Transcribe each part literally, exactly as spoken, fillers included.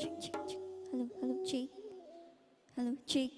Check, check, check. Hello, hello, check. Hello, check.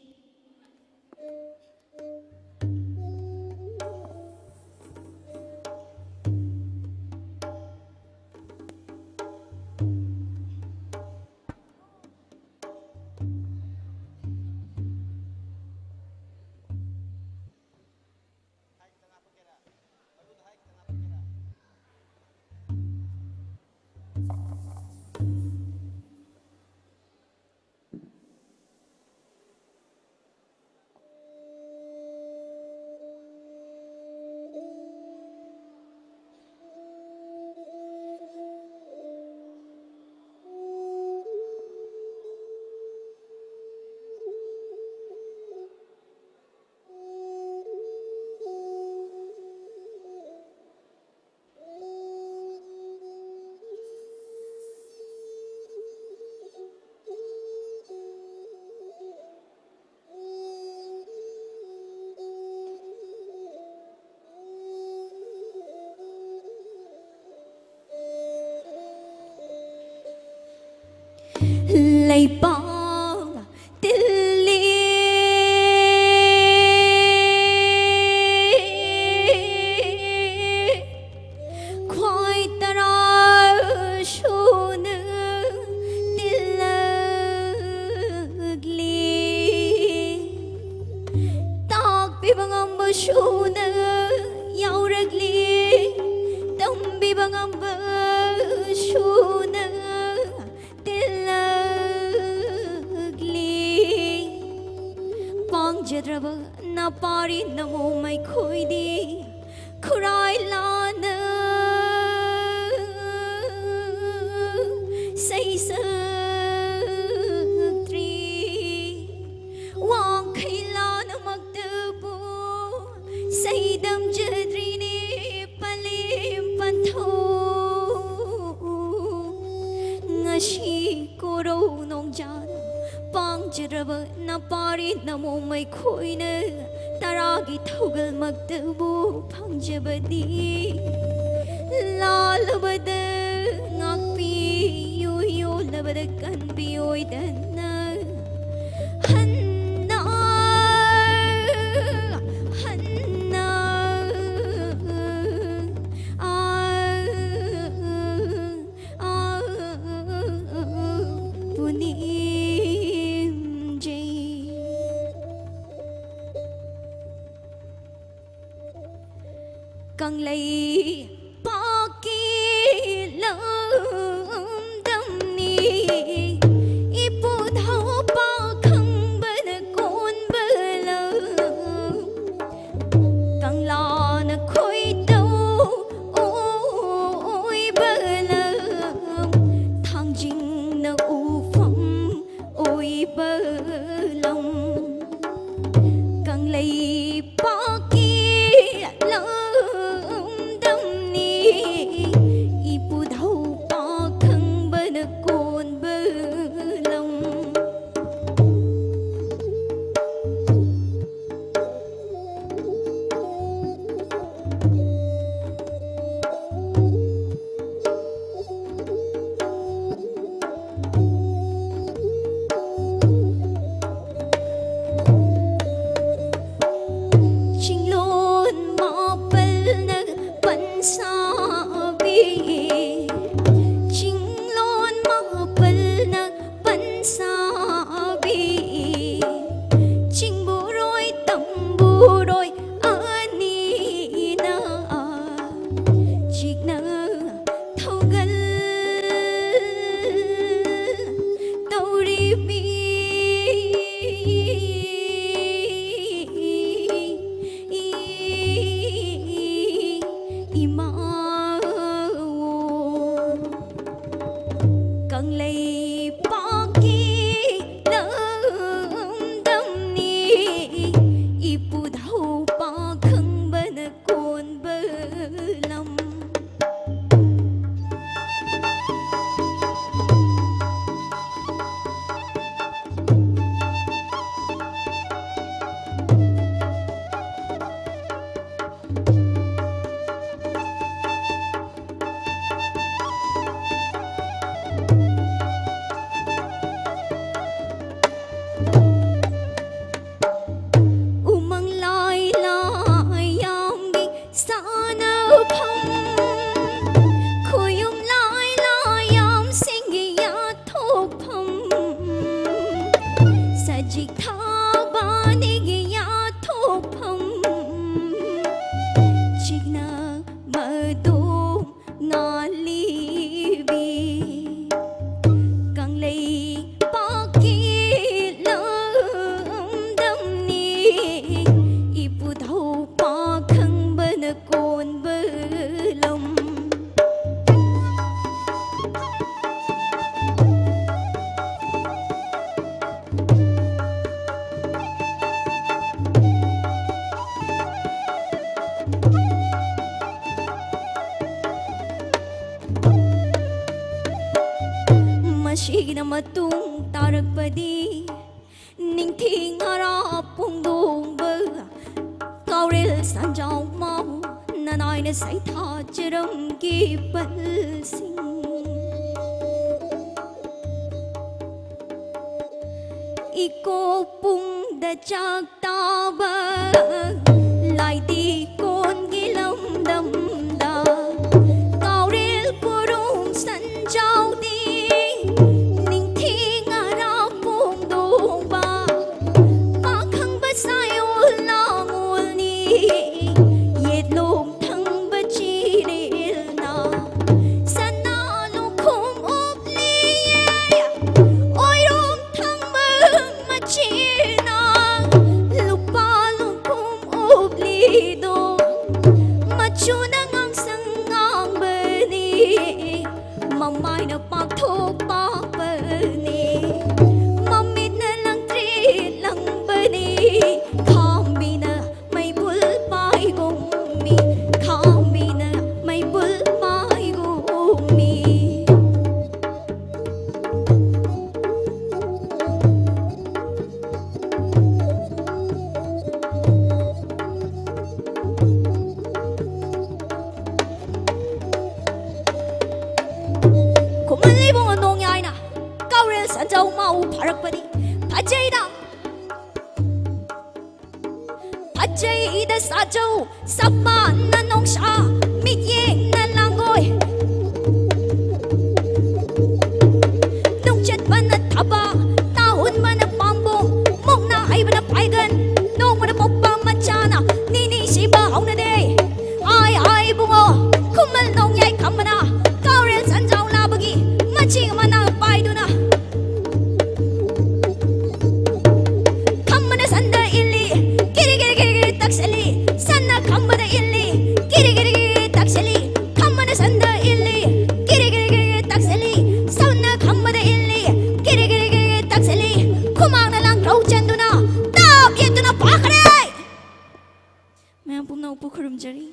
ꯂꯩꯕꯥꯛ ꯇꯤꯜꯂꯤ ꯈ꯭ꯋꯥꯏ ꯇꯔꯥ ꯁꯨꯅ ꯇꯤꯜꯂꯛꯂꯤ꯫ ꯇꯥꯛꯄꯤꯕ ꯉꯝꯕ ꯁꯨꯅ ꯌꯥꯎꯔꯛꯂꯤ꯫ ꯇꯝꯕꯤꯕ ꯉꯝꯕ ꯁꯨꯅ ꯇꯤꯜꯂꯛꯂꯤ꯫ ꯄꯥꯡꯖ ꯌꯥꯗ꯭ꯔꯕ ꯅꯄꯥꯔꯤ ꯅꯃꯣ ꯃꯩꯈꯣꯏꯗꯤ ꯈꯨꯔꯥꯏ ꯂꯥꯟꯅ ꯁꯩꯁꯛꯇ꯭ꯔꯤ꯫ ꯋꯥꯡꯈꯩ ꯂꯥꯟꯅꯃꯛꯇꯕꯨ ꯁꯩꯗꯝꯖꯗ꯭ꯔꯤꯅꯦ ꯄꯂꯦꯝ ꯄꯟꯊꯧ꯫ ꯉꯁꯤ ꯀꯣꯔꯧ ꯅꯣꯡꯖꯥꯅ ꯄꯥꯡꯖꯔꯕ ꯅꯄꯥꯔꯤ ꯅꯃꯣ ꯃꯩꯈꯣꯏꯅ ꯇꯔꯥꯒꯤ ꯊꯧꯒꯜꯃꯛꯇꯕꯨ ꯐꯪꯖꯕꯗꯤ ꯂꯥꯜꯂꯕꯗ ꯉꯥꯛꯄꯤꯌꯨ, ꯌꯣꯜꯂꯕꯗ ꯀꯟꯕꯤꯌꯣꯏꯗꯅ ꯍꯟꯅ ꯍꯟꯅ ꯄꯨꯅꯤꯡꯖꯩ꯫ ꯀꯪꯂꯩ ꯄꯥꯛꯀꯤ ꯂꯝꯗꯝꯅꯤ ꯏꯄꯨ ꯙꯧ ꯄꯥꯈꯪꯕꯅ ꯀꯣꯟꯕ ꯂꯝ꯫ ꯀꯪꯂꯥꯅ ꯈꯣꯏꯇꯧ ꯑꯣꯏꯕ ꯂꯝ, ꯊꯥꯡꯖꯤꯡꯅ ꯎꯐꯝ ꯑꯣꯏꯕ ꯂꯝ꯫ ꯀꯪꯂꯩꯄꯥꯛꯀꯤ ꯂꯝꯗꯝꯅꯤ ꯏꯄꯨ ꯙꯧ ꯄꯥꯈꯪꯕꯅ ꯀꯣꯟꯕ ꯂꯝ꯫ ꯆꯤꯛꯊꯕꯅꯤꯒꯤ ꯌꯥꯊꯣꯛꯐꯝ ꯆꯤꯛꯅ ꯃꯗꯣꯝ ꯉꯥꯜꯂꯤꯕꯤ ꯀꯪꯂꯩꯄꯥꯛꯀꯤ ꯂꯝꯗꯝꯅꯤ ꯏꯄꯨꯙꯧ ꯄꯥꯈꯪꯕꯅ ꯀꯣꯟꯕ ꯂꯝ꯫ ꯃꯁꯤꯒꯤꯅ ꯃꯇꯨꯡ ꯇꯥꯔꯛꯄꯗꯤ ꯅꯤꯡꯊꯤ ꯉꯔꯥ ꯄꯨꯡꯗꯣꯡꯕ ꯀꯥꯎꯔꯦꯜ ꯁꯟꯖꯥꯎ ꯃꯥꯎ ꯅꯅꯥꯏꯅ ꯁꯩꯊꯥꯖꯔꯝꯒꯤ ꯄꯜꯁꯤꯡ꯫ ꯏꯀꯣꯛ ꯄꯨꯡꯗ ꯆꯥꯛ ꯇꯥꯕ ꯂꯥꯏꯗꯤ ꯀꯣꯟꯒꯤ ꯂꯝꯗꯝꯗ ꯀꯥꯎꯔꯦꯜ ꯀꯣꯔꯣꯡ ꯁꯟꯖꯥꯎꯗꯤ ꯅꯤꯡꯊꯤ ꯉꯔꯥ ꯄꯣꯡꯗꯣꯡꯕ ꯄꯥꯈꯪꯕ ꯁꯥꯌꯣꯜ ꯂꯥꯡꯉꯣꯜꯅꯤ ꯌꯦꯠꯂꯣꯝ ꯊꯪꯕ ꯆꯤꯔꯦꯜꯅ ꯁꯅꯥ ꯂꯨꯈꯣꯡ ꯎꯞꯂꯤꯌꯦ ꯑꯣꯏꯔꯣꯝ ꯊꯪꯕ ꯃꯆꯤꯟꯅ ꯂꯨꯄꯥ ꯂꯨꯈꯣꯡ ꯎꯞꯂꯤꯗꯣ ꯃꯆꯨꯅ ꯉꯥꯡꯁꯪ ꯉꯥꯡꯕꯅꯤ ꯃꯃꯥꯏꯅ ꯄꯥꯛꯊꯣꯛ ꯄꯥꯛꯄꯅꯤ ꯃꯃꯤꯠꯅ ꯂꯪꯇ꯭ꯔꯤꯛ ꯂꯪꯕꯅꯤ ꯈꯥꯝꯕꯤꯅ ꯃꯩꯕꯨꯜ ꯄꯥꯏꯒꯨꯝꯃꯤ ꯈꯥꯝꯕꯤꯅ ꯃꯩꯕꯨꯜ ꯄꯥꯏꯒꯨꯝꯃꯤ꯫ ꯈꯨꯃꯟ ꯏꯕꯨꯡꯉꯣ ꯅꯣꯡꯌꯥꯏꯅ ꯀꯥꯎꯔꯦꯜ ꯁꯟꯖꯧ ꯃꯥꯎ ꯐꯥꯔꯛꯄꯅꯤ ꯐꯖꯩꯗ ꯐꯖꯩꯗ ꯁꯥꯖꯧ ꯁꯄꯥꯟꯅ ꯅꯣꯡꯁꯥ ꯃꯤꯠꯌꯦꯡꯅ ꯂꯥꯡꯒꯣꯏ ꯅꯨꯡꯆꯠꯄꯅ ꯊꯕꯥ ꯇꯥꯍꯨꯟꯕꯅ ꯄꯥꯝꯕꯣꯝ ꯆꯔꯤ꯫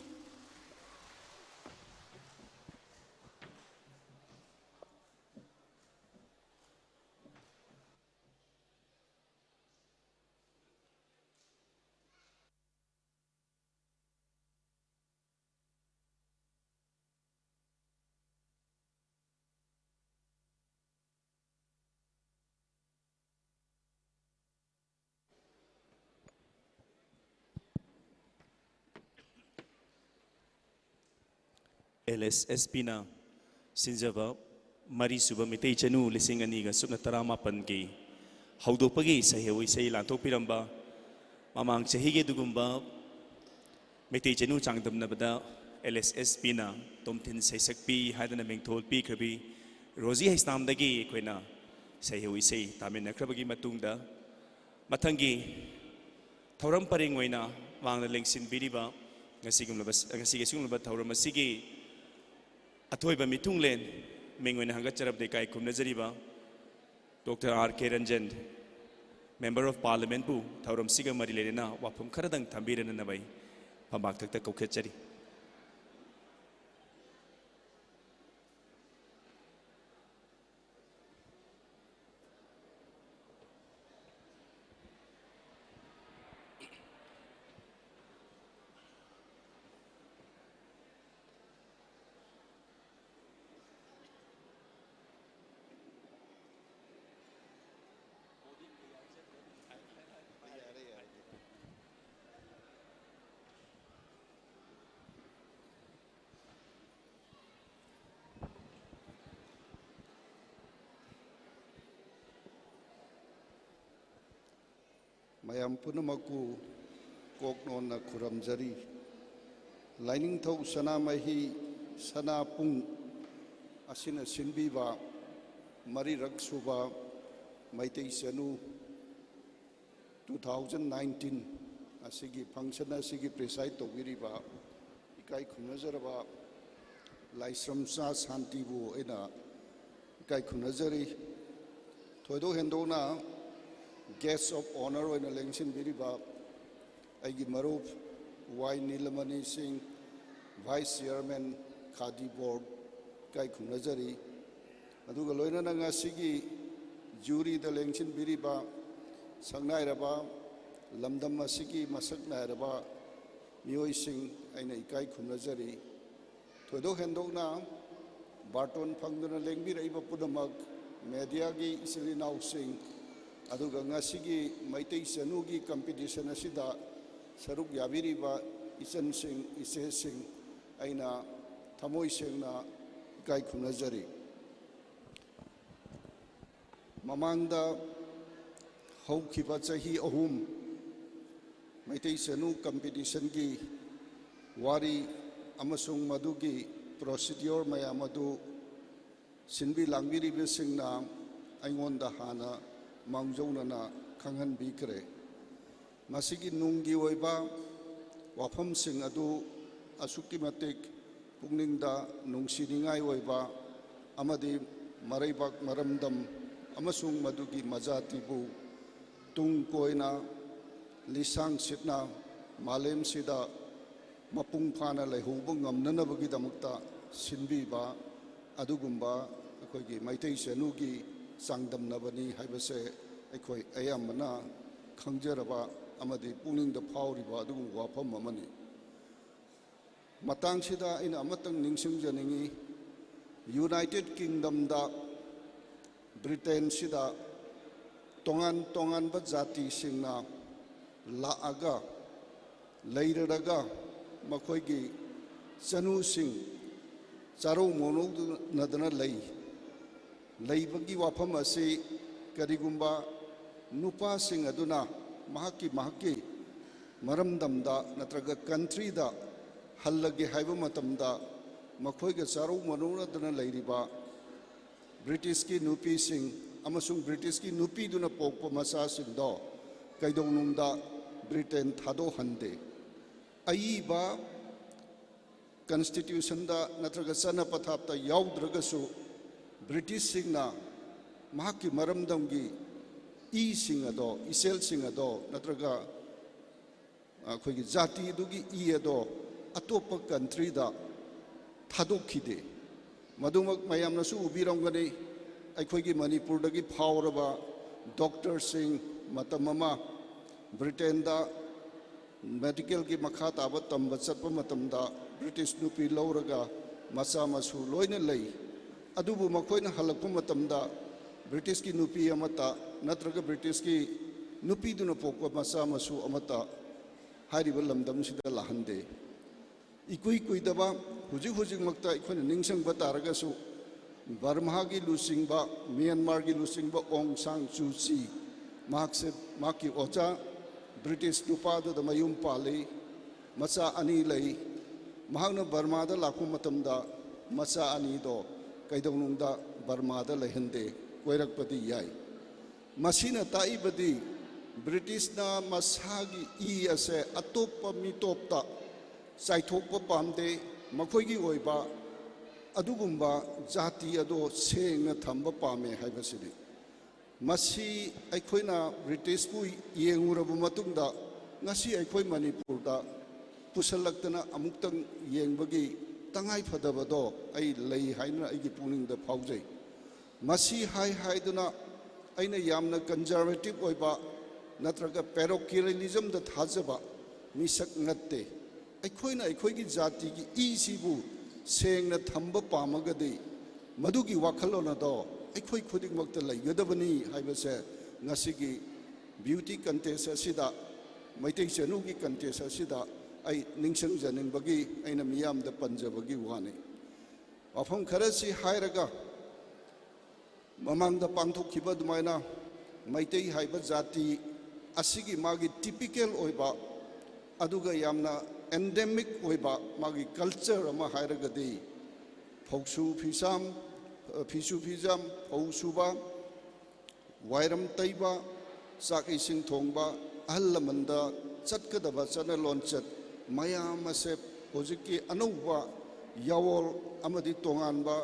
ꯑꯦꯜ ꯑꯦꯁ ꯑꯦꯁ ꯄꯤꯅ ꯁꯤꯟꯖꯕ ꯃꯔꯤꯁꯨꯕ ꯃꯤꯇꯩ ꯆꯅꯨ ꯂꯤꯁꯤꯡ ꯑꯅꯤꯒ ꯁꯨꯞꯅ ꯇꯔꯥꯃꯥꯄꯟꯒꯤ ꯍꯧꯗꯣꯛꯄꯒꯤ ꯁꯩꯍꯦꯛ ꯏꯁꯩ ꯂꯥꯟꯊꯣꯛꯄꯤꯔꯝꯕ, ꯃꯃꯥꯡ ꯆꯍꯤꯒꯤ ꯑꯗꯨꯒꯨꯝꯕ ꯃꯩꯇꯩ ꯆꯅꯨ ꯆꯥꯡꯗꯝꯅꯕꯗ ꯑꯦꯜ ꯑꯦꯁ ꯑꯦꯁ ꯄꯤꯅ ꯇꯣꯝꯊꯤꯟ ꯁꯩꯁꯛꯄꯤ ꯍꯥꯏꯗꯅ ꯃꯤꯡꯊꯣꯜ ꯄꯤꯈ꯭ꯔꯕꯤ ꯔꯣꯖꯤ ꯍꯩꯁꯅꯥꯝꯗꯒꯤ ꯑꯩꯈꯣꯏꯅ ꯁꯩꯍꯦꯛ ꯏꯁꯩ ꯇꯥꯃꯤꯟꯅꯈ꯭ꯔꯕꯒꯤ ꯃꯇꯨꯡꯗ, ꯃꯊꯪꯒꯤ ꯊꯧꯔꯝ ꯄꯔꯦꯡ ꯑꯣꯏꯅ ꯃꯥꯡꯗ ꯂꯦꯡꯁꯤꯟꯕꯤꯔꯤꯕ ꯉꯁꯤꯒꯨꯝꯂꯕ, ꯉꯁꯤꯒꯤ ꯑꯁꯤꯒꯨꯝꯂꯕ ꯊꯧꯔꯝ ꯑꯁꯤꯒꯤ ꯑꯊꯣꯏꯕ ꯃꯤꯊꯨꯡꯂꯦꯟ ꯃꯤꯡ ꯑꯣꯏꯅ ꯍꯪꯒꯠꯆꯔꯕꯗ ꯏꯀꯥꯏ ꯈꯨꯝꯅꯖꯔꯤꯕ doctor R K Ranjan, Member of Parliament ꯕꯨ ꯊꯧꯔꯝꯁꯤꯒ ꯃꯔꯤ ꯂꯩꯅꯅ ꯋꯥꯐꯝ ꯈꯔꯗꯪ ꯊꯝꯕꯤꯔꯅꯅꯕ ꯑꯩ ꯐꯝꯕꯥꯛ ꯊꯛꯇ ꯀꯧꯈꯠꯆꯔꯤ꯫ ꯃꯌꯥꯝ ꯄꯨꯝꯅꯃꯛꯄꯨ ꯀꯣꯛ ꯅꯣꯟꯅ ꯈꯨꯔꯨꯝꯖꯔꯤ꯫ ꯂꯥꯏꯅꯤꯡꯊꯧ ꯁꯅꯥꯃꯍꯤ ꯁꯅꯥꯄꯨꯡ ꯑꯁꯤꯅ ꯁꯤꯟꯕꯤꯕ ꯃꯔꯤꯔꯛ ꯁꯨꯕ ꯃꯩꯇꯩ ꯆꯅꯨ two thousand nineteen ꯑꯁꯤꯒꯤ function ꯑꯁꯤꯒꯤ preside ꯇꯧꯕꯤꯔꯤꯕ ꯏꯀꯥꯏ ꯈꯨꯝꯅꯖꯔꯕ ꯂꯥꯏꯁ꯭ꯔꯝꯆꯥ ꯁꯥꯟꯇꯤꯕꯨ ꯑꯩꯅ ꯏꯀꯥꯏ ꯈꯨꯝꯅꯖꯔꯤ꯫ ꯊꯣꯏꯗꯣꯛ ꯍꯦꯟꯗꯣꯛꯅ guest of honour ꯑꯣꯏꯅ ꯂꯦꯡꯁꯤꯟꯕꯤꯔꯤꯕ ꯑꯩꯒꯤ ꯃꯔꯨꯞ ꯋꯥꯏ ꯅꯤꯂꯃꯅꯤ ꯁꯤꯡ, ꯚꯥꯏꯁ ꯆꯤꯌꯔꯃꯦꯟ, ꯈꯥꯗꯤ ꯕꯣꯔꯗ, ꯏꯀꯥꯏ ꯈꯨꯝꯅꯖꯔꯤ꯫ ꯑꯗꯨꯒ ꯂꯣꯏꯅꯅ ꯉꯁꯤꯒꯤ ꯖꯨꯔꯤꯗ ꯂꯦꯡꯁꯤꯟꯕꯤꯔꯤꯕ ꯁꯛꯅꯥꯏꯔꯕ ꯂꯝꯗꯝ ꯑꯁꯤꯒꯤ ꯃꯁꯛ ꯅꯥꯏꯔꯕ ꯃꯤꯑꯣꯏꯁꯤꯡ, ꯑꯩꯅ ꯏꯀꯥꯏ ꯈꯨꯝꯅꯖꯔꯤ꯫ ꯊꯣꯏꯗꯣꯛ ꯍꯦꯟꯗꯣꯛꯅ ꯕꯥꯔꯇꯣꯟ ꯐꯪꯗꯨꯅ ꯂꯦꯡꯕꯤꯔꯛꯏꯕ ꯄꯨꯝꯅꯃꯛ, ꯃꯦꯗꯤꯌꯥꯒꯤ ꯏꯆꯤꯜ ꯏꯅꯥꯎꯁꯤꯡ, ꯑꯗꯨꯒ ꯉꯁꯤꯒꯤ ꯃꯩꯇꯩ ꯆꯅꯨꯒꯤ ꯀꯝꯄꯤꯇꯤꯁꯟ ꯑꯁꯤꯗ ꯁꯔꯨꯛ ꯌꯥꯕꯤꯔꯤꯕ ꯏꯆꯟꯁꯤꯡ, ꯏꯆꯦꯁꯤꯡ, ꯑꯩꯅ ꯊꯃꯣꯏ ꯁꯦꯡꯅ ꯏꯀꯥꯏ ꯈꯨꯝꯅꯖꯔꯤ꯫ ꯃꯃꯥꯡꯗ ꯍꯧꯈꯤꯕ ꯆꯍꯤ ꯑꯍꯨꯝ ꯃꯩꯇꯩ ꯆꯅꯨ ꯀꯝꯄꯤꯇꯤꯁꯟꯒꯤ ꯋꯥꯔꯤ ꯑꯃꯁꯨꯡ ꯃꯗꯨꯒꯤ ꯄ꯭ꯔꯣꯁꯤꯗ꯭ꯌꯣꯔ ꯃꯌꯥꯝ ꯑꯗꯨ ꯁꯤꯟꯕꯤ ꯂꯥꯡꯕꯤꯔꯤꯕꯁꯤꯡꯅ ꯑꯩꯉꯣꯟꯗ ꯍꯥꯟꯅ ꯃꯥꯡꯖꯧꯅꯅ ꯈꯪꯍꯟꯕꯤꯈ꯭ꯔꯦ꯫ ꯃꯁꯤꯒꯤ ꯅꯨꯡꯒꯤ ꯑꯣꯏꯕ ꯋꯥꯐꯝꯁꯤꯡ ꯑꯗꯨ ꯑꯁꯨꯛꯀꯤ ꯃꯇꯤꯛ ꯄꯨꯛꯅꯤꯡꯗ ꯅꯨꯡꯁꯤꯅꯤꯡꯉꯥꯏ ꯑꯣꯏꯕ ꯑꯃꯗꯤ ꯃꯔꯩꯕꯥꯛ ꯃꯔꯝꯗꯝ ꯑꯃꯁꯨꯡ ꯃꯗꯨꯒꯤ ꯃꯖꯥꯇꯤꯕꯨ ꯇꯨꯡ ꯀꯣꯏꯅ ꯂꯤꯁꯥꯡ ꯁꯤꯠꯅ ꯃꯥꯂꯦꯝꯁꯤꯗ ꯃꯄꯨꯡ ꯐꯥꯅ ꯂꯩꯍꯧꯕ ꯉꯝꯅꯅꯕꯒꯤꯗꯃꯛꯇ ꯁꯤꯟꯕꯤꯕ ꯑꯗꯨꯒꯨꯝꯕ ꯑꯩꯈꯣꯏꯒꯤ ꯃꯩꯇꯩ ꯆꯅꯨꯒꯤ ꯆꯥꯡꯗꯝꯅꯕꯅꯤ ꯍꯥꯏꯕꯁꯦ ꯑꯩꯈꯣꯏ ꯑꯌꯥꯝꯕꯅ ꯈꯪꯖꯔꯕ ꯑꯃꯗꯤ ꯄꯨꯛꯅꯤꯡꯗ ꯐꯥꯎꯔꯤꯕ ꯑꯗꯨꯒꯨꯝꯕ ꯋꯥꯐꯝ ꯑꯃꯅꯤ꯫ ꯃꯇꯥꯡꯁꯤꯗ ꯑꯩꯅ ꯑꯃꯇꯪ ꯅꯤꯡꯁꯤꯡꯖꯅꯤꯡꯏ, ꯌꯨꯅꯥꯏꯇꯦꯠ ꯀꯤꯡꯗꯝꯗ, ꯕ꯭ꯔꯤꯇꯦꯟꯁꯤꯗ ꯇꯣꯉꯥꯟ ꯇꯣꯉꯥꯟꯕ ꯖꯥꯇꯤꯁꯤꯡꯅ ꯂꯥꯛꯑꯒ ꯂꯩꯔꯔꯒ ꯃꯈꯣꯏꯒꯤ ꯆꯅꯨꯁꯤꯡ ꯆꯥꯔꯧ ꯃꯧꯅꯧꯅꯗꯅ ꯂꯩ꯫ ꯂꯩꯕꯒꯤ ꯋꯥꯐꯝ ꯑꯁꯤ ꯀꯔꯤꯒꯨꯝꯕ ꯅꯨꯄꯥꯁꯤꯡ ꯑꯗꯨꯅ ꯃꯍꯥꯛꯀꯤ, ꯃꯍꯥꯛꯀꯤ ꯃꯔꯝꯗꯝꯗ ꯅꯠꯇ꯭ꯔꯒ ꯀꯟꯇ꯭ꯔꯤꯗ ꯍꯜꯂꯒꯦ ꯍꯥꯏꯕ ꯃꯇꯝꯗ, ꯃꯈꯣꯏꯒ ꯆꯥꯔꯧ ꯃꯅꯧꯅꯗꯅ ꯂꯩꯔꯤꯕ ꯕ꯭ꯔꯤꯇꯤꯁꯀꯤ ꯅꯨꯄꯤꯁꯤꯡ ꯑꯃꯁꯨꯡ ꯕ꯭ꯔꯤꯇꯤꯁꯀꯤ ꯅꯨꯄꯤꯗꯨꯅ ꯄꯣꯛꯄ ꯃꯆꯥꯁꯤꯡꯗꯣ ꯀꯩꯗꯧꯅꯨꯡꯗ ꯕ꯭ꯔꯤꯇꯦꯟ ꯊꯥꯗꯣꯛꯍꯟꯗꯦ꯫ ꯑꯏꯕ ꯀꯟꯁꯇꯤꯇ꯭ꯌꯨꯁꯟꯗ ꯅꯠꯇ꯭ꯔꯒ ꯆꯠꯅ ꯄꯊꯥꯞꯇ ꯌꯥꯎꯗ꯭ꯔꯒꯁꯨ, ꯕ꯭ꯔꯤꯇꯤꯁꯁꯤꯡꯅ ꯃꯍꯥꯛꯀꯤ ꯃꯔꯝꯗꯝꯒꯤ ꯏꯁꯤꯡ ꯑꯗꯣ, ꯏꯆꯦꯜꯁꯤꯡ ꯑꯗꯣ, ꯅꯠꯇ꯭ꯔꯒ ꯑꯩꯈꯣꯏꯒꯤ ꯖꯥꯇꯤꯗꯨꯒꯤ ꯏ ꯑꯗꯣ ꯑꯇꯣꯞꯄ ꯀꯟꯇ꯭ꯔꯤꯗ ꯊꯥꯗꯣꯛꯈꯤꯗꯦ꯫ ꯃꯗꯨꯃꯛ ꯃꯌꯥꯝꯅꯁꯨ ꯎꯕꯤꯔꯝꯒꯅꯤ, ꯑꯩꯈꯣꯏꯒꯤ ꯃꯅꯤꯄꯨꯔꯗꯒꯤ ꯐꯥꯎꯔꯕ ꯗꯣꯛꯇꯔꯁꯤꯡ ꯃꯇꯝ ꯑꯃ ꯕ꯭ꯔꯤꯇꯦꯟꯗ ꯃꯦꯗꯤꯀꯦꯜꯒꯤ ꯃꯈꯥ ꯇꯥꯕ ꯇꯝꯕ ꯆꯠꯄ ꯃꯇꯝꯗ ꯕ꯭ꯔꯤꯇꯤꯁ ꯅꯨꯄꯤ ꯂꯧꯔꯒ ꯃꯆꯥ ꯃꯁꯨ ꯂꯣꯏꯅ ꯂꯩ꯫ ꯑꯗꯨꯕꯨ ꯃꯈꯣꯏꯅ ꯍꯜꯂꯛꯄ ꯃꯇꯝꯗ ꯕ꯭ꯔꯤꯇꯤꯁꯀꯤ ꯅꯨꯄꯤ ꯑꯃꯠꯇ ꯅꯠꯇ꯭ꯔꯒ ꯕ꯭ꯔꯤꯇꯤꯁꯀꯤ ꯅꯨꯄꯤꯗꯨꯅ ꯄꯣꯛꯄ ꯃꯆꯥ ꯃꯁꯨ ꯑꯃꯠꯇ ꯍꯥꯏꯔꯤꯕ ꯂꯝꯗꯝꯁꯤꯗ ꯂꯥꯛꯍꯟꯗꯦ꯫ ꯏꯀꯨꯏ ꯀꯨꯏꯗꯕ ꯍꯧꯖꯤꯛ ꯍꯧꯖꯤꯛꯃꯛꯇ ꯑꯩꯈꯣꯏꯅ ꯅꯤꯡꯁꯤꯡꯕ ꯇꯥꯔꯒꯁꯨ, ꯕꯔꯃꯥꯒꯤ ꯂꯨꯆꯤꯡꯕ, ꯃ꯭ꯌꯥꯟꯃꯥꯔꯒꯤ ꯂꯨꯆꯤꯡꯕ ꯑꯣꯡ ꯁꯥꯡ ꯁꯨ ꯆꯤ, ꯃꯍꯥꯛꯁꯦ, ꯃꯍꯥꯛꯀꯤ ꯑꯣꯖꯥ ꯕ꯭ꯔꯤꯇꯤꯁ ꯅꯨꯄꯥꯗꯨꯗ ꯃꯌꯨꯝ ꯄꯥꯜꯂꯤ, ꯃꯆꯥ ꯑꯅꯤ ꯂꯩ꯫ ꯃꯍꯥꯛꯅ ꯕꯔꯃꯥꯗ ꯂꯥꯛꯄ ꯃꯇꯝꯗ ꯃꯆꯥ ꯑꯅꯤꯗꯣ ꯀꯩꯗꯧꯅꯨꯡꯗ ꯕꯔꯃꯥꯗ ꯂꯩꯍꯟꯗꯦ, ꯀꯣꯏꯔꯛꯄꯗꯤ ꯌꯥꯏ꯫ ꯃꯁꯤꯅ ꯇꯥꯛꯏꯕꯗꯤ ꯕ꯭ꯔꯤꯇꯤꯁꯅ ꯃꯁꯥꯒꯤ ꯏ ꯑꯁꯦ ꯑꯇꯣꯞꯄ ꯃꯤꯇꯣꯞꯇ ꯆꯥꯏꯊꯣꯛꯄ ꯄꯥꯝꯗꯦ, ꯃꯈꯣꯏꯒꯤ ꯑꯣꯏꯕ ꯑꯗꯨꯒꯨꯝꯕ ꯖꯥꯇꯤ ꯑꯗꯣ ꯁꯦꯡꯅ ꯊꯝꯕ ꯄꯥꯝꯃꯦ ꯍꯥꯏꯕꯁꯤꯅꯤ꯫ ꯃꯁꯤ ꯑꯩꯈꯣꯏꯅ ꯕ꯭ꯔꯤꯇꯤꯁꯄꯨ ꯌꯦꯡꯉꯨꯔꯕ ꯃꯇꯨꯡꯗ ꯉꯁꯤ ꯑꯩꯈꯣꯏ ꯃꯅꯤꯄꯨꯔꯗ ꯄꯨꯁꯜꯂꯛꯇꯅ ꯑꯃꯨꯛꯇꯪ ꯌꯦꯡꯕꯒꯤ ꯇꯉꯥꯏ ꯐꯗꯕꯗꯣ ꯑꯩ ꯂꯩ ꯍꯥꯏꯅ ꯑꯩꯒꯤ ꯄꯨꯛꯅꯤꯡꯗ ꯐꯥꯎꯖꯩ꯫ ꯃꯁꯤ ꯍꯥꯏ ꯍꯥꯏꯗꯨꯅ ꯑꯩꯅ ꯌꯥꯝꯅ ꯀꯟꯖꯔꯕꯦꯇꯤꯕ ꯑꯣꯏꯕ ꯅꯠꯇ꯭ꯔꯒ ꯄꯦꯔꯣꯀꯤꯌꯦꯂꯤꯖꯝꯗ ꯊꯥꯖꯕ ꯃꯤꯁꯛ ꯅꯠꯇꯦ꯫ ꯑꯩꯈꯣꯏꯅ ꯑꯩꯈꯣꯏꯒꯤ ꯖꯥꯇꯤꯒꯤ ꯏꯁꯤꯕꯨ ꯁꯦꯡꯅ ꯊꯝꯕ ꯄꯥꯝꯃꯒꯗꯤ ꯃꯗꯨꯒꯤ ꯋꯥꯈꯜꯂꯣꯟ ꯑꯗꯣ ꯑꯩꯈꯣꯏ ꯈꯨꯗꯤꯡꯃꯛꯇ ꯂꯩꯒꯗꯕꯅꯤ ꯍꯥꯏꯕꯁꯦ ꯉꯁꯤꯒꯤ ꯕ꯭ꯌꯨꯇꯤ ꯀꯟꯇꯦꯁ ꯑꯁꯤꯗ, ꯃꯩꯇꯩ ꯆꯅꯨꯒꯤ ꯀꯟꯇꯦꯁ ꯑꯁꯤꯗ ꯑꯩ ꯅꯤꯡꯁꯤꯡꯖꯅꯤꯡꯕꯒꯤ, ꯑꯩꯅ ꯃꯤꯌꯥꯝꯗ ꯄꯟꯖꯕꯒꯤ ꯋꯥꯅꯤ꯫ ꯋꯥꯐꯝ ꯈꯔꯁꯤ ꯍꯥꯏꯔꯒ, ꯃꯃꯥꯡꯗ ꯄꯥꯡꯊꯣꯛꯈꯤꯕ ꯑꯗꯨꯃꯥꯏꯅ ꯃꯩꯇꯩ ꯍꯥꯏꯕ ꯖꯥꯇꯤ ꯑꯁꯤꯒꯤ ꯃꯥꯒꯤ ꯇꯤꯄꯤꯀꯦꯜ ꯑꯣꯏꯕ, ꯑꯗꯨꯒ ꯌꯥꯝꯅ ꯑꯦꯟꯗꯦꯃꯤꯛ ꯑꯣꯏꯕ ꯃꯥꯒꯤ ꯀꯜꯆꯔ ꯑꯃ ꯍꯥꯏꯔꯒꯗꯤ ꯐꯧꯁꯨ ꯐꯤꯁꯥꯝ, ꯐꯤꯁꯨ ꯐꯤꯖꯥꯝ, ꯐꯧ ꯁꯨꯕ, ꯋꯥꯏꯔꯝ ꯇꯩꯕ, ꯆꯥꯛ ꯏꯁꯤꯡ ꯊꯣꯡꯕ, ꯑꯍꯜ ꯂꯃꯟꯗ ꯆꯠꯀꯗꯕ ꯆꯠꯅ ꯂꯣꯟꯆꯠ ꯃꯌꯥꯝ ꯑꯁꯦ ꯍꯧꯖꯤꯛꯀꯤ ꯑꯅꯧꯕ ꯌꯥꯋꯣꯜ ꯑꯃꯗꯤ ꯇꯣꯉꯥꯟꯕ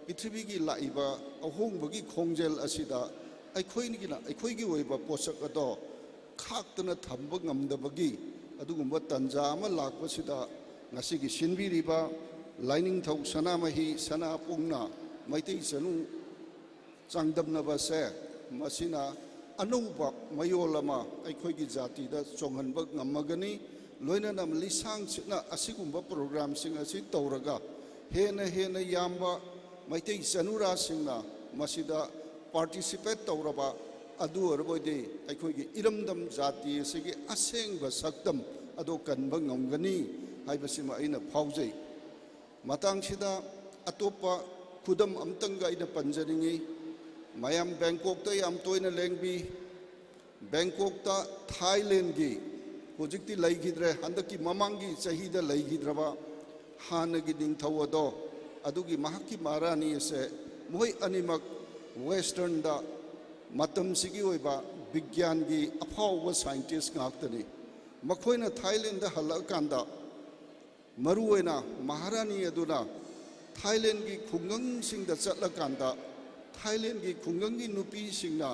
ꯄ꯭ꯔꯤꯊꯤꯕꯤꯒꯤ ꯂꯥꯛꯏꯕ ꯑꯍꯣꯡꯕꯒꯤ ꯈꯣꯡꯖꯦꯜ ꯑꯁꯤꯗ ꯑꯩꯈꯣꯏꯒꯤꯅ ꯑꯩꯈꯣꯏꯒꯤ ꯑꯣꯏꯕ ꯄꯣꯠꯁꯛ ꯑꯗꯣ ꯈꯥꯛꯇꯅ ꯊꯝꯕ ꯉꯝꯗꯕꯒꯤ ꯑꯗꯨꯒꯨꯝꯕ ꯇꯥꯟꯖꯥ ꯑꯃ ꯂꯥꯛꯄꯁꯤꯗ, ꯉꯁꯤꯒꯤ ꯁꯤꯟꯕꯤꯔꯤꯕ ꯂꯥꯏꯅꯤꯡꯊꯧ ꯁꯅꯥꯃꯍꯤ ꯁꯅꯥꯄꯣꯡꯅ ꯃꯩꯇꯩ ꯆꯅꯨ ꯆꯥꯡꯗꯝꯅꯕꯁꯦ, ꯃꯁꯤꯅ ꯑꯅꯧꯕ ꯃꯌꯣꯜ ꯑꯃ ꯑꯩꯈꯣꯏꯒꯤ ꯖꯥꯇꯤꯗ ꯆꯣꯡꯍꯟꯕ ꯉꯝꯃꯒꯅꯤ꯫ ꯂꯣꯏꯅꯅ ꯂꯤꯁꯥꯡ ꯁꯤꯠꯅ ꯑꯁꯤꯒꯨꯝꯕ ꯄ꯭ꯔꯣꯒ꯭ꯔꯥꯝꯁꯤꯡ ꯑꯁꯤ ꯇꯧꯔꯒ, ꯍꯦꯟꯅ ꯍꯦꯟꯅ ꯌꯥꯝꯕ ꯃꯩꯇꯩ ꯆꯅꯨꯔꯥꯁꯤꯡꯅ ꯃꯁꯤꯗ ꯄꯥꯔꯇꯤꯁꯤꯄꯦꯠ ꯇꯧꯔꯕ ꯑꯗꯨ ꯑꯣꯏꯔꯕ ꯑꯣꯏꯗꯤ, ꯑꯩꯈꯣꯏꯒꯤ ꯏꯔꯝꯗꯝ ꯖꯥꯇꯤ ꯑꯁꯤꯒꯤ ꯑꯁꯦꯡꯕ ꯁꯛꯇꯝ ꯑꯗꯨ ꯀꯟꯕ ꯉꯝꯒꯅꯤ ꯍꯥꯏꯕꯁꯤꯃ ꯑꯩꯅ ꯐꯥꯎꯖꯩ꯫ ꯃꯇꯥꯡꯁꯤꯗ ꯑꯇꯣꯞꯄ ꯈꯨꯗꯝ ꯑꯃꯇꯪꯒ ꯑꯩꯅ ꯄꯟꯖꯅꯤꯡꯏ꯫ ꯃꯌꯥꯝ ꯕꯦꯡꯀꯣꯛꯇ ꯌꯥꯝ ꯇꯣꯏꯅ ꯂꯦꯡꯕꯤ꯫ ꯕꯦꯡꯀꯣꯛꯇ ꯊꯥꯏꯂꯦꯟꯒꯤ, ꯍꯧꯖꯤꯛꯇꯤ ꯂꯩꯈꯤꯗ꯭ꯔꯦ, ꯍꯟꯗꯛꯀꯤ ꯃꯃꯥꯡꯒꯤ ꯆꯍꯤꯗ ꯂꯩꯈꯤꯗ꯭ꯔꯕ ꯍꯥꯟꯅꯒꯤ ꯅꯤꯡꯊꯧ ꯑꯗꯣ, ꯑꯗꯨꯒꯤ ꯃꯍꯥꯛꯀꯤ ꯃꯍꯥꯔꯥꯅꯤ ꯑꯁꯦ, ꯃꯈꯣꯏ ꯑꯅꯤꯃꯛ ꯋꯦꯁꯇꯔꯟꯗ ꯃꯇꯝꯁꯤꯒꯤ ꯑꯣꯏꯕ ꯕꯤꯒ꯭ꯌꯥꯟꯒꯤ ꯑꯐꯥꯎꯕ ꯁꯥꯏꯟꯇꯤꯁ ꯉꯥꯛꯇꯅꯤ꯫ ꯃꯈꯣꯏꯅ ꯊꯥꯏꯂꯦꯟꯗ ꯍꯜꯂꯛꯑꯀꯥꯟꯗ, ꯃꯔꯨꯑꯣꯏꯅ ꯃꯍꯥꯔꯥꯅꯤ ꯑꯗꯨꯅ ꯊꯥꯏꯂꯦꯟꯒꯤ ꯈꯨꯡꯒꯪꯁꯤꯡꯗ ꯆꯠꯂꯀꯥꯟꯗ, ꯊꯥꯏꯂꯦꯟꯒꯤ ꯈꯨꯡꯒꯪꯒꯤ ꯅꯨꯄꯤꯁꯤꯡꯅ,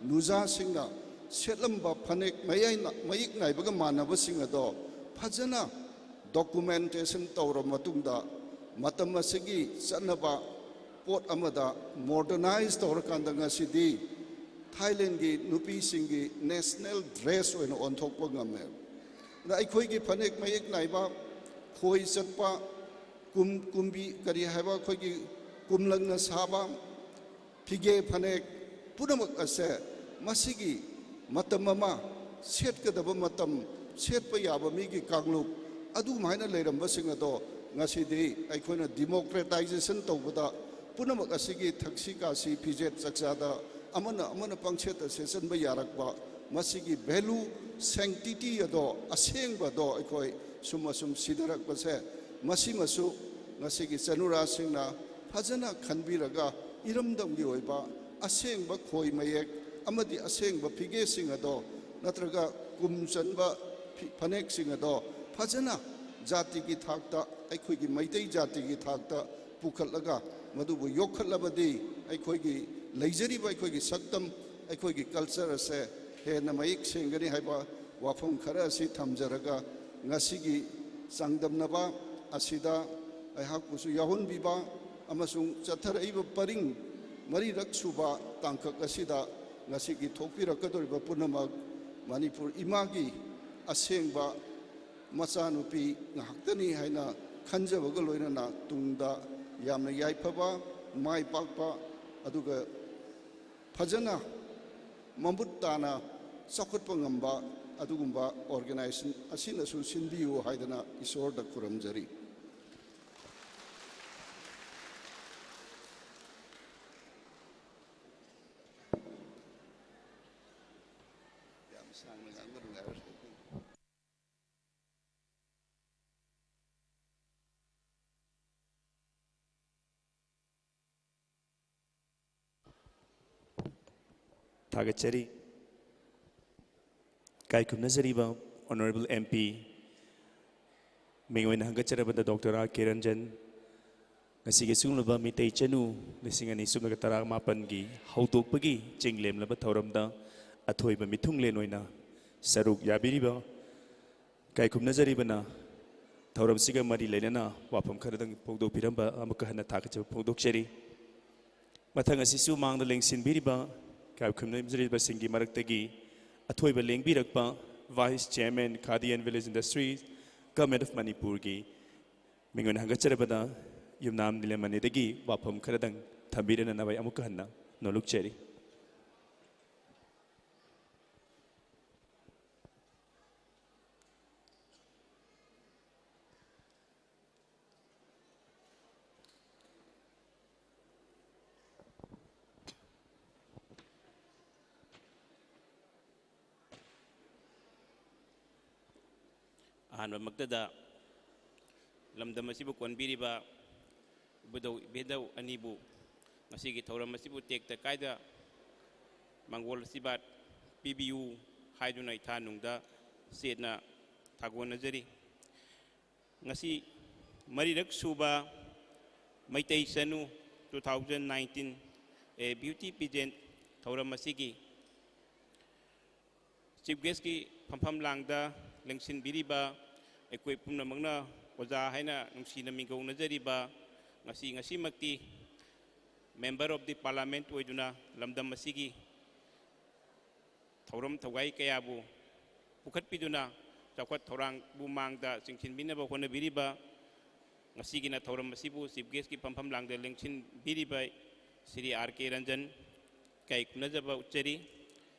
ꯅꯨꯖꯥꯁꯤꯡꯅ ꯁꯦꯠꯂꯝꯕ ꯐꯅꯦꯛ ꯃꯌꯥꯏ-, ꯃꯌꯦꯛ ꯅꯥꯏꯕꯒ ꯃꯥꯟꯅꯕꯁꯤꯡ ꯑꯗꯣ ꯐꯖꯅ ꯗꯣꯀꯨꯃꯦꯟꯇꯦꯁꯟ ꯇꯧꯔꯕ ꯃꯇꯨꯡꯗ, ꯃꯇꯝ ꯑꯁꯤꯒꯤ ꯆꯠꯅꯕ ꯄꯣꯠ ꯑꯃꯗ ꯃꯣꯗꯔꯅꯥꯏꯖ ꯇꯧꯔꯀꯥꯟꯗ, ꯉꯁꯤꯗꯤ ꯊꯥꯏꯂꯦꯟꯒꯤ ꯅꯨꯄꯤꯁꯤꯡꯒꯤ ꯅꯦꯁꯅꯦꯜ ꯗ꯭ꯔꯦꯁ ꯑꯣꯏꯅ ꯑꯣꯟꯊꯣꯛꯄ ꯉꯝꯃꯦ꯫ ꯑꯗ ꯑꯩꯈꯣꯏꯒꯤ ꯐꯅꯦꯛ ꯃꯌꯦꯛ ꯅꯥꯏꯕ, ꯈꯣꯏ ꯆꯠꯄ, ꯀꯨꯝ-, ꯀꯨꯝꯕꯤ, ꯀꯔꯤ ꯍꯥꯏꯕ, ꯑꯩꯈꯣꯏꯒꯤ ꯀꯨꯝꯂꯪꯅ ꯁꯥꯕ ꯐꯤꯒꯦ ꯐꯅꯦꯛ ꯄꯨꯝꯅꯃꯛ ꯑꯁꯦ ꯃꯁꯤꯒꯤ ꯃꯇꯝ ꯑꯃ, ꯁꯦꯠꯀꯗꯕ ꯃꯇꯝ, ꯁꯦꯠꯄ ꯌꯥꯕ ꯃꯤꯒꯤ ꯀꯥꯡꯂꯨꯞ ꯑꯗꯨꯃꯥꯏꯅ ꯂꯩꯔꯝꯕꯁꯤꯡ ꯑꯗꯣ ꯉꯁꯤꯗꯤ ꯑꯩꯈꯣꯏꯅ ꯗꯤꯃꯣꯀ꯭ꯔꯦꯇꯥꯏꯖꯦꯁꯟ ꯇꯧꯕꯗ, ꯄꯨꯝꯅꯃꯛ ꯑꯁꯤꯒꯤ ꯊꯛꯁꯤ ꯈꯥꯁꯤ, ꯐꯤꯖꯦꯠ ꯆꯥꯛꯆꯥꯗ ꯑꯃꯅ ꯑꯃꯅ ꯄꯪꯁꯦꯠꯇ ꯁꯦꯠꯆꯟꯕ ꯌꯥꯔꯛꯄ, ꯃꯁꯤꯒꯤ ꯚꯦꯂꯨ, ꯁꯦꯡꯇꯤꯇꯤ ꯑꯗꯣ, ꯑꯁꯦꯡꯕꯗꯣ ꯑꯩꯈꯣꯏ ꯁꯨꯝ ꯑꯁꯨꯝ ꯁꯤꯊꯔꯛꯄꯁꯦ, ꯃꯁꯤꯃꯁꯨ ꯉꯁꯤꯒꯤ ꯆꯅꯨꯔꯥꯁꯤꯡꯅ ꯐꯖꯅ ꯈꯟꯕꯤꯔꯒ, ꯏꯔꯝꯗꯝꯒꯤ ꯑꯣꯏꯕ ꯑꯁꯦꯡꯕ ꯈꯣꯏ ꯃꯌꯦꯛ ꯑꯃꯗꯤ ꯑꯁꯦꯡꯕ ꯐꯤꯒꯦꯁꯤꯡ ꯑꯗꯣ, ꯅꯠꯇ꯭ꯔꯒ ꯀꯨꯝ ꯆꯟꯕ ꯐꯤ-, ꯐꯅꯦꯛꯁꯤꯡ ꯑꯗꯣ ꯐꯖꯅ ꯖꯥꯇꯤꯒꯤ ꯊꯥꯛꯇ, ꯑꯩꯈꯣꯏꯒꯤ ꯃꯩꯇꯩ ꯖꯥꯇꯤꯒꯤ ꯊꯥꯛꯇ ꯄꯨꯈꯠꯂꯒ, ꯃꯗꯨꯕꯨ ꯌꯣꯛꯈꯠꯂꯕꯗꯤ ꯑꯩꯈꯣꯏꯒꯤ ꯂꯩꯖꯔꯤꯕ ꯑꯩꯈꯣꯏꯒꯤ ꯁꯛꯇꯝ, ꯑꯩꯈꯣꯏꯒꯤ ꯀꯜꯆꯔ ꯑꯁꯦ ꯍꯦꯟꯅ ꯃꯌꯦꯛ ꯁꯦꯡꯒꯅꯤ ꯍꯥꯏꯕ ꯋꯥꯐꯝ ꯈꯔ ꯑꯁꯤ ꯊꯝꯖꯔꯒ, ꯉꯁꯤꯒꯤ ꯆꯥꯡꯗꯝꯅꯕ ꯑꯁꯤꯗ ꯑꯩꯍꯥꯛꯄꯨꯁꯨ ꯌꯥꯎꯍꯟꯕꯤꯕ ꯑꯃꯁꯨꯡ ꯆꯠꯊꯔꯛꯏꯕ ꯄꯔꯤꯡ ꯃꯔꯤꯔꯛ ꯁꯨꯕ ꯇꯥꯡꯀꯛ ꯑꯁꯤꯗ ꯉꯁꯤꯒꯤ ꯊꯣꯛꯄꯤꯔꯛꯀꯗꯧꯔꯤꯕ ꯄꯨꯝꯅꯃꯛ ꯃꯅꯤꯄꯨꯔ ꯏꯃꯥꯒꯤ ꯑꯁꯦꯡꯕ ꯃꯆꯥꯅꯨꯄꯤ ꯉꯥꯛꯇꯅꯤ ꯍꯥꯏꯅ ꯈꯟꯖꯕꯒ ꯂꯣꯏꯅꯅ ꯇꯨꯡꯗ ꯌꯥꯝꯅ ꯌꯥꯏꯐꯕ, ꯃꯥꯏ ꯄꯥꯛꯄ, ꯑꯗꯨꯒ ꯐꯖꯅ ꯃꯃꯨꯠ ꯇꯥꯅ ꯆꯥꯎꯈꯠꯄ ꯉꯝꯕ ꯑꯗꯨꯒꯨꯝꯕ ꯑꯣꯔꯒꯅꯥꯏꯖꯦꯁꯟ ꯑꯁꯤꯅꯁꯨ ꯁꯤꯟꯕꯤꯌꯨ ꯍꯥꯏꯗꯅ ꯏꯁꯣꯔꯗ ꯈꯨꯔꯨꯝꯖꯔꯤ꯫ ꯌꯥꯝ ꯁꯥꯡꯅ ꯉꯥꯡꯕ ꯅꯨꯡꯉꯥꯏꯔꯣꯏ꯫ ꯊꯥꯒꯠꯆꯔꯤ꯫ ꯏꯀꯥꯏ ꯈꯨꯝꯅꯖꯔꯤꯕ Honourable M P, ꯃꯤꯡ ꯑꯣꯏꯅ ꯍꯪꯒꯠꯆꯔꯕꯗ Doctor R K Ranjan, ꯉꯁꯤꯒꯤ ꯑꯁꯤꯒꯨꯝꯂꯕ ꯃꯤꯇꯩ ꯆꯅꯨ ꯂꯤꯁꯤꯡ ꯑꯅꯤ ꯁꯨꯞꯅꯒ ꯇꯔꯥ ꯃꯥꯄꯟꯒꯤ ꯍꯧꯗꯣꯛꯄꯒꯤ ꯆꯤꯡꯂꯦꯝꯂꯕ ꯊꯧꯔꯝꯗ ꯑꯊꯣꯏꯕ ꯃꯤꯊꯨꯡꯂꯦꯟ ꯑꯣꯏꯅ ꯁꯔꯨꯛ ꯌꯥꯕꯤꯔꯤꯕ ꯏꯀꯥꯏ ꯈꯨꯝꯅꯖꯔꯤꯕꯅ ꯊꯧꯔꯝꯁꯤꯒ ꯃꯔꯤ ꯂꯩꯅꯅ ꯋꯥꯐꯝ ꯈꯔꯗꯪ ꯐꯣꯡꯗꯣꯛꯄꯤꯔꯝꯕ ꯑꯃꯨꯛꯀ ꯍꯟꯅ ꯊꯥꯒꯠꯆꯕ ꯐꯣꯡꯗꯣꯛꯆꯔꯤ꯫ ꯃꯊꯪ ꯑꯁꯤꯁꯨ ꯃꯥꯡꯗ ꯂꯦꯡꯁꯤꯟꯕꯤꯔꯤꯕ ꯏꯀꯥꯏ ꯈꯨꯝꯅꯖꯔꯤꯕꯁꯤꯡꯒꯤ ꯃꯔꯛꯇꯒꯤ ꯑꯊꯣꯏꯕ ꯂꯦꯡꯕꯤꯔꯛꯄ Vice Chairman Khadi and Village Industries Government of ꯃꯅꯤꯄꯨꯔꯒꯤ ꯃꯤꯡ ꯑꯣꯏꯅ ꯍꯪꯒꯠꯆꯔꯕꯗ ꯌꯨꯝꯅꯥꯝ ꯅꯤꯂꯃꯅꯤꯗꯒꯤ ꯋꯥꯐꯝ ꯈꯔꯗꯪ ꯊꯝꯕꯤꯔꯅꯅꯕ ꯑꯩ ꯑꯃꯨꯛꯀ ꯍꯟꯅ ꯅꯣꯂꯨꯛꯆꯔꯤ꯫ ꯑꯍꯥꯟꯕꯃꯛꯇꯗ ꯂꯝꯗꯝ ꯑꯁꯤꯕꯨ ꯀꯣꯟꯕꯤꯔꯤꯕ ꯏꯕꯨꯙꯧ ꯏꯕꯦꯟꯙꯧ ꯑꯅꯤꯕꯨ ꯉꯁꯤꯒꯤ ꯊꯧꯔꯝ ꯑꯁꯤꯕꯨ ꯇꯦꯛꯇ ꯀꯥꯏꯗ ꯃꯪꯒꯣꯜ ꯑꯁꯤꯕꯥꯠ ꯄꯤꯕꯤꯌꯨ ꯍꯥꯏꯗꯨꯅ ꯏꯊꯥ ꯅꯨꯡꯗ ꯆꯦꯠꯅ ꯊꯥꯒꯣꯟꯅꯖꯔꯤ꯫ ꯉꯁꯤ ꯃꯔꯤꯔꯛ ꯁꯨꯕ ꯃꯩꯇꯩ ꯆꯅꯨ two thousand nineteen A Beauty Pageant ꯊꯧꯔꯝ ꯑꯁꯤꯒꯤ ꯆꯤꯐ ꯒꯦꯁꯀꯤ ꯐꯝꯐꯝ ꯂꯥꯡꯗ ꯂꯦꯡꯁꯤꯟꯕꯤꯔꯤꯕ ꯑꯩꯈꯣꯏ ꯄꯨꯝꯅꯃꯛꯅ ꯑꯣꯖꯥ ꯍꯥꯏꯅ ꯅꯨꯡꯁꯤꯅ ꯃꯤꯡꯒꯧꯅꯖꯔꯤꯕ, ꯉꯁꯤ ꯉꯁꯤꯃꯛꯇꯤ Member of the Parliament ꯑꯣꯏꯗꯨꯅ ꯂꯝꯗꯝ ꯑꯁꯤꯒꯤ ꯊꯧꯔꯝ ꯊꯧꯒꯥꯏ ꯀꯌꯥꯕꯨ ꯄꯨꯈꯠꯄꯤꯗꯨꯅ ꯆꯥꯎꯈꯠ ꯊꯧꯔꯥꯡꯕꯨ ꯃꯥꯡꯗ ꯆꯤꯡꯁꯤꯟꯕꯤꯅꯕ ꯍꯣꯠꯅꯕꯤꯔꯤꯕ, ꯉꯁꯤꯒꯤꯅ ꯊꯧꯔꯝ ꯑꯁꯤꯕꯨ ꯆꯤꯐ ꯒꯦꯁꯀꯤ ꯐꯝꯐꯝ ꯂꯥꯡꯗ ꯂꯦꯡꯁꯤꯟꯕꯤꯔꯤꯕ ꯁ꯭ꯔꯤ ꯑꯥꯔ ꯀꯦ ꯔꯟꯖꯟ ꯏꯀꯥꯏ ꯈꯨꯝꯅꯖꯕ ꯎꯠꯆꯔꯤ꯫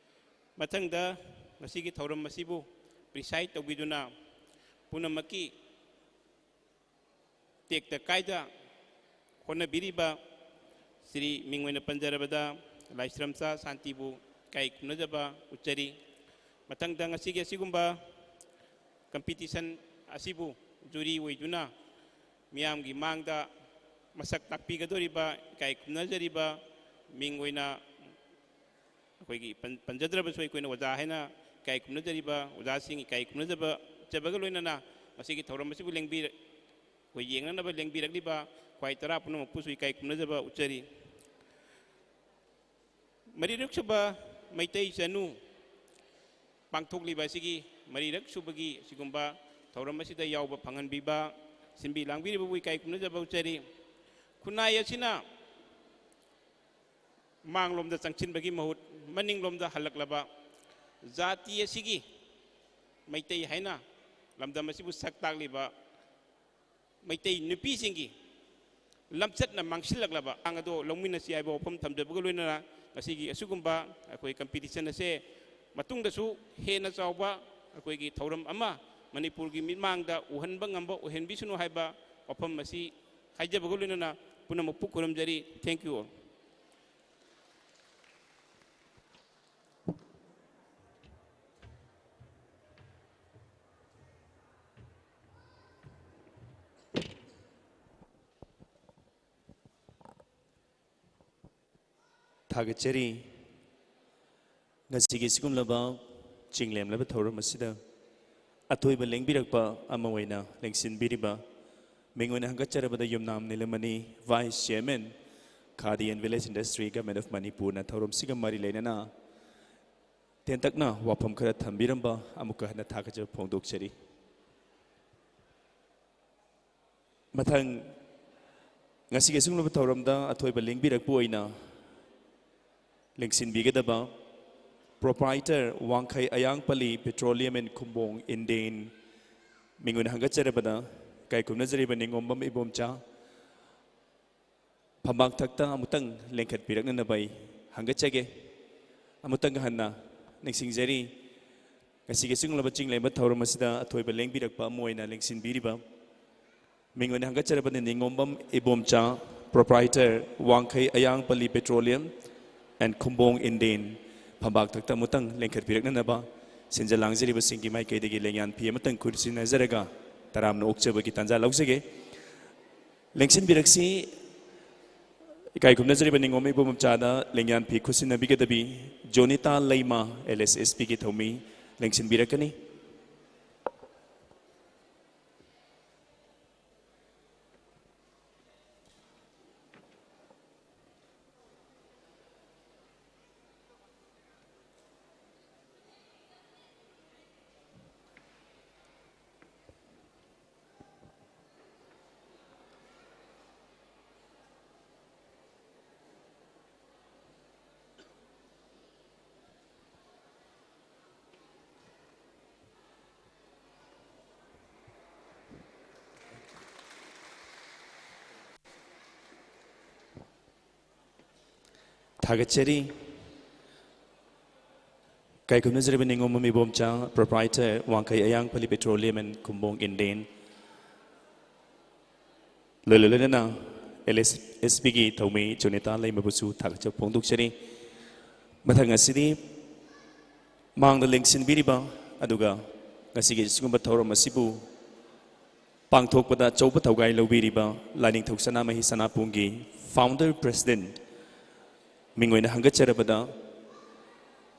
ꯃꯊꯪꯗ ꯉꯁꯤꯒꯤ ꯊꯧꯔꯝ ꯑꯁꯤꯕꯨ ꯄ꯭ꯔꯤꯁꯥꯏꯗ ꯇꯧꯕꯤꯗꯨꯅ ꯄꯨꯝꯅꯃꯛꯀꯤ ꯇꯦꯛꯇ ꯀꯥꯏꯗ ꯍꯣꯠꯅꯕꯤꯔꯤꯕ ꯁ꯭ꯔꯤ ꯃꯤꯡ ꯑꯣꯏꯅ ꯄꯟꯖꯔꯕꯗ ꯂꯥꯏꯁ꯭ꯔꯝꯆꯥ ꯁꯥꯟꯇꯤꯕꯨ ꯏꯀꯥꯏ ꯈꯨꯝꯅꯖꯕ ꯎꯠꯆꯔꯤ꯫ ꯃꯊꯪꯗ ꯉꯁꯤꯒꯤ ꯑꯁꯤꯒꯨꯝꯕ ꯀꯝꯄꯤꯇꯤꯁꯟ ꯑꯁꯤꯕꯨ ꯖꯨꯔꯤ ꯑꯣꯏꯗꯨꯅ ꯃꯤꯌꯥꯝꯒꯤ ꯃꯥꯡꯗ ꯃꯁꯛ ꯇꯥꯛꯄꯤꯒꯗꯧꯔꯤꯕ ꯏꯀꯥꯏ ꯈꯨꯝꯅꯖꯔꯤꯕ ꯃꯤꯡ ꯑꯣꯏꯅ ꯑꯩꯈꯣꯏꯒꯤ ꯄꯟ-, ꯄꯟꯖꯗ꯭ꯔꯕꯁꯨ ꯑꯩꯈꯣꯏꯅ ꯑꯣꯖꯥ ꯍꯥꯏꯅ ꯏꯀꯥꯏ ꯈꯨꯝꯅꯖꯔꯤꯕ ꯑꯣꯖꯥꯁꯤꯡ ꯏꯀꯥꯏ ꯈꯨꯝꯅꯖꯕ ꯎꯠꯆꯕꯒ ꯂꯣꯏꯅꯅ ꯉꯁꯤꯒꯤ ꯊꯧꯔꯝ ꯑꯁꯤꯕꯨ ꯂꯦꯡꯕꯤꯔ-, ꯑꯩꯈꯣꯏ ꯌꯦꯡꯅꯅꯕ ꯂꯦꯡꯕꯤꯔꯛꯂꯤꯕ ꯈ꯭ꯋꯥꯏ ꯇꯔꯥ ꯄꯨꯝꯅꯃꯛꯄꯨꯁꯨ ꯏꯀꯥꯏ ꯈꯨꯝꯅꯖꯕ ꯎꯠꯆꯔꯤ꯫ ꯃꯔꯤꯔꯛ ꯁꯨꯕ ꯃꯩꯇꯩ ꯆꯅꯨ ꯄꯥꯡꯊꯣꯛꯂꯤꯕ ꯑꯁꯤꯒꯤ ꯃꯔꯤꯔꯛ ꯁꯨꯕꯒꯤ ꯑꯁꯤꯒꯨꯝꯕ ꯊꯧꯔꯝ ꯑꯁꯤꯗ ꯌꯥꯎꯕ ꯐꯪꯍꯟꯕꯤꯕ, ꯁꯤꯟꯕꯤ ꯂꯥꯡꯕꯤꯔꯤꯕꯕꯨ ꯏꯀꯥꯏ ꯈꯨꯝꯅꯖꯕ ꯎꯠꯆꯔꯤ꯫ ꯈꯨꯟꯅꯥꯏ ꯑꯁꯤꯅ ꯃꯥꯡꯂꯣꯝꯗ ꯆꯪꯁꯤꯟꯕꯒꯤ ꯃꯍꯨꯠ ꯃꯅꯤꯡꯂꯣꯝꯗ ꯍꯜꯂꯛꯂꯕ ꯖꯥꯇꯤ ꯑꯁꯤꯒꯤ ꯃꯩꯇꯩ ꯍꯥꯏꯅ ꯂꯝꯗꯝ ꯑꯁꯤꯕꯨ ꯁꯛ ꯇꯥꯛꯂꯤꯕ ꯃꯩꯇꯩ ꯅꯨꯄꯤꯁꯤꯡꯒꯤ ꯂꯝꯆꯠꯅ ꯃꯥꯡꯁꯤꯜꯂꯛꯂꯕ ꯊꯥꯡ ꯑꯗꯨ ꯂꯧꯃꯤꯟꯅꯁꯤ ꯍꯥꯏꯕ ꯋꯥꯐꯝ ꯊꯝꯖꯕꯒ ꯂꯣꯏꯅꯅ ꯉꯁꯤꯒꯤ ꯑꯁꯤꯒꯨꯝꯕ ꯑꯩꯈꯣꯏ ꯀꯝꯄꯤꯇꯤꯁꯟ ꯑꯁꯦ ꯃꯇꯨꯡꯗꯁꯨ ꯍꯦꯟꯅ ꯆꯥꯎꯕ ꯑꯩꯈꯣꯏꯒꯤ ꯊꯧꯔꯝ ꯑꯃ ꯃꯅꯤꯄꯨꯔꯒꯤ ꯃꯤꯠꯃꯥꯡꯗ ꯎꯍꯟꯕ ꯉꯝꯕ ꯑꯣꯏꯍꯟꯕꯤꯁꯅꯨ ꯍꯥꯏꯕ ꯋꯥꯐꯝ ꯑꯁꯤ ꯍꯥꯏꯖꯕꯒ ꯂꯣꯏꯅꯅ ꯄꯨꯝꯅꯃꯛꯄꯨ ꯈꯨꯔꯨꯝꯖꯔꯤ꯫ Thank you all. ꯊꯥꯒꯠꯆꯔꯤ꯫ ꯉꯁꯤꯒꯤ ꯁꯤꯒꯨꯝꯂꯕ ꯆꯤꯡꯂꯦꯝꯂꯕ ꯊꯧꯔꯝ ꯑꯁꯤꯗ ꯑꯊꯣꯏꯕ ꯂꯦꯡꯕꯤꯔꯛꯄ ꯑꯃ ꯑꯣꯏꯅ ꯂꯦꯡꯁꯤꯟꯕꯤꯔꯤꯕ ꯃꯤꯡ ꯑꯣꯏꯅ ꯍꯪꯒꯠꯆꯔꯕꯗ ꯌꯨꯝꯅꯥꯝ ꯅꯤꯂꯃꯅꯤ, Vice Chairman, Khadi and Village Industry, Government of ꯃꯅꯤꯄꯨꯔꯅ ꯊꯧꯔꯝꯁꯤꯒ ꯃꯔꯤ ꯂꯩꯅꯅ ꯇꯦꯟꯇꯛꯅ ꯋꯥꯐꯝ ꯈꯔ ꯊꯝꯕꯤꯔꯝꯕ ꯑꯃꯨꯛꯀ ꯍꯟꯅ ꯊꯥꯒꯠꯆꯕ ꯐꯣꯡꯗꯣꯛꯆꯔꯤ꯫ ꯃꯊꯪ, ꯉꯁꯤꯒꯤ ꯑꯁꯤꯒꯨꯝꯂꯕ ꯊꯧꯔꯝꯗ ꯑꯊꯣꯏꯕ ꯂꯦꯡꯕꯤꯔꯛꯄ ꯑꯣꯏꯅ ꯂꯦꯡꯁꯤꯟꯕꯤꯒꯗꯕ proprietor ꯋꯥꯡꯈꯩ ꯑꯌꯥꯡꯄꯜꯂꯤ Petroleum and ꯈꯨꯝꯕꯣꯡ Indian ꯃꯤꯡ ꯑꯣꯏꯅ ꯍꯪꯒꯠꯆꯔꯕꯗ ꯏꯀꯥꯏ ꯈꯨꯝꯅꯖꯔꯤꯕ ꯅꯤꯉꯣꯝꯕꯝ ꯏꯕꯣꯝꯆꯥ ꯐꯝꯕꯥꯛ ꯊꯛꯇ ꯑꯃꯨꯛꯇꯪ ꯂꯦꯡꯈꯠꯄꯤꯔꯛꯅꯅꯕ ꯑꯩ ꯍꯪꯒꯠꯆꯒꯦ꯫ ꯑꯃꯨꯛꯇꯪ ꯍꯟꯅ ꯅꯤꯡꯁꯤꯡꯖꯔꯤ, ꯉꯁꯤꯒꯤ ꯑꯁꯤꯒꯨꯝꯂꯕ ꯆꯤꯡ ꯂꯦꯝꯕ ꯊꯧꯔꯝ ꯑꯁꯤꯗ ꯑꯊꯣꯏꯕ ꯂꯦꯡꯕꯤꯔꯛꯄ ꯑꯃ ꯑꯣꯏꯅ ꯂꯦꯡꯁꯤꯟꯕꯤꯔꯤꯕ ꯃꯤꯡ ꯑꯣꯏꯅ ꯍꯪꯒꯠꯆꯔꯕꯗꯤ ꯅꯤꯉꯣꯝꯕꯝ ꯏꯕꯣꯝꯆꯥ, proprietor, ꯋꯥꯡꯈꯩ ꯑꯌꯥꯡꯄꯜꯂꯤ Petroleum and ꯈꯨꯝꯕꯣꯡ Indian, ꯐꯝꯕꯥꯛ ꯊꯛꯇ ꯑꯃꯨꯛꯇꯪ ꯂꯦꯡꯈꯠꯄꯤꯔꯛꯅꯅꯕ ꯁꯤꯟꯖ ꯂꯥꯡꯖꯔꯤꯕꯁꯤꯡꯒꯤ ꯃꯥꯏꯀꯩꯗꯒꯤ ꯂꯦꯡꯌꯥꯟ ꯐꯤ ꯑꯃꯇꯪ ꯈꯨꯠꯁꯤꯟꯅꯖꯔꯒ ꯇꯔꯥꯝꯅ ꯑꯣꯛꯆꯕꯒꯤ ꯇꯥꯟꯖꯥ ꯂꯧꯖꯒꯦ꯫ ꯂꯦꯡꯁꯤꯟꯕꯤꯔꯛꯁꯤ꯫ ꯏꯀꯥꯏ ꯈꯨꯝꯅꯖꯔꯤꯕ ꯅꯤꯉꯣꯝ ꯏꯕꯣꯝꯆꯥꯗ ꯂꯦꯡꯌꯥꯟ ꯐꯤ ꯈꯨꯠꯁꯤꯟꯅꯕꯤꯒꯗꯕꯤ ꯖꯣꯅꯤꯇꯥ ꯂꯩꯃ, LSSPꯒꯤ ꯊꯧꯃꯤ, ꯂꯦꯡꯁꯤꯟꯕꯤꯔꯛꯀꯅꯤ꯫ ꯊꯥꯒꯠꯆꯔꯤ꯫ ꯏꯀꯥꯏ ꯈꯨꯝꯅꯖꯔꯤꯕ ꯅꯤꯉꯣꯝꯕꯝ ꯏꯕꯣꯝꯆꯥ, proprietor, ꯋꯥꯡꯈꯩ ꯑꯌꯥꯡꯄꯜꯂꯤ Petroleum and ꯈꯨꯝꯕꯣꯡ Indian, ꯂꯣꯏꯅ ꯂꯣꯏꯅꯅ LSSPꯒꯤ ꯊꯧꯃꯤ ꯖꯣꯅꯤꯇꯥ ꯂꯩꯃꯕꯨꯁꯨ ꯊꯥꯒꯠꯆꯕ ꯐꯣꯡꯗꯣꯛꯆꯔꯤ꯫ ꯃꯊꯪ ꯑꯁꯤꯗꯤ ꯃꯥꯡꯗ ꯂꯦꯡꯁꯤꯟꯕꯤꯔꯤꯕ ꯑꯗꯨꯒ ꯉꯁꯤꯒꯤ ꯑꯁꯤꯒꯨꯝꯕ ꯊꯧꯔꯝ ꯑꯁꯤꯕꯨ ꯄꯥꯡꯊꯣꯛꯄꯗ ꯑꯆꯧꯕ ꯊꯧꯒꯥꯏ ꯂꯧꯕꯤꯔꯤꯕ ꯂꯥꯏꯅꯤꯡꯊꯧ ꯁꯅꯥꯃꯍꯤ ꯁꯅꯥꯄꯨꯡꯒꯤ founder president ꯃꯤꯡ ꯑꯣꯏꯅ ꯍꯪꯒꯠꯆꯔꯕꯗ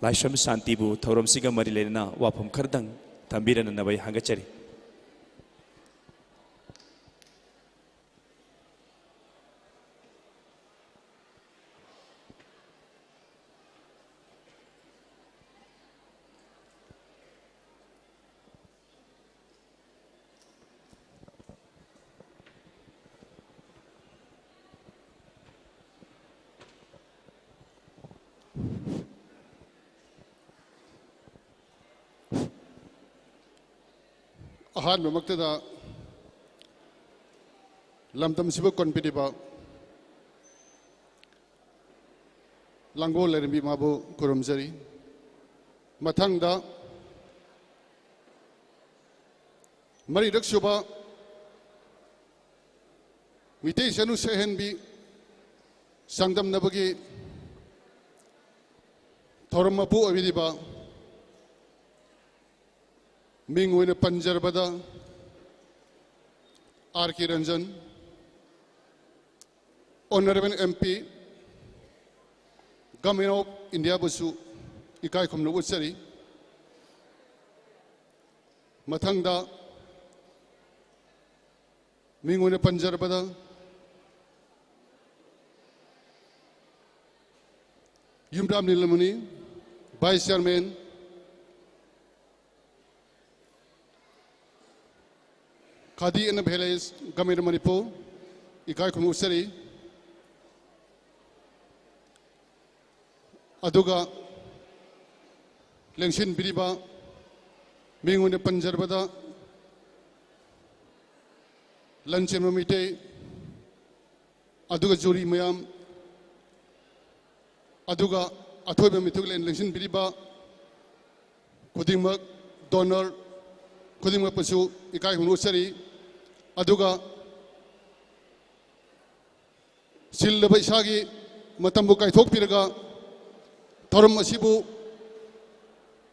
ꯂꯥꯏꯁ꯭ꯔꯝ ꯁꯥꯟꯇꯤꯕꯨ ꯊꯧꯔꯝꯁꯤꯒ ꯃꯔꯤ ꯂꯩꯅꯅ ꯋꯥꯐꯝ ꯈꯔꯗꯪ ꯊꯝꯕꯤꯔꯅꯅꯕ ꯑꯩ ꯍꯪꯒꯠꯆꯔꯤ꯫ ꯑꯍꯥꯟꯕꯃꯛꯇꯗ ꯂꯝꯗꯝꯁꯤꯕꯨ ꯀꯣꯟꯕꯤꯔꯤꯕ ꯂꯥꯡꯒꯣꯜ ꯂꯥꯏꯔꯦꯝꯕꯤ ꯏꯃꯥꯕꯨ ꯈꯨꯔꯨꯝꯖꯔꯤ꯫ ꯃꯊꯪꯗ ꯃꯔꯤꯔꯛ ꯁꯨꯕ ꯃꯤꯇꯩ ꯆꯅꯨ ꯁꯛꯍꯦꯟꯕꯤ ꯆꯥꯡꯗꯝꯅꯕꯒꯤ ꯊꯧꯔꯝ ꯃꯄꯨ ꯑꯣꯏꯕꯤꯔꯤꯕ, ꯃꯤꯡ ꯑꯣꯏꯅ ꯄꯟꯖꯔꯕꯗ, R K Ranjan, Honourable M P, Government of Indiaꯕꯨꯁꯨ ꯏꯀꯥꯏ ꯈꯨꯝꯅꯕ ꯎꯠꯆꯔꯤ꯫ ꯃꯊꯪꯗ ꯃꯤꯡ ꯑꯣꯏꯅ ꯄꯟꯖꯔꯕꯗ, ꯌꯨꯝꯕ꯭ꯔꯥꯝ ꯅꯤꯂꯃꯅꯤ, Vice Chairman, Khadi and Village, Government of Manipur, ꯏꯀꯥꯏ ꯈꯨꯝꯅꯕ ꯎꯠꯆꯔꯤ꯫ ꯑꯗꯨꯒ ꯂꯦꯡꯁꯤꯟꯕꯤꯔꯤꯕ, ꯃꯤꯡ ꯑꯣꯏꯅ ꯄꯟꯖꯔꯕꯗ, ꯂꯟꯆꯦꯟꯕ ꯃꯤꯇꯩ, ꯑꯗꯨꯒ ꯖꯨꯔꯤ ꯃꯌꯥꯝ, ꯑꯗꯨꯒ ꯑꯊꯣꯏꯕ ꯃꯤꯊꯨꯡꯂꯦꯟ ꯂꯦꯡꯁꯤꯟꯕꯤꯔꯤꯕ ꯈꯨꯗꯤꯡꯃꯛ, donor ꯈꯨꯗꯤꯡꯃꯛꯄꯨꯁꯨ ꯏꯀꯥꯏ ꯈꯨꯝꯅꯕ ꯎꯠꯆꯔꯤ꯫ ꯑꯗꯨꯒ ꯆꯤꯜꯂꯕ ꯏꯁꯥꯒꯤ ꯃꯇꯝꯕꯨ ꯀꯥꯏꯊꯣꯛꯄꯤꯔꯒ ꯊꯧꯔꯝ ꯑꯁꯤꯕꯨ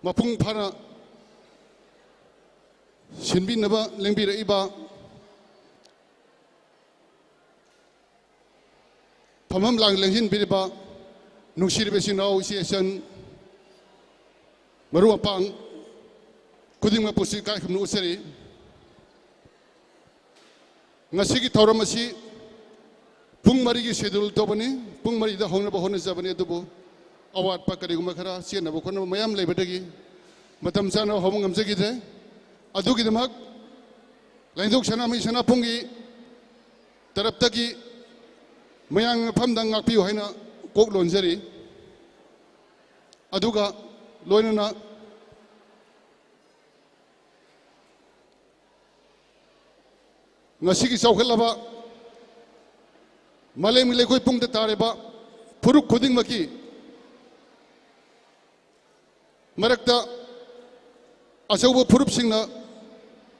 ꯃꯄꯨꯡ ꯐꯥꯅ ꯁꯤꯟꯕꯤꯅꯕ ꯂꯦꯡꯕꯤꯔꯛꯏꯕ, ꯐꯝꯐꯝ ꯂꯥꯡ ꯂꯦꯡꯁꯤꯟꯕꯤꯔꯤꯕ ꯅꯨꯡꯁꯤꯔꯕ ꯏꯆꯤꯟ ꯏꯅꯥꯎ, ꯏꯆꯦ ꯏꯆꯟ, ꯃꯔꯨꯞ ꯃꯄꯥꯡ ꯈꯨꯗꯤꯡꯃꯛꯄꯨꯁꯨ ꯏꯀꯥꯏ ꯈꯨꯝꯅꯕ ꯎꯠꯆꯔꯤ꯫ ꯉꯁꯤꯒꯤ ꯊꯧꯔꯝ ꯑꯁꯤ ꯄꯨꯡ ꯃꯔꯤꯒꯤ schedule ꯇꯧꯕꯅꯤ, ꯄꯨꯡ ꯃꯔꯤꯗ ꯍꯧꯅꯕ ꯍꯣꯠꯅꯖꯕꯅꯤ, ꯑꯗꯨꯕꯨ ꯑꯋꯥꯠꯄ ꯀꯔꯤꯒꯨꯝꯕ ꯈꯔ, ꯆꯦꯟꯅꯕ ꯈꯣꯠꯅꯕ ꯃꯌꯥꯝ ꯂꯩꯕꯗꯒꯤ ꯃꯇꯝ ꯆꯥꯅ ꯍꯧꯕ ꯉꯝꯖꯈꯤꯗ꯭ꯔꯦ꯫ ꯑꯗꯨꯒꯤꯗꯃꯛ ꯂꯥꯏꯅꯤꯡꯊꯧ ꯁꯅꯥꯃꯍꯤ ꯁꯅꯥꯄꯨꯡꯒꯤ ꯇꯔꯞꯇꯒꯤ ꯃꯌꯥꯝꯒꯤ ꯃꯐꯝꯗ ꯉꯥꯛꯄꯤꯌꯨ ꯍꯥꯏꯅ ꯀꯣꯛ ꯂꯣꯟꯖꯔꯤ꯫ ꯑꯗꯨꯒ ꯂꯣꯏꯅꯅ ꯉꯁꯤꯒꯤ ꯆꯥꯎꯈꯠꯂꯕ ꯃꯥꯂꯦꯝꯒꯤ ꯂꯩꯀꯣꯏ ꯄꯨꯡꯗ ꯇꯥꯔꯤꯕ ꯐꯨꯔꯨꯞ ꯈꯨꯗꯤꯡꯃꯛꯀꯤ ꯃꯔꯛꯇ ꯑꯆꯧꯕ ꯐꯨꯔꯨꯞꯁꯤꯡꯅ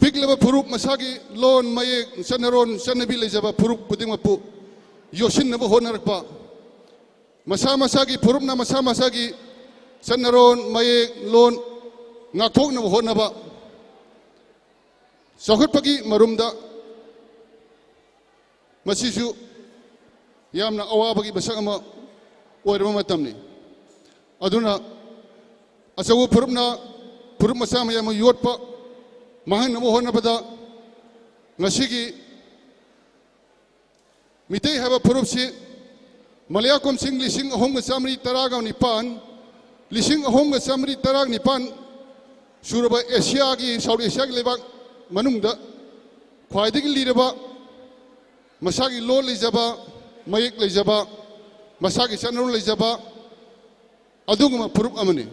ꯄꯤꯛꯂꯕ ꯐꯨꯔꯨꯞ, ꯃꯁꯥꯒꯤ ꯂꯣꯟ, ꯃꯌꯦꯛ, ꯆꯠꯅꯔꯣꯟ, ꯆꯠꯅꯕꯤ ꯂꯩꯖꯕ ꯐꯨꯔꯨꯞ ꯈꯨꯗꯤꯡꯃꯛꯄꯨ ꯌꯣꯠꯁꯤꯟꯅꯕ ꯍꯣꯠꯅꯔꯛꯄ, ꯃꯁꯥ ꯃꯁꯥꯒꯤ ꯐꯨꯔꯨꯞꯅ ꯃꯁꯥ ꯃꯁꯥꯒꯤ ꯆꯠꯅꯔꯣꯟ, ꯃꯌꯦꯛ, ꯂꯣꯟ ꯉꯥꯛꯊꯣꯛꯅꯕ ꯍꯣꯠꯅꯕ, ꯆꯥꯎꯈꯠꯄꯒꯤ ꯃꯔꯨꯝꯗ ꯃꯁꯤꯁꯨ ꯌꯥꯝꯅ ꯑꯋꯥꯕꯒꯤ ꯃꯁꯛ ꯑꯃ ꯑꯣꯏꯔꯕ ꯃꯇꯝꯅꯤ꯫ ꯑꯗꯨꯅ ꯑꯆꯧꯕ ꯐꯨꯔꯨꯞꯅ ꯐꯨꯔꯨꯞ ꯃꯆꯥ ꯃꯌꯥꯝ ꯑꯃ ꯌꯣꯠꯄ ꯃꯥꯡꯍꯟꯅꯕ ꯍꯣꯠꯅꯕꯗ ꯉꯁꯤꯒꯤ ꯃꯤꯇꯩ ꯍꯥꯏꯕ ꯐꯨꯔꯨꯞꯁꯤ ꯃꯂꯌꯥ ꯀꯨꯝꯁꯤꯡ ꯂꯤꯁꯤꯡ ꯑꯍꯨꯝꯒ ꯆꯥꯃꯔꯤ ꯇꯔꯥꯒ ꯅꯤꯄꯥꯟ, ꯂꯤꯁꯤꯡ ꯑꯍꯨꯝꯒ ꯆꯥꯃꯔꯤ ꯇꯔꯥꯅꯤꯄꯥꯟ ꯁꯨꯔꯕ ꯑꯦꯁꯤꯌꯥꯒꯤ, ꯁꯥꯎꯠ ꯑꯦꯁꯤꯌꯥꯒꯤ ꯂꯩꯕꯥꯛ ꯃꯅꯨꯡꯗ ꯈ꯭ꯋꯥꯏꯗꯒꯤ ꯂꯤꯔꯕ, ꯃꯁꯥꯒꯤ ꯂꯣꯟ ꯂꯩꯖꯕ, ꯃꯌꯦꯛ ꯂꯩꯖꯕ, ꯃꯁꯥꯒꯤ ꯆꯠꯅꯔꯣꯜ ꯂꯩꯖꯕ ꯑꯗꯨꯒꯨꯝꯕ ꯐꯨꯔꯨꯞ ꯑꯃꯅꯤ꯫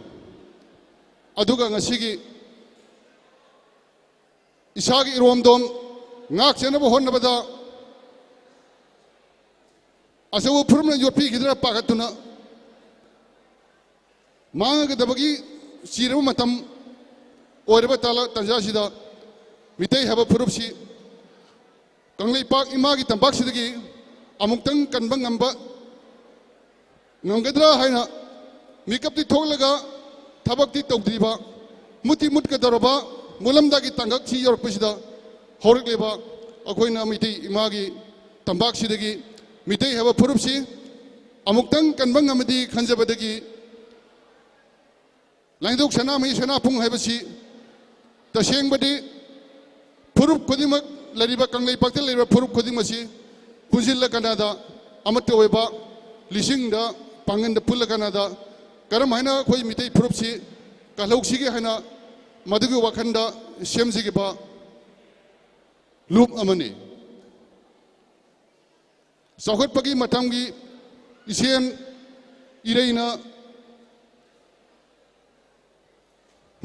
ꯑꯗꯨꯒ ꯉꯁꯤꯒꯤ ꯏꯁꯥꯒꯤ ꯏꯔꯣꯝꯗꯣꯝ ꯉꯥꯛꯆꯅꯕ ꯍꯣꯠꯅꯕꯗ ꯑꯆꯧꯕ ꯐꯨꯔꯨꯞꯅ ꯌꯣꯠꯄꯤꯈꯤꯗ꯭ꯔꯥ ꯄꯥꯈꯠꯇꯨꯅ ꯃꯥꯡꯉꯒꯗꯕꯒꯤ ꯆꯤꯔꯕ ꯃꯇꯝ ꯑꯣꯏꯔꯕ ꯇꯥꯂ-, ꯇꯥꯟꯖꯥꯁꯤꯗ ꯃꯤꯇꯩ ꯍꯥꯏꯕ ꯐꯨꯔꯨꯞꯁꯤ ꯀꯪꯂꯩꯄꯥꯛ ꯏꯃꯥꯒꯤ ꯇꯝꯄꯥꯛꯁꯤꯗꯒꯤ ꯑꯃꯨꯛꯇꯪ ꯀꯟꯕ ꯉꯝꯕ ꯉꯝꯒꯗ꯭ꯔꯥ ꯍꯥꯏꯅ ꯃꯤꯀꯞꯇꯤ ꯊꯣꯛꯂꯒ ꯊꯕꯛꯇꯤ ꯇꯧꯗ꯭ꯔꯤꯕ, ꯃꯨꯠꯇꯤ ꯃꯨꯠꯀꯗꯧꯔꯕ ꯃꯨꯠꯂꯝꯗꯥꯏꯒꯤ ꯇꯥꯡꯀꯛꯁꯤ ꯌꯧꯔꯛꯄꯁꯤꯗ ꯍꯧꯔꯛꯂꯤꯕ ꯑꯩꯈꯣꯏꯅ ꯃꯤꯇꯩ ꯏꯃꯥꯒꯤ ꯇꯝꯄꯥꯛꯁꯤꯗꯒꯤ ꯃꯤꯇꯩ ꯍꯥꯏꯕ ꯐꯨꯔꯨꯞꯁꯤ ꯑꯃꯨꯛꯇꯪ ꯀꯟꯕ ꯉꯝꯃꯗꯤ ꯈꯟꯖꯕꯗꯒꯤ ꯂꯥꯏꯅꯤꯡꯊꯧ ꯁꯅꯥꯃꯍꯤ ꯁꯅꯥꯄꯨꯡ ꯍꯥꯏꯕꯁꯤ ꯇꯁꯦꯡꯕꯗꯤ ꯐꯨꯔꯨꯞ ꯈꯨꯗꯤꯡꯃꯛ ꯂꯩꯔꯤꯕ, ꯀꯪꯂꯩꯄꯥꯛꯇ ꯂꯩꯔꯤꯕ ꯐꯨꯔꯨꯞ ꯈꯨꯗꯤꯡꯃꯛꯁꯤ ꯄꯨꯟꯁꯤꯜꯂ ꯀꯅꯥꯗ ꯑꯃꯠꯇ ꯑꯣꯏꯕ ꯂꯤꯁꯤꯡꯗ ꯄꯥꯡꯒꯟꯗ ꯄꯨꯜꯂ ꯀꯅꯥꯗ ꯀꯔꯝ ꯍꯥꯏꯅ ꯑꯩꯈꯣꯏ ꯃꯤꯇꯩ ꯐꯨꯔꯨꯞꯁꯤ ꯀꯜꯍꯧꯁꯤꯒꯦ ꯍꯥꯏꯅ ꯃꯗꯨꯒꯤ ꯋꯥꯈꯜꯗ ꯁꯦꯝꯖꯈꯤꯕ ꯂꯨꯞ ꯑꯃꯅꯤ꯫ ꯆꯥꯎꯈꯠꯄꯒꯤ ꯃꯇꯝꯒꯤ ꯏꯁꯦꯟ ꯏꯔꯩꯅ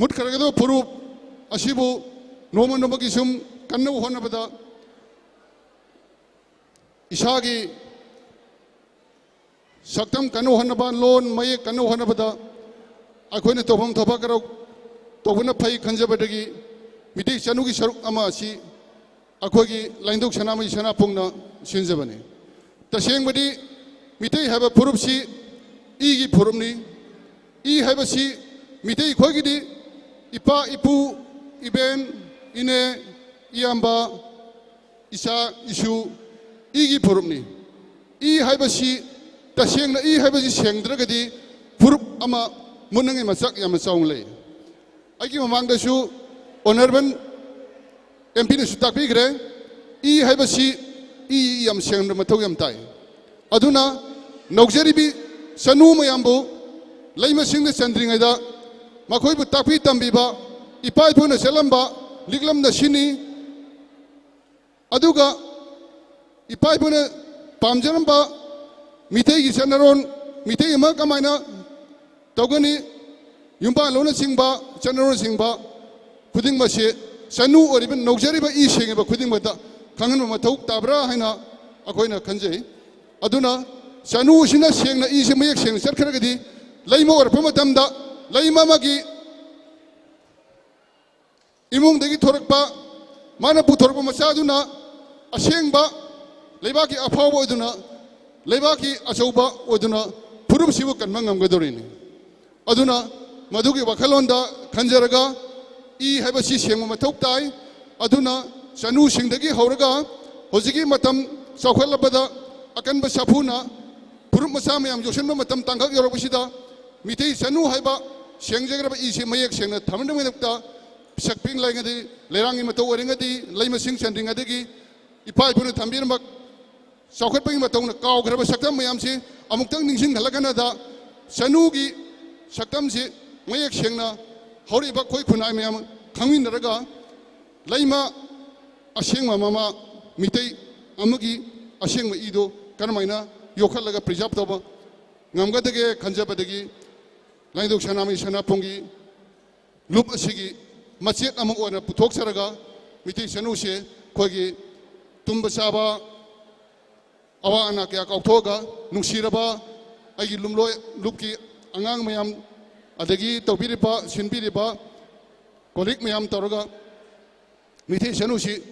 ꯃꯨꯠꯈ꯭ꯔꯒꯗꯕ ꯐꯨꯔꯨꯞ ꯑꯁꯤꯕꯨ ꯅꯣꯡꯃ ꯅꯣꯡꯃꯒꯤ ꯁꯨꯝ ꯀꯟꯅꯕ ꯍꯣꯠꯅꯕꯗ ꯏꯁꯥꯒꯤ ꯁꯛꯇꯝ ꯀꯟꯅ ꯍꯣꯠꯅꯕ, ꯂꯣꯟ ꯃꯌꯦꯛ ꯀꯟꯅ ꯍꯣꯠꯅꯕꯗ ꯑꯩꯈꯣꯏꯅ ꯇꯧꯐꯝ ꯊꯣꯛꯄ ꯈꯔ ꯇꯧꯕꯅ ꯐꯩ ꯈꯟꯖꯕꯗꯒꯤ ꯃꯤꯇꯩ ꯆꯅꯨꯒꯤ ꯁꯔꯨꯛ ꯑꯃ ꯑꯁꯤ ꯑꯩꯈꯣꯏꯒꯤ ꯂꯥꯏꯅꯤꯡꯊꯧ ꯁꯅꯥꯃꯍꯤ ꯁꯅꯥꯄꯣꯡꯅ ꯁꯤꯟꯖꯕꯅꯤ꯫ ꯇꯁꯦꯡꯕꯗꯤ ꯃꯤꯇꯩ ꯍꯥꯏꯕ ꯐꯨꯔꯨꯞꯁꯤ ꯏꯒꯤ ꯐꯨꯔꯨꯞꯅꯤ꯫ ꯏ ꯍꯥꯏꯕꯁꯤ ꯃꯤꯇꯩ ꯑꯩꯈꯣꯏꯒꯤꯗꯤ ꯏꯄꯥ, ꯏꯄꯨ, ꯏꯕꯦꯟ, ꯏꯅꯦ, ꯏꯌꯥꯝꯕ, ꯏꯆꯥ, ꯏꯁꯨ, ꯏꯒꯤ ꯐꯨꯔꯨꯞꯅꯤ꯫ ꯏ ꯍꯥꯏꯕꯁꯤ, ꯇꯁꯦꯡꯅ ꯏ ꯍꯥꯏꯕꯁꯤ ꯁꯦꯡꯗ꯭ꯔꯒꯗꯤ ꯐꯨꯔꯨꯞ ꯑꯃ ꯃꯨꯠꯅꯉꯩ ꯃꯆꯥꯛ ꯌꯥꯝꯅ ꯆꯥꯎꯅ ꯂꯩ꯫ ꯑꯩꯒꯤ ꯃꯃꯥꯡꯗꯁꯨ ꯑꯣꯅꯔꯦꯕꯜ ꯑꯦꯝ ꯄꯤꯅꯁꯨ ꯇꯥꯛꯄꯤꯈ꯭ꯔꯦ, ꯏ ꯍꯥꯏꯕꯁꯤ ꯏ ꯌꯥꯝ ꯁꯦꯡꯕ ꯃꯊꯧ ꯌꯥꯝ ꯇꯥꯏ꯫ ꯑꯗꯨꯅ ꯅꯧꯖꯔꯤꯕꯤ ꯆꯅꯨ ꯃꯌꯥꯝꯕꯨ ꯂꯩꯃꯁꯤꯡꯗ ꯆꯟꯗ꯭ꯔꯤꯉꯩꯗ ꯃꯈꯣꯏꯕꯨ ꯇꯥꯛꯄꯤ ꯇꯝꯕꯤꯕ, ꯏꯄꯥ ꯏꯄꯨꯅ ꯆꯠꯂꯝꯕ ꯂꯤꯛꯂꯝꯅ ꯁꯤꯅꯤ꯫ ꯑꯗꯨꯒ ꯏꯄꯥ ꯏꯄꯨꯅ ꯄꯥꯝꯖꯔꯝꯕ ꯃꯤꯇꯩꯒꯤ ꯆꯠꯅꯔꯣꯟ, ꯃꯤꯇꯩ ꯑꯃ ꯀꯃꯥꯏꯅ ꯇꯧꯒꯅꯤ, ꯌꯨꯝꯕꯥꯜꯂꯣꯟꯅꯆꯤꯡꯕ, ꯆꯠꯅꯔꯣꯟꯅꯆꯤꯡꯕ ꯈꯨꯗꯤꯡꯃꯛꯁꯦ ꯆꯅꯨ ꯑꯣꯏꯔꯤꯕ, ꯅꯧꯖꯔꯤꯕ ꯏ ꯁꯦꯡꯉꯤꯕ ꯈꯨꯗꯤꯡꯃꯛꯇ ꯈꯪꯍꯟꯕ ꯃꯊꯧ ꯇꯥꯕ꯭ꯔꯥ ꯍꯥꯏꯅ ꯑꯩꯈꯣꯏꯅ ꯈꯟꯖꯩ꯫ ꯑꯗꯨꯅ ꯆꯅꯨꯁꯤꯅ ꯁꯦꯡꯅ, ꯏꯁꯦ ꯃꯌꯦꯛ ꯁꯦꯡꯅ ꯆꯠꯈ꯭ꯔꯒꯗꯤ ꯂꯩꯃ ꯑꯣꯏꯔꯛꯄ ꯃꯇꯝꯗ ꯂꯩꯃ ꯑꯃꯒꯤ ꯏꯃꯨꯡꯗꯒꯤ ꯊꯣꯔꯛꯄ, ꯃꯥꯅ ꯄꯨꯊꯣꯔꯛꯄ ꯃꯆꯥꯗꯨꯅ ꯑꯁꯦꯡꯕ ꯂꯩꯕꯥꯛꯀꯤ ꯑꯐꯥꯎꯕ ꯑꯣꯏꯗꯨꯅ, ꯂꯩꯕꯥꯛꯀꯤ ꯑꯆꯧꯕ ꯑꯣꯏꯗꯨꯅ ꯐꯨꯔꯨꯞꯁꯤꯕꯨ ꯀꯟꯕ ꯉꯝꯒꯗꯧꯔꯤꯅꯤ꯫ ꯑꯗꯨꯅ ꯃꯗꯨꯒꯤ ꯋꯥꯈꯜꯂꯣꯟꯗ ꯈꯟꯖꯔꯒ ꯏ ꯍꯥꯏꯕꯁꯤ ꯁꯦꯡꯕ ꯃꯊꯧ ꯇꯥꯏ꯫ ꯑꯗꯨꯅ ꯆꯅꯨꯁꯤꯡꯗꯒꯤ ꯍꯧꯔꯒ ꯍꯧꯖꯤꯛꯀꯤ ꯃꯇꯝ ꯆꯥꯎꯈꯠꯂꯛꯄꯗ ꯑꯀꯟꯕ ꯁꯥꯐꯨꯅ ꯐꯨꯔꯨꯞ ꯃꯆꯥ ꯃꯌꯥꯝ ꯌꯣꯛꯁꯤꯟꯕ ꯃꯇꯝ ꯇꯥꯡꯀꯛ ꯌꯧꯔꯛꯄꯁꯤꯗ ꯃꯤꯇꯩ ꯆꯅꯨ ꯍꯥꯏꯕ ꯁꯦꯡꯖꯈ꯭ꯔꯕ ꯏꯁꯤ ꯃꯌꯦꯛ ꯁꯦꯡꯅ ꯊꯝꯅꯕꯒꯤꯗꯃꯛꯇ ꯁꯛꯄꯤ ꯂꯩꯉꯩꯗꯤ, ꯂꯩꯔꯥꯡꯒꯤ ꯃꯇꯧ ꯑꯣꯏꯔꯤꯉꯩꯗꯤ, ꯂꯩꯃꯁꯤꯡ ꯆꯟꯗ꯭ꯔꯤꯉꯩꯗꯒꯤ ꯏꯄꯥ ꯏꯄꯨꯅ ꯊꯝꯕꯤꯔꯝꯕ ꯆꯥꯎꯈꯠꯄꯒꯤ ꯃꯇꯧꯅ ꯀꯥꯎꯈ꯭ꯔꯕ ꯁꯛꯇꯝ ꯃꯌꯥꯝꯁꯤ ꯑꯃꯨꯛꯇꯪ ꯅꯤꯡꯁꯤꯡꯍꯜꯂꯀꯥꯟꯗ ꯆꯅꯨꯒꯤ ꯁꯛꯇꯝꯁꯤ ꯃꯌꯦꯛ ꯁꯦꯡꯅ ꯍꯧꯔꯛꯏꯕ ꯑꯩꯈꯣꯏ ꯈꯨꯟꯅꯥꯏ ꯃꯌꯥꯝ ꯈꯪꯃꯤꯟꯅꯔꯒ ꯂꯩꯃ ꯑꯁꯦꯡꯕ ꯃꯃꯥ ꯃꯤꯇꯩ ꯑꯃꯒꯤ ꯑꯁꯦꯡꯕ ꯏꯗꯣ ꯀꯔꯝꯍꯥꯏꯅ ꯌꯣꯛꯈꯠꯂꯒ preserve ꯇꯧꯕ ꯉꯝꯒꯗꯒꯦ ꯈꯟꯖꯕꯗꯒꯤ ꯂꯥꯏꯅꯤꯡꯊꯧ ꯁꯅꯥꯃꯍꯤ ꯁꯅꯥꯄꯣꯡꯒꯤ ꯂꯨꯞ ꯑꯁꯤꯒꯤ ꯃꯆꯦꯠ ꯑꯃ ꯑꯣꯏꯅ ꯄꯨꯊꯣꯛꯆꯔꯒ ꯃꯤꯇꯩ ꯆꯅꯨꯁꯦ ꯑꯩꯈꯣꯏꯒꯤ ꯇꯨꯝꯕ ꯆꯥꯕ, ꯑꯋꯥ ꯑꯅꯥ ꯀꯌꯥ ꯀꯥꯎꯊꯣꯛꯑꯒ, ꯅꯨꯡꯁꯤꯔꯕ ꯑꯩꯒꯤ ꯂꯨꯝꯂꯣꯏ ꯂꯨꯞꯀꯤ ꯑꯉꯥꯡ ꯃꯌꯥꯝ, ꯑꯗꯒꯤ ꯇꯧꯕꯤꯔꯤꯕ, ꯁꯤꯟꯕꯤꯔꯤꯕ ꯀꯣꯂꯤꯛ ꯃꯌꯥꯝ ꯇꯧꯔꯒ ꯃꯤꯊꯦꯏ ꯆꯅꯨꯁꯤ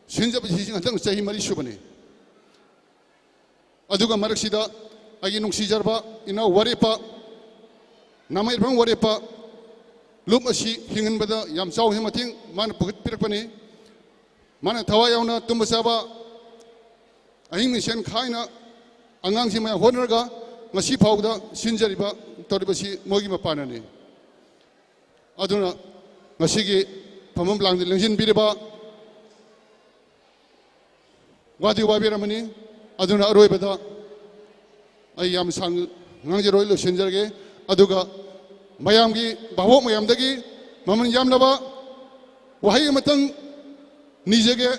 ꯁꯤꯟꯖꯕꯁꯤ ꯍꯟꯗꯛ ꯆꯍꯤ ꯃꯔꯤ ꯁꯨꯕꯅꯤ꯫ ꯑꯗꯨꯒ ꯃꯔꯛꯁꯤꯗ ꯑꯩꯒꯤ ꯅꯨꯡꯁꯤꯖꯔꯕ ꯏꯅꯥꯎ ꯋꯥꯔꯦꯞꯄ, ꯅꯥꯃꯩꯔꯝ ꯋꯥꯔꯦꯞꯄ ꯂꯨꯞ ꯑꯁꯤ ꯍꯤꯡꯍꯟꯕꯗ ꯌꯥꯝ ꯆꯥꯎꯅ ꯃꯇꯦꯡ ꯃꯥꯅ ꯄꯨꯈꯠꯄꯤꯔꯛꯄꯅꯤ꯫ ꯃꯥꯅ ꯊꯋꯥꯏ ꯌꯥꯎꯅ ꯇꯨꯝꯕ ꯆꯥꯕ, ꯑꯍꯤꯡ ꯃꯤꯁꯦꯟ ꯈꯥꯏꯅ ꯑꯉꯥꯡꯁꯤꯡ ꯃꯌꯥꯝ ꯍꯣꯠꯅꯔꯒ ꯉꯁꯤ ꯐꯥꯎꯕꯗ ꯁꯤꯟꯖꯔꯤꯕ, ꯇꯧꯔꯤꯕꯁꯤ ꯃꯣꯏꯒꯤ ꯃꯄꯥꯟꯅꯅꯤ꯫ ꯑꯗꯨꯅ ꯉꯁꯤꯒꯤ ꯐꯝꯐꯝ ꯂꯥꯡꯗ ꯂꯦꯡꯁꯤꯟꯕꯤꯔꯤꯕ ꯋꯥꯗꯤ ꯋꯥꯕꯤꯔꯝꯃꯅꯤ꯫ ꯑꯗꯨꯅ ꯑꯔꯣꯏꯕꯗ ꯑꯩ ꯌꯥꯝ ꯁꯥꯡ ꯉꯥꯡꯖꯔꯣꯏ, ꯂꯣꯏꯁꯤꯟꯖꯔꯒꯦ꯫ ꯑꯗꯨꯒ ꯃꯌꯥꯝꯒꯤ ꯚꯥꯕꯣꯛ ꯃꯌꯥꯝꯗꯒꯤ ꯃꯃꯜ ꯌꯥꯝꯂꯕ ꯋꯥꯍꯩ ꯑꯃꯇꯪ ꯅꯤꯖꯒꯦ꯫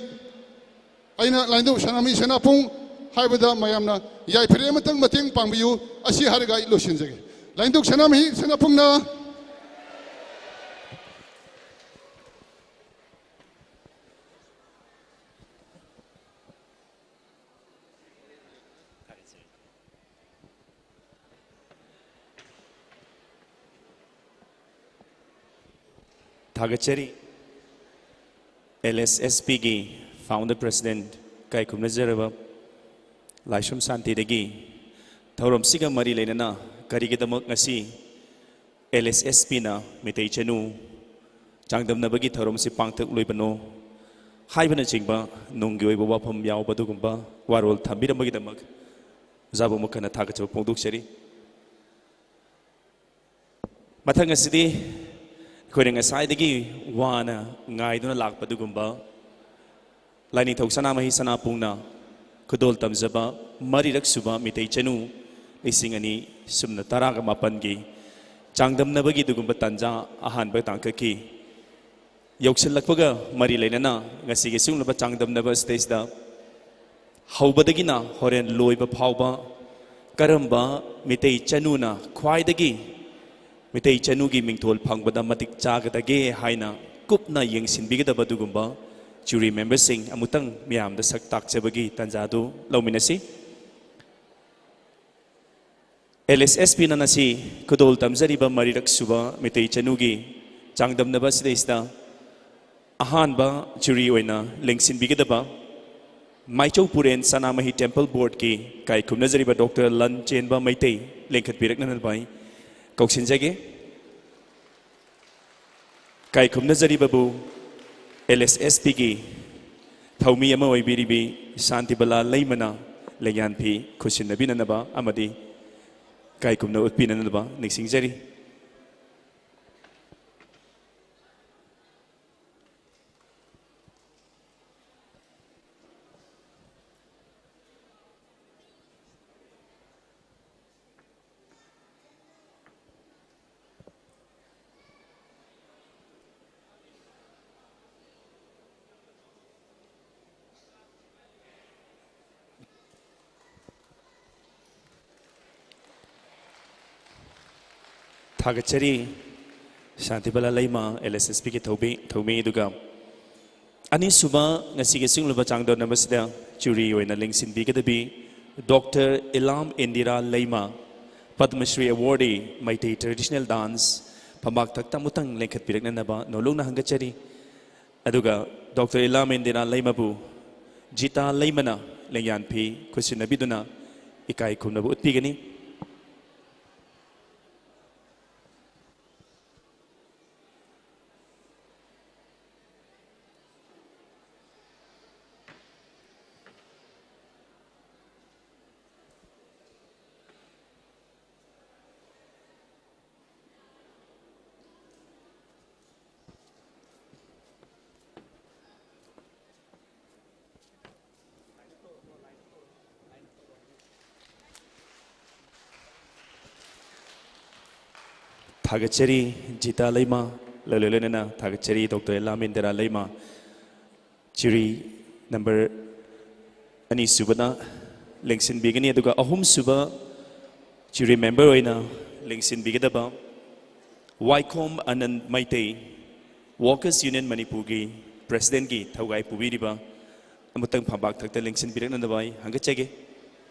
ꯑꯩꯅ ꯂꯥꯏꯅꯤꯡꯊꯧ ꯁꯅꯥꯃꯍꯤ ꯁꯅꯥꯄꯨꯡ ꯍꯥꯏꯕꯗ ꯃꯌꯥꯝꯅ ꯌꯥꯏꯐꯔꯦ ꯑꯃꯇꯪ ꯃꯇꯦꯡ ꯄꯥꯡꯕꯤꯌꯨ꯫ ꯑꯁꯤ ꯍꯥꯏꯔꯒ ꯑꯩ ꯂꯣꯏꯁꯤꯟꯖꯒꯦ꯫ ꯂꯥꯏꯅꯤꯡꯊꯧ ꯁꯅꯥꯃꯍꯤ ꯁꯅꯥꯄꯨꯡꯅ ꯊꯥꯒꯠꯆꯔꯤ꯫ ꯑꯦꯜ ꯑꯦꯁ ꯑꯦꯁ ꯄꯤꯒꯤ founder president ꯏꯀꯥꯏ ꯈꯨꯝꯅꯖꯔꯕ ꯂꯥꯏꯁ꯭ꯔꯝ ꯁꯥꯟꯇꯤꯗꯒꯤ ꯊꯧꯔꯝꯁꯤꯒ ꯃꯔꯤ ꯂꯩꯅꯅ ꯀꯔꯤꯒꯤꯗꯃꯛ ꯉꯁꯤ ꯑꯦꯜ ꯑꯦꯁ ꯑꯦꯁ ꯄꯤꯅ ꯃꯤꯇꯩ ꯆꯅꯨ ꯆꯥꯡꯗꯝꯅꯕꯒꯤ ꯊꯧꯔꯝꯁꯤ ꯄꯥꯡꯊꯣꯛꯂꯣꯏꯕꯅꯣ ꯍꯥꯏꯕꯅꯆꯤꯡꯕ ꯅꯨꯡꯒꯤ ꯑꯣꯏꯕ ꯋꯥꯐꯝ ꯌꯥꯎꯕ ꯑꯗꯨꯒꯨꯝꯕ ꯋꯥꯔꯣꯜ ꯊꯝꯕꯤꯔꯝꯕꯒꯤꯗꯃꯛ ꯑꯣꯖꯥꯕꯨ ꯑꯃꯨꯛ ꯍꯟꯅ ꯊꯥꯒꯠꯆꯕ ꯐꯣꯡꯗꯣꯛꯆꯔꯤ꯫ ꯃꯊꯪ ꯑꯁꯤꯗꯤ ꯑꯩꯈꯣꯏꯅ ꯉꯁꯥꯏꯗꯒꯤ ꯋꯥꯅ ꯉꯥꯏꯗꯨꯅ ꯂꯥꯛꯄ ꯑꯗꯨꯒꯨꯝꯕ ꯂꯥꯏꯅꯤꯡꯊꯧ ꯁꯅꯥꯃꯍꯤ ꯁꯅꯥꯄꯨꯡꯅ ꯈꯨꯗꯣꯜ ꯇꯝꯖꯕ ꯃꯔꯤꯔꯛ ꯁꯨꯕ ꯃꯤꯇꯩ ꯆꯅꯨ ꯂꯤꯁꯤꯡ ꯑꯅꯤ ꯁꯨꯞꯅ ꯇꯔꯥꯒ ꯃꯥꯄꯟꯒꯤ ꯆꯥꯡꯗꯝꯅꯕꯒꯤ ꯑꯗꯨꯒꯨꯝꯕ ꯇꯥꯟꯖꯥ ꯑꯍꯥꯟꯕ ꯇꯥꯡꯀꯛꯀꯤ ꯌꯧꯁꯤꯜꯂꯛꯄꯒ ꯃꯔꯤ ꯂꯩꯅꯅ ꯉꯁꯤꯒꯤ ꯁꯤꯒꯨꯝꯂꯕ ꯆꯥꯡꯗꯝꯅꯕ ꯑꯁꯤꯗꯩꯁꯤꯗ ꯍꯧꯕꯗꯒꯤꯅ ꯍꯣꯔꯦꯟ ꯂꯣꯏꯕ ꯐꯥꯎꯕ ꯀꯔꯝꯕ ꯃꯤꯇꯩ ꯆꯅꯨꯅ ꯈ꯭ꯋꯥꯏꯗꯒꯤ ꯃꯤꯇꯩ ꯆꯅꯨꯒꯤ ꯃꯤꯡꯊꯣꯜ ꯐꯪꯕꯗ ꯃꯇꯤꯛ ꯆꯥꯒꯗꯒꯦ ꯍꯥꯏꯅ ꯀꯨꯞꯅ ꯌꯦꯡꯁꯤꯟꯕꯤꯒꯗꯕ ꯑꯗꯨꯒꯨꯝꯕ ꯖꯨꯔꯤ ꯃꯦꯝꯕꯔꯁꯤꯡ ꯑꯃꯨꯛꯇꯪ ꯃꯤꯌꯥꯝꯗ ꯁꯛ ꯇꯥꯛꯆꯕꯒꯤ ꯇꯥꯟꯖꯥꯗꯨ ꯂꯧꯃꯤꯟꯅꯁꯤ꯫ ꯑꯦꯜ ꯑꯦꯁ ꯑꯦꯁ ꯄꯤꯅ ꯉꯁꯤ ꯈꯨꯗꯣꯜ ꯇꯝꯖꯔꯤꯕ ꯃꯔꯤꯔꯛ ꯁꯨꯕ ꯃꯩꯇꯩ ꯆꯅꯨꯒꯤ ꯆꯥꯡꯗꯝꯅꯕ ꯑꯁꯤꯗꯩꯁꯤꯗ ꯑꯍꯥꯟꯕ ꯖꯨꯔꯤ ꯑꯣꯏꯅ ꯂꯦꯡꯁꯤꯟꯕꯤꯒꯗꯕ ꯃꯥꯏꯆꯧ ꯄꯨꯔꯦꯟ ꯁꯅꯥꯃꯍꯤ ꯇꯦꯝꯄꯜ ꯕꯣꯔꯗꯀꯤ ꯏꯀꯥꯏ ꯈꯨꯝꯅꯖꯔꯤꯕ ꯗꯣꯛꯇꯔ ꯂꯟ ꯆꯦꯟꯕ ꯃꯩꯇꯩ ꯂꯦꯡꯈꯠꯄꯤꯔꯛꯅꯅꯕ ꯑꯩ ꯀꯧꯁꯤꯟꯖꯒꯦ꯫ ꯏꯀꯥꯏ ꯈꯨꯝꯅꯖꯔꯤꯕꯕꯨ ꯑꯦꯜ ꯑꯦꯁ ꯑꯦꯁ ꯄꯤꯒꯤ ꯊꯧꯃꯤ ꯑꯃ ꯑꯣꯏꯕꯤꯔꯤꯕꯤ ꯁꯥꯟꯇꯤꯕꯂꯥ ꯂꯩꯃꯅ ꯂꯦꯡꯌꯥꯟ ꯐꯤ ꯈꯨꯠꯁꯤꯟꯅꯕꯤꯅꯅꯕ ꯑꯃꯗꯤ ꯏꯀꯥꯏ ꯈꯨꯝꯅ ꯎꯠꯄꯤꯅꯅꯕ ꯅꯤꯡꯁꯤꯡꯖꯔꯤ꯫ ꯊꯥꯒꯠꯆꯔꯤ ꯁꯥꯟꯇꯤꯕꯂꯥ ꯂꯩꯃ, ꯑꯦꯜ ꯑꯦꯁ ꯑꯦꯁ ꯄꯤꯒꯤ ꯊꯧꯕꯤ-, ꯊꯧꯃꯤ, ꯑꯗꯨꯒ ꯑꯅꯤꯁꯨꯕ ꯉꯁꯤꯒꯤ ꯁꯤꯡꯂꯨꯕ ꯆꯥꯡꯗꯝꯅꯕꯁꯤꯗ ꯖꯨꯔꯤ ꯑꯣꯏꯅ ꯂꯦꯡꯁꯤꯟꯕꯤꯒꯗꯕꯤ ꯗꯣꯛꯇꯔ ꯏꯂꯥꯝ ꯏꯟꯗꯤꯔꯥ ꯂꯩꯃ, ꯄꯗꯃ ꯁ꯭ꯔꯤ ꯑꯦꯋꯥꯔꯗꯤ, ꯃꯩꯇꯩ ꯇ꯭ꯔꯦꯗꯤꯁꯅꯦꯜ ꯗꯥꯟꯁ, ꯐꯝꯕꯥꯛ ꯊꯛꯇ ꯑꯃꯨꯛꯇꯪ ꯂꯦꯡꯈꯠꯄꯤꯔꯛꯅꯅꯕ ꯅꯣꯂꯨꯛꯅ ꯍꯪꯒꯠꯆꯔꯤ꯫ ꯑꯗꯨꯒ ꯗꯣꯛꯇꯔ ꯏꯂꯥꯝ ꯏꯟꯗꯤꯔꯥ ꯂꯩꯃꯕꯨ ꯖꯤꯇꯥ ꯂꯩꯃꯅ ꯂꯦꯡꯌꯥꯟ ꯐꯤ ꯈꯨꯠꯁꯤꯟꯅꯕꯤꯗꯨꯅ ꯏꯀꯥꯏ ꯈꯨꯝꯅꯕ ꯎꯠꯄꯤꯒꯅꯤ꯫ ꯊꯥꯒꯠꯆꯔꯤ ꯖꯤꯇꯥ ꯂꯩꯃ, ꯂꯣꯏꯅ ꯂꯣꯏꯅꯅ ꯊꯥꯒꯠꯆꯔꯤ ꯗꯣꯛꯇꯔ ꯏꯂꯥꯝ ꯏꯟꯗꯤꯔꯥ ꯂꯩꯃ꯫ ꯖꯨꯔꯤ ꯅꯝꯕꯔ ꯑꯅꯤꯁꯨꯕꯅ ꯂꯦꯡꯁꯤꯟꯕꯤꯒꯅꯤ, ꯑꯗꯨꯒ ꯑꯍꯨꯝꯁꯨꯕ ꯖꯨꯔꯤ ꯃꯦꯝꯕꯔ ꯑꯣꯏꯅ ꯂꯦꯡꯁꯤꯟꯕꯤꯒꯗꯕ ꯋꯥꯏꯈꯣꯝ ꯑꯅꯟ ꯃꯩꯇꯩ, ꯋꯥꯔꯀꯔꯁ ꯌꯨꯅꯤꯌꯟ ꯃꯅꯤꯄꯨꯔꯒꯤ ꯄ꯭ꯔꯦꯁꯤꯗꯦꯟꯒꯤ ꯊꯧꯒꯥꯏ ꯄꯨꯕꯤꯔꯤꯕ ꯑꯃꯇꯪ ꯐꯝꯕꯥꯛ ꯊꯛꯇ ꯂꯦꯡꯁꯤꯟꯕꯤꯔꯛꯅꯅꯕ ꯑꯩ ꯍꯪꯒꯠꯆꯒꯦ꯫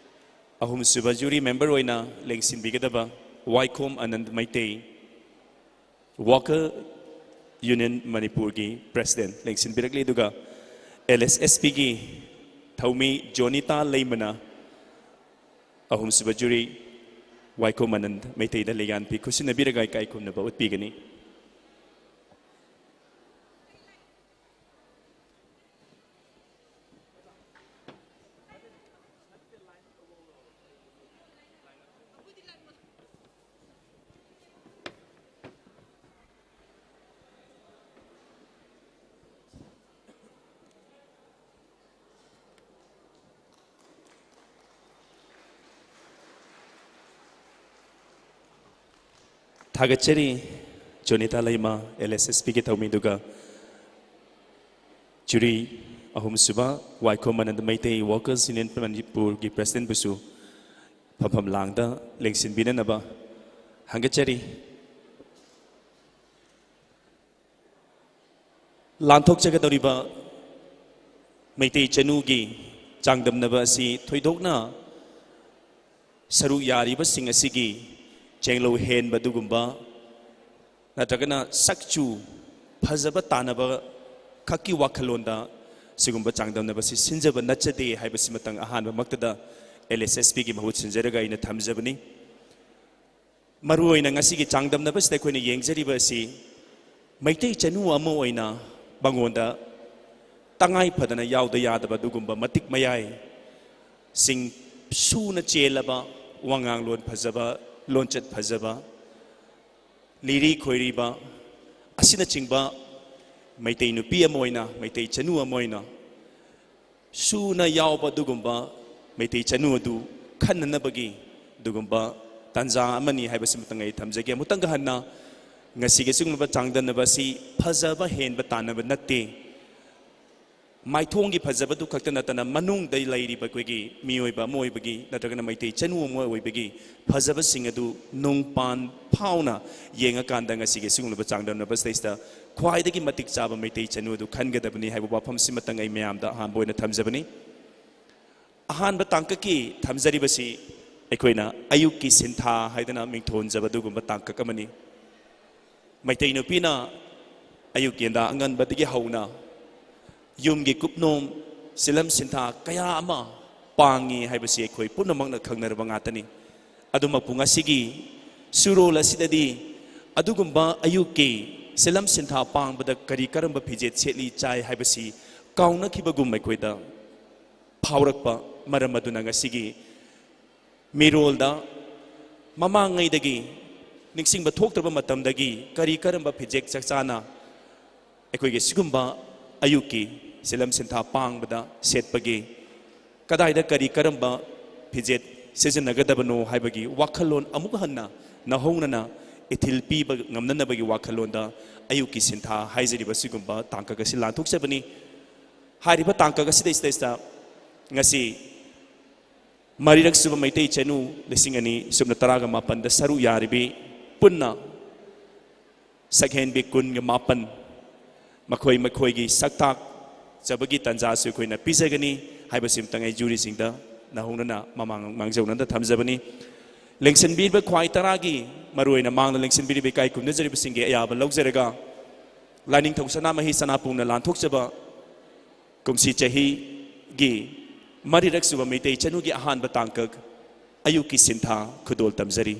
ꯑꯍꯨꯝꯁꯨꯕ ꯖꯨꯔꯤ ꯃꯦꯝꯕꯔ ꯑꯣꯏꯅ ꯂꯦꯡꯁꯤꯟꯕꯤꯒꯗꯕ ꯋꯥꯏꯈꯣꯝ ꯑꯅꯟ ꯃꯩꯇꯩ, ꯋꯥꯀꯔ ꯌꯨꯅꯤꯌꯟ ꯃꯅꯤꯄꯨꯔꯒꯤ ꯄ꯭ꯔꯦꯁꯤꯗꯦꯟ ꯂꯦꯡꯁꯤꯟꯕꯤꯔꯛꯂꯤ꯫ ꯑꯗꯨꯒ ꯑꯦꯜ ꯑꯦꯁ ꯑꯦꯁ ꯄꯤꯒꯤ ꯊꯧꯃꯤ ꯖꯣꯅꯤꯇꯥ ꯂꯩꯃꯅ ꯑꯍꯨꯝꯁꯨꯕ ꯖꯨꯔꯤ ꯋꯥꯏꯈꯣꯝ ꯑꯅꯟ ꯃꯩꯇꯩꯗ ꯂꯩꯌꯥꯟ ꯐꯤ ꯈꯨꯠꯁꯤꯟꯅꯕꯤꯔꯒ ꯏꯀꯥꯏ ꯈꯨꯝꯅꯕ ꯎꯠꯄꯤꯒꯅꯤ꯫ ꯊꯥꯒꯠꯆꯔꯤ꯫ ꯖꯣꯅꯤꯇꯥ ꯂꯩꯃ, ꯑꯦꯜ ꯑꯦꯁ ꯑꯦꯁ ꯄꯤꯒꯤ ꯊꯧꯃꯤꯗꯨꯒ ꯖꯨꯔꯤ ꯑꯍꯨꯝꯁꯨꯕ ꯋꯥꯏꯈꯣꯝ ꯑꯅꯟꯗ ꯃꯩꯇꯩ ꯋꯥꯀꯔꯁ ꯌꯨꯅꯤꯌꯟ ꯃꯅꯤꯄꯨꯔꯒꯤ ꯄ꯭ꯔꯦꯁꯤꯗꯦꯟꯕꯨꯁꯨ ꯐꯝꯐꯝ ꯂꯥꯡꯗ ꯂꯦꯡꯁꯤꯟꯕꯤꯅꯅꯕ ꯍꯪꯒꯠꯆꯔꯤ꯫ ꯂꯥꯟꯊꯣꯛꯆꯒꯗꯧꯔꯤꯕ ꯃꯩꯇꯩ ꯆꯅꯨꯒꯤ ꯆꯥꯡꯗꯝꯅꯕ ꯑꯁꯤ ꯊꯣꯏꯗꯣꯛꯅ ꯁꯔꯨꯛ ꯌꯥꯔꯤꯕꯁꯤꯡ ꯑꯁꯤꯒꯤ ꯆꯦꯡꯂꯧ ꯍꯦꯟꯕ ꯑꯗꯨꯒꯨꯝꯕ ꯅꯠꯇ꯭ꯔꯒꯅ ꯁꯛꯆꯨ ꯐꯖꯕ ꯇꯥꯟꯅꯕ ꯈꯛꯀꯤ ꯋꯥꯈꯜꯂꯣꯟꯗ ꯁꯤꯒꯨꯝꯕ ꯆꯥꯡꯗꯝꯅꯕ ꯑꯁꯤ ꯁꯤꯟꯖꯕ ꯅꯠꯆꯗꯦ ꯍꯥꯏꯕꯁꯤꯃꯇꯪ ꯑꯍꯥꯟꯕꯃꯛꯇꯗ ꯑꯦꯜ ꯑꯦꯁ ꯑꯦꯁ ꯄꯤꯒꯤ ꯃꯍꯨꯠ ꯁꯤꯟꯖꯔꯒ ꯑꯩꯅ ꯊꯝꯖꯕꯅꯤ꯫ ꯃꯔꯨꯑꯣꯏꯅ ꯉꯁꯤꯒꯤ ꯆꯥꯡꯗꯝꯅꯕꯁꯤꯗ ꯑꯩꯈꯣꯏꯅ ꯌꯦꯡꯖꯔꯤꯕ ꯑꯁꯤ ꯃꯩꯇꯩ ꯆꯅꯨ ꯑꯃ ꯑꯣꯏꯅ ꯃꯉꯣꯟꯗ ꯇꯉꯥꯏ ꯐꯗꯅ ꯌꯥꯎꯗ ꯌꯥꯗꯕ ꯑꯗꯨꯒꯨꯝꯕ ꯃꯇꯤꯛ ꯃꯌꯥꯏꯁꯤꯡ ꯁꯨꯅ ꯆꯦꯜꯂꯕ, ꯋꯥꯉꯥꯡꯂꯣꯟ ꯐꯖꯕ, ꯂꯣꯟꯆꯠ ꯐꯖꯕ, ꯂꯤꯔꯤ ꯈꯣꯏꯔꯤꯕ ꯑꯁꯤꯅꯆꯤꯡꯕ ꯃꯩꯇꯩ ꯅꯨꯄꯤ ꯑꯃ ꯑꯣꯏꯅ, ꯃꯩꯇꯩ ꯆꯅꯨ ꯑꯃ ꯑꯣꯏꯅ ꯁꯨꯅ ꯌꯥꯎꯕ ꯑꯗꯨꯒꯨꯝꯕ ꯃꯩꯇꯩ ꯆꯅꯨ ꯑꯗꯨ ꯈꯟꯅꯅꯕꯒꯤ ꯑꯗꯨꯒꯨꯝꯕ ꯇꯥꯟꯖꯥ ꯑꯃꯅꯤ ꯍꯥꯏꯕꯁꯤꯃꯇꯪ ꯑꯩ ꯊꯝꯖꯒꯦ꯫ ꯑꯃꯨꯛꯇꯪꯒ ꯍꯟꯅ ꯉꯁꯤꯒꯤ ꯑꯁꯤꯒꯨꯝꯂꯕ ꯆꯥꯡꯗꯝꯅꯕ ꯑꯁꯤ ꯐꯖꯕ ꯍꯦꯟꯕ ꯇꯥꯟꯅꯕ ꯅꯠꯇꯦ꯫ ꯃꯥꯏꯊꯣꯡꯒꯤ ꯐꯖꯕꯗꯨ ꯈꯛꯇ ꯅꯠꯇꯅ ꯃꯅꯨꯡꯗ ꯂꯩꯔꯤꯕ ꯑꯩꯈꯣꯏꯒꯤ ꯃꯤꯑꯣꯏꯕ ꯑꯃ ꯑꯣꯏꯕꯒꯤ ꯅꯠꯇ꯭ꯔꯒꯅ ꯃꯩꯇꯩ ꯆꯅꯨ ꯑꯃ ꯑꯣꯏꯕꯒꯤ ꯐꯖꯕꯁꯤꯡ ꯑꯗꯨ ꯅꯨꯡꯄꯥꯟ ꯐꯥꯎꯅ ꯌꯦꯡꯉꯀꯥꯟꯗ ꯉꯁꯤꯒꯤ ꯑꯁꯤꯒꯨꯝꯂꯕ ꯆꯥꯡꯗꯝꯅꯕ ꯁꯤꯗꯩꯁꯤꯗ ꯈ꯭ꯋꯥꯏꯗꯒꯤ ꯃꯇꯤꯛ ꯆꯥꯕ ꯃꯩꯇꯩ ꯆꯅꯨ ꯑꯗꯨ ꯈꯟꯒꯗꯕꯅꯤ ꯍꯥꯏꯕ ꯋꯥꯐꯝꯁꯤꯃꯇꯪ ꯑꯩ ꯃꯌꯥꯝꯗ ꯑꯍꯥꯟꯕ ꯑꯣꯏꯅ ꯊꯝꯖꯕꯅꯤ꯫ ꯑꯍꯥꯟꯕ ꯇꯥꯡꯀꯛꯀꯤ ꯊꯝꯖꯔꯤꯕꯁꯤ ꯑꯩꯈꯣꯏꯅ ꯑꯌꯨꯛꯀꯤ ꯁꯤꯟꯊꯥ ꯍꯥꯏꯗꯅ ꯃꯤꯡꯊꯣꯟꯖꯕ ꯑꯗꯨꯒꯨꯝꯕ ꯇꯥꯡꯀꯛ ꯑꯃꯅꯤ꯫ ꯃꯩꯇꯩ ꯅꯨꯄꯤꯅ ꯑꯌꯨꯛ ꯌꯦꯟꯗꯥ ꯑꯉꯟꯕꯗꯒꯤ ꯍꯧꯅ ꯌꯨꯝꯒꯤ ꯀꯨꯞꯅꯣꯝ, ꯁꯤꯂꯝ ꯁꯤꯟꯊꯥ ꯀꯌꯥ ꯑꯃ ꯄꯥꯡꯉꯤ ꯍꯥꯏꯕꯁꯤ ꯑꯩꯈꯣꯏ ꯄꯨꯝꯅꯃꯛꯅ ꯈꯪꯅꯔꯕ ꯉꯥꯛꯇꯅꯤ꯫ ꯑꯗꯨꯃꯛꯄꯨ ꯉꯁꯤꯒꯤ ꯁꯨꯔꯣꯜ ꯑꯁꯤꯗꯗꯤ ꯑꯗꯨꯒꯨꯝꯕ ꯑꯌꯨꯛꯀꯤ ꯁꯤꯂꯝ ꯁꯤꯟꯊꯥ ꯄꯥꯡꯕꯗ ꯀꯔꯤ ꯀꯔꯝꯕ ꯐꯤꯖꯦꯠ ꯁꯦꯠꯂꯤ ꯆꯥꯏ ꯍꯥꯏꯕꯁꯤ ꯀꯥꯎꯅꯈꯤꯕꯒꯨꯝ ꯑꯩꯈꯣꯏꯗ ꯐꯥꯎꯔꯛꯄ ꯃꯔꯝ ꯑꯗꯨꯅ ꯉꯁꯤꯒꯤ ꯃꯤꯔꯣꯜꯗ ꯃꯃꯥꯡꯉꯩꯗꯒꯤ ꯅꯤꯡꯁꯤꯡꯕ ꯊꯣꯛꯇ꯭ꯔꯕ ꯃꯇꯝꯗꯒꯤ ꯀꯔꯤ ꯀꯔꯝꯕ ꯐꯤꯖꯦꯛ ꯆꯥꯛꯆꯥꯅ ꯑꯩꯈꯣꯏꯒꯤ ꯁꯤꯒꯨꯝꯕ ꯑꯌꯨꯛꯀꯤ ꯁꯤꯂꯝ ꯁꯤꯟꯊꯥ ꯄꯥꯡꯕꯗ ꯁꯦꯠꯄꯒꯦ, ꯀꯗꯥꯏꯗ ꯀꯔꯤ ꯀꯔꯝꯕ ꯐꯤꯖꯦꯠ ꯁꯤꯖꯤꯟꯅꯒꯗꯕꯅꯣ ꯍꯥꯏꯕꯒꯤ ꯋꯥꯈꯜꯂꯣꯟ ꯑꯃꯨꯛ ꯍꯟꯅ ꯅꯧꯍꯧꯅꯅ ꯏꯊꯤꯜ ꯄꯤꯕ ꯉꯝꯅꯅꯕꯒꯤ ꯋꯥꯈꯜꯂꯣꯟꯗ ꯑꯌꯨꯛꯀꯤ ꯁꯤꯟꯊꯥ ꯍꯥꯏꯖꯔꯤꯕ ꯁꯤꯒꯨꯝꯕ ꯇꯥꯡꯀꯛ ꯑꯁꯤ ꯂꯥꯟꯊꯣꯛꯆꯕꯅꯤ꯫ ꯍꯥꯏꯔꯤꯕ ꯇꯥꯡꯀꯛ ꯑꯁꯤꯗꯩꯁꯤꯗꯩꯁꯤꯗ ꯉꯁꯤ ꯃꯔꯤꯔꯛ ꯁꯨꯕ ꯃꯩꯇꯩ ꯆꯅꯨ ꯂꯤꯁꯤꯡ ꯑꯅꯤ ꯁꯨꯞꯅ ꯇꯔꯥꯒ ꯃꯥꯄꯟꯗ ꯁꯔꯨꯛ ꯌꯥꯔꯤꯕꯤ ꯄꯨꯟꯅ ꯁꯛꯍꯦꯟꯕꯤ ꯀꯨꯟꯒ ꯃꯥꯄꯟ ꯃꯈꯣꯏ ꯃꯈꯣꯏꯒꯤ ꯁꯛꯇꯥꯛꯆꯕꯒꯤ ꯇꯥꯟꯖꯥꯁꯨ ꯑꯩꯈꯣꯏꯅ ꯄꯤꯖꯒꯅꯤ ꯍꯥꯏꯕꯁꯤꯃꯇꯪ ꯑꯩ ꯖꯨꯔꯤꯁꯤꯡꯗ ꯅꯧꯍꯧꯅꯅ ꯃꯃꯥꯡ ꯃꯥꯡꯖꯧꯅꯅ ꯊꯝꯖꯕꯅꯤ꯫ ꯂꯦꯡꯁꯤꯟꯕꯤꯔꯤꯕ ꯈ꯭ꯋꯥꯏ ꯇꯔꯥꯒꯤ ꯃꯔꯨꯑꯣꯏꯅ ꯃꯥꯡꯗ ꯂꯦꯡꯁꯤꯟꯕꯤꯔꯤꯕ ꯏꯀꯥꯏ ꯈꯨꯝꯅꯖꯔꯤꯕꯁꯤꯡꯒꯤ ꯑꯌꯥꯕ ꯂꯧꯖꯔꯒ ꯂꯥꯏꯅꯤꯡꯊꯧ ꯁꯅꯥꯃꯍꯤ ꯁꯅꯥꯄꯨꯡꯅ ꯂꯥꯟꯊꯣꯛꯆꯕ ꯀꯨꯝꯁꯤ ꯆꯍꯤꯒꯤ ꯃꯔꯤꯔꯛ ꯁꯨꯕ ꯃꯩꯇꯩ ꯆꯅꯨꯒꯤ ꯑꯍꯥꯟꯕ ꯇꯥꯡꯀꯛ ꯑꯌꯨꯛꯀꯤ ꯁꯤꯟꯊꯥ ꯈꯨꯗꯣꯜ ꯇꯝꯖꯔꯤ꯫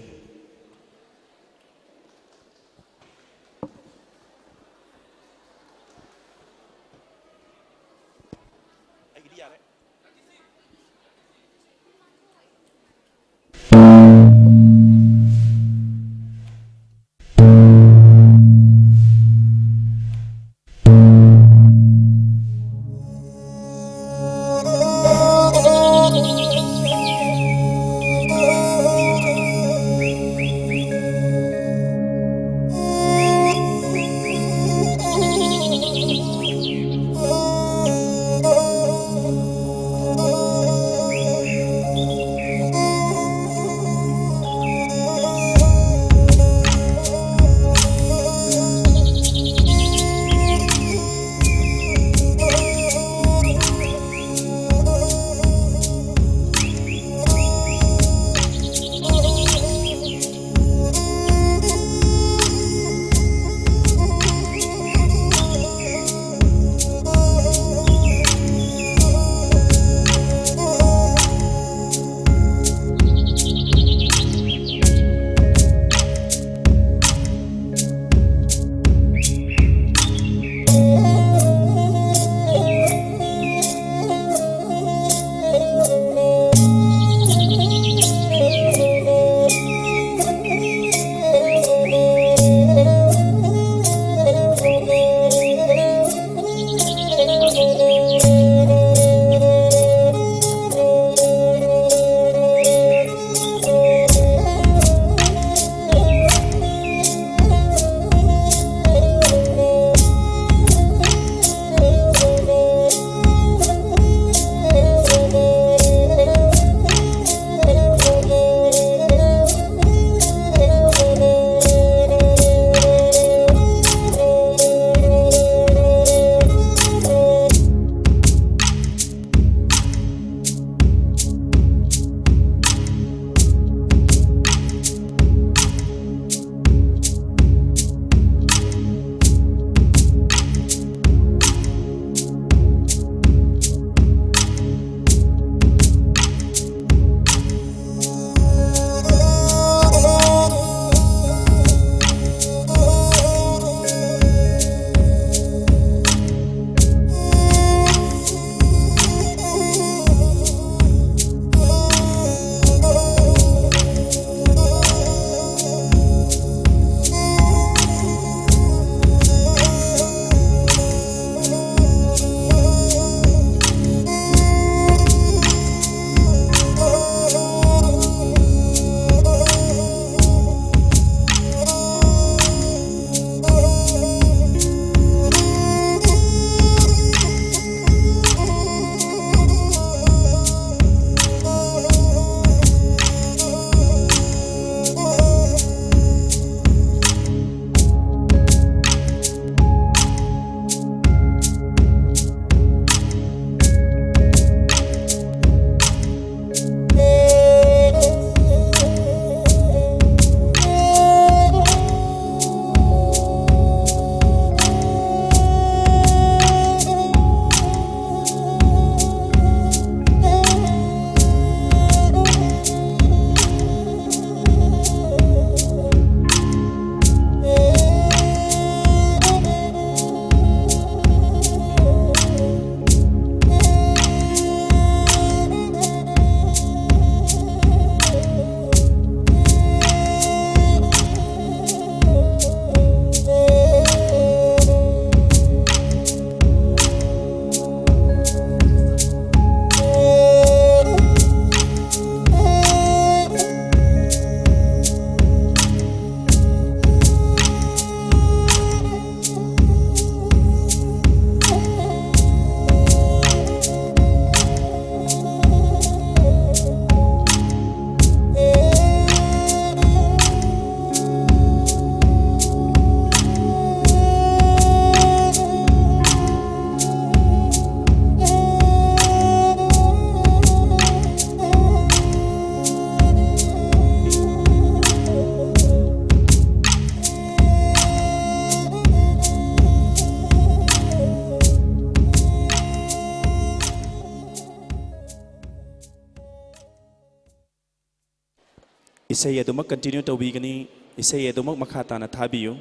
ꯏꯁꯩ ꯑꯗꯨꯃꯛ continue ꯇꯧꯕꯤꯒꯅꯤ꯫ ꯏꯁꯩ ꯑꯗꯨꯃꯛ ꯃꯈꯥ ꯇꯥꯅ ꯊꯥꯕꯤꯌꯨ꯫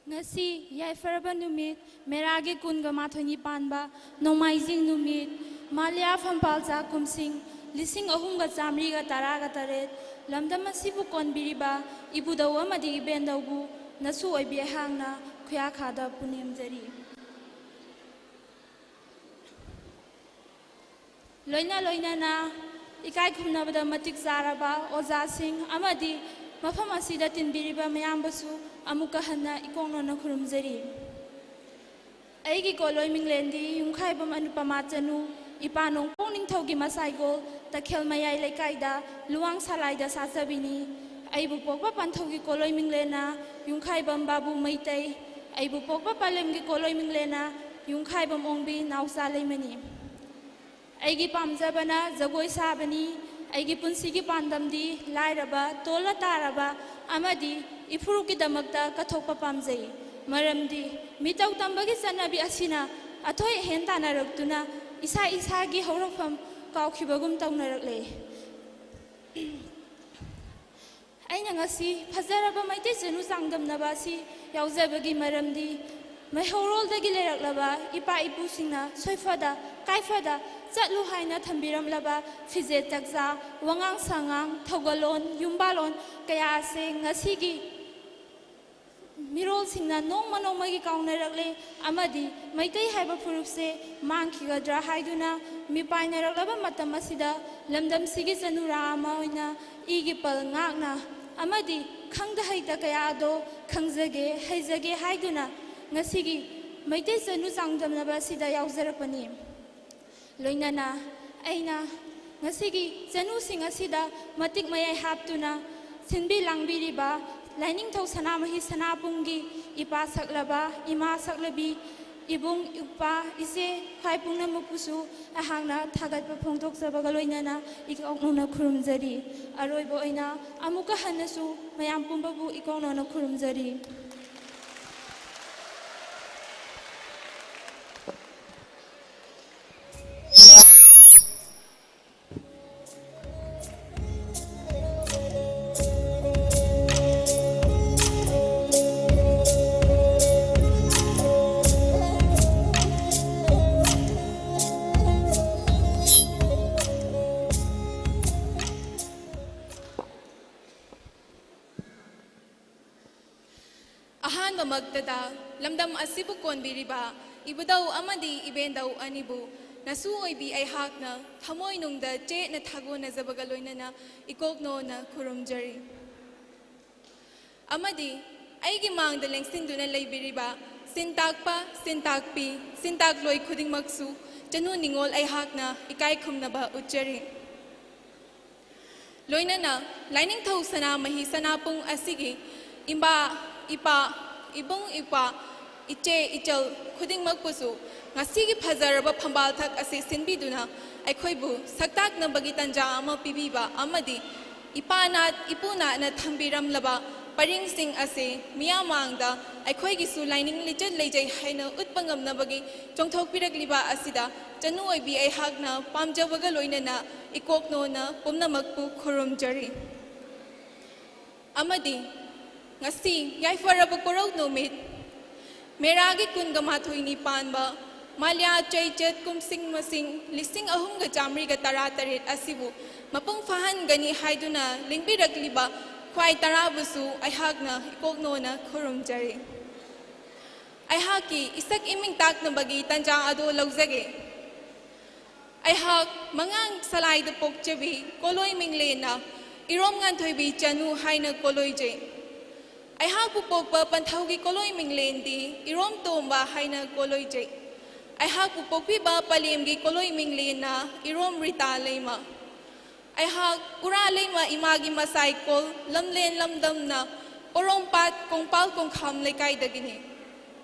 ꯉꯁꯤ ꯌꯥꯏꯐꯔꯕ ꯅꯨꯃꯤꯠ, ꯃꯦꯔꯥꯒꯤ ꯀꯨꯟꯒ ꯃꯥꯊꯣꯏꯅꯤ ꯄꯥꯟꯕ ꯅꯣꯡꯃꯥꯏꯖꯤꯡ ꯅꯨꯃꯤꯠ, ꯃꯥꯂꯤꯌꯥ ꯐꯝꯄꯥꯜꯆꯥ ꯀꯨꯝꯁꯤꯡ ꯂꯤꯁꯤꯡ ꯑꯍꯨꯝꯒ ꯆꯥꯃꯔꯤꯒ ꯇꯔꯥꯒ ꯇꯔꯦꯠ, ꯂꯝꯗꯝ ꯑꯁꯤꯕꯨ ꯀꯣꯟꯕꯤꯔꯤꯕ ꯏꯕꯨꯙꯧ ꯑꯃꯗꯤ ꯏꯕꯦꯟꯙꯧꯕꯨ ꯅꯁꯨ ꯑꯣꯏꯕꯤ ꯑꯩꯍꯥꯛꯅ ꯈꯨꯌꯥꯈꯥꯗ ꯄꯨꯅꯦꯝꯖꯔꯤ꯫ ꯂꯣꯏꯅ ꯂꯣꯏꯅꯅ ꯏꯀꯥꯏ ꯈꯨꯝꯅꯕꯗ ꯃꯇꯤꯛ ꯆꯥꯔꯕ ꯑꯣꯖꯥꯁꯤꯡ ꯑꯃꯗꯤ ꯃꯐꯝ ꯑꯁꯤꯗ ꯇꯤꯟꯕꯤꯔꯤꯕ ꯃꯌꯥꯝꯕꯨꯁꯨ ꯑꯃꯨꯛꯀ ꯍꯟꯅ ꯏꯀꯣꯛꯅꯅ ꯈꯨꯔꯨꯝꯖꯔꯤ꯫ ꯑꯩꯒꯤ ꯀꯣꯂꯣꯏ ꯃꯤꯡꯂꯦꯟꯗꯤ ꯌꯨꯝꯈꯥꯏꯕꯝ ꯑꯅꯨꯄꯃꯥ ꯆꯅꯨ, ꯏꯄꯥ ꯅꯣꯡꯄꯣꯛ ꯅꯤꯡꯊꯧꯒꯤ ꯃꯁꯥꯏꯒꯣꯜ, ꯇꯈꯦꯜ ꯃꯌꯥꯏ ꯂꯩꯀꯥꯏꯗ ꯂꯨꯋꯥꯡ ꯁꯂꯥꯏꯗ ꯁꯥꯠꯆꯕꯤꯅꯤ꯫ ꯑꯩꯕꯨ ꯄꯣꯛꯄ ꯄꯟꯊꯧꯒꯤ ꯀꯣꯂꯣꯏ ꯃꯤꯡꯂꯦꯟꯅ ꯌꯨꯝꯈꯥꯏꯕꯝ ꯕꯥꯕꯨ ꯃꯩꯇꯩ, ꯑꯩꯕꯨ ꯄꯣꯛꯄ ꯄꯂꯦꯝꯒꯤ ꯀꯣꯂꯣꯏ ꯃꯤꯡꯂꯦꯟꯅ ꯌꯨꯝꯈꯥꯏꯕꯝ ꯑꯣꯡꯕꯤ ꯅꯥꯎꯆꯥ ꯂꯩꯃꯅꯤ꯫ ꯑꯩꯒꯤ ꯄꯥꯝꯖꯕꯅ ꯖꯒꯣꯏ ꯁꯥꯕꯅꯤ꯫ ꯑꯩꯒꯤ ꯄꯨꯟꯁꯤꯒꯤ ꯄꯥꯟꯗꯝꯗꯤ ꯂꯥꯏꯔꯕ, ꯇꯣꯜꯂ ꯇꯥꯔꯕ ꯑꯃꯗꯤ ꯏꯐꯨꯔꯨꯞꯀꯤꯗꯃꯛꯇ ꯀꯠꯊꯣꯛꯄ ꯄꯥꯝꯖꯩ꯫ ꯃꯔꯝꯗꯤ ꯃꯤꯇꯧ ꯇꯝꯕꯒꯤ ꯆꯠꯅꯕꯤ ꯑꯁꯤꯅ ꯑꯊꯣꯏ ꯑꯍꯦꯟ ꯇꯥꯅꯔꯛꯇꯨꯅ ꯏꯁꯥ ꯏꯁꯥꯒꯤ ꯍꯧꯔꯛꯐꯝ ꯀꯥꯎꯈꯤꯕꯒꯨꯝ ꯇꯧꯅꯔꯛꯂꯦ꯫ ꯑꯩꯅ ꯉꯁꯤ ꯐꯖꯔꯕ ꯃꯩꯇꯩ ꯆꯅꯨ ꯆꯥꯡꯗꯝꯅꯕ ꯑꯁꯤ ꯌꯥꯎꯖꯕꯒꯤ ꯃꯔꯝꯗꯤ, ꯃꯩꯍꯧꯔꯣꯜꯗꯒꯤ ꯂꯩꯔꯛꯂꯕ ꯏꯄꯥ ꯏꯄꯨꯁꯤꯡꯅ ꯁꯣꯏꯐꯗ ꯀꯥꯏꯐꯗ ꯆꯠꯂꯨ ꯍꯥꯏꯅ ꯊꯝꯕꯤꯔꯝꯂꯕ ꯐꯤꯖꯦꯠ ꯆꯛꯆꯥ, ꯋꯥꯉꯥꯡ ꯁꯉꯥꯡ, ꯊꯧꯒꯜꯂꯣꯟ, ꯌꯨꯝꯕꯥꯜꯂꯣꯟ ꯀꯌꯥ ꯑꯁꯤ ꯉꯁꯤꯒꯤ ꯃꯤꯔꯣꯜꯁꯤꯡꯅ ꯅꯣꯡꯃ ꯅꯣꯡꯃꯒꯤ ꯀꯥꯎꯅꯔꯛꯂꯦ ꯑꯃꯗꯤ ꯃꯩꯇꯩ ꯍꯥꯏꯕ ꯐꯨꯔꯨꯞꯁꯦ ꯃꯥꯡꯈꯤꯒꯗ꯭ꯔꯥ ꯍꯥꯏꯗꯨꯅ ꯃꯤꯄꯥꯏꯅꯔꯛꯂꯕ ꯃꯇꯝ ꯑꯁꯤꯗ, ꯂꯝꯗꯝꯁꯤꯒꯤ ꯆꯅꯨꯔꯥ ꯑꯃ ꯑꯣꯏꯅ ꯏꯒꯤ ꯄꯜ ꯉꯥꯛꯅ ꯑꯃꯗꯤ ꯈꯪꯗ ꯍꯩꯇ ꯀꯌꯥ ꯑꯗꯣ ꯈꯪꯖꯒꯦ, ꯍꯩꯖꯒꯦ ꯍꯥꯏꯗꯨꯅ ꯉꯁꯤꯒꯤ ꯃꯩꯇꯩ ꯆꯅꯨ ꯆꯥꯡꯗꯝꯅꯕ ꯑꯁꯤꯗ ꯌꯥꯎꯖꯔꯛꯄꯅꯤ꯫ ꯂꯣꯏꯅꯅ ꯑꯩꯅ ꯉꯁꯤꯒꯤ ꯆꯅꯨꯁꯤꯡ ꯑꯁꯤꯗ ꯃꯇꯤꯛ ꯃꯌꯥꯏ ꯍꯥꯞꯇꯨꯅ ꯁꯤꯟꯕꯤ ꯂꯥꯡꯕꯤꯔꯤꯕ ꯂꯥꯏꯅꯤꯡꯊꯧ ꯁꯅꯥꯃꯍꯤ ꯁꯅꯥꯕꯨꯡꯒꯤ ꯏꯄꯥ ꯁꯛꯂꯕ, ꯏꯃꯥ ꯁꯛꯂꯕꯤ, ꯏꯕꯨꯡ, ꯏꯄ꯭ꯋꯥ, ꯏꯆꯦ, ꯈ꯭ꯋꯥꯏ ꯄꯨꯝꯅꯃꯛꯄꯨꯁꯨ ꯑꯩꯍꯥꯛꯅ ꯊꯥꯒꯠꯄ ꯐꯣꯡꯗꯣꯛꯆꯕꯒ ꯂꯣꯏꯅꯅ ꯏꯀꯣꯛꯅꯧꯅ ꯈꯨꯔꯨꯝꯖꯔꯤ꯫ ꯑꯔꯣꯏꯕ ꯑꯣꯏꯅ ꯑꯃꯨꯛꯀ ꯍꯟꯅꯁꯨ ꯃꯌꯥꯝ ꯄꯨꯝꯕꯕꯨ ꯏꯀꯣꯛꯅꯧꯅ ꯈꯨꯔꯨꯝꯖꯔꯤ꯫ ꯑꯍꯥꯟꯕꯃꯛꯇꯗ ꯂꯝꯗꯝ ꯑꯁꯤꯕꯨ ꯀꯣꯟꯕꯤꯔꯤꯕ ꯏꯕꯨꯙꯧ ꯑꯃꯗꯤ ꯏꯕꯦꯟꯙꯧ ꯑꯅꯤꯕꯨ ꯅꯁꯨ ꯑꯣꯏꯕꯤ ꯑꯩꯍꯥꯛꯅ ꯊꯃꯣꯏꯅꯨꯡꯗ ꯆꯦꯠꯅ ꯊꯥꯒꯣꯟꯅꯖꯕꯒ ꯂꯣꯏꯅꯅ ꯏꯀꯣꯛꯅꯣꯅ ꯈꯨꯔꯨꯝꯖꯔꯤ꯫ ꯑꯃꯗꯤ ꯑꯩꯒꯤ ꯃꯥꯡꯗ ꯂꯦꯡꯁꯤꯟꯗꯨꯅ ꯂꯩꯕꯤꯔꯤꯕ ꯁꯤꯟꯇꯥꯛꯄ, ꯁꯤꯟꯇꯥꯛꯄꯤ, ꯁꯤꯟꯇꯥꯛꯂꯣꯏ ꯈꯨꯗꯤꯡꯃꯛꯁꯨ ꯆꯅꯨ ꯅꯤꯉꯣꯜ ꯑꯩꯍꯥꯛꯅ ꯏꯀꯥꯏ ꯈꯨꯝꯅꯕ ꯎꯠꯆꯔꯤ꯫ ꯂꯣꯏꯅꯅ ꯂꯥꯏꯅꯤꯡꯊꯧ ꯁꯅꯥꯃꯍꯤ ꯁꯅꯥꯕꯨꯡ ꯑꯁꯤꯒꯤ ꯏꯃꯥ, ꯏꯄꯥ, ꯏꯕꯨꯡ, ꯏꯄ꯭ꯋꯥ, ꯏꯆꯦ, ꯏꯆꯜ ꯈꯨꯗꯤꯡꯃꯛꯄꯨꯁꯨ ꯉꯁꯤꯒꯤ ꯐꯖꯔꯕ ꯐꯝꯕꯥꯜ ꯊꯛ ꯑꯁꯤ ꯁꯤꯟꯕꯤꯗꯨꯅ ꯑꯩꯈꯣꯏꯕꯨ ꯁꯛꯇꯥꯛꯅꯕꯒꯤ ꯇꯟꯖꯥ ꯑꯃ ꯄꯤꯕꯤꯕ ꯑꯃꯗꯤ ꯏꯄꯥ ꯅꯥꯠ, ꯏꯄꯨ ꯅꯥꯠꯅ ꯊꯝꯕꯤꯔꯝꯂꯕ ꯄꯔꯤꯡꯁꯤꯡ ꯑꯁꯤ ꯃꯤꯌꯥꯝ ꯃꯥꯡꯗ ꯑꯩꯈꯣꯏꯒꯤꯁꯨ ꯂꯥꯏꯅꯤꯡ ꯂꯤꯆꯠ ꯂꯩꯖꯩ ꯍꯥꯏꯅ ꯎꯠꯄ ꯉꯝꯅꯕꯒꯤ ꯆꯣꯡꯊꯣꯛꯄꯤꯔꯛꯂꯤꯕ ꯑꯁꯤꯗ ꯆꯅꯨ ꯑꯣꯏꯕꯤ ꯑꯩꯍꯥꯛꯅ ꯄꯥꯝꯖꯕꯒ ꯂꯣꯏꯅꯅ ꯏꯀꯣꯛꯅꯣꯅ ꯄꯨꯝꯅꯃꯛꯄꯨ ꯈꯨꯔꯨꯝꯖꯔꯤ꯫ ꯑꯃꯗꯤ ꯉꯁꯤ ꯌꯥꯏꯐꯔꯕ ꯀꯣꯔꯧ ꯅꯨꯃꯤꯠ, ꯃꯦꯔꯥꯒꯤ ꯀꯨꯟꯒ ꯃꯥꯊꯣꯏꯅꯤ ꯄꯥꯟꯕ, ꯃꯥꯂ꯭ꯌꯥ ꯆꯩꯆꯠ ꯀꯨꯝꯁꯤꯡ ꯃꯁꯤꯡ ꯂꯤꯁꯤꯡ ꯑꯍꯨꯝꯒ ꯆꯥꯃꯔꯤꯒ ꯇꯔꯥ ꯇꯔꯦꯠ ꯑꯁꯤꯕꯨ ꯃꯄꯨꯡ ꯐꯥꯍꯟꯒꯅꯤ ꯍꯥꯏꯗꯨꯅ ꯂꯦꯡꯕꯤꯔꯛꯂꯤꯕ ꯈ꯭ꯋꯥꯏ ꯇꯔꯥꯕꯨꯁꯨ ꯑꯩꯍꯥꯛꯅ ꯏꯀꯣꯛꯅꯣꯅ ꯈꯨꯔꯨꯝꯖꯔꯤ꯫ ꯑꯩꯍꯥꯛꯀꯤ ꯏꯁꯛ ꯏꯃꯤꯡ ꯇꯥꯛꯅꯕꯒꯤ ꯇꯥꯟꯖꯥ ꯑꯗꯨ ꯂꯧꯖꯒꯦ꯫ ꯑꯩꯍꯥꯛ ꯃꯉꯥꯡ ꯁꯂꯥꯏꯗ ꯄꯣꯛꯆꯕꯤ ꯀꯣꯂꯣꯏ ꯃꯤꯡꯂꯦꯟꯅ ꯏꯔꯣꯝ ꯉꯥꯟꯊꯣꯏꯕꯤ ꯆꯅꯨ ꯍꯥꯏꯅ ꯀꯣꯂꯣꯏꯖꯩ꯫ ꯑꯩꯍꯥꯛꯄꯨ ꯄꯣꯛꯄ ꯄꯟꯊꯧꯒꯤ ꯀꯣꯂꯣꯏ ꯃꯤꯡꯂꯦꯟꯗꯤ ꯏꯔꯣꯝ ꯇꯣꯝꯕ ꯍꯥꯏꯅ ꯀꯣꯂꯣꯏꯖꯩ꯫ ꯑꯩꯍꯥꯛꯄꯨ ꯄꯣꯛꯄꯤꯕ ꯄꯂꯦꯝꯒꯤ ꯀꯣꯂꯣꯏ ꯃꯤꯡꯂꯦꯟꯅ ꯏꯔꯣꯝ ꯔꯤꯇꯥ ꯂꯩꯃ꯫ ꯑꯩꯍꯥꯛ ꯎꯔꯥ ꯂꯩꯃ ꯏꯃꯥꯒꯤ ꯃꯁꯥꯏꯀꯣꯜ ꯂꯝꯂꯦꯟ ꯂꯝꯗꯝꯅ ꯄꯣꯔꯣꯝꯄꯥꯠ ꯀꯣꯡꯄꯥꯜ ꯀꯣꯡꯈꯥꯝ ꯂꯩꯀꯥꯏꯗꯒꯤꯅꯤ꯫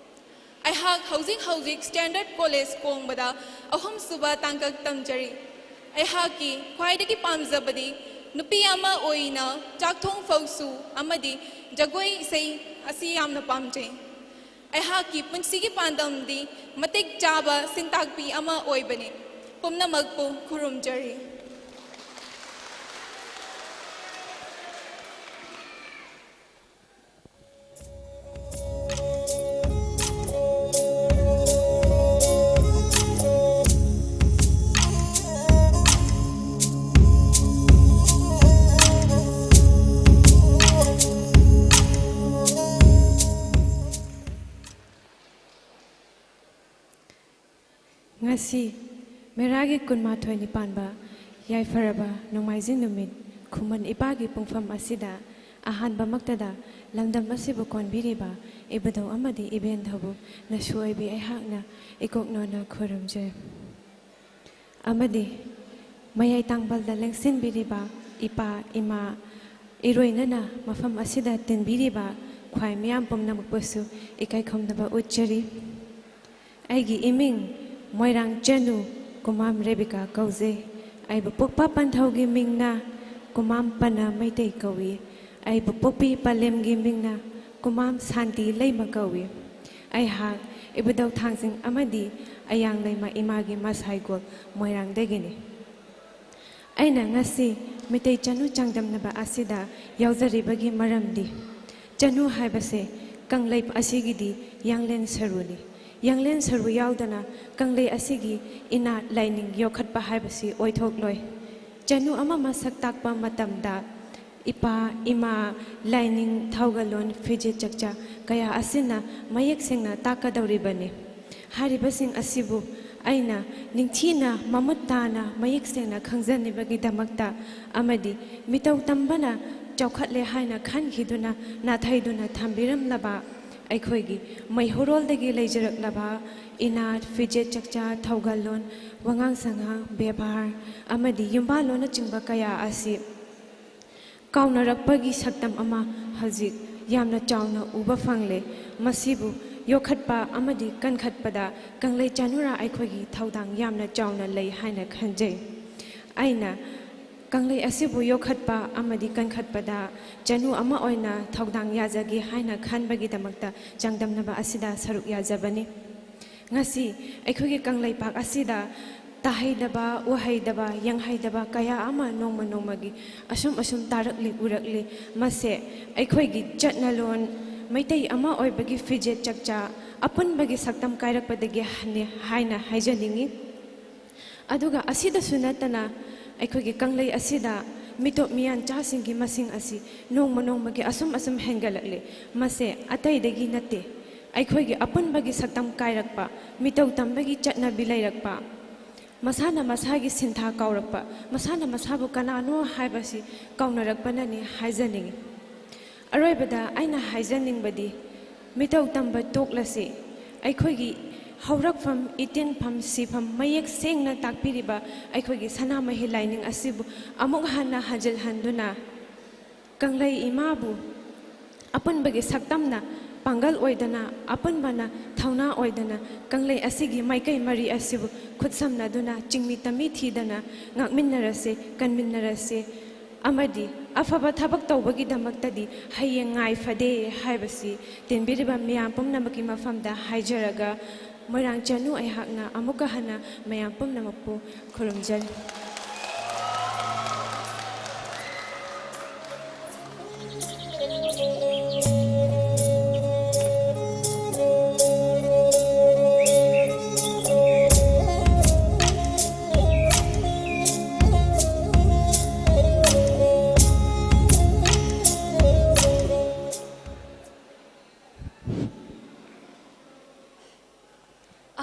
ꯑꯩꯍꯥꯛ ꯍꯧꯖꯤꯛ ꯍꯧꯖꯤꯛ ꯁ꯭ꯇꯦꯟꯗꯔꯗ ꯀꯣꯂꯦꯖ ꯀꯣꯡꯕꯗ ꯑꯍꯨꯝꯁꯨꯕ ꯇꯥꯡꯀꯛ ꯇꯝꯖꯔꯤ꯫ ꯑꯩꯍꯥꯛꯀꯤ ꯈ꯭ꯋꯥꯏꯗꯒꯤ ꯄꯥꯝꯖꯕꯗꯤ ꯅꯨꯄꯤ ꯑꯃ ꯑꯣꯏꯅ ꯆꯥꯛꯊꯣꯡ ꯐꯧꯁꯨ ꯑꯃꯗꯤ ꯖꯒꯣꯏ ꯏꯁꯩ ꯑꯁꯤ ꯌꯥꯝꯅ ꯄꯥꯝꯖꯩ꯫ ꯑꯩꯍꯥꯛꯀꯤ ꯄꯨꯟꯁꯤꯒꯤ ꯄꯥꯟꯗꯝꯗꯤ ꯃꯇꯤꯛ ꯆꯥꯕ ꯁꯤꯟꯇꯥꯛꯄꯤ ꯑꯃ ꯑꯣꯏꯕꯅꯤ꯫ ꯄꯨꯝꯅꯃꯛꯄꯨ ꯈꯨꯔꯨꯝꯖꯔꯤ꯫ ꯉꯁꯤ ꯃꯦꯔꯥꯒꯤ ꯀꯨꯟꯃꯥꯊꯣꯏꯅꯤ ꯄꯥꯟꯕ ꯌꯥꯏꯐꯔꯕ ꯅꯣꯡꯃꯥꯏꯖꯤꯡ ꯅꯨꯃꯤꯠ ꯈꯨꯃꯟ ꯏꯄꯥꯒꯤ ꯄꯨꯡꯐꯝ ꯑꯁꯤꯗ ꯑꯍꯥꯟꯕꯃꯛꯇꯗ ꯂꯝꯗꯝ ꯑꯁꯤꯕꯨ ꯀꯣꯟꯕꯤꯔꯤꯕ ꯏꯕꯨꯙꯧ ꯑꯃꯗꯤ ꯏꯕꯦꯟ ꯙꯧꯕꯨ ꯅꯁꯨ ꯑꯣꯏꯕꯤ ꯑꯩꯍꯥꯛꯅ ꯏꯀꯣꯛꯅꯣꯅ ꯈꯨꯔꯨꯝꯖꯩ꯫ ꯑꯃꯗꯤ ꯃꯌꯥꯏ ꯇꯥꯡꯕꯜꯗ ꯂꯦꯡꯁꯤꯟꯕꯤꯔꯤꯕ ꯏꯄꯥ, ꯏꯃꯥ, ꯏꯔꯣꯏꯅꯅ ꯃꯐꯝ ꯑꯁꯤꯗ ꯇꯤꯟꯕꯤꯔꯤꯕ ꯈ꯭ꯋꯥꯏ ꯃꯤꯌꯥꯝ ꯄꯨꯝꯅꯃꯛꯄꯨꯁꯨ ꯏꯀꯥꯏ ꯈꯨꯝꯅꯕ ꯎꯠꯆꯔꯤ꯫ ꯑꯩꯒꯤ ꯏꯃꯤꯡ ꯃꯣꯏꯔꯥꯡ ꯆꯅꯨ ꯀꯨꯃꯥꯝ ꯔꯦꯕꯤꯀꯥ ꯀꯧꯖꯩ꯫ ꯑꯩꯕꯨ ꯄꯣꯛꯄ ꯄꯟꯊꯧꯒꯤ ꯃꯤꯡꯅ ꯀꯨꯃꯥꯝ ꯄꯅ ꯃꯩꯇꯩ ꯀꯧꯏ꯫ ꯑꯩꯕꯨ ꯄꯣꯛꯄꯤ ꯄꯂꯦꯝꯒꯤ ꯃꯤꯡꯅ ꯀꯨꯃꯥꯝ ꯁꯥꯟꯇꯤ ꯂꯩꯃ ꯀꯧꯏ꯫ ꯑꯩꯍꯥꯛ ꯏꯕꯨꯙꯧ ꯊꯥꯡꯖꯤꯡ ꯑꯃꯗꯤ ꯑꯌꯥꯡ ꯂꯩꯃ ꯏꯃꯥꯒꯤ ꯃꯁꯥꯏꯒꯣꯜ ꯃꯣꯏꯔꯥꯡꯗꯒꯤꯅꯤ꯫ ꯑꯩꯅ ꯉꯁꯤ ꯃꯤꯇꯩ ꯆꯅꯨ ꯆꯥꯡꯗꯝꯅꯕ ꯑꯁꯤꯗ ꯌꯥꯎꯖꯔꯤꯕꯒꯤ ꯃꯔꯝꯗꯤ, ꯆꯅꯨ ꯍꯥꯏꯕꯁꯦ ꯀꯪꯂꯩ ꯑꯁꯤꯒꯤꯗꯤ ꯌꯥꯡꯂꯦꯟ ꯁꯔꯨꯅꯤ꯫ ꯌꯥꯡꯂꯦꯟ ꯁꯔꯨ ꯌꯥꯎꯗꯅ ꯀꯪꯂꯩ ꯑꯁꯤꯒꯤ ꯏꯅꯥꯠ ꯂꯥꯏꯅꯤꯡ ꯌꯣꯛꯈꯠꯄ ꯍꯥꯏꯕꯁꯤ ꯑꯣꯏꯊꯣꯛꯂꯣꯏ꯫ ꯆꯅꯨ ꯑꯃ ꯃꯁꯛ ꯇꯥꯛꯄ ꯃꯇꯝꯗ ꯏꯄꯥ, ꯏꯃꯥ, ꯂꯥꯏꯅꯤꯡ, ꯊꯧꯒꯜꯂꯣꯟ, ꯐꯤꯖꯦꯠ ꯆꯛꯆꯥ ꯀꯌꯥ ꯑꯁꯤꯅ ꯃꯌꯦꯛ ꯁꯦꯡꯅ ꯇꯥꯛꯀꯗꯧꯔꯤꯕꯅꯤ꯫ ꯍꯥꯏꯔꯤꯕꯁꯤꯡ ꯑꯁꯤꯕꯨ ꯑꯩꯅ ꯅꯤꯡꯊꯤꯅ ꯃꯃꯨꯠ ꯇꯥꯅ ꯃꯌꯦꯛ ꯁꯦꯡꯅ ꯈꯪꯖꯅꯕꯒꯤꯗꯃꯛꯇ ꯑꯃꯗꯤ ꯃꯤꯇꯧ ꯇꯝꯕꯅ ꯆꯥꯎꯈꯠꯂꯦ ꯍꯥꯏꯅ ꯈꯟꯈꯤꯗꯨꯅ ꯅꯥꯊꯩꯗꯨꯅ ꯊꯝꯕꯤꯔꯝꯂꯕ ꯑꯩꯈꯣꯏꯒꯤ ꯃꯩꯍꯧꯔꯣꯜꯗꯒꯤ ꯂꯩꯖꯔꯛꯂꯕ ꯏꯅꯥꯠ, ꯐꯤꯖꯦꯠ ꯆꯛꯆꯥ, ꯊꯧꯒꯜꯂꯣꯟ, ꯋꯥꯉꯥꯡ ꯁꯉꯥꯡ, ꯕꯦꯕꯥꯔ ꯑꯃꯗꯤ ꯌꯨꯝꯕꯥꯜꯂꯣꯟꯅꯆꯤꯡꯕ ꯀꯌꯥ ꯑꯁꯤ ꯀꯥꯎꯅꯔꯛꯄꯒꯤ ꯁꯛꯇꯝ ꯑꯃ ꯍꯧꯖꯤꯛ ꯌꯥꯝꯅ ꯆꯥꯎꯅ ꯎꯕ ꯐꯪꯂꯦ꯫ ꯃꯁꯤꯕꯨ ꯌꯣꯛꯈꯠꯄ ꯑꯃꯗꯤ ꯀꯟꯈꯠꯄꯗ ꯀꯪꯂꯩ ꯆꯅꯨꯔꯥ ꯑꯩꯈꯣꯏꯒꯤ ꯊꯧꯗꯥꯡ ꯌꯥꯝꯅ ꯆꯥꯎꯅ ꯂꯩ ꯍꯥꯏꯅ ꯈꯟꯖꯩ꯫ ꯑꯩꯅ ꯀꯪꯂꯩ ꯑꯁꯤꯕꯨ ꯌꯣꯛꯈꯠꯄ ꯑꯃꯗꯤ ꯀꯟꯈꯠꯄꯗ ꯆꯅꯨ ꯑꯃ ꯑꯣꯏꯅ ꯊꯧꯗꯥꯡ ꯌꯥꯖꯒꯦ ꯍꯥꯏꯅ ꯈꯟꯕꯒꯤꯗꯃꯛꯇ ꯆꯥꯡꯗꯝꯅꯕ ꯑꯁꯤꯗ ꯁꯔꯨꯛ ꯌꯥꯖꯕꯅꯤ꯫ ꯉꯁꯤ ꯑꯩꯈꯣꯏꯒꯤ ꯀꯪꯂꯩꯄꯥꯛ ꯑꯁꯤꯗ ꯇꯥꯍꯩꯗꯕ, ꯎꯍꯩꯗꯕ, ꯌꯦꯡꯍꯩꯗꯕ ꯀꯌꯥ ꯑꯃ ꯅꯣꯡꯃ ꯅꯣꯡꯃꯒꯤ ꯑꯁꯨꯝ ꯑꯁꯨꯝ ꯇꯥꯔꯛꯂꯤ, ꯎꯔꯛꯂꯤ꯫ ꯃꯁꯦ ꯑꯩꯈꯣꯏꯒꯤ ꯆꯠꯅꯂꯣꯟ, ꯃꯩꯇꯩ ꯑꯃ ꯑꯣꯏꯕꯒꯤ ꯐꯤꯖꯦꯠ ꯆꯛꯆꯥ, ꯑꯄꯨꯟꯕꯒꯤ ꯁꯛꯇꯝ ꯀꯥꯏꯔꯛꯄꯗꯒꯤꯅꯤ ꯍꯥꯏꯅ ꯍꯥꯏꯖꯅꯤꯡꯏ꯫ ꯑꯗꯨꯒ ꯑꯁꯤꯗꯁꯨ ꯅꯠꯇꯅ ꯑꯩꯈꯣꯏꯒꯤ ꯀꯪꯂꯩ ꯑꯁꯤꯗ ꯃꯤꯇꯣꯞ ꯃꯤꯌꯥꯟꯆꯥꯁꯤꯡꯒꯤ ꯃꯁꯤꯡ ꯑꯁꯤ ꯅꯣꯡꯃ ꯅꯣꯡꯃꯒꯤ ꯑꯁꯨꯝ ꯑꯁꯨꯝ ꯍꯦꯟꯒꯠꯂꯛꯂꯤ꯫ ꯃꯁꯦ ꯑꯇꯩꯗꯒꯤ ꯅꯠꯇꯦ, ꯑꯩꯈꯣꯏꯒꯤ ꯑꯄꯨꯟꯕꯒꯤ ꯁꯛꯇꯝ ꯀꯥꯏꯔꯛꯄ, ꯃꯤꯇꯧ ꯇꯝꯕꯒꯤ ꯆꯠꯅꯕꯤ ꯂꯩꯔꯛꯄ, ꯃꯁꯥꯅ ꯃꯁꯥꯒꯤ ꯁꯤꯟꯊꯥ ꯀꯥꯎꯔꯛꯄ, ꯃꯁꯥꯅ ꯃꯁꯥꯕꯨ ꯀꯅꯥꯅꯣ ꯍꯥꯏꯕꯁꯤ ꯀꯥꯎꯅꯔꯛꯄꯅꯅꯤ ꯍꯥꯏꯖꯅꯤꯡꯏ꯫ ꯑꯔꯣꯏꯕꯗ ꯑꯩꯅ ꯍꯥꯏꯖꯅꯤꯡꯕꯗꯤ, ꯃꯤꯇꯧ ꯇꯝꯕ ꯇꯣꯛꯂꯁꯤ꯫ ꯑꯩꯈꯣꯏꯒꯤ ꯍꯧꯔꯛꯐꯝ, ꯏꯇꯤꯟꯐꯝ, ꯁꯤꯐꯝ ꯃꯌꯦꯛ ꯁꯦꯡꯅ ꯇꯥꯛꯄꯤꯔꯤꯕ ꯑꯩꯈꯣꯏꯒꯤ ꯁꯅꯥꯃꯍꯤ ꯂꯥꯏꯅꯤꯡ ꯑꯁꯤꯕꯨ ꯑꯃꯨꯛ ꯍꯟꯅ ꯍꯟꯖꯤꯜꯍꯟꯗꯨꯅ ꯀꯪꯂꯩ ꯏꯃꯥꯕꯨ ꯑꯄꯨꯟꯕꯒꯤ ꯁꯛꯇꯝꯅ ꯄꯥꯡꯒꯜ ꯑꯣꯏꯗꯅ, ꯑꯄꯨꯟꯕꯅ ꯊꯧꯅꯥ ꯑꯣꯏꯗꯅ ꯀꯪꯂꯩ ꯑꯁꯤꯒꯤ ꯃꯥꯏꯀꯩ ꯃꯔꯤ ꯑꯁꯤꯕꯨ ꯈꯨꯠꯁꯝꯅꯗꯨꯅ ꯆꯤꯡꯃꯤ ꯇꯝꯃꯤ ꯊꯤꯗꯅ ꯉꯥꯛꯃꯤꯟꯅꯔꯁꯤ, ꯀꯟꯃꯤꯟꯅꯔꯁꯤ꯫ ꯑꯃꯗꯤ ꯑꯐꯕ ꯊꯕꯛ ꯇꯧꯕꯒꯤꯗꯃꯛꯇꯗꯤ ꯍꯌꯦꯡ ꯉꯥꯏ ꯐꯗꯦ ꯍꯥꯏꯕꯁꯤ ꯇꯤꯟꯕꯤꯔꯤꯕ ꯃꯤꯌꯥꯝ ꯄꯨꯝꯅꯃꯛꯀꯤ ꯃꯐꯝꯗ ꯍꯥꯏꯖꯔꯒ, ꯃꯣꯏꯔꯥꯡ ꯆꯅꯨ ꯑꯩꯍꯥꯛꯅ ꯑꯃꯨꯛꯀ ꯍꯟꯅ ꯃꯌꯥꯝ ꯄꯨꯝꯅꯃꯛꯄꯨ ꯈꯨꯔꯨꯝꯖꯔꯤ꯫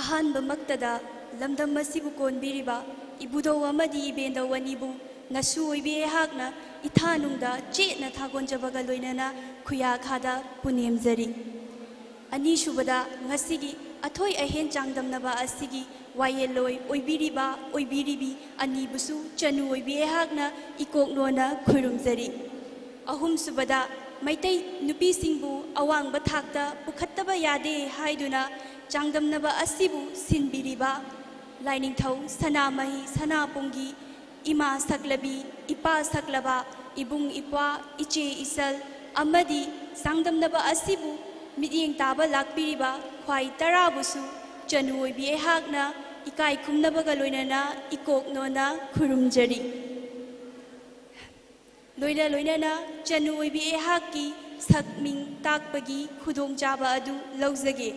ꯑꯍꯥꯟꯕꯃꯛꯇꯗ ꯂꯝꯗꯝ ꯑꯁꯤꯕꯨ ꯀꯣꯟꯕꯤꯔꯤꯕ ꯏꯕꯨꯙꯧ ꯑꯃꯗꯤ ꯏꯕꯦꯟꯗꯧ ꯑꯅꯤꯕꯨ ꯉꯁꯨ ꯑꯣꯏꯕꯤ ꯑꯩꯍꯥꯛꯅ ꯏꯊꯥꯅꯨꯡꯗ ꯆꯦꯠꯅ ꯊꯥꯒꯣꯟꯖꯕꯒ ꯂꯣꯏꯅꯅ ꯈꯨꯌꯥꯈꯥꯗ ꯄꯨꯅꯦꯝꯖꯔꯤ꯫ ꯑꯅꯤꯁꯨꯕꯗ, ꯉꯁꯤꯒꯤ ꯑꯊꯣꯏ ꯑꯍꯦꯟ ꯆꯥꯡꯗꯝꯅꯕ ꯑꯁꯤꯒꯤ ꯋꯥꯌꯦꯜꯂꯣꯏ ꯑꯣꯏꯕꯤꯔꯤꯕ ꯑꯣꯏꯕꯤꯔꯤꯕꯤ ꯑꯅꯤꯕꯨꯁꯨ ꯆꯅꯨ ꯑꯣꯏꯕꯤ ꯑꯩꯍꯥꯛꯅ ꯏꯀꯣꯛꯅꯣꯅ ꯈꯨꯔꯨꯝꯖꯔꯤ꯫ ꯑꯍꯨꯝꯁꯨꯕꯗ, ꯃꯩꯇꯩ ꯅꯨꯄꯤꯁꯤꯡꯕꯨ ꯑꯋꯥꯡꯕ ꯊꯥꯛꯇ ꯄꯨꯈꯠꯇꯕ ꯌꯥꯗꯦ ꯍꯥꯏꯗꯨꯅ ꯆꯥꯡꯗꯝꯅꯕ ꯑꯁꯤꯕꯨ ꯁꯤꯟꯕꯤꯔꯤꯕ ꯂꯥꯏꯅꯤꯡꯊꯧ ꯁꯅꯥꯃꯍꯤ ꯁꯅꯥꯕꯨꯡꯒꯤ ꯏꯃꯥ ꯁꯛꯂꯕꯤ, ꯏꯄꯥ ꯁꯛꯂꯕ, ꯏꯕꯨꯡ ꯏꯄ꯭ꯋꯥ, ꯏꯆꯦ ꯏꯆꯜ ꯑꯃꯗꯤ ꯆꯥꯡꯗꯝꯅꯕ ꯑꯁꯤꯕꯨ ꯃꯤꯠꯌꯦꯡ ꯇꯥꯕ ꯂꯥꯛꯄꯤꯔꯤꯕ ꯈ꯭ꯋꯥꯏ ꯇꯔꯥꯕꯨꯁꯨ ꯆꯅꯨ ꯑꯣꯏꯕꯤ ꯑꯩꯍꯥꯛꯅ ꯏꯀꯥꯏ ꯈꯨꯝꯅꯕꯒ ꯂꯣꯏꯅꯅ ꯏꯀꯣꯛꯅꯣꯅ ꯈꯨꯔꯨꯝꯖꯔꯤ꯫ ꯂꯣꯏꯅ ꯂꯣꯏꯅꯅ ꯆꯅꯨ ꯑꯣꯏꯕꯤ ꯑꯩꯍꯥꯛꯀꯤ ꯁꯛ ꯃꯤꯡ ꯇꯥꯛꯄꯒꯤ ꯈꯨꯗꯣꯡꯆꯥꯕ ꯑꯗꯨ ꯂꯧꯖꯒꯦ꯫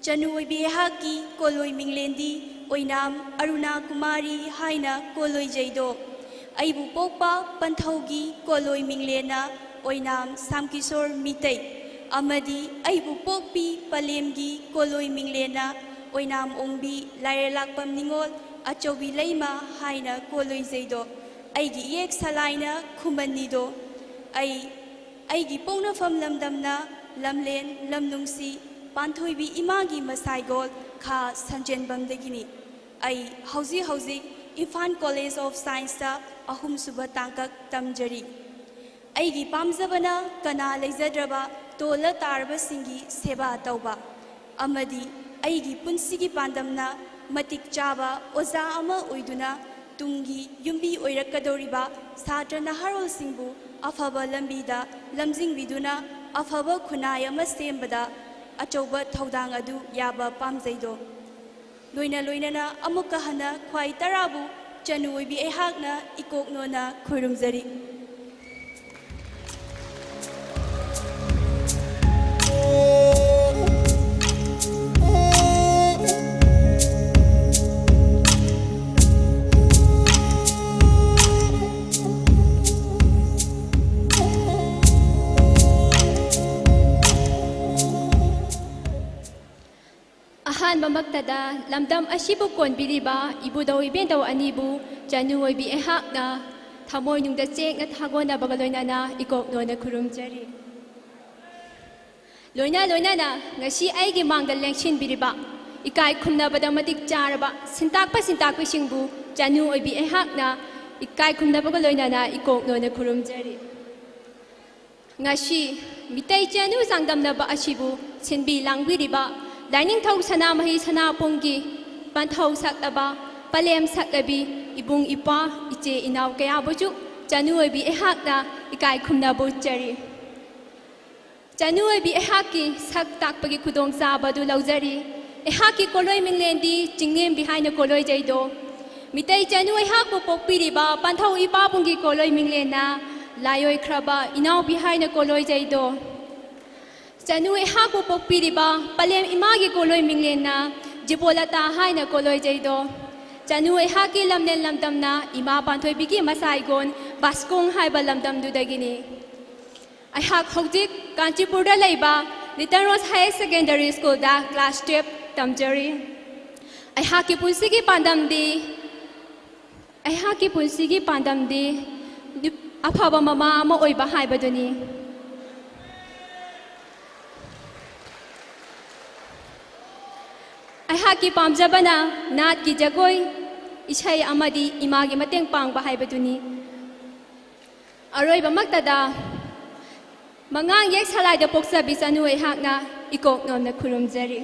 ꯆꯅꯨ ꯑꯣꯏꯕꯤ ꯑꯩꯍꯥꯛꯀꯤ ꯀꯣꯂꯣꯏ ꯃꯤꯡꯂꯦꯟꯗꯤ ꯑꯣꯏꯅꯥꯝ ꯑꯔꯨꯅꯥ ꯀꯨꯃꯥꯔꯤ ꯍꯥꯏꯅ ꯀꯣꯂꯣꯏꯖꯩꯗꯣ꯫ ꯑꯩꯕꯨ ꯄꯣꯛꯄ ꯄꯟꯊꯧꯒꯤ ꯀꯣꯂꯣꯏ ꯃꯤꯡꯂꯦꯟꯅ ꯑꯣꯏꯅꯥꯝ ꯁꯥꯝꯀꯤꯁꯣꯔ ꯃꯤꯇꯩ ꯑꯃꯗꯤ ꯑꯩꯕꯨ ꯄꯣꯛꯄꯤ ꯄꯂꯦꯝꯒꯤ ꯀꯣꯂꯣꯏ ꯃꯤꯡꯂꯦꯟꯅ ꯑꯣꯏꯅꯥꯝ ꯑꯣꯡꯕꯤ ꯂꯥꯏꯔꯂꯥꯛꯄꯝ ꯅꯤꯉꯣꯜ ꯑꯆꯧꯕꯤ ꯂꯩꯃ ꯍꯥꯏꯅ ꯀꯣꯂꯣꯏꯖꯩꯗꯣ꯫ ꯑꯩꯒꯤ ꯏꯌꯦꯛ ꯁꯂꯥꯏꯅ ꯈꯨꯃꯟꯅꯤꯗꯣ꯫ ꯑꯩ ꯑꯩꯒꯤ ꯄꯣꯛꯅꯐꯝ ꯂꯝꯗꯝꯅ ꯂꯝꯂꯦꯟ ꯂꯝꯅꯨꯡꯁꯤ ꯄꯥꯟꯊꯣꯏꯕꯤ ꯏꯃꯥꯒꯤ ꯃꯁꯥꯏꯒꯣꯜ ꯈꯥ ꯁꯟꯖꯦꯟꯕꯝꯗꯒꯤꯅꯤ꯫ ꯑꯩ ꯍꯧꯖꯤꯛ ꯍꯧꯖꯤꯛ ꯏꯝꯐꯥꯜ ꯀꯣꯂꯦꯖ ꯑꯣꯐ ꯁꯥꯏꯟꯁꯇ ꯑꯍꯨꯝꯁꯨꯕ ꯇꯥꯡꯀꯛ ꯇꯝꯖꯔꯤ꯫ ꯑꯩꯒꯤ ꯄꯥꯝꯖꯕꯅ ꯀꯅꯥ ꯂꯩꯖꯗ꯭ꯔꯕ ꯇꯣꯜꯂ ꯇꯥꯔꯕꯁꯤꯡꯒꯤ ꯁꯦꯕꯥ ꯇꯧꯕ ꯑꯃꯗꯤ ꯑꯩꯒꯤ ꯄꯨꯟꯁꯤꯒꯤ ꯄꯥꯟꯗꯝꯅ ꯃꯇꯤꯛ ꯆꯥꯕ ꯑꯣꯖꯥ ꯑꯃ ꯑꯣꯏꯗꯨꯅ ꯇꯨꯡꯒꯤ ꯌꯨꯝꯕꯤ ꯑꯣꯏꯔꯛꯀꯗꯧꯔꯤꯕ ꯁꯥꯇ꯭ꯔ ꯅꯍꯥꯔꯣꯜꯁꯤꯡꯕꯨ ꯑꯐꯕ ꯂꯝꯕꯤꯗ ꯂꯝꯖꯤꯡꯕꯤꯗꯨꯅ ꯑꯐꯕ ꯈꯨꯟꯅꯥꯏ ꯑꯃ ꯁꯦꯝꯕꯗ ꯑꯆꯧꯕ ꯊꯧꯗꯥꯡ ꯑꯗꯨ ꯌꯥꯕ ꯄꯥꯝꯖꯩꯗꯣ꯫ ꯂꯣꯏꯅ ꯂꯣꯏꯅꯅ ꯑꯃꯨꯛꯀ ꯍꯟꯅ ꯈ꯭ꯋꯥꯏ ꯇꯔꯥꯕꯨ ꯆꯅꯨ ꯑꯣꯏꯕꯤ ꯑꯩꯍꯥꯛꯅ ꯏꯀꯣꯛꯅꯣꯅ ꯈꯨꯔꯨꯝꯖꯔꯤ꯫ ꯑꯍꯥꯟꯕꯃꯛꯇꯗ ꯂꯝꯗꯝ ꯑꯁꯤꯕꯨ ꯀꯣꯟꯕꯤꯔꯤꯕ ꯏꯕꯨꯙꯧ ꯏꯕꯦꯟꯙꯧ ꯑꯅꯤꯕꯨ ꯆꯅꯨ ꯑꯣꯏꯕꯤ ꯑꯩꯍꯥꯛꯅ ꯊꯃꯣꯏꯅꯨꯡꯗ ꯆꯦꯠꯅ ꯊꯥꯒꯣꯟꯅꯕꯒ ꯂꯣꯏꯅꯅ ꯏꯀꯣꯛꯅꯣꯅ ꯈꯨꯔꯨꯝꯖꯔꯤ꯫ ꯂꯣꯏꯅ ꯂꯣꯏꯅꯅ ꯉꯁꯤ ꯑꯩꯒꯤ ꯃꯥꯡꯗ ꯂꯦꯡꯁꯤꯟꯕꯤꯔꯤꯕ, ꯏꯀꯥꯏ ꯈꯨꯝꯅꯕꯗ ꯃꯇꯤꯛ ꯆꯥꯔꯕ ꯁꯤꯟꯇꯥꯛꯄ ꯁꯤꯟꯇꯥꯛꯄꯤꯁꯤꯡꯕꯨ ꯆꯅꯨ ꯑꯣꯏꯕꯤ ꯑꯩꯍꯥꯛꯅ ꯏꯀꯥꯏ ꯈꯨꯝꯅꯕꯒ ꯂꯣꯏꯅꯅ ꯏꯀꯣꯛꯅꯣꯅ ꯈꯨꯔꯨꯝꯖꯔꯤ꯫ ꯉꯁꯤ ꯃꯤꯇꯩ ꯆꯅꯨ ꯆꯥꯡꯗꯝꯅꯕ ꯑꯁꯤꯕꯨ ꯁꯤꯟꯕꯤ ꯂꯥꯡꯕꯤꯔꯤꯕ ꯂꯥꯏꯅꯤꯡꯊꯧ ꯁꯅꯥꯃꯍꯤ ꯁꯅꯥꯄꯨꯡꯒꯤ ꯄꯟꯊꯧ ꯁꯛꯂꯕ ꯄꯂꯦꯝ ꯁꯛꯂꯕꯤ ꯏꯕꯨꯡ ꯏꯄ꯭ꯋꯥ ꯏꯆꯦ ꯏꯅꯥꯎ ꯀꯌꯥꯕꯨꯁꯨ ꯆꯅꯨ ꯑꯣꯏꯕꯤ ꯑꯩꯍꯥꯛꯅ ꯏꯀꯥꯏ ꯈꯨꯝꯅꯕ ꯎꯠꯆꯔꯤ꯫ ꯆꯅꯨ ꯑꯣꯏꯕꯤ ꯑꯩꯍꯥꯛꯀꯤ ꯁꯛ ꯇꯥꯛꯄꯒꯤ ꯈꯨꯗꯣꯡꯆꯥꯕ ꯑꯗꯨ ꯂꯧꯖꯔꯤ꯫ ꯑꯩꯍꯥꯛꯀꯤ ꯀꯣꯂꯣꯏ ꯃꯤꯡꯂꯦꯟꯗꯤ ꯆꯤꯡꯂꯦꯝꯕꯤ ꯍꯥꯏꯅ ꯀꯣꯂꯣꯏꯖꯩꯗꯣ꯫ ꯃꯤꯇꯩ ꯆꯅꯨ ꯑꯩꯍꯥꯛꯄꯨ ꯄꯣꯛꯄꯤꯔꯤꯕ ꯄꯟꯊꯧ ꯏꯄꯥꯕꯨꯡꯒꯤ ꯀꯣꯂꯣꯏ ꯃꯤꯡꯂꯦꯟꯅ ꯂꯥꯏꯑꯣꯏꯈ꯭ꯔꯕ ꯏꯅꯥꯎꯕꯤ ꯍꯥꯏꯅ ꯀꯣꯂꯣꯏꯖꯩꯗꯣ꯫ ꯆꯅꯨ ꯑꯩꯍꯥꯛꯄꯨ ꯄꯣꯛꯄꯤꯔꯤꯕ ꯄꯂꯦꯝ ꯏꯃꯥꯒꯤ ꯀꯣꯂꯣꯏ ꯃꯤꯡꯂꯦꯟꯅ ꯖꯤꯕꯣꯂꯇꯥ ꯍꯥꯏꯅ ꯀꯣꯂꯣꯏꯖꯩꯗꯣ꯫ ꯆꯅꯨ ꯑꯩꯍꯥꯛꯀꯤ ꯂꯝꯂꯦꯟ ꯂꯝꯗꯝꯅ ꯏꯃꯥ ꯄꯥꯟꯊꯣꯏꯕꯤꯒꯤ ꯃꯆꯥꯏꯒꯣꯟ ꯕꯥꯁꯀꯣꯡ ꯍꯥꯏꯕ ꯂꯝꯗꯝꯗꯨꯗꯒꯤꯅꯤ꯫ ꯑꯩꯍꯥꯛ ꯍꯧꯖꯤꯛ ꯀꯥꯟꯆꯤꯄꯨꯔꯗ ꯂꯩꯕ Little Rose Higher Secondary Schoolꯗ class twelve ꯇꯝꯖꯔꯤ꯫ ꯑꯩꯍꯥꯛꯀꯤ ꯄꯨꯟꯁꯤꯒꯤ ꯄꯥꯟꯗꯝꯗꯤ, ꯑꯩꯍꯥꯛꯀꯤ ꯄꯨꯟꯁꯤꯒꯤ ꯄꯥꯟꯗꯝꯗꯤ ꯅꯨꯞ-, ꯑꯐꯕ ꯃꯃꯥ ꯑꯃ ꯑꯣꯏꯕ ꯍꯥꯏꯕꯗꯨꯅꯤ꯫ ꯑꯩꯍꯥꯛꯀꯤ ꯄꯥꯝꯖꯕꯅ ꯅꯥꯠꯀꯤ ꯖꯒꯣꯏ, ꯏꯁꯩ ꯑꯃꯗꯤ ꯏꯃꯥꯒꯤ ꯃꯇꯦꯡ ꯄꯥꯡꯕ ꯍꯥꯏꯕꯗꯨꯅꯤ꯫ ꯑꯔꯣꯏꯕꯃꯛꯇꯗ, ꯃꯉꯥꯡ ꯌꯦꯛ ꯁꯂꯥꯏꯗ ꯄꯣꯛꯆꯕꯤ ꯆꯅꯨ ꯑꯩꯍꯥꯛꯅ ꯏꯀꯣꯛ ꯅꯣꯝꯅ ꯈꯨꯔꯨꯝꯖꯔꯤ꯫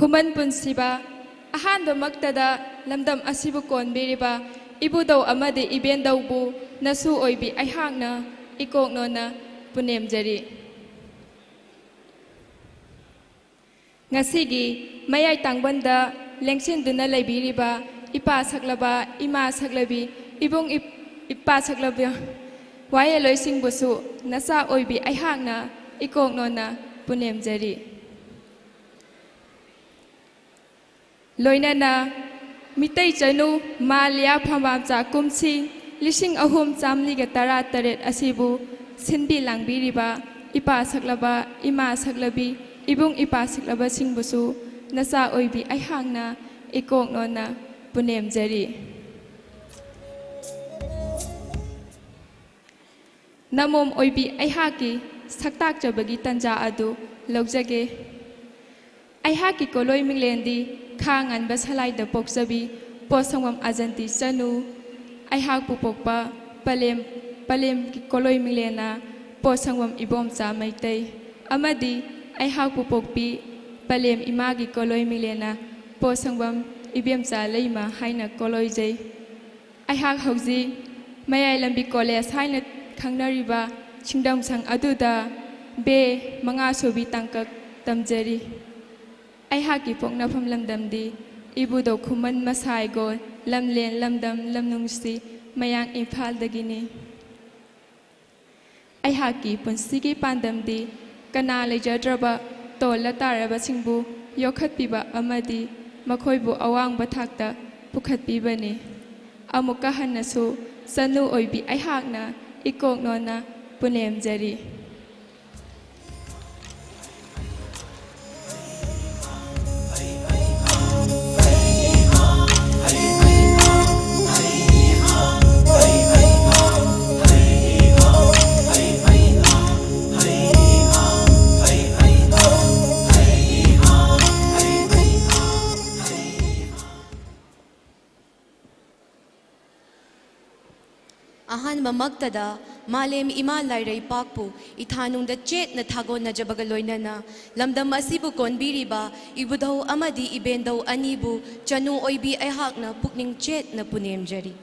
ꯈꯨꯃꯟ ꯄꯨꯟꯁꯤꯕ, ꯑꯍꯥꯟꯕꯃꯛꯇꯗ ꯂꯝꯗꯝ ꯑꯁꯤꯕꯨ ꯀꯣꯟꯕꯤꯔꯤꯕ ꯏꯕꯨꯙꯧ ꯑꯃꯗꯤ ꯏꯕꯦꯟꯗꯧꯕꯨ ꯅꯁꯨ ꯑꯣꯏꯕꯤ ꯑꯩꯍꯥꯛꯅ ꯏꯀꯣꯛꯅꯣꯅ ꯄꯨꯅꯦꯝꯖꯔꯤ꯫ ꯉꯁꯤꯒꯤ ꯃꯌꯥꯏ ꯇꯥꯡꯕꯟꯗ ꯂꯦꯡꯁꯤꯟꯗꯨꯅ ꯂꯩꯕꯤꯔꯤꯕ ꯏꯄꯥ ꯁꯛꯂꯕ, ꯏꯃꯥ ꯁꯛꯂꯕꯤ, ꯏꯕꯨꯡ ꯏꯞ-, ꯏꯄꯥ ꯁꯛꯂꯕ ꯋꯥꯌꯦꯜꯂꯣꯏꯁꯤꯡꯕꯨꯁꯨ ꯅꯆꯥ ꯑꯣꯏꯕꯤ ꯑꯩꯍꯥꯛꯅ ꯏꯀꯣꯛꯅꯣꯅ ꯄꯨꯅꯦꯝꯖꯔꯤ꯫ ꯂꯣꯏꯅꯅ ꯃꯤꯇꯩ ꯆꯅꯨ ꯃꯥ ꯂꯤꯌꯥ ꯐꯝꯕꯥꯝꯆꯥ ꯀꯨꯝꯁꯤ ꯂꯤꯁꯤꯡ ꯑꯍꯨꯝ ꯆꯥꯃꯔꯤꯒ ꯇꯔꯥ ꯇꯔꯦꯠ ꯑꯁꯤꯕꯨ ꯁꯤꯟꯕꯤ ꯂꯥꯡꯕꯤꯔꯤꯕ ꯏꯄꯥ ꯁꯛꯂꯕ, ꯏꯃꯥ ꯁꯛꯂꯕꯤ, ꯏꯕꯨꯡ ꯏꯄꯥ ꯁꯛꯂꯕꯁꯤꯡꯕꯨꯁꯨ ꯅꯆꯥ ꯑꯣꯏꯕꯤ ꯑꯩꯍꯥꯛꯅ ꯏꯀꯣꯛꯅꯣꯅ ꯄꯨꯅꯦꯝꯖꯔꯤ꯫ ꯅꯃꯣꯝ ꯑꯣꯏꯕꯤ ꯑꯩꯍꯥꯛꯀꯤ ꯁꯛꯇꯥꯛꯆꯕꯒꯤ ꯇꯟꯖꯥ ꯑꯗꯨ ꯂꯧꯖꯒꯦ꯫ ꯑꯩꯍꯥꯛꯀꯤ ꯀꯣꯂꯣꯏ ꯃꯤꯡꯂꯦꯟꯗꯤ ꯈꯥ ꯉꯟꯕ ꯁꯂꯥꯏꯗ ꯄꯣꯛꯆꯕꯤ ꯄꯣꯠꯁꯪꯕꯝ ꯑꯖꯟꯇꯤ ꯆꯅꯨ꯫ ꯑꯩꯍꯥꯛꯄꯨ ꯄꯣꯛꯄ ꯄꯂꯦꯝ, ꯄꯂꯦꯝꯒꯤ ꯀꯣꯂꯣꯏ ꯃꯤꯡꯂꯦꯟꯅ ꯄꯣꯠꯁꯪꯕꯝ ꯏꯕꯣꯝꯆꯥ ꯃꯩꯇꯩ ꯑꯃꯗꯤ ꯑꯩꯍꯥꯛꯄꯨ ꯄꯣꯛꯄꯤ ꯄꯂꯦꯝ ꯏꯃꯥꯒꯤ ꯀꯣꯂꯣꯏ ꯃꯤꯡꯂꯦꯟꯅ ꯄꯣꯠꯁꯪꯕꯝ ꯏꯕꯦꯝꯆꯥ ꯂꯩꯃ ꯍꯥꯏꯅ ꯀꯣꯂꯣꯏꯖꯩ꯫ ꯑꯩꯍꯥꯛ ꯍꯧꯖꯤꯛ ꯃꯌꯥꯏ ꯂꯝꯕꯤ ꯀꯣꯂꯦꯖ ꯍꯥꯏꯅ ꯈꯪꯅꯔꯤꯕ ꯁꯤꯡꯗꯝꯁꯪ ꯑꯗꯨꯗ ꯕꯦ ꯃꯉꯥ ꯁꯨꯕꯤ ꯇꯥꯡꯀꯛ ꯇꯝꯖꯔꯤ꯫ ꯑꯩꯍꯥꯛꯀꯤ ꯄꯣꯛꯅꯐꯝ ꯂꯝꯗꯝꯗꯤ ꯏꯕꯨꯙꯧ ꯈꯨꯃꯟ ꯃꯁꯥꯏꯒꯣꯜ, ꯂꯝꯂꯦꯟ ꯂꯝꯗꯝ ꯂꯝꯅꯨꯡꯁꯤ, ꯃꯌꯥꯡ ꯏꯝꯐꯥꯜꯗꯒꯤꯅꯤ꯫ ꯑꯩꯍꯥꯛꯀꯤ ꯄꯨꯟꯁꯤꯒꯤ ꯄꯥꯟꯗꯝꯗꯤ ꯀꯅꯥ ꯂꯩꯖꯗ꯭ꯔꯕ ꯇꯣꯜꯂ ꯇꯥꯔꯕꯁꯤꯡꯕꯨ ꯌꯣꯛꯈꯠꯄꯤꯕ ꯑꯃꯗꯤ ꯃꯈꯣꯏꯕꯨ ꯑꯋꯥꯡꯕ ꯊꯥꯛꯇ ꯄꯨꯈꯠꯄꯤꯕꯅꯤ꯫ ꯑꯃꯨꯛꯀ ꯍꯟꯅꯁꯨ ꯆꯅꯨ ꯑꯣꯏꯕꯤ ꯑꯩꯍꯥꯛꯅ ꯏꯀꯣꯛꯅꯣꯅ ꯄꯨꯅꯦꯝꯖꯔꯤ꯫ ꯑꯍꯥꯟꯕꯃꯛꯇꯗ ꯃꯥꯂꯦꯝ ꯏꯃꯥ ꯂꯥꯏꯔꯩꯄꯥꯛꯄꯨ ꯏꯊꯥꯅꯨꯡꯗ ꯆꯦꯠꯅ ꯊꯥꯒꯣꯟꯅꯖꯕꯒ ꯂꯣꯏꯅꯅ, ꯂꯝꯗꯝ ꯑꯁꯤꯕꯨ ꯀꯣꯟꯕꯤꯔꯤꯕ ꯏꯕꯨꯙꯧ ꯑꯃꯗꯤ ꯏꯕꯦꯟꯗꯧ ꯑꯅꯤꯕꯨ ꯆꯅꯨ ꯑꯣꯏꯕꯤ ꯑꯩꯍꯥꯛꯅ ꯄꯨꯛꯅꯤꯡ ꯆꯦꯠꯅ ꯄꯨꯅꯦꯝꯖꯔꯤ꯫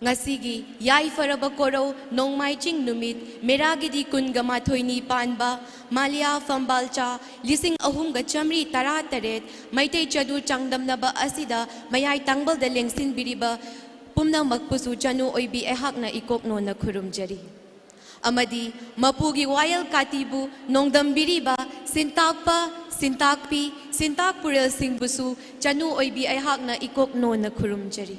ꯉꯁꯤꯒꯤ ꯌꯥꯏꯐꯔꯕ ꯀꯣꯔꯧ ꯅꯣꯡꯃꯥꯏꯖꯤꯡ ꯅꯨꯃꯤꯠ, ꯃꯦꯔꯥꯒꯤꯗꯤ ꯀꯨꯟꯒ ꯃꯥꯊꯣꯏꯅꯤ ꯄꯥꯟꯕ, ꯃꯥꯂꯤꯌꯥ ꯐꯝꯕꯥꯜꯆꯥ ꯂꯤꯁꯤꯡ ꯑꯍꯨꯝꯒ ꯆꯥꯃꯔꯤ ꯇꯔꯥ ꯇꯔꯦꯠ ꯃꯩꯇꯩ ꯆꯅꯨ ꯆꯥꯡꯗꯝꯅꯕ ꯑꯁꯤꯗ ꯃꯌꯥꯏ ꯇꯥꯡꯕꯜꯗ ꯂꯦꯡꯁꯤꯟꯕꯤꯔꯤꯕ ꯄꯨꯝꯅꯃꯛꯄꯨꯁꯨ ꯆꯅꯨ ꯑꯣꯏꯕꯤ ꯑꯩꯍꯥꯛꯅ ꯏꯀꯣꯛ ꯅꯣꯟꯅ ꯈꯨꯔꯨꯝꯖꯔꯤ꯫ ꯑꯃꯗꯤ ꯃꯄꯨꯒꯤ ꯋꯥꯌꯦꯜ ꯀꯥꯇꯤꯕꯨ ꯅꯣꯡꯗꯝꯕꯤꯔꯤꯕ ꯁꯤꯟꯇꯥꯛꯄ, ꯁꯤꯟꯇꯥꯛꯄꯤ, ꯁꯤꯟꯇꯥꯛ ꯄꯨꯔꯦꯜꯁꯤꯡꯕꯨꯁꯨ ꯆꯅꯨ ꯑꯣꯏꯕꯤ ꯑꯩꯍꯥꯛꯅ ꯏꯀꯣꯛ ꯅꯣꯟꯅ ꯈꯨꯔꯨꯝꯖꯔꯤ꯫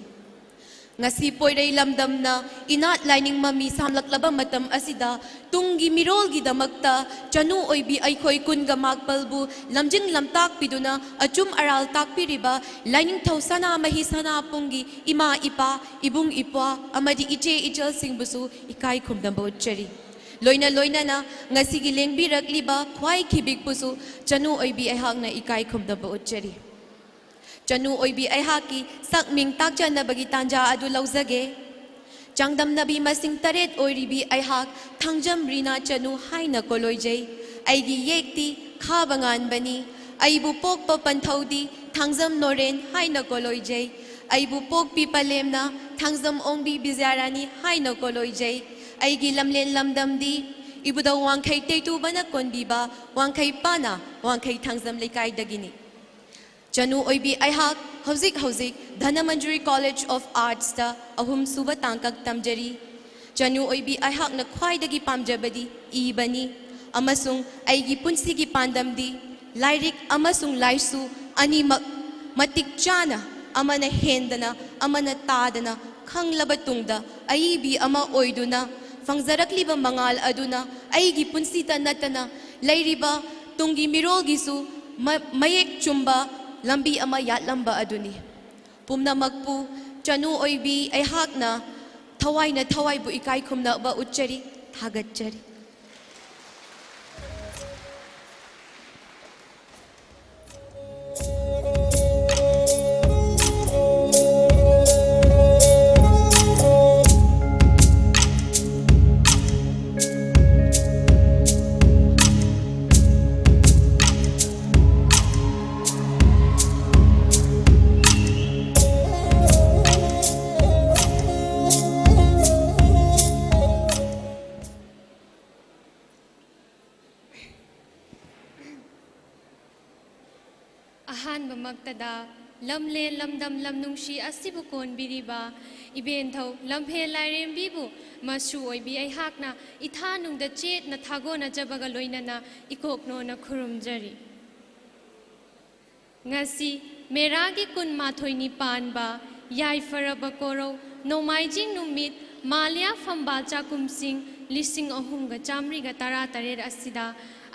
ꯉꯁꯤ ꯄꯣꯏꯔꯩ ꯂꯝꯗꯝꯅ ꯏꯅꯥꯠ ꯂꯥꯏꯅꯤꯡ ꯃꯃꯤ ꯁꯥꯝꯂꯛꯂꯕ ꯃꯇꯝ ꯑꯁꯤꯗ, ꯇꯨꯡꯒꯤ ꯃꯤꯔꯣꯜꯒꯤꯗꯃꯛꯇ ꯆꯅꯨ ꯑꯣꯏꯕꯤ ꯑꯩꯈꯣꯏ ꯀꯨꯟꯒ ꯃꯥꯄꯜꯕꯨ ꯂꯝꯖꯤꯡ ꯂꯝꯇꯥꯛꯄꯤꯗꯨꯅ ꯑꯆꯨꯝ ꯑꯔꯥꯜ ꯇꯥꯛꯄꯤꯔꯤꯕ ꯂꯥꯏꯅꯤꯡꯊꯧ ꯁꯅꯥꯃꯍꯤ ꯁꯅꯥꯄꯨꯡꯒꯤ ꯏꯃꯥ ꯏꯄꯥ, ꯏꯕꯨꯡ ꯏꯄ꯭ꯋꯥ ꯑꯃꯗꯤ ꯏꯆꯦ ꯏꯆꯜꯁꯤꯡꯕꯨꯁꯨ ꯏꯀꯥꯏ ꯈꯨꯝꯅꯕ ꯎꯠꯆꯔꯤ꯫ ꯂꯣꯏꯅ ꯂꯣꯏꯅꯅ ꯉꯁꯤꯒꯤ ꯂꯦꯡꯕꯤꯔꯛꯂꯤꯕ ꯈ꯭ꯋꯥꯏ ꯈꯤꯕꯤꯛꯄꯨꯁꯨ ꯆꯅꯨ ꯑꯣꯏꯕꯤ ꯑꯩꯍꯥꯛꯅ ꯏꯀꯥꯏ ꯈꯨꯝꯅꯕ ꯎꯠꯆꯔꯤ꯫ ꯆꯅꯨ ꯑꯣꯏꯕꯤ ꯑꯩꯍꯥꯛꯀꯤ ꯁꯛ ꯃꯤꯡ ꯇꯥꯛꯆꯅꯕꯒꯤ ꯇꯥꯟꯖꯥ ꯑꯗꯨ ꯂꯧꯖꯒꯦ꯫ ꯆꯥꯡꯗꯝꯅꯕꯤ ꯃꯁꯤꯡ ꯇꯔꯦꯠ ꯑꯣꯏꯔꯤꯕꯤ ꯑꯩꯍꯥꯛ ꯊꯥꯡꯖꯝ ꯔꯤꯅꯥ ꯆꯅꯨ ꯍꯥꯏꯅ ꯀꯣꯂꯣꯏꯖꯩ꯫ ꯑꯩꯒꯤ ꯌꯦꯛꯇꯤ ꯈꯥꯕ ꯉꯥꯟꯕꯅꯤ꯫ ꯑꯩꯕꯨ ꯄꯣꯛꯄ ꯄꯟꯊꯧꯗꯤ ꯊꯥꯡꯖꯝ ꯅꯣꯔꯦꯟ ꯍꯥꯏꯅ ꯀꯣꯂꯣꯏꯖꯩ꯫ ꯑꯩꯕꯨ ꯄꯣꯛꯄꯤ ꯄꯂꯦꯝꯅ ꯊꯥꯡꯖꯝ ꯑꯣꯡꯕꯤ ꯕꯤꯖꯌꯥꯔꯥꯅꯤ ꯍꯥꯏꯅ ꯀꯣꯂꯣꯏꯖꯩ꯫ ꯑꯩꯒꯤ ꯂꯝꯂꯦꯟ ꯂꯝꯗꯝꯗꯤ ꯏꯕꯨꯙꯧ ꯋꯥꯡꯈꯩ ꯇꯩꯇꯨꯕꯅ ꯀꯣꯟꯕꯤꯕ ꯋꯥꯡꯈꯩ ꯄꯥꯅ ꯋꯥꯡꯈꯩ ꯊꯥꯡꯖꯝ ꯂꯩꯀꯥꯏꯗꯒꯤꯅꯤ꯫ ꯆꯅꯨ ꯑꯣꯏꯕꯤ ꯑꯩꯍꯥꯛ ꯍꯧꯖꯤꯛ ꯍꯧꯖꯤꯛ ꯙꯅꯃꯟꯖꯨꯔꯤ ꯀꯣꯂꯦꯖ ꯑꯣꯐ ꯑꯥꯔꯠꯁꯇ ꯑꯍꯨꯝꯁꯨꯕ ꯇꯥꯡꯀꯛ ꯇꯝꯖꯔꯤ꯫ ꯆꯅꯨ ꯑꯣꯏꯕꯤ ꯑꯩꯍꯥꯛꯅ ꯈ꯭ꯋꯥꯏꯗꯒꯤ ꯄꯥꯝꯖꯕꯗꯤ ꯏꯕꯅꯤ, ꯑꯃꯁꯨꯡ ꯑꯩꯒꯤ ꯄꯨꯟꯁꯤꯒꯤ ꯄꯥꯟꯗꯝꯗꯤ ꯂꯥꯏꯔꯤꯛ ꯑꯃꯁꯨꯡ ꯂꯥꯏꯁꯨ ꯑꯅꯤꯃꯛ ꯃꯇꯤꯛ ꯆꯥꯅ, ꯑꯃꯅ ꯍꯦꯟꯗꯅ ꯑꯃꯅ ꯇꯥꯗꯅ ꯈꯪꯂꯕ ꯇꯨꯡꯗ, ꯑꯏꯕꯤ ꯑꯃ ꯑꯣꯏꯗꯨꯅ ꯐꯪꯖꯔꯛꯂꯤꯕ ꯃꯉꯥꯜ ꯑꯗꯨꯅ ꯑꯩꯒꯤ ꯄꯨꯟꯁꯤꯇ ꯅꯠꯇꯅ ꯂꯩꯔꯤꯕ ꯇꯨꯡꯒꯤ ꯃꯤꯔꯣꯜꯒꯤꯁꯨ ꯃ-, ꯃꯌꯦꯛ ꯆꯨꯝꯕ ꯂꯝꯕꯤ ꯑꯃ ꯌꯥꯠꯂꯝꯕ ꯑꯗꯨꯅꯤ꯫ ꯄꯨꯝꯅꯃꯛꯄꯨ ꯆꯅꯨ ꯑꯣꯏꯕꯤ ꯑꯩꯍꯥꯛꯅ ꯊꯋꯥꯏꯅ ꯊꯋꯥꯏꯕꯨ ꯏꯀꯥꯏ ꯈꯨꯝꯅꯕ ꯎꯠꯆꯔꯤ, ꯊꯥꯒꯠꯆꯔꯤ꯫ ꯑꯍꯥꯟꯕꯃꯛꯇꯗ ꯂꯝꯂꯦꯟ ꯂꯝꯗꯝ ꯂꯝ ꯅꯨꯡꯁꯤ ꯑꯁꯤꯕꯨ ꯀꯣꯟꯕꯤꯔꯤꯕ ꯏꯕꯦꯟꯊꯧ ꯂꯝꯐꯦꯜ ꯂꯥꯏꯔꯦꯝꯕꯤꯕꯨ ꯃꯁꯨ ꯑꯣꯏꯕꯤ ꯑꯩꯍꯥꯛꯅ ꯏꯊꯥꯅꯨꯡꯗ ꯆꯦꯠꯅ ꯊꯥꯒꯣꯟꯅꯖꯕꯒ ꯂꯣꯏꯅꯅ ꯏꯀꯣꯛꯅꯣꯅ ꯈꯨꯔꯨꯝꯖꯔꯤ꯫ ꯉꯁꯤ ꯃꯦꯔꯥꯒꯤ ꯀꯨꯟꯃꯥꯊꯣꯏꯅꯤ ꯄꯥꯟꯕ ꯌꯥꯏꯐꯔꯕ ꯀꯣꯔꯧ ꯅꯣꯡꯃꯥꯏꯖꯤꯡ ꯅꯨꯃꯤꯠ ꯃꯥꯂꯤꯌꯥ ꯐꯝꯕꯥꯜ ꯆꯥꯛꯈꯨꯝꯁꯤꯡ ꯂꯤꯁꯤꯡ ꯑꯍꯨꯝꯒ ꯆꯥꯃꯔꯤꯒ ꯇꯔꯥꯇꯔꯦꯠ ꯑꯁꯤꯗ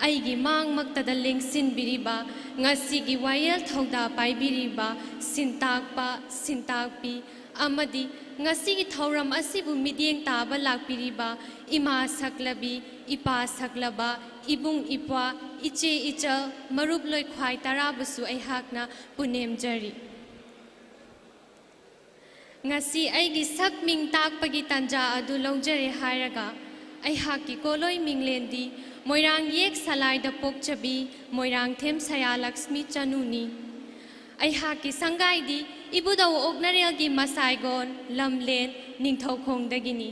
ꯑꯩꯒꯤ ꯃꯥꯡꯃꯛꯇꯗ ꯂꯦꯡꯁꯤꯟꯕꯤꯔꯤꯕ ꯉꯁꯤꯒꯤ ꯋꯥꯌꯦꯜ ꯊꯧꯗꯥ ꯄꯥꯏꯕꯤꯔꯤꯕ ꯁꯤꯟꯇꯥꯛꯄ, ꯁꯤꯟꯇꯥꯛꯄꯤ ꯑꯃꯗꯤ ꯉꯁꯤꯒꯤ ꯊꯧꯔꯝ ꯑꯁꯤꯕꯨ ꯃꯤꯠꯌꯦꯡ ꯇꯥꯕ ꯂꯥꯛꯄꯤꯔꯤꯕ ꯏꯃꯥ ꯁꯛꯂꯕꯤ, ꯏꯄꯥ ꯁꯛꯂꯕ, ꯏꯕꯨꯡ ꯏꯄ꯭ꯋꯥ, ꯏꯆꯦ ꯏꯆꯜ, ꯃꯔꯨꯞ ꯂꯣꯏꯈ꯭ꯋꯥꯏ ꯇꯔꯥꯕꯨꯁꯨ ꯑꯩꯍꯥꯛꯅ ꯄꯨꯅꯦꯝꯖꯔꯤ꯫ ꯉꯁꯤ ꯑꯩꯒꯤ ꯁꯛ ꯃꯤꯡ ꯇꯥꯛꯄꯒꯤ ꯇꯥꯟꯖꯥ ꯑꯗꯨ ꯂꯧꯖꯔꯦ ꯍꯥꯏꯔꯒ ꯑꯩꯍꯥꯛꯀꯤ ꯀꯣꯂꯣꯏ ꯃꯤꯡꯂꯦꯟꯗꯤ ꯃꯣꯏꯔꯥꯡ ꯌꯦꯛ ꯁꯂꯥꯏꯗ ꯄꯣꯛꯆꯕꯤ ꯃꯣꯏꯔꯥꯡꯊꯦꯝ ꯁꯌꯥꯂꯛꯁꯃꯤ ꯆꯅꯨꯅꯤ꯫ ꯑꯩꯍꯥꯛꯀꯤ ꯁꯪꯒꯥꯏꯗꯤ ꯏꯕꯨꯙꯧ ꯑꯣꯛꯅꯔꯦꯜꯒꯤ ꯃꯁꯥꯏꯒꯣꯟ ꯂꯝꯂꯦꯟ ꯅꯤꯡꯊꯧꯈꯣꯡꯗꯒꯤꯅꯤ꯫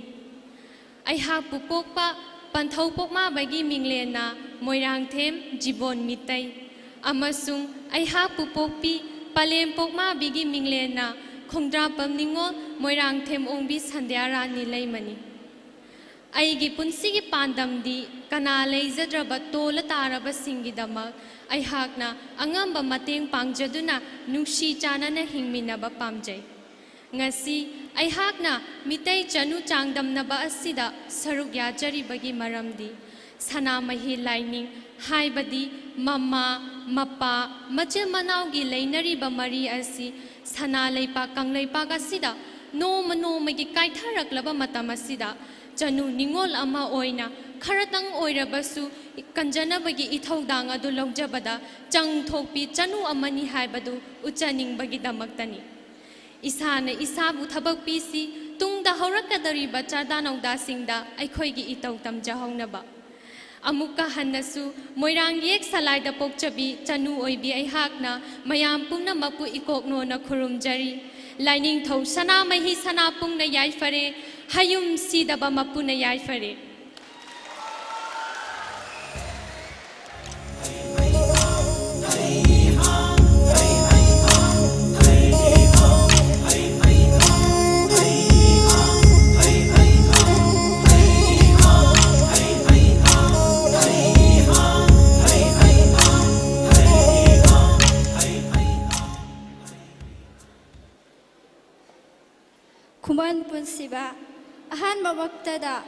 ꯑꯩꯍꯥꯛꯄꯨ ꯄꯣꯛꯄ ꯄꯟꯊꯧ ꯄꯣꯛꯃꯥꯕꯒꯤ ꯃꯤꯡꯂꯦꯟꯅ ꯃꯣꯏꯔꯥꯡꯊꯦꯝ ꯖꯤꯕꯣꯟ ꯃꯤꯇꯩ ꯑꯃꯁꯨꯡ ꯑꯩꯍꯥꯛꯄꯨ ꯄꯣꯛꯄꯤ ꯄꯂꯦꯝ ꯄꯣꯛꯃꯥꯕꯤꯒꯤ ꯃꯤꯡꯂꯦꯟꯅ ꯈꯣꯡꯗ꯭ꯔꯥꯄꯝ ꯅꯤꯉꯣꯜ ꯃꯣꯏꯔꯥꯡꯊꯦꯝ ꯑꯣꯡꯕꯤ ꯁꯟꯙ꯭ꯌꯥꯔꯥꯅꯤ ꯂꯩꯃꯅꯤ꯫ ꯑꯩꯒꯤ ꯄꯨꯟꯁꯤꯒꯤ ꯄꯥꯟꯗꯝꯗꯤ ꯀꯅꯥ ꯂꯩꯖꯗ꯭ꯔꯕ ꯇꯣꯜꯂ ꯇꯥꯔꯕꯁꯤꯡꯒꯤꯗꯃꯛ ꯑꯩꯍꯥꯛꯅ ꯑꯉꯝꯕ ꯃꯇꯦꯡ ꯄꯥꯡꯖꯗꯨꯅ ꯅꯨꯡꯁꯤ ꯆꯥꯟꯅꯅ ꯍꯤꯡꯃꯤꯟꯅꯕ ꯄꯥꯝꯖꯩ꯫ ꯉꯁꯤ ꯑꯩꯍꯥꯛꯅ ꯃꯤꯇꯩ ꯆꯅꯨ ꯆꯥꯡꯗꯝꯅꯕ ꯑꯁꯤꯗ ꯁꯔꯨꯛ ꯌꯥꯖꯔꯤꯕꯒꯤ ꯃꯔꯝꯗꯤ ꯁꯅꯥꯃꯍꯤ ꯂꯥꯏꯅꯤꯡ ꯍꯥꯏꯕꯗꯤ ꯃꯃꯥ, ꯃꯄꯥ, ꯃꯆꯤꯟ ꯃꯅꯥꯎꯒꯤ ꯂꯩꯅꯔꯤꯕ ꯃꯔꯤ ꯑꯁꯤ ꯁꯅꯥ ꯂꯩꯄꯥꯛ ꯀꯪꯂꯩꯄꯥꯛ ꯑꯁꯤꯗ ꯅꯣꯡꯃ ꯅꯣꯡꯃꯒꯤ ꯀꯥꯏꯊꯔꯛꯂꯕ ꯃꯇꯝ ꯑꯁꯤꯗ ꯆꯅꯨ ꯅꯤꯉꯣꯜ ꯑꯃ ꯑꯣꯏꯅ ꯈꯔꯇꯪ ꯑꯣꯏꯔꯕꯁꯨ ꯀꯟꯖꯅꯕꯒꯤ ꯏꯊꯧꯗꯥꯡ ꯑꯗꯨ ꯂꯧꯖꯕꯗ ꯆꯪ ꯊꯣꯛꯄꯤ ꯆꯅꯨ ꯑꯃꯅꯤ ꯍꯥꯏꯕꯗꯨ ꯎꯠꯆꯅꯤꯡꯕꯒꯤꯗꯃꯛꯇꯅꯤ꯫ ꯏꯁꯥꯅ ꯏꯁꯥꯕꯨ ꯊꯕꯛ ꯄꯤꯁꯤ, ꯇꯨꯡꯗ ꯍꯧꯔꯛꯀꯗꯧꯔꯤꯕ ꯆꯥꯗꯥ ꯅꯧꯗꯥꯁꯤꯡꯗ ꯑꯩꯈꯣꯏꯒꯤ ꯏꯇꯧ ꯇꯝꯖꯍꯧꯅꯕ꯫ ꯑꯃꯨꯛꯀ ꯍꯟꯅꯁꯨ ꯃꯣꯏꯔꯥꯡ ꯌꯦꯛ ꯁꯂꯥꯏꯗ ꯄꯣꯛꯆꯕꯤ ꯆꯅꯨ ꯑꯣꯏꯕꯤ ꯑꯩꯍꯥꯛꯅ ꯃꯌꯥꯝ ꯄꯨꯝꯅꯃꯛꯄꯨ ꯏꯀꯣꯛꯅꯣꯅ ꯈꯨꯔꯨꯝꯖꯔꯤ꯫ ꯂꯥꯏꯅꯤꯡꯊꯧ ꯁꯅꯥꯃꯍꯤ ꯁꯅꯥꯄꯨꯡꯅ ꯌꯥꯏꯐꯔꯦ, ꯍꯌꯨꯝ ꯁꯤꯗꯕ ꯃꯄꯨꯅ ꯌꯥꯏꯐꯔꯦ꯫ ꯈꯨꯃꯟ ꯄꯨꯟꯁꯤꯕ, ꯑꯍꯥꯟꯕꯃꯛꯇꯗ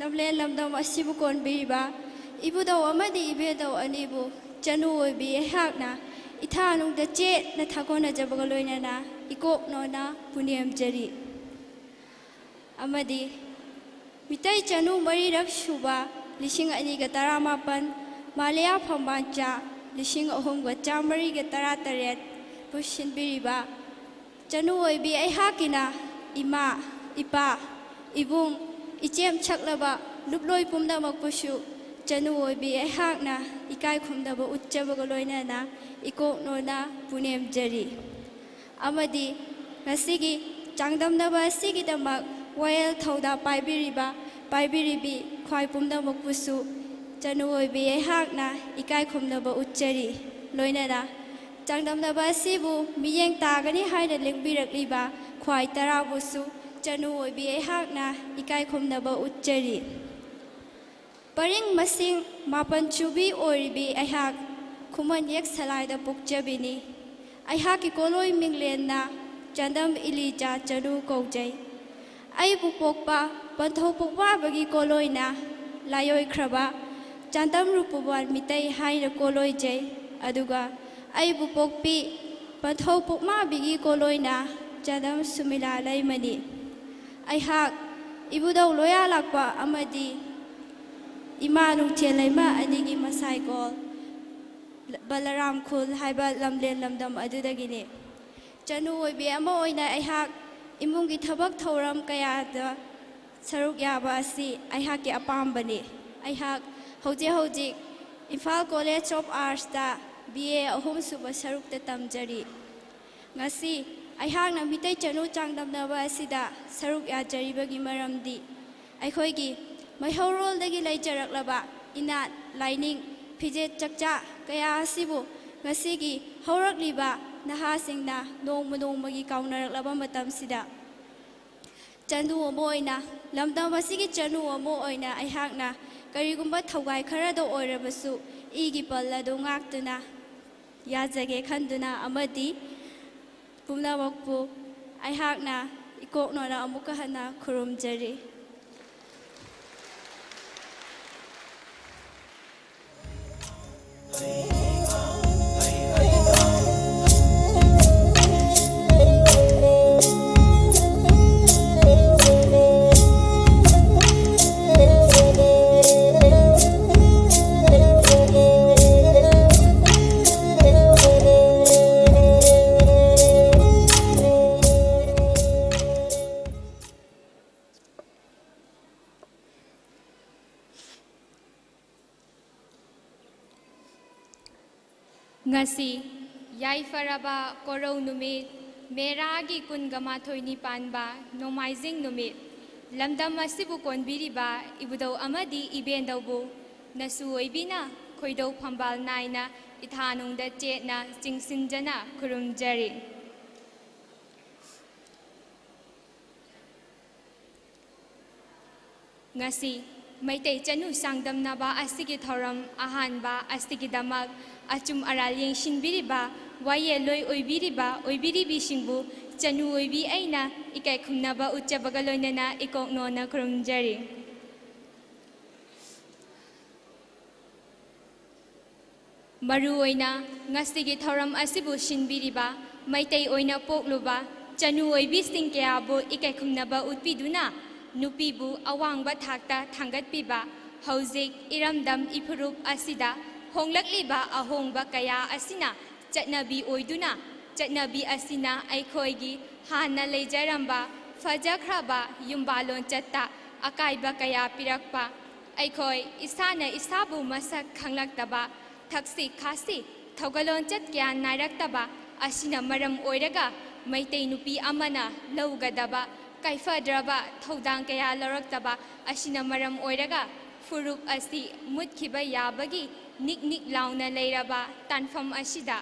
ꯂꯝꯂꯦꯟ ꯂꯝꯗꯝ ꯑꯁꯤꯕꯨ ꯀꯣꯟꯕꯤꯔꯤꯕ ꯏꯕꯨꯙꯧ ꯑꯃꯗꯤ ꯏꯕꯦꯟꯙꯧ ꯑꯅꯤꯕꯨ ꯆꯅꯨ ꯑꯣꯏꯕꯤ ꯑꯩꯍꯥꯛꯅ ꯏꯊꯥꯅꯨꯡꯗ ꯆꯦꯠꯅ ꯊꯥꯒꯣꯟꯅꯖꯕꯒ ꯂꯣꯏꯅꯅ ꯏꯀꯣꯛ ꯅꯣꯟꯅ ꯄꯨꯅꯦꯝꯖꯔꯤ꯫ ꯑꯃꯗꯤ ꯃꯤꯇꯩ ꯆꯅꯨ ꯃꯔꯤꯔꯛ ꯁꯨꯕ ꯂꯤꯁꯤꯡ ꯑꯅꯤꯒ ꯇꯔꯥꯃꯥꯄꯟ, ꯃꯥꯂꯦꯌꯥ ꯐꯝꯕꯥꯟꯆꯥ ꯂꯤꯁꯤꯡ ꯑꯍꯨꯝꯒ ꯆꯥꯃꯔꯤꯒ ꯇꯔꯥꯇꯔꯦꯠ ꯄꯨꯁꯤꯟꯕꯤꯔꯤꯕ ꯆꯅꯨ ꯑꯣꯏꯕꯤ ꯑꯩꯍꯥꯛꯀꯤꯅ ꯏꯃꯥ, ꯏꯄꯥ, ꯏꯕꯨꯡ, ꯏꯆꯦꯝ ꯁꯛꯂꯕ ꯂꯨꯞꯂꯣꯏ ꯄꯨꯝꯅꯃꯛꯄꯨꯁꯨ ꯆꯅꯨ ꯑꯣꯏꯕꯤ ꯑꯩꯍꯥꯛꯅ ꯏꯀꯥꯏ ꯈꯨꯝꯅꯕ ꯎꯠꯆꯕꯒ ꯂꯣꯏꯅꯅ ꯏꯀꯣꯛ ꯅꯣꯟꯅ ꯄꯨꯅꯦꯝꯖꯔꯤ꯫ ꯑꯃꯗꯤ ꯉꯁꯤꯒꯤ ꯆꯥꯡꯗꯝꯅꯕ ꯑꯁꯤꯒꯤꯗꯃꯛ ꯋꯥꯌꯦꯜ ꯊꯧꯗꯥ ꯄꯥꯏꯕꯤꯔꯤꯕ ꯄꯥꯏꯕꯤꯔꯤꯕꯤ ꯈ꯭ꯋꯥꯏ ꯄꯨꯝꯅꯃꯛꯄꯨꯁꯨ ꯆꯅꯨ ꯑꯣꯏꯕꯤ ꯑꯩꯍꯥꯛꯅ ꯏꯀꯥꯏ ꯈꯨꯝꯅꯕ ꯎꯠꯆꯔꯤ꯫ ꯂꯣꯏꯅꯅ ꯆꯥꯡꯗꯝꯅꯕ ꯑꯁꯤꯕꯨ ꯃꯤꯠꯌꯦꯡ ꯇꯥꯒꯅꯤ ꯍꯥꯏꯅ ꯂꯦꯡꯕꯤꯔꯛꯂꯤꯕ ꯈ꯭ꯋꯥꯏ ꯇꯔꯥꯕꯨꯁꯨ ꯆꯅꯨ ꯑꯣꯏꯕꯤ ꯑꯩꯍꯥꯛꯅ ꯏꯀꯥꯏ ꯈꯨꯝꯅꯕ ꯎꯠꯆꯔꯤ꯫ ꯄꯔꯤꯡ ꯃꯁꯤꯡ ꯃꯥꯄꯟ ꯁꯨꯕꯤ ꯑꯣꯏꯔꯤꯕꯤ ꯑꯩꯍꯥꯛ ꯈꯨꯃꯟ ꯌꯦꯛ ꯁꯂꯥꯏꯗ ꯄꯣꯛꯆꯕꯤꯅꯤ꯫ ꯑꯩꯍꯥꯛꯀꯤ ꯀꯣꯂꯣꯏ ꯃꯤꯡꯂꯦꯟꯅ ꯆꯥꯟꯗꯝ ꯏꯂꯤꯖꯥ ꯆꯅꯨ ꯀꯧꯖꯩ꯫ ꯑꯩꯕꯨ ꯄꯣꯛꯄ ꯄꯟꯊꯧ ꯄꯣꯛꯃꯥꯕꯒꯤ ꯀꯣꯂꯣꯏꯅ ꯂꯥꯏꯑꯣꯏꯈ꯭ꯔꯕ ꯆꯥꯟꯗꯝ ꯔꯨꯄꯨꯕꯥꯟ ꯃꯤꯇꯩ ꯍꯥꯏꯅ ꯀꯣꯂꯣꯏꯖꯩ꯫ ꯑꯗꯨꯒ ꯑꯩꯕꯨ ꯄꯣꯛꯄꯤ ꯄꯟꯊꯧ ꯄꯣꯛꯃꯥꯕꯤꯒꯤ ꯀꯣꯂꯣꯏꯅ ꯆꯥꯟꯗꯝ ꯁꯨꯃꯤꯂꯥ ꯂꯩꯃꯅꯤ꯫ ꯑꯩꯍꯥꯛ ꯏꯕꯨꯙꯧ ꯂꯣꯌꯥꯂꯥꯛꯄ ꯑꯃꯗꯤ ꯏꯃꯥ ꯅꯨꯡꯊꯦꯜ ꯂꯩꯃ ꯑꯅꯤꯒꯤ ꯃꯁꯥꯏꯀꯣꯜ ꯕꯂꯔꯥꯝ ꯈꯨꯜ ꯍꯥꯏꯕ ꯂꯝꯂꯦꯟ ꯂꯝꯗꯝ ꯑꯗꯨꯗꯒꯤꯅꯤ꯫ ꯆꯅꯨ ꯑꯣꯏꯕꯤ ꯑꯃ ꯑꯣꯏꯅ ꯑꯩꯍꯥꯛ ꯏꯃꯨꯡꯒꯤ ꯊꯕꯛ ꯊꯧꯔꯝ ꯀꯌꯥꯗ ꯁꯔꯨꯛ ꯌꯥꯕ ꯑꯁꯤ ꯑꯩꯍꯥꯛꯀꯤ ꯑꯄꯥꯝꯕꯅꯤ꯫ ꯑꯩꯍꯥꯛ ꯍꯧꯖꯤꯛ ꯍꯧꯖꯤꯛ ꯏꯝꯐꯥꯜ ꯀꯣꯂꯦꯖ ꯑꯣꯐ ꯑꯥꯔꯠꯁꯇ ꯕꯤ ꯑꯦ ꯑꯍꯨꯝꯁꯨꯕ ꯁꯔꯨꯛꯇ ꯇꯝꯖꯔꯤ꯫ ꯉꯁꯤ ꯑꯩꯍꯥꯛꯅ ꯃꯤꯇꯩ ꯆꯅꯨ ꯆꯥꯡꯗꯝꯅꯕ ꯑꯁꯤꯗ ꯁꯔꯨꯛ ꯌꯥꯖꯔꯤꯕꯒꯤ ꯃꯔꯝꯗꯤ ꯑꯩꯈꯣꯏꯒꯤ ꯃꯩꯍꯧꯔꯣꯜꯗꯒꯤ ꯂꯩꯖꯔꯛꯂꯕ ꯏꯅꯥꯠ, ꯂꯥꯏꯅꯤꯡ, ꯐꯤꯖꯦꯠ ꯆꯛꯆꯥ ꯀꯌꯥ ꯑꯁꯤꯕꯨ ꯉꯁꯤꯒꯤ ꯍꯧꯔꯛꯂꯤꯕ ꯅꯍꯥꯁꯤꯡꯅ ꯅꯣꯡꯃ ꯅꯣꯡꯃꯒꯤ ꯀꯥꯎꯅꯔꯛꯂꯕ ꯃꯇꯝꯁꯤꯗ ꯆꯅꯨ ꯑꯃ ꯑꯣꯏꯅ, ꯂꯝꯗꯝ ꯑꯁꯤꯒꯤ ꯆꯅꯨ ꯑꯃ ꯑꯣꯏꯅ ꯑꯩꯍꯥꯛꯅ ꯀꯔꯤꯒꯨꯝꯕ ꯊꯧꯒꯥꯏ ꯈꯔꯗ ꯑꯣꯏꯔꯕꯁꯨ ꯏꯒꯤ ꯄꯜ ꯑꯗꯨ ꯉꯥꯛꯇꯨꯅ ꯌꯥꯖꯒꯦ ꯈꯟꯗꯨꯅ ꯑꯃꯗꯤ ꯄꯨꯝꯅꯃꯛꯄꯨ ꯑꯩꯍꯥꯛꯅ ꯏꯀꯣꯛꯅꯣꯅ ꯑꯃꯨꯛꯀ ꯍꯟꯅ ꯈꯨꯔꯨꯝꯖꯔꯤ꯫ ꯉꯁꯤ ꯌꯥꯏꯐꯔꯕ ꯀꯣꯔꯧ ꯅꯨꯃꯤꯠ, ꯃꯦꯔꯥꯒꯤ ꯀꯨꯟꯒ ꯃꯥꯊꯣꯏꯅꯤ ꯄꯥꯟꯕ ꯅꯣꯡꯃꯥꯏꯖꯤꯡ ꯅꯨꯃꯤꯠ, ꯂꯝꯗꯝ ꯑꯁꯤꯕꯨ ꯀꯣꯟꯕꯤꯔꯤꯕ ꯏꯕꯨꯙꯧ ꯑꯃꯗꯤ ꯏꯕꯦꯟꯗꯧꯕꯨ ꯅꯁꯨ ꯑꯣꯏꯕꯤꯅ ꯈꯣꯏꯗꯧ ꯐꯝꯕꯥꯜ ꯅꯥꯏꯅ ꯏꯊꯥꯅꯨꯡꯗ ꯆꯦꯠꯅ ꯆꯤꯡꯁꯤꯟꯖꯅ ꯈꯨꯔꯨꯝꯖꯔꯤ꯫ ꯉꯁꯤ ꯃꯩꯇꯩ ꯆꯅꯨ ꯆꯥꯡꯗꯝꯅꯕ ꯑꯁꯤꯒꯤ ꯊꯧꯔꯝ ꯑꯍꯥꯟꯕ ꯑꯁꯤꯒꯤꯗꯃꯛ ꯑꯆꯨꯝ ꯑꯔꯥꯜ ꯌꯦꯡꯁꯤꯟꯕꯤꯔꯤꯕ ꯋꯥꯌꯦꯜꯂꯣꯏ ꯑꯣꯏꯕꯤꯔꯤꯕ ꯑꯣꯏꯕꯤꯔꯤꯕꯤꯁꯤꯡꯕꯨ ꯆꯅꯨ ꯑꯣꯏꯕꯤ ꯑꯩꯅ ꯏꯀꯥꯏ ꯈꯨꯝꯅꯕ ꯎꯠꯆꯕꯒ ꯂꯣꯏꯅꯅ ꯏꯀꯣꯛꯅꯣꯅ ꯈꯨꯔꯨꯝꯖꯔꯤ꯫ ꯃꯔꯨꯑꯣꯏꯅ ꯉꯁꯤꯒꯤ ꯊꯧꯔꯝ ꯑꯁꯤꯕꯨ ꯁꯤꯟꯕꯤꯔꯤꯕ ꯃꯩꯇꯩ ꯑꯣꯏꯅ ꯄꯣꯛꯂꯨꯕ ꯆꯅꯨ ꯑꯣꯏꯕꯤꯁꯤꯡ ꯀꯌꯥꯕꯨ ꯏꯀꯥꯏ ꯈꯨꯝꯅꯕ ꯎꯠꯄꯤꯗꯨꯅ ꯅꯨꯄꯤꯕꯨ ꯑꯋꯥꯡꯕ ꯊꯥꯛꯇ ꯊꯥꯡꯒꯠꯄꯤꯕ ꯍꯧꯖꯤꯛ ꯏꯔꯝꯗꯝ ꯏꯐꯨꯔꯨꯞ ꯑꯁꯤꯗ ꯍꯣꯡꯂꯛꯂꯤꯕ ꯑꯍꯣꯡꯕ ꯀꯌꯥ ꯑꯁꯤꯅ ꯆꯠꯅꯕꯤ ꯑꯣꯏꯗꯨꯅ, ꯆꯠꯅꯕꯤ ꯑꯁꯤꯅ ꯑꯩꯈꯣꯏꯒꯤ ꯍꯥꯟꯅ ꯂꯩꯖꯔꯝꯕ ꯐꯖꯈ꯭ꯔꯕ ꯌꯨꯝꯕꯥꯜ ꯂꯣꯟꯆꯠꯇ ꯑꯀꯥꯏꯕ ꯀꯌꯥ ꯄꯤꯔꯛꯄ, ꯑꯩꯈꯣꯏ ꯏꯁꯥꯅ ꯏꯁꯥꯕꯨ ꯃꯁꯛ ꯈꯪꯂꯛꯇꯕ, ꯊꯛꯁꯤ ꯈꯥꯁꯤ ꯊꯧꯒꯜꯂꯣꯟꯆꯠ ꯀꯌꯥ ꯅꯥꯏꯔꯛꯇꯕ ꯑꯁꯤꯅ ꯃꯔꯝ ꯑꯣꯏꯔꯒ ꯃꯩꯇꯩ ꯅꯨꯄꯤ ꯑꯃꯅ ꯂꯧꯒꯗꯕ ꯀꯥꯏꯐꯗ꯭ꯔꯕ ꯊꯧꯗꯥꯡ ꯀꯌꯥ ꯂꯧꯔꯛꯇꯕ ꯑꯁꯤꯅ ꯃꯔꯝ ꯑꯣꯏꯔꯒ ꯐꯨꯔꯨꯞ ꯑꯁꯤ ꯃꯨꯠꯈꯤꯕ ꯌꯥꯕꯒꯤ ꯅꯤꯛ ꯅꯤꯛ ꯂꯥꯎꯅ ꯂꯩꯔꯕ ꯇꯥꯟꯐꯝ ꯑꯁꯤꯗ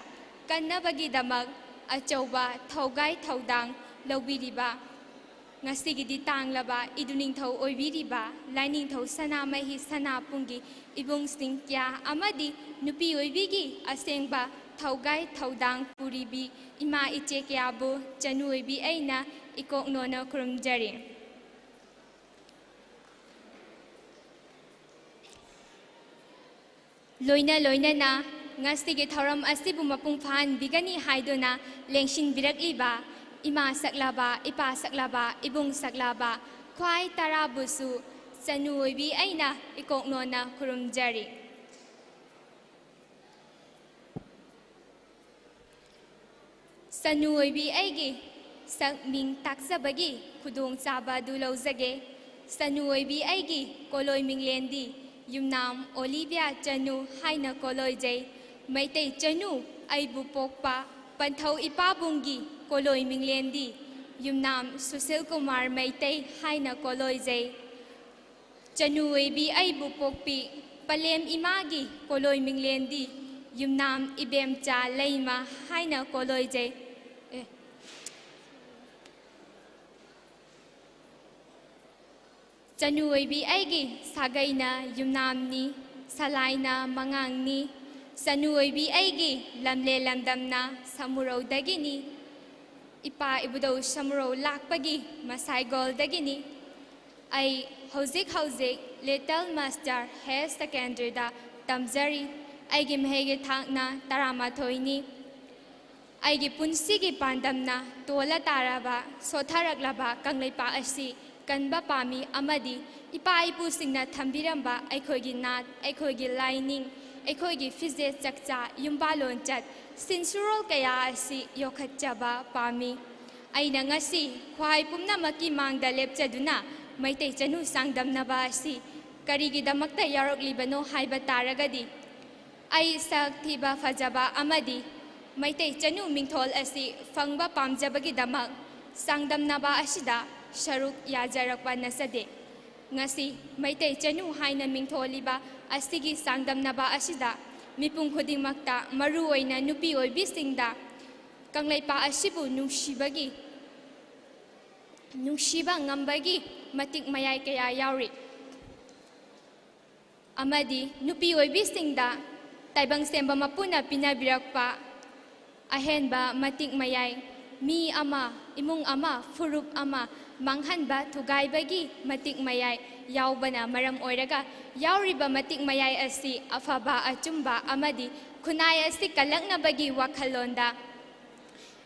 ꯀꯟꯅꯕꯒꯤꯗꯃꯛ ꯑꯆꯧꯕ ꯊꯧꯒꯥꯏ ꯊꯧꯗꯥꯡ ꯂꯧꯕꯤꯔꯤꯕ ꯉꯁꯤꯒꯤꯗꯤ ꯇꯥꯡꯂꯕ ꯏꯗꯨ ꯅꯤꯡꯊꯧ ꯑꯣꯏꯕꯤꯔꯤꯕ ꯂꯥꯏꯅꯤꯡꯊꯧ ꯁꯅꯥꯃꯍꯤ ꯁꯅꯥꯄꯨꯡꯒꯤ ꯏꯕꯨꯡꯁꯤꯡ ꯀꯌꯥ ꯑꯃꯗꯤ ꯅꯨꯄꯤ ꯑꯣꯏꯕꯤꯒꯤ ꯑꯁꯦꯡꯕ ꯊꯧꯒꯥꯏ ꯊꯧꯗꯥꯡ ꯄꯨꯔꯤꯕꯤ ꯏꯃꯥ ꯏꯆꯦ ꯀꯌꯥꯕꯨ ꯆꯅꯨ ꯑꯣꯏꯕꯤ ꯑꯩꯅ ꯏꯀꯣꯛꯅꯣꯅ ꯈꯨꯔꯨꯝꯖꯔꯤ꯫ ꯂꯣꯏꯅ ꯂꯣꯏꯅꯅ ꯉꯁꯤꯒꯤ ꯊꯧꯔꯝ ꯑꯁꯤꯕꯨ ꯃꯄꯨꯡ ꯐꯥꯍꯟꯕꯤꯒꯅꯤ ꯍꯥꯏꯗꯨꯅ ꯂꯦꯡꯁꯤꯟꯕꯤꯔꯛꯂꯤꯕ ꯏꯃꯥ ꯁꯛꯂꯕ, ꯏꯄꯥ ꯁꯛꯂꯕ, ꯏꯕꯨꯡ ꯁꯛꯂꯕ ꯈ꯭ꯋꯥꯏ ꯇꯔꯥꯕꯨꯁꯨ ꯆꯅꯨ ꯑꯣꯏꯕꯤ ꯑꯩꯅ ꯏꯀꯣꯛꯅꯣꯅ ꯈꯨꯔꯨꯝꯖꯔꯤ꯫ ꯆꯅꯨ ꯑꯣꯏꯕꯤ ꯑꯩꯒꯤ ꯁꯛ ꯃꯤꯡ ꯇꯥꯛꯆꯕꯒꯤ ꯈꯨꯗꯣꯡꯆꯥꯕ ꯑꯗꯨ ꯂꯧꯖꯒꯦ꯫ ꯆꯅꯨ ꯑꯣꯏꯕꯤ ꯑꯩꯒꯤ ꯀꯣꯂꯣꯏ ꯃꯤꯡꯂꯦꯟꯗꯤ ꯌꯨꯝꯅꯥꯝ ꯑꯣꯂꯤꯚꯤꯌꯥ ꯆꯅꯨ ꯍꯥꯏꯅ ꯀꯣꯂꯣꯏꯖꯩ꯫ ꯃꯩꯇꯩ ꯆꯅꯨ ꯑꯩꯕꯨ ꯄꯣꯛꯄ ꯄꯟꯊꯧ ꯏꯄꯥꯕꯨꯡꯒꯤ ꯀꯣꯂꯣꯏ ꯃꯤꯡꯂꯦꯟꯗꯤ ꯌꯨꯝꯅꯥꯝ ꯁꯨꯁꯤꯜ ꯀꯨꯃꯥꯔ ꯃꯩꯇꯩ ꯍꯥꯏꯅ ꯀꯣꯂꯣꯏꯖꯩ꯫ ꯆꯅꯨ ꯑꯣꯏꯕꯤ ꯑꯩꯕꯨ ꯄꯣꯛꯄꯤ ꯄꯂꯦꯝ ꯏꯃꯥꯒꯤ ꯀꯣꯂꯣꯏ ꯃꯤꯡꯂꯦꯟꯗꯤ ꯌꯨꯝꯅꯥꯝ ꯏꯕꯦꯝꯆꯥ ꯂꯩꯃ ꯍꯥꯏꯅ ꯀꯣꯂꯣꯏꯖꯩ꯫ ꯑꯦ꯫ ꯆꯅꯨ ꯑꯣꯏꯕꯤ ꯑꯩꯒꯤ ꯁꯥꯒꯩꯅ ꯌꯨꯝꯅꯥꯝꯅꯤ, ꯁꯂꯥꯏꯅ ꯃꯉꯥꯡꯅꯤ꯫ ꯆꯅꯨ ꯑꯣꯏꯕꯤ ꯑꯩꯒꯤ ꯂꯝꯂꯦ ꯂꯝꯗꯝꯅ ꯁꯃꯨꯔꯧꯗꯒꯤꯅꯤ꯫ ꯏꯄꯥ ꯏꯕꯨꯙꯧ ꯁꯃꯨꯔꯧ ꯂꯥꯛꯄꯒꯤ ꯃꯁꯥꯏꯒꯣꯜꯗꯒꯤꯅꯤ꯫ ꯑꯩ ꯍꯧꯖꯤꯛ ꯍꯧꯖꯤꯛ ꯂꯤꯇꯜ ꯃꯥꯁꯇꯔ ꯍꯥꯌꯔ ꯁꯦꯀꯦꯟꯗꯔꯤꯗ ꯇꯝꯖꯔꯤ꯫ ꯑꯩꯒꯤ ꯃꯍꯩꯒꯤ ꯊꯥꯛꯅ ꯇꯔꯥꯃꯥꯊꯣꯏꯅꯤ꯫ ꯑꯩꯒꯤ ꯄꯨꯟꯁꯤꯒꯤ ꯄꯥꯟꯗꯝꯅ ꯇꯣꯜꯂ ꯇꯥꯔꯕ, ꯁꯣꯠꯊꯔꯛꯂꯕ ꯀꯪꯂꯩꯄꯥꯛ ꯑꯁꯤ ꯀꯟꯕ ꯄꯥꯝꯃꯤ ꯑꯃꯗꯤ ꯏꯄꯥ ꯏꯄꯨꯁꯤꯡꯅ ꯊꯝꯕꯤꯔꯝꯕ ꯑꯩꯈꯣꯏꯒꯤ ꯅꯥꯠ, ꯑꯩꯈꯣꯏꯒꯤ ꯂꯥꯏꯅꯤꯡ, ꯑꯩꯈꯣꯏꯒꯤ ꯐꯤꯖꯦꯠ ꯆꯛꯆꯥ, ꯌꯨꯝꯕꯥꯜ ꯂꯣꯟꯆꯠ, ꯁꯤꯟꯁꯨꯔꯣꯜ ꯀꯌꯥ ꯑꯁꯤ ꯌꯣꯛꯈꯠꯆꯕ ꯄꯥꯝꯃꯤ꯫ ꯑꯩꯅ ꯉꯁꯤ ꯈ꯭ꯋꯥꯏ ꯄꯨꯝꯅꯃꯛꯀꯤ ꯃꯥꯡꯗ ꯂꯦꯞꯆꯗꯨꯅ ꯃꯩꯇꯩ ꯆꯅꯨ ꯆꯥꯡꯗꯝꯅꯕ ꯑꯁꯤ ꯀꯔꯤꯒꯤꯗꯃꯛꯇ ꯌꯥꯎꯔꯛꯂꯤꯕꯅꯣ ꯍꯥꯏꯕ ꯇꯥꯔꯒꯗꯤ, ꯑꯩ ꯁꯛ ꯊꯤꯕ ꯐꯖꯕ ꯑꯃꯗꯤ ꯃꯩꯇꯩ ꯆꯅꯨ ꯃꯤꯡꯊꯣꯜ ꯑꯁꯤ ꯐꯪꯕ ꯄꯥꯝꯖꯕꯒꯤꯗꯃꯛ ꯆꯥꯡꯗꯝꯅꯕ ꯑꯁꯤꯗ ꯁꯔꯨꯛ ꯌꯥꯖꯔꯛꯄ ꯅꯠꯆꯗꯦ꯫ ꯉꯁꯤ ꯃꯩꯇꯩ ꯆꯅꯨ ꯍꯥꯏꯅ ꯃꯤꯡꯊꯣꯜꯂꯤꯕ ꯑꯁꯤꯒꯤ ꯆꯥꯡꯗꯝꯅꯕ ꯑꯁꯤꯗ ꯃꯤꯄꯨꯝ ꯈꯨꯗꯤꯡꯃꯛꯇ, ꯃꯔꯨꯑꯣꯏꯅ ꯅꯨꯄꯤ ꯑꯣꯏꯕꯤꯁꯤꯡꯗ, ꯀꯪꯂꯩꯄꯥꯛ ꯑꯁꯤꯕꯨ ꯅꯨꯡꯁꯤꯕꯒꯤ, ꯅꯨꯡꯁꯤꯕ ꯉꯝꯕꯒꯤ ꯃꯇꯤꯛ ꯃꯌꯥꯏ ꯀꯌꯥ ꯌꯥꯎꯔꯤ꯫ ꯑꯃꯗꯤ ꯅꯨꯄꯤ ꯑꯣꯏꯕꯤꯁꯤꯡꯗ ꯇꯥꯏꯕꯪ ꯁꯦꯝꯕ ꯃꯄꯨꯅ ꯄꯤꯅꯕꯤꯔꯛꯄ ꯑꯍꯦꯟꯕ ꯃꯇꯤꯛ ꯃꯌꯥꯏ, ꯃꯤ ꯑꯃ, ꯏꯃꯨꯡ ꯑꯃ, ꯐꯨꯔꯨꯞ ꯑꯃ ꯃꯥꯡꯍꯟꯕ ꯊꯨꯒꯥꯏꯕꯒꯤ ꯃꯇꯤꯛ ꯃꯌꯥꯏ ꯌꯥꯎꯕꯅ ꯃꯔꯝ ꯑꯣꯏꯔꯒ, ꯌꯥꯎꯔꯤꯕ ꯃꯇꯤꯛ ꯃꯌꯥꯏ ꯑꯁꯤ ꯑꯐꯕ, ꯑꯆꯨꯝꯕ ꯑꯃꯗꯤ ꯈꯨꯟꯅꯥꯏ ꯑꯁꯤ ꯀꯜꯂꯛꯅꯕꯒꯤ ꯋꯥꯈꯜꯂꯣꯟꯗ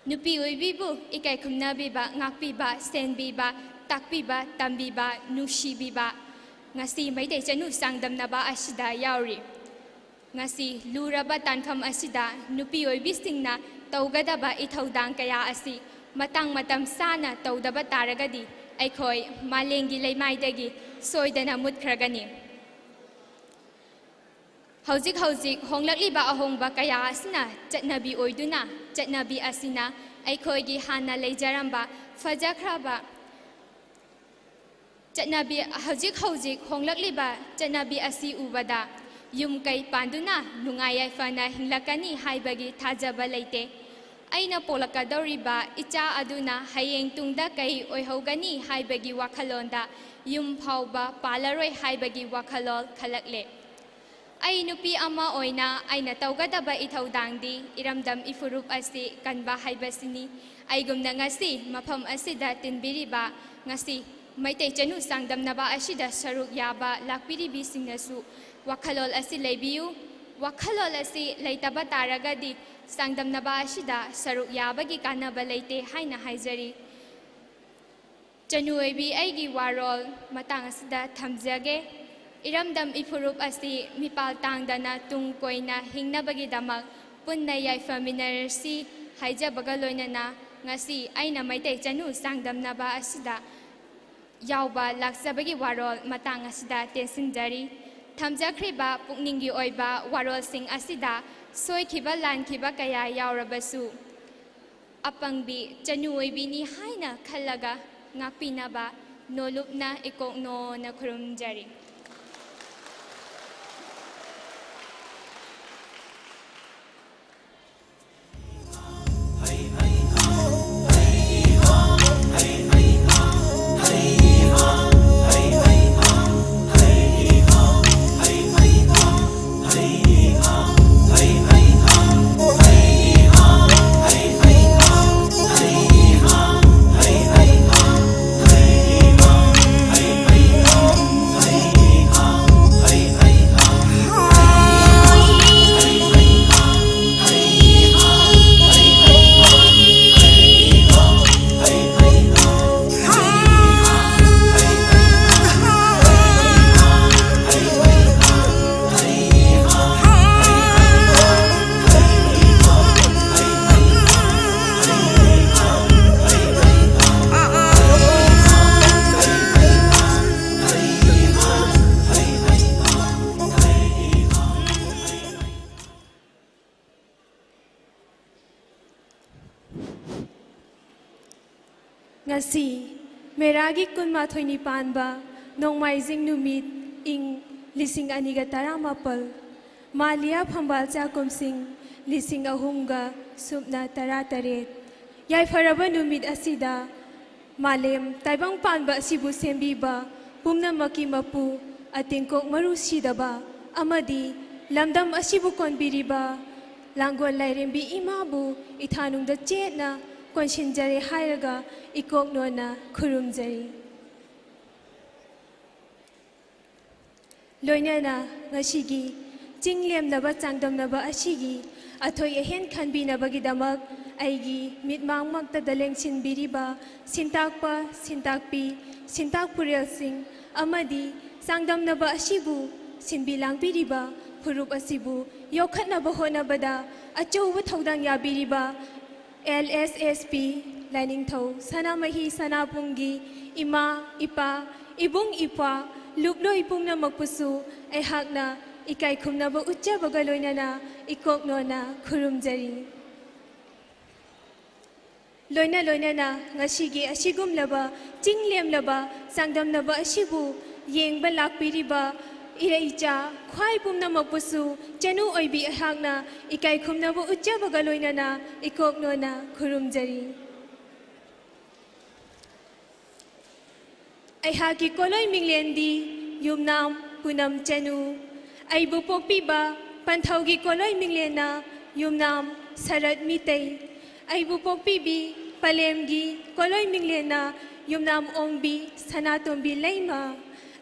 ꯅꯨꯄꯤ ꯑꯣꯏꯕꯤꯕꯨ ꯏꯀꯥꯏ ꯈꯨꯝꯅꯕꯤꯕ, ꯉꯥꯛꯄꯤꯕ, ꯁꯦꯟꯕꯤꯕ, ꯇꯥꯛꯄꯤꯕ, ꯇꯝꯕꯤꯕ, ꯅꯨꯡꯁꯤꯕꯤꯕ, ꯉꯁꯤ ꯃꯩꯇꯩ ꯆꯅꯨ ꯆꯥꯡꯗꯝꯅꯕ ꯑꯁꯤꯗ ꯌꯥꯎꯔꯤ꯫ ꯉꯁꯤ ꯂꯨꯔꯕ ꯇꯥꯟꯐꯝ ꯑꯁꯤꯗ ꯅꯨꯄꯤ ꯑꯣꯏꯕꯤꯁꯤꯡꯅ ꯇꯧꯒꯗꯕ ꯏꯊꯧꯗꯥꯡ ꯀꯌꯥ ꯑꯁꯤ ꯃꯇꯥꯡ ꯃꯇꯝ ꯆꯥꯅ ꯇꯧꯗꯕ ꯇꯥꯔꯒꯗꯤ, ꯑꯩꯈꯣꯏ ꯃꯥꯂꯦꯝꯒꯤ ꯂꯩꯃꯥꯏꯗꯒꯤ ꯁꯣꯏꯗꯅ ꯃꯨꯠꯈ꯭ꯔꯒꯅꯤ꯫ ꯍꯧꯖꯤꯛ ꯍꯧꯖꯤꯛ ꯍꯣꯡꯂꯛꯂꯤꯕ ꯑꯍꯣꯡꯕ ꯀꯌꯥ ꯑꯁꯤꯅ ꯆꯠꯅꯕꯤ ꯑꯣꯏꯗꯨꯅ, ꯆꯠꯅꯕꯤ ꯑꯁꯤꯅ ꯑꯩꯈꯣꯏꯒꯤ ꯍꯥꯟꯅ ꯂꯩꯖꯔꯝꯕ ꯐꯖꯈ꯭ꯔꯕ ꯆꯠꯅꯕꯤ, ꯍꯧꯖꯤꯛ ꯍꯧꯖꯤꯛ ꯍꯣꯡꯂꯛꯂꯤꯕ ꯆꯠꯅꯕꯤ ꯑꯁꯤ ꯎꯕꯗ, ꯌꯨꯝ ꯀꯩ ꯄꯥꯟꯗꯨꯅ ꯅꯨꯡꯉꯥꯏ ꯌꯥꯏꯐꯅ ꯍꯤꯡꯂꯛꯀꯅꯤ ꯍꯥꯏꯕꯒꯤ ꯊꯥꯖꯕ ꯂꯩꯇꯦ꯫ ꯑꯩꯅ ꯄꯣꯛꯂꯛꯀꯗꯧꯔꯤꯕ ꯏꯆꯥ ꯑꯗꯨꯅ ꯍꯌꯦꯡ ꯇꯨꯡꯗ ꯀꯩ ꯑꯣꯏꯍꯧꯒꯅꯤ ꯍꯥꯏꯕꯒꯤ ꯋꯥꯈꯜꯂꯣꯟꯗ ꯌꯨꯝ ꯐꯥꯎꯕ ꯄꯥꯜꯂꯔꯣꯏ ꯍꯥꯏꯕꯒꯤ ꯋꯥꯈꯜꯂꯣꯟ ꯈꯜꯂꯛꯂꯦ꯫ ꯑꯩ ꯅꯨꯄꯤ ꯑꯃ ꯑꯣꯏꯅ ꯑꯩꯅ ꯇꯧꯒꯗꯕ ꯏꯊꯧꯗꯥꯡꯗꯤ ꯏꯔꯝꯗꯝ ꯏꯐꯨꯔꯨꯞ ꯑꯁꯤ ꯀꯟꯕ ꯍꯥꯏꯕꯁꯤꯅꯤ꯫ ꯑꯩꯒꯨꯝꯅ ꯉꯁꯤ ꯃꯐꯝ ꯑꯁꯤꯗ ꯇꯤꯟꯕꯤꯔꯤꯕ, ꯉꯁꯤ ꯃꯩꯇꯩ ꯆꯅꯨ ꯆꯥꯡꯗꯝꯅꯕ ꯑꯁꯤꯗ ꯁꯔꯨꯛ ꯌꯥꯕ ꯂꯥꯛꯄꯤꯔꯤꯕꯤꯁꯤꯡꯅꯁꯨ ꯋꯥꯈꯜꯂꯣꯟ ꯑꯁꯤ ꯂꯩꯕꯤꯌꯨ꯫ ꯋꯥꯈꯜꯂꯣꯟ ꯑꯁꯤ ꯂꯩꯇꯕ ꯇꯥꯔꯒꯗꯤ ꯆꯥꯡꯗꯝꯅꯕ ꯑꯁꯤꯗ ꯁꯔꯨꯛ ꯌꯥꯕꯒꯤ ꯀꯥꯟꯅꯕ ꯂꯩꯇꯦ ꯍꯥꯏꯅ ꯍꯥꯏꯖꯔꯤ꯫ ꯆꯅꯨ ꯑꯣꯏꯕꯤ, ꯑꯩꯒꯤ ꯋꯥꯔꯣꯜ ꯃꯇꯥꯡ ꯑꯁꯤꯗ ꯊꯝꯖꯒꯦ꯫ ꯏꯔꯝꯗꯝ ꯏꯐꯨꯔꯨꯞ ꯑꯁꯤ ꯃꯤꯄꯥꯜ ꯇꯥꯡꯗꯅ ꯇꯨꯡ ꯀꯣꯏꯅ ꯍꯤꯡꯅꯕꯒꯤꯗꯃꯛ ꯄꯨꯟꯅ ꯌꯥꯏꯐꯃꯤꯟꯅꯔꯁꯤ ꯍꯥꯏꯖꯕꯒ ꯂꯣꯏꯅꯅ, ꯉꯁꯤ ꯑꯩꯅ ꯃꯩꯇꯩ ꯆꯅꯨ ꯆꯥꯡꯗꯝꯅꯕ ꯑꯁꯤꯗ ꯌꯥꯎꯕ ꯂꯥꯛꯆꯕꯒꯤ ꯋꯥꯔꯣꯜ ꯃꯇꯥꯡ ꯑꯁꯤꯗ ꯇꯦꯟꯁꯤꯟꯖꯔꯤ꯫ ꯊꯝꯖꯈ꯭ꯔꯤꯕ ꯄꯨꯛꯅꯤꯡꯒꯤ ꯑꯣꯏꯕ ꯋꯥꯔꯣꯜꯁꯤꯡ ꯑꯁꯤꯗ ꯁꯣꯏꯈꯤꯕ ꯂꯥꯟꯈꯤꯕ ꯀꯌꯥ ꯌꯥꯎꯔꯕꯁꯨ, ꯑꯄꯪꯕꯤ ꯆꯅꯨ ꯑꯣꯏꯕꯤꯅꯤ ꯍꯥꯏꯅ ꯈꯜꯂꯒ ꯉꯥꯛꯄꯤꯅꯕ ꯅꯣꯂꯨꯞꯅ ꯏꯀꯣꯛ ꯅꯣꯅ ꯈꯨꯔꯨꯝꯖꯔꯤ꯫ ꯉꯁꯤ ꯃꯦꯔꯥꯒꯤ ꯀꯨꯟꯃꯥꯊꯣꯏꯅꯤ ꯄꯥꯟꯕ ꯅꯣꯡꯃꯥꯏꯖꯤꯡ ꯅꯨꯃꯤꯠ, ꯏꯪ ꯂꯤꯁꯤꯡ ꯑꯅꯤꯒ ꯇꯔꯥꯃꯥꯄꯜ, ꯃꯥꯂꯤꯌꯥ ꯐꯝꯕꯥꯜ ꯆꯥꯛꯈꯨꯝꯁꯤꯡ ꯂꯤꯁꯤꯡ ꯑꯍꯨꯝꯒ ꯁꯨꯞꯅ ꯇꯔꯥꯇꯔꯦꯠ꯫ ꯌꯥꯏꯐꯔꯕ ꯅꯨꯃꯤꯠ ꯑꯁꯤꯗ ꯃꯥꯂꯦꯝ ꯇꯥꯏꯕꯪ ꯄꯥꯟꯕ ꯑꯁꯤꯕꯨ ꯁꯦꯝꯕꯤꯕ ꯄꯨꯝꯅꯃꯛꯀꯤ ꯃꯄꯨ ꯑꯇꯤꯡꯀꯣꯛ ꯃꯔꯨ ꯁꯤꯗꯕ ꯑꯃꯗꯤ ꯂꯝꯗꯝ ꯑꯁꯤꯕꯨ ꯀꯣꯟꯕꯤꯔꯤꯕ ꯂꯥꯡꯒꯣꯜ ꯂꯥꯏꯔꯦꯝꯕꯤ ꯏꯃꯥꯕꯨ ꯏꯊꯥꯅꯨꯡꯗ ꯆꯦꯠꯅ ꯀꯣꯟꯁꯤꯟꯖꯔꯦ ꯍꯥꯏꯔꯒ ꯏꯀꯣꯛꯅꯣꯅ ꯈꯨꯔꯨꯝꯖꯔꯤ꯫ ꯂꯣꯏꯅꯅ ꯉꯁꯤꯒꯤ ꯆꯤꯡ ꯂꯦꯝꯅꯕ ꯆꯥꯡꯗꯝꯅꯕ ꯑꯁꯤꯒꯤ ꯑꯊꯣꯏ ꯑꯍꯦꯟ ꯈꯟꯕꯤꯅꯕꯒꯤꯗꯃꯛ ꯑꯩꯒꯤ ꯃꯤꯠꯃꯥꯡꯃꯛꯇꯗ ꯂꯦꯡꯁꯤꯟꯕꯤꯔꯤꯕ ꯁꯤꯟꯇꯥꯛꯄ, ꯁꯤꯟꯇꯥꯛꯄꯤ, ꯁꯤꯟꯇꯥꯛ ꯄꯨꯔꯦꯜꯁꯤꯡ ꯑꯃꯗꯤ ꯆꯥꯡꯗꯝꯅꯕ ꯑꯁꯤꯕꯨ ꯁꯤꯟꯕꯤ ꯂꯥꯡꯕꯤꯔꯤꯕ ꯐꯨꯔꯨꯞ ꯑꯁꯤꯕꯨ ꯌꯣꯛꯈꯠꯅꯕ ꯍꯣꯠꯅꯕꯗ ꯑꯆꯧꯕ ꯊꯧꯗꯥꯡ ꯌꯥꯕꯤꯔꯤꯕ ꯑꯦꯜ ꯑꯦꯁ ꯑꯦꯁ ꯄꯤ ꯂꯥꯏꯅꯤꯡꯊꯧ ꯁꯅꯥꯃꯍꯤ ꯁꯅꯥꯕꯨꯡꯒꯤ ꯏꯃꯥ, ꯏꯄꯥ, ꯏꯕꯨꯡ, ꯏꯄ꯭ꯋꯥ, ꯂꯨꯞꯂꯣꯏ ꯄꯨꯝꯅꯃꯛꯄꯨꯁꯨ ꯑꯩꯍꯥꯛꯅ ꯏꯀꯥꯏ ꯈꯨꯝꯅꯕ ꯎꯠꯆꯕꯒ ꯂꯣꯏꯅꯅ ꯏꯀꯣꯛꯅꯣꯅ ꯈꯨꯔꯨꯝꯖꯔꯤ꯫ ꯂꯣꯏꯅ ꯂꯣꯏꯅꯅ ꯉꯁꯤꯒꯤ ꯑꯁꯤꯒꯨꯝꯂꯕ ꯆꯤꯡ ꯂꯦꯝꯂꯕ ꯆꯥꯡꯗꯝꯅꯕ ꯑꯁꯤꯕꯨ ꯌꯦꯡꯕ ꯂꯥꯛꯄꯤꯔꯤꯕ ꯏꯔꯩꯆꯥ ꯈ꯭ꯋꯥꯏ ꯄꯨꯝꯅꯃꯛꯄꯨꯁꯨ ꯆꯅꯨ ꯑꯣꯏꯕꯤ ꯑꯩꯍꯥꯛꯅ ꯏꯀꯥꯏ ꯈꯨꯝꯅꯕ ꯎꯠꯆꯕꯒ ꯂꯣꯏꯅꯅ ꯏꯀꯣꯛꯅꯣꯅ ꯈꯨꯔꯨꯝꯖꯔꯤ꯫ ꯑꯩꯍꯥꯛꯀꯤ ꯀꯣꯂꯣꯏ ꯃꯤꯡꯂꯦꯟꯗꯤ ꯌꯨꯝꯅꯥꯝ ꯄꯨꯅꯝ ꯆꯅꯨ꯫ ꯑꯩꯕꯨ ꯄꯣꯛꯄꯤꯕ ꯄꯟꯊꯧꯒꯤ ꯀꯣꯂꯣꯏ ꯃꯤꯡꯂꯦꯟꯅ ꯌꯨꯝꯅꯥꯝ ꯁꯔꯠ ꯃꯤꯇꯩ꯫ ꯑꯩꯕꯨ ꯄꯣꯛꯄꯤꯕꯤ ꯄꯂꯦꯝꯒꯤ ꯀꯣꯂꯣꯏ ꯃꯤꯡꯂꯦꯟꯅ ꯌꯨꯝꯅꯥꯝ ꯑꯣꯡꯕꯤ ꯁꯅꯥꯇꯣꯝꯕꯤ ꯂꯩꯃ꯫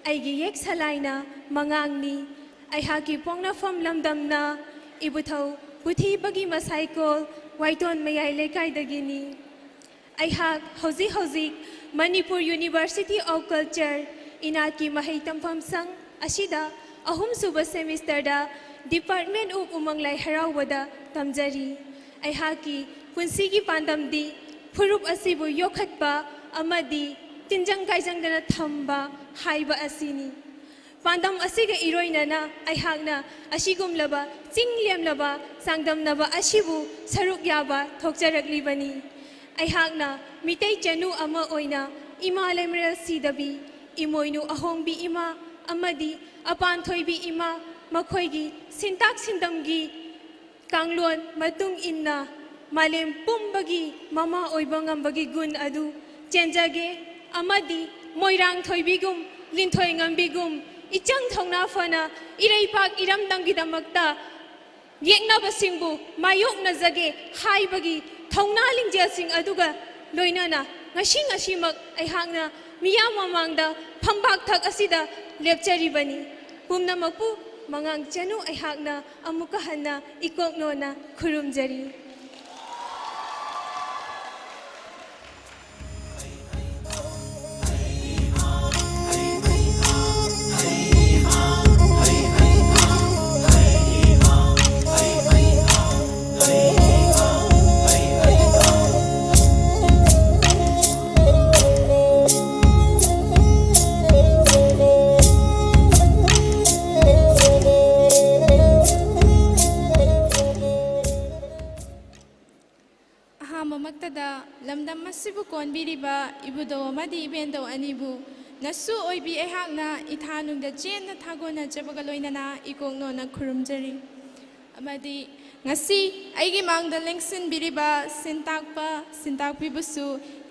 ꯑꯩꯒꯤ ꯌꯦꯛ ꯁꯂꯥꯏꯅ ꯃꯉꯥꯡꯅꯤ꯫ ꯑꯩꯍꯥꯛꯀꯤ ꯄꯣꯛꯅꯐꯝ ꯂꯝꯗꯝꯅ ꯏꯕꯨꯊꯧ ꯄꯨꯊꯤꯕꯒꯤ ꯃꯁꯥꯏꯀꯣꯜ ꯋꯥꯏꯇꯣꯟ ꯃꯌꯥꯏ ꯂꯩꯀꯥꯏꯗꯒꯤꯅꯤ꯫ ꯑꯩꯍꯥꯛ ꯍꯧꯖꯤꯛ ꯍꯧꯖꯤꯛ Manipur University of Culture ꯏꯅꯥꯠꯀꯤ ꯃꯍꯩ ꯇꯝꯐꯝ ꯁꯪ ꯑꯁꯤꯗ ꯑꯍꯨꯝꯁꯨꯕ semesterꯗ Department of ꯎꯃꯪ ꯂꯥꯏ ꯍꯔꯥꯎꯕꯗ ꯇꯝꯖꯔꯤ꯫ ꯑꯩꯍꯥꯛꯀꯤ ꯄꯨꯟꯁꯤꯒꯤ ꯄꯥꯟꯗꯝꯗꯤ ꯐꯨꯔꯨꯞ ꯑꯁꯤꯕꯨ ꯌꯣꯛꯈꯠꯄ ꯑꯃꯗꯤ ꯇꯤꯟꯖꯪ ꯀꯥꯏꯖꯪꯗꯅ ꯊꯝꯕ ꯍꯥꯏꯕ ꯑꯁꯤꯅꯤ꯫ ꯄꯥꯟꯗꯝ ꯑꯁꯤꯒ ꯏꯔꯣꯏꯅꯅ ꯑꯩꯍꯥꯛꯅ ꯑꯁꯤꯒꯨꯝꯂꯕ ꯆꯤꯡ ꯂꯦꯝꯂꯕ ꯆꯥꯡꯗꯝꯅꯕ ꯑꯁꯤꯕꯨ ꯁꯔꯨꯛ ꯌꯥꯕ ꯊꯣꯛꯆꯔꯛꯂꯤꯕꯅꯤ꯫ ꯑꯩꯍꯥꯛꯅ ꯃꯤꯇꯩ ꯆꯅꯨ ꯑꯃ ꯑꯣꯏꯅ ꯏꯃꯥ ꯂꯩꯃꯔꯦꯜ ꯁꯤꯗꯕꯤ, ꯏꯃꯣꯏꯅꯨ ꯑꯍꯣꯡꯕꯤ ꯏꯃꯥ ꯑꯃꯗꯤ ꯑꯄꯥꯟꯊꯣꯏꯕꯤ ꯏꯃꯥ ꯃꯈꯣꯏꯒꯤ ꯁꯤꯟꯇꯥꯛ ꯁꯤꯟꯗꯝꯒꯤ ꯀꯥꯡꯂꯣꯟ ꯃꯇꯨꯡ ꯏꯟꯅ ꯃꯥꯂꯦꯝ ꯄꯨꯝꯕꯒꯤ ꯃꯃꯥ ꯑꯣꯏꯕ ꯉꯝꯕꯒꯤ ꯒꯨꯟ ꯑꯗꯨ ꯆꯦꯟꯖꯒꯦ ꯑꯃꯗꯤ ꯃꯣꯏꯔꯥꯡ ꯊꯣꯏꯕꯤꯒꯨꯝ, ꯂꯤꯟꯊꯣꯏ ꯉꯝꯕꯤꯒꯨꯝ ꯏꯆꯪ ꯊꯧꯅꯥ ꯐꯅ ꯏꯔꯩꯄꯥꯛ ꯏꯔꯝꯗꯝꯒꯤꯗꯃꯛꯇ ꯌꯦꯛꯅꯕꯁꯤꯡꯕꯨ ꯃꯥꯌꯣꯛꯅꯖꯒꯦ ꯍꯥꯏꯕꯒꯤ ꯊꯧꯅꯥ ꯂꯤꯡꯖꯦꯜꯁꯤꯡ ꯑꯗꯨꯒ ꯂꯣꯏꯅꯅ ꯉꯁꯤ ꯉꯁꯤꯃꯛ ꯑꯩꯍꯥꯛꯅ ꯃꯤꯌꯥꯝ ꯃꯃꯥꯡꯗ ꯐꯝꯕꯥꯛ ꯊꯛ ꯑꯁꯤꯗ ꯂꯦꯞꯆꯔꯤꯕꯅꯤ꯫ ꯄꯨꯝꯅꯃꯛꯄꯨ ꯃꯉꯥꯡ ꯆꯅꯨ ꯑꯩꯍꯥꯛꯅ ꯑꯃꯨꯛꯀ ꯍꯟꯅ ꯏꯀꯣꯛꯅꯣꯅ ꯈꯨꯔꯨꯝꯖꯔꯤ꯫ ꯑꯍꯥꯟꯕꯃꯛꯇꯗ ꯂꯝꯗꯝ ꯑꯁꯤꯕꯨ ꯀꯣꯟꯕꯤꯔꯤꯕ ꯏꯕꯨꯙꯧ ꯑꯃꯗꯤ ꯏꯕꯦꯟꯗꯧ ꯑꯅꯤꯕꯨ ꯅꯁꯨ ꯑꯣꯏꯕꯤ ꯑꯩꯍꯥꯛꯅ ꯏꯊꯥꯅꯨꯡꯗ ꯆꯦꯟꯅ ꯊꯥꯒꯣꯟꯅꯖꯕꯒ ꯂꯣꯏꯅꯅ ꯏꯀꯣꯛꯅꯣꯅ ꯈꯨꯔꯨꯝꯖꯔꯤ꯫ ꯑꯃꯗꯤ ꯉꯁꯤ ꯑꯩꯒꯤ ꯃꯥꯡꯗ ꯂꯦꯡꯁꯤꯟꯕꯤꯔꯤꯕ ꯁꯤꯟꯇꯥꯛꯄ ꯁꯤꯟꯇꯥꯛꯄꯤꯕꯨꯁꯨ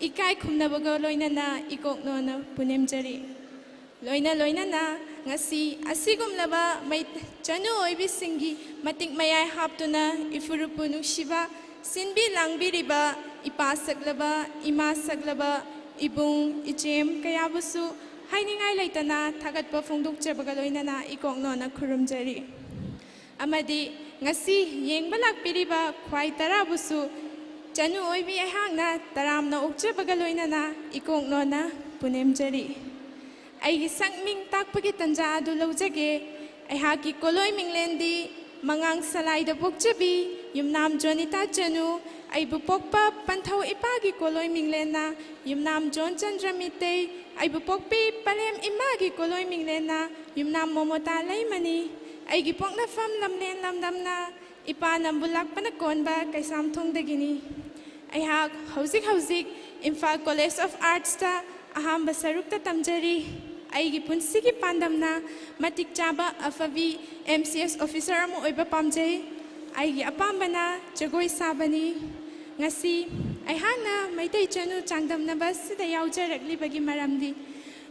ꯏꯀꯥꯏ ꯈꯨꯝꯅꯕꯒ ꯂꯣꯏꯅꯅ ꯏꯀꯣꯛꯅꯣꯅ ꯄꯨꯅꯦꯝꯖꯔꯤ꯫ ꯂꯣꯏꯅ ꯂꯣꯏꯅꯅ ꯉꯁꯤ ꯑꯁꯤꯒꯨꯝꯂꯕ ꯃꯩ-, ꯆꯅꯨ ꯑꯣꯏꯕꯤꯁꯤꯡꯒꯤ ꯃꯇꯤꯛ ꯃꯌꯥꯏ ꯍꯥꯞꯇꯨꯅ ꯏꯐꯨꯔꯨꯞꯄꯨ ꯅꯨꯡꯁꯤꯕ ꯁꯤꯟꯕꯤ ꯂꯥꯡꯕꯤꯔꯤꯕ ꯏꯄꯥ ꯁꯛꯂꯕ, ꯏꯃꯥ ꯁꯛꯂꯕ, ꯏꯕꯨꯡ, ꯏꯆꯦꯝ ꯀꯌꯥꯕꯨꯁꯨ ꯍꯥꯏꯅꯤꯡꯉꯥꯏ ꯂꯩꯇꯅ ꯊꯥꯒꯠꯄ ꯐꯣꯡꯗꯣꯛꯆꯕꯒ ꯂꯣꯏꯅꯅ ꯏꯀꯣꯛꯅꯣꯅ ꯈꯨꯔꯨꯝꯖꯔꯤ꯫ ꯑꯃꯗꯤ ꯉꯁꯤ ꯌꯦꯡꯕ ꯂꯥꯛꯄꯤꯔꯤꯕ ꯈ꯭ꯋꯥꯏ ꯇꯔꯥꯕꯨꯁꯨ ꯆꯅꯨ ꯑꯣꯏꯕꯤ ꯑꯩꯍꯥꯛꯅ ꯇꯔꯥꯝꯅ ꯑꯣꯛꯆꯕꯒ ꯂꯣꯏꯅꯅ ꯏꯀꯣꯛꯅꯣꯅ ꯄꯨꯅꯦꯝꯖꯔꯤ꯫ ꯑꯩꯒꯤ ꯁꯛ ꯃꯤꯡ ꯇꯥꯛꯄꯒꯤ ꯇꯟꯖꯥ ꯑꯗꯨ ꯂꯧꯖꯒꯦ꯫ ꯑꯩꯍꯥꯛꯀꯤ ꯀꯣꯂꯣꯏ ꯃꯤꯡꯂꯦꯟꯗꯤ ꯃꯉꯥꯡ ꯁꯂꯥꯏꯗ ꯄꯣꯛꯆꯕꯤ ꯌꯨꯝꯅꯥꯝ ꯖꯣꯅꯤꯇꯥ ꯆꯅꯨ, ꯑꯩꯕꯨ ꯄꯣꯛꯄ ꯄꯟꯊꯧ ꯏꯄꯥꯒꯤ ꯀꯣꯂꯣꯏ ꯃꯤꯡꯂꯦꯟꯅ ꯌꯨꯝꯅꯥꯝ ꯖꯣꯟ ꯆꯟꯗ꯭ꯔ ꯃꯤꯇꯩ, ꯑꯩꯕꯨ ꯄꯣꯛꯄꯤ ꯄꯂꯦꯝ ꯏꯃꯥꯒꯤ ꯀꯣꯂꯣꯏ ꯃꯤꯡꯂꯦꯟꯅ ꯌꯨꯝꯅꯥꯝ ꯃꯣꯃꯣꯇꯥ ꯂꯩꯃꯅꯤ꯫ ꯑꯩꯒꯤ ꯄꯣꯛꯅꯐꯝ ꯂꯝꯂꯦꯟ ꯂꯝꯗꯝꯅ ꯏꯄꯥ ꯅꯝꯕꯨꯜ ꯂꯥꯛꯄꯅ ꯀꯣꯟꯕ ꯀꯩꯁꯥꯝꯊꯣꯡꯗꯒꯤꯅꯤ꯫ ꯑꯩꯍꯥꯛ ꯍꯧꯖꯤꯛ ꯍꯧꯖꯤꯛ ꯏꯝꯐꯥꯜ ꯀꯣꯂꯦꯖ ꯑꯣꯐ ꯑꯥꯔꯠꯁꯇ ꯑꯍꯥꯟꯕ ꯁꯔꯨꯛꯇ ꯇꯝꯖꯔꯤ꯫ ꯑꯩꯒꯤ ꯄꯨꯟꯁꯤꯒꯤ ꯄꯥꯟꯗꯝꯅ ꯃꯇꯤꯛ ꯆꯥꯕ ꯑꯐꯕꯤ ꯑꯦꯝ ꯁꯤ ꯑꯦꯁ ꯑꯣꯐꯤꯁꯔ ꯑꯃ ꯑꯣꯏꯕ ꯄꯥꯝꯖꯩ꯫ ꯑꯩꯒꯤ ꯑꯄꯥꯝꯕꯅ ꯖꯒꯣꯏ ꯁꯥꯕꯅꯤ꯫ ꯉꯁꯤ ꯑꯩꯍꯥꯛꯅ ꯃꯩꯇꯩ ꯆꯅꯨ ꯆꯥꯡꯗꯝꯅꯕ ꯑꯁꯤꯗ ꯌꯥꯎꯖꯔꯛꯂꯤꯕꯒꯤ ꯃꯔꯝꯗꯤ,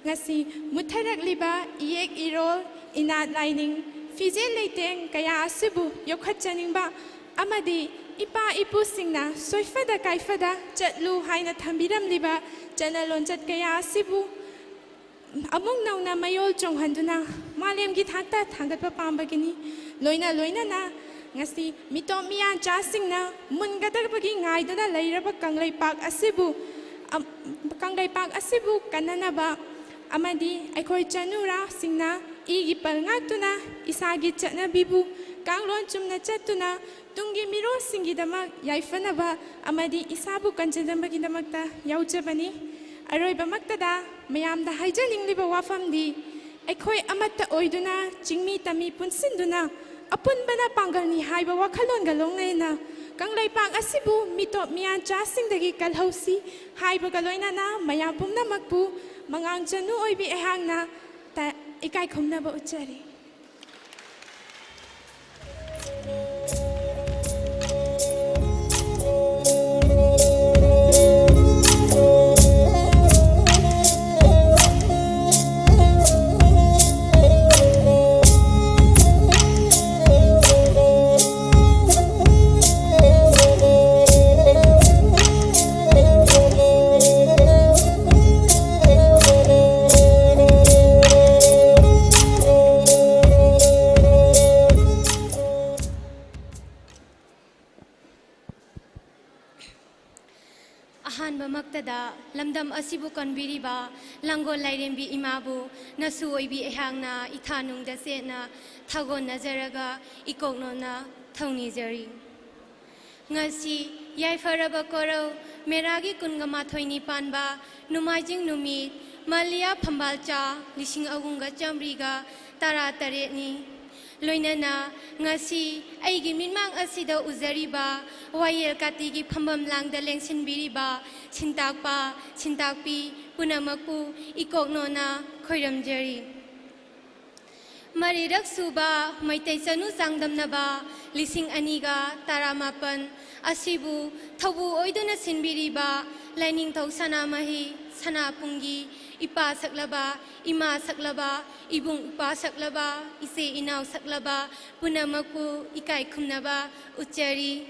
ꯉꯁꯤ ꯃꯨꯠꯊꯔꯛꯂꯤꯕ ꯏꯌꯦꯛ ꯏꯔꯣꯜ, ꯏꯅꯥꯠ ꯂꯥꯏꯅꯤꯡ, ꯐꯤꯖꯦꯠ ꯂꯩꯇꯦꯡ ꯀꯌꯥ ꯑꯁꯤꯕꯨ ꯌꯣꯛꯈꯠꯆꯅꯤꯡꯕ ꯑꯃꯗꯤ ꯏꯄꯥ ꯏꯄꯨꯁꯤꯡꯅ ꯁꯣꯏꯐꯗ ꯀꯥꯏꯐꯗ ꯆꯠꯂꯨ ꯍꯥꯏꯅ ꯊꯝꯕꯤꯔꯝꯂꯤꯕ ꯆꯠꯅ ꯂꯣꯟꯆꯠ ꯀꯌꯥ ꯑꯁꯤꯕꯨ ꯑꯃꯨꯛ ꯅꯧꯅ ꯃꯌꯣꯜ ꯆꯣꯡꯍꯟꯗꯨꯅ ꯃꯥꯂꯦꯝꯒꯤ ꯊꯥꯛꯇ ꯊꯥꯡꯒꯠꯄ ꯄꯥꯝꯕꯒꯤꯅꯤ꯫ ꯂꯣꯏꯅ ꯂꯣꯏꯅꯅ ꯉꯁꯤ ꯃꯤꯇꯣꯞ ꯃꯤꯌꯥꯟꯆꯥꯁꯤꯡꯅ ꯃꯨꯟꯒꯗꯕꯒꯤ ꯉꯥꯏꯗꯨꯅ ꯂꯩꯔꯕ ꯀꯪꯂꯩꯄꯥꯛ ꯑꯁꯤꯕꯨ, ꯑꯝ-, ꯀꯪꯂꯩꯄꯥꯛ ꯑꯁꯤꯕꯨ ꯀꯟꯅꯅꯕ ꯑꯃꯗꯤ ꯑꯩꯈꯣꯏ ꯆꯅꯨꯔꯥꯁꯤꯡꯅ ꯏꯒꯤ ꯄꯜ ꯉꯥꯛꯇꯨꯅ ꯏꯁꯥꯒꯤ ꯆꯠꯅꯕꯤꯕꯨ ꯀꯥꯡꯂꯣꯟ ꯆꯨꯝꯅ ꯆꯠꯇꯨꯅ ꯇꯨꯡꯒꯤ ꯃꯤꯔꯣꯜꯁꯤꯡꯒꯤꯗꯃꯛ ꯌꯥꯏꯐꯅꯕ ꯑꯃꯗꯤ ꯏꯁꯥꯕꯨ ꯀꯟꯖꯅꯕꯒꯤꯗꯃꯛꯇ ꯌꯥꯎꯖꯕꯅꯤ꯫ ꯑꯔꯣꯏꯕꯃꯛꯇꯗ ꯃꯌꯥꯝꯗ ꯍꯥꯏꯖꯅꯤꯡꯂꯤꯕ ꯋꯥꯐꯝꯗꯤ, ꯑꯩꯈꯣꯏ ꯑꯃꯠꯇ ꯑꯣꯏꯗꯨꯅ, ꯆꯤꯡꯃꯤ ꯇꯝꯃꯤ ꯄꯨꯟꯁꯤꯟꯗꯨꯅ, ꯑꯄꯨꯟꯕꯅ ꯄꯥꯡꯒꯜꯅꯤ ꯍꯥꯏꯕ ꯋꯥꯈꯜꯂꯣꯟꯒ ꯂꯣꯏꯅꯅ ꯀꯪꯂꯩꯄꯥꯛ ꯑꯁꯤꯕꯨ ꯃꯤꯇꯣꯞ ꯃꯤꯌꯥꯟꯆꯥꯁꯤꯡꯗꯒꯤ ꯀꯜꯍꯧꯁꯤ ꯍꯥꯏꯕꯒ ꯂꯣꯏꯅꯅ ꯃꯌꯥꯝ ꯄꯨꯝꯅꯃꯛꯄꯨ ꯃꯉꯥꯡ ꯆꯅꯨ ꯑꯣꯏꯕꯤ ꯑꯩꯍꯥꯛꯅ ꯇ-, ꯏꯀꯥꯏ ꯈꯨꯝꯅꯕ ꯎꯠꯆꯔꯤ꯫ ꯑꯍꯥꯟꯕꯃꯛꯇꯗ ꯂꯝꯗꯝ ꯑꯁꯤꯕꯨ ꯀꯟꯕꯤꯔꯤꯕ ꯂꯥꯡꯒꯣꯜ ꯂꯥꯏꯔꯦꯝꯕꯤ ꯏꯃꯥꯕꯨ ꯅꯁꯨ ꯑꯣꯏꯕꯤ ꯑꯩꯍꯥꯛꯅ ꯏꯊꯥꯅꯨꯡꯗ ꯆꯦꯠꯅ ꯊꯥꯒꯣꯟꯅꯖꯔꯒ ꯏꯀꯣꯛꯅꯣꯅ ꯊꯧꯅꯤꯖꯔꯤ꯫ ꯉꯁꯤ ꯌꯥꯏꯐꯔꯕ ꯀꯣꯔꯧ ꯃꯦꯔꯥꯒꯤ ꯀꯨꯟꯒ ꯃꯥꯊꯣꯏꯅꯤ ꯄꯥꯟꯕ ꯅꯣꯡꯃꯥꯏꯖꯤꯡ ꯅꯨꯃꯤꯠ, ꯃꯂꯤꯌꯥ ꯐꯝꯕꯥꯜꯆꯥ ꯂꯤꯁꯤꯡ ꯑꯍꯨꯝꯒ ꯆꯥꯃꯔꯤꯒ ꯇꯔꯥ ꯇꯔꯦꯠꯅꯤ꯫ ꯂꯣꯏꯅꯅ ꯉꯁꯤ ꯑꯩꯒꯤ ꯃꯤꯠꯃꯥꯡ ꯑꯁꯤꯗ ꯎꯖꯔꯤꯕ ꯋꯥꯌꯦꯜ ꯀꯥꯇꯤꯒꯤ ꯐꯝꯐꯝ ꯂꯥꯡꯗ ꯂꯦꯡꯁꯤꯟꯕꯤꯔꯤꯕ ꯁꯤꯟꯇꯥꯛꯄ, ꯁꯤꯟꯇꯥꯛꯄꯤ ꯄꯨꯝꯅꯃꯛꯄꯨ ꯏꯀꯣꯛꯅꯣꯅ ꯈꯣꯏꯔꯝꯖꯔꯤ꯫ ꯃꯔꯤꯔꯛ ꯁꯨꯕ ꯃꯩꯇꯩ ꯆꯅꯨ ꯆꯥꯡꯗꯝꯅꯕ ꯂꯤꯁꯤꯡ ꯑꯅꯤꯒ ꯇꯔꯥꯃꯥꯄꯟ ꯑꯁꯤꯕꯨ ꯊꯧꯕꯨ ꯑꯣꯏꯗꯨꯅ ꯁꯤꯟꯕꯤꯔꯤꯕ ꯂꯥꯏꯅꯤꯡꯊꯧ ꯁꯅꯥꯃꯍꯤ ꯁꯅꯥꯄꯨꯡꯒꯤ ꯏꯄꯥ ꯁꯛꯂꯕ, ꯏꯃꯥ ꯁꯛꯂꯕ, ꯏꯕꯨꯡ ꯏꯄ꯭ꯋꯥ ꯁꯛꯂꯕ, ꯏꯆꯦ ꯏꯅꯥꯎ ꯁꯛꯂꯕ ꯄꯨꯝꯅꯃꯛꯄꯨ ꯏꯀꯥꯏ ꯈꯨꯝꯅꯕ ꯎꯠꯆꯔꯤ꯫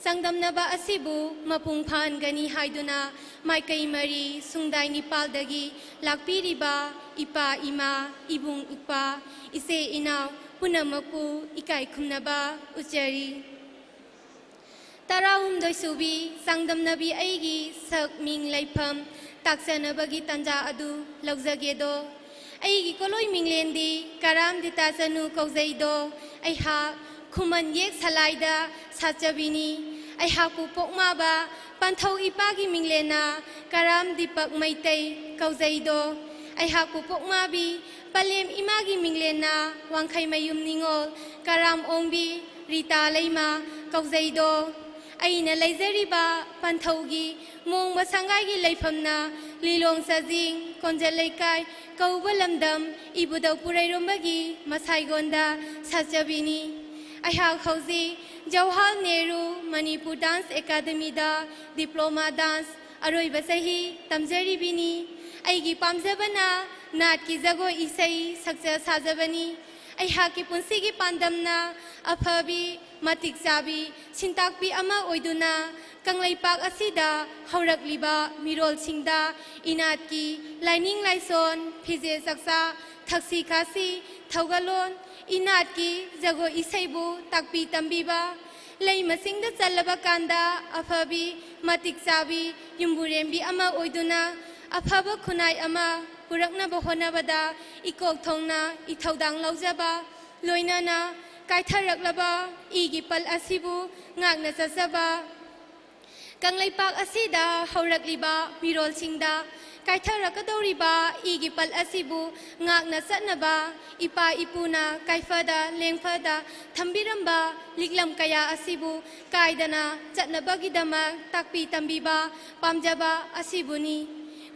ꯆꯥꯡꯗꯝꯅꯕ ꯑꯁꯤꯕꯨ ꯃꯄꯨꯡ ꯐꯥꯍꯟꯒꯅꯤ ꯍꯥꯏꯗꯨꯅ ꯃꯥꯏꯀꯩ ꯃꯔꯤ ꯁꯨꯡꯗꯥꯏ ꯅꯤꯄꯥꯜꯗꯒꯤ ꯂꯥꯛꯄꯤꯔꯤꯕ ꯏꯄꯥ ꯏꯃꯥ, ꯏꯕꯨꯡ ꯏꯄ꯭ꯋꯥ, ꯏꯆꯦ ꯏꯅꯥꯎ ꯄꯨꯝꯅꯃꯛꯄꯨ ꯏꯀꯥꯏ ꯈꯨꯝꯅꯕ ꯎꯠꯆꯔꯤ꯫ ꯇꯔꯥꯍꯨꯝꯗꯣꯏ ꯁꯨꯕꯤ ꯆꯥꯡꯗꯝꯅꯕꯤ ꯑꯩꯒꯤ ꯁꯛ ꯃꯤꯡ ꯂꯩꯐꯝ ꯇꯥꯛꯆꯅꯕꯒꯤ ꯇꯥꯟꯖꯥ ꯑꯗꯨ ꯂꯧꯖꯒꯦꯗꯣ꯫ ꯑꯩꯒꯤ ꯀꯣꯂꯣꯏ ꯃꯤꯡꯂꯦꯟꯗꯤ ꯀꯔꯥꯝ ꯗꯤꯇꯥ ꯆꯅꯨ ꯀꯧꯖꯩꯗꯣ꯫ ꯑꯩꯍꯥꯛ ꯈꯨꯃꯟ ꯌꯦꯛ ꯁꯂꯥꯏꯗ ꯁꯥꯠꯆꯕꯤꯅꯤ꯫ ꯑꯩꯍꯥꯛꯄꯨ ꯄꯣꯛꯃꯥꯕ ꯄꯟꯊꯧ ꯏꯄꯥꯒꯤ ꯃꯤꯡꯂꯦꯟꯅ ꯀꯔꯥꯝ ꯗꯤꯄꯛ ꯃꯩꯇꯩ ꯀꯧꯖꯩꯗꯣ꯫ ꯑꯩꯍꯥꯛꯄꯨ ꯄꯣꯛꯃꯥꯕꯤ ꯄꯂꯦꯝ ꯏꯃꯥꯒꯤ ꯃꯤꯡꯂꯦꯟꯅ ꯋꯥꯡꯈꯩꯃꯌꯨꯝ ꯅꯤꯉꯣꯜ ꯀꯔꯥꯝ ꯑꯣꯡꯕꯤ ꯔꯤꯇꯥ ꯂꯩꯃ ꯀꯧꯖꯩꯗꯣ꯫ ꯑꯩꯅ ꯂꯩꯖꯔꯤꯕ ꯄꯟꯊꯧꯒꯤ ꯃꯣꯡꯕ ꯁꯪꯒꯥꯏꯒꯤ ꯂꯩꯐꯝꯅ ꯂꯤꯂꯣꯡ ꯆꯥꯖꯤꯡ ꯀꯣꯟꯖꯦꯜ ꯂꯩꯀꯥꯏ ꯀꯧꯕ ꯂꯝꯗꯝ ꯏꯕꯨꯙꯧ ꯄꯨꯔꯩꯔꯣꯝꯕꯒꯤ ꯃꯁꯥꯏꯒꯣꯟꯗ ꯁꯥꯠꯆꯕꯤꯅꯤ꯫ ꯑꯩꯍꯥꯛ ꯍꯧꯖꯤꯛ ꯖꯋꯥꯍꯔ ꯅꯦꯍꯔꯨ ꯃꯅꯤꯄꯨꯔ ꯗꯥꯟꯁ ꯑꯦꯀꯥꯗꯃꯤꯗ ꯗꯤꯄ꯭ꯂꯣꯃꯥ ꯗꯥꯟꯁ ꯑꯔꯣꯏꯕ ꯆꯍꯤ ꯇꯝꯖꯔꯤꯕꯤꯅꯤ꯫ ꯑꯩꯒꯤ ꯄꯥꯝꯖꯕꯅ ꯅꯥꯠꯀꯤ ꯖꯒꯣꯏ ꯏꯁꯩ ꯁꯛꯆ ꯁꯥꯖꯕꯅꯤ꯫ ꯑꯩꯍꯥꯛꯀꯤ ꯄꯨꯟꯁꯤꯒꯤ ꯄꯥꯟꯗꯝꯅ ꯑꯐꯕꯤ, ꯃꯇꯤꯛ ꯆꯥꯕꯤ ꯁꯤꯟꯇꯥꯛꯄꯤ ꯑꯃ ꯑꯣꯏꯗꯨꯅ ꯀꯪꯂꯩꯄꯥꯛ ꯑꯁꯤꯗ ꯍꯧꯔꯛꯂꯤꯕ ꯃꯤꯔꯣꯜꯁꯤꯡꯗ ꯏꯅꯥꯠꯀꯤ ꯂꯥꯏꯅꯤꯡ ꯂꯥꯏꯁꯣꯟ, ꯐꯤꯖꯦ ꯆꯛꯆꯥ, ꯊꯛꯁꯤ ꯈꯥꯁꯤ, ꯊꯧꯒꯜꯂꯣꯟ, ꯏꯅꯥꯠꯀꯤ ꯖꯒꯣꯏ ꯏꯁꯩꯕꯨ ꯇꯥꯛꯄꯤ ꯇꯝꯕꯤꯕ, ꯂꯩꯃꯁꯤꯡꯗ ꯆꯜꯂꯕ ꯀꯥꯟꯗ ꯑꯐꯕꯤ, ꯃꯇꯤꯛ ꯆꯥꯕꯤ ꯌꯨꯝꯕꯨꯔꯦꯝꯕꯤ ꯑꯃ ꯑꯣꯏꯗꯨꯅ ꯑꯐꯕ ꯈꯨꯟꯅꯥꯏ ꯑꯃ ꯄꯨꯔꯛꯅꯕ ꯍꯣꯠꯅꯕꯗ ꯏꯀꯣꯛ ꯊꯣꯡꯅ ꯏꯊꯧꯗꯥꯡ ꯂꯧꯖꯕ, ꯂꯣꯏꯅꯅ ꯀꯥꯏꯊꯔꯛꯂꯕ ꯏꯒꯤ ꯄꯜ ꯑꯁꯤꯕꯨ ꯉꯥꯛꯅ ꯆꯠꯆꯕ, ꯀꯪꯂꯩꯄꯥꯛ ꯑꯁꯤꯗ ꯍꯧꯔꯛꯂꯤꯕ ꯃꯤꯔꯣꯜꯁꯤꯡꯗ ꯀꯥꯏꯊꯔꯛꯀꯗꯧꯔꯤꯕ ꯏꯒꯤ ꯄꯜ ꯑꯁꯤꯕꯨ ꯉꯥꯛꯅ ꯆꯠꯅꯕ ꯏꯄꯥ ꯏꯄꯨꯅ ꯀꯥꯏꯐꯗ ꯂꯦꯡꯐꯗ ꯊꯝꯕꯤꯔꯝꯕ ꯂꯤꯛꯂꯝ ꯀꯌꯥ ꯑꯁꯤꯕꯨ ꯀꯥꯏꯗꯅ ꯆꯠꯅꯕꯒꯤꯗꯃꯛ ꯇꯥꯛꯄꯤ ꯇꯝꯕꯤꯕ ꯄꯥꯝꯖꯕ ꯑꯁꯤꯕꯨꯅꯤ꯫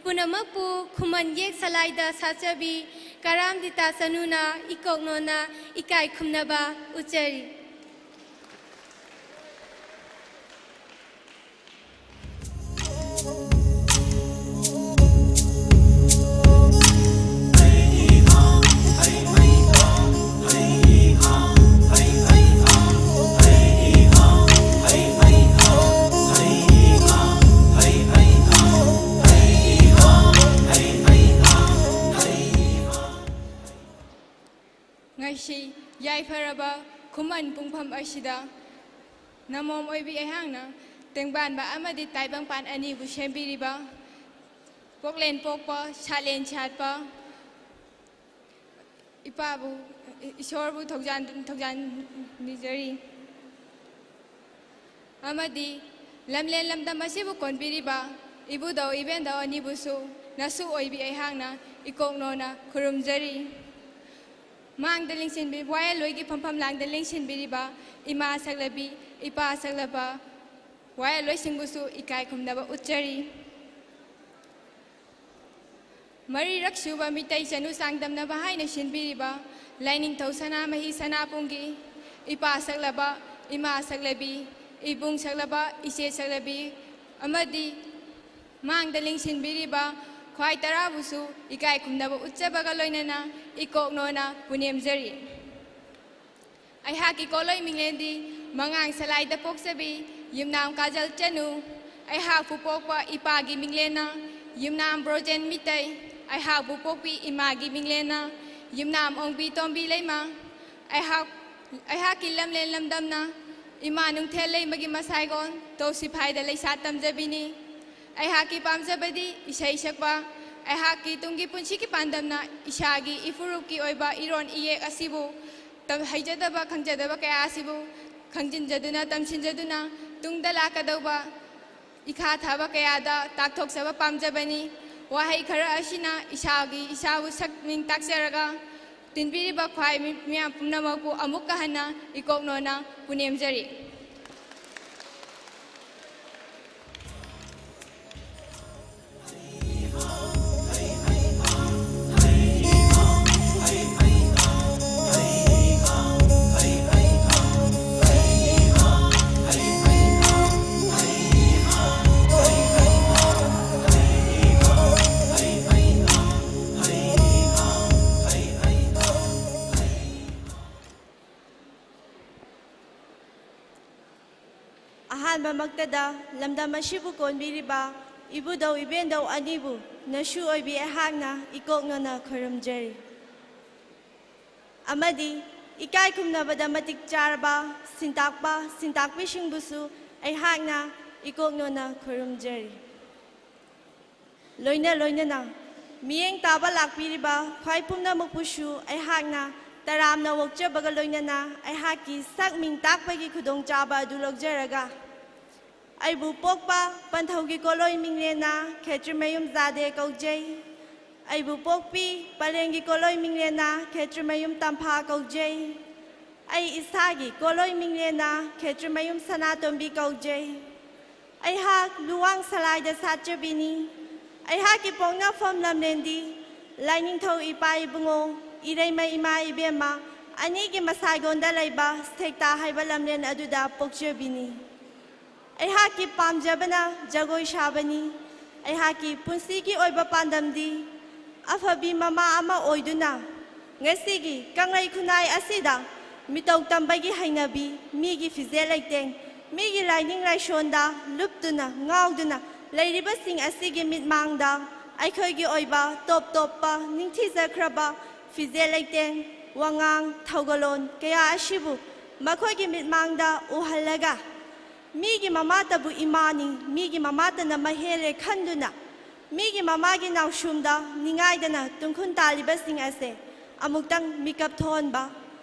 ꯄꯨꯝꯅꯃꯛꯄꯨ ꯈꯨꯃꯟ ꯌꯦꯛ ꯁꯂꯥꯏꯗ ꯁꯥꯠꯆꯕꯤ ꯀꯔꯥꯝꯗꯤꯇꯥ ꯆꯅꯨꯅ ꯏꯀꯣꯛꯅꯣꯅ ꯏꯀꯥꯏ ꯈꯨꯝꯅꯕ ꯎꯠꯆꯔꯤ꯫ ꯉꯁꯤ ꯌꯥꯏꯐꯔꯕ ꯈꯨꯃꯟ ꯄꯨꯡꯐꯝ ꯑꯁꯤꯗ ꯅꯃꯣꯝ ꯑꯣꯏꯕꯤ ꯑꯩꯍꯥꯛꯅ ꯇꯦꯡꯕꯥꯟꯕ ꯑꯃꯗꯤ ꯇꯥꯏꯕꯪꯄꯥꯟ ꯑꯅꯤꯕꯨ ꯁꯦꯝꯕꯤꯔꯤꯕ, ꯄꯣꯛꯂꯦꯟ ꯄꯣꯛꯄ, ꯁꯥꯂꯦꯟ ꯁꯥꯠꯄ ꯏꯄꯥꯕꯨ, ꯏꯁꯣꯔꯕꯨ ꯊꯧꯖꯥꯟ, ꯊꯧꯖꯥꯟ ꯅꯤꯖꯔꯤ꯫ ꯑꯃꯗꯤ ꯂꯝꯂꯦꯟ ꯂꯝꯗꯝ ꯑꯁꯤꯕꯨ ꯀꯣꯟꯕꯤꯔꯤꯕ ꯏꯕꯨꯙꯧ ꯏꯕꯦꯟꯙꯧ ꯑꯅꯤꯕꯨꯁꯨ ꯅꯁꯨ ꯑꯣꯏꯕꯤ ꯑꯩꯍꯥꯛꯅ ꯏꯀꯣꯛꯅꯣꯅ ꯈꯨꯔꯨꯝꯖꯔꯤ꯫ ꯃꯥꯡꯗ ꯂꯦꯡꯁꯤꯟꯕꯤ-, ꯋꯥꯌꯦꯜꯂꯣꯏꯒꯤ ꯐꯝꯐꯝ ꯂꯥꯡꯗ ꯂꯦꯡꯁꯤꯟꯕꯤꯔꯤꯕ ꯏꯃꯥ ꯁꯛꯂꯕꯤ, ꯏꯄꯥ ꯁꯛꯂꯕ ꯋꯥꯌꯦꯜꯂꯣꯏꯁꯤꯡꯕꯨꯁꯨ ꯏꯀꯥꯏ ꯈꯨꯝꯅꯕ ꯎꯠꯆꯔꯤ꯫ ꯃꯔꯤꯔꯛ ꯁꯨꯕ ꯃꯤꯇꯩ ꯆꯅꯨ ꯆꯥꯡꯗꯝꯅꯕ ꯍꯥꯏꯅ ꯁꯤꯟꯕꯤꯔꯤꯕ ꯂꯥꯏꯅꯤꯡꯊꯧ ꯁꯅꯥꯃꯍꯤ ꯁꯅꯥꯕꯨꯡꯒꯤ ꯏꯄꯥ ꯁꯛꯂꯕ, ꯏꯃꯥ ꯁꯛꯂꯕꯤ, ꯏꯕꯨꯡ ꯁꯛꯂꯕ, ꯏꯆꯦ ꯁꯛꯂꯕꯤ ꯑꯃꯗꯤ ꯃꯥꯡꯗ ꯂꯦꯡꯁꯤꯟꯕꯤꯔꯤꯕ ꯈ꯭ꯋꯥꯏ ꯇꯔꯥꯕꯨꯁꯨ ꯏꯀꯥꯏ ꯈꯨꯝꯅꯕ ꯎꯠꯆꯕꯒ ꯂꯣꯏꯅꯅ ꯏꯀꯣꯛꯅꯣꯅ ꯄꯨꯅꯦꯝꯖꯔꯤ꯫ ꯑꯩꯍꯥꯛꯀꯤ ꯀꯣꯂꯣꯏ ꯃꯤꯡꯂꯦꯟꯗꯤ ꯃꯉꯥꯡ ꯁꯂꯥꯏꯗ ꯄꯣꯛꯆꯕꯤ ꯌꯨꯝꯅꯥꯝ ꯀꯥꯖꯜ ꯆꯅꯨ꯫ ꯑꯩꯍꯥꯛꯄꯨ ꯄꯣꯛꯄ ꯏꯄꯥꯒꯤ ꯃꯤꯡꯂꯦꯟꯅ ꯌꯨꯝꯅꯥꯝ ꯕ꯭ꯔꯣꯖꯦꯟ ꯃꯤꯇꯩ꯫ ꯑꯩꯍꯥꯛꯄꯨ ꯄꯣꯛꯄꯤ ꯏꯃꯥꯒꯤ ꯃꯤꯡꯂꯦꯟꯅ ꯌꯨꯝꯅꯥꯝ ꯑꯣꯡꯕꯤ ꯇꯣꯝꯕꯤ ꯂꯩꯃ꯫ ꯑꯩꯍꯥꯛ, ꯑꯩꯍꯥꯛꯀꯤ ꯂꯝꯂꯦꯟ ꯂꯝꯗꯝꯅ ꯏꯃꯥ ꯅꯨꯡꯊꯦꯜ ꯂꯩꯃꯒꯤ ꯃꯁꯥꯏꯒꯣꯟ ꯇꯧꯁꯤꯐꯥꯏꯗ ꯂꯩꯁꯥ ꯇꯝꯖꯕꯤꯅꯤ꯫ ꯑꯩꯍꯥꯛꯀꯤ ꯄꯥꯝꯖꯕꯗꯤ ꯏꯁꯩ ꯁꯛꯄ꯫ ꯑꯩꯍꯥꯛꯀꯤ ꯇꯨꯡꯒꯤ ꯄꯨꯟꯁꯤꯒꯤ ꯄꯥꯟꯗꯝꯅ ꯏꯁꯥꯒꯤ ꯏꯐꯨꯔꯨꯞꯀꯤ ꯑꯣꯏꯕ ꯏꯔꯣꯟ ꯏꯌꯦꯛ ꯑꯁꯤꯕꯨ ꯇꯝ-, ꯍꯩꯖꯗꯕ ꯈꯪꯖꯗꯕ ꯀꯌꯥ ꯑꯁꯤꯕꯨ ꯈꯪꯖꯤꯟꯖꯗꯨꯅ, ꯇꯝꯁꯤꯟꯖꯗꯨꯅ ꯇꯨꯡꯗ ꯂꯥꯛꯀꯗꯧꯕ ꯏꯈꯥ ꯊꯥꯕ ꯀꯌꯥꯗ ꯇꯥꯛꯊꯣꯛꯆꯕ ꯄꯥꯝꯖꯕꯅꯤ꯫ ꯋꯥꯍꯩ ꯈꯔ ꯑꯁꯤꯅ ꯏꯁꯥꯒꯤ, ꯏꯁꯥꯕꯨ ꯁꯛ ꯃꯤꯡ ꯇꯥꯛꯆꯔꯒ, ꯇꯤꯟꯕꯤꯔꯤꯕ ꯈ꯭ꯋꯥꯏ ꯃꯤ-, ꯃꯤꯌꯥꯝ ꯄꯨꯝꯅꯃꯛꯄꯨ ꯑꯃꯨꯛꯀ ꯍꯟꯅ ꯏꯀꯣꯛꯅꯣꯅ ꯄꯨꯅꯦꯝꯖꯔꯤ꯫ ꯑꯍꯥꯟꯕꯃꯛꯇꯗ ꯂꯝꯗꯝ ꯑꯁꯤꯕꯨ ꯀꯣꯟꯕꯤꯔꯤꯕ ꯏꯕꯨꯙꯧ ꯏꯕꯦꯟꯙꯧ ꯑꯅꯤꯕꯨ ꯅꯁꯨ ꯑꯣꯏꯕꯤ ꯑꯩꯍꯥꯛꯅ ꯏꯀꯣꯛꯅꯅ ꯈꯨꯔꯨꯝꯖꯔꯤ꯫ ꯑꯃꯗꯤ ꯏꯀꯥꯏ ꯈꯨꯝꯅꯕꯗ ꯃꯇꯤꯛ ꯆꯥꯔꯕ ꯁꯤꯟꯇꯥꯛꯄ ꯁꯤꯟꯇꯥꯛꯄꯤꯁꯤꯡꯕꯨꯁꯨ ꯑꯩꯍꯥꯛꯅ ꯏꯀꯣꯛꯅꯅ ꯈꯨꯔꯨꯝꯖꯔꯤ꯫ ꯂꯣꯏꯅ ꯂꯣꯏꯅꯅ ꯃꯤꯠꯌꯦꯡ ꯇꯥꯕ ꯂꯥꯛꯄꯤꯔꯤꯕ ꯈ꯭ꯋꯥꯏ ꯄꯨꯝꯅꯃꯛꯄꯨꯁꯨ ꯑꯩꯍꯥꯛꯅ ꯇꯔꯥꯝꯅ ꯑꯣꯛꯆꯕꯒ ꯂꯣꯏꯅꯅ ꯑꯩꯍꯥꯛꯀꯤ ꯁꯛ ꯃꯤꯡ ꯇꯥꯛꯄꯒꯤ ꯈꯨꯗꯣꯡꯆꯥꯕ ꯑꯗꯨ ꯂꯧꯖꯔꯒ, ꯑꯩꯕꯨ ꯄꯣꯛꯄ ꯄꯟꯊꯧꯒꯤ ꯀꯣꯂꯣꯏ ꯃꯤꯡꯂꯦꯟꯅ ꯈꯦꯇ꯭ꯔꯤꯃꯌꯨꯝ ꯖꯥꯗꯦ ꯀꯧꯖꯩ꯫ ꯑꯩꯕꯨ ꯄꯣꯛꯄꯤ ꯄꯂꯦꯟꯒꯤ ꯀꯣꯂꯣꯏ ꯃꯤꯡꯂꯦꯟꯅ ꯈꯦꯇ꯭ꯔꯤꯃꯌꯨꯝ ꯇꯝꯐꯥ ꯀꯧꯖꯩ꯫ ꯑꯩ ꯏꯁꯥꯒꯤ ꯀꯣꯂꯣꯏ ꯃꯤꯡꯂꯦꯟꯅ ꯈꯦꯇ꯭ꯔꯤꯃꯌꯨꯝ ꯁꯅꯥꯇꯣꯝꯕꯤ ꯀꯧꯖꯩ꯫ ꯑꯩꯍꯥꯛ ꯂꯨꯋꯥꯡ ꯁꯂꯥꯏꯗ ꯁꯥꯠꯆꯕꯤꯅꯤ꯫ ꯑꯩꯍꯥꯛꯀꯤ ꯄꯣꯛꯅꯐꯝ ꯂꯝꯂꯦꯟꯗꯤ ꯂꯥꯏꯅꯤꯡꯊꯧ ꯏꯄꯥ ꯏꯕꯨꯡꯉꯣ, ꯏꯔꯩꯃ ꯏꯃꯥ ꯏꯕꯦꯝꯃ ꯑꯅꯤꯒꯤ ꯃꯁꯥꯏꯒꯣꯟꯗ ꯂꯩꯕ ꯁꯦꯛꯇꯥ ꯍꯥꯏꯕ ꯂꯝꯂꯦꯟ ꯑꯗꯨꯗ ꯄꯣꯛꯆꯕꯤꯅꯤ꯫ ꯑꯩꯍꯥꯛꯀꯤ ꯄꯥꯝꯖꯕꯅ ꯖꯒꯣꯏ ꯁꯥꯕꯅꯤ꯫ ꯑꯩꯍꯥꯛꯀꯤ ꯄꯨꯟꯁꯤꯒꯤ ꯑꯣꯏꯕ ꯄꯥꯟꯗꯝꯗꯤ ꯑꯐꯕꯤ ꯃꯃꯥ ꯑꯃ ꯑꯣꯏꯗꯨꯅ ꯉꯁꯤꯒꯤ ꯀꯪꯂꯩ ꯈꯨꯟꯅꯥꯏ ꯑꯁꯤꯗ ꯃꯤꯇꯧ ꯇꯝꯕꯒꯤ ꯍꯩꯅꯕꯤ, ꯃꯤꯒꯤ ꯐꯤꯖꯦꯠ ꯂꯩꯇꯦꯡ, ꯃꯤꯒꯤ ꯂꯥꯏꯅꯤꯡ ꯂꯥꯏꯁꯣꯟꯗ ꯂꯨꯞꯇꯨꯅ ꯉꯥꯎꯗꯨꯅ ꯂꯩꯔꯤꯕꯁꯤꯡ ꯑꯁꯤꯒꯤ ꯃꯤꯠꯃꯥꯡꯗ ꯑꯩꯈꯣꯏꯒꯤ ꯑꯣꯏꯕ ꯇꯣꯞ ꯇꯣꯞꯄ ꯅꯤꯡꯊꯤꯖꯈ꯭ꯔꯕ ꯐꯤꯖꯦꯠ ꯂꯩꯇꯦꯡ, ꯋꯥꯉꯥꯡ, ꯊꯧꯒꯜꯂꯣꯟ ꯀꯌꯥ ꯑꯁꯤꯕꯨ ꯃꯈꯣꯏꯒꯤ ꯃꯤꯠꯃꯥꯡꯗ ꯎꯍꯜꯂꯒ, ꯃꯤꯒꯤ ꯃꯃꯥꯇꯕꯨ ꯏꯃꯥꯅꯤ, ꯃꯤꯒꯤ ꯃꯃꯥꯇꯅ ꯃꯍꯦꯜꯂꯦ ꯈꯟꯗꯨꯅ, ꯃꯤꯒꯤ ꯃꯃꯥꯒꯤ ꯅꯥꯎꯁꯨꯝꯗ ꯅꯤꯡꯉꯥꯏꯗꯅ ꯇꯨꯡꯈꯨꯟ ꯇꯥꯜꯂꯤꯕꯁꯤꯡ ꯑꯁꯦ ꯑꯃꯨꯛꯇꯪ ꯃꯤꯀꯞ ꯊꯣꯛꯍꯟꯕ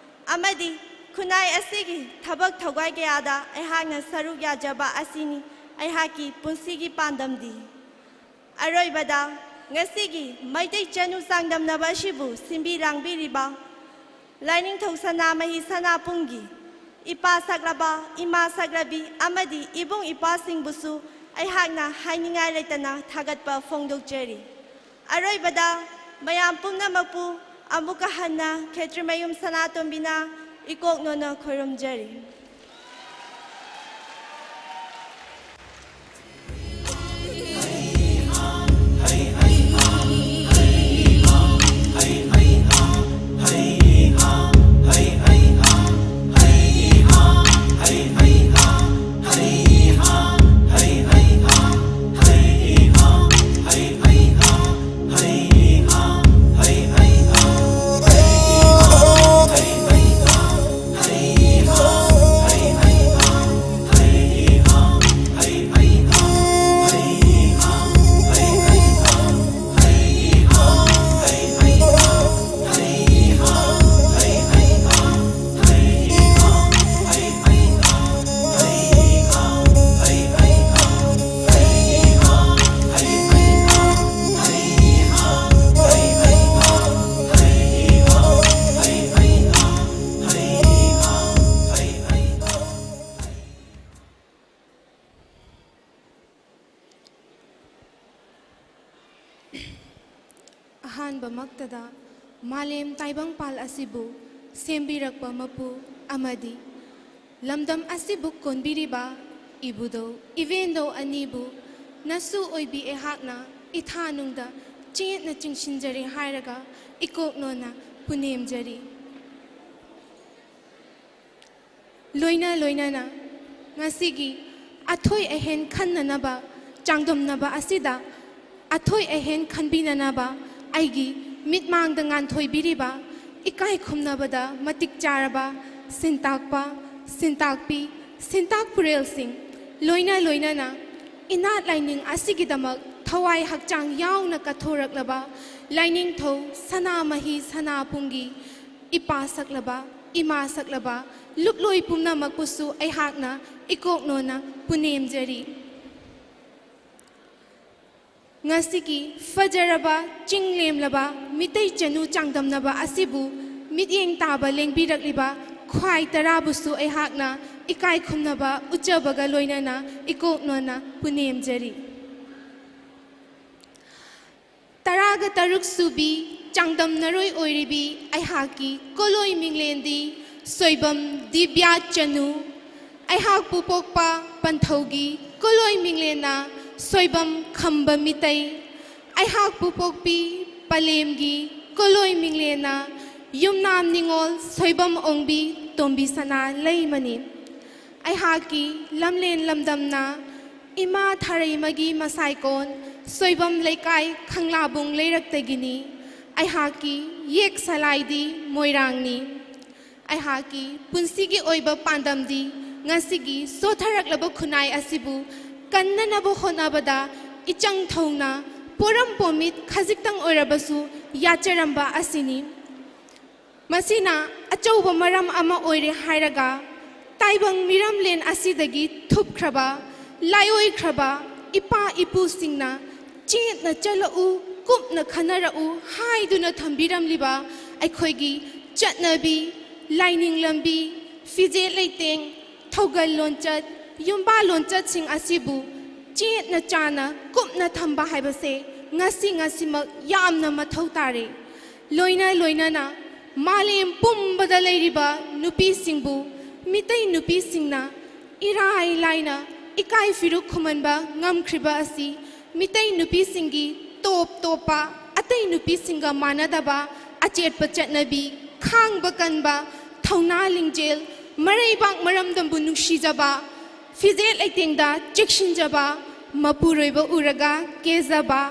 ꯑꯃꯗꯤ ꯈꯨꯟꯅꯥꯏ ꯑꯁꯤꯒꯤ ꯊꯕꯛ ꯊꯧꯒꯥꯏ ꯀꯌꯥꯗ ꯑꯩꯍꯥꯛꯅ ꯁꯔꯨꯛ ꯌꯥꯖꯕ ꯑꯁꯤꯅꯤ ꯑꯩꯍꯥꯛꯀꯤ ꯄꯨꯟꯁꯤꯒꯤ ꯄꯥꯟꯗꯝꯗꯤ꯫ ꯑꯔꯣꯏꯕꯗ ꯉꯁꯤꯒꯤ ꯃꯩꯇꯩ ꯆꯅꯨ ꯆꯥꯡꯗꯝꯅꯕ ꯑꯁꯤꯕꯨ ꯁꯤꯟꯕꯤ ꯂꯥꯡꯕꯤꯔꯤꯕ ꯂꯥꯏꯅꯤꯡꯊꯧ ꯁꯅꯥꯃꯍꯤ ꯁꯅꯥꯄꯨꯡꯒꯤ ꯏꯄꯥ ꯁꯛꯂꯕ, ꯏꯃꯥ ꯁꯛꯂꯕꯤ ꯑꯃꯗꯤ ꯏꯕꯨꯡ ꯏꯄ꯭ꯋꯥꯁꯤꯡꯕꯨꯁꯨ ꯑꯩꯍꯥꯛꯅ ꯍꯥꯏꯅꯤꯡꯉꯥꯏ ꯂꯩꯇꯅ ꯊꯥꯒꯠꯄ ꯐꯣꯡꯗꯣꯛꯆꯔꯤ꯫ ꯑꯔꯣꯏꯕꯗ ꯃꯌꯥꯝ ꯄꯨꯝꯅꯃꯛꯄꯨ ꯑꯃꯨꯛꯀ ꯍꯟꯅ ꯈꯦꯇ꯭ꯔꯤꯃꯌꯨꯝ ꯁꯅꯥꯇꯣꯝꯕꯤꯅ ꯏꯀꯣꯛ ꯅꯣꯟꯅ ꯈꯣꯏꯔꯨꯝꯖꯔꯤ꯫ ꯑꯍꯥꯟꯕꯃꯛꯇꯗ ꯃꯥꯂꯦꯝ ꯇꯥꯏꯕꯪꯄꯥꯜ ꯑꯁꯤꯕꯨ ꯁꯦꯝꯕꯤꯔꯛꯄ ꯃꯄꯨ ꯑꯃꯗꯤ ꯂꯝꯗꯝ ꯑꯁꯤꯕꯨ ꯀꯣꯟꯕꯤꯔꯤꯕ ꯏꯕꯨꯙꯧ ꯏꯕꯦꯟꯙꯧ ꯑꯅꯤꯕꯨ ꯅꯁꯨ ꯑꯣꯏꯕꯤ ꯑꯩꯍꯥꯛꯅ ꯏꯊꯥꯅꯨꯡꯗ ꯆꯦꯠꯅ ꯆꯤꯡꯁꯤꯟꯖꯔꯦ ꯍꯥꯏꯔꯒ ꯏꯀꯣꯛ ꯅꯣꯟꯅ ꯄꯨꯅꯦꯝꯖꯔꯤ꯫ ꯂꯣꯏꯅ ꯂꯣꯏꯅꯅ ꯉꯁꯤꯒꯤ ꯑꯊꯣꯏ ꯑꯍꯦꯟ ꯈꯟꯅꯅꯕ ꯆꯥꯡꯗꯝꯅꯕ ꯑꯁꯤꯗ ꯑꯊꯣꯏ ꯑꯍꯦꯟ ꯈꯟꯕꯤꯅꯅꯕ ꯑꯩꯒꯤ ꯃꯤꯠꯃꯥꯡꯗ ꯉꯥꯟꯊꯣꯏꯕꯤꯔꯤꯕ ꯏꯀꯥꯏ ꯈꯨꯝꯅꯕꯗ ꯃꯇꯤꯛ ꯆꯥꯔꯕ ꯁꯤꯟꯇꯥꯛꯄ, ꯁꯤꯟꯇꯥꯛꯄꯤ, ꯁꯤꯟꯇꯥꯛꯄꯨꯔꯦꯜꯁꯤꯡ, ꯂꯣꯏꯅ ꯂꯣꯏꯅꯅ ꯏꯅꯥꯠ ꯂꯥꯏꯅꯤꯡ ꯑꯁꯤꯒꯤꯗꯃꯛ ꯊꯋꯥꯏ ꯍꯛꯆꯥꯡ ꯌꯥꯎꯅ ꯀꯠꯊꯣꯔꯛꯂꯕ ꯂꯥꯏꯅꯤꯡꯊꯧ ꯁꯅꯥꯃꯍꯤ ꯁꯅꯥꯄꯨꯡꯒꯤ ꯏꯄꯥ ꯁꯛꯂꯕ, ꯏꯃꯥ ꯁꯛꯂꯕ ꯂꯨꯞꯂꯣꯏ ꯄꯨꯝꯅꯃꯛꯄꯨꯁꯨ ꯑꯩꯍꯥꯛꯅ ꯏꯀꯣꯛ ꯅꯣꯟꯅ ꯄꯨꯅꯦꯝꯖꯔꯤ꯫ ꯉꯁꯤꯒꯤ ꯐꯖꯔꯕ ꯆꯤꯡ ꯂꯦꯝꯂꯕ ꯃꯤꯇꯩ ꯆꯅꯨ ꯆꯥꯡꯗꯝꯅꯕ ꯑꯁꯤꯕꯨ ꯃꯤꯠꯌꯦꯡ ꯇꯥꯕ ꯂꯦꯡꯕꯤꯔꯛꯂꯤꯕ ꯈ꯭ꯋꯥꯏ ꯇꯔꯥꯕꯨꯁꯨ ꯑꯩꯍꯥꯛꯅ ꯏꯀꯥꯏ ꯈꯨꯝꯅꯕ ꯎꯠꯆꯕꯒ ꯂꯣꯏꯅꯅ ꯏꯀꯣꯛꯅꯣꯅ ꯄꯨꯅꯦꯝꯖꯔꯤ꯫ ꯇꯔꯥꯒ ꯇꯔꯨꯛ ꯁꯨꯕꯤ ꯆꯥꯡꯗꯝꯅꯔꯣꯏ ꯑꯣꯏꯔꯤꯕꯤ ꯑꯩꯍꯥꯛꯀꯤ ꯀꯣꯂꯣꯏ ꯃꯤꯡꯂꯦꯟꯗꯤ ꯁꯣꯏꯕꯝ ꯗꯤꯕ꯭ꯌꯥ ꯆꯅꯨ꯫ ꯑꯩꯍꯥꯛꯄꯨ ꯄꯣꯛꯄ ꯄꯟꯊꯧꯒꯤ ꯀꯣꯂꯣꯏ ꯃꯤꯡꯂꯦꯟꯅ ꯁꯣꯏꯕꯝ ꯈꯝꯕ ꯃꯤꯇꯩ꯫ ꯑꯩꯍꯥꯛꯄꯨ ꯄꯣꯛꯄꯤ ꯄꯂꯦꯝꯒꯤ ꯀꯣꯂꯣꯏ ꯃꯤꯡꯂꯦꯟꯅ ꯌꯨꯝꯅꯥꯝ ꯅꯤꯉꯣꯜ ꯁꯣꯏꯕꯝ ꯑꯣꯡꯕꯤ ꯇꯣꯝꯕꯤ ꯁꯅꯥ ꯂꯩꯃꯅꯤ꯫ ꯑꯩꯍꯥꯛꯀꯤ ꯂꯝꯂꯦꯟ ꯂꯝꯗꯝꯅ ꯏꯃꯥ ꯊꯥꯔꯩꯃꯒꯤ ꯃꯁꯥꯏꯀꯣꯟ ꯁꯣꯏꯕꯝ ꯂꯩꯀꯥꯏ ꯈꯪꯂꯥꯕꯨꯡ ꯂꯩꯔꯛꯇꯒꯤꯅꯤ꯫ ꯑꯩꯍꯥꯛꯀꯤ ꯌꯦꯛ ꯁꯂꯥꯏꯗꯤ ꯃꯣꯏꯔꯥꯡꯅꯤ꯫ ꯑꯩꯍꯥꯛꯀꯤ ꯄꯨꯟꯁꯤꯒꯤ ꯑꯣꯏꯕ ꯄꯥꯟꯗꯝꯗꯤ ꯉꯁꯤꯒꯤ ꯁꯣꯊꯔꯛꯂꯕ ꯈꯨꯟꯅꯥꯏ ꯑꯁꯤꯕꯨ ꯀꯟꯅꯅꯕ ꯍꯣꯠꯅꯕꯗ ꯏꯆꯪ ꯊꯧꯅ ꯄꯣꯔꯝ ꯄꯣꯃꯤꯠ ꯈꯖꯤꯛꯇꯪ ꯑꯣꯏꯔꯕꯁꯨ ꯌꯥꯆꯔꯝꯕ ꯑꯁꯤꯅꯤ꯫ ꯃꯁꯤꯅ ꯑꯆꯧꯕ ꯃꯔꯝ ꯑꯃ ꯑꯣꯏꯔꯦ ꯍꯥꯏꯔꯒ, ꯇꯥꯏꯕꯪ ꯃꯤꯔꯝꯂꯦꯟ ꯑꯁꯤꯗꯒꯤ ꯊꯨꯞꯈ꯭ꯔꯕ, ꯂꯥꯏꯑꯣꯏꯈ꯭ꯔꯕ ꯏꯄꯥ ꯏꯄꯨꯁꯤꯡꯅ "ꯆꯦꯠꯅ ꯆꯠꯂꯛꯎ, ꯀꯨꯞꯅ ꯈꯟꯅꯔꯛꯎ" ꯍꯥꯏꯗꯨꯅ ꯊꯝꯕꯤꯔꯝꯂꯤꯕ ꯑꯩꯈꯣꯏꯒꯤ ꯆꯠꯅꯕꯤ, ꯂꯥꯏꯅꯤꯡ ꯂꯝꯕꯤ, ꯐꯤꯖꯦꯠ ꯂꯩꯇꯦꯡ, ꯊꯧꯒꯜ ꯂꯣꯟꯆꯠ, ꯌꯨꯝꯕꯥ ꯂꯣꯟꯆꯠꯁꯤꯡ ꯑꯁꯤꯕꯨ ꯆꯦꯠꯅ ꯆꯥꯅ ꯀꯨꯞꯅ ꯊꯝꯕ ꯍꯥꯏꯕꯁꯦ ꯉꯁꯤ ꯉꯁꯤꯃꯛ ꯌꯥꯝꯅ ꯃꯊꯧ ꯇꯥꯔꯦ꯫ ꯂꯣꯏꯅ ꯂꯣꯏꯅꯅ ꯃꯥꯂꯦꯝ ꯄꯨꯝꯕꯗ ꯂꯩꯔꯤꯕ ꯅꯨꯄꯤꯁꯤꯡꯕꯨ ꯃꯤꯇꯩ ꯅꯨꯄꯤꯁꯤꯡꯅ ꯏꯔꯥꯏ ꯂꯥꯏꯅ ꯏꯀꯥꯏ ꯐꯤꯔꯨꯛ ꯈꯨꯝꯍꯟꯕ ꯉꯝꯈ꯭ꯔꯤꯕ ꯑꯁꯤ ꯃꯤꯇꯩ ꯅꯨꯄꯤꯁꯤꯡꯒꯤ ꯇꯣꯞ ꯇꯣꯞꯄ, ꯑꯇꯩ ꯅꯨꯄꯤꯁꯤꯡꯒ ꯃꯥꯟꯅꯗꯕ ꯑꯆꯦꯠꯄ ꯆꯠꯅꯕꯤ, ꯈꯥꯡꯕ ꯀꯟꯕ, ꯊꯧꯅꯥ ꯂꯤꯡꯖꯦꯜ, ꯃꯔꯩꯕꯥꯛ ꯃꯔꯝꯗꯝꯕꯨ ꯅꯨꯡꯁꯤꯖꯕ, ꯐꯤꯖꯦꯠ ꯂꯩꯇꯦꯡꯗ ꯆꯦꯛꯁꯤꯟꯖꯕ, ꯃꯄꯨꯔꯣꯏꯕ ꯎꯔꯒ ꯀꯦꯖꯕ,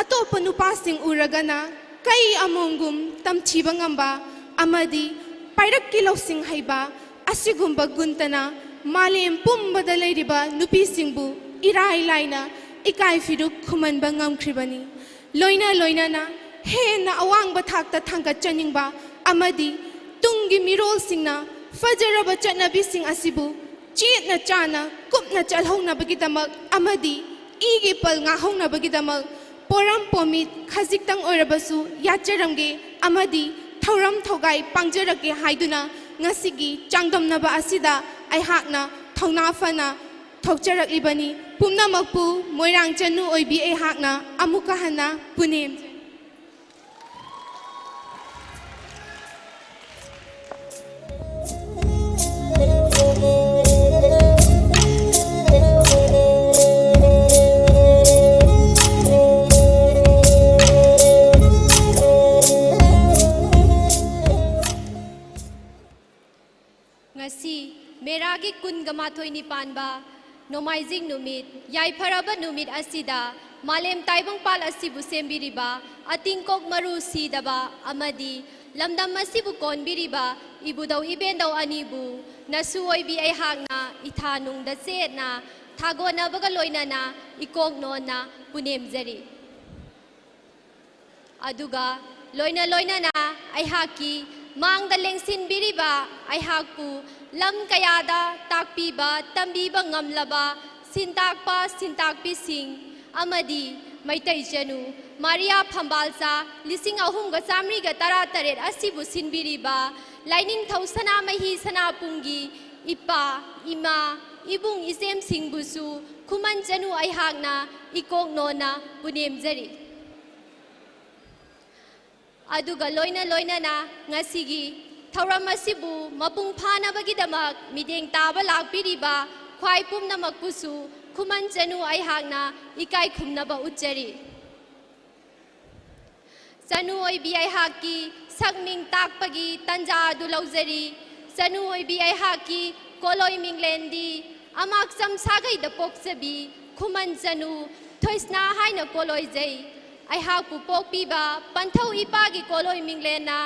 ꯑꯇꯣꯞꯄ ꯅꯨꯄꯥꯁꯤꯡ ꯎꯔꯒꯅ ꯀꯩ ꯑꯃꯣꯝꯒꯨꯝ ꯇꯝꯊꯤꯕ ꯉꯝꯕ ꯑꯃꯗꯤ ꯄꯥꯏꯔꯛꯀꯤ ꯂꯧꯁꯤꯡ ꯍꯩꯕ, ꯑꯁꯤꯒꯨꯝꯕ ꯒꯨꯟꯇꯅ ꯃꯥꯂꯦꯝ ꯄꯨꯝꯕꯗ ꯂꯩꯔꯤꯕ ꯅꯨꯄꯤꯁꯤꯡꯕꯨ ꯏꯔꯥꯏ ꯂꯥꯏꯅ ꯏꯀꯥꯏ ꯐꯤꯔꯨꯛ ꯈꯨꯝꯍꯟꯕ ꯉꯝꯈ꯭ꯔꯤꯕꯅꯤ꯫ ꯂꯣꯏꯅ ꯂꯣꯏꯅꯅ ꯍꯦꯟꯅ ꯑꯋꯥꯡꯕ ꯊꯥꯛꯇ ꯊꯥꯡꯒꯠꯆꯅꯤꯡꯕ ꯑꯃꯗꯤ ꯇꯨꯡꯒꯤ ꯃꯤꯔꯣꯜꯁꯤꯡꯅ ꯐꯖꯔꯕ ꯆꯠꯅꯕꯤꯁꯤꯡ ꯑꯁꯤꯕꯨ ꯆꯦꯠꯅ ꯆꯥꯅ ꯀꯨꯞꯅ ꯆꯠꯍꯧꯅꯕꯒꯤꯗꯃꯛ ꯑꯃꯗꯤ ꯏꯒꯤ ꯄꯜ ꯉꯥꯛꯍꯧꯅꯕꯒꯤꯗꯃꯛ ꯄꯣꯔꯝ ꯄꯣꯃꯤꯠ ꯈꯖꯤꯛꯇꯪ ꯑꯣꯏꯔꯕꯁꯨ ꯌꯥꯠꯆꯔꯝꯒꯦ ꯑꯃꯗꯤ ꯊꯧꯔꯝ ꯊꯧꯒꯥꯏ ꯄꯥꯡꯖꯔꯛꯀꯦ ꯍꯥꯏꯗꯨꯅ ꯉꯁꯤꯒꯤ ꯆꯥꯡꯗꯝꯅꯕ ꯑꯁꯤꯗ ꯑꯩꯍꯥꯛꯅ ꯊꯧꯅꯥ ꯐꯅ ꯊꯣꯛꯆꯔꯛꯂꯤꯕꯅꯤ꯫ ꯄꯨꯝꯅꯃꯛꯄꯨ ꯃꯣꯏꯔꯥꯡ ꯆꯅꯨ ꯑꯣꯏꯕꯤ ꯑꯩꯍꯥꯛꯅ ꯑꯃꯨꯛꯀ ꯍꯟꯅ ꯄꯨꯅꯦꯝ ꯉꯁꯤ ꯃꯦꯔꯥꯒꯤ ꯀꯨꯟꯒ ꯃꯥꯊꯣꯏꯅꯤ ꯄꯥꯟꯕ ꯅꯣꯡꯃꯥꯏꯖꯤꯡ ꯅꯨꯃꯤꯠ, ꯌꯥꯏꯐꯔꯕ ꯅꯨꯃꯤꯠ ꯑꯁꯤꯗ ꯃꯥꯂꯦꯝ ꯇꯥꯏꯕꯪꯄꯥꯜ ꯑꯁꯤꯕꯨ ꯁꯦꯝꯕꯤꯔꯤꯕ ꯑꯇꯤꯡꯀꯣꯛ ꯃꯔꯨ ꯁꯤꯗꯕ ꯑꯃꯗꯤ ꯂꯝꯗꯝ ꯑꯁꯤꯕꯨ ꯀꯣꯟꯕꯤꯔꯤꯕ ꯏꯕꯨꯙꯧ ꯏꯕꯦꯟꯗꯧ ꯑꯅꯤꯕꯨ ꯅꯁꯨ ꯑꯣꯏꯕꯤ ꯑꯩꯍꯥꯛꯅ ꯏꯊꯥ ꯅꯨꯡꯗ ꯆꯦꯠꯅ ꯊꯥꯒꯣꯟꯅꯕꯒ ꯂꯣꯏꯅꯅ ꯏꯀꯣꯛ ꯅꯣꯟꯅ ꯄꯨꯅꯦꯝꯖꯔꯤ꯫ ꯑꯗꯨꯒ ꯂꯣꯏꯅ ꯂꯣꯏꯅꯅ ꯑꯩꯍꯥꯛꯀꯤ ꯃꯥꯡꯗ ꯂꯦꯡꯁꯤꯟꯕꯤꯔꯤꯕ ꯑꯩꯍꯥꯛꯄꯨ ꯂꯝ ꯀꯌꯥꯗ ꯇꯥꯛꯄꯤꯕ ꯇꯝꯕꯤꯕ ꯉꯝꯂꯕ ꯁꯤꯟꯇꯥꯛꯄ ꯁꯤꯟꯇꯥꯛꯄꯤꯁꯤꯡ ꯑꯃꯗꯤ ꯃꯩꯇꯩ ꯆꯅꯨ ꯃꯥꯔꯤꯌꯥ ꯐꯝꯕꯥꯜꯆꯥ ꯂꯤꯁꯤꯡ ꯑꯍꯨꯝꯒ ꯆꯥꯃꯔꯤꯒ ꯇꯔꯥ ꯇꯔꯦꯠ ꯑꯁꯤꯕꯨ ꯁꯤꯟꯕꯤꯔꯤꯕ ꯂꯥꯏꯅꯤꯡꯊꯧ ꯁꯅꯥꯃꯍꯤ ꯁꯅꯥꯄꯨꯡꯒꯤ ꯏꯄꯥ, ꯏꯃꯥ, ꯏꯕꯨꯡ ꯏꯆꯦꯝꯁꯤꯡꯕꯨꯁꯨ ꯈꯨꯃꯟ ꯆꯅꯨ ꯑꯩꯍꯥꯛꯅ ꯏꯀꯣꯛ ꯅꯣꯟꯅ ꯄꯨꯅꯦꯝꯖꯔꯤ꯫ ꯑꯗꯨꯒ ꯂꯣꯏꯅ ꯂꯣꯏꯅꯅ ꯉꯁꯤꯒꯤ ꯊꯧꯔꯝ ꯑꯁꯤꯕꯨ ꯃꯄꯨꯡ ꯐꯥꯅꯕꯒꯤꯗꯃꯛ ꯃꯤꯠꯌꯦꯡ ꯇꯥꯕ ꯂꯥꯛꯄꯤꯔꯤꯕ ꯈ꯭ꯋꯥꯏ ꯄꯨꯝꯅꯃꯛꯄꯨꯁꯨ ꯈꯨꯃꯟ ꯆꯅꯨ ꯑꯩꯍꯥꯛꯅ ꯏꯀꯥꯏ ꯈꯨꯝꯅꯕ ꯎꯠꯆꯔꯤ꯫ ꯆꯅꯨ ꯑꯣꯏꯕꯤ ꯑꯩꯍꯥꯛꯀꯤ ꯁꯛ ꯃꯤꯡ ꯇꯥꯛꯄꯒꯤ ꯇꯟꯖꯥ ꯑꯗꯨ ꯂꯧꯖꯔꯤ꯫ ꯆꯅꯨ ꯑꯣꯏꯕꯤ ꯑꯩꯍꯥꯛꯀꯤ ꯀꯣꯂꯣꯏ ꯃꯤꯡꯂꯦꯟꯗꯤ ꯑꯃꯥꯛꯆꯝ ꯁꯥꯒꯩꯗ ꯄꯣꯛꯆꯕꯤ ꯈꯨꯃꯟ ꯆꯅꯨ ꯊꯣꯏꯁꯅꯥ ꯍꯥꯏꯅ ꯀꯣꯂꯣꯏꯖꯩ꯫ ꯑꯩꯍꯥꯛꯄꯨ ꯄꯣꯛꯄꯤꯕ ꯄꯟꯊꯧ ꯏꯄꯥꯒꯤ ꯀꯣꯂꯣꯏ ꯃꯤꯡꯂꯦꯟꯅ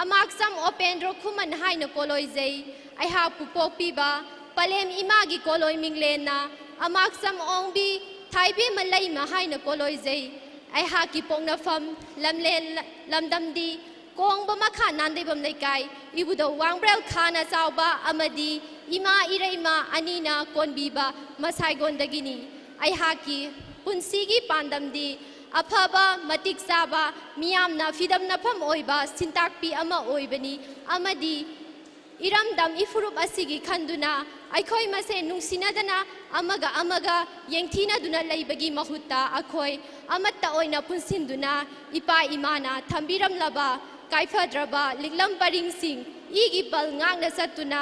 ꯑꯃꯥꯛꯆꯝ ꯑꯣꯄꯦꯟꯗ꯭ꯔꯣ ꯈꯨꯃꯟ ꯍꯥꯏꯅ ꯀꯣꯂꯣꯏꯖꯩ꯫ ꯑꯩꯍꯥꯛꯄꯨ ꯄꯣꯛꯄꯤꯕ ꯄꯂꯦꯝ ꯏꯃꯥꯒꯤ ꯀꯣꯂꯣꯏ ꯃꯤꯡꯂꯦꯟꯅ ꯑꯃꯥꯛꯆꯝ ꯑꯣꯡꯕꯤ ꯊꯥꯏꯕꯦꯝꯃ ꯂꯩꯃ ꯍꯥꯏꯅ ꯀꯣꯂꯣꯏꯖꯩ꯫ ꯑꯩꯍꯥꯛꯀꯤ ꯄꯣꯛꯅꯐꯝ ꯂꯝꯂꯦꯟ ꯂꯝꯗꯝꯗꯤ ꯀꯣꯡꯕ ꯃꯈꯥ ꯅꯥꯟꯗꯩꯕꯝ ꯂꯩꯀꯥꯏ ꯏꯕꯨꯙꯧ ꯋꯥꯡꯕ꯭ꯔꯦꯜ ꯈꯥꯅ ꯆꯥꯎꯕ ꯑꯃꯗꯤ ꯏꯃꯥ ꯏꯔꯩꯃ ꯑꯅꯤꯅ ꯀꯣꯟꯕꯤꯕ ꯃꯁꯥꯏꯒꯣꯟꯗꯒꯤꯅꯤ꯫ ꯑꯩꯍꯥꯛꯀꯤ ꯄꯨꯟꯁꯤꯒꯤ ꯄꯥꯟꯗꯝꯗꯤ ꯑꯐꯕ, ꯃꯇꯤꯛ ꯆꯥꯕ, ꯃꯤꯌꯥꯝꯅ ꯐꯤꯗꯝꯅꯐꯝ ꯑꯣꯏꯕ ꯁꯤꯟꯇꯥꯛꯄꯤ ꯑꯃ ꯑꯣꯏꯕꯅꯤ ꯑꯃꯗꯤ ꯏꯔꯝꯗꯝ ꯏꯐꯨꯔꯨꯞ ꯑꯁꯤꯒꯤ ꯈꯟꯗꯨꯅ ꯑꯩꯈꯣꯏ ꯃꯁꯦꯟ ꯅꯨꯡꯁꯤꯅꯗꯅ ꯑꯃꯒ ꯑꯃꯒ ꯌꯦꯡꯊꯤꯅꯗꯨꯅ ꯂꯩꯕꯒꯤ ꯃꯍꯨꯠꯇ ꯑꯩꯈꯣꯏ ꯑꯃꯠꯇ ꯑꯣꯏꯅ ꯄꯨꯟꯁꯤꯟꯗꯨꯅ ꯏꯄꯥ ꯏꯃꯥꯅ ꯊꯝꯕꯤꯔꯝꯂꯕ ꯀꯥꯏꯐꯗ꯭ꯔꯕ ꯂꯤꯛꯂꯝ ꯄꯔꯤꯡꯁꯤꯡ ꯏꯒꯤ ꯄꯜ ꯉꯥꯛꯅ ꯆꯠꯇꯨꯅ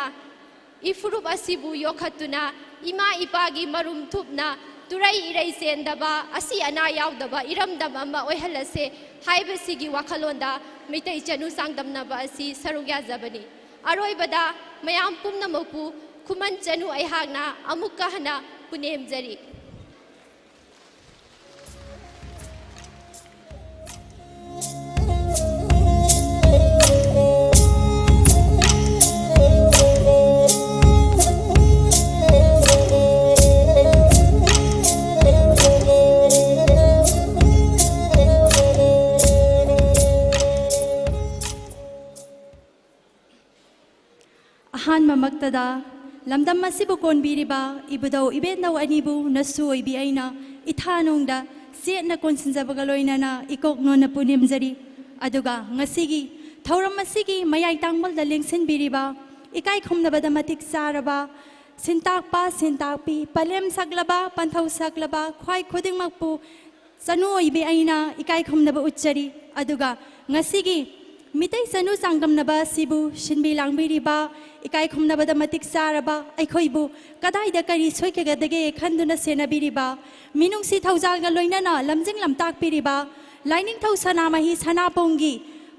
ꯏꯐꯨꯔꯨꯞ ꯑꯁꯤꯕꯨ ꯌꯣꯛꯈꯠꯇꯨꯅ ꯏꯃꯥ ꯏꯄꯥꯒꯤ ꯃꯔꯨꯝ ꯊꯨꯞꯅ ꯇꯨꯔꯩ ꯏꯔꯩ ꯆꯦꯟꯗꯕ, ꯑꯁꯤ ꯑꯅꯥ ꯌꯥꯎꯗꯕ ꯏꯔꯝꯗꯝ ꯑꯃ ꯑꯣꯏꯍꯜꯂꯁꯦ ꯍꯥꯏꯕꯁꯤꯒꯤ ꯋꯥꯈꯜꯂꯣꯟꯗ ꯃꯤꯇꯩ ꯆꯅꯨ ꯆꯥꯡꯗꯝꯅꯕ ꯑꯁꯤ ꯁꯔꯨꯛ ꯌꯥꯖꯕꯅꯤ꯫ ꯑꯔꯣꯏꯕꯗ ꯃꯌꯥꯝ ꯄꯨꯝꯅꯃꯛꯄꯨ ꯈꯨꯃꯟ ꯆꯅꯨ ꯑꯩꯍꯥꯛꯅ ꯑꯃꯨꯛꯀ ꯍꯟꯅ ꯄꯨꯅꯦꯝꯖꯔꯤ꯫ ꯑꯍꯥꯟꯕꯃꯛꯇꯗ ꯂꯝꯗꯝ ꯑꯁꯤꯕꯨ ꯀꯣꯟꯕꯤꯔꯤꯕ ꯏꯕꯨꯙꯧ ꯏꯕꯦꯟꯙꯧ ꯑꯅꯤꯕꯨ ꯅꯁꯨ ꯑꯣꯏꯕꯤ ꯑꯩꯅ ꯏꯊꯥ ꯅꯨꯡꯗ ꯆꯦꯠꯅ ꯀꯣꯟꯁꯤꯟꯖꯕꯒ ꯂꯣꯏꯅꯅ ꯏꯀꯣꯛ ꯅꯣꯟꯅ ꯄꯨꯅꯦꯝꯖꯔꯤ꯫ ꯑꯗꯨꯒ ꯉꯁꯤꯒꯤ ꯊꯧꯔꯝ ꯑꯁꯤꯒꯤ ꯃꯌꯥꯏ ꯇꯥꯡꯕꯜꯗ ꯂꯦꯡꯁꯤꯟꯕꯤꯔꯤꯕ ꯏꯀꯥꯏ ꯈꯨꯝꯅꯕꯗ ꯃꯇꯤꯛ ꯆꯥꯔꯕ ꯁꯤꯟꯇꯥꯛꯄ, ꯁꯤꯟꯇꯥꯛꯄꯤ, ꯄꯂꯦꯝ ꯁꯛꯂꯕ, ꯄꯟꯊꯧ ꯁꯛꯂꯕ ꯈ꯭ꯋꯥꯏ ꯈꯨꯗꯤꯡꯃꯛꯄꯨ ꯆꯅꯨ ꯑꯣꯏꯕꯤ ꯑꯩꯅ ꯏꯀꯥꯏ ꯈꯨꯝꯅꯕ ꯎꯠꯆꯔꯤ꯫ ꯑꯗꯨꯒ ꯉꯁꯤꯒꯤ ꯃꯤꯇꯩ ꯆꯅꯨ ꯆꯥꯡꯗꯝꯅꯕ ꯑꯁꯤꯕꯨ ꯁꯤꯟꯕꯤ ꯂꯥꯡꯕꯤꯔꯤꯕ ꯏꯀꯥꯏ ꯈꯨꯝꯅꯕꯗ ꯃꯇꯤꯛ ꯆꯥꯔꯕ ꯑꯩꯈꯣꯏꯕꯨ ꯀꯗꯥꯏꯗ ꯀꯔꯤ ꯁꯣꯏꯈꯤꯒꯗꯒꯦ ꯈꯟꯗꯨꯅ ꯁꯦꯟꯅꯕꯤꯔꯤꯕ ꯃꯤꯅꯨꯡꯁꯤ ꯊꯧꯖꯥꯜꯒ ꯂꯣꯏꯅꯅ ꯂꯝꯖꯤꯡ ꯂꯝꯇꯥꯛꯄꯤꯔꯤꯕ ꯂꯥꯏꯅꯤꯡꯊꯧ ꯁꯅꯥꯃꯍꯤ ꯁꯅꯥꯄꯣꯡꯒꯤ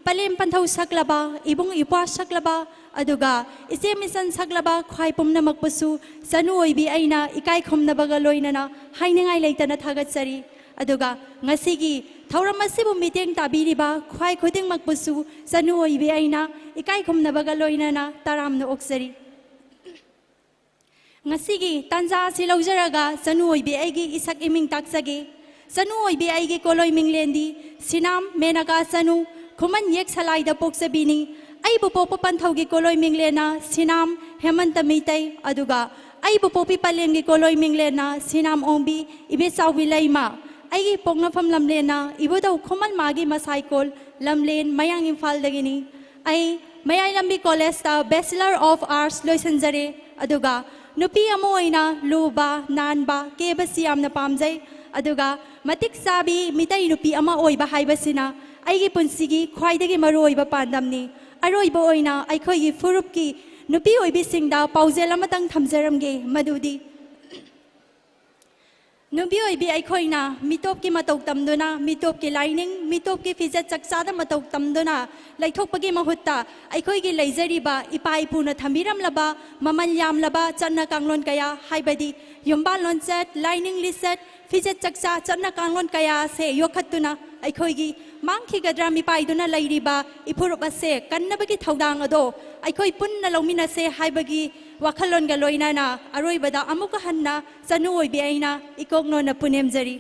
ꯄꯂꯦꯝ ꯄꯟꯊꯧ ꯁꯛꯂꯕ, ꯏꯕꯨꯡ ꯏꯄ꯭ꯋꯥ ꯁꯛꯂꯕ, ꯑꯗꯨꯒ ꯏꯆꯦ ꯃꯤꯆꯟ ꯁꯛꯂꯕ ꯈ꯭ꯋꯥꯏ ꯄꯨꯝꯅꯃꯛꯄꯨꯁꯨ ꯆꯅꯨ ꯑꯣꯏꯕꯤ ꯑꯩꯅ ꯏꯀꯥꯏ ꯈꯨꯝꯅꯕꯒ ꯂꯣꯏꯅꯅ ꯍꯥꯏꯅꯤꯡꯉꯥꯏ ꯂꯩꯇꯅ ꯊꯥꯒꯠꯆꯔꯤ꯫ ꯑꯗꯨꯒ ꯉꯁꯤꯒꯤ ꯊꯧꯔꯝ ꯑꯁꯤꯕꯨ ꯃꯤꯠꯌꯦꯡ ꯇꯥꯕꯤꯔꯤꯕ ꯈ꯭ꯋꯥꯏ ꯈꯨꯗꯤꯡꯃꯛꯄꯨꯁꯨ ꯆꯅꯨ ꯑꯣꯏꯕꯤ ꯑꯩꯅ ꯏꯀꯥꯏ ꯈꯨꯝꯅꯕꯒ ꯂꯣꯏꯅꯅ ꯇꯔꯥꯝꯅ ꯑꯣꯛꯆꯔꯤ꯫ ꯉꯁꯤꯒꯤ ꯇꯥꯟꯖꯥ ꯑꯁꯤ ꯂꯧꯖꯔꯒ ꯆꯅꯨ ꯑꯣꯏꯕꯤ ꯑꯩꯒꯤ ꯏꯁꯛ ꯏꯃꯤꯡ ꯇꯥꯛꯆꯒꯦ꯫ ꯆꯅꯨ ꯑꯣꯏꯕꯤ ꯑꯩꯒꯤ ꯀꯣꯂꯣꯏ ꯃꯤꯡꯂꯦꯟꯗꯤ ꯁꯤꯅꯥꯝ ꯃꯦꯅꯀꯥ ꯆꯅꯨ, ꯈꯨꯃꯟ ꯌꯦꯛ ꯁꯂꯥꯏꯗ ꯄꯣꯛꯆꯕꯤꯅꯤ꯫ ꯑꯩꯕꯨ ꯄꯣꯛꯄ ꯄꯟꯊꯧꯒꯤ ꯀꯣꯂꯣꯏ ꯃꯤꯡꯂꯦꯟꯅ ꯁꯤꯅꯥꯝ ꯍꯦꯃꯟꯇ ꯃꯤꯇꯩ, ꯑꯗꯨꯒ ꯑꯩꯕꯨ ꯄꯣꯛꯄꯤ ꯄꯂꯦꯝꯒꯤ ꯀꯣꯂꯣꯏ ꯃꯤꯡꯂꯦꯟꯅ ꯁꯤꯅꯥꯝ ꯑꯣꯡꯕꯤ ꯏꯕꯦꯆꯥꯎꯕꯤ ꯂꯩꯃ꯫ ꯑꯩꯒꯤ ꯄꯣꯛꯅꯐꯝ ꯂꯝꯂꯦꯟꯅ ꯏꯕꯨꯙꯧ ꯈꯨꯃꯟ ꯃꯥꯒꯤ ꯃꯁꯥꯏꯀꯣꯜ, ꯂꯝꯂꯦꯟ, ꯃꯌꯥꯡ ꯏꯝꯐꯥꯜꯗꯒꯤꯅꯤ꯫ ꯑꯩ ꯃꯌꯥꯏ ꯂꯝꯕꯤ ꯀꯣꯂꯦꯖꯇ Bachelor of Arts ꯂꯣꯏꯁꯤꯟꯖꯔꯦ꯫ ꯑꯗꯨꯒ ꯅꯨꯄꯤ ꯑꯃ ꯑꯣꯏꯅ ꯂꯨꯕ, ꯅꯥꯟꯕ, ꯀꯦꯕꯁꯤ ꯌꯥꯝꯅ ꯄꯥꯝꯖꯩ꯫ ꯑꯗꯨꯒ ꯃꯇꯤꯛ ꯆꯥꯕꯤ ꯃꯤꯇꯩ ꯅꯨꯄꯤ ꯑꯃ ꯑꯣꯏꯕ ꯍꯥꯏꯕꯁꯤꯅ ꯑꯩꯒꯤ ꯄꯨꯟꯁꯤꯒꯤ ꯈ꯭ꯋꯥꯏꯗꯒꯤ ꯃꯔꯨꯑꯣꯏꯕ ꯄꯥꯟꯗꯝꯅꯤ꯫ ꯑꯔꯣꯏꯕ ꯑꯣꯏꯅ ꯑꯩꯈꯣꯏꯒꯤ ꯐꯨꯔꯨꯞꯀꯤ ꯅꯨꯄꯤ ꯑꯣꯏꯕꯤꯁꯤꯡꯗ ꯄꯥꯎꯖꯦꯜ ꯑꯃꯇꯪ ꯊꯝꯖꯔꯝꯒꯦ, ꯃꯗꯨꯗꯤ ꯅꯨꯄꯤ ꯑꯣꯏꯕꯤ ꯑꯩꯈꯣꯏꯅ ꯃꯤꯇꯣꯞꯀꯤ ꯃꯇꯧ ꯇꯝꯗꯨꯅ, ꯃꯤꯇꯣꯞꯀꯤ ꯂꯥꯏꯅꯤꯡ, ꯃꯤꯇꯣꯞꯀꯤ ꯐꯤꯖꯦꯠ ꯆꯛꯆꯥꯗ ꯃꯇꯧ ꯇꯝꯗꯨꯅ ꯂꯩꯊꯣꯛꯄꯒꯤ ꯃꯍꯨꯠꯇ, ꯑꯩꯈꯣꯏꯒꯤ ꯂꯩꯖꯔꯤꯕ ꯏꯄꯥ ꯏꯄꯨꯅ ꯊꯝꯕꯤꯔꯝꯂꯕ ꯃꯃꯜ ꯌꯥꯝꯂꯕ ꯆꯠꯅ ꯀꯥꯡꯂꯣꯟ ꯀꯌꯥ, ꯍꯥꯏꯕꯗꯤ ꯌꯨꯝꯕꯥꯜ ꯂꯣꯟꯆꯠ, ꯂꯥꯏꯅꯤꯡ ꯂꯤꯆꯠ, ꯐꯤꯖꯦꯠ ꯆꯛꯆꯥ, ꯆꯠꯅ ꯀꯥꯡꯂꯣꯟ ꯀꯌꯥ ꯑꯁꯦ ꯌꯣꯛꯈꯠꯇꯨꯅ ꯑꯩꯈꯣꯏꯒꯤ ꯃꯥꯡꯈꯤꯒꯗ꯭ꯔꯥ ꯃꯤꯄꯥꯏꯗꯨꯅ ꯂꯩꯔꯤꯕ ꯏꯐꯨꯔꯨꯞ ꯑꯁꯦ ꯀꯟꯅꯕꯒꯤ ꯊꯧꯗꯥꯡ ꯑꯗꯣ ꯑꯩꯈꯣꯏ ꯄꯨꯟꯅ ꯂꯧꯃꯤꯟꯅꯁꯦ ꯍꯥꯏꯕꯒꯤ ꯋꯥꯈꯜꯂꯣꯟꯒ ꯂꯣꯏꯅꯅ ꯑꯔꯣꯏꯕꯗ ꯑꯃꯨꯛꯀ ꯍꯟꯅ ꯆꯅꯨ ꯑꯣꯏꯕꯤ ꯑꯩꯅ ꯏꯀꯣꯛ ꯅꯣꯟꯅ ꯄꯨꯅꯦꯝꯖꯔꯤ꯫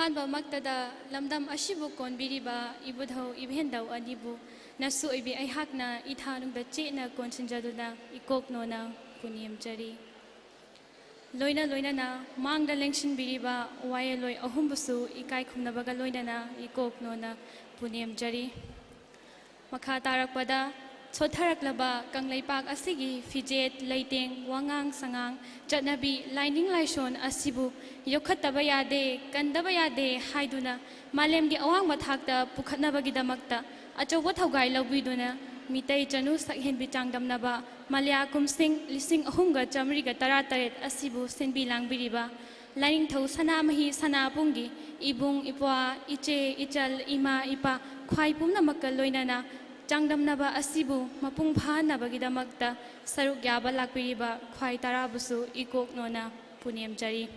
ꯑꯍꯥꯟꯕꯃꯛꯇꯗ ꯂꯝꯗꯝ ꯑꯁꯤꯕꯨ ꯀꯣꯟꯕꯤꯔꯤꯕ ꯏꯕꯨꯙꯧ ꯏꯕꯦꯟꯙꯧ ꯑꯅꯤꯕꯨ ꯅꯁꯨ ꯑꯣꯏꯕꯤ ꯑꯩꯍꯥꯛꯅ ꯏꯊꯥꯅꯨꯡꯗ ꯆꯦꯠꯅ ꯀꯣꯟꯁꯤꯟꯖꯗꯨꯅ ꯏꯀꯣꯛ ꯅꯣꯟꯅ ꯄꯨꯅꯦꯝꯖꯔꯤ꯫ ꯂꯣꯏꯅ ꯂꯣꯏꯅꯅ ꯃꯥꯡꯗ ꯂꯦꯡꯁꯤꯟꯕꯤꯔꯤꯕ ꯋꯥꯌꯦꯜꯂꯣꯏ ꯑꯍꯨꯝꯕꯨꯁꯨ ꯏꯀꯥꯏ ꯈꯨꯝꯅꯕꯒ ꯂꯣꯏꯅꯅ ꯏꯀꯣꯛ ꯅꯣꯟꯅ ꯄꯨꯅꯦꯝꯖꯔꯤ꯫ ꯃꯈꯥ ꯇꯥꯔꯛꯄꯗ ꯁꯣꯠꯊꯔꯛꯂꯕ ꯀꯪꯂꯩꯄꯥꯛ ꯑꯁꯤꯒꯤ ꯐꯤꯖꯦꯠ, ꯂꯩꯇꯦꯡ, ꯋꯥꯉꯥꯡ ꯁꯉꯥꯡ, ꯆꯠꯅꯕꯤ, ꯂꯥꯏꯅꯤꯡ ꯂꯥꯏꯁꯣꯟ ꯑꯁꯤꯕꯨ ꯌꯣꯛꯈꯠꯇꯕ ꯌꯥꯗꯦ, ꯀꯟꯗꯕ ꯌꯥꯗꯦ ꯍꯥꯏꯗꯨꯅ ꯃꯥꯂꯦꯝꯒꯤ ꯑꯋꯥꯡꯕ ꯊꯥꯛꯇ ꯄꯨꯈꯠꯅꯕꯒꯤꯗꯃꯛꯇ ꯑꯆꯧꯕ ꯊꯧꯒꯥꯏ ꯂꯧꯕꯤꯗꯨꯅ ꯃꯤꯇꯩ ꯆꯅꯨ ꯁꯛꯍꯦꯟꯕꯤ ꯆꯥꯡꯗꯝꯅꯕ ꯃꯂꯌꯥ ꯀꯨꯝꯁꯤꯡ ꯂꯤꯁꯤꯡ ꯑꯍꯨꯝꯒ ꯆꯥꯃꯔꯤꯒ ꯇꯔꯥꯇꯔꯦꯠ ꯑꯁꯤꯕꯨ ꯁꯤꯟꯕꯤ ꯂꯥꯡꯕꯤꯔꯤꯕ ꯂꯥꯏꯅꯤꯡꯊꯧ ꯁꯅꯥꯃꯍꯤ ꯁꯅꯥꯕꯨꯡꯒꯤ ꯏꯕꯨꯡ, ꯏꯄ꯭ꯋꯥ, ꯏꯆꯦ, ꯏꯆꯜ, ꯏꯃꯥ, ꯏꯄꯥ, ꯈ꯭ꯋꯥꯏ ꯄꯨꯝꯅꯃꯛꯀ ꯂꯣꯏꯅꯅ ꯆꯥꯡꯗꯝꯅꯕ ꯑꯁꯤꯕꯨ ꯃꯄꯨꯡ ꯐꯥꯍꯟꯅꯕꯒꯤꯗꯃꯛꯇ ꯁꯔꯨꯛ ꯌꯥꯕ ꯂꯥꯛꯄꯤꯔꯤꯕ ꯈ꯭ꯋꯥꯏ ꯇꯔꯥꯕꯨꯁꯨ ꯏꯀꯣꯛ ꯅꯣꯟꯅ ꯄꯨꯅꯦꯝꯖꯔꯤ꯫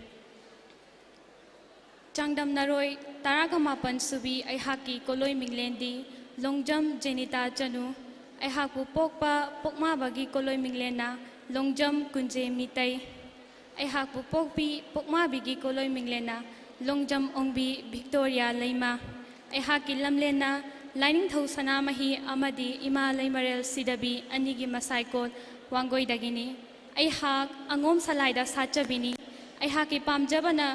ꯆꯥꯡꯗꯝꯅꯔꯣꯏ ꯇꯔꯥꯒ ꯃꯥꯄꯟ ꯁꯨꯕꯤ ꯑꯩꯍꯥꯛꯀꯤ ꯀꯣꯂꯣꯏ ꯃꯤꯡꯂꯦꯟꯗꯤ ꯂꯣꯡꯖꯝ ꯖꯦꯅꯤꯇꯥ ꯆꯅꯨ꯫ ꯑꯩꯍꯥꯛꯄꯨ ꯄꯣꯛꯄ ꯄꯣꯛꯃꯥꯕꯒꯤ ꯀꯣꯂꯣꯏ ꯃꯤꯡꯂꯦꯟꯅ ꯂꯣꯡꯖꯝ ꯀꯨꯟꯖꯦ ꯃꯤꯇꯩ꯫ ꯑꯩꯍꯥꯛꯄꯨ ꯄꯣꯛꯄꯤ ꯄꯣꯛꯃꯥꯕꯤꯒꯤ ꯀꯣꯂꯣꯏ ꯃꯤꯡꯂꯦꯟꯅ ꯂꯣꯡꯖꯝ ꯑꯣꯡꯕꯤ ꯚꯤꯛꯇꯣꯔꯤꯌꯥ ꯂꯩꯃ꯫ ꯑꯩꯍꯥꯛꯀꯤ ꯂꯝꯂꯦꯟꯅ ꯂꯥꯏꯅꯤꯡꯊꯧ ꯁꯅꯥꯃꯍꯤ ꯑꯃꯗꯤ ꯏꯃꯥ ꯂꯩꯃꯔꯦꯜ ꯁꯤꯗꯕꯤ ꯑꯅꯤꯒꯤ ꯃꯁꯥꯏꯀꯣꯜ ꯋꯥꯡꯒꯣꯏꯗꯒꯤꯅꯤ꯫ ꯑꯩꯍꯥꯛ ꯑꯉꯣꯝ ꯁꯂꯥꯏꯗ ꯁꯥꯠꯆꯕꯤꯅꯤ꯫ ꯑꯩꯍꯥꯛꯀꯤ ꯄꯥꯝꯖꯕꯅ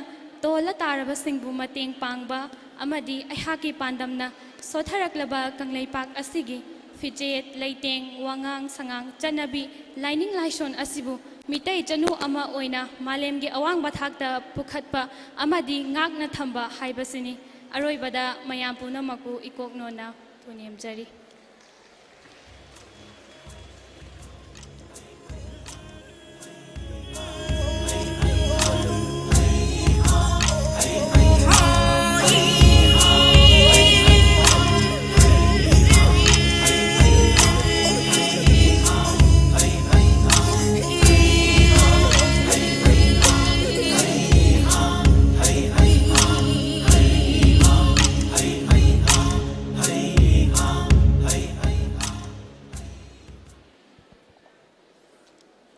ꯇꯣꯜꯂ ꯇꯥꯔꯕꯁꯤꯡꯕꯨ ꯃꯇꯦꯡ ꯄꯥꯡꯕ ꯑꯃꯗꯤ ꯑꯩꯍꯥꯛꯀꯤ ꯄꯥꯟꯗꯝꯅ ꯁꯣꯠꯊꯔꯛꯂꯕ ꯀꯪꯂꯩꯄꯥꯛ ꯑꯁꯤꯒꯤ ꯐꯤꯖꯦꯠ, ꯂꯩꯇꯦꯡ, ꯋꯥꯉꯥꯡ ꯁꯉꯥꯡ, ꯆꯠꯅꯕꯤ, ꯂꯥꯏꯅꯤꯡ ꯂꯥꯏꯁꯣꯟ ꯑꯁꯤꯕꯨ ꯃꯤꯇꯩ ꯆꯅꯨ ꯑꯃ ꯑꯣꯏꯅ ꯃꯥꯂꯦꯝꯒꯤ ꯑꯋꯥꯡꯕ ꯊꯥꯛꯇ ꯄꯨꯈꯠꯄ ꯑꯃꯗꯤ ꯉꯥꯛꯅ ꯊꯝꯕ ꯍꯥꯏꯕꯁꯤꯅꯤ꯫ ꯑꯔꯣꯏꯕꯗ ꯃꯌꯥꯝ ꯄꯨꯝꯅꯃꯛꯄꯨ ꯏꯀꯣꯛ ꯅꯣꯟꯅ ꯄꯨꯅꯦꯝꯖꯔꯤ꯫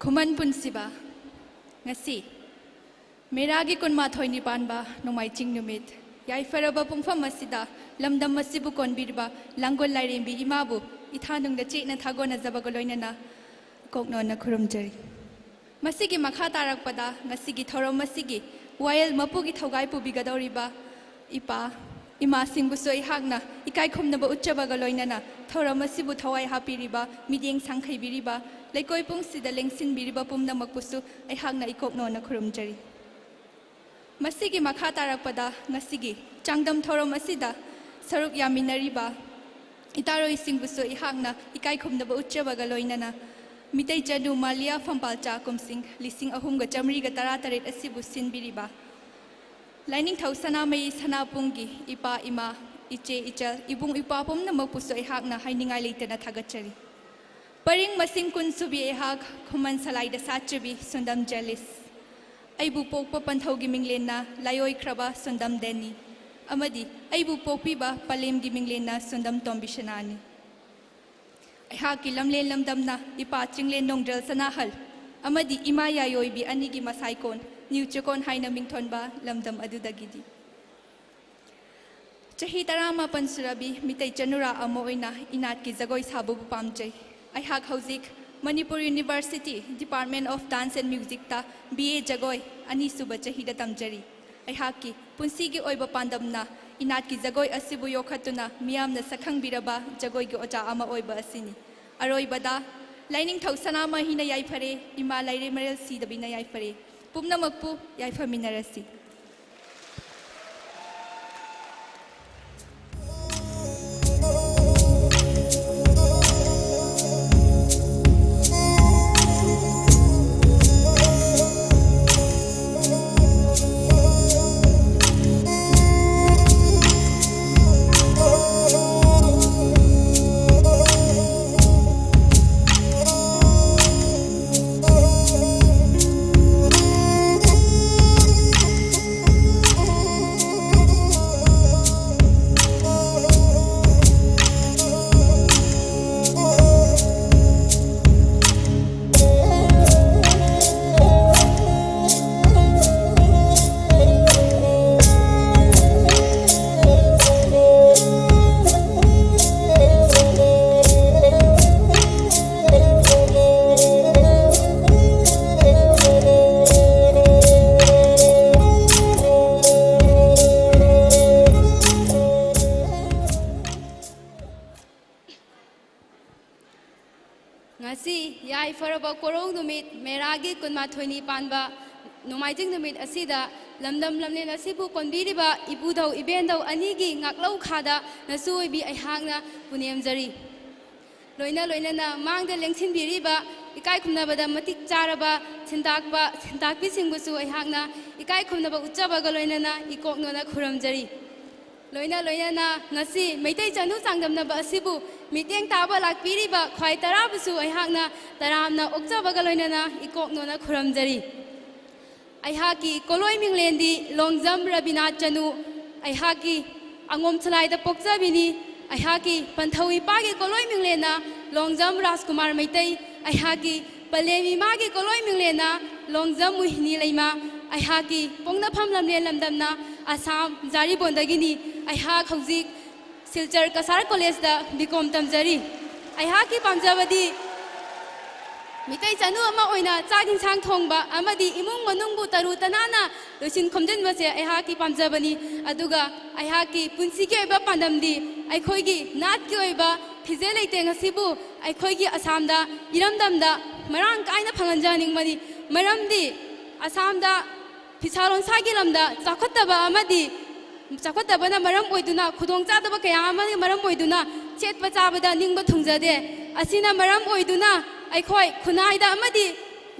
ꯈꯨꯃꯟ ꯄꯨꯟꯁꯤꯕ, ꯉꯁꯤ ꯃꯦꯔꯥꯒꯤ ꯀꯨꯟꯃꯥꯊꯣꯏꯅꯤ ꯄꯥꯟꯕ ꯅꯣꯡꯃꯥꯏꯖꯤꯡ ꯅꯨꯃꯤꯠ, ꯌꯥꯏꯐꯔꯕ ꯄꯨꯡꯐꯝ ꯑꯁꯤꯗ ꯂꯝꯗꯝ ꯑꯁꯤꯕꯨ ꯀꯣꯟꯕꯤꯔꯤꯕ ꯂꯥꯡꯒꯣꯜ ꯂꯥꯏꯔꯦꯝꯕꯤ ꯏꯃꯥꯕꯨ ꯏꯊꯥ ꯅꯨꯡꯗ ꯆꯦꯠꯅ ꯊꯥꯒꯣꯟꯅꯖꯕꯒ ꯂꯣꯏꯅꯅ ꯀꯣꯛꯅꯣꯟꯅ ꯈꯨꯔꯨꯝꯖꯔꯤ꯫ ꯃꯁꯤꯒꯤ ꯃꯈꯥ ꯇꯥꯔꯛꯄꯗ ꯉꯁꯤꯒꯤ ꯊꯧꯔꯝ ꯑꯁꯤꯒꯤ ꯋꯥꯌꯦꯜ ꯃꯄꯨꯒꯤ ꯊꯧꯒꯥꯏ ꯄꯨꯕꯤꯒꯗꯧꯔꯤꯕ ꯏꯄꯥ ꯏꯃꯥꯁꯤꯡꯕꯨꯁꯨ ꯑꯩꯍꯥꯛꯅ ꯏꯀꯥꯏ ꯈꯨꯝꯅꯕ ꯎꯠꯆꯕꯒ ꯂꯣꯏꯅꯅ ꯊꯧꯔꯝ ꯑꯁꯤꯕꯨ ꯊꯋꯥꯏ ꯍꯥꯞꯄꯤꯔꯤꯕ, ꯃꯤꯠꯌꯦꯡ ꯁꯥꯡꯈꯩꯕꯤꯔꯤꯕ, ꯂꯩꯀꯣꯏ ꯄꯨꯡꯁꯤꯗ ꯂꯦꯡꯁꯤꯟꯕꯤꯔꯤꯕ ꯄꯨꯝꯅꯃꯛꯄꯨꯁꯨ ꯑꯩꯍꯥꯛꯅ ꯏꯀꯣꯛꯅꯣꯟꯅ ꯈꯨꯔꯨꯝꯖꯔꯤ꯫ ꯃꯁꯤꯒꯤ ꯃꯈꯥ ꯇꯥꯔꯛꯄꯗ ꯉꯁꯤꯒꯤ ꯆꯥꯡꯗꯝ ꯊꯧꯔꯝ ꯑꯁꯤꯗ ꯁꯔꯨꯛ ꯌꯥꯃꯤꯟꯅꯔꯤꯕ ꯏꯇꯥꯔꯣꯏꯁꯤꯡꯕꯨꯁꯨ ꯑꯩꯍꯥꯛꯅ ꯏꯀꯥꯏ ꯈꯨꯝꯅꯕ ꯎꯠꯆꯕꯒ ꯂꯣꯏꯅꯅ ꯃꯤꯇꯩ ꯆꯅꯨ ꯃꯥꯂꯤꯌꯥ ꯐꯝꯄꯥꯜꯆꯥ ꯀꯨꯝꯁꯤꯡ ꯂꯤꯁꯤꯡ ꯑꯍꯨꯝꯒ ꯆꯥꯃꯔꯤꯒ ꯇꯔꯥꯇꯔꯦꯠ ꯑꯁꯤꯕꯨ ꯁꯤꯟꯕꯤꯔꯤꯕ ꯂꯥꯏꯅꯤꯡꯊꯧ ꯁꯅꯥꯃꯍꯤ ꯁꯅꯥꯄꯨꯡꯒꯤ ꯏꯄꯥ ꯏꯃꯥ, ꯏꯆꯦ ꯏꯆꯜ, ꯏꯕꯨꯡ ꯏꯄ꯭ꯋꯥ ꯄꯨꯝꯅꯃꯛꯄꯨꯁꯨ ꯑꯩꯍꯥꯛꯅ ꯍꯥꯏꯅꯤꯡꯉꯥꯏ ꯂꯩꯇꯅ ꯊꯥꯒꯠꯆꯔꯤ꯫ ꯄꯔꯤꯡ ꯃꯁꯤꯡ ꯀꯨꯟ ꯁꯨꯕꯤ ꯑꯩꯍꯥꯛ ꯈꯨꯃꯟ ꯁꯂꯥꯏꯗ ꯁꯥꯠꯆꯕꯤ ꯁꯨꯟꯗꯝ ꯖꯦꯂꯤꯁ꯫ ꯑꯩꯕꯨ ꯄꯣꯛꯄ ꯄꯟꯊꯧꯒꯤ ꯃꯤꯡꯂꯦꯟꯅ ꯂꯥꯏꯑꯣꯏꯈ꯭ꯔꯕ ꯁꯨꯟꯗꯝ ꯗꯦꯟꯅꯤ, ꯑꯃꯗꯤ ꯑꯩꯕꯨ ꯄꯣꯛꯄꯤꯕ ꯄꯂꯦꯝꯒꯤ ꯃꯤꯡꯂꯦꯟꯅ ꯁꯨꯟꯗꯝ ꯇꯣꯝꯕꯤꯁꯅꯥꯅꯤ꯫ ꯑꯩꯍꯥꯛꯀꯤ ꯂꯝꯂꯦꯟ ꯂꯝꯗꯝꯅ ꯏꯄꯥ ꯆꯤꯡꯂꯦꯟ ꯅꯣꯡꯗ꯭ꯔꯦꯜ ꯁꯅꯥꯍꯜ ꯑꯃꯗꯤ ꯏꯃꯥ ꯌꯥꯏꯑꯣꯏꯕꯤ ꯑꯅꯤꯒꯤ ꯃꯁꯥꯏꯀꯣꯟ ꯅ꯭ꯌꯨ ꯆꯦꯀꯣꯟ ꯍꯥꯏꯅ ꯃꯤꯡꯊꯣꯟꯕ ꯂꯝꯗꯝ ꯑꯗꯨꯗꯒꯤꯗꯤ꯫ ꯆꯍꯤ ꯇꯔꯥꯃꯥꯄꯟ ꯁꯨꯔꯕꯤ ꯃꯤꯇꯩ ꯆꯅꯨꯔꯥ ꯑꯃ ꯑꯣꯏꯅ ꯏꯅꯥꯠꯀꯤ ꯖꯒꯣꯏ ꯁꯥꯕꯕꯨ ꯄꯥꯝꯖꯩ꯫ ꯑꯩꯍꯥꯛ ꯍꯧꯖꯤꯛ Manipur university department of dance and ꯃ꯭ꯌꯨꯖꯤꯛꯇ ꯕꯤ ꯑꯦ ꯖꯒꯣꯏ ꯑꯅꯤꯁꯨꯕ ꯆꯍꯤꯗ ꯇꯝꯖꯔꯤ꯫ ꯑꯩꯍꯥꯛꯀꯤ ꯄꯨꯟꯁꯤꯒꯤ ꯑꯣꯏꯕ ꯄꯥꯟꯗꯝꯅ ꯏꯅꯥꯠꯀꯤ ꯖꯒꯣꯏ ꯑꯁꯤꯕꯨ ꯌꯣꯛꯈꯠꯇꯨꯅ ꯃꯤꯌꯥꯝꯅ ꯁꯛꯈꯪꯕꯤꯔꯕ ꯖꯒꯣꯏꯒꯤ ꯑꯣꯖꯥ ꯑꯃ ꯑꯣꯏꯕ ꯑꯁꯤꯅꯤ꯫ ꯑꯔꯣꯏꯕꯗ, ꯂꯥꯏꯅꯤꯡꯊꯧ ꯁꯅꯥꯃꯍꯤꯅ ꯌꯥꯏꯐꯔꯦ, ꯏꯃꯥ ꯂꯥꯏꯔꯦꯝꯃꯔꯦꯜ ꯁꯤꯗꯕꯤꯅ ꯌꯥꯏꯐꯔꯦ꯫ ꯄꯨꯝꯅꯃꯛꯄꯨ ꯌꯥꯏꯐꯃꯤꯟꯅꯔꯁꯤ꯫ ꯉꯁꯤ ꯌꯥꯏꯐꯔꯕ ꯀꯣꯔꯧ ꯅꯨꯃꯤꯠ, ꯃꯦꯔꯥꯒꯤ ꯀꯨꯟꯃꯥꯊꯣꯏꯅꯤ ꯄꯥꯟꯕ ꯅꯣꯡꯃꯥꯏꯖꯤꯡ ꯅꯨꯃꯤꯠ ꯑꯁꯤꯗ ꯂꯝꯗꯝ ꯂꯝꯂꯦꯟ ꯑꯁꯤꯕꯨ ꯀꯣꯟꯕꯤꯔꯤꯕ ꯏꯄꯨꯙꯧ ꯏꯕꯦꯟꯙꯧ ꯑꯅꯤꯒꯤ ꯉꯥꯛꯂꯧ ꯈꯥꯗ ꯅꯁꯨ ꯑꯣꯏꯕꯤ ꯑꯩꯍꯥꯛꯅ ꯄꯨꯅꯦꯝꯖꯔꯤ꯫ ꯂꯣꯏꯅ ꯂꯣꯏꯅꯅ ꯃꯥꯡꯗ ꯂꯦꯡꯁꯤꯟꯕꯤꯔꯤꯕ ꯏꯀꯥꯏ ꯈꯨꯝꯅꯕꯗ ꯃꯇꯤꯛ ꯆꯥꯔꯕ ꯁꯤꯟꯇꯥꯛꯄ, ꯁꯤꯟꯇꯥꯛꯄꯤꯁꯤꯡꯕꯨꯁꯨ ꯑꯩꯍꯥꯛꯅ ꯏꯀꯥꯏ ꯈꯨꯝꯅꯕ ꯎꯠꯆꯕꯒ ꯂꯣꯏꯅꯅ ꯏꯀꯣꯛꯅꯣꯅ ꯈꯨꯔꯨꯝꯖꯔꯤ꯫ ꯂꯣꯏꯅ ꯂꯣꯏꯅꯅ ꯉꯁꯤ ꯃꯩꯇꯩ ꯆꯅꯨ ꯆꯥꯡꯗꯝꯅꯕ ꯑꯁꯤꯕꯨ ꯃꯤꯠꯌꯦꯡ ꯇꯥꯕ ꯂꯥꯛꯄꯤꯔꯤꯕ ꯈ꯭ꯋꯥꯏ ꯇꯔꯥꯕꯨꯁꯨ ꯑꯩꯍꯥꯛꯅ ꯇꯔꯥꯝꯅ ꯑꯣꯛꯆꯕꯒ ꯂꯣꯏꯅꯅ ꯏꯀꯣꯛꯅꯣꯅ ꯈꯨꯔꯨꯝꯖꯔꯤ꯫ ꯑꯩꯍꯥꯛꯀꯤ ꯀꯣꯂꯣꯏ ꯃꯤꯡꯂꯦꯟꯗꯤ ꯂꯣꯡꯖꯝ ꯔꯕꯤꯅꯥꯊ ꯆꯅꯨ꯫ ꯑꯩꯍꯥꯛꯀꯤ ꯑꯉꯣꯝ ꯁꯂꯥꯏꯗ ꯄꯣꯛꯆꯕꯤꯅꯤ꯫ ꯑꯩꯍꯥꯛꯀꯤ ꯄꯟꯊꯧ ꯏꯄꯥꯒꯤ ꯀꯣꯂꯣꯏ ꯃꯤꯡꯂꯦꯟꯅ ꯂꯣꯡꯖꯝ ꯔꯥꯖꯀꯨꯃꯥꯔ ꯃꯩꯇꯩ꯫ ꯑꯩꯍꯥꯛꯀꯤ ꯄꯂꯦꯝ ꯏꯃꯥꯒꯤ ꯀꯣꯂꯣꯏ ꯃꯤꯡꯂꯦꯟꯅ ꯂꯣꯡꯖꯝ ꯃꯣꯍꯤꯅꯤ ꯂꯩꯃ꯫ ꯑꯩꯍꯥꯛꯀꯤ ꯄꯣꯛꯅꯐꯝ ꯂꯝꯂꯦꯟ ꯂꯝꯗꯝꯅ ꯑꯁꯥꯝ ꯖꯥꯔꯤꯕꯣꯟꯗꯒꯤꯅꯤ꯫ ꯑꯩꯍꯥꯛ ꯍꯧꯖꯤꯛ ꯁꯤꯜꯆꯔ ꯀꯁꯥꯔ ꯀꯣꯂꯦꯖꯇ ꯕꯤ ꯀꯣꯝ ꯇꯝꯖꯔꯤ꯫ ꯑꯩꯍꯥꯛꯀꯤ ꯄꯥꯝꯖꯕꯗꯤ ꯃꯤꯇꯩ ꯆꯅꯨ ꯑꯃ ꯑꯣꯏꯅ ꯆꯥꯛ ꯏꯟꯁꯥꯡ ꯊꯣꯡꯕ ꯑꯃꯗꯤ ꯏꯃꯨꯡ ꯃꯅꯨꯡꯕꯨ ꯇꯔꯨ ꯇꯅꯥꯟꯅ ꯂꯣꯏꯁꯤꯟ ꯈꯣꯝꯖꯤꯟꯕꯁꯦ ꯑꯩꯍꯥꯛꯀꯤ ꯄꯥꯝꯖꯕꯅꯤ꯫ ꯑꯗꯨꯒ ꯑꯩꯍꯥꯛꯀꯤ ꯄꯨꯟꯁꯤꯒꯤ ꯑꯣꯏꯕ ꯄꯥꯟꯗꯝꯗꯤ ꯑꯩꯈꯣꯏꯒꯤ ꯅꯥꯠꯀꯤ ꯑꯣꯏꯕ ꯐꯤꯖꯦ ꯂꯩꯇꯦꯡ ꯑꯁꯤꯕꯨ ꯑꯩꯈꯣꯏꯒꯤ ꯑꯁꯥꯝꯗ, ꯏꯔꯝꯗꯝꯗ ꯃꯔꯥꯡ ꯀꯥꯏꯅ ꯐꯪꯍꯟꯖꯍꯟꯅꯤꯡꯕꯅꯤ꯫ ꯃꯔꯝꯗꯤ ꯑꯁꯥꯝꯗ ꯐꯤꯁꯥ ꯂꯣꯟꯁꯥꯒꯤ ꯂꯝꯗ ꯆꯥꯎꯈꯠꯇꯕ ꯑꯃꯗꯤ ꯆꯥꯎꯈꯠꯇꯕꯅ ꯃꯔꯝ ꯑꯣꯏꯗꯨꯅ, ꯈꯨꯗꯣꯡꯆꯥꯗꯕ ꯀꯌꯥ ꯑꯃꯅ ꯃꯔꯝ ꯑꯣꯏꯗꯨꯅ ꯁꯦꯠꯄ ꯆꯥꯕꯗ ꯅꯤꯡꯕ ꯊꯨꯡꯖꯗꯦ꯫ ꯑꯁꯤꯅ ꯃꯔꯝ ꯑꯣꯏꯗꯨꯅ ꯑꯩꯈꯣꯏ ꯈꯨꯟꯅꯥꯏꯗ ꯑꯃꯗꯤ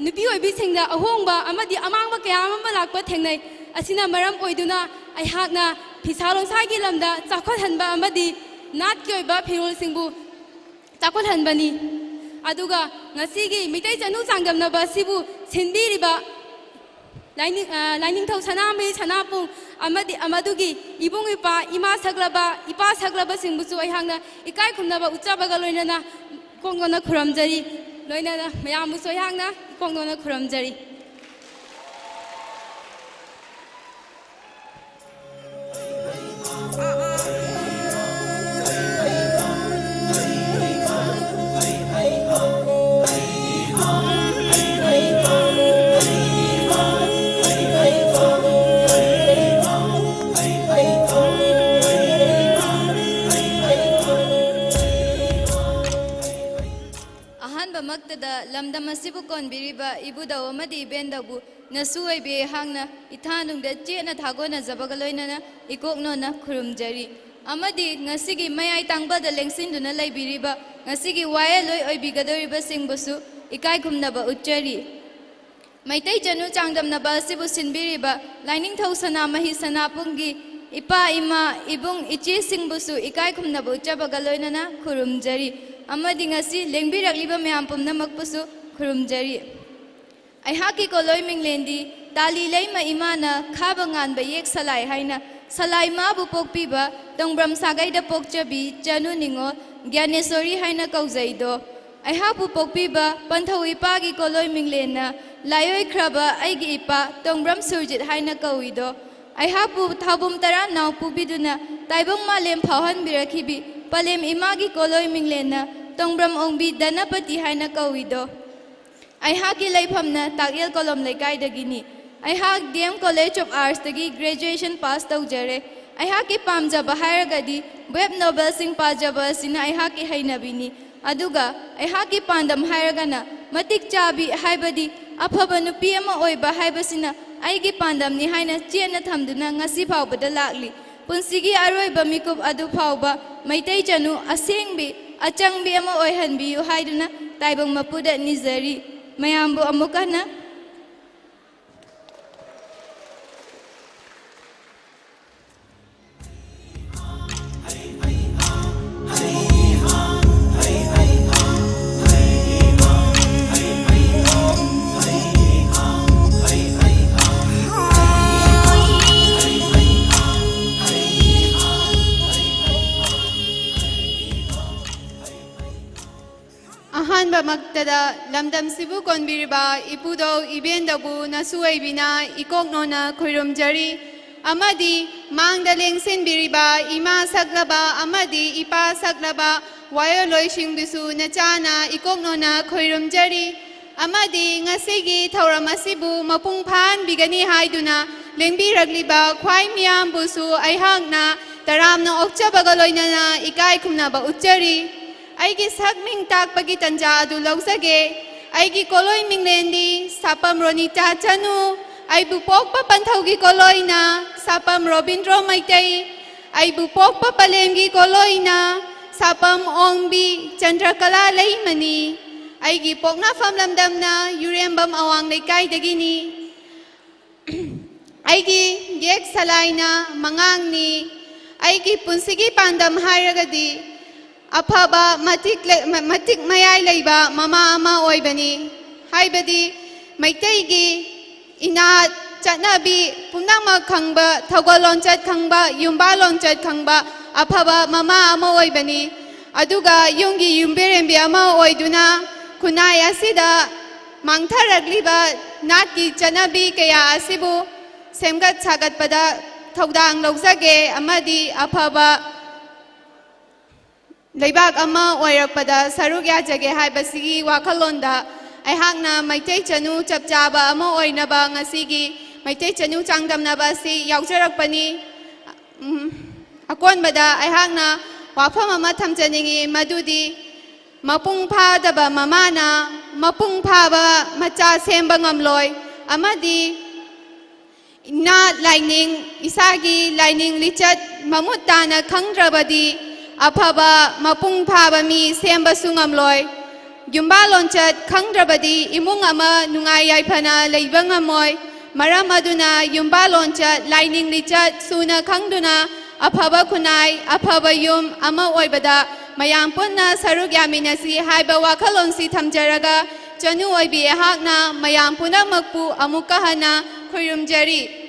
ꯅꯨꯄꯤ ꯑꯣꯏꯕꯤꯁꯤꯡꯗ ꯑꯍꯣꯡꯕ ꯑꯃꯗꯤ ꯑꯃꯥꯡꯕ ꯀꯌꯥ ꯑꯃ ꯂꯥꯛꯄ ꯊꯦꯡꯅꯩ꯫ ꯑꯁꯤꯅ ꯃꯔꯝ ꯑꯣꯏꯗꯨꯅ ꯑꯩꯍꯥꯛꯅ ꯐꯤꯁꯥ ꯂꯣꯟꯁꯥꯒꯤ ꯂꯝꯗ ꯆꯥꯎꯈꯠꯍꯟꯕ ꯑꯃꯗꯤ ꯅꯥꯠꯀꯤ ꯑꯣꯏꯕ ꯐꯤꯔꯣꯜꯁꯤꯡꯕꯨ ꯆꯥꯎꯈꯠꯍꯟꯕꯅꯤ꯫ ꯑꯗꯨꯒ ꯉꯁꯤꯒꯤ ꯃꯤꯇꯩ ꯆꯅꯨ ꯆꯥꯡꯗꯝꯅꯕ ꯑꯁꯤꯕꯨ ꯁꯤꯟꯕꯤꯔꯤꯕ ꯂꯥꯏꯅꯤꯡ-, ꯑ, ꯂꯥꯏꯅꯤꯡꯊꯧ ꯁꯅꯥꯃꯍꯤ ꯁꯅꯥꯕꯨꯡ ꯑꯃꯗꯤ ꯃꯗꯨꯒꯤ ꯏꯕꯨꯡ ꯏꯄ꯭ꯋꯥ, ꯏꯃꯥ ꯁꯛꯂꯕ, ꯏꯄꯥ ꯁꯛꯂꯕꯁꯤꯡꯕꯨꯁꯨ ꯑꯩꯍꯥꯛꯅ ꯏꯀꯥꯏ ꯈꯨꯝꯅꯕ ꯎꯠꯆꯕꯒ ꯂꯣꯏꯅꯅ ꯏꯀꯣꯛ ꯅꯣꯟꯅ ꯈꯨꯔꯨꯝꯖꯔꯤ꯫ ꯂꯣꯏꯅꯅ ꯃꯌꯥꯝꯕꯨꯁꯨ ꯑꯩꯍꯥꯛꯅ ꯏꯀꯣꯛ ꯅꯣꯟꯅ ꯈꯨꯔꯨꯝꯖꯔꯤ꯫ ꯑꯍꯥꯟꯕꯃꯛꯇꯗ ꯂꯝꯗꯝ ꯑꯁꯤꯕꯨ ꯀꯣꯟꯕꯤꯔꯤꯕ ꯏꯕꯨꯙꯧ ꯑꯃꯗꯤ ꯏꯕꯦꯟꯗꯧꯕꯨ ꯅꯁꯨ ꯑꯣꯏꯕꯤ ꯑꯩꯍꯥꯛꯅ ꯏꯊꯥꯅꯨꯡꯗ ꯆꯦꯠꯅ ꯊꯥꯒꯣꯟꯅꯖꯕꯒ ꯂꯣꯏꯅꯅ ꯏꯀꯣꯛ ꯅꯣꯟꯅ ꯈꯨꯔꯨꯝꯖꯔꯤ꯫ ꯑꯃꯗꯤ ꯉꯁꯤꯒꯤ ꯃꯌꯥꯏ ꯇꯥꯡꯕꯗ ꯂꯦꯡꯁꯤꯟꯗꯨꯅ ꯂꯩꯕꯤꯔꯤꯕ ꯉꯁꯤꯒꯤ ꯋꯥꯌꯦꯜꯂꯣꯏ ꯑꯣꯏꯕꯤꯒꯗꯧꯔꯤꯕꯁꯤꯡꯕꯨꯁꯨ ꯏꯀꯥꯏ ꯈꯨꯝꯅꯕ ꯎꯠꯆꯔꯤ꯫ ꯃꯩꯇꯩ ꯆꯅꯨ ꯆꯥꯡꯗꯝꯅꯕ ꯑꯁꯤꯕꯨ ꯁꯤꯟꯕꯤꯔꯤꯕ ꯂꯥꯏꯅꯤꯡꯊꯧ ꯁꯅꯥꯃꯍꯤ ꯁꯅꯥꯕꯨꯡꯒꯤ ꯏꯄꯥ, ꯏꯃꯥ, ꯏꯕꯨꯡ, ꯏꯆꯦꯁꯤꯡꯕꯨꯁꯨ ꯏꯀꯥꯏ ꯈꯨꯝꯅꯕ ꯎꯠꯆꯕꯒ ꯂꯣꯏꯅꯅ ꯈꯨꯔꯨꯝꯖꯔꯤ꯫ ꯑꯃꯗꯤ ꯉꯁꯤ ꯂꯦꯡꯕꯤꯔꯛꯂꯤꯕ ꯃꯌꯥꯝ ꯄꯨꯝꯅꯃꯛꯄꯨꯁꯨ ꯈꯨꯔꯨꯝꯖꯔꯤ꯫ ꯑꯩꯍꯥꯛꯀꯤ ꯀꯣꯂꯣꯏ ꯃꯤꯡꯂꯦꯟꯗꯤ ꯇꯥꯂꯤ ꯂꯩꯃ ꯏꯃꯥꯅ ꯈꯥꯕ ꯉꯥꯟꯕ ꯌꯦꯛ ꯁꯂꯥꯏ ꯍꯥꯏꯅ ꯁꯂꯥꯏ ꯃꯥꯕꯨ ꯄꯣꯛꯄꯤꯕ ꯇꯣꯡꯕ꯭ꯔꯝ ꯁꯥꯒꯩꯗ ꯄꯣꯛꯆꯕꯤ ꯆꯅꯨ ꯅꯤꯉꯣꯜ ꯒ꯭ꯌꯥꯅꯦꯁꯣꯔꯤ ꯍꯥꯏꯅ ꯀꯧꯖꯩꯗꯣ꯫ ꯑꯩꯍꯥꯛꯄꯨ ꯄꯣꯛꯄꯤꯕ ꯄꯟꯊꯧ ꯏꯄꯥꯒꯤ ꯀꯣꯂꯣꯏ ꯃꯤꯡꯂꯦꯟꯅ ꯂꯥꯏꯑꯣꯏꯈ꯭ꯔꯕ ꯑꯩꯒꯤ ꯏꯄꯥ ꯇꯣꯡꯕ꯭ꯔꯝ ꯁꯨꯔꯖꯤꯠ ꯍꯥꯏꯅ ꯀꯧꯏꯗꯣ꯫ ꯑꯩꯍꯥꯛꯄꯨ ꯊꯥꯕꯨꯝ ꯇꯔꯥꯅꯥꯎ ꯄꯨꯕꯤꯗꯨꯅ ꯇꯥꯏꯕꯪ ꯃꯥꯂꯦꯝ ꯐꯥꯎꯍꯟꯕꯤꯔꯛꯈꯤꯕꯤ ꯄꯂꯦꯝ ꯏꯃꯥꯒꯤ ꯀꯣꯂꯣꯏ ꯃꯤꯡꯂꯦꯟꯅ ꯇꯣꯡꯕ꯭ꯔꯝ ꯑꯣꯡꯕꯤ ꯙꯅꯄꯇꯤ ꯍꯥꯏꯅ ꯀꯧꯏꯗꯣ꯫ ꯑꯩꯍꯥꯛꯀꯤ ꯂꯩꯐꯝꯅ ꯇꯥꯛꯌꯦꯜ ꯀꯣꯂꯣꯝ ꯂꯩꯀꯥꯏꯗꯒꯤꯅꯤ꯫ ꯑꯩꯍꯥꯛ ꯗꯤ ꯑꯦꯝ ꯀꯣꯂꯦꯖ ꯑꯣꯐ ꯑꯥꯔꯠꯁꯇꯒꯤ ꯒ꯭ꯔꯦꯖꯨꯑꯦꯁꯟ ꯄꯥꯁ ꯇꯧꯖꯔꯦ꯫ ꯑꯩꯍꯥꯛꯀꯤ ꯄꯥꯝꯖꯕ ꯍꯥꯏꯔꯒꯗꯤ ꯋꯦꯕ ꯅꯣꯕꯦꯜꯁꯤꯡ ꯄꯥꯖꯕ ꯑꯁꯤꯅ ꯑꯩꯍꯥꯛꯀꯤ ꯍꯩꯅꯕꯤꯅꯤ꯫ ꯑꯗꯨꯒ ꯑꯩꯍꯥꯛꯀꯤ ꯄꯥꯟꯗꯝ ꯍꯥꯏꯔꯒꯅ ꯃꯇꯤꯛ ꯆꯥꯕꯤ ꯍꯥꯏꯕꯗꯤ ꯑꯐꯕ ꯅꯨꯄꯤ ꯑꯃ ꯑꯣꯏꯕ ꯍꯥꯏꯕꯁꯤꯅ ꯑꯩꯒꯤ ꯄꯥꯟꯗꯝꯅꯤ ꯍꯥꯏꯅ ꯆꯦꯠꯅ ꯊꯝꯗꯨꯅ ꯉꯁꯤ ꯐꯥꯎꯕꯗ ꯂꯥꯛꯂꯤ꯫ ꯄꯨꯟꯁꯤꯒꯤ ꯑꯔꯣꯏꯕ ꯃꯤꯀꯨꯞ ꯑꯗꯨ ꯐꯥꯎꯕ ꯃꯩꯇꯩ ꯆꯅꯨ ꯑꯁꯦꯡꯕꯤ, ꯑꯆꯪꯕꯤ ꯑꯃ ꯑꯣꯏꯍꯟꯕꯤꯌꯨ ꯍꯥꯏꯗꯨꯅ ꯇꯥꯏꯕꯪ ꯃꯄꯨꯗ ꯅꯤꯖꯔꯤ꯫ ꯃꯌꯥꯝꯕꯨ ꯑꯃꯨꯛ ꯍꯟꯅ ꯑꯍꯥꯟꯕꯃꯛꯇꯗ ꯂꯝꯗꯝꯁꯤꯕꯨ ꯀꯣꯟꯕꯤꯔꯤꯕ ꯏꯄꯨꯗꯧ ꯏꯕꯦꯟꯗꯧꯕꯨ ꯅꯁꯨ ꯑꯣꯏꯕꯤꯅ ꯏꯀꯣꯛꯅꯣꯅ ꯈꯨꯔꯨꯝꯖꯔꯤ꯫ ꯑꯃꯗꯤ ꯃꯥꯡꯗ ꯂꯦꯡꯁꯤꯟꯕꯤꯔꯤꯕ ꯏꯃꯥ ꯁꯛꯂꯕ ꯑꯃꯗꯤ ꯏꯄꯥ ꯁꯛꯂꯕ ꯋꯥꯌꯦꯜꯂꯣꯏꯁꯤꯡꯕꯨꯁꯨ ꯅꯆꯥꯅ ꯏꯀꯣꯛꯅꯣꯅ ꯈꯨꯔꯨꯝꯖꯔꯤ꯫ ꯑꯃꯗꯤ ꯉꯁꯤꯒꯤ ꯊꯧꯔꯝ ꯑꯁꯤꯕꯨ ꯃꯄꯨꯡ ꯐꯥꯍꯟꯕꯤꯒꯅꯤ ꯍꯥꯏꯗꯨꯅ ꯂꯦꯡꯕꯤꯔꯛꯂꯤꯕ ꯈ꯭ꯋꯥꯏ ꯃꯤꯌꯥꯝꯕꯨꯁꯨ ꯑꯩꯍꯥꯛꯅ ꯇꯔꯥꯝꯅ ꯑꯣꯛꯆꯕꯒ ꯂꯣꯏꯅꯅ ꯏꯀꯥꯏ ꯈꯨꯝꯅꯕ ꯎꯠꯆꯔꯤ꯫ ꯑꯩꯒꯤ ꯁꯛ ꯃꯤꯡ ꯇꯥꯛꯄꯒꯤ ꯇꯟꯖꯥ ꯑꯗꯨ ꯂꯧꯖꯒꯦ꯫ ꯑꯩꯒꯤ ꯀꯣꯂꯣꯏ ꯃꯤꯡꯂꯦꯟꯗꯤ ꯁꯥꯄꯝ ꯔꯣꯅꯤꯇꯥ ꯆꯅꯨ꯫ ꯑꯩꯕꯨ ꯄꯣꯛꯄ ꯄꯟꯊꯧꯒꯤ ꯀꯣꯂꯣꯏꯅ ꯁꯥꯄꯝ ꯔꯣꯕꯤꯟꯗ꯭ꯔꯣ ꯃꯩꯇꯩ꯫ ꯑꯩꯕꯨ ꯄꯣꯛꯄ ꯄꯂꯦꯝꯒꯤ ꯀꯣꯂꯣꯏꯅ ꯁꯥꯄꯝ ꯑꯣꯡꯕꯤ ꯆꯟꯗ꯭ꯔꯀꯂꯥ ꯂꯩꯃꯅꯤ꯫ ꯑꯩꯒꯤ ꯄꯣꯛꯅꯐꯝ ꯂꯝꯗꯝꯅ ꯌꯨꯔꯦꯝꯕꯝ ꯑꯋꯥꯡ ꯂꯩꯀꯥꯏꯗꯒꯤꯅꯤ꯫ ꯑꯩꯒꯤ ꯌꯦꯛ ꯁꯂꯥꯏꯅ ꯃꯉꯥꯡꯅꯤ꯫ ꯑꯩꯒꯤ ꯄꯨꯟꯁꯤꯒꯤ ꯄꯥꯟꯗꯝ ꯍꯥꯏꯔꯒꯗꯤ ꯑꯐꯕ ꯃꯇꯤꯛ ꯂꯩ-, ꯃ-, ꯃꯇꯤꯛ ꯃꯌꯥꯏ ꯂꯩꯕ ꯃꯃꯥ ꯑꯃ ꯑꯣꯏꯕꯅꯤ꯫ ꯍꯥꯏꯕꯗꯤ ꯃꯩꯇꯩꯒꯤ ꯏꯅꯥꯠ, ꯆꯠꯅꯕꯤ ꯄꯨꯝꯅꯃꯛ ꯈꯪꯕ, ꯊꯧꯒꯜ ꯂꯣꯟꯆꯠ ꯈꯪꯕ, ꯌꯨꯝꯕꯥꯜ ꯂꯣꯟꯆꯠ ꯈꯪꯕ ꯑꯐꯕ ꯃꯃꯥ ꯑꯃ ꯑꯣꯏꯕꯅꯤ꯫ ꯑꯗꯨꯒ ꯌꯨꯝꯒꯤ ꯌꯨꯝꯕꯤꯔꯦꯝꯕꯤ ꯑꯃ ꯑꯣꯏꯗꯨꯅ ꯈꯨꯟꯅꯥꯏ ꯑꯁꯤꯗ ꯃꯥꯡꯊꯔꯛꯂꯤꯕ ꯅꯥꯠꯀꯤ ꯆꯠꯅꯕꯤ ꯀꯌꯥ ꯑꯁꯤꯕꯨ ꯁꯦꯝꯒꯠ ꯁꯥꯒꯠꯄꯗ ꯊꯧꯗꯥꯡ ꯂꯧꯖꯒꯦ ꯑꯃꯗꯤ ꯑꯐꯕ ꯂꯩꯕꯥꯛ ꯑꯃ ꯑꯣꯏꯔꯛꯄꯗ ꯁꯔꯨꯛ ꯌꯥꯖꯒꯦ ꯍꯥꯏꯕꯁꯤꯒꯤ ꯋꯥꯈꯜꯂꯣꯟꯗ ꯑꯩꯍꯥꯛꯅ ꯃꯩꯇꯩ ꯆꯅꯨ ꯆꯞ ꯆꯥꯕ ꯑꯃ ꯑꯣꯏꯅꯕ ꯉꯁꯤꯒꯤ ꯃꯩꯇꯩ ꯆꯅꯨ ꯆꯥꯡꯗꯝꯅꯕ ꯑꯁꯤ ꯌꯥꯎꯖꯔꯛꯄꯅꯤ꯫ ꯎꯝ, ꯑꯀꯣꯟꯕꯗ ꯑꯩꯍꯥꯛꯅ ꯋꯥꯐꯝ ꯑꯃ ꯊꯝꯖꯅꯤꯡꯏ, ꯃꯗꯨꯗꯤ ꯃꯄꯨꯡ ꯐꯥꯗꯕ ꯃꯃꯥꯅ ꯃꯄꯨꯡ ꯐꯥꯕ ꯃꯆꯥ ꯁꯦꯝꯕ ꯉꯝꯂꯣꯏ, ꯑꯃꯗꯤ ꯏꯅꯥꯠ ꯂꯥꯏꯅꯤꯡ, ꯏꯁꯥꯒꯤ ꯂꯥꯏꯅꯤꯡ ꯂꯤꯆꯠ ꯃꯃꯨꯠ ꯇꯥꯅ ꯈꯪꯗ꯭ꯔꯕꯗꯤ ꯑꯐꯕ ꯃꯄꯨꯡ ꯐꯥꯕ ꯃꯤ ꯁꯦꯝꯕꯁꯨ ꯉꯝꯂꯣꯏ꯫ ꯌꯨꯝꯕꯥꯜ ꯂꯣꯟꯆꯠ ꯈꯪꯗ꯭ꯔꯕꯗꯤ ꯏꯃꯨꯡ ꯑꯃ ꯅꯨꯡꯉꯥꯏ ꯌꯥꯏꯐꯅ ꯂꯩꯕ ꯉꯝꯃꯣꯏ꯫ ꯃꯔꯝ ꯑꯗꯨꯅ ꯌꯨꯝꯕꯥꯜ ꯂꯣꯟꯆꯠ, ꯂꯥꯏꯅꯤꯡ ꯂꯤꯆꯠ ꯁꯨꯅ ꯈꯪꯗꯨꯅ ꯑꯐꯕ ꯈꯨꯟꯅꯥꯏ, ꯑꯐꯕ ꯌꯨꯝ ꯑꯃ ꯑꯣꯏꯕꯗ ꯃꯌꯥꯝ ꯄꯨꯟꯅ ꯁꯔꯨꯛ ꯌꯥꯃꯤꯟꯅꯁꯤ ꯍꯥꯏꯕ ꯋꯥꯈꯜꯂꯣꯟꯁꯤ ꯊꯝꯖꯔꯒ, ꯆꯅꯨ ꯑꯣꯏꯕꯤ ꯑꯩꯍꯥꯛꯅ ꯃꯌꯥꯝ ꯄꯨꯝꯅꯃꯛꯄꯨ ꯑꯃꯨꯛꯀ ꯍꯟꯅ ꯈꯨꯔꯨꯝꯖꯔꯤ꯫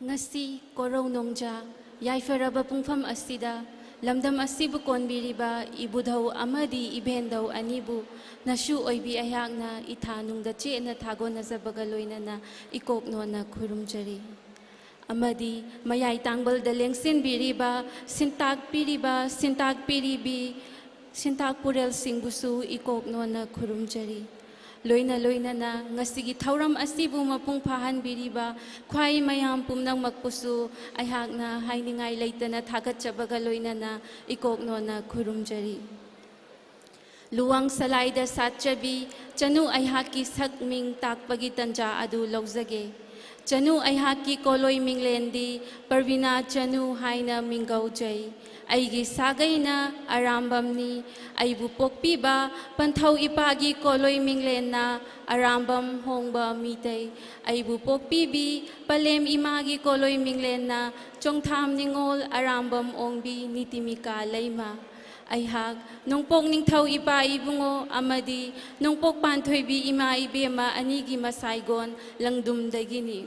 ꯉꯁꯤ ꯀꯣꯔꯧ ꯅꯣꯡꯖꯥ ꯌꯥꯏꯐꯔꯕ ꯄꯨꯡꯐꯝ ꯑꯁꯤꯗ ꯂꯝꯗꯝ ꯑꯁꯤꯕꯨ ꯀꯣꯟꯕꯤꯔꯤꯕ ꯏꯕꯨꯙꯧ ꯑꯃꯗꯤ ꯏꯕꯦꯟꯙꯧ ꯑꯅꯤꯕꯨ ꯅꯁꯨ ꯑꯣꯏꯕꯤ ꯑꯩꯍꯥꯛꯅ ꯏꯊꯥ ꯅꯨꯡꯗ ꯆꯦꯠꯅ ꯊꯥꯒꯣꯟꯅꯖꯕꯒ ꯂꯣꯏꯅꯅ ꯏꯀꯣꯛ ꯅꯣꯟꯅ ꯈꯨꯔꯨꯝꯖꯔꯤ꯫ ꯑꯃꯗꯤ ꯃꯌꯥꯏ ꯇꯥꯡꯕꯜꯗ ꯂꯦꯡꯁꯤꯟꯕꯤꯔꯤꯕ ꯁꯤꯟꯇꯥꯛꯄꯤꯔꯤꯕ ꯁꯤꯟꯇꯥꯛꯄꯤꯔꯤꯕꯤ ꯁꯤꯟꯇꯥꯛ ꯄꯨꯔꯦꯜꯁꯤꯡꯕꯨꯁꯨ ꯏꯀꯣꯛ ꯅꯣꯟꯅ ꯈꯨꯔꯨꯝꯖꯔꯤ꯫ ꯂꯣꯏꯅ ꯂꯣꯏꯅꯅ ꯉꯁꯤꯒꯤ ꯊꯧꯔꯝ ꯑꯁꯤꯕꯨ ꯃꯄꯨꯡ ꯐꯥꯍꯟꯕꯤꯔꯤꯕ ꯈ꯭ꯋꯥꯏ ꯃꯌꯥꯝ ꯄꯨꯝꯅꯃꯛꯄꯨꯁꯨ ꯑꯩꯍꯥꯛꯅ ꯍꯥꯏꯅꯤꯡꯉꯥꯏ ꯂꯩꯇꯅ ꯊꯥꯒꯠꯆꯕꯒ ꯂꯣꯏꯅꯅ ꯏꯀꯣꯛ ꯅꯣꯟꯅ ꯈꯨꯔꯨꯝꯖꯔꯤ꯫ ꯂꯨꯋꯥꯡ ꯁꯂꯥꯏꯗ ꯁꯥꯠꯆꯕꯤ ꯆꯅꯨ ꯑꯩꯍꯥꯛꯀꯤ ꯁꯛ ꯃꯤꯡ ꯇꯥꯛꯄꯒꯤ ꯇꯟꯖꯥ ꯑꯗꯨ ꯂꯧꯖꯒꯦ꯫ ꯆꯅꯨ ꯑꯩꯍꯥꯛꯀꯤ ꯀꯣꯂꯣꯏ ꯃꯤꯡꯂꯦꯟꯗꯤ ꯄ꯭ꯔꯕꯤꯅꯥ ꯆꯅꯨ ꯍꯥꯏꯅ ꯃꯤꯡꯒꯧꯖꯩ꯫ ꯑꯩꯒꯤ ꯁꯥꯒꯩꯅ ꯑꯔꯥꯝꯕꯝꯅꯤ꯫ ꯑꯩꯕꯨ ꯄꯣꯛꯄꯤꯕ ꯄꯟꯊꯧ ꯏꯄꯥꯒꯤ ꯀꯣꯂꯣꯏ ꯃꯤꯡꯂꯦꯟꯅ ꯑꯔꯥꯝꯕꯝ ꯍꯣꯡꯕ ꯃꯤꯇꯩ꯫ ꯑꯩꯕꯨ ꯄꯣꯛꯄꯤꯕꯤ ꯄꯂꯦꯝ ꯏꯃꯥꯒꯤ ꯀꯣꯂꯣꯏ ꯃꯤꯡꯂꯦꯟꯅ ꯆꯣꯡꯊꯥꯝ ꯅꯤꯉꯣꯜ ꯑꯔꯥꯝꯕꯝ ꯑꯣꯡꯕꯤ ꯅꯤꯇꯤꯃꯤꯀꯥ ꯂꯩꯃ꯫ ꯑꯩꯍꯥꯛ ꯅꯣꯡꯄꯣꯛ ꯅꯤꯡꯊꯧ ꯏꯄꯥ ꯏꯕꯨꯡꯉꯣ ꯑꯃꯗꯤ ꯅꯣꯡꯄꯣꯛ ꯄꯥꯟꯊꯣꯏꯕꯤ ꯏꯃꯥ ꯏꯕꯦꯝꯃ ꯑꯅꯤꯒꯤ ꯃꯁꯥꯏꯒꯣꯟ ꯂꯪꯗꯨꯝꯗꯒꯤꯅꯤ꯫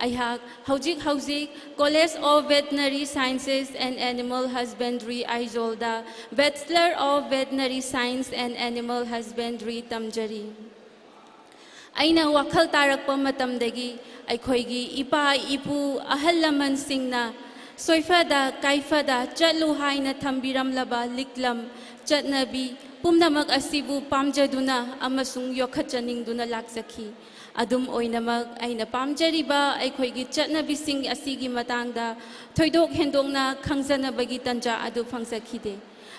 ꯑꯩꯍꯥꯛ ꯍꯧꯖꯤꯛ ꯍꯧꯖꯤꯛ College of Veterinary Sciences and Animal Husbandry ꯑꯥꯏꯖꯣꯜꯗ Bachelor of Veterinary Science and Animal Husbandry ꯇꯝꯖꯔꯤ꯫ ꯑꯩꯅ ꯋꯥꯈꯜ ꯇꯥꯔꯛꯄ ꯃꯇꯝꯗꯒꯤ ꯑꯩꯈꯣꯏꯒꯤ ꯏꯄꯥ ꯏꯄꯨ ꯑꯍꯜ ꯂꯃꯟꯁꯤꯡꯅ ꯁꯣꯏꯐꯗ ꯀꯥꯏꯐꯗ ꯆꯠꯂꯨ ꯍꯥꯏꯅ ꯊꯝꯕꯤꯔꯝꯂꯕ ꯂꯤꯛꯂꯝ, ꯆꯠꯅꯕꯤ ꯄꯨꯝꯅꯃꯛ ꯑꯁꯤꯕꯨ ꯄꯥꯝꯖꯗꯨꯅ ꯑꯃꯁꯨꯡ ꯌꯣꯛꯈꯠꯆꯅꯤꯡꯗꯨꯅ ꯂꯥꯛꯆꯈꯤ꯫ ꯑꯗꯨꯝ ꯑꯣꯏꯅꯃꯛ, ꯑꯩꯅ ꯄꯥꯝꯖꯔꯤꯕ ꯑꯩꯈꯣꯏꯒꯤ ꯆꯠꯅꯕꯤꯁꯤꯡ ꯑꯁꯤꯒꯤ ꯃꯇꯥꯡꯗ ꯊꯣꯏꯗꯣꯛ ꯍꯦꯟꯗꯣꯛꯅ ꯈꯪꯖꯅꯕꯒꯤ ꯇꯟꯖꯥ ꯑꯗꯨ ꯐꯪꯖꯈꯤꯗꯦ꯫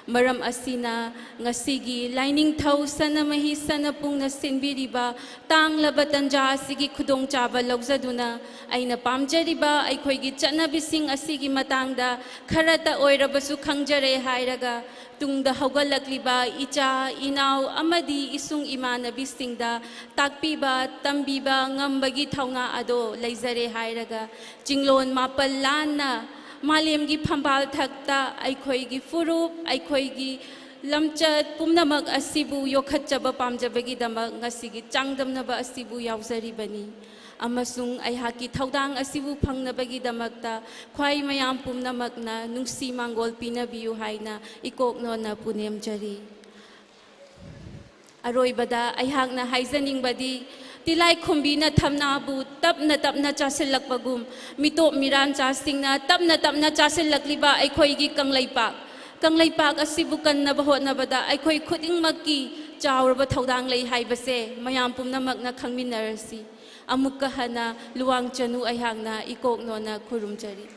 ꯃꯔꯝ ꯑꯁꯤꯅ, ꯉꯁꯤꯒꯤ ꯂꯥꯏꯅꯤꯡꯊꯧ ꯁꯅꯥꯃꯍꯤ ꯁꯅꯥꯄꯨꯡꯅ ꯁꯤꯟꯕꯤꯔꯤꯕ ꯇꯥꯡꯂꯕ ꯇꯟꯖꯥ ꯑꯁꯤꯒꯤ ꯈꯨꯗꯣꯡꯆꯥꯕ ꯂꯧꯖꯗꯨꯅ, ꯑꯩꯅ ꯄꯥꯝꯖꯔꯤꯕ ꯑꯩꯈꯣꯏꯒꯤ ꯆꯠꯅꯕꯤꯁꯤꯡ ꯑꯁꯤꯒꯤ ꯃꯇꯥꯡꯗ ꯈꯔꯇ ꯑꯣꯏꯔꯕꯁꯨ ꯈꯪꯖꯔꯦ ꯍꯥꯏꯔꯒ, ꯇꯨꯡꯗ ꯍꯧꯒꯠꯂꯛꯂꯤꯕ ꯏꯆꯥ, ꯏꯅꯥꯎ ꯑꯃꯗꯤ ꯏꯁꯨꯡ ꯏꯃꯥꯟꯅꯕꯤꯁꯤꯡꯗ ꯇꯥꯛꯄꯤꯕ, ꯇꯝꯕꯤꯕ ꯉꯝꯕꯒꯤ ꯊꯧꯅꯥ ꯑꯗꯣ ꯂꯩꯖꯔꯦ ꯍꯥꯏꯔꯒ, ꯆꯤꯡꯂꯣꯟ ꯃꯥꯄꯜ ꯂꯥꯟꯅ ꯃꯥꯂꯦꯝꯒꯤ ꯐꯝꯕꯥꯜ ꯊꯛꯇ ꯑꯩꯈꯣꯏꯒꯤ ꯐꯨꯔꯨꯞ, ꯑꯩꯈꯣꯏꯒꯤ ꯂꯝꯆꯠ ꯄꯨꯝꯅꯃꯛ ꯑꯁꯤꯕꯨ ꯌꯣꯛꯈꯠꯆꯕ ꯄꯥꯝꯖꯕꯒꯤꯗꯃꯛ ꯉꯁꯤꯒꯤ ꯆꯥꯡꯗꯝꯅꯕ ꯑꯁꯤꯕꯨ ꯌꯥꯎꯖꯔꯤꯕꯅꯤ꯫ ꯑꯃꯁꯨꯡ ꯑꯩꯍꯥꯛꯀꯤ ꯊꯧꯗꯥꯡ ꯑꯁꯤꯕꯨ ꯐꯪꯅꯕꯒꯤꯗꯃꯛꯇ ꯈ꯭ꯋꯥꯏ ꯃꯌꯥꯝ ꯄꯨꯝꯅꯃꯛꯅ ꯅꯨꯡꯁꯤ ꯃꯥꯡꯒꯣꯜ ꯄꯤꯅꯕꯤꯌꯨ ꯍꯥꯏꯅ ꯏꯀꯣꯛ ꯅꯣꯟꯅ ꯄꯨꯅꯦꯝꯖꯔꯤ꯫ ꯑꯔꯣꯏꯕꯗ ꯑꯩꯍꯥꯛꯅ ꯍꯥꯏꯖꯅꯤꯡꯕꯗꯤ, ꯇꯤꯂꯥꯏꯈꯨꯝꯕꯤꯅ ꯊꯝꯅꯥꯕꯨ ꯇꯞꯅ ꯇꯞꯅ ꯆꯥꯁꯤꯜꯂꯛꯄꯒꯨꯝ, ꯃꯤꯇꯣꯞ ꯃꯤꯔꯥꯟꯆꯥꯁꯤꯡꯅ ꯇꯞꯅ ꯇꯞꯅ ꯆꯥꯁꯤꯜꯂꯛꯂꯤꯕ ꯑꯩꯈꯣꯏꯒꯤ ꯀꯪꯂꯩꯄꯥꯛ, ꯀꯪꯂꯩꯄꯥꯛ ꯑꯁꯤꯕꯨ ꯀꯟꯅꯕ ꯍꯣꯠꯅꯕꯗ ꯑꯩꯈꯣꯏ ꯈꯨꯗꯤꯡꯃꯛꯀꯤ ꯆꯥꯎꯔꯕ ꯊꯧꯗꯥꯡ ꯂꯩ ꯍꯥꯏꯕꯁꯦ ꯃꯌꯥꯝ ꯄꯨꯝꯅꯃꯛꯅ ꯈꯪꯃꯤꯟꯅꯔꯁꯤ꯫ ꯑꯃꯨꯛꯀ ꯍꯟꯅ ꯂꯨꯋꯥꯡ ꯆꯅꯨ ꯑꯩꯍꯥꯛꯅ ꯏꯀꯣꯛ ꯅꯣꯟꯅ ꯈꯨꯔꯨꯝꯖꯔꯤ꯫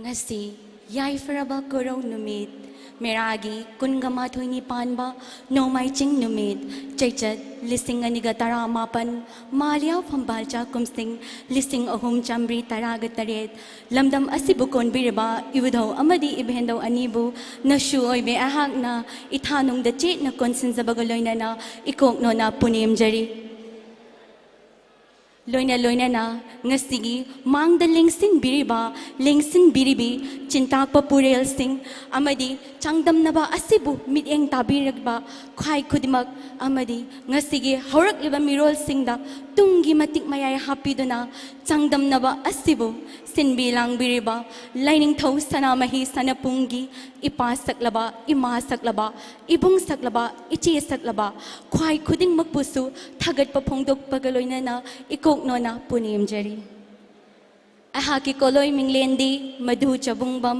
ꯉꯁꯤ ꯌꯥꯏꯐꯔꯕ ꯀꯣꯔꯧ ꯅꯨꯃꯤꯠ, ꯃꯦꯔꯥꯒꯤ ꯀꯨꯟꯒ ꯃꯥꯊꯣꯏꯅꯤ ꯄꯥꯟꯕ ꯅꯣꯡꯃꯥꯏꯖꯤꯡ ꯅꯨꯃꯤꯠ, ꯆꯩꯆꯠ ꯂꯤꯁꯤꯡ ꯑꯅꯤꯒ ꯇꯔꯥꯃꯥꯄꯟ, ꯃꯥꯂꯤꯌꯥ ꯐꯝꯕꯥꯜꯆꯥ ꯀꯨꯝꯁꯤꯡ ꯂꯤꯁꯤꯡ ꯑꯍꯨꯝ ꯆꯥꯃꯔꯤ ꯇꯔꯥꯒ ꯇꯔꯦꯠ, ꯂꯝꯗꯝ ꯑꯁꯤꯕꯨ ꯀꯣꯟꯕꯤꯔꯤꯕ ꯏꯕꯨꯙꯧ ꯑꯃꯗꯤ ꯏꯕꯦꯟꯗꯧ ꯑꯅꯤꯕꯨ ꯅꯁꯨ ꯑꯣꯏꯕꯤ ꯑꯩꯍꯥꯛꯅ ꯏꯊꯥꯅꯨꯡꯗ ꯆꯦꯠꯅ ꯀꯣꯟꯁꯤꯟꯖꯕꯒ ꯂꯣꯏꯅꯅ ꯏꯀꯣꯛ ꯅꯣꯟꯅ ꯄꯨꯅꯦꯝꯖꯔꯤ꯫ ꯂꯣꯏꯅ ꯂꯣꯏꯅꯅ ꯉꯁꯤꯒꯤ ꯃꯥꯡꯗ ꯂꯦꯡꯁꯤꯟꯕꯤꯔꯤꯕ ꯂꯦꯡꯁꯤꯟꯕꯤꯔꯤꯕꯤ ꯆꯤꯟꯇꯥꯛꯄ ꯄꯨꯔꯦꯜꯁꯤꯡ ꯑꯃꯗꯤ ꯆꯥꯡꯗꯝꯅꯕ ꯑꯁꯤꯕꯨ ꯃꯤꯠꯌꯦꯡ ꯇꯥꯕꯤꯔꯤꯕ ꯈ꯭ꯋꯥꯏ ꯈꯨꯗꯤꯡꯃꯛ ꯑꯃꯗꯤ ꯉꯁꯤꯒꯤ ꯍꯧꯔꯛꯂꯤꯕ ꯃꯤꯔꯣꯜꯁꯤꯡꯗ ꯇꯨꯡꯒꯤ ꯃꯇꯤꯛ ꯃꯌꯥꯏ ꯍꯥꯞꯄꯤꯗꯨꯅ ꯆꯥꯡꯗꯝꯅꯕ ꯑꯁꯤꯕꯨ ꯁꯤꯟꯕꯤ ꯂꯥꯡꯕꯤꯔꯤꯕ ꯂꯥꯏꯅꯤꯡꯊꯧ ꯁꯅꯥꯃꯍꯤ ꯁꯅꯄꯨꯡꯒꯤ ꯏꯄꯥ ꯁꯛꯂꯕ, ꯏꯃꯥ ꯁꯛꯂꯕ, ꯏꯕꯨꯡ ꯁꯛꯂꯕ, ꯏꯆꯦ ꯁꯛꯂꯕ ꯈ꯭ꯋꯥꯏ ꯈꯨꯗꯤꯡꯃꯛꯄꯨꯁꯨ ꯊꯥꯒꯠꯄ ꯐꯣꯡꯗꯣꯛꯄꯒ ꯂꯣꯏꯅꯅ ꯏꯀꯣꯛ ꯅꯣꯟꯅ ꯄꯨꯅꯦꯝꯖꯔꯤ꯫ ꯑꯩꯍꯥꯛꯀꯤ ꯀꯣꯂꯣꯏ ꯃꯤꯡꯂꯦꯟꯗꯤ ꯃꯙꯨ ꯆꯕꯨꯡꯕꯝ,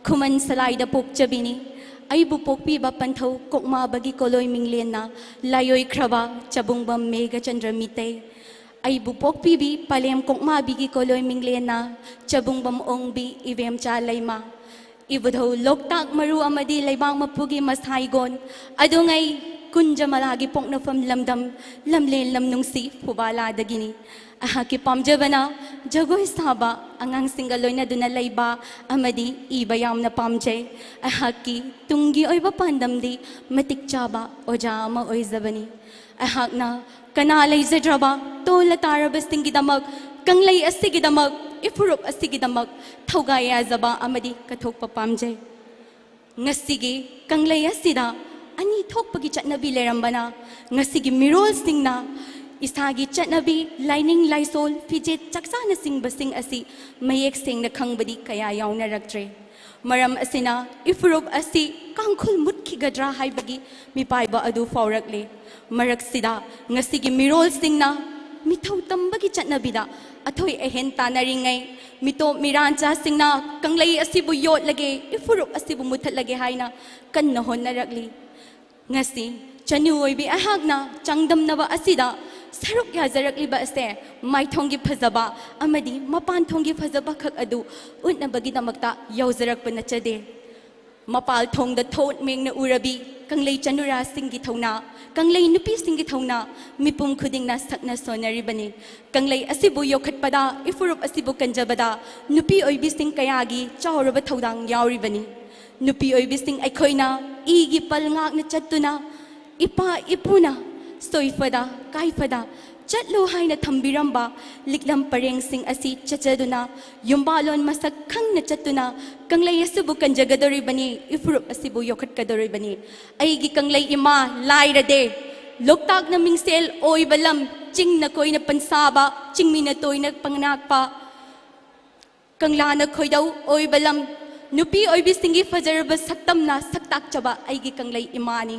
ꯈꯨꯃꯟ ꯁꯂꯥꯏꯗ ꯄꯣꯛꯆꯕꯤꯅꯤ꯫ ꯑꯩꯕꯨ ꯄꯣꯛꯄꯤꯕ ꯄꯟꯊꯧ ꯀꯣꯛꯃꯥꯕꯒꯤ ꯀꯣꯂꯣꯏ ꯃꯤꯡꯂꯦꯟꯅ ꯂꯥꯏꯑꯣꯏꯈ꯭ꯔꯕ ꯆꯕꯨꯡꯕꯝ ꯃꯦꯘꯆꯟꯗ꯭ꯔ ꯃꯤꯇꯩ꯫ ꯑꯩꯕꯨ ꯄꯣꯛꯄꯤꯕꯤ ꯄꯂꯦꯝ ꯀꯣꯛꯃꯥꯕꯤꯒꯤ ꯀꯣꯂꯣꯏ ꯃꯤꯡꯂꯦꯟꯅ ꯆꯕꯨꯡꯕꯝ ꯑꯣꯡꯕꯤ ꯏꯕꯦꯝꯆꯥ ꯂꯩꯃ꯫ ꯏꯕꯨꯙꯧ ꯂꯣꯛꯇꯥꯛ ꯃꯔꯨ ꯑꯃꯗꯤ ꯂꯩꯕꯥꯛ ꯃꯄꯨꯒꯤ ꯃꯁꯥꯏꯒꯣꯟ ꯑꯗꯨꯉꯩ ꯀꯨꯟꯖꯃꯂꯥꯒꯤ ꯄꯣꯛꯅꯐꯝ ꯂꯝꯗꯝ ꯂꯝꯂꯦꯟ ꯂꯝꯅꯨꯡꯁꯤ ꯐꯨꯕꯥꯂꯥꯗꯒꯤꯅꯤ꯫ ꯑꯩꯍꯥꯛꯀꯤ ꯄꯥꯝꯖꯕꯅ ꯖꯒꯣꯏ ꯁꯥꯕ, ꯑꯉꯥꯡꯁꯤꯡꯒ ꯂꯣꯏꯅꯗꯨꯅ ꯂꯩꯕ ꯑꯃꯗꯤ ꯏꯕ ꯌꯥꯝꯅ ꯄꯥꯝꯖꯩ꯫ ꯑꯩꯍꯥꯛꯀꯤ ꯇꯨꯡꯒꯤ ꯑꯣꯏꯕ ꯄꯥꯟꯗꯝꯗꯤ ꯃꯇꯤꯛ ꯆꯥꯕ ꯑꯣꯖꯥ ꯑꯃ ꯑꯣꯏꯖꯕꯅꯤ꯫ ꯑꯩꯍꯥꯛꯅ ꯀꯅꯥ ꯂꯩꯖꯗ꯭ꯔꯕ ꯇꯣꯜꯂ ꯇꯥꯔꯕꯁꯤꯡꯒꯤꯗꯃꯛ, ꯀꯪꯂꯩ ꯑꯁꯤꯒꯤꯗꯃꯛ, ꯏꯐꯨꯔꯨꯞ ꯑꯁꯤꯒꯤꯗꯃꯛ ꯊꯧꯒꯥꯏ ꯌꯥꯖꯕ ꯑꯃꯗꯤ ꯀꯠꯊꯣꯛꯄ ꯄꯥꯝꯖꯩ꯫ ꯉꯁꯤꯒꯤ ꯀꯪꯂꯩ ꯑꯁꯤꯗ ꯑꯅꯤ ꯊꯣꯛꯄꯒꯤ ꯆꯠꯅꯕꯤ ꯂꯩꯔꯝꯕꯅ, ꯉꯁꯤꯒꯤ ꯃꯤꯔꯣꯜꯁꯤꯡꯅ ꯏꯁꯥꯒꯤ ꯆꯠꯅꯕꯤ, ꯂꯥꯏꯅꯤꯡ ꯂꯥꯏꯁꯣꯜ, ꯐꯤꯖꯦꯠ ꯆꯥꯛꯆꯥꯅꯆꯤꯡꯕꯁꯤꯡ ꯑꯁꯤ ꯃꯌꯦꯛ ꯁꯦꯡꯅ ꯈꯪꯕꯗꯤ ꯀꯌꯥ ꯌꯥꯎꯅꯔꯛꯇ꯭ꯔꯦ꯫ ꯃꯔꯝ ꯑꯁꯤꯅ ꯏꯐꯨꯔꯨꯞ ꯑꯁꯤ ꯀꯥꯡꯈꯨꯜ ꯃꯨꯠꯈꯤꯒꯗ꯭ꯔꯥ ꯍꯥꯏꯕꯒꯤ ꯃꯤꯄꯥꯏꯕ ꯑꯗꯨ ꯐꯥꯎꯔꯛꯂꯦ꯫ ꯃꯔꯛꯁꯤꯗ ꯉꯁꯤꯒꯤ ꯃꯤꯔꯣꯜꯁꯤꯡꯅ ꯃꯤꯊꯧ ꯇꯝꯕꯒꯤ ꯆꯠꯅꯕꯤꯗ ꯑꯊꯣꯏ ꯑꯍꯦꯟ ꯇꯥꯟꯅꯔꯤꯉꯩ, ꯃꯤꯇꯣꯞ ꯃꯤꯔꯥꯟꯆꯥꯁꯤꯡꯅ ꯀꯪꯂꯩ ꯑꯁꯤꯕꯨ ꯌꯣꯠꯂꯒꯦ, ꯏꯐꯨꯔꯨꯞ ꯑꯁꯤꯕꯨ ꯃꯨꯊꯠꯂꯒꯦ ꯍꯥꯏꯅ ꯀꯟꯅ ꯍꯣꯠꯅꯔꯛꯂꯤ꯫ ꯉꯁꯤ ꯆꯅꯨ ꯑꯣꯏꯕꯤ ꯑꯩꯍꯥꯛꯅ ꯆꯥꯡꯗꯝꯅꯕ ꯑꯁꯤꯗ ꯁꯔꯨꯛ ꯌꯥꯖꯔꯛꯂꯤꯕ ꯑꯁꯦ ꯃꯥꯏꯊꯣꯡꯒꯤ ꯐꯖꯕ ꯑꯃꯗꯤ ꯃꯄꯥꯟ ꯊꯣꯡꯒꯤ ꯐꯖꯕ ꯈꯛ ꯑꯗꯨ ꯎꯠꯅꯕꯒꯤꯗꯃꯛꯇ ꯌꯥꯎꯖꯔꯛꯄ ꯅꯠꯆꯗꯦ꯫ ꯃꯄꯥꯜ ꯊꯣꯡꯗ ꯊꯣꯠ ꯃꯦꯡꯅ ꯎꯔꯕꯤ ꯀꯪꯂꯩ ꯆꯅꯨꯔꯥꯁꯤꯡꯒꯤ ꯊꯧꯅꯥ, ꯀꯪꯂꯩ ꯅꯨꯄꯤꯁꯤꯡꯒꯤ ꯊꯧꯅꯥ ꯃꯤꯄꯨꯝ ꯈꯨꯗꯤꯡꯅ ꯁꯛꯅ ꯁꯣꯟꯅꯔꯤꯕꯅꯤ꯫ ꯀꯪꯂꯩ ꯑꯁꯤꯕꯨ ꯌꯣꯛꯈꯠꯄꯗ, ꯏꯐꯨꯔꯨꯞ ꯑꯁꯤꯕꯨ ꯀꯟꯖꯕꯗ ꯅꯨꯄꯤ ꯑꯣꯏꯕꯤꯁꯤꯡ ꯀꯌꯥꯒꯤ ꯆꯥꯎꯔꯕ ꯊꯧꯗꯥꯡ ꯌꯥꯎꯔꯤꯕꯅꯤ꯫ ꯅꯨꯄꯤ ꯑꯣꯏꯕꯤꯁꯤꯡ ꯑꯩꯈꯣꯏꯅ ꯏꯒꯤ ꯄꯜ ꯉꯥꯛꯅ ꯆꯠꯇꯨꯅ, ꯏꯄꯥ ꯏꯄꯨꯅ ꯁꯣꯏꯐꯗ ꯀꯥꯏꯐꯗ ꯆꯠꯂꯨ ꯍꯥꯏꯅ ꯊꯝꯕꯤꯔꯝꯕ ꯂꯤꯛꯂꯝ ꯄꯔꯦꯡꯁꯤꯡ ꯑꯁꯤ ꯆꯠꯆꯗꯨꯅ, ꯌꯨꯝꯕꯥꯂꯣꯟ ꯃꯁꯛ ꯈꯪꯅ ꯆꯠꯇꯨꯅ ꯀꯪꯂꯩ ꯑꯁꯤꯕꯨ ꯀꯟꯖꯒꯗꯧꯔꯤꯕꯅꯤ, ꯏꯐꯨꯔꯨꯞ ꯑꯁꯤꯕꯨ ꯌꯣꯛꯈꯠꯀꯗꯧꯔꯤꯕꯅꯤ꯫ ꯑꯩꯒꯤ ꯀꯪꯂꯩ ꯏꯃꯥ ꯂꯥꯏꯔꯗꯦ, ꯂꯣꯛꯇꯥꯛꯅ ꯃꯤꯡꯁꯦꯜ ꯑꯣꯏꯕ ꯂꯝ, ꯆꯤꯡꯅ ꯀꯣꯏꯅ ꯄꯟꯁꯥꯕ, ꯆꯤꯡꯃꯤꯅ ꯇꯣꯏꯅ ꯄꯪꯅꯥꯛꯄ, ꯀꯪꯂꯥꯅ ꯈꯣꯏꯗꯧ ꯑꯣꯏꯕ ꯂꯝ, ꯅꯨꯄꯤ ꯑꯣꯏꯕꯤꯁꯤꯡꯒꯤ ꯐꯖꯔꯕ ꯁꯛꯇꯝꯅ ꯁꯛꯇꯥꯛꯆꯕ ꯑꯩꯒꯤ ꯀꯪꯂꯩ ꯏꯃꯥꯅꯤ꯫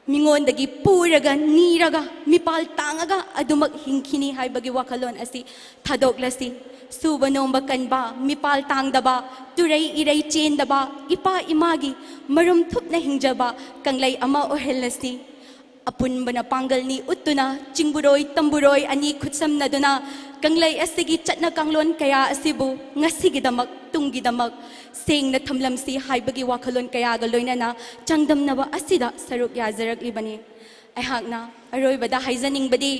ꯃꯤꯉꯣꯟꯗꯒꯤ ꯄꯨꯔꯒ, ꯅꯤꯔꯒ, ꯃꯤꯄꯥꯜ ꯇꯥꯡꯉꯒ ꯑꯗꯨꯃꯛ ꯍꯤꯡꯈꯤꯅꯤ ꯍꯥꯏꯕꯒꯤ ꯋꯥꯈꯜꯂꯣꯟ ꯑꯁꯤ ꯊꯥꯗꯣꯛꯂꯁꯤ꯫ ꯁꯨꯕ ꯅꯣꯝꯕ ꯀꯟꯕ, ꯃꯤꯄꯥꯜ ꯇꯥꯡꯗꯕ, ꯇꯨꯔꯩ ꯏꯔꯩ ꯆꯦꯟꯗꯕ, ꯏꯄꯥ ꯏꯃꯥꯒꯤ ꯃꯔꯨꯝ ꯊꯨꯞꯅ ꯍꯤꯡꯖꯕ ꯀꯪꯂꯩ ꯑꯃ ꯑꯣꯏꯍꯜꯂꯁꯤ꯫ ꯑꯄꯨꯟꯕꯅ ꯄꯥꯡꯒꯜꯅꯤ ꯎꯠꯇꯨꯅ, ꯆꯤꯡꯕꯨꯔꯣꯏ ꯇꯝꯕꯨꯔꯣꯏ ꯑꯅꯤ ꯈꯨꯠꯁꯝꯅꯗꯨꯅ, ꯀꯪꯂꯩ ꯑꯁꯤꯒꯤ ꯆꯠꯅ ꯀꯥꯡꯂꯣꯟ ꯀꯌꯥ ꯑꯁꯤꯕꯨ ꯉꯁꯤꯒꯤꯗꯃꯛ, ꯇꯨꯡꯒꯤꯗꯃꯛ ꯁꯦꯡꯅ ꯊꯝꯂꯝꯁꯤ ꯍꯥꯏꯕꯒꯤ ꯋꯥꯈꯜꯂꯣꯟ ꯀꯌꯥꯒ ꯂꯣꯏꯅꯅ ꯆꯥꯡꯗꯝꯅꯕ ꯑꯁꯤꯗ ꯁꯔꯨꯛ ꯌꯥꯖꯔꯛꯂꯤꯕꯅꯤ꯫ ꯑꯩꯍꯥꯛꯅ ꯑꯔꯣꯏꯕꯗ ꯍꯥꯏꯖꯅꯤꯡꯕꯗꯤ,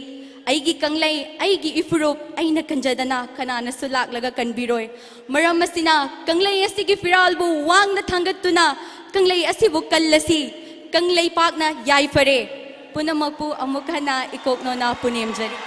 ꯑꯩꯒꯤ ꯀꯪꯂꯩ, ꯑꯩꯒꯤ ꯏꯐꯨꯔꯨꯞ ꯑꯩꯅ ꯀꯟꯖꯗꯅ ꯀꯅꯥꯅꯁꯨ ꯂꯥꯛꯂꯒ ꯀꯟꯕꯤꯔꯣꯏ꯫ ꯃꯔꯝ ꯑꯁꯤꯅ ꯀꯪꯂꯩ ꯑꯁꯤꯒꯤ ꯐꯤꯔꯥꯜꯕꯨ ꯋꯥꯡꯅ ꯊꯥꯡꯒꯠꯇꯨꯅ ꯀꯪꯂꯩ ꯑꯁꯤꯕꯨ ꯀꯜꯂꯁꯤ꯫ ꯀꯪꯂꯩꯄꯥꯛꯅ ꯌꯥꯏꯐꯔꯦ꯫ ꯄꯨꯝꯅꯃꯛꯄꯨ ꯑꯃꯨꯛ ꯍꯟꯅ ꯏꯀꯣꯛ ꯅꯣꯅꯥ ꯄꯨꯅꯦꯝꯖꯔꯤ꯫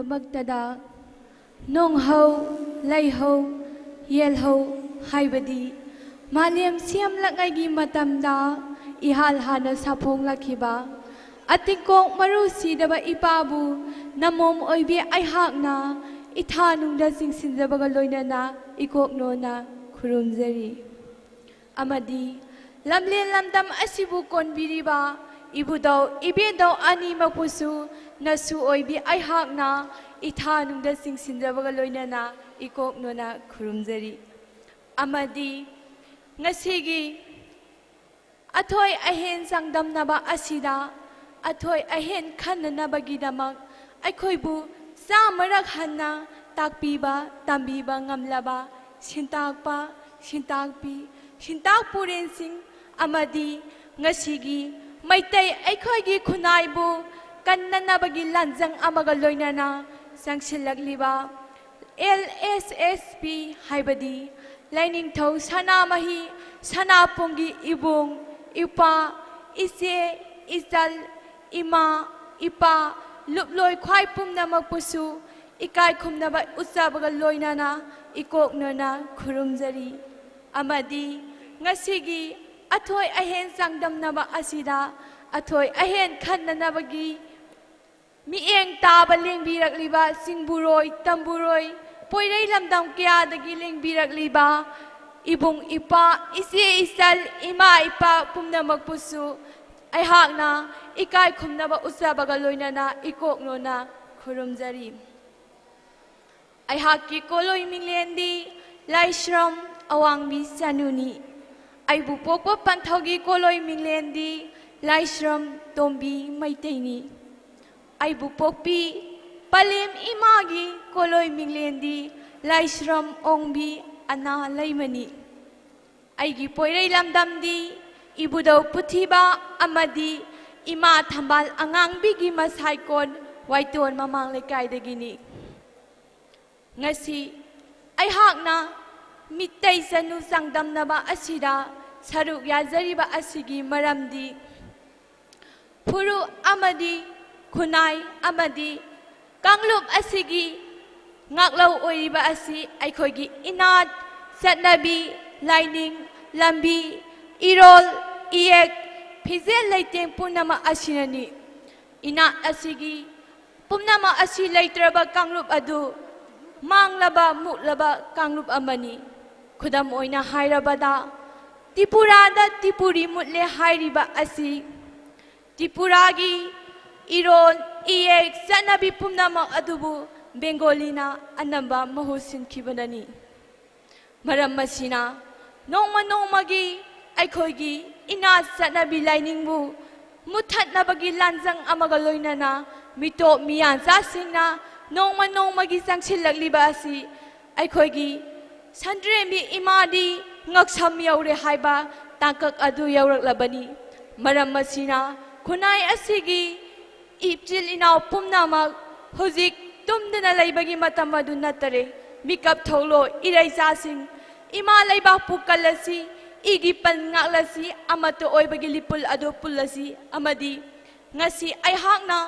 ꯃꯛꯇꯗ ꯅꯣꯡꯍꯧ, ꯂꯩꯍꯧ, ꯌꯦꯜꯍꯧ ꯍꯥꯏꯕꯗꯤ ꯃꯥꯂꯦꯝ ꯁꯦꯝꯂꯛꯉꯩꯒꯤ ꯃꯇꯝꯗ ꯏꯍꯥꯟ ꯍꯥꯟꯅ ꯁꯥꯐꯣꯡꯂꯛꯈꯤꯕ ꯑꯇꯤꯡꯀꯣꯛ ꯃꯔꯨ ꯁꯤꯗꯕ ꯏꯄꯥꯕꯨ ꯅꯃꯣꯝ ꯑꯣꯏꯕꯤ ꯑꯩꯍꯥꯛꯅ ꯏꯊꯥꯅꯨꯡꯗ ꯆꯤꯡꯁꯤꯟꯖꯕꯒ ꯂꯣꯏꯅꯅ ꯏꯀꯣꯛꯅꯣꯅ ꯈꯨꯔꯨꯝꯖꯔꯤ꯫ ꯑꯃꯗꯤ ꯂꯝꯂꯦꯟ ꯂꯝꯗꯝ ꯑꯁꯤꯕꯨ ꯀꯣꯟꯕꯤꯔꯤꯕ ꯏꯕꯨꯙꯧ ꯏꯕꯦꯟꯙꯧ ꯑꯅꯤꯃꯛꯄꯨꯁꯨ ꯅꯁꯨ ꯑꯣꯏꯕꯤ ꯑꯩꯍꯥꯛꯅ ꯏꯊꯥꯅꯨꯡꯗ ꯆꯤꯡꯁꯤꯟꯖꯕꯒ ꯂꯣꯏꯅꯅ ꯏꯀꯣꯛꯅꯣꯅ ꯈꯨꯔꯨꯝꯖꯔꯤ꯫ ꯑꯃꯗꯤ ꯉꯁꯤꯒꯤ ꯑꯊꯣꯏ ꯑꯍꯦꯟ ꯆꯥꯡꯗꯝꯅꯕ ꯑꯁꯤꯗ ꯑꯊꯣꯏ ꯑꯍꯦꯟ ꯈꯟꯅꯅꯕꯒꯤꯗꯃꯛ ꯑꯩꯈꯣꯏꯕꯨ ꯆꯥꯝꯃꯔꯛ ꯍꯟꯅ ꯇꯥꯛꯄꯤꯕ ꯇꯝꯕꯤꯕ ꯉꯝꯂꯕ ꯁꯤꯟꯇꯥꯛꯄ, ꯁꯤꯟꯇꯥꯛꯄꯤ, ꯁꯤꯟꯇꯥꯛ ꯄꯨꯔꯦꯟꯁꯤꯡ ꯑꯃꯗꯤ ꯉꯁꯤꯒꯤ ꯃꯩꯇꯩ ꯑꯩꯈꯣꯏꯒꯤ ꯈꯨꯟꯅꯥꯏꯕꯨ ꯀꯟꯅꯅꯕꯒꯤ ꯂꯥꯟꯖꯪ ꯑꯃꯒ ꯂꯣꯏꯅꯅ ꯆꯪꯁꯤꯜꯂꯛꯂꯤꯕ ꯑꯦꯜ ꯑꯦꯁ ꯑꯦꯁ ꯄꯤ ꯍꯥꯏꯕꯗꯤ ꯂꯥꯏꯅꯤꯡꯊꯧ ꯁꯅꯥꯃꯍꯤ ꯁꯅꯥꯄꯨꯡꯒꯤ ꯏꯕꯨꯡ, ꯏꯄꯥ, ꯏꯆꯦ, ꯏꯆꯜ, ꯏꯃꯥ, ꯏꯄꯥ, ꯂꯨꯞꯂꯣꯏ ꯈ꯭ꯋꯥꯏ ꯄꯨꯝꯅꯃꯛꯄꯨꯁꯨ ꯏꯀꯥꯏ ꯈꯨꯝꯅꯕ ꯎꯠꯆꯕꯒ ꯂꯣꯏꯅꯅ ꯏꯀꯣꯛꯅꯅ ꯈꯨꯔꯨꯝꯖꯔꯤ꯫ ꯑꯃꯗꯤ ꯉꯁꯤꯒꯤ ꯑꯊꯣꯏ ꯑꯍꯦꯟ ꯆꯥꯡꯗꯝꯅꯕ ꯑꯁꯤꯗ ꯑꯊꯣꯏ ꯑꯍꯦꯟ ꯈꯟꯅꯅꯕꯒꯤ ꯃꯤꯠꯌꯦꯡ ꯇꯥꯕ ꯂꯦꯡꯕꯤꯔꯛꯂꯤꯕ ꯆꯤꯡꯕꯨꯔꯣꯏ, ꯇꯝꯕꯨꯔꯣꯏ, ꯄꯣꯏꯔꯩ ꯂꯝꯗꯝ ꯀꯌꯥꯗꯒꯤ ꯂꯦꯡꯕꯤꯔꯛꯂꯤꯕ ꯏꯕꯨꯡ ꯏꯄꯥ, ꯏꯆꯦ ꯏꯆꯜ, ꯏꯃꯥ ꯏꯄꯥ ꯄꯨꯝꯅꯃꯛꯄꯨꯁꯨ ꯑꯩꯍꯥꯛꯅ ꯏꯀꯥꯏ ꯈꯨꯝꯅꯕ ꯎꯠꯆꯕꯒ ꯂꯣꯏꯅꯅ ꯏꯀꯣꯛꯅꯣꯅ ꯈꯨꯔꯨꯝꯖꯔꯤ꯫ ꯑꯩꯍꯥꯛꯀꯤ ꯀꯣꯂꯣꯏ ꯃꯤꯡꯂꯦꯟꯗꯤ ꯂꯥꯏꯁ꯭ꯔꯝ ꯑꯋꯥꯡꯕꯤ ꯆꯅꯨꯅꯤ꯫ ꯑꯩꯕꯨ ꯄꯣꯛꯄ ꯄꯟꯊꯧꯒꯤ ꯀꯣꯂꯣꯏ ꯃꯤꯡꯂꯦꯟꯗꯤ ꯂꯥꯏꯁ꯭ꯔꯝ ꯇꯣꯝꯕꯤ ꯃꯩꯇꯩꯅꯤ꯫ ꯑꯩꯕꯨ ꯄꯣꯛꯄꯤ ꯄꯂꯦꯝ ꯏꯃꯥꯒꯤ ꯀꯣꯂꯣꯏ ꯃꯤꯡꯂꯦꯟꯗꯤ ꯂꯥꯏꯁ꯭ꯔꯝ ꯑꯣꯡꯕꯤ ꯑꯅꯥ ꯂꯩꯃꯅꯤ꯫ ꯑꯩꯒꯤ ꯄꯣꯏꯔꯩ ꯂꯝꯗꯝꯗꯤ ꯏꯕꯨꯙꯧ ꯄꯨꯊꯤꯕ ꯑꯃꯗꯤ ꯏꯃꯥ ꯊꯝꯕꯥꯜ ꯑꯉꯥꯡꯕꯤꯒꯤ ꯃꯁꯥꯏꯀꯣꯟ ꯋꯥꯏꯇꯣꯟ ꯃꯃꯥꯡ ꯂꯩꯀꯥꯏꯗꯒꯤꯅꯤ꯫ ꯉꯁꯤ ꯑꯩꯍꯥꯛꯅ ꯃꯤꯇꯩ ꯆꯅꯨ ꯆꯥꯡꯗꯝꯅꯕ ꯑꯁꯤꯗ ꯁꯔꯨꯛ ꯌꯥꯖꯔꯤꯕ ꯑꯁꯤꯒꯤ ꯃꯔꯝꯗꯤ ꯐꯨꯔꯨꯞ ꯑꯃꯗꯤ ꯈꯨꯟꯅꯥꯏ ꯑꯃꯗꯤ ꯀꯥꯡꯂꯨꯞ ꯑꯁꯤꯒꯤ ꯉꯥꯛꯂꯧ ꯑꯣꯏꯔꯤꯕ ꯑꯁꯤ ꯑꯩꯈꯣꯏꯒꯤ ꯏꯅꯥꯠ, ꯆꯠꯅꯕꯤ, ꯂꯥꯏꯅꯤꯡ, ꯂꯝꯕꯤ, ꯏꯔꯣꯜ, ꯏꯌꯦꯛ, ꯐꯤꯖꯦꯜ ꯂꯩꯇꯦꯡ ꯄꯨꯝꯅꯃꯛ ꯑꯁꯤꯅꯅꯤ꯫ ꯏꯅꯥꯠ ꯑꯁꯤꯒꯤ ꯄꯨꯝꯅꯃꯛ ꯑꯁꯤ ꯂꯩꯇ꯭ꯔꯕ ꯀꯥꯡꯂꯨꯞ ꯑꯗꯨ ꯃꯥꯡꯂꯕ, ꯃꯨꯠꯂꯕ ꯀꯥꯡꯂꯨꯞ ꯑꯃꯅꯤ꯫ ꯈꯨꯗꯝ ꯑꯣꯏꯅ ꯍꯥꯏꯔꯕꯗ, ꯇ꯭ꯔꯤꯄꯨꯔꯥꯗ ꯇ꯭ꯔꯤꯄꯨꯔꯤ ꯃꯨꯠꯂꯦ ꯍꯥꯏꯔꯤꯕ ꯑꯁꯤ ꯇ꯭ꯔꯤꯄꯨꯔꯥꯒꯤ ꯏꯔꯣꯟ, ꯏꯌꯦꯛ, ꯆꯠꯅꯕꯤ ꯄꯨꯝꯅꯃꯛ ꯑꯗꯨꯕꯨ ꯕꯦꯡꯒꯣꯂꯤꯅ ꯑꯅꯝꯕ ꯃꯍꯨꯠ ꯁꯤꯟꯈꯤꯕꯅꯅꯤ꯫ ꯃꯔꯝ ꯑꯁꯤꯅ ꯅꯣꯡꯃ ꯅꯣꯡꯃꯒꯤ ꯑꯩꯈꯣꯏꯒꯤ ꯏꯅꯥꯠ ꯆꯠꯅꯕꯤ ꯂꯥꯏꯅꯤꯡꯕꯨ ꯃꯨꯠꯊꯠꯅꯕꯒꯤ ꯂꯥꯟꯖꯪ ꯑꯃꯒ ꯂꯣꯏꯅꯅ ꯃꯤꯇꯣꯞ ꯃꯤꯌꯥꯟꯆꯥꯁꯤꯡꯅ ꯅꯣꯡꯃ ꯅꯣꯡꯃꯒꯤ ꯆꯪꯁꯤꯜꯂꯛꯂꯤꯕ ꯑꯁꯤ ꯑꯩꯈꯣꯏꯒꯤ ꯁꯟꯗ꯭ꯔꯦꯝꯕꯤ ꯏꯃꯥꯗꯤ ꯉꯛꯁꯝ ꯌꯧꯔꯦ ꯍꯥꯏꯕ ꯇꯥꯡꯀꯛ ꯑꯗꯨ ꯌꯧꯔꯛꯂꯕꯅꯤ꯫ ꯃꯔꯝ ꯑꯁꯤꯅ ꯈꯨꯟꯅꯥꯏ ꯑꯁꯤꯒꯤ ꯏꯆꯤꯜ ꯏꯅꯥꯎ ꯄꯨꯝꯅꯃꯛ ꯍꯧꯖꯤꯛ ꯇꯨꯝꯗꯨꯅ ꯂꯩꯕꯒꯤ ꯃꯇꯝ ꯑꯗꯨ ꯅꯠꯇꯔꯦ꯫ ꯃꯤꯀꯞ ꯊꯣꯛꯂꯣ ꯏꯔꯩꯆꯥꯁꯤꯡ, ꯏꯃꯥ ꯂꯩꯕꯥꯛꯄꯨ ꯀꯜꯂꯁꯤ, ꯏꯒꯤ ꯄꯟ ꯉꯥꯛꯂꯁꯤ, ꯑꯃꯠꯇ ꯑꯣꯏꯕꯒꯤ ꯂꯤꯄꯨꯜ ꯑꯗꯨ ꯄꯨꯜꯂꯁꯤ꯫ ꯑꯃꯗꯤ ꯉꯁꯤ ꯑꯩꯍꯥꯛꯅ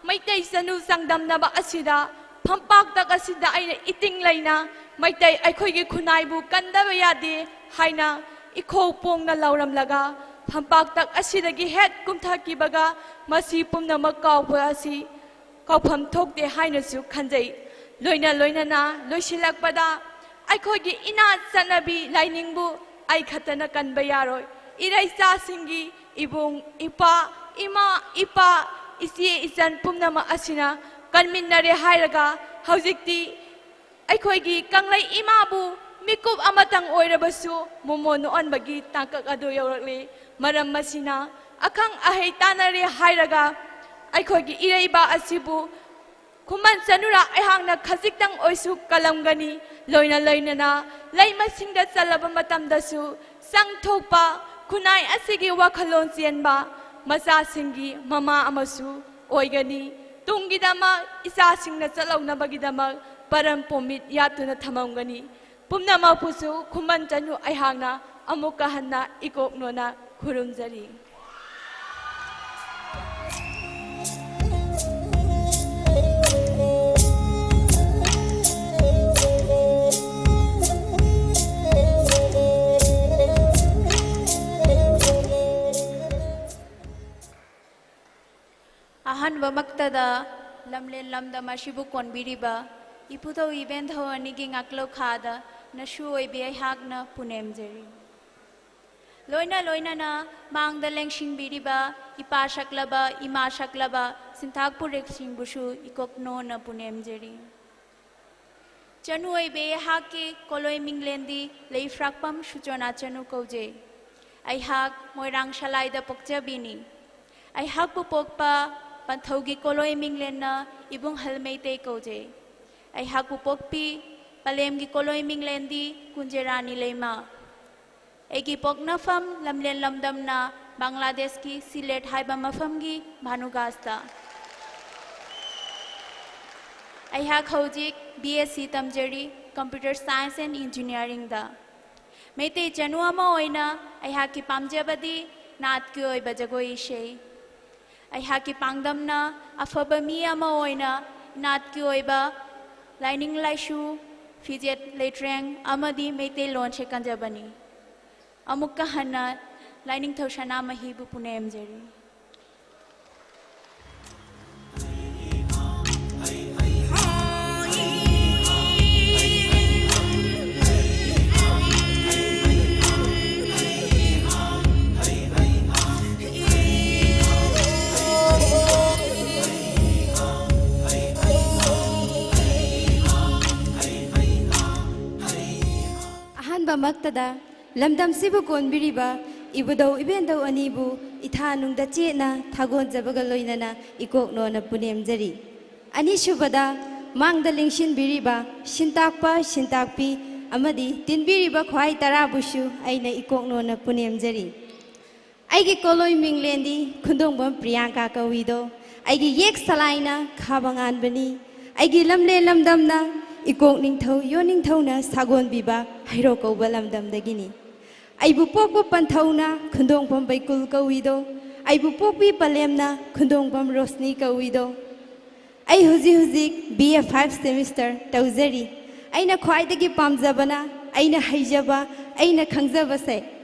ꯃꯩꯇꯩ ꯆꯅꯨ ꯆꯥꯡꯗꯝꯅꯕ ꯑꯁꯤꯗ ꯐꯝꯄꯥꯛꯇꯛ ꯑꯁꯤꯗ ꯑꯩꯅ ꯏꯇꯤꯡ ꯂꯩꯅ ꯃꯩꯇꯩ ꯑꯩꯈꯣꯏꯒꯤ ꯈꯨꯟꯅꯥꯏꯕꯨ ꯀꯟꯗꯕ ꯌꯥꯗꯦ ꯍꯥꯏꯅ ꯏꯈꯧ ꯄꯣꯡꯅ ꯂꯥꯎꯔꯝꯂꯒ ꯐꯝꯄꯥꯛꯇꯛ ꯑꯁꯤꯗꯒꯤ ꯍꯦꯛ ꯀꯨꯝꯊꯈꯤꯕꯒ ꯃꯁꯤ ꯄꯨꯝꯅꯃꯛ ꯀꯥꯎꯕ ꯑꯁꯤ ꯀꯥꯎꯐꯝ ꯊꯣꯛꯇꯦ ꯍꯥꯏꯅꯁꯨ ꯈꯟꯖꯩ꯫ ꯂꯣꯏꯅ ꯂꯣꯏꯅꯅ ꯂꯣꯏꯁꯤꯜꯂꯛꯄꯗ ꯑꯩꯈꯣꯏꯒꯤ ꯏꯅꯥꯠ ꯆꯠꯅꯕꯤ ꯂꯥꯏꯅꯤꯡꯕꯨ ꯑꯩ ꯈꯛꯇꯅ ꯀꯟꯕ ꯌꯥꯔꯣꯏ꯫ ꯏꯔꯩꯆꯥꯁꯤꯡꯒꯤ ꯏꯕꯨꯡ, ꯏꯄꯥ, ꯏꯃꯥ, ꯏꯄꯥ, ꯏꯆꯦ, ꯏꯆꯟ ꯄꯨꯝꯅꯃꯛ ꯑꯁꯤꯅ ꯀꯟꯃꯤꯟꯅꯔꯦ ꯍꯥꯏꯔꯒ ꯍꯧꯖꯤꯛꯇꯤ ꯑꯩꯈꯣꯏꯒꯤ ꯀꯪꯂꯩ ꯏꯃꯥꯕꯨ ꯃꯤꯀꯨꯞ ꯑꯃꯇꯪ ꯑꯣꯏꯔꯕꯁꯨ ꯃꯣꯃꯣꯟ ꯅꯣꯛꯍꯟꯕꯒꯤ ꯇꯥꯡꯀꯛ ꯑꯗꯨ ꯌꯧꯔꯛꯂꯦ꯫ ꯃꯔꯝ ꯑꯁꯤꯅ ꯑꯈꯪ ꯑꯍꯩ ꯇꯥꯟꯅꯔꯦ ꯍꯥꯏꯔꯒ ꯑꯩꯈꯣꯏꯒꯤ ꯏꯔꯩꯕꯥꯛ ꯑꯁꯤꯕꯨ ꯈꯨꯃꯟ ꯆꯅꯨꯔꯥ ꯑꯩꯍꯥꯛꯅ ꯈꯖꯤꯛꯇꯪ ꯑꯣꯏꯁꯨ ꯀꯜꯂꯝꯒꯅꯤ꯫ ꯂꯣꯏꯅ ꯂꯣꯏꯅꯅ ꯂꯩꯃꯁꯤꯡꯗ ꯆꯠꯂꯕ ꯃꯇꯝꯗꯁꯨ ꯆꯪꯊꯣꯛꯄ ꯈꯨꯟꯅꯥꯏ ꯑꯁꯤꯒꯤ ꯋꯥꯈꯜꯂꯣꯟ ꯆꯦꯟꯕ ꯃꯆꯥꯁꯤꯡꯒꯤ ꯃꯃꯥ ꯑꯃꯁꯨ ꯑꯣꯏꯒꯅꯤ꯫ ꯇꯨꯡꯒꯤꯗꯃꯛ ꯏꯆꯥꯁꯤꯡꯅ ꯆꯠꯍꯧꯅꯕꯒꯤꯗꯃꯛ ꯄꯔꯝ ꯄꯨꯝꯃꯤꯠ ꯌꯥꯠꯇꯨꯅ ꯊꯝꯃꯝꯒꯅꯤ꯫ ꯄꯨꯝꯅꯃꯛꯄꯨꯁꯨ ꯈꯨꯃꯟ ꯆꯅꯨ ꯑꯩꯍꯥꯛꯅ ꯑꯃꯨꯛꯀ ꯍꯟꯅ ꯏꯀꯣꯛꯅꯣꯅ ꯈꯨꯔꯨꯝꯖꯔꯤ꯫ ꯑꯍꯥꯟꯕꯃꯛꯇꯗ ꯂꯝꯂꯦꯟ ꯂꯝꯗꯝ ꯑꯁꯤꯕꯨ ꯀꯣꯟꯕꯤꯔꯤꯕ ꯏꯄꯨꯙꯧ ꯏꯕꯦꯟꯙꯧ ꯑꯅꯤꯒꯤ ꯉꯥꯛꯂꯧꯈꯥꯗ ꯅꯁꯨ ꯑꯣꯏꯕꯤ ꯑꯩꯍꯥꯛꯅ ꯄꯨꯅꯦꯝꯖꯔꯤ꯫ ꯂꯣꯏꯅ ꯂꯣꯏꯅꯅ ꯃꯥꯡꯗ ꯂꯦꯡꯁꯤꯟꯕꯤꯔꯤꯕ ꯏꯄꯥ ꯁꯛꯂꯕ, ꯏꯃꯥ ꯁꯛꯂꯕ ꯁꯤꯟꯊꯥꯛ ꯄꯨꯔꯦꯛꯁꯤꯡꯕꯨꯁꯨ ꯏꯀꯣꯛꯅꯣꯅ ꯄꯨꯅꯦꯝꯖꯔꯤ꯫ ꯆꯅꯨ ꯑꯣꯏꯕꯤ ꯑꯩꯍꯥꯛꯀꯤ ꯀꯣꯂꯣꯏ ꯃꯤꯡꯂꯦꯟꯗꯤ ꯂꯩꯐ꯭ꯔꯥꯛꯄꯝ ꯁꯨꯆꯣꯅꯥ ꯆꯅꯨ ꯀꯧꯖꯩ꯫ ꯑꯩꯍꯥꯛ ꯃꯣꯏꯔꯥꯡ ꯁꯂꯥꯏꯗ ꯄꯣꯛꯆꯕꯤꯅꯤ꯫ ꯑꯩꯍꯥꯛꯄꯨ ꯄꯣꯛꯄ ꯄꯟꯊꯧꯒꯤ ꯀꯣꯂꯣꯏ ꯃꯤꯡꯂꯦꯟꯅ ꯏꯕꯨꯡ ꯍꯜ ꯃꯩꯇꯩ ꯀꯧꯖꯩ꯫ ꯑꯩꯍꯥꯛꯄꯨ ꯄꯣꯛꯄꯤ ꯄꯂꯦꯝꯒꯤ ꯀꯣꯂꯣꯏ ꯃꯤꯡꯂꯦꯟꯗꯤ ꯀꯨꯟꯖꯦꯔꯥꯅꯤ ꯂꯩꯃ꯫ ꯑꯩꯒꯤ ꯄꯣꯛꯅꯐꯝ ꯂꯝꯂꯦꯟ ꯂꯝꯗꯝꯅ ꯕꯪꯒ꯭ꯂꯥꯗꯦꯁꯀꯤ ꯁꯤꯂꯦꯠ ꯍꯥꯏꯕ ꯃꯐꯝꯒꯤ ꯚꯥꯅꯨꯒꯥꯁꯇ꯫ ꯑꯩꯍꯥꯛ ꯍꯧꯖꯤꯛ B S C ꯇꯝꯖꯔꯤ, Computer Science and Engineeringꯗ꯫ Meitei ꯆꯅꯨ ꯑꯃ ꯑꯣꯏꯅ ꯑꯩꯍꯥꯛꯀꯤ ꯄꯥꯝꯖꯕꯗꯤ ꯅꯥꯠꯀꯤ ꯑꯣꯏꯕ ꯖꯒꯣꯏ ꯏꯁꯩ꯫ ꯑꯩꯍꯥꯛꯀꯤ ꯄꯥꯡꯗꯝꯅ ꯑꯐꯕ ꯃꯤ ꯑꯃ ꯑꯣꯏꯅ ꯅꯥꯠꯀꯤ ꯑꯣꯏꯕ ꯂꯥꯏꯅꯤꯡ ꯂꯥꯏꯁꯨ, ꯐꯤꯖꯦꯠ ꯂꯩꯇ꯭ꯔꯦꯡ ꯑꯃꯗꯤ ꯃꯩꯇꯩꯂꯣꯟꯁꯦ ꯀꯟꯖꯕꯅꯤ꯫ ꯑꯃꯨꯛꯀ ꯍꯟꯅ ꯂꯥꯏꯅꯤꯡꯊꯧ ꯁꯅꯥꯃꯍꯤꯕꯨ ꯄꯨꯅꯦꯝꯖꯔꯤ꯫ ꯑꯍꯥꯟꯕꯃꯛꯇꯗ ꯂꯝꯗꯝꯁꯤꯕꯨ ꯀꯣꯟꯕꯤꯔꯤꯕ ꯏꯕꯨꯙꯧ ꯏꯕꯦꯟꯙꯧ ꯑꯅꯤꯕꯨ ꯏꯊꯥ ꯅꯨꯡꯗ ꯆꯦꯠꯅ ꯊꯥꯒꯣꯟꯖꯕꯒ ꯂꯣꯏꯅꯅ ꯏꯀꯣꯛꯅꯣꯅ ꯄꯨꯅꯦꯝꯖꯔꯤ꯫ ꯑꯅꯤꯁꯨꯕꯗ ꯃꯥꯡꯗ ꯂꯦꯡꯁꯤꯟꯕꯤꯔꯤꯕ ꯁꯤꯟꯇꯥꯛꯄ ꯁꯤꯟꯇꯥꯛꯄꯤ ꯑꯃꯗꯤ ꯇꯤꯟꯕꯤꯔꯤꯕ ꯈ꯭ꯋꯥꯏ ꯇꯔꯥꯕꯨꯁꯨ ꯑꯩꯅ ꯏꯀꯣꯛꯅꯣꯅ ꯄꯨꯅꯦꯝꯖꯔꯤ꯫ ꯑꯩꯒꯤ ꯀꯣꯂꯣꯏ ꯃꯤꯡꯂꯦꯟꯗꯤ ꯈꯨꯟꯗꯣꯡꯕꯝ ꯄ꯭ꯔꯤꯌꯥꯡꯀꯥ ꯀꯧꯏꯗꯣ꯫ ꯑꯩꯒꯤ ꯌꯦꯛ ꯁꯂꯥꯏꯅ ꯈꯥꯕ ꯉꯥꯟꯕꯅꯤ꯫ ꯑꯩꯒꯤ ꯂꯝꯂꯦꯟ ꯂꯝꯗꯝꯅ ꯏꯀꯣꯛ ꯅꯤꯡꯊꯧ ꯌꯣꯟꯅꯤꯡꯊꯧꯅ ꯁꯥꯒꯣꯟꯕꯤꯕ ꯍꯩꯔꯣꯛ ꯀꯧꯕ ꯂꯝꯗꯝꯗꯒꯤꯅꯤ꯫ ꯑꯩꯕꯨ ꯄꯣꯛꯄ ꯄꯟꯊꯧꯅ ꯈꯨꯟꯗꯣꯡꯕꯝ ꯕꯩꯀꯨꯜ ꯀꯧꯏꯗꯣ꯫ ꯑꯩꯕꯨ ꯄꯣꯛꯄꯤ ꯄꯂꯦꯝꯅ ꯈꯨꯟꯗꯣꯡꯕꯝ ꯔꯣꯁꯅꯤ ꯀꯧꯏꯗꯣ꯫ ꯑꯩ ꯍꯧꯖꯤꯛ ꯍꯧꯖꯤꯛ B A five semester ꯇꯧꯖꯔꯤ꯫ ꯑꯩꯅ ꯈ꯭ꯋꯥꯏꯗꯒꯤ ꯄꯥꯝꯖꯕꯅ ꯑꯩꯅ ꯍꯩꯖꯕ, ꯑꯩꯅ ꯈꯪꯖꯕꯁꯦ꯫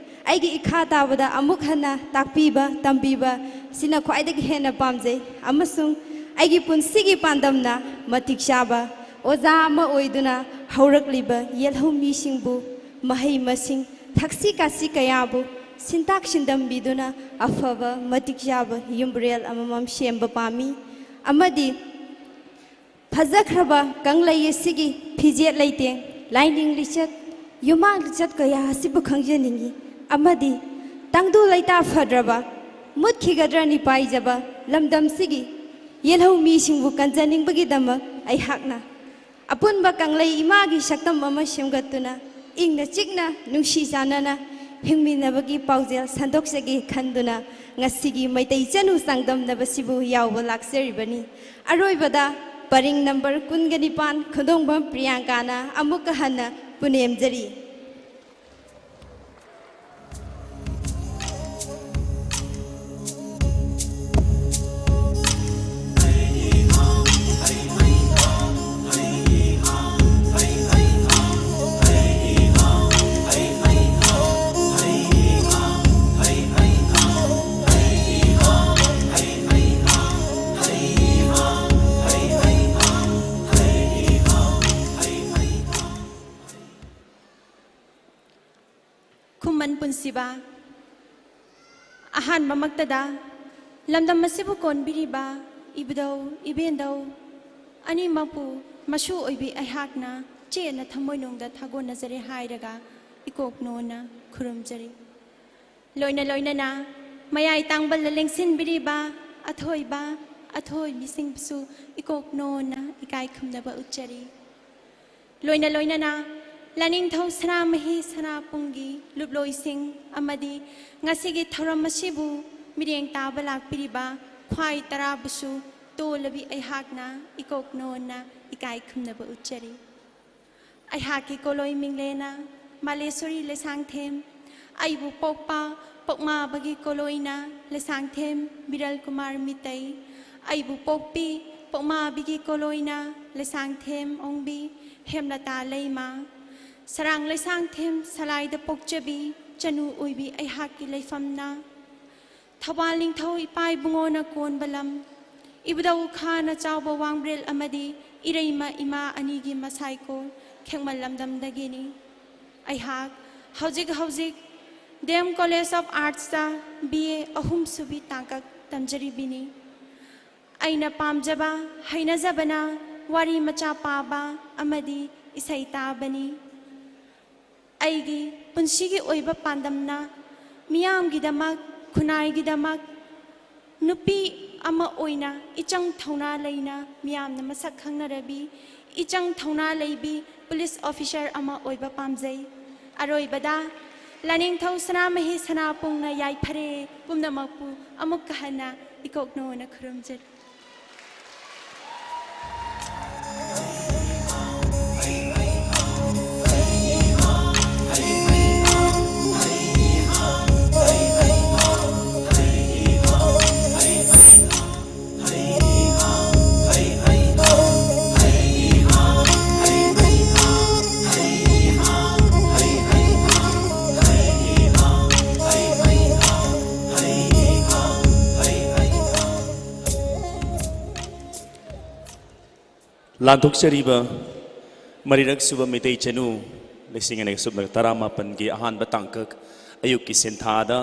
ꯑꯩꯒꯤ ꯏꯈꯥ ꯇꯥꯕꯗ ꯑꯃꯨꯛ ꯍꯟꯅ ꯇꯥꯛꯄꯤꯕ, ꯇꯝꯕꯤꯕ ꯁꯤꯅ ꯈ꯭ꯋꯥꯏꯗꯒꯤ ꯍꯦꯟꯅ ꯄꯥꯝꯖꯩ꯫ ꯑꯃꯁꯨꯡ ꯑꯩꯒꯤ ꯄꯨꯟꯁꯤꯒꯤ ꯄꯥꯟꯗꯝꯅ ꯃꯇꯤꯛ ꯆꯥꯕ ꯑꯣꯖꯥ ꯑꯃ ꯑꯣꯏꯗꯨꯅ ꯍꯧꯔꯛꯂꯤꯕ ꯌꯦꯜꯍꯧꯃꯤꯁꯤꯡꯕꯨ, ꯃꯍꯩ ꯃꯁꯤꯡ, ꯊꯛꯁꯤ ꯈꯥꯁꯤ ꯀꯌꯥꯕꯨ ꯁꯤꯟꯇꯥꯛ ꯁꯤꯟꯗꯝꯕꯤꯗꯨꯅ ꯑꯐꯕ ꯃꯇꯤꯛ ꯆꯥꯕ ꯌꯨꯝꯕꯔꯦꯜ ꯑꯃꯃꯝ ꯁꯦꯝꯕ ꯄꯥꯝꯃꯤ꯫ ꯑꯃꯗꯤ ꯐꯖꯈ꯭ꯔꯕ ꯀꯪꯂꯩ ꯑꯁꯤꯒꯤ ꯐꯤꯖꯦꯠ ꯂꯩꯇꯦꯡ, ꯂꯥꯏꯅꯤꯡ ꯂꯤꯆꯠ, ꯌꯨꯝꯃꯥꯡ ꯂꯤꯆꯠ ꯀꯌꯥ ꯑꯁꯤꯕꯨ ꯈꯪꯖꯅꯤꯡꯏ꯫ ꯑꯃꯗꯤ ꯇꯪꯗꯨ ꯂꯩꯇꯥ ꯐꯗ꯭ꯔꯕ, ꯃꯨꯠꯈꯤꯒꯗ꯭ꯔꯅꯤ ꯄꯥꯏꯖꯕ ꯂꯝꯗꯝꯁꯤꯒꯤ ꯌꯦꯜꯍꯧ ꯃꯤꯁꯤꯡꯕꯨ ꯀꯟꯖꯅꯤꯡꯕꯒꯤꯗꯃꯛ ꯑꯩꯍꯥꯛꯅ ꯑꯄꯨꯟꯕ ꯀꯪꯂꯩ ꯏꯃꯥꯒꯤ ꯁꯛꯇꯝ ꯑꯃ ꯁꯦꯝꯒꯠꯇꯨꯅ ꯏꯪꯅ ꯆꯤꯛꯅ ꯅꯨꯡꯁꯤ ꯆꯥꯟꯅꯅ ꯍꯤꯡꯃꯤꯟꯅꯕꯒꯤ ꯄꯥꯎꯖꯦꯜ ꯁꯟꯗꯣꯛꯆꯒꯦ ꯈꯟꯗꯨꯅ ꯉꯁꯤꯒꯤ ꯃꯩꯇꯩ ꯆꯅꯨ ꯆꯥꯡꯗꯝꯅꯕꯁꯤꯕꯨ ꯌꯥꯎꯕ ꯂꯥꯛꯆꯔꯤꯕꯅꯤ꯫ ꯑꯔꯣꯏꯕꯗ ꯄꯔꯤꯡ ꯅꯝꯕꯔ ꯀꯨꯟꯒ ꯅꯤꯄꯥꯟ ꯈꯨꯟꯗꯣꯡꯕꯝ ꯄ꯭ꯔꯤꯌꯥꯡꯀꯥꯅ ꯑꯃꯨꯛꯀ ꯍꯟꯅ ꯄꯨꯅꯦꯝꯖꯔꯤ꯫ ꯈꯨꯃꯟ ꯄꯨꯟꯁꯤꯕ, ꯑꯍꯥꯟꯕꯃꯛꯇꯗ ꯂꯝꯗꯝ ꯑꯁꯤꯕꯨ ꯀꯣꯟꯕꯤꯔꯤꯕ ꯏꯕꯨꯙꯧ, ꯏꯕꯦꯟꯙꯧ ꯑꯅꯤꯃꯛꯄꯨ ꯃꯁꯨ ꯑꯣꯏꯕꯤ ꯑꯩꯍꯥꯛꯅ ꯆꯦꯠꯅ ꯊꯃꯣꯏꯅꯨꯡꯗ ꯊꯥꯒꯣꯟꯅꯖꯔꯦ ꯍꯥꯏꯔꯒ ꯏꯀꯣꯛ ꯅꯣꯟꯅ ꯈꯨꯔꯨꯝꯖꯔꯤ꯫ ꯂꯣꯏꯅ ꯂꯣꯏꯅꯅ ꯃꯌꯥꯏ ꯇꯥꯡꯕꯜꯗ ꯂꯦꯡꯁꯤꯟꯕꯤꯔꯤꯕ ꯑꯊꯣꯏꯕ ꯑꯊꯣꯏꯕꯤꯁꯤꯡꯕꯨꯁꯨ ꯏꯀꯣꯛ ꯅꯣꯟꯅ ꯏꯀꯥꯏ ꯈꯨꯝꯅꯕ ꯎꯠꯆꯔꯤ꯫ ꯂꯣꯏꯅ ꯂꯣꯏꯅꯅ ꯂꯥꯏꯅꯤꯡꯊꯧ ꯁꯅꯥꯃꯍꯤ ꯁꯅꯥꯄꯨꯡꯒꯤ ꯂꯨꯞꯂꯣꯏꯁꯤꯡ ꯑꯃꯗꯤ ꯉꯁꯤꯒꯤ ꯊꯧꯔꯝ ꯑꯁꯤꯕꯨ ꯃꯤꯠꯌꯦꯡ ꯇꯥꯕ ꯂꯥꯛꯄꯤꯔꯤꯕ ꯈ꯭ꯋꯥꯏ ꯇꯔꯥꯕꯨꯁꯨ ꯇꯣꯜꯂꯕꯤ ꯑꯩꯍꯥꯛꯅ ꯏꯀꯣꯛ ꯅꯣꯟꯅ ꯏꯀꯥꯏ ꯈꯨꯝꯅꯕ ꯎꯠꯆꯔꯤ꯫ ꯑꯩꯍꯥꯛꯀꯤ ꯀꯣꯂꯣꯏ ꯃꯤꯡꯂꯦꯅ ꯃꯥꯂꯦꯁꯣꯔꯤ ꯂꯩꯁꯥꯡꯊꯦꯝ, ꯑꯩꯕꯨ ꯄꯣꯛꯄ ꯄꯣꯛꯃꯥꯕꯒꯤ ꯀꯣꯂꯣꯏꯅ ꯂꯩꯁꯥꯡꯊꯦꯝ ꯕꯤꯔꯜ ꯀꯨꯃꯥꯔ ꯃꯤꯇꯩ, ꯑꯩꯕꯨ ꯄꯣꯛꯄꯤ ꯄꯣꯛꯃꯥꯕꯤꯒꯤ ꯀꯣꯂꯣꯏꯅ ꯂꯩꯁꯥꯡꯊꯦꯝ ꯑꯣꯡꯕꯤ ꯍꯦꯝꯂꯇꯥ ꯂꯩꯃ, ꯁꯔꯥꯡ ꯂꯩꯁꯥꯡꯊꯦꯝ ꯁꯂꯥꯏꯗ ꯄꯣꯛꯆꯕꯤ ꯆꯅꯨ ꯑꯣꯏꯕꯤ ꯑꯩꯍꯥꯛꯀꯤ ꯂꯩꯐꯝꯅ ꯊꯧꯕꯥꯜ ꯅꯤꯡꯊꯧ ꯏꯄꯥ ꯏꯕꯨꯡꯉꯣꯅ ꯀꯣꯟꯕ ꯂꯝ, ꯏꯕꯨꯙꯧ ꯈꯥꯅ ꯆꯥꯎꯕ ꯋꯥꯡꯕ꯭ꯔꯦꯜ ꯑꯃꯗꯤ ꯏꯔꯩꯃ ꯏꯃꯥ ꯑꯅꯤꯒꯤ ꯃꯁꯥꯏꯀꯣꯜ ꯈꯦꯡꯃꯜ ꯂꯝꯗꯝꯗꯒꯤꯅꯤ꯫ ꯑꯩꯍꯥꯛ ꯍꯧꯖꯤꯛ ꯍꯧꯖꯤꯛ ꯗꯤ ꯑꯦꯝ ꯀꯣꯂꯦꯖ ꯑꯣꯐ ꯑꯥꯔꯠꯁꯇ ꯕꯤ ꯑꯦ ꯑꯍꯨꯝꯁꯨꯕꯤ ꯇꯥꯡꯀꯛ ꯇꯝꯖꯔꯤꯕꯤꯅꯤ꯫ ꯑꯩꯅ ꯄꯥꯝꯖꯕ, ꯍꯩꯅꯖꯕꯅ ꯋꯥꯔꯤ ꯃꯆꯥ ꯄꯥꯕ ꯑꯃꯗꯤ ꯏꯁꯩ ꯇꯥꯕꯅꯤ꯫ ꯑꯩꯒꯤ ꯄꯨꯟꯁꯤꯒꯤ ꯑꯣꯏꯕ ꯄꯥꯟꯗꯝꯅ ꯃꯤꯌꯥꯝꯒꯤꯗꯃꯛ, ꯈꯨꯟꯅꯥꯏꯒꯤꯗꯃꯛ ꯅꯨꯄꯤ ꯑꯃ ꯑꯣꯏꯅ ꯏꯆꯪ ꯊꯧꯅꯥ ꯂꯩꯅ ꯃꯤꯌꯥꯝꯅ ꯃꯁꯛ ꯈꯪꯅꯔꯕꯤ ꯏꯆꯪ ꯊꯧꯅꯥ ꯂꯩꯕꯤ ꯄꯨꯂꯤꯁ ꯑꯣꯐꯤꯁꯔ ꯑꯃ ꯑꯣꯏꯕ ꯄꯥꯝꯖꯩ꯫ ꯑꯔꯣꯏꯕꯗ, ꯂꯥꯏꯅꯤꯡꯊꯧ ꯁꯅꯥꯃꯍꯤ ꯁꯅꯥꯄꯣꯡꯅ ꯌꯥꯏꯐꯔꯦ ꯄꯨꯝꯅꯃꯛꯄꯨ ꯑꯃꯨꯛꯀ ꯍꯟꯅ ꯏꯀꯣꯛꯅꯧꯅ ꯈꯨꯔꯨꯝꯖꯔꯤ꯫ ꯂꯥꯟꯊꯣꯛꯆꯔꯤꯕ ꯃꯔꯤꯔꯛ ꯁꯨꯕ ꯃꯩꯇꯩ ꯆꯅꯨ ꯂꯤꯁꯤꯡ ꯑꯅꯤꯒ ꯁꯨꯞꯅ ꯇꯔꯥꯃꯥꯄꯟꯒꯤ ꯑꯍꯥꯟꯕ ꯇꯥꯡꯀꯛ ꯑꯌꯨꯛꯀꯤ ꯁꯤꯟꯊꯥꯗ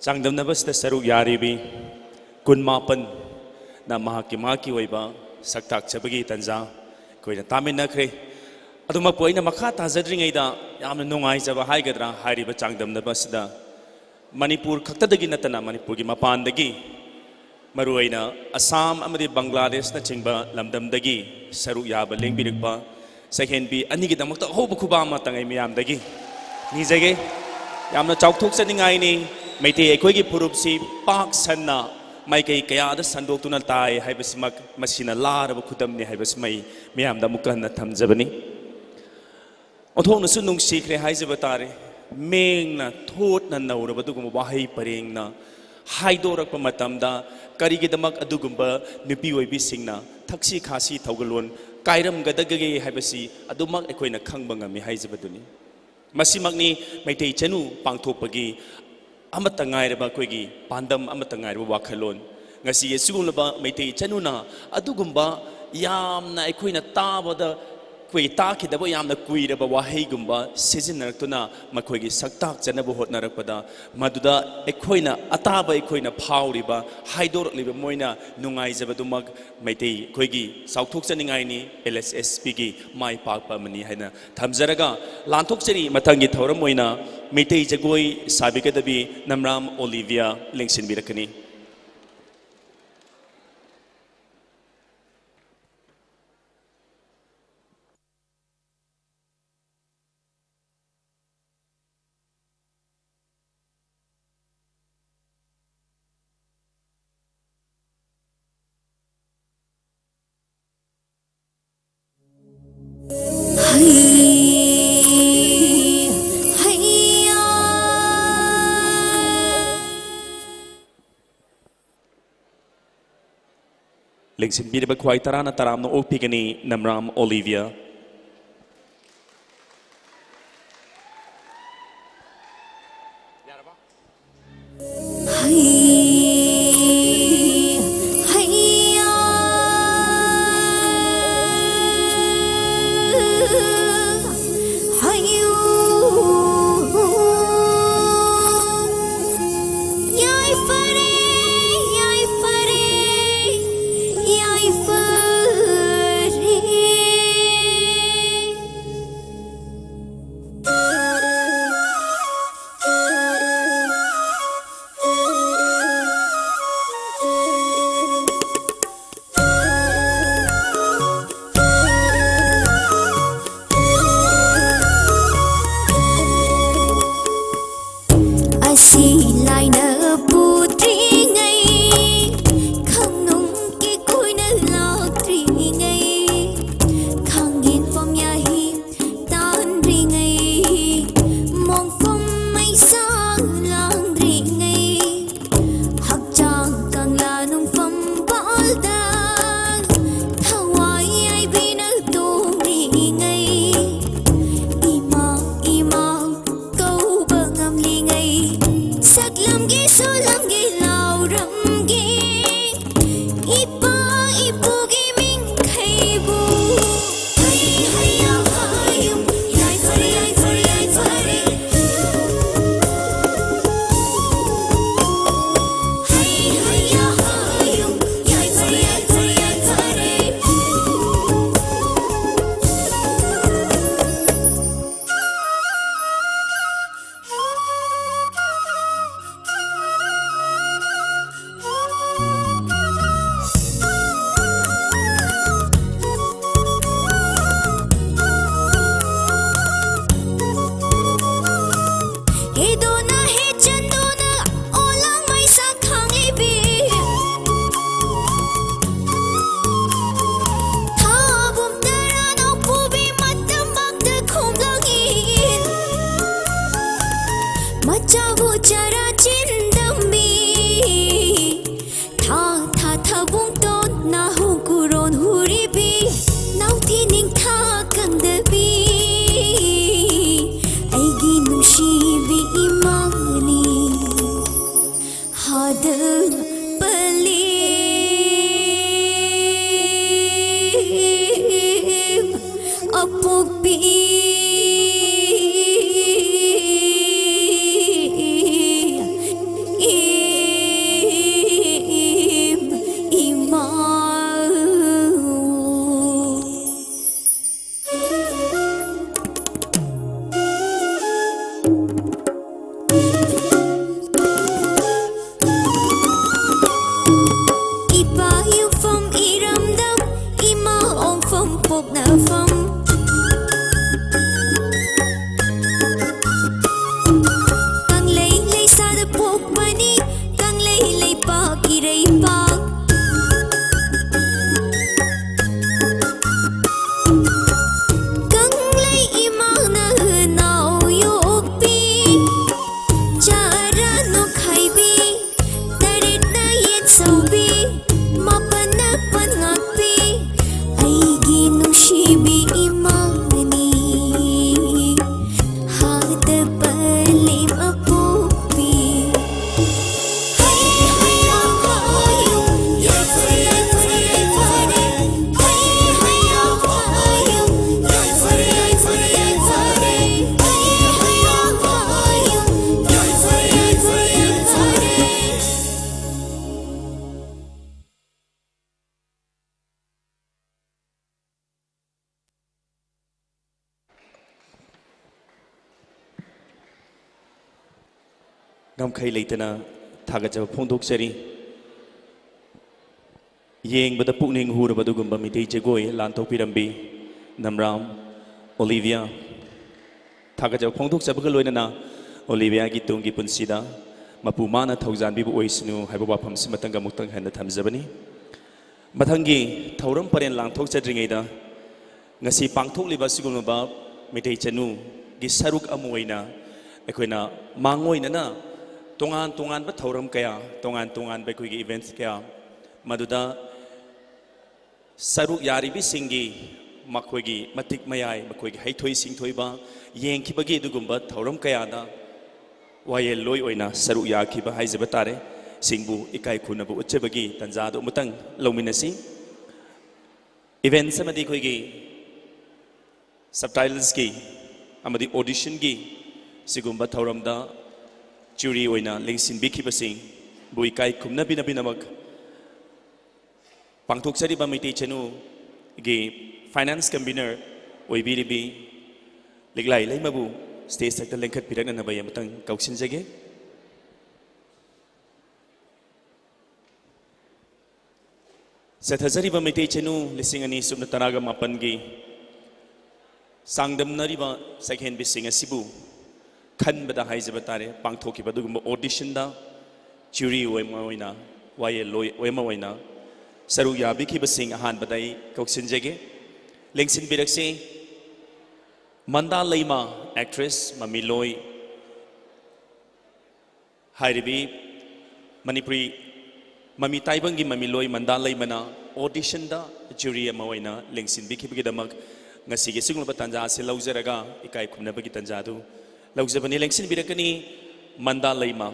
ꯆꯥꯡꯗꯝꯅꯕꯁꯤꯗ ꯁꯔꯨꯛ ꯌꯥꯔꯤꯕꯤ ꯀꯨꯟꯃꯥꯄꯟꯅ ꯃꯍꯥꯛꯀꯤ, ꯃꯍꯥꯛꯀꯤ ꯑꯣꯏꯕ ꯁꯛꯇꯥꯛꯆꯕꯒꯤ ꯇꯟꯖꯥ ꯑꯩꯈꯣꯏꯅ ꯇꯥꯃꯤꯟꯅꯈ꯭ꯔꯦ꯫ ꯑꯗꯨꯃꯛꯄꯨ ꯑꯩꯅ ꯃꯈꯥ ꯇꯥꯖꯗ꯭ꯔꯤꯉꯩꯗ ꯌꯥꯝꯅ ꯅꯨꯡꯉꯥꯏꯖꯕ ꯍꯥꯏꯒꯗ꯭ꯔꯥ, ꯍꯥꯏꯔꯤꯕ ꯆꯥꯡꯗꯝꯅꯕ ꯑꯁꯤꯗ ꯃꯅꯤꯄꯨꯔ ꯈꯛꯇꯗꯒꯤ ꯅꯠꯇꯅ ꯃꯅꯤꯄꯨꯔꯒꯤ ꯃꯄꯥꯟꯗꯒꯤ, ꯃꯔꯨꯑꯣꯏꯅ ꯑꯁꯥꯝ ꯑꯃꯗꯤ ꯕꯪꯒ꯭ꯂꯥꯗꯦꯁꯅꯆꯤꯡꯕ ꯂꯝꯗꯝꯗꯒꯤ ꯁꯔꯨꯛ ꯌꯥꯕ ꯂꯦꯡꯕꯤꯔꯛꯄ ꯁꯛꯍꯦꯟꯕꯤ ꯑꯅꯤꯒꯤꯗꯃꯛꯇ ꯑꯍꯧꯕ ꯈꯨꯕꯥꯛ ꯑꯃꯇꯪ ꯑꯩ ꯃꯤꯌꯥꯝꯗꯒꯤ ꯅꯤꯖꯒꯦ꯫ ꯌꯥꯝꯅ ꯆꯥꯎꯊꯣꯛꯆꯅꯤꯡꯉꯥꯏꯅꯤ꯫ ꯃꯩꯇꯩ ꯑꯩꯈꯣꯏꯒꯤ ꯐꯨꯔꯨꯞꯁꯤ ꯄꯥꯛ ꯁꯟꯅ ꯃꯥꯏꯀꯩ ꯀꯌꯥꯗ ꯁꯟꯗꯣꯛꯇꯨꯅ ꯇꯥꯏ ꯍꯥꯏꯕꯁꯤꯃꯛ, ꯃꯁꯤꯅ ꯂꯥꯔꯕ ꯈꯨꯗꯝꯅꯤ ꯍꯥꯏꯕꯁꯤꯃ ꯑꯩ ꯃꯤꯌꯥꯝꯗ ꯑꯃꯨꯛꯀ ꯍꯟꯅ ꯊꯝꯖꯕꯅꯤ꯫ ꯑꯣꯟꯊꯣꯛꯅꯁꯨ ꯅꯨꯡꯁꯤꯈ꯭ꯔꯦ ꯍꯥꯏꯖꯕ ꯇꯥꯔꯦ꯫ ꯃꯦꯡꯅ ꯊꯣꯠꯅ ꯅꯧꯔꯕ ꯑꯗꯨꯒꯨꯝꯕ ꯋꯥꯍꯩ ꯄꯔꯦꯡꯅ ꯍꯥꯏꯗꯣꯔꯛꯄ ꯃꯇꯝꯗ ꯀꯔꯤꯒꯤꯗꯃꯛ ꯑꯗꯨꯒꯨꯝꯕ ꯅꯨꯄꯤ ꯑꯣꯏꯕꯤꯁꯤꯡꯅ ꯊꯛꯁꯤ ꯈꯥꯁꯤ ꯊꯧꯒꯜꯂꯣꯟ ꯀꯥꯏꯔꯝꯒꯗꯒꯦ ꯍꯥꯏꯕꯁꯤ ꯑꯗꯨꯃꯛ ꯑꯩꯈꯣꯏꯅ ꯈꯪꯕ ꯉꯝꯃꯤ ꯍꯥꯏꯖꯕꯗꯨꯅꯤ꯫ ꯃꯁꯤꯃꯛꯅꯤ ꯃꯩꯇꯩ ꯆꯅꯨ ꯄꯥꯡꯊꯣꯛꯄꯒꯤ ꯑꯃꯠꯇ ꯉꯥꯏꯔꯕ ꯑꯩꯈꯣꯏꯒꯤ ꯄꯥꯟꯗꯝ, ꯑꯃꯠꯇ ꯉꯥꯏꯔꯕ ꯋꯥꯈꯜꯂꯣꯟ꯫ ꯉꯁꯤ ꯑꯁꯤꯒꯨꯝꯂꯕ ꯃꯩꯇꯩ ꯆꯅꯨꯅ ꯑꯗꯨꯒꯨꯝꯕ ꯌꯥꯝꯅ ꯑꯩꯈꯣꯏꯅ ꯇꯥꯕꯗ, ꯑꯩꯈꯣꯏ ꯇꯥꯈꯤꯗꯕ ꯌꯥꯝꯅ ꯀꯨꯏꯔꯕ ꯋꯥꯍꯩꯒꯨꯝꯕ ꯁꯤꯖꯤꯟꯅꯔꯛꯇꯨꯅ ꯃꯈꯣꯏꯒꯤ ꯁꯛꯇꯥꯛ ꯆꯠꯅꯕ ꯍꯣꯠꯅꯔꯛꯄꯗ, ꯃꯗꯨꯗ ꯑꯩꯈꯣꯏꯅ, ꯑꯇꯥꯕ ꯑꯩꯈꯣꯏꯅ ꯐꯥꯎꯔꯤꯕ, ꯍꯥꯏꯗꯣꯔꯛꯂꯤꯕ ꯃꯣꯏꯅ ꯅꯨꯡꯉꯥꯏꯖꯕꯗꯨꯃꯛ ꯃꯩꯇꯩ ꯑꯩꯈꯣꯏꯒꯤ ꯆꯥꯎꯊꯣꯛꯆꯅꯤꯡꯉꯥꯏꯅꯤ, ꯑꯦꯜ ꯑꯦꯁ ꯑꯦꯁ ꯄꯤꯒꯤ ꯃꯥꯏ ꯄꯥꯛꯄ ꯑꯃꯅꯤ ꯍꯥꯏꯅ ꯊꯝꯖꯔꯒ, ꯂꯥꯟꯊꯣꯛꯆꯔꯤ꯫ ꯃꯊꯪꯒꯤ ꯊꯧꯔꯝ ꯑꯣꯏꯅ ꯃꯩꯇꯩ ꯖꯒꯣꯏ ꯁꯥꯕꯤꯒꯗꯕꯤ ꯅꯝꯔꯥꯝ ꯑꯣꯂꯤꯚꯤꯌꯥ ꯂꯦꯡꯁꯤꯟꯕꯤꯔꯛꯀꯅꯤ꯫ ꯂꯦꯡꯁꯤꯟꯕꯤꯔꯤꯕ ꯈ꯭ꯋꯥꯏ ꯇꯔꯥꯅ ꯇꯔꯥꯝꯅ ꯑꯣꯛꯄꯤꯒꯅꯤ, ꯅꯝꯔꯥꯝ ꯑꯣꯂꯤꯚꯤꯌꯥ꯫ ꯑꯁꯤ ꯂꯥꯏꯅ ꯄꯨꯗ꯭ꯔꯤꯉꯩ, ꯈꯪꯅꯨꯡꯒꯤ ꯀꯣꯏꯅ ꯂꯥꯛꯇ꯭ꯔꯤꯉꯩ, ꯈꯥꯡꯒꯤꯟꯐꯝ ꯌꯥꯍꯤ ꯇꯥꯟꯗ꯭ꯔꯤꯉꯩ, ꯃꯣꯡꯐꯝ ꯃꯩꯁꯥ ꯂꯥꯡꯗ꯭ꯔꯤꯉꯩ, ꯍꯛꯆꯥꯡ ꯀꯪꯂꯥ ꯅꯨꯡꯐꯝ ꯄꯥꯜꯗ ꯊꯋꯥꯏ ꯌꯥꯏꯕꯤꯅ ꯇꯣꯡꯂꯤꯉꯩ, ꯏꯃꯥ, ꯏꯃꯥ ꯁꯛꯂꯝꯒꯦ, ꯁꯣꯜꯂꯝꯒꯦ, ꯂꯥꯎꯔꯝꯒꯦ, ꯏꯄꯥ ꯏꯄꯨꯒꯤ ꯃꯤꯡꯈꯩꯕꯨ꯫ ꯍꯩ ꯍꯩꯌꯥ ꯍꯥꯌꯨꯝ, ꯌꯥꯏꯐꯔꯦ, ꯌꯥꯏꯐꯔꯦ, ꯌꯥꯏꯐꯔꯦ꯫ ꯍꯩ ꯍꯩꯌꯥ ꯍꯥꯌꯨꯝ, ꯌꯥꯏꯐꯔꯦ, ꯌꯥꯏꯐꯔꯦ, ꯌꯥꯏꯐꯔꯦ꯫ ꯍꯦꯗꯣꯅ ꯍꯦ ꯆꯟꯗꯣꯅ ꯑꯣꯂꯥꯡ ꯃꯩꯁꯥ ꯈꯥꯡꯂꯤꯕꯤ꯫ ꯊꯥꯕꯨꯝ ꯇꯔꯥꯅ ꯄꯨꯕꯤ ꯃꯇꯝ ꯃꯛꯇ ꯈꯣꯝꯂꯛꯏ꯫ ꯃꯆꯥꯕꯨ ꯆꯔꯥ ꯆꯤꯟꯗꯝꯕꯤ꯫ ꯊꯥ ꯊꯥ ꯊꯥꯕꯨꯡ ꯇꯣꯟꯅ ꯍꯨ ꯀꯨꯔꯣꯟ ꯍꯨꯔꯤꯕꯤ꯫ ꯅꯥꯎꯊꯤ ꯅꯤꯡꯊꯥ ꯀꯪꯗꯕꯤ꯫ ꯑꯩꯒꯤ ꯅꯨꯡꯁꯤꯕꯤ ꯏꯃꯥꯅꯤ꯫ ꯍꯥꯗ ꯄꯂꯤ ꯑꯄꯣꯛꯄꯤ꯫ ꯉꯝꯈꯩ ꯂꯩꯇꯅ ꯊꯥꯒꯠꯆꯕ ꯐꯣꯡꯗꯣꯛꯆꯔꯤ꯫ ꯌꯦꯡꯕꯗ ꯄꯨꯛꯅꯤꯡ ꯍꯨꯔꯕ ꯑꯗꯨꯒꯨꯝꯕ ꯃꯤꯇꯩ ꯖꯒꯣꯏ ꯂꯥꯟꯊꯣꯛꯄꯤꯔꯝꯕꯤ ꯅꯝꯔꯥꯝ ꯑꯣꯂꯤꯚꯤꯌꯥ꯫ ꯊꯥꯒꯠꯆꯕ ꯐꯣꯡꯗꯣꯛꯆꯕꯒ ꯂꯣꯏꯅꯅ ꯑꯣꯂꯤꯚꯤꯌꯥꯒꯤ ꯇꯨꯡꯒꯤ ꯄꯨꯟꯁꯤꯗ ꯃꯄꯨ ꯃꯥꯅ ꯊꯧꯖꯥꯟꯕꯤꯕ ꯑꯣꯏꯁꯅꯨ ꯍꯥꯏꯕ ꯋꯥꯐꯝꯁꯤ ꯑꯃꯇꯪꯒ ꯑꯃꯨꯛꯇꯪ ꯍꯟꯅ ꯊꯝꯖꯕꯅꯤ꯫ ꯃꯊꯪꯒꯤ ꯊꯧꯔꯝ ꯄꯔꯦꯡ ꯂꯥꯟꯊꯣꯛꯆꯗ꯭ꯔꯤꯉꯩꯗ ꯉꯁꯤ ꯄꯥꯡꯊꯣꯛꯂꯤꯕ ꯑꯁꯤꯒꯨꯝꯂꯕ ꯃꯤꯇꯩ ꯆꯅꯨꯒꯤ ꯁꯔꯨꯛ ꯑꯃ ꯑꯣꯏꯅ ꯑꯩꯈꯣꯏꯅ ꯃꯥꯡꯑꯣꯏꯅꯅ ꯇꯣꯉꯥꯟ ꯇꯣꯉꯥꯟꯕ ꯊꯧꯔꯝ ꯀꯌꯥ, ꯇꯣꯉꯥꯟ ꯇꯣꯉꯥꯟꯕ ꯑꯩꯈꯣꯏꯒꯤ events ꯀꯌꯥ, ꯃꯗꯨꯗ ꯁꯔꯨꯛ ꯌꯥꯔꯤꯕꯁꯤꯡꯒꯤ ꯃꯈꯣꯏꯒꯤ ꯃꯇꯤꯛ ꯃꯌꯥꯏ, ꯃꯈꯣꯏꯒꯤ ꯍꯩꯊꯣꯏ ꯁꯤꯡꯊꯣꯏꯕ ꯌꯦꯡꯈꯤꯕꯒꯤ ꯑꯗꯨꯒꯨꯝꯕ ꯊꯧꯔꯝ ꯀꯌꯥꯗ ꯋꯥꯌꯦꯜꯂꯣꯏ ꯑꯣꯏꯅ ꯁꯔꯨꯛ ꯌꯥꯈꯤꯕ ꯍꯥꯏꯖꯕ ꯇꯥꯔꯦ꯫ ꯁꯤꯡꯕꯨ ꯏꯀꯥꯏ ꯈꯨꯝꯅꯕ ꯎꯠꯆꯕꯒꯤ ꯇꯥꯟꯖꯥꯗꯨ ꯑꯃꯇꯪ ꯂꯧꯃꯤꯟꯅꯁꯤ꯫ Events ꯑꯃꯗꯤ ꯑꯩꯈꯣꯏꯒꯤ subtitlesꯀꯤ ꯑꯃꯗꯤ auditionꯒꯤ ꯁꯤꯒꯨꯝꯕ ꯊꯧꯔꯝꯗ jury ꯑꯣꯏꯅ ꯂꯦꯡꯁꯤꯟꯕꯤꯈꯤꯕꯁꯤꯡꯕꯨ ꯏꯀꯥꯏ ꯈꯨꯝꯅꯕꯤꯅꯕꯤꯅꯃꯛ ꯄꯥꯡꯊꯣꯛꯆꯔꯤꯕ ꯃꯩꯇꯩ ꯆꯅꯨꯒꯤ finance convener ꯑꯣꯏꯕꯤꯔꯤꯕꯤ ꯂꯤꯛꯂꯥꯏ ꯂꯩꯃꯕꯨ stage ꯊꯛꯇ ꯂꯦꯡꯈꯠꯄꯤꯔꯛꯅꯅꯕ ꯑꯩ ꯑꯃꯇꯪ ꯀꯧꯁꯤꯟꯖꯒꯦ꯫ ꯆꯠꯊꯖꯔꯤꯕ ꯃꯩꯇꯩ ꯆꯅꯨ ꯂꯤꯁꯤꯡ ꯑꯅꯤ ꯁꯨꯞꯅ ꯇꯔꯥꯒ ꯃꯥꯄꯟꯒꯤ ꯆꯥꯡꯗꯝꯅꯔꯤꯕ ꯁꯛꯍꯦꯟꯕꯤꯁꯤꯡ ꯑꯁꯤꯕꯨ ꯈꯟꯕꯗ ꯍꯥꯏꯖꯕ ꯇꯥꯔꯦ, ꯄꯥꯡꯊꯣꯛꯈꯤꯕ ꯑꯗꯨꯒꯨꯝꯕ auditionꯗ jury ꯑꯃ ꯑꯣꯏꯅ, ꯋꯥꯌꯦꯜꯂꯣꯏ ꯑꯃ ꯑꯣꯏꯅ ꯁꯔꯨꯛ ꯌꯥꯕꯤꯈꯤꯕꯁꯤꯡ ꯑꯍꯥꯟꯕꯗ ꯑꯩ ꯀꯧꯁꯤꯟꯖꯒꯦ꯫ ꯂꯦꯡꯁꯤꯟꯕꯤꯔꯛꯁꯤ꯫ ꯃꯟꯗꯥ ꯂꯩꯃ, actress ꯃꯃꯤꯂꯣꯏ ꯍꯥꯏꯔꯤꯕꯤ ꯃꯅꯤꯄꯨꯔꯤ ꯃꯃꯤ ꯇꯥꯏꯕꯪꯒꯤ ꯃꯃꯤꯂꯣꯏ ꯃꯟꯗꯥ ꯂꯩꯃꯅ auditionꯗ jury ꯑꯃ ꯑꯣꯏꯅ ꯂꯦꯡꯁꯤꯟꯕꯤꯈꯤꯕꯒꯤꯗꯃꯛ ꯉꯁꯤꯒꯤ ꯑꯁꯤꯒꯨꯝꯂꯕ ꯇꯥꯟꯖꯥ ꯑꯁꯤ ꯂꯧꯖꯔꯒ ꯏꯀꯥꯏ ꯈꯨꯝꯅꯕꯒꯤ ꯇꯥꯟꯖꯥꯗꯨ ꯂꯧꯖꯕꯅꯤ꯫ ꯂꯦꯡꯁꯤꯟꯕꯤꯔꯛꯀꯅꯤ ꯃꯟꯗꯥ ꯂꯩꯃ꯫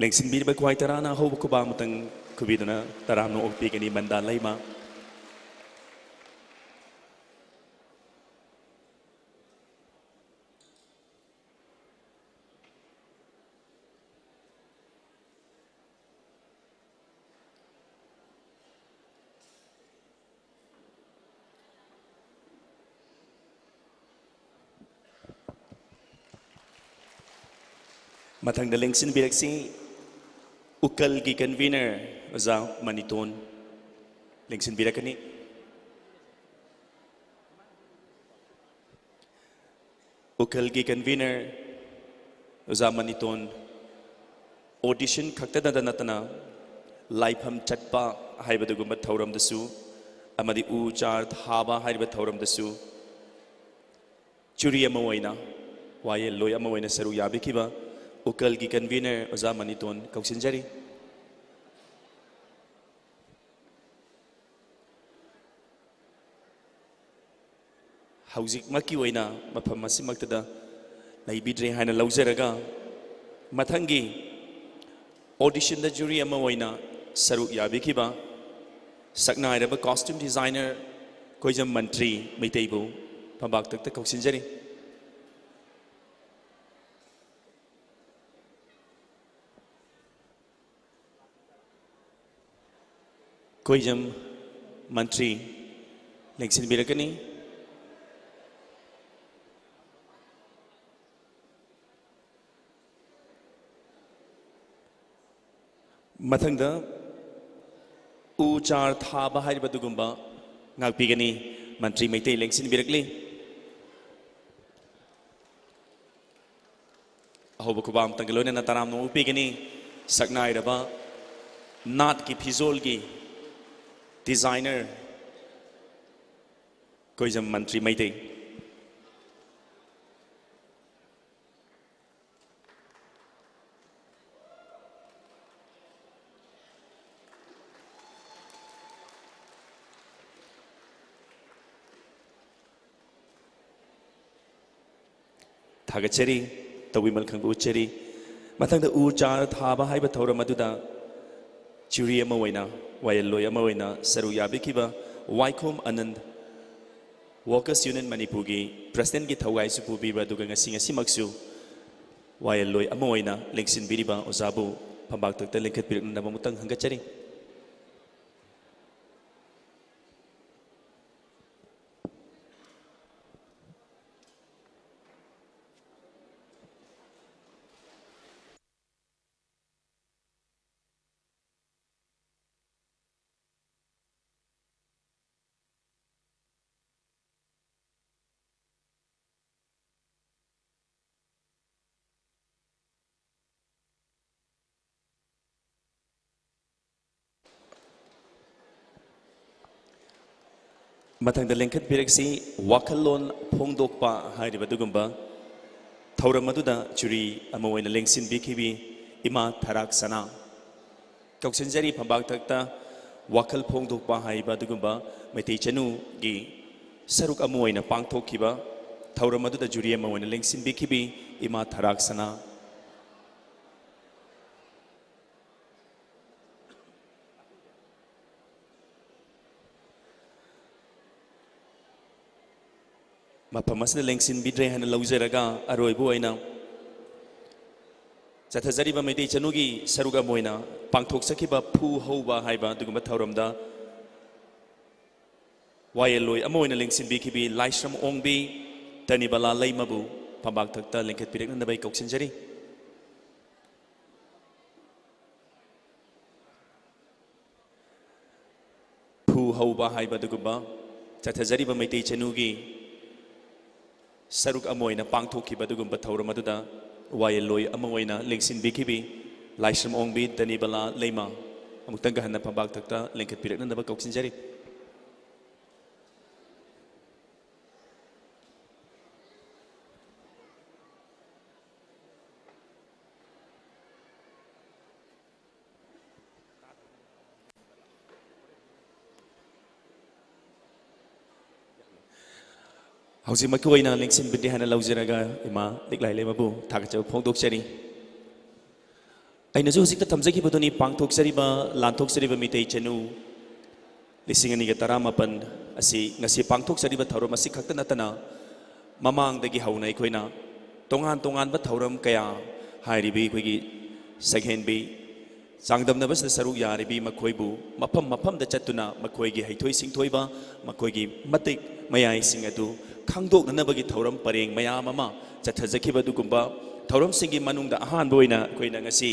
ꯂꯦꯡꯁꯤꯟꯕꯤꯔꯤꯕ ꯈ꯭ꯋꯥꯏ ꯇꯔꯥꯅ ꯑꯍꯧꯕ ꯈꯨꯕꯥꯛ ꯑꯃꯇꯪ ꯈꯨꯕꯤꯗꯨꯅ ꯇꯔꯥꯝꯅ ꯑꯣꯛꯄꯤꯒꯅꯤ ꯃꯟꯗꯥ ꯂꯩꯃ꯫ ꯃꯊꯪꯗ ꯂꯦꯡꯁꯤꯟꯕꯤꯔꯛꯁꯤ ꯎꯀꯜꯒꯤ convener ꯑꯣꯖꯥ ꯃꯅꯤꯇꯣꯟ ꯂꯦꯡꯁꯤꯟꯕꯤꯔꯛꯀꯅꯤ꯫ ꯎꯀꯜꯒꯤ convener ꯑꯣꯖꯥ ꯃꯅꯤꯇꯣꯟ audition ꯈꯛꯇꯗ ꯅꯠꯇꯅ ꯂꯥꯏꯐꯝ ꯆꯠꯄ ꯍꯥꯏꯕꯗꯨꯒꯨꯝꯕ ꯊꯧꯔꯝꯗꯁꯨ ꯑꯃꯗꯤ ꯎ ꯆꯥꯔ ꯊꯥꯕ ꯍꯥꯏꯔꯤꯕ ꯊꯧꯔꯝꯗꯁꯨ jury ꯑꯃ ꯑꯣꯏꯅ, ꯋꯥꯌꯦꯜꯂꯣꯏ ꯑꯃ ꯑꯣꯏꯅ ꯁꯔꯨꯛ ꯌꯥꯕꯤꯈꯤꯕ ꯎꯀꯜꯒꯤ convener ꯑꯣꯖꯥ ꯃꯅꯤꯇꯣꯟ ꯀꯧꯁꯤꯟꯖꯔꯤ꯫ ꯍꯧꯖꯤꯛꯃꯛꯀꯤ ꯑꯣꯏꯅ ꯃꯐꯝ ꯑꯁꯤꯃꯛꯇꯗ ꯂꯩꯕꯤꯗ꯭ꯔꯦ ꯍꯥꯏꯅ ꯂꯧꯖꯔꯒ, ꯃꯊꯪꯒꯤ auditionꯗ jury ꯑꯃ ꯑꯣꯏꯅ ꯁꯔꯨꯛ ꯌꯥꯕꯤꯈꯤꯕ ꯁꯛꯅꯥꯏꯔꯕ costume designer ꯀꯣꯏꯖꯝ ꯃꯟꯇ꯭ꯔꯤ ꯃꯩꯇꯩꯕꯨ ꯐꯝꯕꯥꯛꯇꯛꯇ ꯀꯧꯁꯤꯟꯖꯔꯤ꯫ ꯀꯣꯏꯖꯝ ꯃꯟꯇ꯭ꯔꯤ ꯂꯦꯡꯁꯤꯟꯕꯤꯔꯛꯀꯅꯤ꯫ ꯃꯊꯪꯗ ꯎ ꯆꯥꯔ ꯊꯥꯕ ꯍꯥꯏꯔꯤꯕ ꯑꯗꯨꯒꯨꯝꯕ ꯉꯥꯛꯄꯤꯒꯅꯤ꯫ ꯃꯟꯇ꯭ꯔꯤ ꯃꯩꯇꯩ ꯂꯦꯡꯁꯤꯟꯕꯤꯔꯛꯂꯤ꯫ ꯑꯍꯧꯕ ꯈꯨꯕꯥꯛ ꯑꯃꯇꯪꯒ ꯂꯣꯏꯅꯅ ꯇꯔꯥꯝꯅ ꯑꯣꯛꯄꯤꯒꯅꯤ꯫ ꯁꯛꯅꯥꯏꯔꯕ ꯅꯥꯠꯀꯤ ꯐꯤꯖꯣꯜꯒꯤ designer ꯀꯣꯏꯖꯝ ꯃꯟꯇ꯭ꯔꯤ ꯃꯩꯇꯩ꯫ ꯊꯥꯒꯠꯆꯔꯤ, ꯇꯧꯕꯤꯃꯜ ꯈꯪꯕ ꯎꯠꯆꯔꯤ꯫ ꯃꯊꯪꯗ ꯎ ꯆꯥꯔ ꯊꯥꯕ ꯍꯥꯏꯕ ꯊꯧꯔꯝ ꯑꯗꯨꯗ ꯖꯨꯔꯤ ꯑꯃ ꯑꯣꯏꯅ, ꯋꯥꯌꯦꯜꯂꯣꯏ ꯑꯃ ꯑꯣꯏꯅ ꯁꯔꯨꯛ ꯌꯥꯕꯤꯈꯤꯕ ꯋꯥꯏꯈꯣꯝ ꯑꯅꯟ, ꯋꯥꯔꯀꯔꯁ ꯌꯨꯅꯤꯌꯟ ꯃꯅꯤꯄꯨꯔꯒꯤ ꯄ꯭ꯔꯁꯤꯗꯦꯟꯒꯤ ꯊꯧꯒꯥꯏꯁꯨ ꯄꯨꯕꯤꯕ, ꯑꯗꯨꯒ ꯉꯁꯤ ꯉꯁꯤꯃꯛꯁꯨ ꯋꯥꯌꯦꯜꯂꯣꯏ ꯑꯃ ꯑꯣꯏꯅ ꯂꯦꯡꯁꯤꯟꯕꯤꯔꯤꯕ ꯑꯣꯖꯥꯕꯨ ꯐꯝꯕꯥꯛ ꯊꯛꯇ ꯂꯦꯡꯈꯠꯄꯤꯔꯛꯅꯕ ꯑꯃꯨꯛꯇꯪ ꯍꯪꯒꯠꯆꯔꯤ꯫ ꯃꯊꯪꯗ ꯂꯦꯡꯈꯠꯄꯤꯔꯛꯁꯤ, ꯋꯥꯈꯜꯂꯣꯟ ꯐꯣꯡꯗꯣꯛꯄ ꯍꯥꯏꯔꯤꯕ ꯑꯗꯨꯒꯨꯝꯕ ꯊꯧꯔꯝ ꯑꯗꯨꯗ ꯖꯨꯔꯤ ꯑꯃ ꯑꯣꯏꯅ ꯂꯦꯡꯁꯤꯟꯕꯤꯈꯤꯕꯤ ꯏꯃꯥ ꯊꯔꯥꯛ ꯁꯅꯥ꯫ ꯀꯧꯁꯤꯟꯖꯔꯤ ꯐꯝꯕꯥꯛ ꯊꯛꯇ ꯋꯥꯈꯜ ꯐꯣꯡꯗꯣꯛꯄ ꯍꯥꯏꯕ ꯑꯗꯨꯒꯨꯝꯕ ꯃꯩꯇꯩ ꯆꯅꯨꯒꯤ ꯁꯔꯨꯛ ꯑꯃ ꯑꯣꯏꯅ ꯄꯥꯡꯊꯣꯛꯈꯤꯕ ꯊꯧꯔꯝ ꯑꯗꯨꯗ ꯖꯨꯔꯤ ꯑꯃ ꯑꯣꯏꯅ ꯂꯦꯡꯁꯤꯟꯕꯤꯈꯤꯕꯤ ꯏꯃꯥ ꯊꯔꯥꯛ ꯁꯅꯥ꯫ ꯃꯐꯝ ꯑꯁꯤꯗ ꯂꯦꯡꯁꯤꯟꯕꯤꯗ꯭ꯔꯦ ꯍꯥꯏꯅ ꯂꯧꯖꯔꯒ, ꯑꯔꯣꯏꯕ ꯑꯣꯏꯅ ꯆꯠꯊꯖꯔꯤꯕ ꯃꯩꯇꯩ ꯆꯅꯨꯒꯤ ꯁꯔꯨꯛ ꯑꯃ ꯑꯣꯏꯅ ꯄꯥꯡꯊꯣꯛꯆꯈꯤꯕ ꯐꯨ ꯍꯧꯕ ꯍꯥꯏꯕ ꯑꯗꯨꯒꯨꯝꯕ ꯊꯧꯔꯝꯗ ꯋꯥꯌꯦꯜꯂꯣꯏ ꯑꯃ ꯑꯣꯏꯅ ꯂꯦꯡꯁꯤꯟꯕꯤꯈꯤꯕꯤ ꯂꯥꯏꯁ꯭ꯔꯝ ꯑꯣꯡꯕꯤ ꯇꯅꯤꯕꯂꯥ ꯂꯩꯃꯕꯨ ꯐꯝꯕꯥꯛ ꯊꯛꯇ ꯂꯦꯡꯈꯠꯄꯤꯔꯛꯅꯅꯕ ꯑꯩ ꯀꯧꯁꯤꯟꯖꯔꯤ꯫ ꯐꯨ ꯍꯧꯕ ꯍꯥꯏꯕ ꯑꯗꯨꯒꯨꯝꯕ ꯆꯠꯊꯖꯔꯤꯕ ꯃꯩꯇꯩ ꯆꯅꯨꯒꯤ ꯁꯔꯨꯛ ꯑꯃ ꯑꯣꯏꯅ ꯄꯥꯡꯊꯣꯛꯈꯤꯕ ꯑꯗꯨꯒꯨꯝꯕ ꯊꯧꯔꯝ ꯑꯗꯨꯗ ꯋꯥꯌꯦꯜꯂꯣꯏ ꯑꯃ ꯑꯣꯏꯅ ꯂꯦꯡꯁꯤꯟꯕꯤꯈꯤꯕꯤ ꯂꯥꯏꯁ꯭ꯔꯝ ꯑꯣꯡꯕꯤ ꯗꯅꯤꯕꯂꯥ ꯂꯩꯃ ꯑꯃꯨꯛꯇꯪꯒ ꯍꯟꯅ ꯐꯝꯕꯥꯛ ꯊꯛꯇ ꯂꯦꯡꯈꯠꯄꯤꯔꯛꯅꯅꯕ ꯀꯧꯁꯤꯟꯖꯔꯤ꯫ ꯍꯧꯖꯤꯛꯃꯛꯀꯤ ꯑꯣꯏꯅ ꯂꯦꯡꯁꯤꯟꯕꯤꯗꯦ ꯍꯥꯏꯅ ꯂꯧꯖꯔꯒ ꯏꯃꯥ ꯂꯤꯛꯂꯥꯏ ꯂꯩꯃꯕꯨ ꯊꯥꯒꯠꯆꯕ ꯐꯣꯡꯗꯣꯛꯆꯔꯤ꯫ ꯑꯩꯅꯁꯨ ꯍꯧꯖꯤꯛꯇ ꯊꯝꯖꯈꯤꯕꯗꯨꯅꯤ, ꯄꯥꯡꯊꯣꯛꯆꯔꯤꯕ, ꯂꯥꯟꯊꯣꯛꯆꯔꯤꯕ ꯃꯤꯇꯩ ꯆꯅꯨ ꯂꯤꯁꯤꯡ ꯑꯅꯤꯒ ꯇꯔꯥꯃꯥꯄꯟ ꯑꯁꯤ ꯉꯁꯤ ꯄꯥꯡꯊꯣꯛꯆꯔꯤꯕ ꯊꯧꯔꯝ ꯑꯁꯤ ꯈꯛꯇ ꯅꯠꯇꯅ, ꯃꯃꯥꯡꯗꯒꯤ ꯍꯧꯅ ꯑꯩꯈꯣꯏꯅ ꯇꯣꯉꯥꯟ ꯇꯣꯉꯥꯟꯕ ꯊꯧꯔꯝ ꯀꯌꯥ ꯍꯥꯏꯔꯤꯕ ꯑꯩꯈꯣꯏꯒꯤ ꯁꯛꯍꯦꯟꯕꯤ, ꯆꯥꯡꯗꯝꯅꯕꯁꯤꯗ ꯁꯔꯨꯛ ꯌꯥꯔꯤꯕꯤ ꯃꯈꯣꯏꯕꯨ ꯃꯐꯝ ꯃꯐꯝꯗ ꯆꯠꯇꯨꯅ ꯃꯈꯣꯏꯒꯤ ꯍꯩꯊꯣꯏ ꯁꯤꯡꯊꯣꯏꯕ, ꯃꯈꯣꯏꯒꯤ ꯃꯇꯤꯛ ꯃꯌꯥꯏꯁꯤꯡ ꯑꯗꯨ ꯈꯪꯗꯣꯛꯅꯅꯕꯒꯤ ꯊꯧꯔꯝ ꯄꯔꯦꯡ ꯃꯌꯥꯝ ꯑꯃ ꯆꯠꯊꯖꯈꯤꯕ ꯑꯗꯨꯒꯨꯝꯕ ꯊꯧꯔꯝꯁꯤꯡꯒꯤ ꯃꯅꯨꯡꯗ ꯑꯍꯥꯟꯕ ꯑꯣꯏꯅ ꯑꯩꯈꯣꯏꯅ ꯉꯁꯤ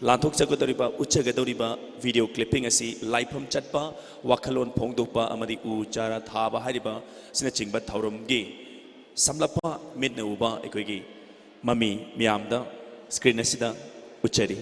ꯂꯥꯟꯊꯣꯛꯆꯒꯗꯧꯔꯤꯕ, ꯎꯠꯆꯒꯗꯧꯔꯤꯕ video clipping ꯑꯁꯤ ꯂꯥꯏꯐꯝ ꯆꯠꯄ, ꯋꯥꯈꯜꯂꯣꯟ ꯐꯣꯡꯗꯣꯛꯄ ꯑꯃꯗꯤ ꯎ ꯆꯥꯔꯥ ꯊꯥꯕ ꯍꯥꯏꯔꯤꯕ ꯑꯁꯤꯅꯆꯤꯡꯕ ꯊꯧꯔꯝꯒꯤ ꯁꯝꯂꯞꯄ ꯃꯤꯠꯅ ꯎꯕ ꯑꯩꯈꯣꯏꯒꯤ ꯃꯃꯤ ꯃꯤꯌꯥꯝꯗ screen ꯑꯁꯤꯗ ꯎꯠꯆꯔꯤ꯫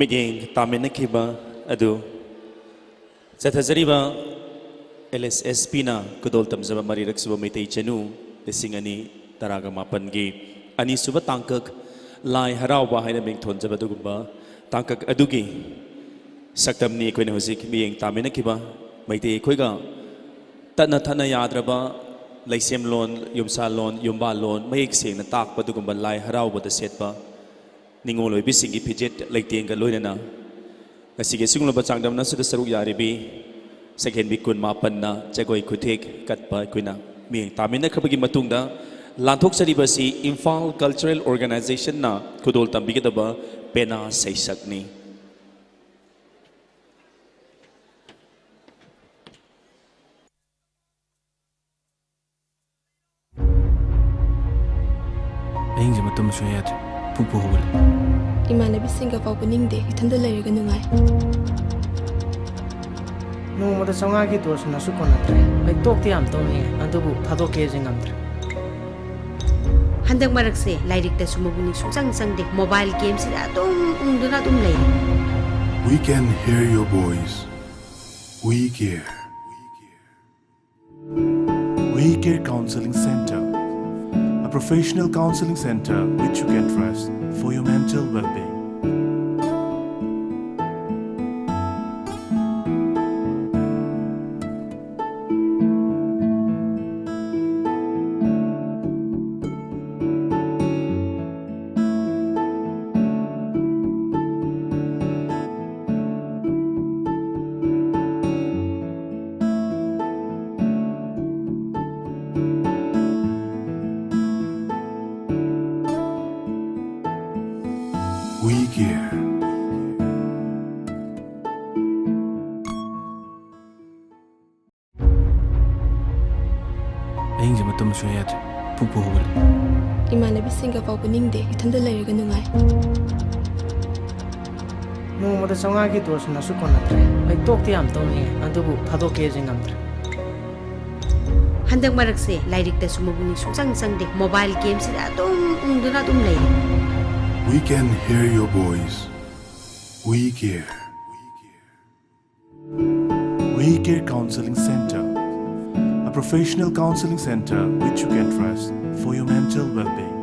ꯃꯤꯠꯌꯦꯡ ꯇꯥꯃꯤꯟꯅꯈꯤꯕ ꯑꯗꯨ ꯆꯠꯊꯖꯔꯤꯕ ꯑꯦꯜ ꯑꯦꯁ ꯑꯦꯁ ꯄꯤꯅ ꯈꯨꯗꯣꯜ ꯇꯝꯖꯕ ꯃꯔꯤꯔꯛ ꯁꯨꯕ ꯃꯩꯇꯩ ꯆꯅꯨ ꯂꯤꯁꯤꯡ ꯑꯅꯤ ꯇꯔꯥꯒ ꯃꯥꯄꯟꯒꯤ ꯑꯅꯤꯁꯨꯕ ꯇꯥꯡꯀꯛ ꯂꯥꯏ ꯍꯔꯥꯎꯕ ꯍꯥꯏꯅ ꯃꯤꯡ ꯊꯣꯟꯖꯕ ꯑꯗꯨꯒꯨꯝꯕ ꯇꯥꯡꯀꯛ ꯑꯗꯨꯒꯤ ꯁꯛꯇꯝꯅꯤ ꯑꯩꯈꯣꯏꯅ ꯍꯧꯖꯤꯛ ꯃꯤꯠꯌꯦꯡ ꯇꯥꯃꯤꯟꯅꯈꯤꯕ꯫ ꯃꯩꯇꯩ ꯑꯩꯈꯣꯏꯒ ꯇꯠꯅ ꯊꯠꯅ ꯌꯥꯗ꯭ꯔꯕ ꯂꯩꯁꯦꯝꯂꯣꯟ, ꯌꯨꯝꯁꯥꯂꯣꯟ, ꯌꯨꯝꯕꯥꯜꯂꯣꯟ ꯃꯌꯦꯛ ꯁꯦꯡꯅ ꯇꯥꯛꯄ ꯑꯗꯨꯒꯨꯝꯕ ꯂꯥꯏ ꯍꯔꯥꯎꯕꯗ ꯁꯦꯠꯄ ꯅꯤꯉꯣꯜ ꯑꯣꯏꯕꯤꯁꯤꯡꯒꯤ ꯐꯤꯖꯦꯠ ꯂꯩꯇꯦꯡꯒ ꯂꯣꯏꯅꯅ ꯉꯁꯤꯒꯤ ꯑꯁꯤꯒꯨꯝꯂꯕ ꯆꯥꯡꯗꯝꯅ ꯑꯁꯤꯗ ꯁꯔꯨꯛ ꯌꯥꯔꯤꯕꯤ ꯁꯛꯍꯦꯟꯕꯤ ꯀꯨꯟ ꯃꯥꯄꯟꯅ ꯖꯒꯣꯏ ꯈꯨꯊꯦꯛ ꯀꯠꯄ ꯑꯩꯈꯣꯏꯅ ꯃꯤꯠꯌꯦꯡ ꯇꯥꯃꯤꯟꯅꯈ꯭ꯔꯕꯒꯤ ꯃꯇꯨꯡꯗ, ꯂꯥꯟꯊꯣꯛꯆꯔꯤꯕ ꯑꯁꯤ ꯏꯝꯐꯥꯜ ꯀꯜꯆꯔꯦꯜ ꯑꯣꯔꯒꯅꯥꯏꯖꯦꯁꯟꯅ ꯈꯨꯗꯣꯜ ꯇꯝꯕꯤꯒꯗꯕ ꯄꯦꯅꯥ ꯁꯩꯁꯛꯅꯤ꯫ ꯑꯍꯤꯡꯁꯦ ꯃꯇꯨꯝ ꯁꯨꯡꯌꯥ ꯌꯥꯗ꯭ꯔꯦ꯫ ꯐꯨꯛ ꯐꯨꯛ ꯍꯧꯒꯠꯂꯦ꯫ ꯏꯃꯥꯟꯅꯕꯤꯁꯤꯡꯒ ꯐꯥꯎꯕ ꯅꯤꯡꯗꯦ, ꯏꯊꯟꯗ ꯂꯩꯔꯒ ꯅꯨꯡꯉꯥꯏ꯫ ꯅꯣꯡꯃꯗ ꯆꯥꯝꯃꯉꯥꯒꯤ ꯗꯣꯁꯅꯁꯨ ꯀꯣꯟꯅꯗ꯭ꯔꯦ꯫ ꯑꯩ ꯇꯣꯛꯇꯤ ꯌꯥꯝ ꯇꯣꯛꯅꯤꯡꯉꯦ, ꯑꯗꯨꯕꯨ ꯊꯥꯗꯣꯛꯀꯦꯁꯦ ꯉꯝꯗ꯭ꯔꯦ꯫ ꯍꯟꯗꯛ ꯃꯔꯛꯁꯦ ꯂꯥꯏꯔꯤꯛꯇꯁꯨ ꯃꯄꯨꯛꯅꯤꯡ ꯁꯨꯡꯆꯪ ꯆꯪꯗꯦ꯫ ꯃꯣꯕꯥꯏꯜ ꯒꯦꯝꯁꯤꯗ ꯑꯗꯨꯝ ꯎꯪꯗꯨꯅ ꯑꯗꯨꯝ ꯂꯩꯔꯦ꯫ We can hear your voice. We care. We Care Counseling Center, a professional counseling center which you can trust for your mental well-being. We care. ꯑꯍꯤꯡꯁꯦ ꯃꯇꯨꯝ ꯁꯨꯡꯌꯥ ꯌꯥꯗ꯭ꯔꯦ꯫ ꯐꯨꯛ ꯐꯨꯛ ꯍꯧꯒꯠꯂꯦ꯫ ꯏꯃꯥꯟꯅꯕꯤꯁꯤꯡꯒ ꯐꯥꯎꯕ ꯅꯤꯡꯗꯦ, ꯏꯊꯟꯗ ꯂꯩꯔꯒ ꯅꯨꯡꯉꯥꯏ꯫ ꯅꯣꯡꯃꯗ ꯆꯥꯝꯃꯉꯥꯒꯤ ꯗꯣꯁꯅꯁꯨ ꯀꯣꯟꯅꯗ꯭ꯔꯦ꯫ ꯑꯩ ꯇꯣꯛꯇꯤ ꯌꯥꯝ ꯇꯣꯛꯅꯤꯡꯉꯦ, ꯑꯗꯨꯕꯨ ꯊꯥꯗꯣꯛꯀꯦꯁꯦ ꯉꯝꯗ꯭ꯔꯦ꯫ ꯍꯟꯗꯛ ꯃꯔꯛꯁꯦ ꯂꯥꯏꯔꯤꯛꯇꯁꯨ ꯃꯄꯨꯛꯅꯤꯡ ꯁꯨꯡꯆꯪ ꯆꯪꯗꯦ꯫ ꯃꯣꯕꯥꯏꯜ ꯒꯦꯝꯁꯤꯗ ꯑꯗꯨꯝ ꯎꯪꯗꯨꯅ ꯑꯗꯨꯝ ꯂꯩꯔꯦ꯫ We can hear your voice. We Care. We Care Counseling Center, a professional counseling center which you can trust for your mental well-being.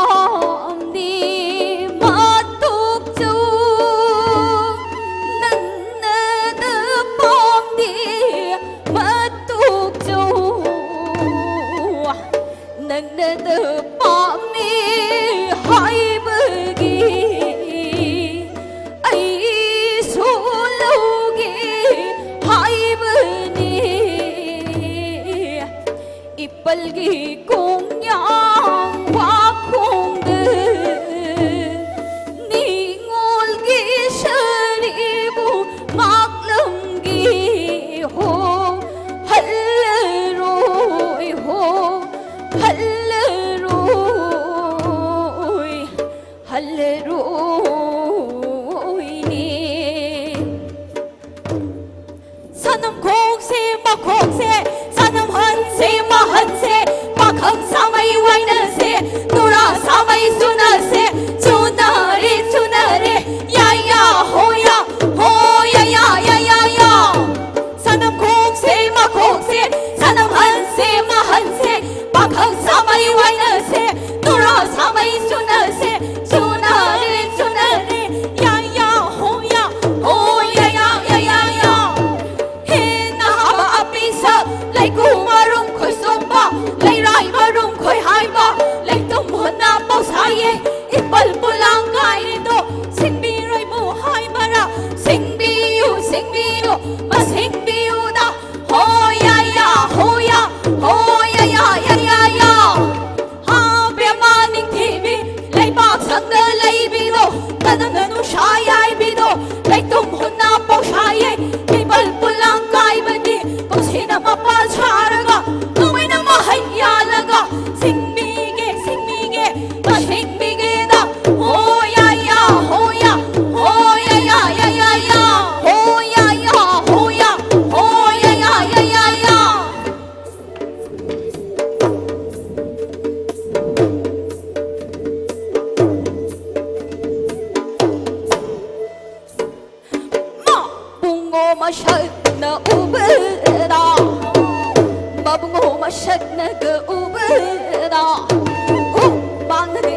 ꯄꯥꯝꯗꯤ ꯃꯇꯣꯛꯆꯧ, ꯅꯪꯅꯗ ꯄꯥꯝꯗꯤ ꯃꯇꯣꯛꯆꯧ, ꯅꯪꯅꯗ ꯄꯥꯝꯃꯤ ꯍꯥꯏꯕꯒꯤ ꯑꯩꯁꯨ ꯂꯧꯒꯦ ꯍꯥꯏꯕꯅꯤ꯫ ꯏꯄꯜꯒꯤ ꯀꯣꯡꯌꯥꯡ ꯋꯥꯈꯣꯡꯗ ꯅꯤꯉꯣꯜꯒꯤ ꯁꯔꯤꯕꯨ ꯃꯥꯛꯂꯝꯒꯤ ꯍꯣ ꯍꯜꯂꯔꯣꯏ ꯍꯣ ꯍꯜꯂꯔꯣꯏ ꯍꯜꯂꯔꯣꯏꯅꯦ꯫ ꯁꯅꯝ ꯈꯣꯡꯁꯦ ꯃꯈꯣꯡꯁꯦ, ꯁꯅꯝ ꯍꯟꯁꯦ ꯃꯍꯟꯁꯦ, ꯄꯥꯈꯪ ꯁꯥꯃꯩ ꯋꯥꯏꯅꯁꯦ, ꯅꯨꯔꯥ ꯁꯥꯃꯩ ꯆꯨꯅꯁꯦ, ꯆꯨꯅꯔꯦ, ꯆꯨꯅꯔꯦ, ꯌꯥ, ꯌꯥ, ꯍꯣ, ꯌꯥ, ꯍꯣ, ꯌꯥ, ꯌꯥ, ꯌꯥ, ꯌꯥ, ꯌꯥ꯫ ꯁꯅꯝ ꯈꯣꯡꯁꯦ ꯃꯈꯣꯡꯁꯦ, ꯁꯅꯝ ꯍꯟꯁꯦ ꯃꯍꯟꯁꯦ, ꯄꯥꯈꯪ ꯁꯥꯃꯩ ꯋꯥꯏꯅꯁꯦ, ꯅꯨꯔꯥ ꯁꯥꯃꯩ ꯆꯨꯅꯁꯦ, ꯆꯨꯅꯔꯦ, ꯆꯨꯅꯔꯦ, ꯌꯥ, ꯌꯥ, ꯍꯣ, ꯌꯥ, ꯍꯣ, ꯌꯥ, ꯌꯥ, ꯌꯥ, ꯌꯥ, ꯌꯥ꯫ ꯍꯦ ꯅꯍꯥꯕ ꯑꯄꯤꯁꯛ, ꯂꯩꯀꯨ ꯃꯔꯨꯝ ꯈꯣꯏꯁꯣꯝꯕ, ꯂꯩꯔꯥꯏ ꯃꯔꯨꯝ ꯈꯣꯏꯍꯥꯏꯕ, ꯂꯩꯇꯨꯝ ꯍꯨꯟꯅ ꯄꯧꯁꯥꯏꯌꯦ, ꯏꯄꯜ ꯄꯨꯂꯥꯡ ꯀꯥꯏꯔꯤꯗꯣ, ꯁꯤꯡꯕꯤꯔꯣꯏꯕꯨ ꯍꯥꯏꯕꯔꯥ? ꯁꯤꯡꯕꯤꯌꯨ, ꯁꯤꯡꯕꯤꯌꯨ, ꯃꯁꯤꯡꯕꯤꯌꯨꯗ, ꯍꯣ ꯌꯥ ꯌꯥ, ꯍꯣ ꯌꯥ, ꯍꯣ ꯌꯥ ꯌꯥ ꯌꯥ ꯌꯥ ꯌꯥ꯫ ꯍꯥ ꯕꯦꯝꯃ ꯅꯤꯡꯊꯤꯕꯤ, ꯂꯩꯕꯥꯛ ꯁꯪꯗ ꯂꯩꯕꯤꯗꯣ, ꯀꯗꯝꯅ ꯅꯨꯡꯁꯥ ꯌꯥꯏꯕꯤꯗꯣ, ꯂꯩꯇꯨꯝ ꯍꯨꯟꯅ ꯄꯧꯁꯥꯏꯌꯦ, ꯏꯄꯜ ꯄꯨꯂꯥꯡ ꯀꯥꯏꯕꯗꯤ, ꯄꯨꯟꯁꯤꯅ ꯃꯄꯥꯜ ꯁꯥꯔꯒ, ꯅꯣꯡꯃꯩꯅ ꯃꯍꯩ ꯌꯥꯜꯂꯒ, ꯁꯤꯡꯕꯤꯒꯦ, ꯁꯤꯡꯕꯤꯒꯦ, ꯃꯁꯤꯡꯕꯤꯒꯦꯗ, ꯍꯣ ꯌꯥ ꯌꯥ, ꯍꯣ ꯌꯥ, ꯍꯣ ꯌꯥ ꯌꯥ ꯌꯥ ꯌꯥ ꯌꯥ, ꯍꯣ ꯌꯥ ꯌꯥ, ꯍꯣ ꯌꯥ, ꯍꯣ ꯌꯥ ꯌꯥ ꯌꯥ ꯌꯥ ꯌꯥ꯫ ꯃꯕꯨꯡꯉꯣ ꯃꯁꯛꯅ ꯎꯕꯗ, ꯃꯕꯨꯡꯉꯣ ꯃꯁꯛꯅꯒ ꯎꯕꯗ, ꯍꯨ ꯄꯥꯡꯅꯒ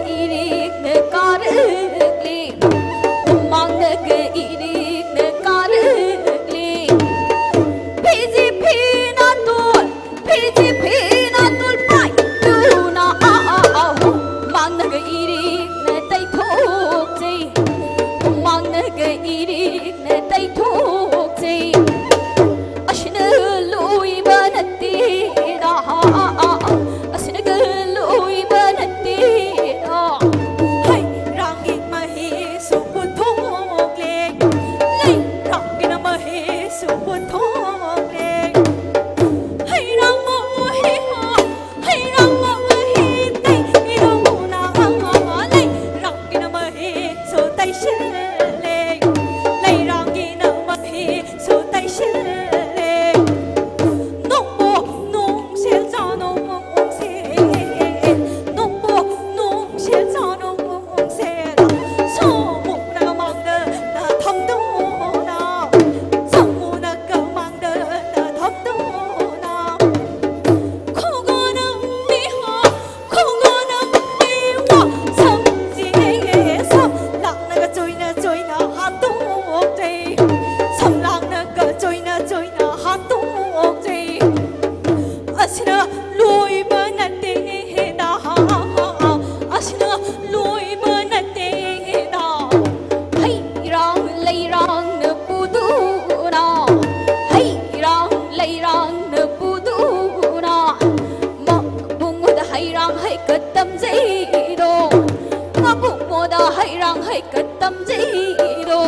ꯀ ꯇꯝꯖꯩꯔꯣ꯫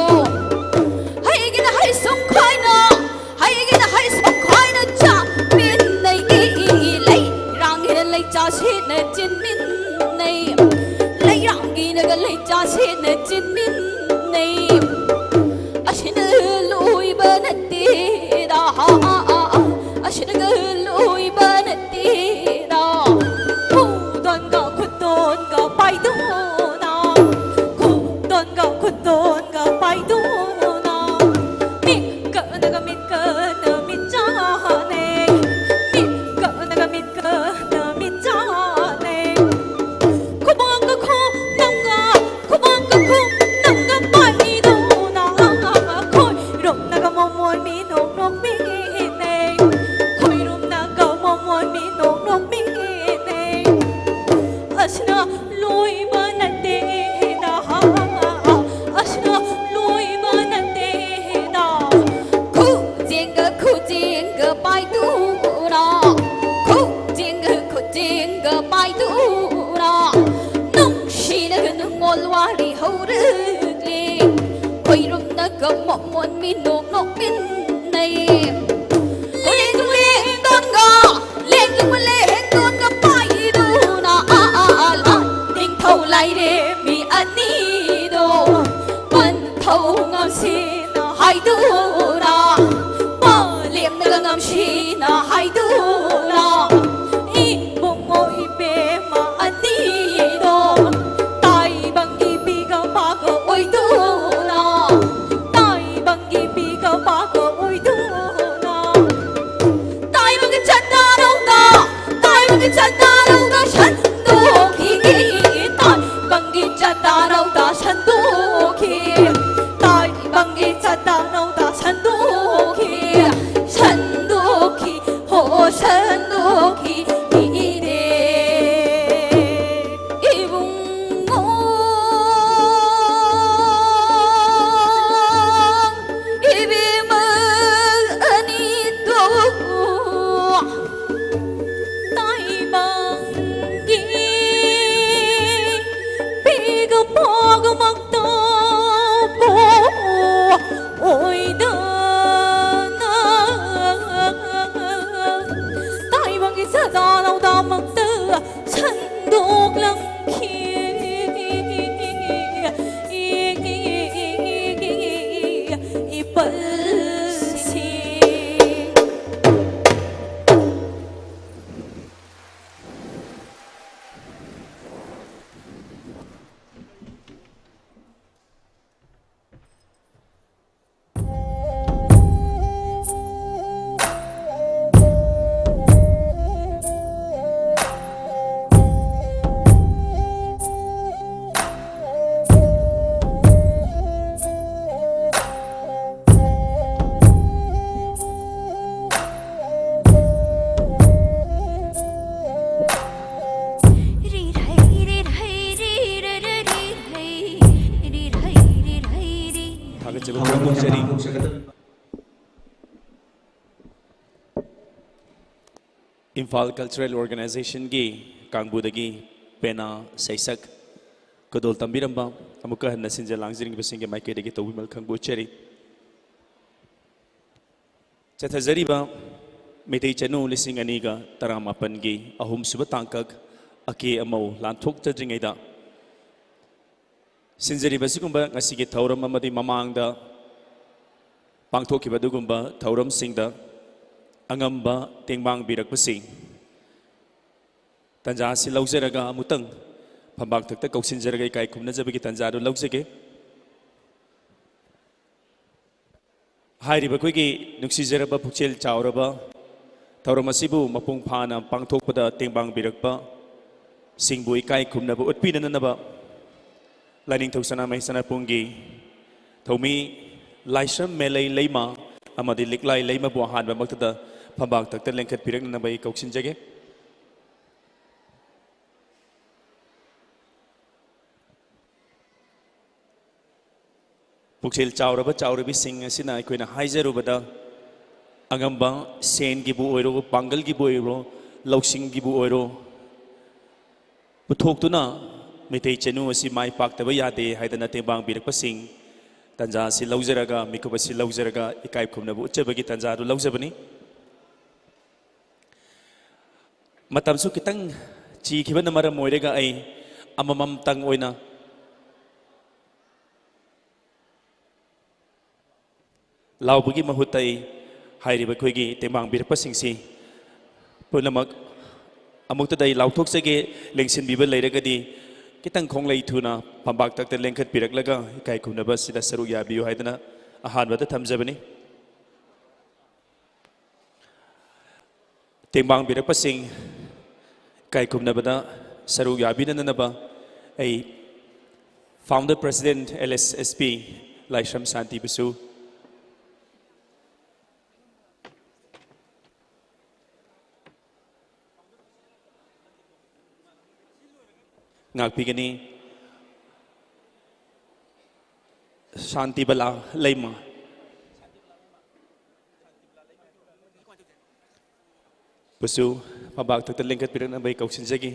ꯍꯩꯒꯤꯅ ꯍꯩ ꯁꯨꯡꯈꯥꯏꯅ, ꯍꯩꯒꯤꯅ ꯍꯩ ꯁꯨꯡꯈꯥꯏꯅ ꯆꯥꯃꯤꯟꯅꯩ꯫ ꯂꯩꯔꯥꯡꯒꯤꯅ ꯂꯩꯆꯥꯁꯤꯅ ꯆꯤꯟꯃꯤꯟꯅꯩ, ꯂꯩꯔꯥꯡꯒꯤꯅꯒ ꯂꯩꯆꯥꯁꯤꯅ ꯆꯤꯟꯃꯤꯟꯅꯩ꯫ ꯑꯁꯤꯅ ꯂꯣꯏꯕ ꯅꯠꯇꯦꯗ, ꯑꯁꯤꯅꯒ ꯂꯣꯏꯕ ꯅꯠꯇꯦꯗ꯫ ꯈꯨꯗꯣꯟꯒ ꯈꯨꯗꯣꯟꯒ ꯄꯥꯏꯗꯨꯅ, ꯈꯨꯗꯣꯟꯒ ꯈꯨꯗꯣꯟꯒ ꯄꯥꯏꯗꯨꯅ, ꯃꯤꯠꯀꯅꯒ ꯃꯤꯠꯀꯅ ꯃꯤꯠꯆꯥꯅꯩ, ꯃꯤꯠꯀꯅꯒ ꯃꯤꯠꯀꯅ ꯃꯤꯠꯆꯥꯅꯩ꯫ ꯈꯨꯕꯥꯛꯀ ꯈꯣꯡꯅꯝꯒ, ꯈꯨꯕꯥꯛꯀ ꯈꯣꯡꯅꯝꯒ ꯄꯥꯏꯗꯨꯅ, ꯈꯣꯏꯔꯨꯝꯅꯒ ꯃꯣꯃꯣꯟ ꯃꯤꯅꯣꯛ ꯅꯣꯛꯃꯤꯅꯩ, ꯈꯣꯏꯔꯨꯝꯅꯒ ꯃꯣꯃꯣꯟ ꯃꯤꯅꯣꯛ ꯅꯣꯛꯃꯤꯅꯩ꯫ ꯑꯁꯤꯅ ꯂꯣꯏꯕ ꯅꯠꯇꯦꯗ, ꯑꯁꯤꯅ ꯂꯣꯏꯕ ꯅꯠꯇꯦꯗ꯫ ꯈꯨꯖꯦꯡꯒ ꯈꯨꯖꯦꯡꯒ ꯄꯥꯏꯗꯨꯅ, ꯈꯨꯖꯦꯡꯒ ꯈꯨꯖꯦꯡꯒ ꯄꯥꯏꯗꯨꯅ, ꯅꯨꯡꯁꯤꯅꯒ ꯅꯨꯡꯉꯣꯜ ꯋꯥꯔꯤ ꯍꯧꯔꯛꯂꯤ꯫ ꯈꯣꯏꯔꯨꯝꯅꯒ ꯃꯣꯃꯣꯟ ꯃꯤꯅꯣꯛ ꯅꯣꯛꯃꯤꯟꯅꯩ꯫ ꯂꯦꯡ ꯂꯦꯡꯗꯣꯟꯒ, ꯂꯦꯡ ꯂꯦꯡꯗꯣꯟꯒ ꯄꯥꯏꯗꯨꯅ, ꯑꯥ, ꯑꯥ, ꯑꯥ, ꯂꯥꯏ ꯅꯤꯡꯊꯧ ꯂꯥꯏꯔꯦꯝꯕꯤ ꯑꯅꯤꯗꯣ ꯄꯟꯊꯧ ꯉꯝꯁꯤꯅ ꯍꯥꯏꯗꯨꯅ, ꯄꯂꯦꯝꯅꯒ ꯉꯝꯁꯤꯅ ꯍꯥꯏꯗꯨꯅ, ꯏꯕꯨꯡꯉꯣ ꯏꯕꯦꯝꯃ ꯑꯅꯤꯗꯣ ꯇꯥꯏꯕꯪꯒꯤ ꯄꯤꯒ ꯄꯥꯒ ꯑꯣꯏꯗꯨꯅ, ꯇꯥꯏꯕꯪꯒꯤ ꯄꯤꯒ ꯄꯥꯒ ꯑꯣꯏꯗꯨꯅ, ꯇꯥꯏꯕꯪꯒꯤ ꯆꯠꯅꯔꯧꯗ, ꯇꯥꯏꯕꯪꯒꯤ ꯆꯠꯅꯔꯧꯗ ꯁꯟꯗꯣꯛꯈꯤꯒꯦ, ꯇꯥꯏꯕꯪꯒꯤ ꯆꯠꯅꯔꯧꯗ ꯁꯟꯗꯣꯛꯈꯤ, ꯇꯥꯏꯕꯪꯒꯤ ꯆꯠꯅꯔꯧꯗ ꯁꯟꯗꯣꯛ ꯊꯥꯒꯠꯆꯕ ꯐꯣꯡꯗꯣꯛꯆꯔꯤ꯫ ꯏꯝꯐꯥꯜ ꯀꯜꯆꯔꯦꯜ ꯑꯣꯔꯒꯅꯥꯏꯖꯦꯁꯟꯒꯤ ꯀꯥꯡꯕꯨꯗꯒꯤ ꯄꯦꯅꯥ, ꯁꯩꯁꯛ, ꯈꯨꯗꯣꯜ ꯇꯝꯕꯤꯔꯝꯕ ꯑꯃꯨꯛꯀ ꯍꯟꯅ ꯁꯤꯟꯖ ꯂꯥꯡꯖꯅꯤꯡꯕꯁꯤꯡꯒꯤ ꯃꯥꯏꯀꯩꯗꯒꯤ ꯇꯧꯕꯤꯃꯜ ꯈꯪꯕ ꯎꯠꯆꯔꯤ꯫ ꯆꯠꯊꯖꯔꯤꯕ ꯃꯩꯇꯩ ꯆꯅꯨ ꯂꯤꯁꯤꯡ ꯑꯅꯤꯒ ꯇꯔꯥꯃꯥꯄꯟꯒꯤ ꯑꯍꯨꯝꯁꯨꯕ ꯇꯥꯡꯀꯛ ꯑꯀꯦ ꯑꯃꯧ ꯂꯥꯟꯊꯣꯛꯆꯗ꯭ꯔꯤꯉꯩꯗ, ꯁꯤꯟꯖꯔꯤꯕ ꯑꯁꯤꯒꯨꯝꯕ ꯉꯁꯤꯒꯤ ꯊꯧꯔꯝ ꯑꯃꯗꯤ ꯃꯃꯥꯡꯗ ꯄꯥꯡꯊꯣꯛꯈꯤꯕ ꯑꯗꯨꯒꯨꯝꯕ ꯊꯧꯔꯝꯁꯤꯡꯗ ꯑꯉꯝꯕ ꯇꯦꯡꯕꯥꯡꯕꯤꯔꯛꯄꯁꯤꯡ ꯇꯟꯖꯥ ꯑꯁꯤ ꯂꯧꯖꯔꯒ ꯑꯃꯨꯛꯇꯪ ꯐꯝꯕꯥꯛ ꯊꯛꯇ ꯀꯧꯁꯤꯟꯖꯔꯒ ꯏꯀꯥꯏ ꯈꯨꯝꯅꯖꯕꯒꯤ ꯇꯟꯖꯥ ꯑꯗꯨ ꯂꯧꯖꯒꯦ꯫ ꯍꯥꯏꯔꯤꯕ ꯑꯩꯈꯣꯏꯒꯤ ꯅꯨꯡꯁꯤꯖꯔꯕ ꯄꯨꯛꯆꯦꯜ ꯆꯥꯎꯔꯕ ꯊꯧꯔꯝ ꯑꯁꯤꯕꯨ ꯃꯄꯨꯡ ꯐꯥꯅ ꯄꯥꯡꯊꯣꯛꯄꯗ ꯇꯦꯡꯕꯥꯡꯕꯤꯔꯛꯄ ꯁꯤꯡꯕꯨ ꯏꯀꯥꯏ ꯈꯨꯝꯅꯕ ꯎꯠꯄꯤꯅꯅꯕ ꯂꯥꯏꯅꯤꯡꯊꯧ ꯁꯅꯥꯃꯍꯤ ꯁꯅꯥꯄꯨꯡꯒꯤ ꯊꯧꯃꯤ ꯂꯥꯏꯁ꯭ꯔꯝ ꯃꯦꯂꯩ ꯂꯩꯃ ꯑꯃꯗꯤ ꯂꯤꯛꯂꯥꯏ ꯂꯩꯃꯕꯨ ꯑꯍꯥꯟꯕꯃꯛꯇꯗ ꯐꯝꯕꯥꯛ ꯊꯛꯇ ꯂꯦꯡꯈꯠꯄꯤꯔꯛꯅꯅꯕ ꯑꯩ ꯀꯧꯁꯤꯟꯖꯒꯦ꯫ ꯄꯨꯛꯆꯦꯜ ꯆꯥꯎꯔꯕ ꯆꯥꯎꯔꯕꯤꯁꯤꯡ ꯑꯁꯤꯅ ꯑꯩꯈꯣꯏꯅ ꯍꯥꯏꯖꯔꯨꯕꯗ ꯑꯉꯝꯕ ꯁꯦꯟꯒꯤꯕꯨ ꯑꯣꯏꯔꯣ, ꯄꯥꯡꯒꯜꯒꯤꯕꯨ ꯑꯣꯏꯔꯣ, ꯂꯧꯁꯤꯡꯒꯤꯕꯨ ꯑꯣꯏꯔꯣ ꯄꯨꯊꯣꯛꯇꯨꯅ ꯃꯩꯇꯩ ꯆꯅꯨ ꯑꯁꯤ ꯃꯥꯏ ꯄꯥꯛꯇꯕ ꯌꯥꯗꯦ ꯍꯥꯏꯗꯅ ꯇꯦꯡꯕꯥꯡꯕꯤꯔꯛꯄꯁꯤꯡ ꯇꯟꯖꯥ ꯑꯁꯤ ꯂꯧꯖꯔꯒ, ꯃꯤꯀꯨꯞ ꯑꯁꯤ ꯂꯧꯖꯔꯒ ꯏꯀꯥꯏ ꯈꯨꯝꯅꯕ ꯎꯠꯆꯕꯒꯤ ꯇꯟꯖꯥ ꯑꯗꯨ ꯂꯧꯖꯕꯅꯤ꯫ ꯃꯇꯝꯁꯨ ꯈꯤꯇꯪ ꯆꯤꯈꯤꯕꯅ ꯃꯔꯝ ꯑꯣꯏꯔꯒ ꯑꯩ ꯑꯃꯃꯝꯇꯪ ꯑꯣꯏꯅ ꯂꯥꯎꯕꯒꯤ ꯃꯍꯨꯠꯇ ꯑꯩ ꯍꯥꯏꯔꯤꯕ ꯑꯩꯈꯣꯏꯒꯤ ꯇꯦꯡꯕꯥꯡꯕꯤꯔꯛꯄꯁꯤꯡꯁꯤ ꯄꯨꯝꯅꯃꯛ ꯑꯃꯨꯛꯇꯗ ꯑꯩ ꯂꯥꯎꯊꯣꯛꯆꯒꯦ꯫ ꯂꯦꯡꯁꯤꯟꯕꯤꯕ ꯂꯩꯔꯒꯗꯤ ꯈꯤꯇꯪ ꯈꯣꯡꯂꯩ ꯊꯨꯅ ꯐꯝꯕꯥꯛ ꯊꯛꯇ ꯂꯦꯡꯈꯠꯄꯤꯔꯛꯂꯒ ꯏꯀꯥꯏ ꯈꯨꯝꯅꯕ ꯑꯁꯤꯗ ꯁꯔꯨꯛ ꯌꯥꯕꯤꯌꯨ ꯍꯥꯏꯗꯅ ꯑꯍꯥꯟꯕꯗ ꯊꯝꯖꯕꯅꯤ꯫ ꯇꯦꯡꯕꯥꯡꯕꯤꯔꯛꯄꯁꯤꯡ ꯏꯀꯥꯏ ꯈꯨꯝꯅꯕꯗ ꯁꯔꯨꯛ ꯌꯥꯕꯤꯅꯅꯕ ꯑꯩ founder president L S S P ꯂꯥꯏꯁ꯭ꯔꯝ ꯁꯥꯟꯇꯤꯕꯨꯁꯨ ꯉꯥꯛꯄꯤꯒꯅꯤ꯫ ꯁꯥꯟꯇꯤꯕꯂꯥ ꯂꯩꯃ ꯕꯨꯁꯨ ꯃꯕꯥꯛ ꯊꯛꯇ ꯂꯦꯡꯈꯠꯄꯤꯔꯛꯅꯕ ꯑꯩ ꯀꯧꯁꯤꯟꯖꯒꯦ꯫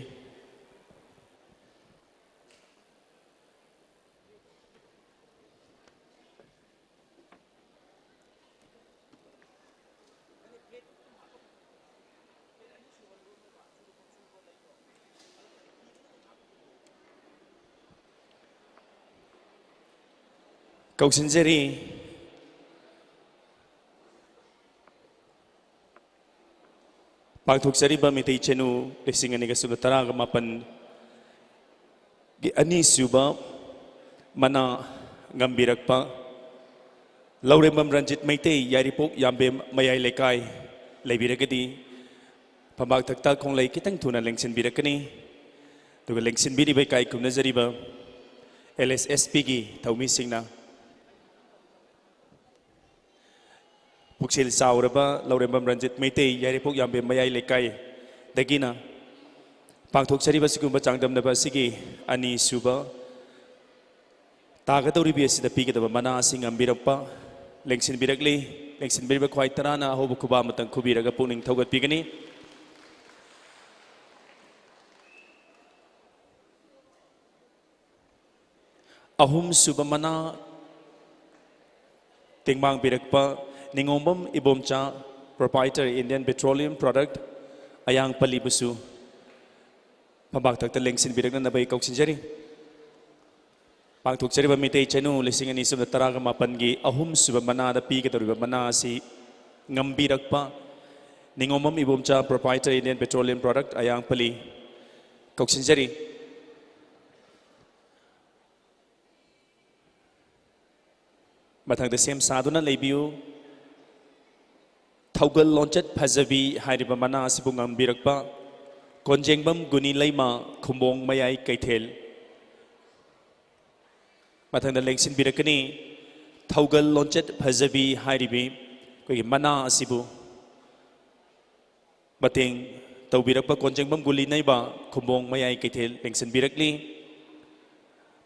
ꯀꯧꯁꯤꯟꯖꯔꯤ꯫ ꯄꯥꯡꯊꯣꯛꯆꯔꯤꯕ ꯃꯤꯇꯩ ꯆꯦꯅꯨ ꯂꯤꯁꯤꯡ ꯑꯅꯤꯒ ꯁꯨꯞꯅ ꯇꯔꯥꯒ ꯃꯥꯄꯟꯒꯤ ꯑꯅꯤꯁꯨꯕ ꯃꯅꯥ ꯉꯝꯕꯤꯔꯛꯄ ꯂꯧꯔꯦꯝꯕꯝ ꯔꯟꯖꯤꯠ ꯃꯩꯇꯩ, ꯌꯥꯏꯔꯤꯄꯣꯛ ꯌꯥꯝꯕꯦꯝ ꯃꯌꯥꯏ ꯂꯩꯀꯥꯏ ꯂꯩꯕꯤꯔꯒꯗꯤ ꯐꯝꯕꯥꯛ ꯊꯛꯇ ꯈꯣꯡꯂꯩ ꯈꯤꯇꯪ ꯊꯨꯅ ꯂꯦꯡꯁꯤꯟꯕꯤꯔꯛꯀꯅꯤ꯫ ꯑꯗꯨꯒ ꯂꯦꯡꯁꯤꯟꯕꯤꯔꯤꯕ ꯏꯀꯥꯏ ꯈꯨꯝꯅꯖꯔꯤꯕ ꯑꯦꯜ ꯑꯦꯁ ꯑꯦꯁ ꯄꯤꯒꯤ ꯊꯧꯃꯤꯁꯤꯡꯅ ꯄꯨꯛꯆꯦꯜ ꯆꯥꯎꯔꯕ ꯂꯧꯔꯦꯝꯕꯝ ꯔꯟꯖꯤꯠ ꯃꯩꯇꯩ, ꯌꯥꯏꯔꯤꯄꯣꯛ ꯌꯥꯝꯕꯦꯝ ꯃꯌꯥꯏ ꯂꯩꯀꯥꯏꯗꯒꯤꯅ ꯄꯥꯡꯊꯣꯛꯆꯔꯤꯕ ꯁꯤꯒꯨꯝꯕ ꯆꯥꯡꯗꯝꯅꯕ ꯑꯁꯤꯒꯤ ꯑꯅꯤꯁꯨꯕ ꯇꯥꯒꯗꯧꯔꯤꯕꯤ ꯑꯁꯤꯗ ꯄꯤꯒꯗꯕ ꯃꯅꯥ ꯑꯁꯤ ꯉꯝꯕꯤꯔꯛꯄ ꯂꯦꯡꯁꯤꯟꯕꯤꯔꯛꯂꯤ꯫ ꯂꯦꯡꯁꯤꯟꯕꯤꯔꯤꯕ ꯈ꯭ꯋꯥꯏ ꯇꯔꯥꯅ ꯑꯍꯧꯕ ꯈꯨꯕꯥꯛ ꯑꯃꯇꯪ ꯈꯨꯕꯤꯔꯒ ꯄꯨꯛꯅꯤꯡ ꯊꯧꯒꯠꯄꯤꯒꯅꯤ꯫ ꯑꯍꯨꯝꯁꯨꯕ ꯃꯅꯥ ꯇꯦꯡꯕꯥꯡꯕꯤꯔꯛꯄ ꯅꯤꯉꯣꯝꯕꯝ Ibomcha, proprietor Indian Petroleum Product, ꯑꯌꯥꯡꯄꯜꯂꯤꯕꯨꯁꯨ ꯐꯝꯕꯥꯛ ꯊꯛꯇ ꯂꯦꯡꯁꯤꯟꯕꯤꯔꯛꯅꯅꯕ ꯑꯩ ꯀꯧꯁꯤꯟꯖꯔꯤ꯫ ꯄꯥꯡꯊꯣꯛꯆꯔꯤꯕ ꯃꯤꯇꯩ ꯆꯦꯅꯨ ꯂꯤꯁꯤꯡ ꯑꯅꯤ ꯁꯨꯞꯅ ꯇꯔꯥꯒ ꯃꯥꯄꯟꯒꯤ ꯑꯍꯨꯝꯁꯨꯕ ꯃꯅꯥꯗ ꯄꯤꯒꯗꯧꯔꯤꯕ ꯃꯅꯥ ꯑꯁꯤ ꯉꯝꯕꯤꯔꯛꯄ ꯅꯤꯉꯣꯝꯕꯝ Ibomcha, proprietor Indian Petroleum Product, ꯑꯌꯥꯡꯄꯜꯂꯤ, ꯀꯧꯁꯤꯟꯖꯔꯤ꯫ ꯃꯊꯪꯗ ꯁꯦꯝ ꯁꯥꯗꯨꯅ ꯂꯩꯕꯤꯌꯨ꯫ ꯊꯧꯒꯜ ꯂꯣꯟꯆꯠ ꯐꯖꯕꯤ ꯍꯥꯏꯔꯤꯕ ꯃꯅꯥ ꯑꯁꯤꯕꯨ ꯉꯝꯕꯤꯔꯛꯄ ꯀꯣꯟꯖꯦꯡꯕꯝ ꯒꯨꯅꯤ ꯂꯩꯃ, ꯈꯨꯝꯕꯣꯡ ꯃꯌꯥꯏ ꯀꯩꯊꯦꯜ꯫ ꯃꯊꯪꯗ ꯂꯦꯡꯁꯤꯟꯕꯤꯔꯛꯀꯅꯤ꯫ ꯊꯧꯒꯜ ꯂꯣꯟꯆꯠ ꯐꯖꯕꯤ ꯍꯥꯏꯔꯤꯕꯤ ꯑꯩꯈꯣꯏꯒꯤ ꯃꯅꯥ ꯑꯁꯤꯕꯨ ꯃꯇꯦꯡ ꯇꯧꯕꯤꯔꯛꯄ ꯀꯣꯟꯖꯦꯡꯕꯝ ꯒꯨꯂꯤ ꯅꯩꯕ, ꯈꯨꯝꯕꯣꯡ ꯃꯌꯥꯏ ꯀꯩꯊꯦꯜ, ꯂꯦꯡꯁꯤꯟꯕꯤꯔꯛꯂꯤ꯫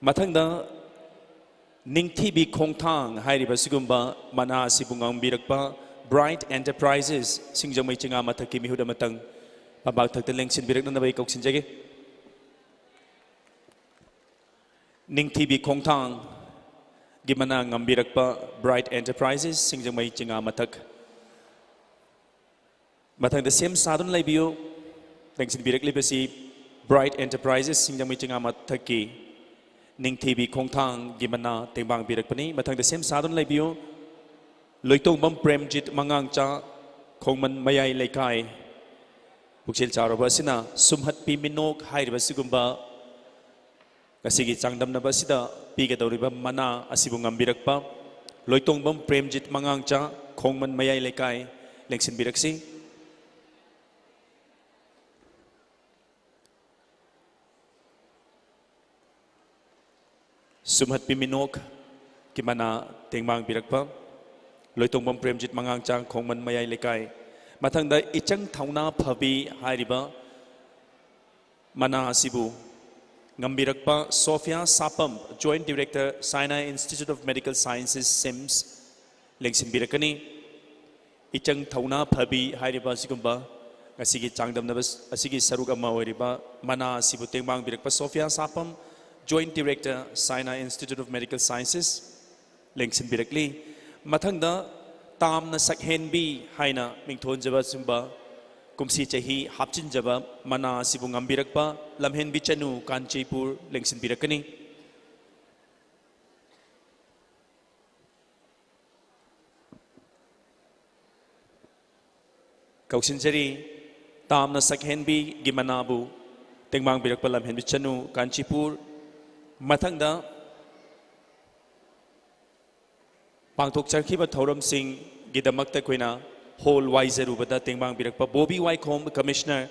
ꯃꯊꯪꯗ ꯅꯤꯡꯊꯤꯕꯤ ꯈꯣꯡꯊꯥꯡ ꯍꯥꯏꯔꯤꯕ ꯑꯁꯤꯒꯨꯝꯕ ꯃꯅꯥ ꯑꯁꯤꯕꯨ ꯉꯝꯕꯤꯔꯛꯄ Bright Enterprises ꯁꯤꯡꯖꯃꯩ ꯆꯤꯉꯥ ꯃꯊꯛꯀꯤ ꯃꯤꯍꯨꯠ ꯑꯃꯇꯪ ꯐꯝꯕꯥꯛ ꯊꯛꯇ ꯂꯦꯡꯁꯤꯟꯕꯤꯔꯛꯅꯅꯕ ꯑꯩ ꯀꯧꯁꯤꯟꯖꯒꯦ꯫ ꯅꯤꯡꯊꯤꯕꯤ ꯈꯣꯡꯊꯥꯡꯒꯤ ꯃꯅꯥ ꯉꯝꯕꯤꯔꯛꯄ Bright Enterprises ꯁꯤꯡꯖꯃꯩ ꯆꯤꯉꯥ ꯃꯊꯛ꯫ ꯃꯊꯪꯗ ꯁꯦꯝ ꯁꯥꯗꯨꯅ ꯂꯩꯕꯤꯌꯨ꯫ ꯂꯦꯡꯁꯤꯟꯕꯤꯔꯛꯂꯤꯕꯁꯤ Bright Enterprises ꯁꯤꯡꯖꯃꯩ ꯆꯤꯉꯥ ꯃꯊꯛꯀꯤ ꯅꯤꯡꯊꯤꯕꯤ ꯈꯣꯡꯊꯥꯡꯒꯤ ꯃꯅꯥ ꯇꯦꯡꯕꯥꯡꯕꯤꯔꯛꯄꯅꯤ꯫ ꯃꯊꯪꯗ ꯁꯦꯝ ꯁꯥꯗꯨꯅ ꯂꯩꯕꯤꯌꯨ꯫ ꯂꯣꯏꯇꯣꯡꯕꯝ ꯄ꯭ꯔꯦꯝꯖꯤꯠ ꯃꯉꯥꯡꯆꯥ, ꯈꯣꯡꯃꯟ ꯃꯌꯥꯏ ꯂꯩꯀꯥꯏ꯫ ꯄꯨꯛꯆꯦꯜ ꯆꯥꯎꯔꯕ ꯑꯁꯤꯅ ꯁꯨꯝꯍꯠꯄꯤ ꯃꯤꯅꯣꯛ ꯍꯥꯏꯔꯤꯕ ꯑꯁꯤꯒꯨꯝꯕ ꯉꯁꯤꯒꯤ ꯆꯥꯡꯗꯝꯅꯕ ꯑꯁꯤꯗ ꯄꯤꯒꯗꯧꯔꯤꯕ ꯃꯅꯥ ꯑꯁꯤꯕꯨ ꯉꯝꯕꯤꯔꯛꯄ ꯂꯣꯏꯇꯣꯡꯕꯝ ꯄ꯭ꯔꯦꯝꯖꯤꯠ ꯃꯉꯥꯡꯆꯥ, ꯈꯣꯡꯃꯟ ꯃꯌꯥꯏ ꯂꯩꯀꯥꯏ, ꯂꯦꯡꯁꯤꯟꯕꯤꯔꯛꯁꯤ꯫ ꯁꯨꯝꯍꯠꯄꯤ ꯃꯤꯅꯣꯛꯀꯤ ꯃꯅꯥ ꯇꯦꯡꯕꯥꯡꯕꯤꯔꯛꯄ ꯂꯣꯏꯇꯣꯡꯕꯝ ꯄ꯭ꯔꯦꯝꯖꯤꯠ ꯃꯉꯥꯡꯆꯥ, ꯈꯣꯡꯃꯟ ꯃꯌꯥꯏ ꯂꯩꯀꯥꯏ꯫ ꯃꯊꯪꯗ ꯏꯆꯪ ꯊꯧꯅꯥ ꯐꯕꯤ ꯍꯥꯏꯔꯤꯕ ꯃꯅꯥ ꯑꯁꯤꯕꯨ ꯉꯝꯕꯤꯔꯛꯄ Sophia ꯁꯥꯄꯝ, Joint Director, Sinai Institute of Medical Sciences, SIMS, ꯂꯦꯡꯁꯤꯟꯕꯤꯔꯛꯀꯅꯤ꯫ ꯏꯆꯪ ꯊꯧꯅꯥ ꯐꯕꯤ ꯍꯥꯏꯔꯤꯕ ꯑꯁꯤꯒꯨꯝꯕ ꯉꯁꯤꯒꯤ ꯆꯥꯡꯗꯝꯅꯕ ꯑꯁꯤꯒꯤ ꯁꯔꯨꯛ ꯑꯃ ꯑꯣꯏꯔꯤꯕ ꯃꯅꯥ ꯑꯁꯤꯕꯨ ꯇꯦꯡꯕꯥꯡꯕꯤꯔꯛꯄ Sophia ꯁꯥꯄꯝ, Joint Director, Sinai Institute of Medical Sciences, ꯂꯦꯡꯁꯤꯟꯕꯤꯔꯛꯂꯤ꯫ ꯃꯊꯪꯗ ꯇꯥꯝꯅ ꯁꯛꯍꯦꯟꯕꯤ ꯍꯥꯏꯅ ꯃꯤꯡꯊꯣꯟꯖꯕ ꯁꯤꯒꯨꯝꯕ ꯀꯨꯝꯁꯤ ꯆꯍꯤ ꯍꯥꯞꯆꯤꯟꯖꯕ ꯃꯅꯥ ꯑꯁꯤꯕꯨ ꯉꯝꯕꯤꯔꯛꯄ ꯂꯝꯍꯦꯟꯕꯤ ꯆꯅꯨ, ꯀꯥꯟꯆꯤꯄꯨꯔ, ꯂꯦꯡꯁꯤꯟꯕꯤꯔꯛꯀꯅꯤ꯫ ꯀꯧꯁꯤꯟꯖꯔꯤ, ꯇꯥꯝꯅ ꯁꯛꯍꯦꯟꯕꯤꯒꯤ ꯃꯅꯥꯕꯨ ꯇꯦꯡꯕꯥꯡꯕꯤꯔꯛꯄ ꯂꯝꯍꯦꯟꯕꯤ ꯆꯅꯨ, ꯀꯥꯟꯆꯤꯄꯨꯔ꯫ ꯃꯊꯪꯗ ꯄꯥꯡꯊꯣꯛꯆꯈꯤꯕ ꯊꯧꯔꯝꯁꯤꯡꯒꯤꯗꯃꯛꯇ ꯑꯩꯈꯣꯏꯅ ꯍꯣꯜ ꯋꯥꯏꯖꯔꯨꯕꯗ ꯇꯦꯡꯕꯥꯡꯕꯤꯔꯛꯄ ꯕꯣꯕꯤ ꯋꯥꯏꯈꯣꯝ, Commissioner,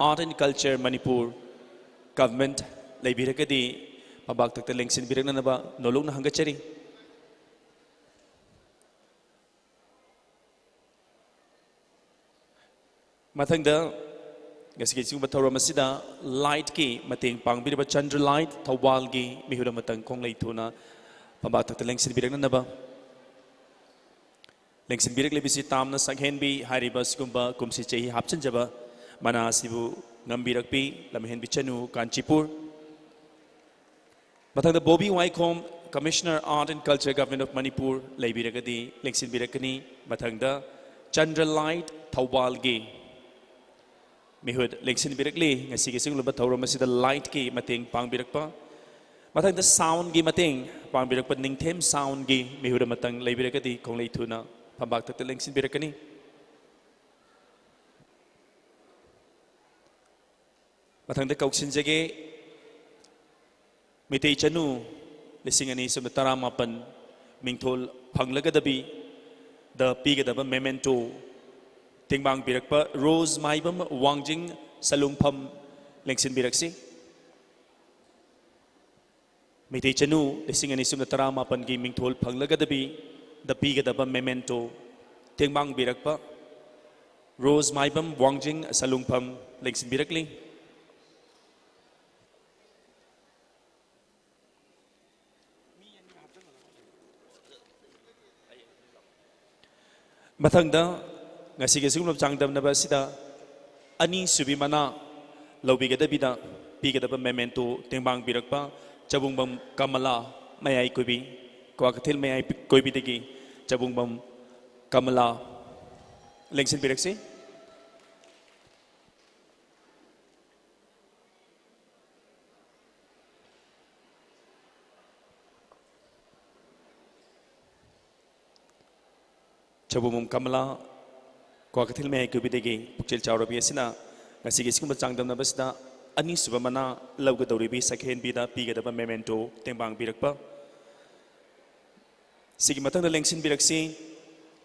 Art and Culture, Manipur Government, ꯂꯩꯕꯤꯔꯒꯗꯤ ꯐꯝꯕꯥꯛ ꯊꯛꯇ ꯂꯦꯡꯁꯤꯟꯕꯤꯔꯛꯅꯅꯕ ꯅꯣꯂꯨꯛꯅ ꯍꯪꯒꯠꯆꯔꯤ꯫ ꯃꯊꯪꯗ ꯉꯁꯤꯒꯤ ꯑꯁꯤꯒꯨꯝꯕ ꯊꯧꯔꯝ ꯑꯁꯤꯗ ꯂꯥꯏꯠꯀꯤ ꯃꯇꯦꯡ ꯄꯥꯡꯕꯤꯔꯤꯕ ꯆꯟꯗ꯭ꯔ ꯂꯥꯏꯠ ꯊꯧꯕꯥꯜꯒꯤ ꯃꯤꯍꯨꯠ ꯑꯃꯇꯪ ꯈꯣꯡꯂꯩ ꯊꯨꯅ ꯐꯝꯕꯥꯛ ꯊꯛꯇ ꯂꯦꯡꯁꯤꯟꯕꯤꯔꯛꯅꯅꯕ꯫ ꯂꯦꯡꯁꯤꯟꯕꯤꯔꯛꯂꯤꯕꯁꯤ ꯇꯥꯝꯅ ꯁꯛꯍꯦꯟꯕꯤ ꯍꯥꯏꯔꯤꯕ ꯑꯁꯤꯒꯨꯝꯕ ꯀꯨꯝꯁꯤ ꯆꯍꯤ ꯍꯥꯞꯆꯤꯟꯖꯕ ꯃꯅꯥ ꯑꯁꯤꯕꯨ ꯉꯝꯕꯤꯔꯛꯄꯤ ꯂꯝꯍꯦꯟꯕꯤ ꯆꯅꯨ, ꯀꯥꯟꯆꯤꯄꯨꯔ꯫ ꯃꯊꯪꯗ ꯕꯣꯕꯤ ꯋꯥꯏꯈꯣꯝ, Commissioner Art and Culture, Government of Manipur ꯂꯩꯕꯤꯔꯒꯗꯤ ꯂꯦꯡꯁꯤꯟꯕꯤꯔꯛꯀꯅꯤ꯫ ꯃꯊꯪꯗ ꯆꯟꯗ꯭ꯔ ꯂꯥꯏꯠ, ꯊꯧꯕꯥꯜꯒꯤ ꯃꯤꯍꯨꯠ ꯂꯦꯡꯁꯤꯟꯕꯤꯔꯛꯂꯤ꯫ ꯉꯁꯤꯒꯤ ꯑꯁꯤꯒꯨꯝꯂꯕ ꯊꯧꯔꯝ ꯑꯁꯤꯗ ꯂꯥꯏꯠꯀꯤ ꯃꯇꯦꯡ ꯄꯥꯡꯕꯤꯔꯛꯄ, ꯃꯊꯪꯗ ꯁꯥꯎꯟꯒꯤ ꯃꯇꯦꯡ ꯄꯥꯡꯕꯤꯔꯛꯄ ꯅꯤꯡꯊꯦꯝ ꯁꯥꯎꯟꯒꯤ ꯃꯤꯍꯨꯠ ꯑꯃꯇꯪ ꯂꯩꯕꯤꯔꯒꯗꯤ ꯈꯣꯡꯂꯩ ꯊꯨꯅ ꯐꯝꯕꯥꯛ ꯊꯛꯇ ꯂꯦꯡꯁꯤꯟꯕꯤꯔꯛꯀꯅꯤ꯫ ꯃꯊꯪꯗ ꯀꯧꯁꯤꯟꯖꯒꯦ, ꯃꯩꯇꯩ ꯆꯅꯨ ꯂꯤꯁꯤꯡ ꯑꯅꯤ ꯁꯨꯞꯅ ꯇꯔꯥꯃꯥꯄꯟ ꯃꯤꯡꯊꯣꯜ ꯐꯪꯂꯒꯗꯕꯤꯗ ꯄꯤꯒꯗꯕ ꯃꯦꯃꯦꯟꯇꯣ ꯇꯦꯡꯕꯥꯡꯕꯤꯔꯛꯄ ꯔꯣꯖ ꯃꯥꯏꯕꯝ ꯋꯥꯡꯖꯤꯡ ꯁꯂꯨꯡꯐꯝ ꯂꯦꯡꯁꯤꯟꯕꯤꯔꯛꯁꯤ꯫ ꯃꯩꯇꯩ ꯆꯅꯨ ꯂꯤꯁꯤꯡ ꯑꯅꯤ ꯁꯨꯞꯅ ꯇꯔꯥꯃꯥꯄꯟꯒꯤ ꯃꯤꯡꯊꯣꯜ ꯐꯪꯂꯒꯗꯕꯤꯗ ꯄꯤꯒꯗꯕ ꯃꯦꯃꯦꯟꯇꯣ ꯇꯦꯡꯕꯥꯡꯕꯤꯔꯛꯄ ꯔꯣꯖ ꯃꯥꯏꯕꯝ ꯋꯥꯡꯖꯤꯡ ꯁꯂꯨꯡꯐꯝ ꯂꯦꯡꯁꯤꯟꯕꯤꯔꯛꯂꯤ꯫ ꯃꯊꯪꯗ ꯉꯁꯤꯒꯤ ꯑꯁꯤꯒꯨꯝꯂꯕ ꯆꯥꯡꯗꯝꯅꯕ ꯑꯁꯤꯗ ꯑꯅꯤꯁꯨꯕꯤ ꯃꯅꯥ ꯂꯧꯕꯤꯒꯗꯕꯤꯗ ꯄꯤꯒꯗꯕ ꯃꯦꯃꯦꯟꯇꯣ ꯇꯦꯡꯕꯥꯡꯕꯤꯔꯛꯄ ꯆꯕꯨꯡꯕꯝ ꯀꯃꯂꯥ, ꯃꯌꯥꯏ ꯀꯣꯏꯕꯤ, ꯀ꯭ꯋꯥꯀꯩꯊꯦꯜ ꯃꯌꯥꯏ ꯀꯣꯏꯕꯤꯗꯒꯤ ꯆꯕꯨꯡꯕꯝ ꯀꯃꯂꯥ ꯂꯦꯡꯁꯤꯟꯕꯤꯔꯛꯁꯤ꯫ ꯆꯕꯨꯡꯕꯝ ꯀꯃꯂꯥ, ꯀ꯭ꯋꯥꯀꯩꯊꯦꯜ ꯃꯌꯥꯏ ꯀꯣꯏꯕꯤꯗꯒꯤ ꯄꯨꯛꯆꯦꯜ ꯆꯥꯎꯔꯕꯤ ꯑꯁꯤꯅ ꯉꯁꯤꯒꯤ ꯑꯁꯤꯒꯨꯝꯕ ꯆꯥꯡꯗꯝꯅꯕ ꯑꯁꯤꯗ ꯑꯅꯤꯁꯨꯕ ꯃꯅꯥ ꯂꯧꯒꯗꯧꯔꯤꯕꯤ ꯁꯛꯍꯦꯟꯕꯤꯗ ꯄꯤꯒꯗꯕ ꯃꯦꯃꯦꯟꯇꯣ ꯇꯦꯡꯕꯥꯡꯕꯤꯔꯛꯄ꯫ ꯁꯤꯒꯤ ꯃꯊꯪꯗ ꯂꯦꯡꯁꯤꯟꯕꯤꯔꯛꯁꯤ꯫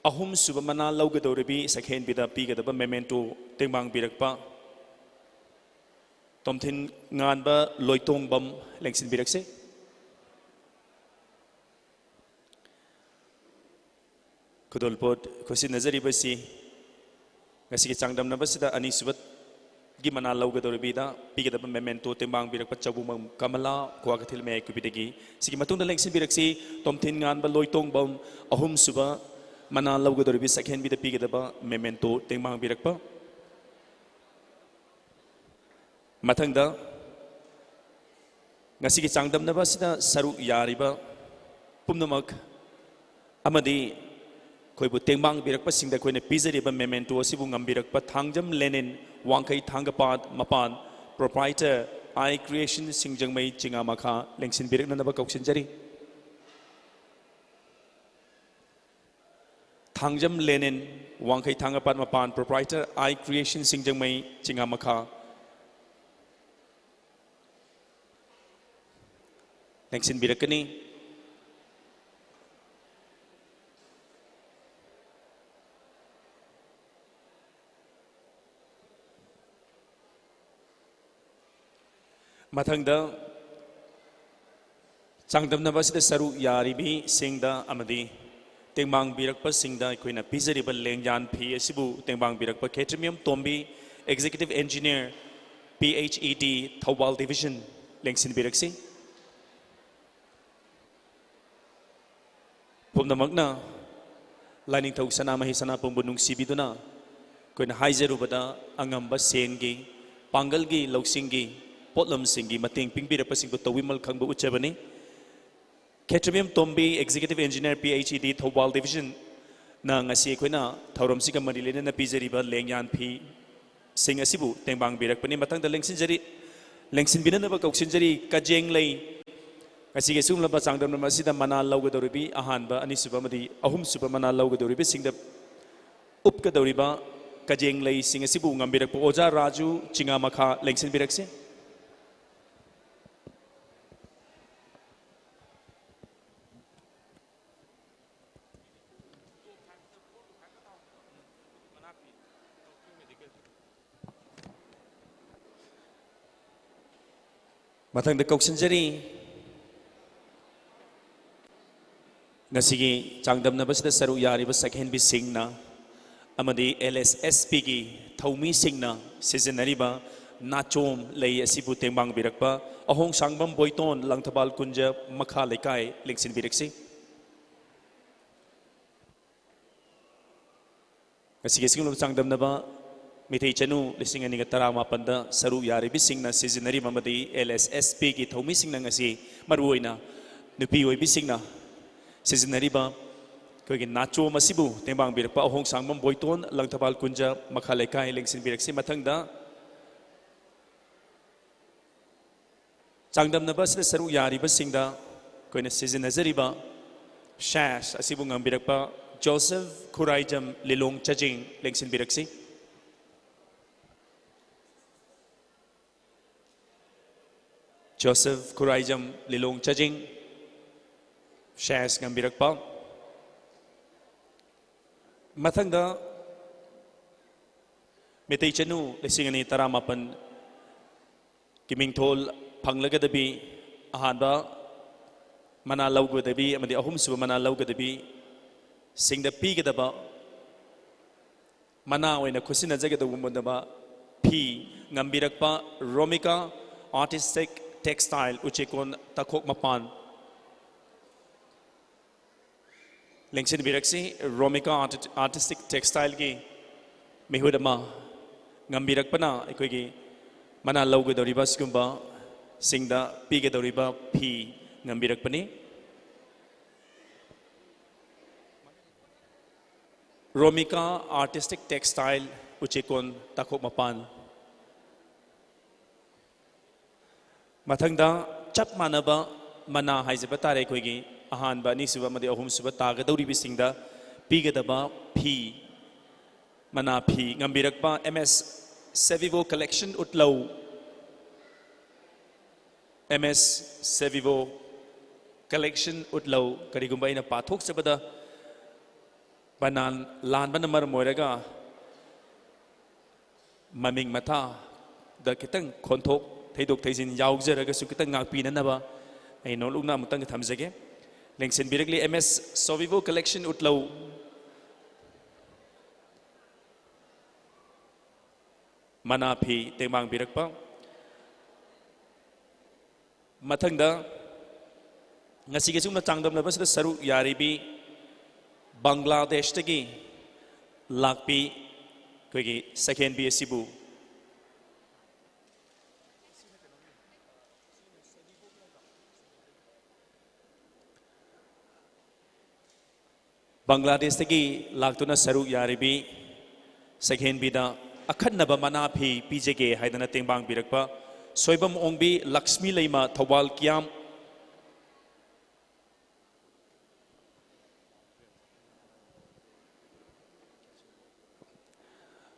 ꯑꯍꯨꯝꯁꯨꯕ ꯃꯅꯥ ꯂꯧꯒꯗꯧꯔꯤꯕꯤ ꯁꯛꯍꯦꯟꯕꯤꯗ ꯄꯤꯒꯗꯕ ꯃꯦꯃꯦꯟꯇꯣ ꯇꯦꯡꯕꯥꯡꯕꯤꯔꯛꯄ ꯇꯣꯝꯊꯤꯟ ꯉꯥꯟꯕ ꯂꯣꯏꯇꯣꯡꯕꯝ ꯂꯦꯡꯁꯤꯟꯕꯤꯔꯛꯁꯤ꯫ ꯈꯨꯗꯣꯜꯄꯣꯠ ꯈꯨꯠꯁꯤꯟꯅꯖꯔꯤꯕꯁꯤ ꯉꯁꯤꯒꯤ ꯆꯥꯡꯗꯝꯅꯕꯁꯤꯗ ꯑꯅꯤꯁꯨꯕ ꯒꯤ ꯃꯅꯥ ꯂꯧꯒꯗꯧꯔꯤꯕꯤꯗ ꯄꯤꯒꯗꯕ memento ꯇꯦꯡꯕꯥꯡꯕꯤꯔꯛꯄ ꯆꯧꯕꯨꯃꯝ ꯀꯃꯂꯥ, ꯀ꯭ꯋꯥꯀꯩꯊꯦꯜ ꯃꯌꯥꯏ ꯀꯨꯕꯤꯗꯒꯤ꯫ ꯁꯤꯒꯤ ꯃꯇꯨꯡꯗ ꯂꯦꯡꯁꯤꯟꯕꯤꯔꯛꯁꯤ ꯇꯣꯝꯊꯤꯟ ꯉꯥꯟꯕ, ꯂꯣꯏꯇꯣꯡꯕꯝ ꯑꯍꯨꯝꯁꯨꯕ ꯃꯅꯥ ꯂꯧꯒꯗꯧꯔꯤꯕꯤ ꯁꯛꯍꯦꯟꯕꯤꯗ ꯄꯤꯒꯗꯕ memento ꯇꯦꯡꯕꯥꯡꯕꯤꯔꯛꯄ꯫ ꯃꯊꯪꯗ ꯉꯁꯤꯒꯤ ꯆꯥꯡꯗꯝꯅꯕ ꯑꯁꯤꯗ ꯁꯔꯨꯛ ꯌꯥꯔꯤꯕ ꯄꯨꯝꯅꯃꯛ ꯑꯃꯗꯤ ꯑꯩꯈꯣꯏꯕꯨ ꯇꯦꯡꯕꯥꯡꯕꯤꯔꯛꯄꯁꯤꯡꯗ ꯑꯩꯈꯣꯏꯅ ꯄꯤꯖꯔꯤꯕ memento ꯑꯁꯤꯕꯨ ꯉꯝꯕꯤꯔꯛꯄ ꯊꯥꯡꯖꯝ ꯂꯦꯅꯤꯟ, ꯋꯥꯡꯈꯩ ꯊꯥꯡꯒꯄꯥꯠ ꯃꯄꯥꯟ, proprietor, I Creation ꯁꯤꯡꯖꯃꯩ ꯆꯤꯉꯥꯃꯈꯥ ꯂꯦꯡꯁꯤꯟꯕꯤꯔꯛꯅꯅꯕ ꯀꯧꯁꯤꯟꯖꯔꯤ꯫ ꯊꯥꯡꯖꯝ ꯂꯦꯅꯤꯟ, ꯋꯥꯡꯈꯩ ꯊꯥꯡꯒꯄꯥꯠ ꯃꯄꯥꯟ, proprietor, I Creation ꯁꯤꯡꯖꯃꯩ ꯆꯤꯉꯥꯃꯈꯥ ꯂꯦꯡꯁꯤꯟꯕꯤꯔꯛꯀꯅꯤ꯫ ꯃꯊꯪꯗ ꯆꯥꯡꯗꯝꯅꯕ ꯑꯁꯤꯗ ꯁꯔꯨꯛ ꯌꯥꯔꯤꯕꯤꯁꯤꯡꯗ ꯑꯃꯗꯤ ꯇꯦꯡꯕꯥꯡꯕꯤꯔꯛꯄꯁꯤꯡꯗ ꯑꯩꯈꯣꯏꯅ ꯄꯤꯖꯔꯤꯕ ꯂꯦꯡꯌꯥꯟ ꯐꯤ ꯑꯁꯤꯕꯨ ꯇꯦꯡꯕꯥꯡꯕꯤꯔꯛꯄ ꯈꯦꯇ꯭ꯔꯤꯃꯌꯨꯝ ꯇꯣꯝꯕꯤ, Executive Engineer, P H E D, Thoubal Division, ꯂꯦꯡꯁꯤꯟꯕꯤꯔꯛꯁꯤ꯫ ꯄꯨꯝꯅꯃꯛꯅ ꯂꯥꯏꯅꯤꯡꯊꯧ ꯁꯅꯥꯃꯍꯤ ꯁꯅꯥꯄꯨꯝꯕꯨ ꯅꯨꯡꯁꯤꯕꯤꯗꯨꯅ ꯑꯩꯈꯣꯏꯅ ꯍꯥꯏꯖꯔꯨꯕꯗ ꯑꯉꯝꯕ ꯁꯦꯟꯒꯤ, ꯄꯥꯡꯒꯜꯒꯤ, ꯂꯧꯁꯤꯡꯒꯤ ꯄꯣꯠꯂꯝꯁꯤꯡꯒꯤ ꯃꯇꯦꯡ ꯄꯤꯡꯕꯤꯔꯛꯄꯁꯤꯡꯕꯨ ꯇꯧꯕꯤꯃꯜ ꯈꯪꯕ ꯎꯠꯆꯕꯅꯤ꯫ ꯈꯦꯇ꯭ꯔꯤꯃꯌꯨꯝ ꯇꯣꯝꯕꯤ, Executive Engineer, P H E D, Thoubal Division, ꯅ ꯉꯁꯤ ꯑꯩꯈꯣꯏꯅ ꯊꯧꯔꯝꯁꯤꯒ ꯃꯔꯤ ꯂꯩꯅꯅ ꯄꯤꯖꯔꯤꯕ ꯂꯦꯡꯌꯥꯟ ꯐꯤꯁꯤꯡ ꯑꯁꯤꯕꯨ ꯇꯦꯡꯕꯥꯡꯕꯤꯔꯛꯄꯅꯤ꯫ ꯃꯊꯪꯗ ꯂꯦꯡꯁꯤꯟꯖꯔꯤ, ꯂꯦꯡꯁꯤꯟꯕꯤꯅꯅꯕ ꯀꯧꯁꯤꯟꯖꯔꯤ ꯀꯖꯦꯡꯂꯩ꯫ ꯉꯁꯤꯒꯤ ꯑꯁꯤꯒꯨꯝꯂꯕ ꯆꯥꯡꯗꯝꯅꯕ ꯑꯁꯤꯗ ꯃꯅꯥ ꯂꯧꯒꯗꯧꯔꯤꯕꯤ ꯑꯍꯥꯟꯕ, ꯑꯅꯤꯁꯨꯕ ꯑꯃꯗꯤ ꯑꯍꯨꯝꯁꯨꯕ ꯃꯅꯥ ꯂꯧꯒꯗꯧꯔꯤꯕꯁꯤꯡꯗ ꯎꯞꯀꯗꯧꯔꯤꯕ ꯀꯖꯦꯡꯂꯩꯁꯤꯡ ꯑꯁꯤꯕꯨ ꯉꯝꯕꯤꯔꯛꯄ ꯑꯣꯖꯥ ꯔꯥꯖꯨ ꯆꯤꯉꯥꯃꯈꯥ ꯂꯦꯡꯁꯤꯟꯕꯤꯔꯛꯁꯤ꯫ ꯃꯊꯪꯗ ꯀꯧꯁꯤꯟꯖꯔꯤ, ꯉꯁꯤꯒꯤ ꯆꯥꯡꯗꯝꯅꯕꯁꯤꯗ ꯁꯔꯨꯛ ꯌꯥꯔꯤꯕ ꯁꯛꯍꯦꯟꯕꯤꯁꯤꯡꯅ ꯑꯃꯗꯤ ꯑꯦꯜ ꯑꯦꯁ ꯑꯦꯁ ꯄꯤꯒꯤ ꯊꯧꯃꯤꯁꯤꯡꯅ ꯁꯤꯖꯤꯟꯅꯔꯤꯕ ꯅꯥꯆꯣꯝ ꯂꯩ ꯑꯁꯤꯕꯨ ꯇꯦꯡꯕꯥꯡꯕꯤꯔꯛꯄ ꯑꯍꯣꯡꯁꯥꯡꯕꯝ ꯕꯣꯏꯇꯣꯟ, ꯂꯪꯊꯕꯥꯜ ꯀꯨꯟꯖ, ꯃꯈꯥ ꯂꯩꯀꯥꯏ, ꯂꯦꯡꯁꯤꯟꯕꯤꯔꯛꯁꯤ꯫ ꯉꯁꯤꯒꯤ ꯑꯁꯤꯒꯨꯝꯂꯕ ꯆꯥꯡꯗꯝꯅꯕ ꯃꯤꯇꯩ ꯆꯅꯨ ꯂꯤꯁꯤꯡ ꯑꯅꯤꯒ ꯇꯔꯥꯃꯥꯄꯟꯗ ꯁꯔꯨꯛ ꯌꯥꯔꯤꯕꯁꯤꯡꯅ ꯁꯤꯖꯤꯟꯅꯔꯤꯕ ꯑꯃꯗꯤ ꯑꯦꯜ ꯑꯦꯁ ꯑꯦꯁ ꯄꯤꯒꯤ ꯊꯧꯃꯤꯁꯤꯡꯅ ꯉꯁꯤ ꯃꯔꯨꯑꯣꯏꯅ ꯅꯨꯄꯤ ꯑꯣꯏꯕꯤꯁꯤꯡꯅ ꯁꯤꯖꯤꯟꯅꯔꯤꯕ ꯑꯩꯈꯣꯏꯒꯤ ꯅꯥꯆꯣꯝ ꯑꯁꯤꯕꯨ ꯇꯦꯡꯕꯥꯡꯕꯤꯔꯛꯄ ꯑꯍꯣꯡꯁꯥꯡꯕꯝ ꯕꯣꯏꯇꯣꯟ, ꯂꯪꯊꯕꯥꯜ ꯀꯨꯟꯖ, ꯃꯈꯥ ꯂꯩꯀꯥꯏ, ꯂꯦꯡꯁꯤꯟꯕꯤꯔꯛꯁꯤ꯫ ꯃꯊꯪꯗ ꯆꯥꯡꯗꯝꯅꯕ ꯑꯁꯤꯗ ꯁꯔꯨꯛ ꯌꯥꯔꯤꯕꯁꯤꯡꯗ ꯑꯩꯈꯣꯏꯅ ꯁꯤꯖꯤꯟꯅꯖꯔꯤꯕ ꯁꯦꯁ ꯑꯁꯤꯕꯨ ꯉꯝꯕꯤꯔꯛꯄ ꯖꯣꯁꯦꯐ ꯈꯨꯔꯥꯏꯖꯝ, ꯂꯤꯂꯣꯡ ꯆꯥꯖꯤꯡ, ꯂꯦꯡꯁꯤꯟꯕꯤꯔꯛꯁꯤ꯫ ꯖꯣꯁꯦꯐ ꯈꯨꯔꯥꯏꯖꯝ, ꯂꯤꯂꯣꯡ ꯆꯥꯖꯤꯡ, ꯁꯦꯁ ꯉꯝꯕꯤꯔꯛꯄ꯫ ꯃꯊꯪꯗ ꯃꯩꯇꯩ ꯆꯅꯨ ꯂꯤꯁꯤꯡ ꯑꯅꯤ ꯇꯔꯥꯃꯥꯄꯟ ꯀꯤ ꯃꯤꯡꯊꯣꯜ ꯐꯪꯂꯒꯗꯕꯤ ꯑꯍꯥꯟꯕ ꯃꯅꯥ ꯂꯧꯒꯗꯕꯤ ꯑꯃꯗꯤ ꯑꯍꯨꯝꯁꯨꯕ ꯃꯅꯥ ꯂꯧꯒꯗꯕꯤ ꯁꯤꯡꯗ ꯄꯤꯒꯗꯕ ꯃꯅꯥ ꯑꯣꯏꯅ ꯈꯨꯠꯁꯤꯟꯅꯖꯒꯗꯧꯕ ꯐꯤ ꯉꯝꯕꯤꯔꯛꯄ ꯔꯣꯃꯤꯀꯥ ꯑꯥꯔꯇꯤꯁꯇꯤꯛ ꯇꯦꯛꯁꯇꯥꯏꯜ, ꯎꯆꯦꯛꯀꯣꯟ, ꯇꯥꯈꯣꯛ ꯃꯄꯥꯟ꯫ ꯂꯦꯡꯁꯤꯟꯕꯤꯔꯛꯁꯤ꯫ ꯔꯣꯃꯤꯀꯥ ꯑꯥꯔꯇꯤ-, ꯑꯥꯔꯇꯤꯁꯇꯤꯛ ꯇꯦꯛꯁꯇꯥꯏꯜꯒꯤ ꯃꯤꯍꯨꯠ ꯑꯃ ꯉꯝꯕꯤꯔꯛꯄꯅ ꯑꯩꯈꯣꯏꯒꯤ ꯃꯅꯥ ꯂꯧꯒꯗꯧꯔꯤꯕ ꯑꯁꯤꯒꯨꯝꯕꯁꯤꯡꯗ ꯄꯤꯒꯗꯧꯔꯤꯕ ꯐꯤ ꯉꯝꯕꯤꯔꯛꯄꯅꯤ꯫ ꯔꯣꯃꯤꯀꯥ ꯑꯥꯔꯇꯤꯁꯇꯤꯛ ꯇꯦꯛꯁꯇꯥꯏꯜ, ꯎꯆꯦꯛꯀꯣꯟ, ꯇꯥꯈꯣꯛ ꯃꯄꯥꯟ꯫ ꯃꯊꯪꯗ ꯆꯞ ꯃꯥꯟꯅꯕ ꯃꯅꯥ ꯍꯥꯏꯖꯕ ꯇꯥꯔꯦ, ꯑꯩꯈꯣꯏꯒꯤ ꯑꯍꯥꯟꯕ, ꯑꯅꯤꯁꯨꯕ ꯑꯃꯗꯤ ꯑꯍꯨꯝꯁꯨꯕ ꯇꯥꯒꯗꯧꯔꯤꯕꯁꯤꯡꯗ ꯄꯤꯒꯗꯕ ꯐꯤ, ꯃꯅꯥ ꯐꯤ ꯉꯝꯕꯤꯔꯛꯄ ꯑꯦꯝ ꯑꯦꯁ ꯁꯦꯕꯤꯕꯣ ꯀꯂꯦꯛꯁꯟ ꯎꯠꯂꯧ꯫ ꯑꯦꯝ ꯑꯦꯁ ꯁꯦꯕꯤꯕꯣ ꯀꯂꯦꯛꯁꯟ ꯎꯠꯂꯧ꯫ ꯀꯔꯤꯒꯨꯝꯕ ꯑꯩꯅ ꯄꯥꯊꯣꯛꯆꯕꯗ ꯕꯅꯥꯟ ꯂꯥꯟꯕꯅ ꯃꯔꯝ ꯑꯣꯏꯔꯒ ꯃꯃꯤꯡ ꯃꯊꯥꯗ ꯈꯤꯇꯪ ꯈꯣꯟꯊꯣꯛ ꯊꯩꯗꯣꯛ ꯊꯩꯖꯤꯟ ꯌꯥꯎꯖꯔꯒꯁꯨ ꯈꯤꯇꯪ ꯉꯥꯛꯄꯤꯅꯅꯕ ꯑꯩ ꯅꯣꯠꯂꯨꯛꯅ ꯑꯃꯨꯛꯇꯪ ꯊꯝꯖꯒꯦ꯫ ꯂꯦꯡꯁꯤꯟꯕꯤꯔꯛꯂꯤ ꯑꯦꯝ ꯑꯦꯁ ꯁꯣꯕꯤꯕꯣ ꯀꯂꯦꯛꯁꯟ ꯎꯠꯂꯧ꯫ ꯃꯅꯥ ꯐꯤ ꯇꯦꯡꯕꯥꯡꯕꯤꯔꯛꯄ꯫ ꯃꯊꯪꯗ ꯉꯁꯤꯒꯤ ꯑꯁꯤꯒꯨꯝꯅ ꯆꯥꯡꯗꯝꯅꯕ ꯑꯁꯤꯗ ꯁꯔꯨꯛ ꯌꯥꯔꯤꯕꯤ ꯕꯪꯒ꯭ꯂꯥꯗꯦꯁꯇꯒꯤ ꯂꯥꯛꯄꯤ ꯑꯩꯈꯣꯏꯒꯤ ꯁꯛꯍꯦꯟꯕꯤ ꯑꯁꯤꯕꯨ ꯕꯪꯒ꯭ꯂꯥꯗꯦꯁꯇꯒꯤ ꯂꯥꯛꯇꯨꯅ ꯁꯔꯨꯛ ꯌꯥꯔꯤꯕꯤ ꯁꯛꯍꯦꯟꯕꯤꯗ ꯑꯈꯟꯅꯕ ꯃꯅꯥ ꯐꯤ ꯄꯤꯖꯒꯦ ꯍꯥꯏꯗꯅ ꯇꯦꯡꯕꯥꯡꯕꯤꯔꯛꯄ ꯁꯣꯏꯕꯝ ꯑꯣꯡꯕꯤ ꯂꯛꯁꯃꯤ ꯂꯩꯃ ꯊꯧꯕꯥꯜ ꯀꯤꯌꯥꯝ꯫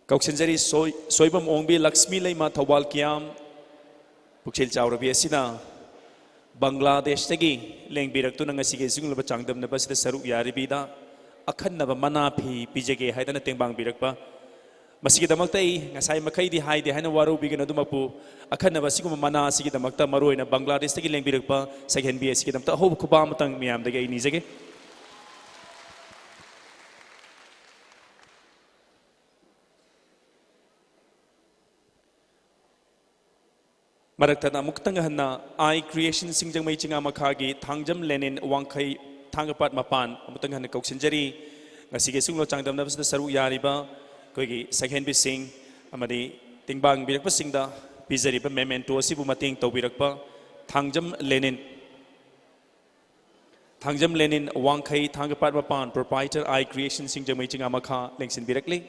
ꯀꯧꯁꯤꯟꯖꯔꯤ ꯁꯣꯏ-, ꯁꯣꯏꯕꯝ ꯑꯣꯡꯕꯤ ꯂꯛꯁꯃꯤ ꯂꯩꯃ ꯊꯧꯕꯥꯜ ꯀꯤꯌꯥꯝ꯫ ꯄꯨꯛꯆꯦꯜ ꯆꯥꯎꯔꯕꯤ ꯑꯁꯤꯅ ꯕꯪꯒ꯭ꯂꯥꯗꯦꯁꯇꯒꯤ ꯂꯦꯡꯕꯤꯔꯛꯇꯨꯅ ꯉꯁꯤꯒꯤ ꯑꯁꯤꯒꯨꯝꯂꯕ ꯆꯥꯡꯗꯝꯅꯕ ꯑꯁꯤꯗ ꯁꯔꯨꯛ ꯌꯥꯔꯤꯕꯤꯗ ꯑꯈꯟꯅꯕ ꯃꯅꯥ ꯐꯤ ꯄꯤꯖꯒꯦ ꯍꯥꯏꯗꯅ ꯇꯦꯡꯕꯥꯡꯕꯤꯔꯛꯄ꯫ ꯃꯁꯤꯒꯤꯗꯃꯛꯇ ꯑꯩ ꯉꯁꯥꯏ ꯃꯈꯩꯗꯤ ꯍꯥꯏꯗꯦ ꯍꯥꯏꯅ ꯋꯥꯔꯧꯕꯤꯒꯅꯨ, ꯑꯗꯨꯃꯛꯄꯨ ꯑꯈꯟꯅꯕ ꯑꯁꯤꯒꯨꯝꯕ ꯃꯅꯥ ꯑꯁꯤꯒꯤꯗꯃꯛꯇ ꯃꯔꯨꯑꯣꯏꯅ ꯕꯪꯒ꯭ꯂꯥꯗꯦꯁꯇꯒꯤ ꯂꯦꯡꯕꯤꯔꯛꯄ ꯁꯛꯍꯦꯟꯕꯤ ꯑꯁꯤꯒꯤꯗꯃꯛꯇ ꯑꯍꯧꯕ ꯈꯨꯕꯥꯛ ꯑꯃꯇꯪ ꯃꯤꯌꯥꯝꯗꯒꯤ ꯑꯩ ꯅꯤꯖꯒꯦ꯫ ꯃꯔꯛ ꯊꯠꯅ ꯑꯃꯨꯛꯇꯪ ꯍꯟꯅ ꯑꯥꯏ ꯀ꯭ꯔꯤꯌꯦꯁꯟ ꯁꯤꯡꯖꯃꯩ ꯆꯤꯉꯥ ꯃꯈꯥꯒꯤ ꯊꯥꯡꯖꯝ ꯂꯦꯅꯤꯟ ꯋꯥꯡꯈꯩ ꯊꯥꯡꯒꯄꯥꯠ ꯃꯄꯥꯟ ꯑꯃꯨꯛꯇꯪ ꯍꯟꯅ ꯀꯧꯁꯤꯟꯖꯔꯤ꯫ ꯉꯁꯤꯒꯤ ꯑꯁꯤꯒꯨꯝꯂꯕ ꯆꯥꯡꯗꯝꯅꯕꯁꯤꯗ ꯁꯔꯨꯛ ꯌꯥꯔꯤꯕ ꯑꯩꯈꯣꯏꯒꯤ ꯁꯛꯍꯦꯟꯕꯤꯁꯤꯡ ꯑꯃꯗꯤ ꯇꯦꯡꯕꯥꯡꯕꯤꯔꯛꯄꯁꯤꯡꯗ ꯄꯤꯖꯔꯤꯕ ꯃꯦꯃꯦꯟꯇꯣ ꯑꯁꯤꯕꯨ ꯃꯇꯦꯡ ꯇꯧꯕꯤꯔꯛꯄ ꯊꯥꯡꯖꯝ ꯂꯦꯅꯤꯟ, ꯊꯥꯡꯖꯝ ꯂꯦꯅꯤꯟ ꯋꯥꯡꯈꯩ ꯊꯥꯡꯒꯄꯥꯠ ꯃꯄꯥꯟ, ꯄ꯭ꯔꯣꯄꯥꯏꯇꯔ ꯑꯥꯏ ꯀ꯭ꯔꯤꯌꯦꯁꯟ ꯁꯤꯡꯖꯃꯩ ꯆꯤꯉꯥ ꯃꯈꯥ ꯂꯦꯡꯁꯤꯟꯕꯤꯔꯛꯂꯤ꯫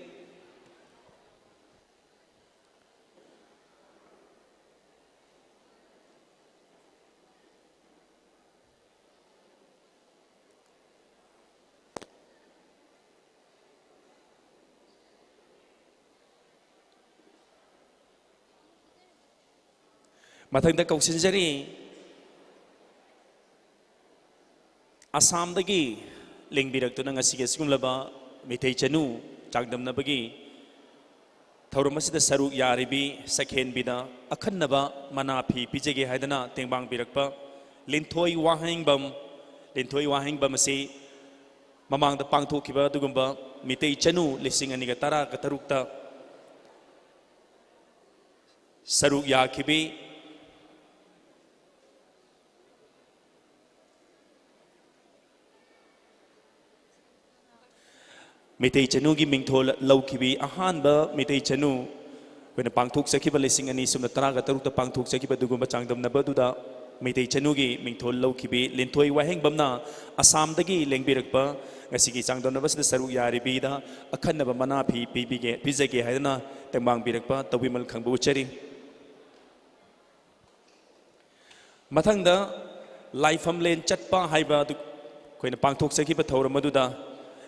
ꯃꯊꯪꯗ ꯀꯧꯁꯤꯟꯖꯔꯤ, ꯑꯁꯥꯝꯗꯒꯤ ꯂꯦꯡꯕꯤꯔꯛꯇꯨꯅ ꯉꯁꯤꯒꯤ ꯑꯁꯤꯒꯨꯝꯂꯕ ꯃꯤꯇꯩ ꯆꯅꯨ ꯆꯥꯡꯗꯝꯅꯕꯒꯤ ꯊꯧꯔꯝ ꯑꯁꯤꯗ ꯁꯔꯨꯛ ꯌꯥꯔꯤꯕꯤ ꯁꯛꯍꯦꯟꯕꯤꯗ ꯑꯈꯟꯅꯕ ꯃꯅꯥ ꯐꯤ ꯄꯤꯖꯒꯦ ꯍꯥꯏꯗꯅ ꯇꯦꯡꯕꯥꯡꯕꯤꯔꯛꯄ ꯂꯤꯟꯊꯣꯏ ꯋꯥꯍꯦꯡꯕꯝ, ꯂꯤꯟꯊꯣꯏ ꯋꯥꯍꯦꯡꯕꯝ ꯑꯁꯤ ꯃꯃꯥꯡꯗ ꯄꯥꯡꯊꯣꯛꯈꯤꯕ ꯑꯗꯨꯒꯨꯝꯕ ꯃꯤꯇꯩ ꯆꯅꯨ ꯂꯤꯁꯤꯡ ꯑꯅꯤꯒ ꯇꯔꯥꯒ ꯇꯔꯨꯛꯇ ꯁꯔꯨꯛ ꯌꯥꯈꯤꯕꯤ꯫ ꯃꯩꯇꯩ ꯆꯅꯨꯒꯤ ꯃꯤꯡꯊꯣꯜ ꯂꯧꯈꯤꯕꯤ ꯑꯍꯥꯟꯕ ꯃꯩꯇꯩ ꯆꯅꯨ ꯑꯩꯈꯣꯏꯅ ꯄꯥꯡꯊꯣꯛꯆꯈꯤꯕ ꯂꯤꯁꯤꯡ ꯑꯅꯤ ꯁꯨꯞꯅ ꯇꯔꯥꯒ ꯇꯔꯨꯛꯇ ꯄꯥꯡꯊꯣꯛꯆꯈꯤꯕ ꯑꯗꯨꯒꯨꯝꯕ ꯆꯥꯡꯗꯝꯅꯕ ꯑꯗꯨꯗ ꯃꯩꯇꯩ ꯆꯅꯨꯒꯤ ꯃꯤꯡꯊꯣꯜ ꯂꯧꯈꯤꯕꯤ ꯂꯤꯟꯊꯣꯏ ꯋꯥꯍꯦꯡꯕꯝꯅ ꯑꯁꯥꯝꯗꯒꯤ ꯂꯦꯡꯕꯤꯔꯛꯄ ꯉꯁꯤꯒꯤ ꯆꯥꯡꯗꯝꯅꯕꯁꯤꯗ ꯁꯔꯨꯛ ꯌꯥꯔꯤꯕꯤꯗ ꯑꯈꯟꯅꯕ ꯃꯅꯥ ꯐꯤ ꯄꯤꯕꯤꯒꯦ, ꯄꯤꯖꯒꯦ ꯍꯥꯏꯗꯨꯅ ꯇꯦꯡꯕꯥꯡꯕꯤꯔꯛꯄ ꯇꯧꯕꯤꯃꯜ ꯈꯪꯕ ꯎꯠꯆꯔꯤ꯫ ꯃꯊꯪꯗ ꯂꯥꯏꯐꯝꯂꯦꯟ ꯆꯠꯄ ꯍꯥꯏꯕ ꯑꯗꯨ ꯑꯩꯈꯣꯏꯅ ꯄꯥꯡꯊꯣꯛꯆꯈꯤꯕ ꯊꯧꯔꯝ ꯑꯗꯨꯗ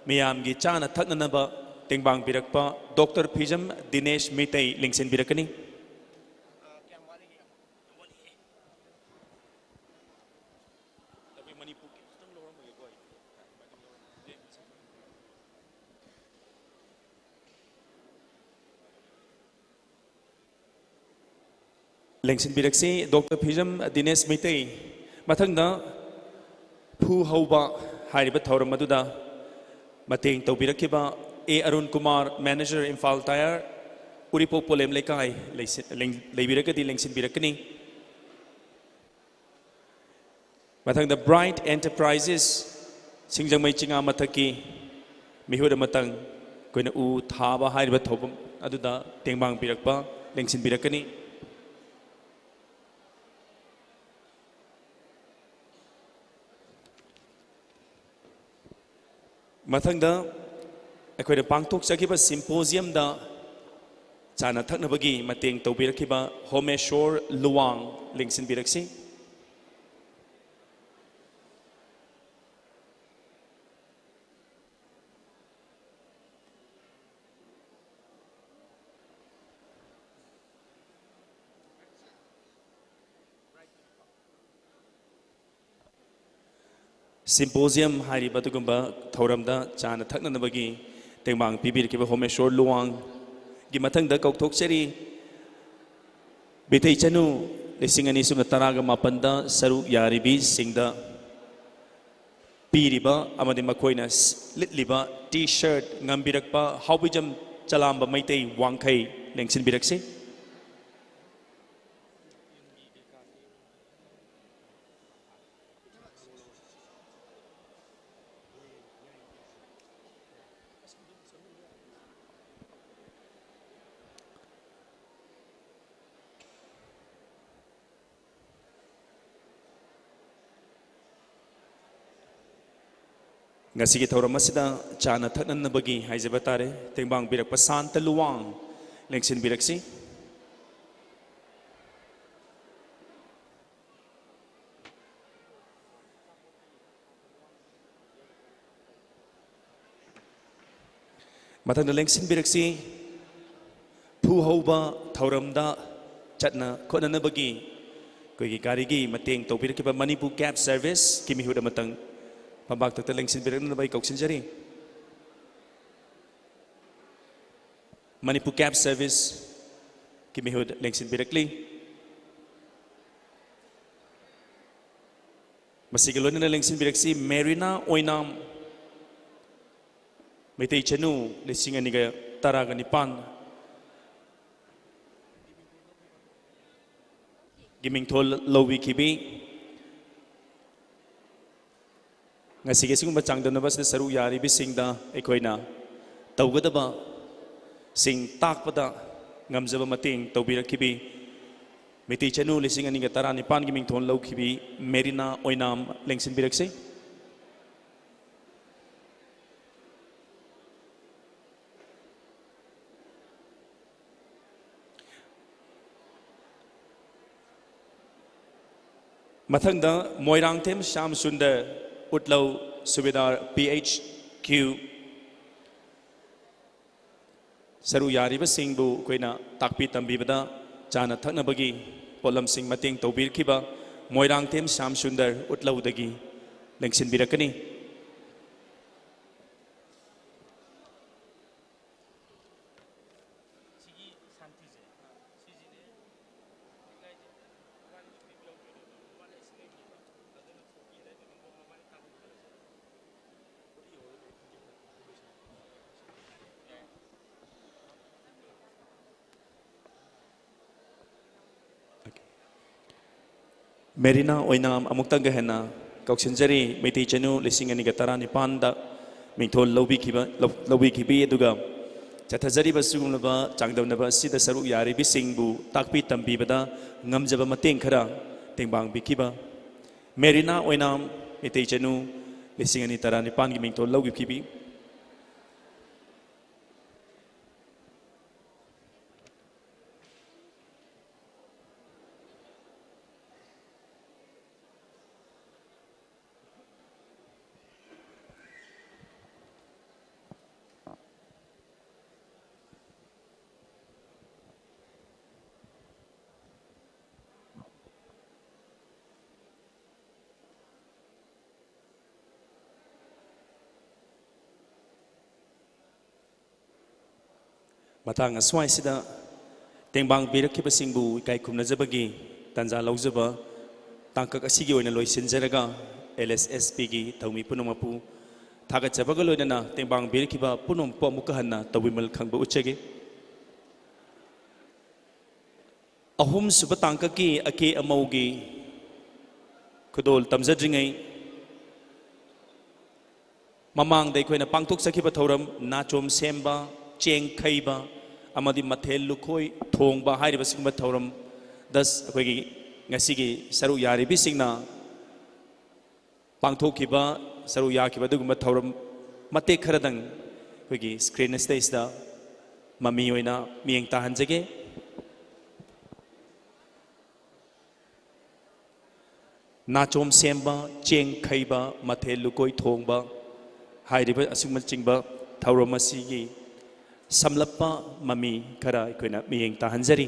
ꯃꯤꯌꯥꯝꯒꯤ ꯆꯥꯅ ꯊꯛꯅꯅꯕ ꯇꯦꯡꯕꯥꯡꯕꯤꯔꯛꯄ ꯗꯣꯛꯇꯔ ꯐꯤꯖꯝ ꯗꯤꯅꯦꯁ ꯃꯤꯇꯩ ꯂꯦꯡꯁꯤꯟꯕꯤꯔꯛꯀꯅꯤ꯫ ꯂꯦꯡꯁꯤꯟꯕꯤꯔꯛꯁꯤ ꯗꯣꯛꯇꯔ ꯐꯤꯖꯝ ꯗꯤꯅꯦꯁ ꯃꯩꯇꯩ꯫ ꯃꯊꯪꯗ ꯐꯨ ꯍꯧꯕ ꯍꯥꯏꯔꯤꯕ ꯊꯧꯔꯝ ꯑꯗꯨꯗ ꯃꯇꯦꯡ ꯇꯧꯕꯤꯔꯛꯈꯤꯕ ꯑꯦ ꯑꯔꯨꯟ ꯀꯨꯃꯥꯔ, ꯃꯦꯅꯦꯖꯔ, ꯏꯝꯐꯥꯜ ꯇꯥꯌꯔ, ꯎꯔꯤꯄꯣꯛ ꯄꯣꯂꯦꯝ ꯂꯩꯀꯥꯏ, ꯂꯩꯁꯤ-, ꯂꯦꯡ-, ꯂꯩꯕꯤꯔꯒꯗꯤ ꯂꯦꯡꯁꯤꯟꯕꯤꯔꯛꯀꯅꯤ꯫ ꯃꯊꯪꯗ ꯕ꯭ꯔꯥꯏꯠ ꯑꯦꯟꯇꯔꯄ꯭ꯔꯥꯏꯖꯦꯁ, ꯁꯤꯡꯖꯃꯩ ꯆꯤꯉꯥ ꯃꯊꯛꯀꯤ ꯃꯤꯍꯨꯠ ꯑꯃꯇꯪ ꯑꯩꯈꯣꯏꯅ ꯎ ꯊꯥꯕ ꯍꯥꯏꯔꯤꯕ ꯊꯧꯐꯝ ꯑꯗꯨꯗ ꯇꯦꯡꯕꯥꯡ ꯄꯤꯔꯛꯄ ꯂꯦꯡꯁꯤꯟꯕꯤꯔꯛꯀꯅꯤ꯫ ꯃꯊꯪꯗ ꯑꯩꯈꯣꯏꯅ ꯄꯥꯡꯊꯣꯛꯆꯈꯤꯕ ꯁꯤꯝꯄꯣꯖꯤꯌꯝꯗ ꯆꯥꯅ ꯊꯛꯅꯕꯒꯤ ꯃꯇꯦꯡ ꯇꯧꯕꯤꯔꯛꯈꯤꯕ ꯍꯣꯃꯦꯁꯣꯔ ꯂꯨꯋꯥꯡ ꯂꯦꯡꯁꯤꯟꯕꯤꯔꯛꯁꯤ꯫ ꯁꯤꯝꯄꯣꯖꯤꯌꯝ ꯍꯥꯏꯔꯤꯕ ꯑꯗꯨꯒꯨꯝꯕ ꯊꯧꯔꯝꯗ ꯆꯥꯅ ꯊꯛꯅꯅꯕꯒꯤ ꯇꯦꯡꯕꯥꯡ ꯄꯤꯕꯤꯔꯛꯈꯤꯕ ꯍꯣꯃꯦꯁꯣꯔ ꯂꯨꯋꯥꯡꯒꯤ ꯃꯊꯪꯗ ꯀꯧꯊꯣꯛꯆꯔꯤ, ꯃꯤꯇꯩ ꯆꯅꯨ ꯂꯤꯁꯤꯡ ꯑꯅꯤ ꯁꯨꯞꯅ ꯇꯔꯥꯒ ꯃꯥꯄꯟꯗ ꯁꯔꯨꯛ ꯌꯥꯔꯤꯕꯤꯁꯤꯡꯗ ꯄꯤꯔꯤꯕ ꯑꯃꯗꯤ ꯃꯈꯣꯏꯅ ꯂꯤꯠꯂꯤꯕ ꯇꯤ ꯁꯔꯠ ꯉꯝꯕꯤꯔꯛꯄ ꯍꯥꯎꯕꯤꯖꯝ ꯆꯂꯥꯝꯕ ꯃꯩꯇꯩ ꯋꯥꯡꯈꯩ ꯂꯦꯡꯁꯤꯟꯕꯤꯔꯛꯁꯤ꯫ ꯉꯁꯤꯒꯤ ꯊꯧꯔꯝ ꯑꯁꯤꯗ ꯆꯥꯅ ꯊꯛꯅꯅꯕꯒꯤ ꯍꯥꯏꯖꯕ ꯇꯥꯔꯦ, ꯇꯦꯡꯕꯥꯡꯕꯤꯔꯛꯄ ꯁꯥꯟꯇ ꯂꯨꯋꯥꯡ ꯂꯦꯡꯁꯤꯟꯕꯤꯔꯛꯁꯤ꯫ ꯃꯊꯪꯗ ꯂꯦꯡꯁꯤꯟꯕꯤꯔꯛꯁꯤ꯫ ꯐꯨ ꯍꯧꯕ ꯊꯧꯔꯝꯗ ꯆꯠꯅ ꯈꯣꯠꯅꯅꯕꯒꯤ ꯑꯩꯈꯣꯏꯒꯤ ꯒꯥꯔꯤꯒꯤ ꯃꯇꯦꯡ ꯇꯧꯕꯤꯔꯛꯈꯤꯕ ꯃꯅꯤꯄꯨꯔ ꯀꯦꯕ ꯁꯔꯚꯤꯁꯀꯤ ꯃꯤꯍꯨꯠ ꯑꯃꯇꯪ ꯐꯝꯄꯥꯛꯇꯛꯇ ꯂꯦꯡꯁꯤꯟꯕꯤꯔꯛꯅꯕ ꯑꯩ ꯀꯧꯁꯤꯟꯖꯔꯤ꯫ ꯃꯅꯤꯄꯨꯔ ꯀꯦꯕ ꯁꯔꯚꯤꯁꯀꯤ ꯃꯤꯍꯨꯠ ꯂꯦꯡꯁꯤꯟꯕꯤꯔꯛꯂꯤ꯫ ꯃꯁꯤꯒ ꯂꯣꯏꯅꯅ ꯂꯦꯡꯁꯤꯟꯕꯤꯔꯛꯁꯤ, ꯃꯦꯔꯤꯅꯥ ꯑꯣꯏꯅꯥꯝ, ꯃꯩꯇꯩ ꯆꯅꯨ, ꯂꯤꯁꯤꯡ ꯑꯅꯤꯒ ꯇꯔꯥꯒ ꯅꯤꯄꯥꯟ ꯒꯤ ꯃꯤꯡꯊꯣꯜ ꯂꯧꯕꯤꯈꯤꯕꯤ꯫ ꯉꯁꯤꯒꯤ ꯑꯁꯤꯒꯨꯝꯕ ꯆꯥꯡꯗꯝꯅꯕ ꯑꯁꯤꯗ ꯁꯔꯨꯛ ꯌꯥꯔꯤꯕꯁꯤꯡꯗ ꯑꯩꯈꯣꯏꯅ ꯇꯧꯒꯗꯕꯁꯤꯡ ꯇꯥꯛꯄꯗ ꯉꯝꯖꯕ ꯃꯇꯦꯡ ꯇꯧꯕꯤꯔꯛꯈꯤꯕꯤ ꯃꯩꯇꯩ ꯆꯅꯨ ꯂꯤꯁꯤꯡ ꯑꯅꯤꯒ ꯇꯔꯥꯅꯤꯄꯥꯟꯒꯤ ꯃꯤꯡꯊꯣꯜ ꯂꯧꯈꯤꯕꯤ ꯃꯦꯔꯤꯅꯥ ꯑꯣꯏꯅꯥꯝ ꯂꯦꯡꯁꯤꯟꯕꯤꯔꯛꯁꯤ꯫ ꯃꯊꯪꯗ ꯃꯣꯏꯔꯥꯡꯊꯦꯝ ꯁ꯭ꯌꯥꯝ ꯁꯨꯟꯗꯔ, ꯎꯠꯂꯧ, ꯁꯨꯕꯦꯗꯥꯔ, ꯄꯤ ꯑꯩꯆ ꯀ꯭ꯌꯨ꯫ ꯁꯔꯨꯛ ꯌꯥꯔꯤꯕꯁꯤꯡꯕꯨ ꯑꯩꯈꯣꯏꯅ ꯇꯥꯛꯄꯤ ꯇꯝꯕꯤꯕꯗ ꯆꯥꯅ ꯊꯛꯅꯕꯒꯤ ꯄꯣꯠꯂꯝꯁꯤꯡ ꯃꯇꯦꯡ ꯇꯧꯕꯤꯔꯛꯈꯤꯕ ꯃꯣꯏꯔꯥꯡꯊꯦꯝ ꯁ꯭ꯌꯥꯝ ꯁꯨꯟꯗꯔ, ꯎꯠꯂꯧꯗꯒꯤ ꯂꯦꯡꯁꯤꯟꯕꯤꯔꯛꯀꯅꯤ꯫ ꯃꯦꯔꯤꯅꯥ ꯑꯣꯏꯅꯥꯝ ꯑꯃꯨꯛꯇꯪꯒ ꯍꯦꯟꯅ ꯀꯧꯁꯤꯟꯖꯔꯤ꯫ ꯃꯩꯇꯩ ꯆꯅꯨ ꯂꯤꯁꯤꯡ ꯑꯅꯤꯒ ꯇꯔꯥꯅꯤꯄꯥꯟꯗ ꯃꯤꯡꯊꯣꯜ ꯂꯧꯕꯤꯈꯤꯕ, ꯂꯧ-, ꯂꯧꯕꯤꯈꯤꯕꯤ, ꯑꯗꯨꯒ ꯆꯠꯊꯖꯔꯤꯕ ꯁꯤꯒꯨꯝꯂꯕ ꯆꯥꯡꯗꯝꯅꯕ ꯑꯁꯤꯗ ꯁꯔꯨꯛ ꯌꯥꯔꯤꯕꯁꯤꯡꯕꯨ ꯇꯥꯛꯄꯤ ꯇꯝꯕꯤꯕꯗ ꯉꯝꯖꯕ ꯃꯇꯦꯡ ꯈꯔ ꯇꯦꯡꯕꯥꯡꯕꯤꯈꯤꯕ ꯃꯦꯔꯤꯅꯥ ꯑꯣꯏꯅꯥꯝ, ꯃꯩꯇꯩ ꯆꯅꯨ, ꯂꯤꯁꯤꯡ ꯑꯅꯤ ꯇꯔꯥꯅꯤꯄꯥꯟꯒꯤ ꯃꯤꯡꯊꯣꯜ ꯂꯧꯈꯤꯕꯤ꯫ ꯃꯇꯥꯡ ꯑꯁ꯭ꯋꯥꯏꯁꯤꯗ ꯇꯦꯡꯕꯥꯡ ꯄꯤꯔꯛꯈꯤꯕꯁꯤꯡꯕꯨ ꯏꯀꯥꯏ ꯈꯨꯝꯅꯖꯕꯒꯤ ꯇꯥꯟꯖꯥ ꯂꯧꯖꯕ ꯇꯥꯡꯀꯛ ꯑꯁꯤꯒꯤ ꯑꯣꯏꯅ ꯂꯣꯏꯁꯤꯟꯖꯔꯒ, ꯑꯦꯜ ꯑꯦꯁ ꯑꯦꯁ ꯄꯤꯒꯤ ꯊꯧꯃꯤ ꯄꯨꯝꯅꯃꯛꯄꯨ ꯊꯥꯒꯠꯆꯕꯒ ꯂꯣꯏꯅꯅ ꯇꯦꯡꯕꯥꯡ ꯄꯤꯔꯛꯈꯤꯕ ꯄꯨꯝꯅꯃꯛꯄꯨ ꯑꯃꯨꯛꯀ ꯍꯟꯅ ꯇꯧꯕꯤꯃꯜ ꯈꯪꯕ ꯎꯠꯆꯒꯦ꯫ ꯑꯍꯨꯝꯁꯨꯕ ꯇꯥꯡꯀꯛꯀꯤ ꯑꯀꯦ ꯑꯃꯧꯒꯤ ꯈꯨꯗꯣꯜ ꯇꯝꯖꯗ꯭ꯔꯤꯉꯩ ꯃꯃꯥꯡꯗ ꯑꯩꯈꯣꯏꯅ ꯄꯥꯡꯊꯣꯛꯆꯈꯤꯕ ꯊꯧꯔꯝ ꯅꯥꯆꯣꯝ ꯁꯦꯝꯕ, ꯆꯦꯡ ꯈꯩꯕ ꯑꯃꯗꯤ ꯃꯊꯦꯜ ꯂꯨꯀꯣꯏ ꯊꯣꯡꯕ ꯍꯥꯏꯔꯤꯕꯁꯤꯒꯨꯝꯕ ꯊꯧꯔꯝ ꯗꯁ ꯑꯩꯈꯣꯏꯒꯤ ꯉꯁꯤꯒꯤ ꯁꯔꯨꯛ ꯌꯥꯔꯤꯕꯤꯁꯤꯡꯅ ꯄꯥꯡꯊꯣꯛꯈꯤꯕ, ꯁꯔꯨꯛ ꯌꯥꯈꯤꯕ ꯑꯗꯨꯒꯨꯝꯕ ꯊꯧꯔꯝ ꯃꯇꯦꯛ ꯈꯔꯗꯪ ꯑꯩꯈꯣꯏꯒꯤ screen ꯁꯤꯗꯩꯁꯤꯗ ꯃꯃꯤ ꯑꯣꯏꯅ ꯃꯤꯠꯌꯦꯡ ꯇꯥꯍꯟꯖꯒꯦ꯫ ꯅꯥꯆꯣꯝ ꯁꯦꯝꯕ, ꯆꯦꯡ ꯈꯩꯕ, ꯃꯊꯦꯜ ꯂꯨꯀꯣꯏ ꯊꯣꯡꯕ ꯍꯥꯏꯔꯤꯕ ꯑꯁꯤꯒꯨꯝꯕꯆꯤꯡꯕ ꯊꯧꯔꯝ ꯑꯁꯤꯒꯤ ꯁꯝꯂꯞꯄ ꯃꯃꯤ ꯈꯔ ꯑꯩꯈꯣꯏꯅ ꯃꯤꯠꯌꯦꯡ ꯇꯥꯍꯟꯖꯔꯤ꯫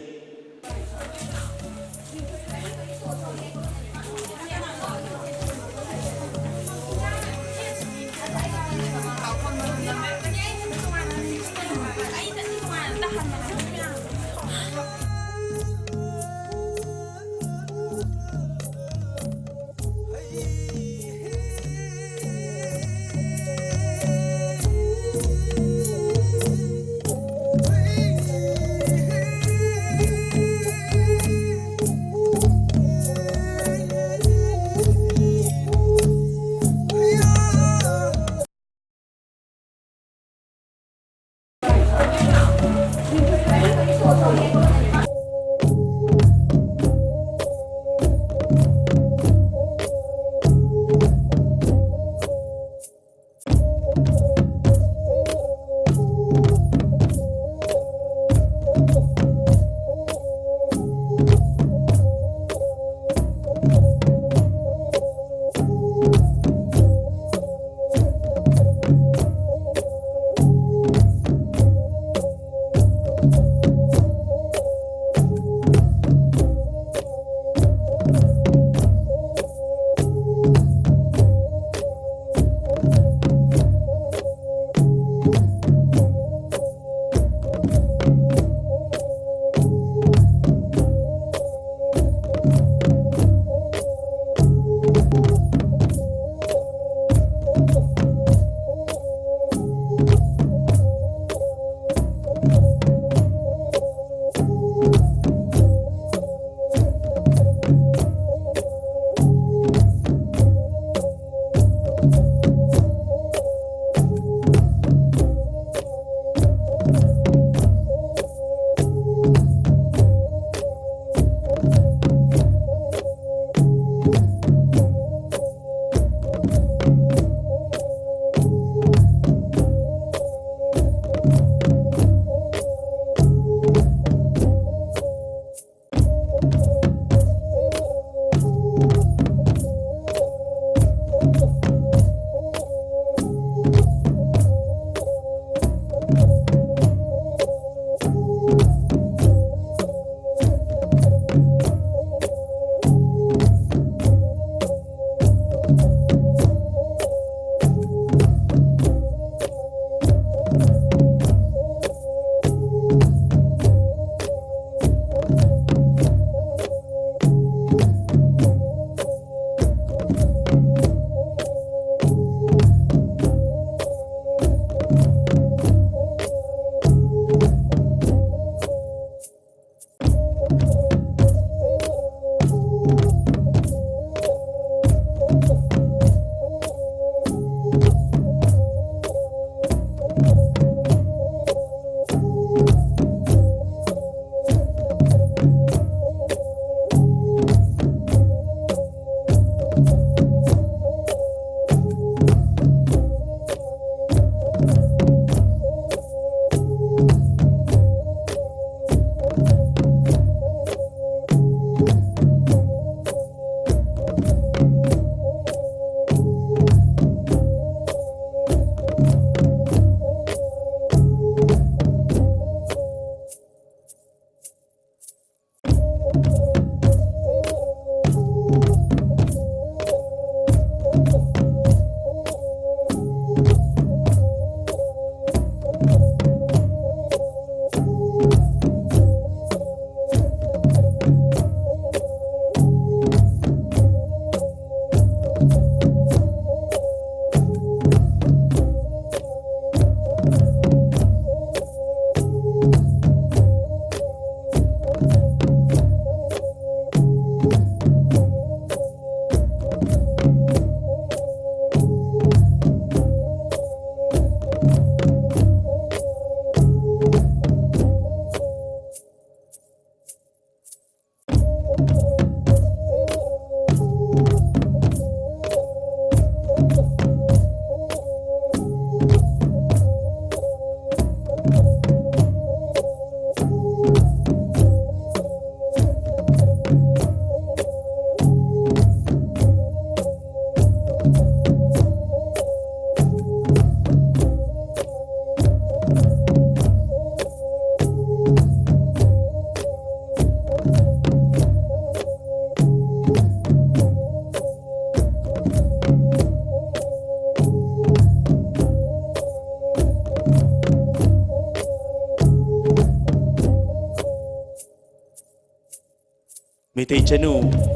ꯃꯩꯇꯩ ꯆꯅꯨ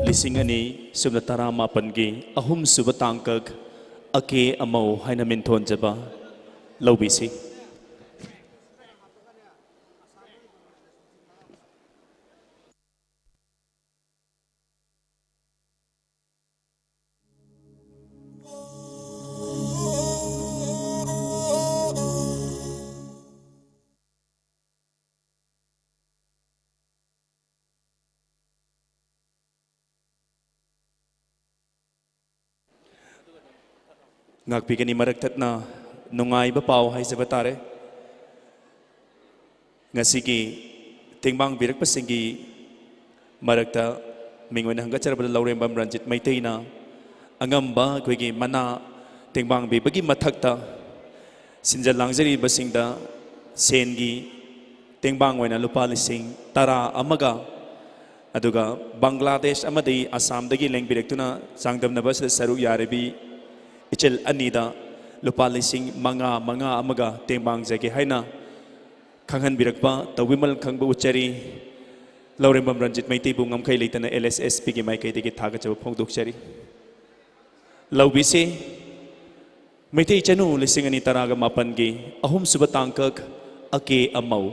ꯂꯤꯁꯤꯡ ꯑꯅꯤ ꯁꯨꯞꯅ ꯇꯔꯥꯃꯥꯄꯟꯒꯤ ꯑꯍꯨꯝꯁꯨꯕ ꯇꯥꯡꯀꯛ ꯑꯀꯦ ꯑꯃꯧ ꯍꯥꯏꯅ ꯃꯤꯡꯊꯣꯟꯖꯕ ꯂꯧꯕꯤꯁꯤ꯫ ꯉꯥꯛꯄꯤꯒꯅꯤ꯫ ꯃꯔꯛ ꯊꯠꯅ ꯅꯨꯡꯉꯥꯏꯕ ꯄꯥꯎ ꯍꯥꯏꯖꯕ ꯇꯥꯔꯦ꯫ ꯉꯁꯤꯒꯤ ꯇꯦꯡꯕꯥꯡꯕꯤꯔꯛꯄꯁꯤꯡꯒꯤ ꯃꯔꯛꯇ ꯃꯤꯡ ꯑꯣꯏꯅ ꯍꯪꯒꯠꯆꯔꯕꯗ ꯂꯧꯔꯦꯝꯕꯝ ꯔꯟꯖꯤꯠ ꯃꯩꯇꯩꯅ ꯑꯉꯝꯕ ꯑꯩꯈꯣꯏꯒꯤ ꯃꯅꯥ ꯇꯦꯡꯕꯥꯡꯕꯤꯕꯒꯤ ꯃꯊꯛꯇ ꯁꯤꯟꯖ ꯂꯥꯡꯖꯔꯤꯕꯁꯤꯡꯗ ꯁꯦꯟꯒꯤ ꯇꯦꯡꯕꯥꯡ ꯑꯣꯏꯅ ꯂꯨꯄꯥ ꯂꯤꯁꯤꯡ ꯇꯔꯥ ꯑꯃꯒ, ꯑꯗꯨꯒ ꯕꯪꯒ꯭ꯂꯥꯗꯦꯁ ꯑꯃꯗꯤ ꯑꯁꯥꯝꯗꯒꯤ ꯂꯦꯡꯕꯤꯔꯛꯇꯨꯅ ꯆꯥꯡꯗꯝꯅꯕ ꯑꯁꯤꯗ ꯁꯔꯨꯛ ꯌꯥꯔꯤꯕꯤ ꯏꯆꯜ ꯑꯅꯤꯗ ꯂꯨꯄꯥ ꯂꯤꯁꯤꯡ ꯃꯉꯥ, ꯃꯉꯥ ꯑꯃꯒ ꯇꯦꯡꯕꯥꯡꯖꯒꯦ ꯍꯥꯏꯅ ꯈꯪꯍꯟꯕꯤꯔꯛꯄ ꯇꯧꯕꯤꯃꯜ ꯈꯪꯕ ꯎꯠꯆꯔꯤ꯫ ꯂꯧꯔꯦꯝꯕꯝ ꯔꯟꯖꯤꯠ ꯃꯩꯇꯩꯕꯨ ꯉꯝꯈꯩ ꯂꯩꯇꯅ ꯑꯦꯜ ꯑꯦꯁ ꯑꯦꯁ ꯄꯤꯒꯤ ꯃꯥꯏꯀꯩꯗꯒꯤ ꯊꯥꯒꯠꯆꯕ ꯐꯣꯡꯗꯣꯛꯆꯔꯤ꯫ ꯂꯧꯕꯤꯁꯤ ꯃꯩꯇꯩ ꯆꯅꯨ ꯂꯤꯁꯤꯡ ꯑꯅꯤ ꯇꯔꯥꯒ ꯃꯥꯄꯟꯒꯤ ꯑꯍꯨꯝꯁꯨꯕ ꯇꯥꯡꯀꯛ ꯑꯀꯦ ꯑꯃꯧ꯫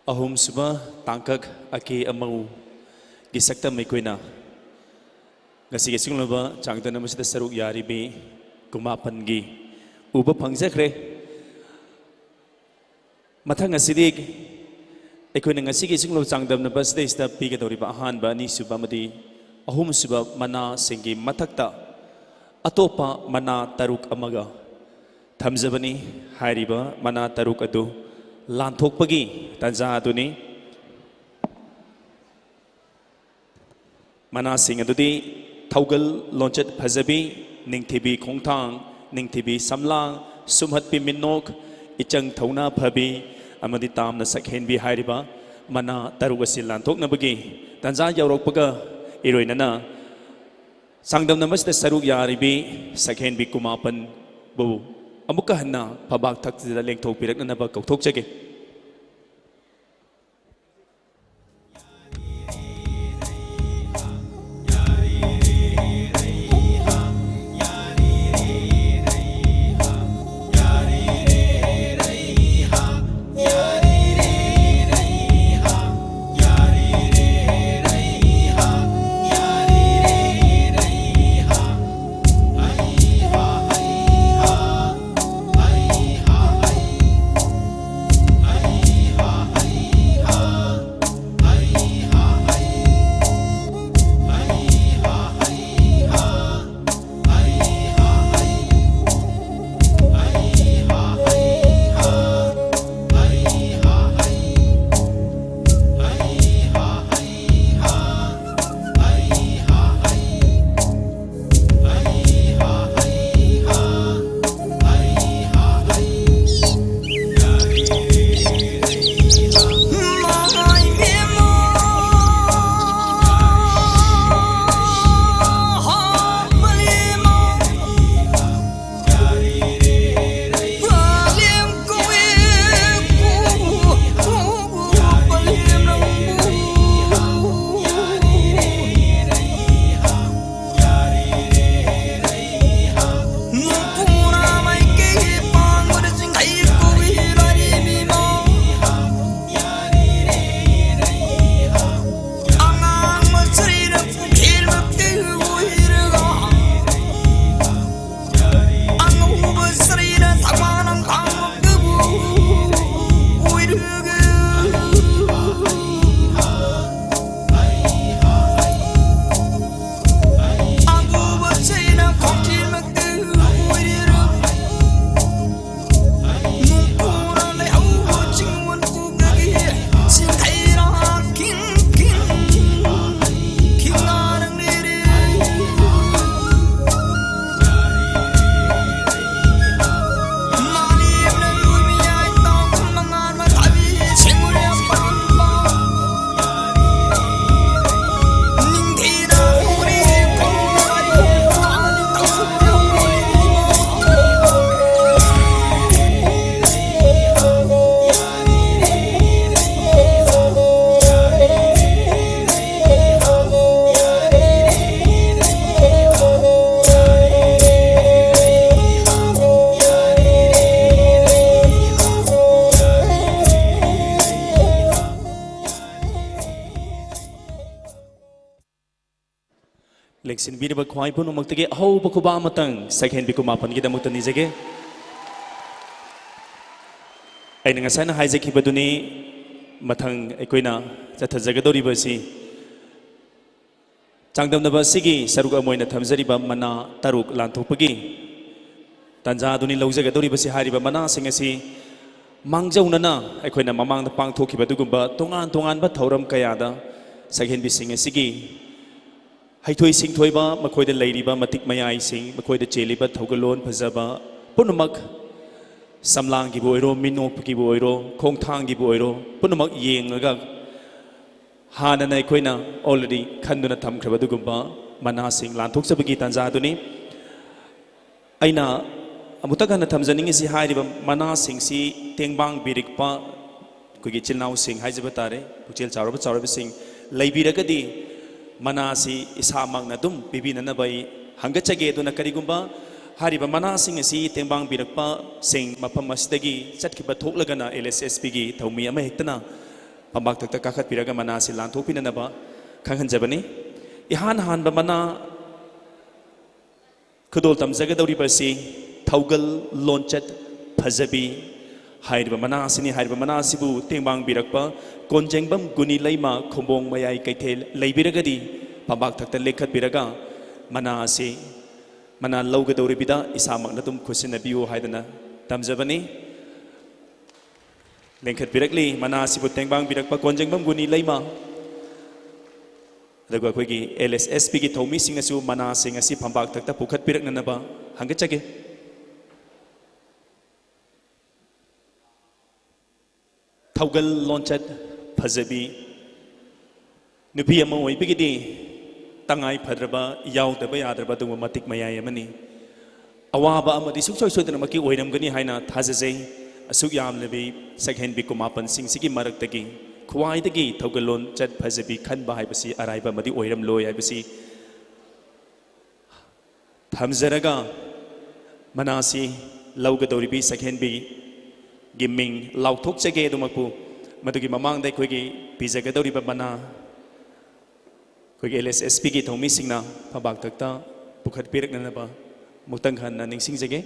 ꯑꯍꯨꯝꯁꯨꯕ ꯇꯥꯡꯀꯛ ꯑꯀꯦ ꯑꯃꯧꯒꯤ ꯁꯛꯇꯝ ꯑꯩꯈꯣꯏꯅ ꯉꯁꯤꯒꯤ ꯑꯁꯤꯒꯨꯝꯂꯕ ꯆꯥꯡꯗꯝꯅꯕ ꯑꯁꯤꯗ ꯁꯔꯨꯛ ꯌꯥꯔꯤꯕꯤ ꯀꯨꯟꯃꯥꯄꯟꯒꯤ ꯎꯕ ꯐꯪꯖꯈ꯭ꯔꯦ꯫ ꯃꯊꯪ ꯑꯁꯤꯗꯤ ꯑꯩꯈꯣꯏꯅ ꯉꯁꯤꯒꯤ ꯑꯁꯤꯒꯨꯝꯂꯕ ꯆꯥꯡꯗꯝꯅꯕ ꯑꯁꯤꯗꯩꯁꯤꯗ ꯄꯤꯒꯗꯧꯔꯤꯕ ꯑꯍꯥꯟꯕ, ꯑꯅꯤꯁꯨꯕ ꯑꯃꯗꯤ ꯑꯍꯨꯝꯁꯨꯕ ꯃꯅꯥꯁꯤꯡꯒꯤ ꯃꯊꯛꯇ ꯑꯇꯣꯞꯄ ꯃꯅꯥ ꯇꯔꯨꯛ ꯑꯃꯒ ꯊꯝꯖꯕꯅꯤ꯫ ꯍꯥꯏꯔꯤꯕ ꯃꯅꯥ ꯇꯔꯨꯛ ꯑꯗꯨ ꯂꯥꯟꯊꯣꯛꯄꯒꯤ ꯇꯥꯟꯖꯥ ꯑꯗꯨꯅꯤ꯫ ꯃꯅꯥꯁꯤꯡ ꯑꯗꯨꯗꯤ ꯊꯧꯒꯜ ꯂꯣꯟꯆꯠ ꯐꯖꯕꯤ, ꯅꯤꯡꯊꯤꯕꯤ ꯈꯣꯡꯊꯥꯡ, ꯅꯤꯡꯊꯤꯕꯤ ꯁꯝꯂꯥꯡ, ꯁꯨꯝꯍꯠꯄꯤ ꯃꯤꯅꯣꯛ, ꯏꯆꯪ ꯊꯧꯅꯥ ꯐꯕꯤ ꯑꯃꯗꯤ ꯇꯥꯝꯅ ꯁꯛꯍꯦꯟꯕꯤ ꯍꯥꯏꯔꯤꯕ ꯃꯅꯥ ꯇꯔꯨꯛ ꯑꯁꯤ ꯂꯥꯟꯊꯣꯛꯅꯕꯒꯤ ꯇꯥꯟꯖꯥ ꯌꯧꯔꯛꯄꯒ ꯏꯔꯣꯏꯅꯅ ꯆꯥꯡꯗꯝꯅꯕ ꯑꯁꯤꯗ ꯁꯔꯨꯛ ꯌꯥꯔꯤꯕꯤ ꯁꯛꯍꯦꯟꯕꯤ ꯀꯨꯟꯃꯥꯄꯟꯕꯨ ꯑꯃꯨꯛꯀ ꯍꯟꯅ ꯐꯝꯕꯥꯛ ꯊꯛꯁꯤꯗ ꯂꯦꯡꯊꯣꯛꯄꯤꯔꯛꯅꯅꯕ ꯀꯧꯊꯣꯛꯆꯒꯦ꯫ ꯁꯤꯟꯕꯤꯔꯤꯕ ꯈ꯭ꯋꯥꯏ ꯄꯨꯝꯅꯃꯛꯇꯒꯤ ꯑꯍꯧꯕ ꯈꯨꯕꯥꯛ ꯑꯃꯇꯪ ꯁꯛꯍꯦꯟꯕꯤ ꯀꯨꯃꯥꯄꯟꯒꯤꯗꯃꯛꯇ ꯅꯤꯖꯒꯦ꯫ ꯑꯩꯅ ꯉꯁꯥꯏꯅ ꯍꯥꯏꯖꯈꯤꯕꯗꯨꯅꯤ, ꯃꯊꯪ ꯑꯩꯈꯣꯏꯅ ꯆꯠꯊꯖꯒꯗꯧꯔꯤꯕ ꯑꯁꯤ ꯆꯥꯡꯗꯝꯅꯕ ꯑꯁꯤꯒꯤ ꯁꯔꯨꯛ ꯑꯃ ꯑꯣꯏꯅ ꯊꯝꯖꯔꯤꯕ ꯃꯅꯥ ꯇꯔꯨꯛ ꯂꯥꯟꯊꯣꯛꯄꯒꯤ ꯇꯥꯟꯖꯥ ꯑꯗꯨꯅꯤ ꯂꯧꯖꯒꯗꯧꯔꯤꯕꯁꯤ꯫ ꯍꯥꯏꯔꯤꯕ ꯃꯅꯥꯁꯤꯡ ꯑꯁꯤ ꯃꯥꯡꯖꯧꯅꯅ ꯑꯩꯈꯣꯏꯅ ꯃꯃꯥꯡꯗ ꯄꯥꯡꯊꯣꯛꯈꯤꯕ ꯑꯗꯨꯒꯨꯝꯕ ꯇꯣꯉꯥꯟ ꯇꯣꯉꯥꯟꯕ ꯊꯧꯔꯝ ꯀꯌꯥꯗ ꯁꯛꯍꯦꯟꯕꯤꯁꯤꯡ ꯑꯁꯤꯒꯤ ꯍꯩꯊꯣꯏ ꯁꯤꯡꯊꯣꯏꯕ, ꯃꯈꯣꯏꯗ ꯂꯩꯔꯤꯕ ꯃꯇꯤꯛ ꯃꯌꯥꯏꯁꯤꯡ, ꯃꯈꯣꯏꯗ ꯆꯦꯜꯂꯤꯕ ꯊꯧꯒꯜꯂꯣꯟ ꯐꯖꯕ ꯄꯨꯝꯅꯃꯛ, ꯁꯝꯂꯥꯡꯒꯤꯕꯨ ꯑꯣꯏꯔꯣ, ꯃꯤꯅꯣꯛꯄꯒꯤꯕꯨ ꯑꯣꯏꯔꯣ, ꯈꯣꯡꯊꯥꯡꯒꯤꯕꯨ ꯑꯣꯏꯔꯣ, ꯄꯨꯝꯅꯃꯛ ꯌꯦꯡꯂꯒ ꯍꯥꯟꯅꯅ ꯑꯩꯈꯣꯏꯅ already ꯈꯟꯗꯨꯅ ꯊꯝꯈ꯭ꯔꯕ ꯑꯗꯨꯒꯨꯝꯕ ꯃꯅꯥꯁꯤꯡ ꯂꯥꯟꯊꯣꯛꯆꯕꯒꯤ ꯇꯥꯟꯖꯥ ꯑꯗꯨꯅꯤ꯫ ꯑꯩꯅ ꯑꯃꯨꯛꯇꯪ ꯍꯟꯅ ꯊꯝꯖꯅꯤꯡꯉꯤꯁꯤ, ꯍꯥꯏꯔꯤꯕ ꯃꯅꯥꯁꯤꯡꯁꯤ ꯇꯦꯡꯕꯥꯡꯕꯤꯔꯛꯄ ꯑꯩꯈꯣꯏꯒꯤ ꯏꯆꯤꯜ ꯏꯅꯥꯎꯁꯤꯡ ꯍꯥꯏꯖꯕ ꯇꯥꯔꯦ, ꯄꯨꯛꯆꯦꯜ ꯆꯥꯎꯔꯕ ꯆꯥꯎꯔꯕꯁꯤꯡ ꯂꯩꯕꯤꯔꯒꯗꯤ ꯃꯅꯥꯁꯤ ꯏꯁꯥꯃꯛꯅ ꯑꯗꯨꯝ ꯄꯤꯕꯤꯅꯅꯕ ꯑꯩ ꯍꯪꯒꯠꯆꯒꯦ꯫ ꯑꯗꯨꯅ ꯀꯔꯤꯒꯨꯝꯕ ꯍꯥꯏꯔꯤꯕ ꯃꯅꯥꯁꯤꯡ ꯑꯁꯤ ꯇꯦꯡꯕꯥꯡꯕꯤꯔꯛꯄꯁꯤꯡ ꯃꯐꯝ ꯑꯁꯤꯗꯒꯤ ꯆꯠꯈꯤꯕ ꯊꯣꯛꯂꯒꯅ L S S P ꯒꯤ ꯊꯧꯃꯤ ꯑꯃ ꯍꯦꯛꯇꯅ ꯐꯝꯄꯥꯛꯇꯛꯇ ꯀꯥꯈꯠꯄꯤꯔꯒ ꯃꯅꯥꯁꯤ ꯂꯥꯟꯊꯣꯛꯄꯤꯅꯅꯕ ꯈꯪꯍꯟꯖꯕꯅꯤ꯫ ꯏꯍꯥꯟ ꯍꯥꯟꯕ ꯃꯅꯥ ꯈꯨꯗꯣꯜ ꯇꯝꯖꯒꯗꯧꯔꯤꯕ ꯑꯁꯤ ꯊꯧꯒꯜ ꯂꯣꯟꯆꯠ ꯐꯖꯕꯤ ꯍꯥꯏꯔꯤꯕ ꯃꯅꯥ ꯑꯁꯤꯅꯤ꯫ ꯍꯥꯏꯔꯤꯕ ꯃꯅꯥ ꯑꯁꯤꯕꯨ ꯇꯦꯡꯕꯥꯡꯕꯤꯔꯛꯄ ꯀꯣꯟꯖꯦꯡꯕꯝ ꯒꯨꯅꯤ ꯂꯩꯃ ꯈꯨꯝꯕꯣꯡ ꯃꯌꯥꯏ ꯀꯩꯊꯦꯜ ꯂꯩꯕꯤꯔꯒꯗꯤ ꯐꯝꯄꯥꯛ ꯊꯛꯇ ꯂꯦꯡꯈꯠꯄꯤꯔꯒ ꯃꯅꯥ ꯑꯁꯤ, ꯃꯅꯥ ꯂꯧꯒꯗꯧꯔꯤꯕꯤꯗ ꯏꯁꯥꯃꯛꯅ ꯑꯗꯨꯝ ꯈꯨꯠꯁꯤꯟꯅꯕꯤꯌꯨ ꯍꯥꯏꯗꯅ ꯇꯝꯖꯕꯅꯤ꯫ ꯂꯦꯡꯈꯠꯄꯤꯔꯛꯂꯤ꯫ ꯃꯅꯥ ꯑꯁꯤꯕꯨ ꯇꯦꯡꯕꯥꯡꯕꯤꯔꯛꯄ ꯀꯣꯟꯖꯦꯡꯕꯝ ꯒꯨꯅꯤ ꯂꯩꯃ, ꯑꯗꯨꯒ ꯑꯩꯈꯣꯏꯒꯤ L S S P ꯒꯤ ꯊꯧꯃꯤꯁꯤꯡꯅꯁꯨ ꯃꯅꯥꯁꯤꯡ ꯑꯁꯤ ꯐꯝꯄꯥꯛ ꯊꯛꯇ ꯄꯨꯈꯠꯄꯤꯔꯛꯅꯅꯕ ꯍꯪꯒꯠꯆꯒꯦ꯫ ꯊꯧꯒꯜ ꯂꯣꯟꯆꯠ ꯐꯖꯕꯤ ꯅꯨꯄꯤ ꯑꯃ ꯑꯣꯏꯕꯒꯤꯗꯤ ꯇꯉꯥꯏ ꯐꯗ꯭ꯔꯕ, ꯌꯥꯎꯗꯕ ꯌꯥꯗ꯭ꯔꯕ ꯑꯗꯨꯒꯨꯝꯕ ꯃꯇꯤꯛ ꯃꯌꯥꯏ ꯑꯃꯅꯤ꯫ ꯑꯋꯥꯕ ꯑꯃꯗꯤ ꯁꯨꯡꯁꯣꯏ ꯁꯣꯏꯗꯅꯃꯛꯀꯤ ꯑꯣꯏꯔꯝꯒꯅꯤ ꯍꯥꯏꯅ ꯊꯥꯖꯖꯩ꯫ ꯑꯁꯨꯛ ꯌꯥꯝꯂꯕꯤ ꯁꯛꯍꯦꯟꯕꯤ ꯀꯨꯃꯥꯄꯟꯁꯤꯡꯁꯤꯒꯤ ꯃꯔꯛꯇꯒꯤ ꯈ꯭ꯋꯥꯏꯗꯒꯤ ꯊꯧꯒꯜꯂꯣꯟ ꯆꯠ ꯐꯖꯕꯤ ꯈꯟꯕ ꯍꯥꯏꯕꯁꯤ ꯑꯔꯥꯏꯕ ꯑꯃꯗꯤ ꯑꯣꯏꯔꯝꯂꯣꯏ ꯍꯥꯏꯕꯁꯤ ꯊꯝꯖꯔꯒ, ꯃꯅꯥꯁꯤ ꯂꯧꯒꯗꯧꯔꯤꯕꯤ ꯁꯛꯍꯦꯟꯕꯤꯒꯤ ꯃꯤꯡ ꯂꯥꯎꯊꯣꯛꯆꯒꯦ꯫ ꯑꯗꯨꯃꯛꯄꯨ ꯃꯗꯨꯒꯤ ꯃꯃꯥꯡꯗ ꯑꯩꯈꯣꯏꯒꯤ ꯄꯤꯖꯒꯗꯧꯔꯤꯕ ꯃꯅꯥ ꯑꯩꯈꯣꯏꯒꯤ ꯑꯦꯜ ꯑꯦꯁ ꯑꯦꯁ ꯄꯤꯒꯤ ꯊꯧꯃꯤꯁꯤꯡꯅ ꯐꯝꯄꯥꯛꯇꯛꯇ ꯄꯨꯈꯠꯄꯤꯔꯛꯅꯅꯕ ꯑꯃꯨꯛꯇꯪ ꯍꯟꯅ ꯅꯤꯡꯁꯤꯡꯖꯒꯦ꯫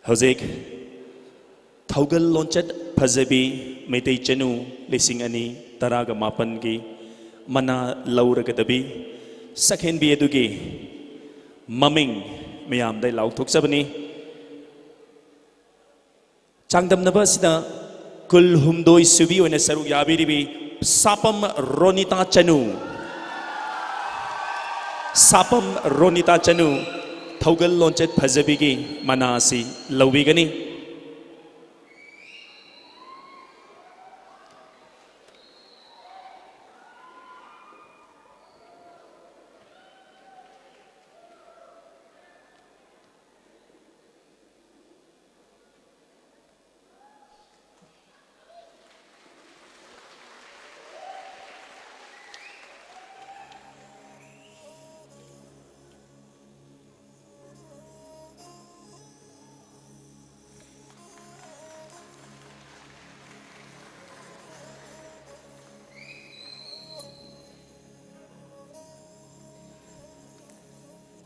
ꯍꯧꯖꯤꯛ ꯊꯧꯒꯜ ꯂꯣꯟꯆꯠ ꯐꯖꯕꯤ ꯃꯩꯇꯩ ꯆꯅꯨ ꯂꯤꯁꯤꯡ ꯑꯅꯤ ꯇꯔꯥꯒ ꯃꯥꯄꯟꯒꯤ ꯃꯅꯥ ꯂꯧꯔꯒꯗꯕꯤ ꯁꯛꯍꯦꯟꯕꯤ ꯑꯗꯨꯒꯤ ꯃꯃꯤꯡ ꯃꯌꯥꯝꯗ ꯂꯥꯎꯊꯣꯛꯆꯕꯅꯤ꯫ ꯆꯥꯡꯗꯝꯅꯕ ꯑꯁꯤꯗ ꯀꯨꯜꯍꯨꯝꯗꯣꯏ ꯁꯨꯕꯤ ꯑꯣꯏꯅ ꯁꯔꯨꯛ ꯌꯥꯕꯤꯔꯤꯕꯤ ꯁꯥꯄꯝ ꯔꯣꯅꯤꯇꯥ ꯆꯅꯨ, ꯁꯥꯄꯝ ꯔꯣꯅꯤꯇꯥ ꯆꯅꯨ ꯊꯧꯒꯜ ꯂꯣꯟꯆꯠ ꯐꯖꯕꯤꯒꯤ ꯃꯅꯥ ꯑꯁꯤ ꯂꯧꯕꯤꯒꯅꯤ꯫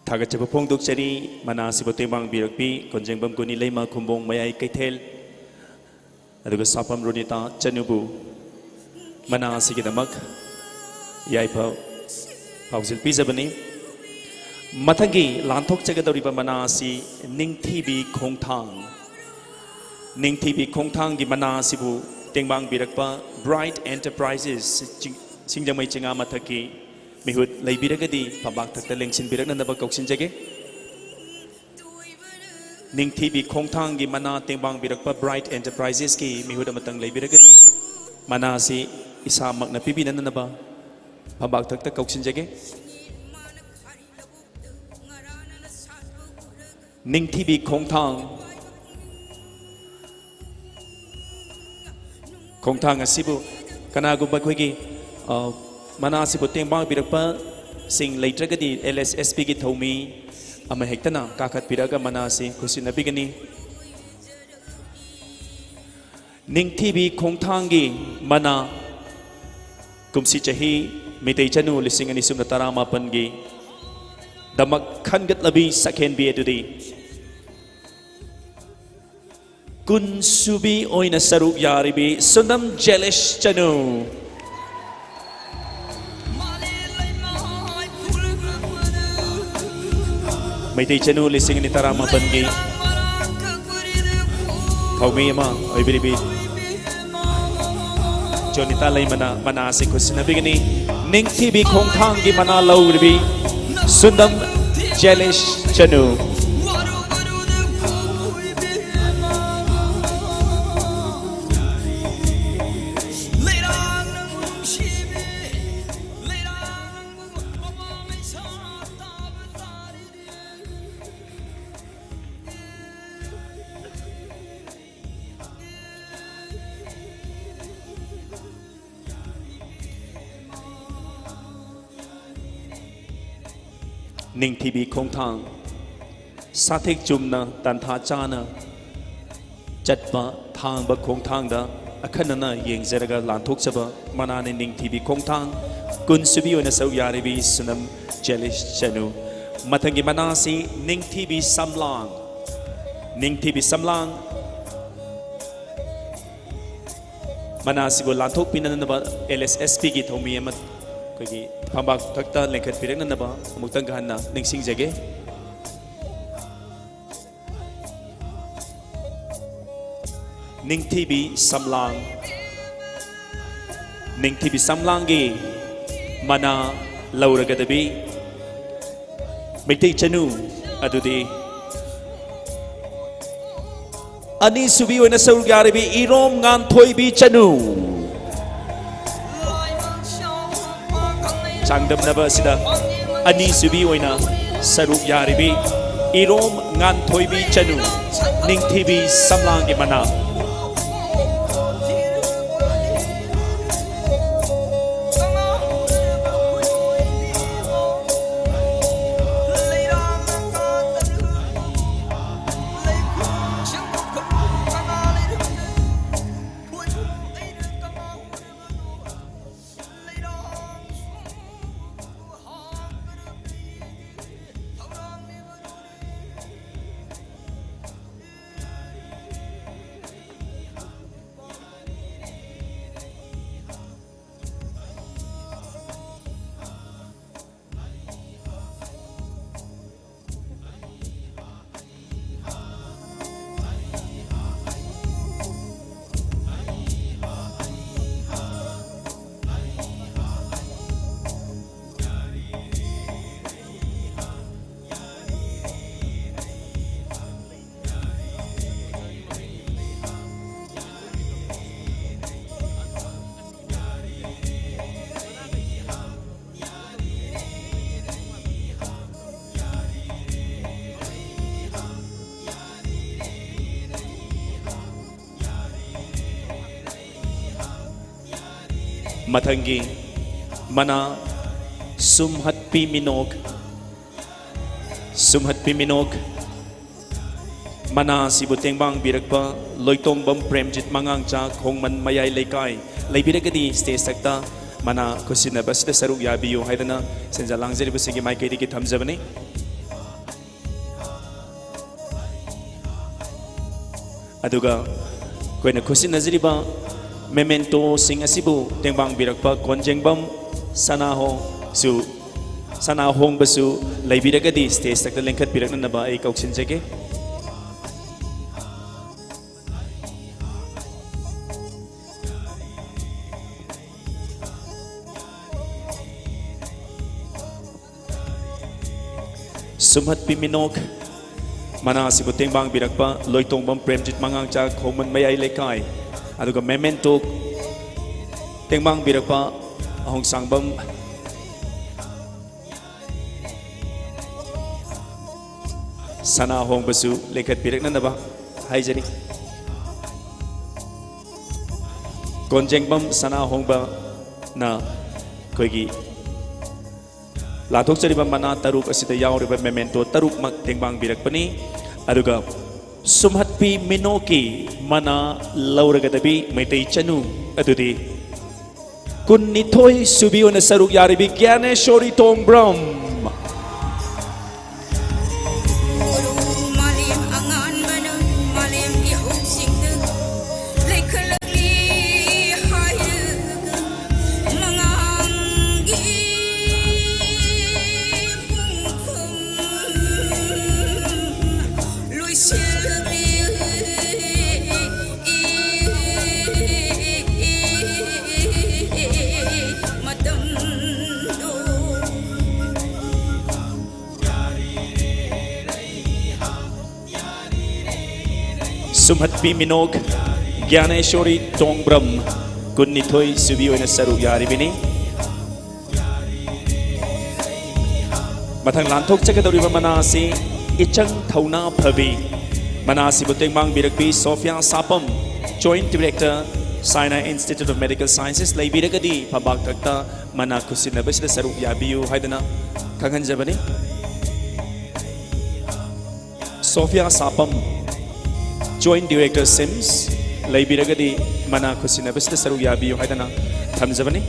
ꯊꯥꯒꯠꯆꯕ ꯐꯣꯡꯗꯣꯛꯆꯔꯤ꯫ ꯃꯅꯥ ꯑꯁꯤꯕꯨ ꯇꯦꯡꯕꯥꯡꯕꯤꯔꯛꯄꯤ ꯀꯣꯟꯖꯦꯡꯕꯝ ꯒꯨꯅꯤꯂꯩꯃ ꯈꯨꯝꯕꯣꯡ ꯃꯌꯥꯏ ꯀꯩꯊꯦꯜ, ꯑꯗꯨꯒ ꯁꯥꯄꯝ ꯔꯣꯅꯤꯇꯥ ꯆꯅꯨꯕꯨ ꯃꯅꯥ ꯑꯁꯤꯒꯤꯗꯃꯛ ꯌꯥꯏꯐ ꯄꯥꯎꯖꯦꯜ ꯄꯤꯖꯕꯅꯤ꯫ ꯃꯊꯪꯒꯤ ꯂꯥꯟꯊꯣꯛꯆꯒꯗꯧꯔꯤꯕ ꯃꯅꯥ ꯑꯁꯤ ꯅꯤꯡꯊꯤꯕꯤ ꯈꯣꯡꯊꯥꯡ, ꯅꯤꯡꯊꯤꯕꯤ ꯈꯣꯡꯊꯥꯡꯒꯤ ꯃꯅꯥ ꯑꯁꯤꯕꯨ ꯇꯦꯡꯕꯥꯡꯕꯤꯔꯛꯄ ꯕ꯭ꯔꯥꯏꯠ ꯑꯦꯟꯇꯔꯄ꯭ꯔꯥꯏꯖꯦꯁ ꯆꯤꯡ-, ꯁꯤꯡꯖꯃꯩ ꯆꯤꯉꯥ ꯃꯊꯛꯀꯤ ꯃꯤꯍꯨꯠ ꯂꯩꯕꯤꯔꯒꯗꯤ ꯐꯝꯕꯥꯛ ꯊꯛꯇ ꯂꯦꯡꯁꯤꯟꯕꯤꯔꯛꯅꯅꯕ ꯀꯧꯁꯤꯟꯖꯒꯦ꯫ ꯅꯤꯡꯊꯤꯕꯤ ꯈꯣꯡꯊꯥꯡꯒꯤ ꯃꯅꯥ ꯇꯦꯡꯕꯥꯡꯕꯤꯔꯛꯄ ꯕ꯭ꯔꯥꯏꯠ ꯑꯦꯟꯇꯔꯄ꯭ꯔꯥꯏꯖꯦꯁꯀꯤ ꯃꯤꯍꯨꯠ ꯑꯃꯇꯪ ꯂꯩꯕꯤꯔꯒꯗꯤ ꯃꯅꯥ ꯑꯁꯤ ꯏꯁꯥꯃꯛꯅ ꯄꯤꯕꯤꯅꯅꯕ ꯐꯝꯕꯥꯛ ꯊꯛꯇ ꯀꯧꯁꯤꯟꯖꯒꯦ꯫ ꯅꯤꯡꯊꯤꯕꯤ ꯈꯣꯡꯊꯥꯡ꯫ ꯈꯣꯡꯊꯥꯡ ꯑꯁꯤꯕꯨ ꯀꯅꯥꯒꯨꯝꯕ ꯑꯩꯈꯣꯏꯒꯤ, ꯑ, ꯃꯅꯥ ꯑꯁꯤꯕꯨ ꯇꯦꯡꯕꯥꯡꯕꯤꯔꯛꯄꯁꯤꯡ ꯂꯩꯇ꯭ꯔꯒꯗꯤ, ꯑꯦꯜ ꯑꯦꯁ ꯑꯦꯁ ꯄꯤꯒꯤ ꯊꯧꯃꯤ ꯑꯃꯍꯦꯛꯇꯅ ꯀꯥꯈꯠꯄꯤꯔꯒ ꯃꯅꯥ ꯑꯁꯤ ꯈꯨꯠꯁꯤꯟꯅꯕꯤꯒꯅꯤ꯫ ꯅꯤꯡꯊꯤꯕꯤ ꯈꯣꯡꯊꯥꯡꯒꯤ ꯃꯅꯥ ꯀꯨꯝꯁꯤ ꯆꯍꯤ ꯃꯤꯇꯩ ꯆꯅꯨ ꯂꯤꯁꯤꯡ ꯑꯅꯤ ꯁꯨꯞꯅ ꯇꯔꯥꯃꯥꯄꯟꯒꯤ ꯗꯃꯛ ꯈꯟꯒꯠꯂꯕꯤ ꯁꯛꯍꯦꯟꯕꯤ ꯑꯗꯨꯗꯤ ꯀꯨꯟ ꯁꯨꯕꯤ ꯑꯣꯏꯅ ꯁꯔꯨꯛ ꯌꯥꯔꯤꯕꯤ ꯁꯨꯅꯝ ꯖꯦꯂꯤꯁ ꯆꯅꯨ꯫ ꯃꯩꯇꯩ ꯆꯅꯨ ꯂꯤꯁꯤꯡ ꯑꯅꯤ ꯇꯔꯥꯃꯥꯄꯟꯒꯤ ꯊꯧꯃꯤ ꯑꯃ ꯑꯣꯏꯕꯤꯔꯤꯕꯤ ꯖꯣꯅꯤꯇꯥ ꯂꯩꯃꯅ ꯃꯅꯥ ꯑꯁꯤ ꯈꯨꯠꯁꯤꯟꯅꯕꯤꯒꯅꯤ꯫ ꯅꯤꯡꯊꯤꯕꯤ ꯈꯣꯡꯊꯥꯡꯒꯤ ꯃꯅꯥ ꯂꯧꯔꯤꯕꯤ ꯁꯨꯟꯗꯝ ꯖꯦꯂꯤꯁ ꯆꯅꯨ꯫ ꯅꯤꯡꯊꯤꯕꯤ ꯈꯣꯡꯊꯥꯡ ꯁꯥꯊꯦꯛ ꯆꯨꯝꯅ ꯇꯥꯟꯊꯥ ꯆꯥꯅ ꯆꯠꯄ ꯊꯥꯡꯕ ꯈꯣꯡꯊꯥꯡꯗ ꯑꯈꯟꯅꯅ ꯌꯦꯡꯖꯔꯒ ꯂꯥꯟꯊꯣꯛꯆꯕ ꯃꯅꯥꯅꯤ ꯅꯤꯡꯊꯤꯕꯤ ꯈꯣꯡꯊꯥꯡ꯫ ꯀꯨꯟ ꯁꯨꯕꯤ ꯑꯣꯏꯅ ꯁꯔꯨꯛ ꯌꯥꯔꯤꯕꯤ ꯁꯨꯅꯝ ꯖꯦꯂꯤꯁ ꯆꯅꯨ꯫ ꯃꯊꯪꯒꯤ ꯃꯅꯥꯁꯤ ꯅꯤꯡꯊꯤꯕꯤ ꯁꯝꯂꯥꯡ꯫ ꯅꯤꯡꯊꯤꯕꯤ ꯁꯝꯂꯥꯡ꯫ ꯃꯅꯥ ꯑꯁꯤꯕꯨ ꯂꯥꯟꯊꯣꯛꯄꯤꯅꯅꯕ ꯑꯦꯜ ꯑꯦꯁ ꯑꯦꯁ ꯄꯤꯒꯤ ꯊꯧꯃꯤ ꯑꯃ ꯑꯩꯈꯣꯏꯒꯤ ꯐꯝꯕꯥꯛ ꯊꯛꯇ ꯂꯦꯡꯈꯠꯄꯤꯔꯛꯅꯅꯕ ꯑꯃꯨꯛꯇꯪꯒ ꯍꯟꯅ ꯅꯤꯡꯁꯤꯡꯖꯒꯦ꯫ ꯅꯤꯡꯊꯤꯕꯤ ꯁꯝꯂꯥꯡ꯫ ꯅꯤꯡꯊꯤꯕꯤ ꯁꯝꯂꯥꯡꯒꯤ ꯃꯅꯥ ꯂꯧꯔꯒꯗꯕꯤ ꯃꯩꯇꯩ ꯆꯅꯨ ꯑꯗꯨꯗꯤ ꯑꯅꯤꯁꯨꯕꯤ ꯑꯣꯏꯅ ꯁꯔꯨꯛ ꯌꯥꯔꯤꯕꯤ ꯏꯔꯣꯝ ꯉꯥꯟꯊꯣꯏꯕꯤ ꯆꯅꯨ꯫ ꯆꯥꯡꯗꯝꯅꯕ ꯑꯁꯤꯗ ꯑꯅꯤꯁꯨꯕꯤ ꯑꯣꯏꯅ ꯁꯔꯨꯛ ꯌꯥꯔꯤꯕꯤ ꯏꯔꯣꯝ ꯉꯥꯟꯊꯣꯏꯕꯤ ꯆꯅꯨ, ꯅꯤꯡꯊꯤꯕꯤ ꯁꯝꯂꯥꯡꯒꯤ ꯃꯅꯥ꯫ ꯃꯊꯪꯒꯤ ꯃꯅꯥ ꯁꯨꯝꯍꯠꯄꯤ ꯃꯤꯅꯣꯛ, ꯁꯨꯝꯍꯠꯄꯤ ꯃꯤꯅꯣꯛ꯫ ꯃꯅꯥ ꯑꯁꯤꯕꯨ ꯇꯦꯡꯕꯥꯡꯕꯤꯔꯛꯄ ꯂꯣꯏꯇꯣꯡꯕꯝ ꯄ꯭ꯔꯦꯝꯖꯤꯠ ꯃꯉꯥꯡꯆꯥ, ꯈꯣꯡꯃꯟ ꯃꯌꯥꯏ ꯂꯩꯀꯥꯏ, ꯂꯩꯕꯤꯔꯒꯗꯤ ꯁ꯭ꯇꯦꯖ ꯊꯛꯇ ꯃꯅꯥ ꯈꯨꯠꯁꯤꯟꯅꯕ ꯑꯁꯤꯗ ꯁꯔꯨꯛ ꯌꯥꯕꯤꯌꯨ ꯍꯥꯏꯗꯅ ꯁꯦꯟꯖꯥ ꯂꯥꯡꯖꯔꯤꯕꯁꯤꯡꯒꯤ ꯃꯥꯏꯀꯩꯗꯒꯤ ꯊꯝꯖꯕꯅꯤ꯫ ꯑꯗꯨꯒ ꯑꯩꯈꯣꯏꯅ ꯈꯨꯠꯁꯤꯟꯅꯖꯔꯤꯕ ꯃꯦꯃꯦꯟꯇꯣꯁꯤꯡ ꯑꯁꯤꯕꯨ ꯇꯦꯡꯕꯥꯡꯕꯤꯔꯛꯄ ꯀꯣꯟꯖꯦꯡꯕꯝ ꯁꯅꯥꯍꯣꯡꯁꯨ, ꯁꯅꯥꯍꯣꯡꯕꯁꯨ ꯂꯩꯕꯤꯔꯒꯗꯤ ꯁ꯭ꯇꯦꯖ ꯊꯛꯇ ꯂꯦꯡꯈꯠꯄꯤꯔꯛꯅꯅꯕ ꯑꯩ ꯀꯧꯁꯤꯟꯖꯒꯦ꯫ ꯁꯨꯝꯍꯠꯄꯤ ꯃꯤꯅꯣꯛ꯫ ꯃꯅꯥ ꯑꯁꯤꯕꯨ ꯇꯦꯡꯕꯥꯡꯕꯤꯔꯛꯄ ꯂꯣꯏꯇꯣꯡꯕꯝ ꯄ꯭ꯔꯦꯝꯖꯤꯠ ꯃꯉꯥꯡꯆꯥ, ꯈꯣꯡꯃꯟ ꯃꯌꯥꯏ ꯂꯩꯀꯥꯏ꯫ ꯑꯗꯨꯒ ꯃꯦꯃꯦꯟꯇꯣ ꯇꯦꯡꯕꯥꯡꯕꯤꯔꯛꯄ ꯑꯍꯣꯡꯁꯥꯡꯕꯝ ꯁꯅꯥ ꯍꯣꯡꯕꯁꯨ ꯂꯦꯡꯈꯠꯄꯤꯔꯛꯅꯅꯕ ꯍꯥꯏꯖꯔꯤ꯫ ꯀꯣꯟꯖꯦꯡꯕꯝ ꯁꯅꯥ ꯍꯣꯡꯕꯅ ꯑꯩꯈꯣꯏꯒꯤ ꯂꯥꯟꯊꯣꯛꯆꯔꯤꯕ ꯃꯅꯥ ꯇꯔꯨꯛ ꯑꯁꯤꯗ ꯌꯥꯎꯔꯤꯕ memento ꯇꯔꯨꯛꯃꯛ ꯇꯦꯡꯕꯥꯡꯕꯤꯔꯛꯄꯅꯤ꯫ ꯑꯗꯨꯒ ꯁꯨꯝꯍꯠꯄꯤ ꯃꯤꯅꯣꯛꯀꯤ ꯃꯅꯥ ꯂꯧꯔꯒꯗꯕꯤ ꯃꯩꯇꯩ ꯆꯅꯨ ꯑꯗꯨꯗꯤ ꯀꯨꯟꯅꯤꯊꯣꯏ ꯁꯨꯕꯤ ꯑꯣꯏꯅ ꯁꯔꯨꯛ ꯌꯥꯔꯤꯕꯤ ꯒ꯭ꯌꯥꯅꯦꯁꯣꯔꯤ ꯇꯣꯡꯕ꯭ꯔꯝ꯫ ꯃꯥꯂꯦꯝ ꯑꯉꯥꯟꯕꯅ ꯃꯥꯂꯦꯝꯒꯤ ꯍꯧꯁꯤꯡꯗ ꯂꯩꯈꯠꯂꯛꯂꯤ ꯍꯥꯏꯔꯒ ꯃꯉꯥꯡꯒꯤ ꯄꯨꯡꯐꯝ ꯂꯣꯏꯁꯤꯜꯂꯛꯂꯤ꯫ ꯃꯇꯝꯗꯣ ꯁꯨꯝꯍꯠꯄꯤ ꯃꯤꯅꯣꯛ ꯒ꯭ꯌꯥꯅꯦꯁꯣꯔꯤ ꯇꯣꯡꯕ꯭ꯔꯝ, ꯀꯨꯟꯅꯤꯊꯣꯏ ꯁꯨꯕꯤ ꯑꯣꯏꯅ ꯁꯔꯨꯛ ꯌꯥꯔꯤꯕꯅꯤ꯫ ꯃꯊꯪ ꯂꯥꯟꯊꯣꯛꯆꯒꯗꯧꯔꯤꯕ ꯃꯅꯥ ꯑꯁꯤ ꯏꯆꯪ ꯊꯧꯅꯥ ꯐꯕꯤ꯫ ꯃꯅꯥ ꯑꯁꯤꯕꯨ ꯇꯦꯡꯕꯥꯡꯕꯤꯔꯛꯄꯤ Sophia ꯁꯥꯄꯝ, Joint Director, Saina Institute of Medical Sciences, ꯂꯩꯕꯤꯔꯒꯗꯤ ꯐꯝꯕꯥꯛ ꯊꯛꯇ ꯃꯅꯥ ꯈꯨꯠꯁꯤꯟꯅꯕꯁꯤꯗ ꯁꯔꯨꯛ ꯌꯥꯕꯤꯌꯨ ꯍꯥꯏꯗꯅ ꯈꯪꯍꯟꯖꯕꯅꯤ꯫ ꯁꯣꯐꯤꯌꯥ ꯁꯥꯄꯝ, Joint Director, SIMS, ꯂꯩꯕꯤꯔꯒꯗꯤ ꯃꯅꯥ ꯈꯨꯠꯁꯤꯟꯅꯕꯁꯤꯗ ꯁꯔꯨꯛ ꯌꯥꯕꯤꯌꯨ ꯍꯥꯏꯗꯅ ꯊꯝꯖꯕꯅꯤ꯫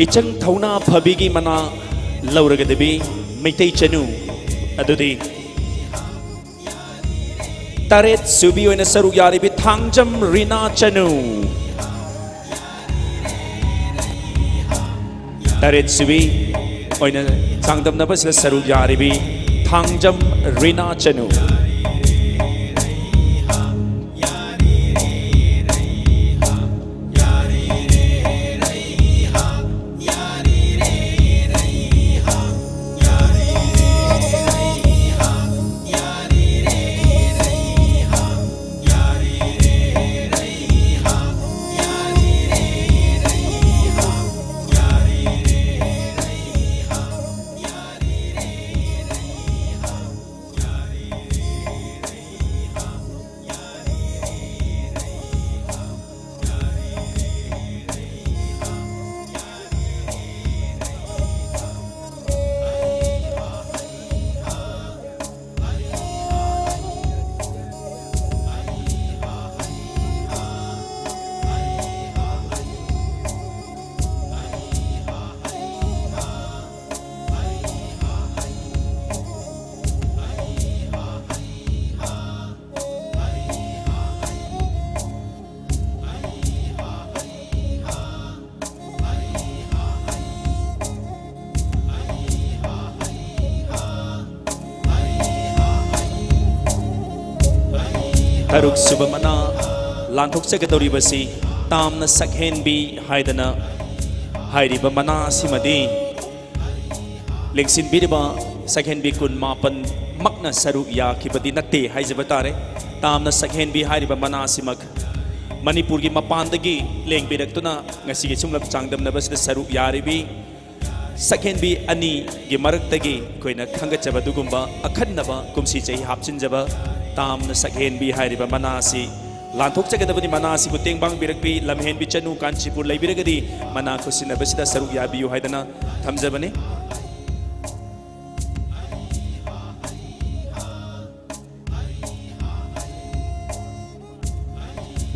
ꯏꯆꯪ ꯊꯧꯅꯥ ꯐꯕꯤꯒꯤ ꯃꯅꯥ ꯂꯧꯔꯒꯗꯕꯤ ꯃꯩꯇꯩ ꯆꯅꯨ ꯑꯗꯨꯗꯤ ꯇꯔꯦꯠ ꯁꯨꯕꯤ ꯑꯣꯏꯅ ꯁꯔꯨꯛ ꯌꯥꯔꯤꯕꯤ ꯊꯥꯡꯖꯝ ꯔꯤꯅꯥ ꯆꯅꯨ꯫ ꯇꯔꯦꯠ ꯁꯨꯕꯤ ꯑꯣꯏꯅ ꯆꯥꯡꯗꯝꯅꯕꯁꯤꯗ ꯁꯔꯨꯛ ꯌꯥꯔꯤꯕꯤ ꯊꯥꯡꯖꯝ ꯔꯤꯅꯥ ꯆꯅꯨ꯫ ꯇꯔꯨꯛ ꯁꯨꯕ ꯃꯅꯥ ꯂꯥꯟꯊꯣꯛꯆꯒꯗꯧꯔꯤꯕꯁꯤ ꯇꯥꯝꯅ ꯁꯛꯍꯦꯟꯕꯤ ꯍꯥꯏꯗꯅ ꯍꯥꯏꯔꯤꯕ ꯃꯅꯥ ꯑꯁꯤꯃꯗꯤ ꯂꯦꯡꯁꯤꯟꯕꯤꯔꯤꯕ ꯁꯛꯍꯦꯟꯕꯤ ꯀꯨꯟ ꯃꯥꯄꯟ ꯃꯛꯅ ꯁꯔꯨꯛ ꯌꯥꯈꯤꯕꯗꯤ ꯅꯠꯇꯦ ꯍꯥꯏꯖꯕ ꯇꯥꯔꯦ꯫ ꯇꯥꯝꯅ ꯁꯛꯍꯦꯟꯕꯤ ꯍꯥꯏꯔꯤꯕ ꯃꯅꯥ ꯑꯁꯤꯃꯛ ꯃꯅꯤꯄꯨꯔꯒꯤ ꯃꯄꯥꯟꯗꯒꯤ ꯂꯦꯡꯕꯤꯔꯛꯇꯨꯅ ꯉꯁꯤꯒꯤ ꯁꯨꯡꯂꯞ ꯆꯥꯡꯗꯝꯅꯕꯁꯤꯗ ꯁꯔꯨꯛ ꯌꯥꯔꯤꯕꯤ ꯁꯛꯍꯦꯟꯕꯤ ꯑꯅꯤꯒꯤ ꯃꯔꯛꯇꯒꯤ ꯑꯩꯈꯣꯏꯅ ꯈꯟꯒꯠꯆꯕ ꯑꯗꯨꯒꯨꯝꯕ ꯑꯈꯟꯅꯕ ꯀꯨꯝꯁꯤ ꯆꯍꯤ ꯍꯥꯞꯆꯤꯟꯖꯕ ꯇꯥꯝꯅ ꯁꯛꯍꯦꯟꯕꯤ ꯍꯥꯏꯔꯤꯕ ꯃꯅꯥ ꯑꯁꯤ ꯂꯥꯟꯊꯣꯛꯆꯒꯗꯕꯅꯤ꯫ ꯃꯅꯥ ꯑꯁꯤꯕꯨ ꯇꯦꯡꯕꯥꯡꯕꯤꯔꯛꯄꯤ ꯂꯝꯍꯦꯟꯕꯤ ꯆꯅꯨ ꯀꯥꯟꯆꯤꯄꯨꯔ ꯂꯩꯕꯤꯔꯒꯗꯤ ꯃꯅꯥ ꯈꯨꯠꯁꯤꯟꯅꯕꯁꯤꯗ ꯁꯔꯨꯛ ꯌꯥꯕꯤꯌꯨ ꯍꯥꯏꯗꯅ ꯊꯝꯖꯕꯅꯤ꯫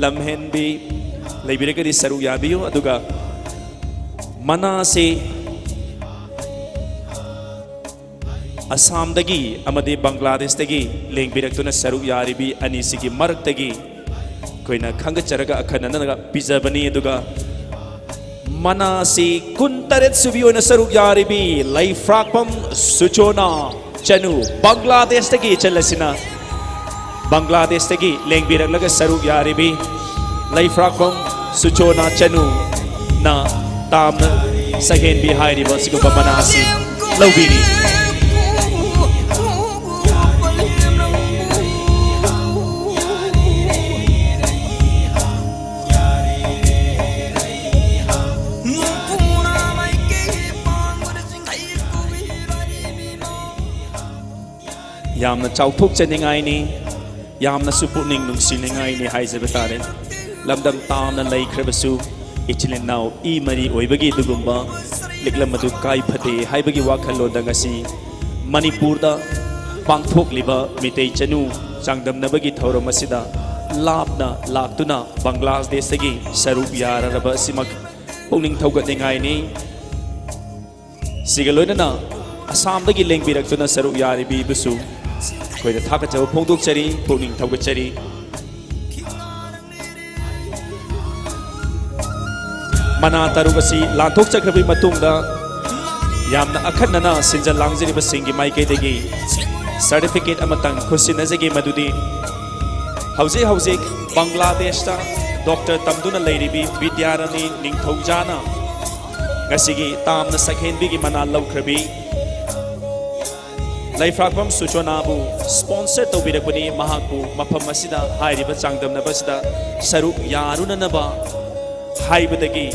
ꯂꯝꯍꯦꯟꯕꯤ ꯂꯩꯕꯤꯔꯒꯗꯤ ꯁꯔꯨꯛ ꯌꯥꯕꯤꯌꯨ꯫ ꯑꯗꯨꯒ ꯃꯅꯥꯁꯤ ꯑꯁꯥꯝꯗꯒꯤ ꯑꯃꯗꯤ ꯕꯪꯒ꯭ꯂꯥꯗꯦꯁꯇꯒꯤ ꯂꯦꯡꯕꯤꯔꯛꯇꯨꯅ ꯁꯔꯨꯛ ꯌꯥꯔꯤꯕꯤ ꯑꯅꯤꯁꯤꯒꯤ ꯃꯔꯛꯇꯒꯤ ꯑꯩꯈꯣꯏꯅ ꯈꯟꯒꯠꯆꯔꯒ ꯑꯈꯟꯅꯅ ꯄꯤꯖꯕꯅꯤ꯫ ꯑꯗꯨꯒ ꯃꯅꯥꯁꯤ ꯀꯨꯟꯇꯔꯦꯠ ꯁꯨꯕꯤ ꯑꯣꯏꯅ ꯁꯔꯨꯛ ꯌꯥꯔꯤꯕꯤ ꯂꯩꯐ꯭ꯔꯥꯛꯄꯝ ꯁꯨꯆꯣꯅꯥ ꯆꯅꯨ, ꯕꯪꯒ꯭ꯂꯥꯗꯦꯁꯇꯒꯤ ꯏꯆꯜ ꯑꯁꯤꯅ ꯕꯪꯒ꯭ꯂꯥꯗꯦꯁꯇꯒꯤ ꯂꯦꯡꯕꯤꯔꯛꯂꯒ ꯁꯔꯨꯛ ꯌꯥꯔꯤꯕꯤ ꯂꯩꯐ꯭ꯔꯥꯛꯄꯝ ꯁꯨꯆꯣꯅꯥ ꯆꯅꯨꯅ ꯇꯥꯝꯅ ꯁꯛꯍꯦꯟꯕꯤ ꯍꯥꯏꯔꯤꯕ ꯑꯁꯤꯒꯨꯝꯕ ꯃꯅꯥ ꯑꯁꯤ ꯂꯧꯕꯤꯔꯤ꯫ ꯌꯥꯝꯅ ꯆꯥꯎꯊꯣꯛꯆꯅꯤꯡꯉꯥꯏꯅꯤ, ꯌꯥꯝꯅꯁꯨ ꯄꯨꯛꯅꯤꯡ ꯅꯨꯡꯁꯤꯅꯤꯡꯉꯥꯏꯅꯤ ꯍꯥꯏꯖꯕ ꯇꯥꯔꯦ꯫ ꯂꯝꯗꯝ ꯇꯥꯝꯅ ꯂꯩꯈ꯭ꯔꯕꯁꯨ, ꯏꯆꯤꯜ ꯏꯅꯥꯎ ꯏ ꯃꯔꯤ ꯑꯣꯏꯕꯒꯤ ꯑꯗꯨꯒꯨꯝꯕ ꯂꯤꯛꯂꯝ ꯑꯗꯨ ꯀꯥꯏꯐꯗꯦ ꯍꯥꯏꯕꯒꯤ ꯋꯥꯈꯜꯂꯣꯟꯗ ꯉꯁꯤ ꯃꯅꯤꯄꯨꯔꯗ ꯄꯥꯡꯊꯣꯛꯂꯤꯕ ꯃꯤꯇꯩ ꯆꯅꯨ ꯆꯥꯡꯗꯝꯅꯕꯒꯤ ꯊꯧꯔꯝ ꯑꯁꯤꯗ ꯂꯥꯞꯅ ꯂꯥꯛꯇꯨꯅ ꯕꯪꯒ꯭ꯂꯥꯗꯦꯁꯇꯒꯤ ꯁꯔꯨꯛ ꯌꯥꯔꯔꯕ ꯑꯁꯤꯃꯛ ꯄꯨꯛꯅꯤꯡ ꯊꯧꯒꯠꯅꯤꯡꯉꯥꯏꯅꯤ꯫ ꯁꯤꯒ ꯂꯣꯏꯅꯅ ꯑꯁꯥꯝꯗꯒꯤ ꯂꯦꯡꯕꯤꯔꯛꯇꯨꯅ ꯁꯔꯨꯛ ꯌꯥꯔꯤꯕꯤꯕꯨꯁꯨ ꯑꯩꯈꯣꯏꯅ ꯊꯥꯒꯠꯆꯕ ꯐꯣꯡꯗꯣꯛꯆꯔꯤ, ꯄꯨꯛꯅꯤꯡ ꯊꯧꯒꯠꯆꯔꯤ꯫ ꯃꯅꯥ ꯇꯔꯨꯛ ꯑꯁꯤ ꯂꯥꯟꯊꯣꯛꯆꯈ꯭ꯔꯕꯒꯤ ꯃꯇꯨꯡꯗ ꯌꯥꯝꯅ ꯑꯈꯟꯅꯅ ꯁꯤꯟꯖ ꯂꯥꯡꯖꯔꯤꯕꯁꯤꯡꯒꯤ ꯃꯥꯏꯀꯩꯗꯒꯤ ꯁꯔꯇꯤꯐꯤꯀꯦꯠ ꯑꯃꯇꯪ ꯈꯨꯠꯁꯤꯟꯅꯖꯒꯦ, ꯃꯗꯨꯗꯤ ꯍꯧꯖꯤꯛ ꯍꯧꯖꯤꯛ ꯕꯪꯒ꯭ꯂꯥꯗꯦꯁꯇ ꯗꯣꯛꯇꯔ ꯇꯝꯗꯨꯅ ꯂꯩꯔꯤꯕꯤ ꯕꯤꯗ꯭ꯌꯥꯔꯥꯅꯤ ꯅꯤꯡꯊꯧꯖꯥꯅ ꯉꯁꯤꯒꯤ ꯇꯥꯝꯅ ꯁꯛꯍꯦꯟꯕꯤꯒꯤ ꯃꯅꯥ ꯂꯧꯈ꯭ꯔꯕꯤ ꯂꯩꯐ꯭ꯔꯥꯛꯄꯝ ꯁꯨꯆꯣꯅꯥꯕꯨ ꯁ꯭ꯄꯣꯟꯁꯔ ꯇꯧꯕꯤꯔꯛꯄꯅꯤ꯫ ꯃꯍꯥꯛꯄꯨ ꯃꯐꯝ ꯑꯁꯤꯗ ꯍꯥꯏꯔꯤꯕ ꯆꯥꯡꯗꯝꯅꯕ ꯑꯁꯤꯗ ꯁꯔꯨꯛ ꯌꯥꯔꯨꯅꯅꯕ ꯍꯥꯏꯕꯗꯒꯤ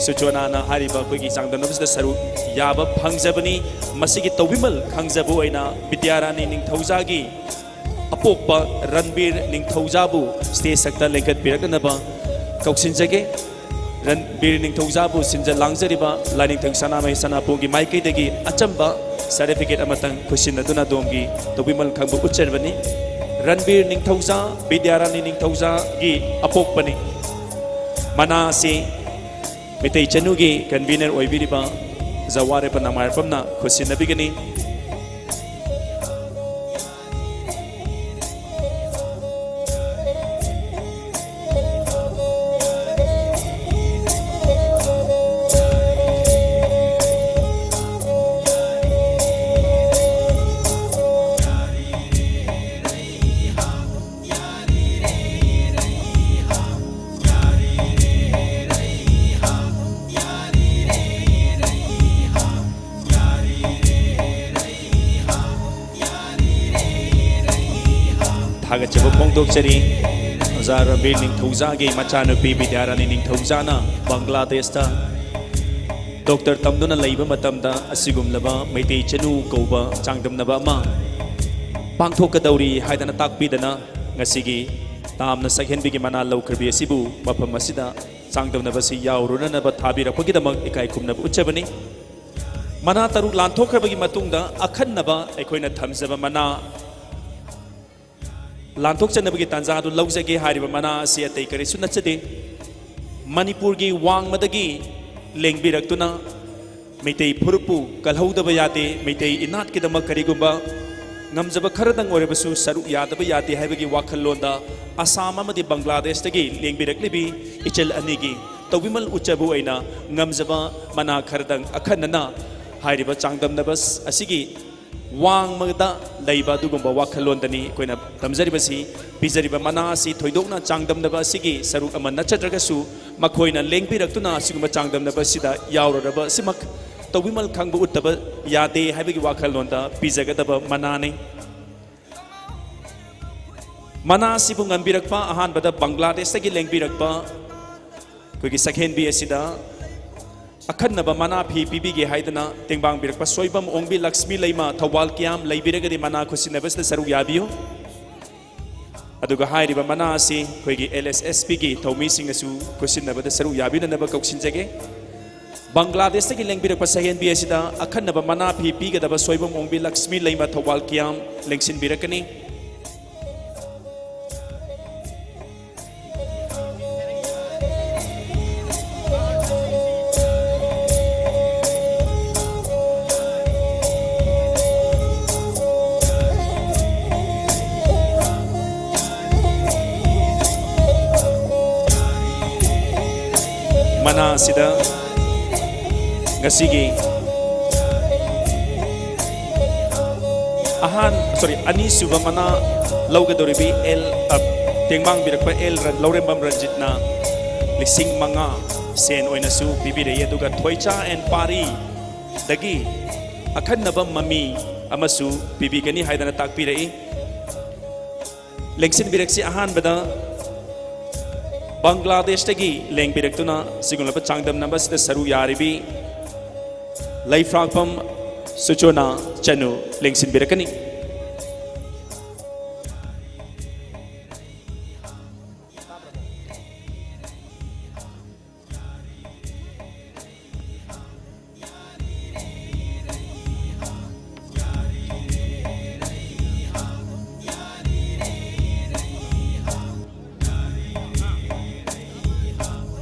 ꯁꯨꯆꯣꯅꯥꯅ ꯍꯥꯏꯔꯤꯕ ꯑꯩꯈꯣꯏꯒꯤ ꯆꯥꯡꯗꯝꯅꯕꯁꯤꯗ ꯁꯔꯨꯛ ꯌꯥꯕ ꯐꯪꯖꯕꯅꯤ꯫ ꯃꯁꯤꯒꯤ ꯇꯧꯕꯤꯃꯜ ꯈꯪꯖꯕ ꯑꯣꯏꯅ ꯕꯤꯗ꯭ꯌꯥꯔꯥꯅꯤ ꯅꯤꯡꯊꯧꯖꯥꯒꯤ ꯑꯄꯣꯛꯄ ꯔꯟꯕꯤꯔ ꯅꯤꯡꯊꯧꯖꯥꯕꯨ ꯁ꯭ꯇꯦꯖ ꯁꯛꯇ ꯂꯦꯡꯈꯠꯄꯤꯔꯛꯅꯅꯕ ꯀꯧꯁꯤꯟꯖꯒꯦ꯫ ꯔꯟꯕꯤꯔ ꯅꯤꯡꯊꯧꯖꯥꯕꯨ ꯁꯤꯟꯖ ꯂꯥꯡꯖꯔꯤꯕ ꯂꯥꯏꯅꯤꯡꯊꯧ ꯁꯅꯥꯃꯍꯤ ꯁꯅꯥꯄꯨꯝꯒꯤ ꯃꯥꯏꯀꯩꯗꯒꯤ ꯑꯆꯝꯕ ꯁꯔꯇꯤꯐꯤꯀꯦꯠ ꯑꯃꯇꯪ ꯈꯨꯠꯁꯤꯟꯅꯗꯨꯅ ꯑꯗꯣꯝꯒꯤ ꯇꯧꯕꯤꯃꯜ ꯈꯪꯕ ꯎꯠꯆꯔꯕꯅꯤ꯫ ꯔꯟꯕꯤꯔ ꯅꯤꯡꯊꯧꯖꯥ ꯕꯤꯗ꯭ꯌꯥꯔꯥꯅꯤ ꯅꯤꯡꯊꯧꯖꯥꯒꯤ ꯑꯄꯣꯛꯄꯅꯤ꯫ ꯃꯅꯥ ꯑꯁꯤ ꯃꯤꯇꯩ ꯆꯅꯨꯒꯤ ꯀꯟꯚꯤꯅꯔ ꯑꯣꯏꯕꯤꯔꯤꯕ ꯖꯋꯥꯔꯦꯄ ꯅꯃꯥꯏꯔꯄꯝꯅ ꯈꯨꯠꯁꯤꯟꯅꯕꯤꯒꯅꯤ꯫ ꯊꯥꯒꯠꯆꯕ ꯐꯣꯡꯗꯣꯛꯆꯔꯤ꯫ ꯑꯣꯖꯥ ꯔꯟꯕꯤꯔ ꯅꯤꯡꯊꯧꯖꯥꯒꯤ ꯃꯆꯥꯅꯨꯄꯤ ꯕꯤꯗ꯭ꯌꯥꯔꯥꯅꯤ ꯅꯤꯡꯊꯧꯖꯥꯅ ꯕꯪꯒ꯭ꯂꯥꯗꯦꯁꯇ ꯗꯣꯛꯇꯔ ꯇꯝꯗꯨꯅ ꯂꯩꯕ ꯃꯇꯝꯗ ꯑꯁꯤꯒꯨꯝꯂꯕ ꯃꯩꯇꯩ ꯆꯅꯨ ꯀꯧꯕ ꯆꯥꯡꯗꯝꯅꯕ ꯑꯃ ꯄꯥꯡꯊꯣꯛꯀꯗꯧꯔꯤ ꯍꯥꯏꯗꯅ ꯇꯥꯛꯄꯤꯗꯅ ꯉꯁꯤꯒꯤ ꯇꯥꯝꯅ ꯁꯛꯍꯦꯟꯕꯤꯒꯤ ꯃꯅꯥ ꯂꯧꯈ꯭ꯔꯕꯤ ꯑꯁꯤꯕꯨ ꯃꯐꯝ ꯑꯁꯤꯗ ꯆꯥꯡꯗꯝꯅꯕ ꯑꯁꯤ ꯌꯥꯎꯔꯨꯅꯅꯕ ꯊꯥꯕꯤꯔꯛꯄꯒꯤꯗꯃꯛ ꯏꯀꯥꯏ ꯈꯨꯝꯅꯕ ꯎꯠꯆꯕꯅꯤ꯫ ꯃꯅꯥ ꯇꯔꯨꯛ ꯂꯥꯟꯊꯣꯛꯈ꯭ꯔꯕꯒꯤ ꯃꯇꯨꯡꯗ ꯑꯈꯟꯅꯕ ꯑꯩꯈꯣꯏꯅ ꯊꯝꯖꯕ ꯃꯅꯥ ꯂꯥꯟꯊꯣꯛꯆꯅꯕꯒꯤ ꯇꯥꯟꯖꯥ ꯑꯗꯨ ꯂꯧꯖꯒꯦ꯫ ꯍꯥꯏꯔꯤꯕ ꯃꯅꯥ ꯑꯁꯤ ꯑꯇꯩ ꯀꯔꯤꯁꯨ ꯅꯠꯆꯗꯦ, ꯃꯅꯤꯄꯨꯔꯒꯤ ꯋꯥꯡꯃꯗꯒꯤ ꯂꯦꯡꯕꯤꯔꯛꯇꯨꯅ ꯃꯩꯇꯩ ꯐꯨꯔꯨꯞꯄꯨ ꯀꯜꯍꯧꯗꯕ ꯌꯥꯗꯦ, ꯃꯩꯇꯩ ꯏꯅꯥꯠꯀꯤꯗꯃꯛ ꯀꯔꯤꯒꯨꯝꯕ ꯉꯝꯖꯕ ꯈꯔꯗꯪ ꯑꯣꯏꯔꯕꯁꯨ ꯁꯔꯨꯛ ꯌꯥꯗꯕ ꯌꯥꯗꯦ ꯍꯥꯏꯕꯒꯤ ꯋꯥꯈꯜꯂꯣꯟꯗ ꯑꯁꯥꯝ ꯑꯃꯗꯤ ꯕꯪꯒ꯭ꯂꯥꯗꯦꯁꯇꯒꯤ ꯂꯦꯡꯕꯤꯔꯛꯂꯤꯕꯤ ꯏꯆꯜ ꯑꯅꯤꯒꯤ ꯇꯧꯕꯤꯃꯜ ꯎꯠꯆꯕ ꯑꯣꯏꯅ ꯉꯝꯖꯕ ꯃꯅꯥ ꯈꯔꯗꯪ ꯑꯈꯟꯅꯅ ꯍꯥꯏꯔꯤꯕ ꯆꯥꯡꯗꯝꯅꯕ ꯑꯁꯤꯒꯤ ꯋꯥꯡꯃꯗ ꯂꯩꯕ ꯑꯗꯨꯒꯨꯝꯕ ꯋꯥꯈꯜꯂꯣꯟꯗꯅꯤ ꯑꯩꯈꯣꯏꯅ ꯇꯝꯖꯔꯤꯕꯁꯤ꯫ ꯄꯤꯖꯔꯤꯕ ꯃꯅꯥ ꯑꯁꯤ ꯊꯣꯏꯗꯣꯛꯅ ꯆꯥꯡꯗꯝꯅꯕ ꯑꯁꯤꯒꯤ ꯁꯔꯨꯛ ꯑꯃ ꯅꯠꯆꯗ꯭ꯔꯒꯁꯨ, ꯃꯈꯣꯏꯅ ꯂꯦꯡꯕꯤꯔꯛꯇꯨꯅ ꯑꯁꯤꯒꯨꯝꯕ ꯆꯥꯡꯗꯝꯅꯕ ꯑꯁꯤꯗ ꯌꯥꯎꯔꯔꯕ ꯑꯁꯤꯃꯛ ꯇꯧꯕꯤꯃꯜ ꯈꯪꯕ ꯎꯠꯇꯕ ꯌꯥꯗꯦ ꯍꯥꯏꯕꯒꯤ ꯋꯥꯈꯜꯂꯣꯟꯗ ꯄꯤꯖꯒꯗꯕ ꯃꯅꯥꯅꯤ꯫ ꯃꯅꯥ ꯑꯁꯤꯕꯨ ꯉꯝꯕꯤꯔꯛꯄ ꯑꯍꯥꯟꯕꯗ ꯕꯪꯒ꯭ꯂꯥꯗꯦꯁꯇꯒꯤ ꯂꯦꯡꯕꯤꯔꯛꯄ ꯑꯩꯈꯣꯏꯒꯤ ꯁꯛꯍꯦꯟꯕꯤ ꯑꯁꯤꯗ ꯑꯈꯟꯅꯕ ꯃꯅꯥ ꯐꯤ ꯄꯤꯕꯤꯒꯦ ꯍꯥꯏꯗꯅ ꯇꯦꯡꯕꯥꯡꯕꯤꯔꯛꯄ ꯁꯣꯏꯕꯝ ꯑꯣꯡꯕꯤ ꯂꯛꯁꯃꯤ ꯂꯩꯃ ꯊꯧꯕꯥꯜ ꯀꯤꯌꯥꯝ ꯂꯩꯕꯤꯔꯒꯗꯤ ꯃꯅꯥ ꯈꯨꯠꯁꯤꯟꯅꯕꯁꯤꯗ ꯁꯔꯨꯛ ꯌꯥꯕꯤꯌꯨ꯫ ꯑꯗꯨꯒ ꯍꯥꯏꯔꯤꯕ ꯃꯅꯥ ꯑꯁꯤ ꯑꯩꯈꯣꯏꯒꯤ ꯑꯦꯜ ꯑꯦꯁ ꯑꯦꯁ ꯄꯤꯒꯤ ꯊꯧꯃꯤꯁꯤꯡꯅꯁꯨ ꯈꯨꯠꯁꯤꯟꯅꯕꯗ ꯁꯔꯨꯛ ꯌꯥꯕꯤꯅꯅꯕ ꯀꯧꯁꯤꯟꯖꯒꯦ꯫ ꯕꯪꯒ꯭ꯂꯥꯗꯦꯁꯇꯒꯤ ꯂꯦꯡꯕꯤꯔꯛꯄ ꯁꯍꯦꯟꯕꯤ ꯑꯁꯤꯗ ꯑꯈꯟꯅꯕ ꯃꯅꯥ ꯐꯤ ꯄꯤꯒꯗꯕ ꯁꯣꯏꯕꯝ ꯑꯣꯡꯕꯤ ꯂꯛꯁꯃꯤ ꯂꯩꯃ ꯊꯧꯕꯥꯜ ꯀꯤꯌꯥꯝ ꯂꯦꯡꯁꯤꯟꯕꯤꯔꯛꯀꯅꯤ꯫ ꯃꯅꯥ ꯑꯁꯤꯗ ꯉꯁꯤꯒꯤ ꯑꯍꯥꯟ, sorry, ꯑꯅꯤꯁꯨꯕ ꯃꯅꯥ ꯂꯧꯒꯗꯧꯔꯤꯕꯤ ꯑꯦꯜ, ꯑ, ꯇꯦꯡꯕꯥꯡꯕꯤꯔꯛꯄ ꯑꯦꯜ ꯔ-, ꯂꯧꯔꯦꯝꯕꯝ ꯔꯟꯖꯤꯠꯅ ꯂꯤꯁꯤꯡ ꯃꯉꯥ ꯁꯦꯟ ꯑꯣꯏꯅꯁꯨ ꯄꯤꯕꯤꯔꯛꯏ꯫ ꯑꯗꯨꯒ ꯊꯣꯏꯆꯥ ꯑꯦꯟ ꯄꯥꯔꯤꯗꯒꯤ ꯑꯈꯟꯅꯕ ꯃꯃꯤ ꯑꯃꯁꯨ ꯄꯤꯕꯤꯒꯅꯤ ꯍꯥꯏꯗꯅ ꯇꯥꯛꯄꯤꯔꯛꯏ꯫ ꯂꯦꯡꯁꯤꯟꯕꯤꯔꯛꯁꯤ꯫ ꯑꯍꯥꯟꯕꯗ ꯕꯪꯒ꯭ꯂꯥꯗꯦꯁꯇꯒꯤ ꯂꯦꯡꯕꯤꯔꯛꯇꯨꯅ ꯁꯤꯒꯨꯝꯂꯕ ꯆꯥꯡꯗꯝꯅꯕ ꯑꯁꯤꯗ ꯁꯔꯨꯛ ꯌꯥꯔꯤꯕꯤ ꯂꯩꯐ꯭ꯔꯥꯛꯄꯝ ꯁꯨꯆꯣꯅꯥ ꯆꯅꯨ ꯂꯦꯡꯁꯤꯟꯕꯤꯔꯛꯀꯅꯤ꯫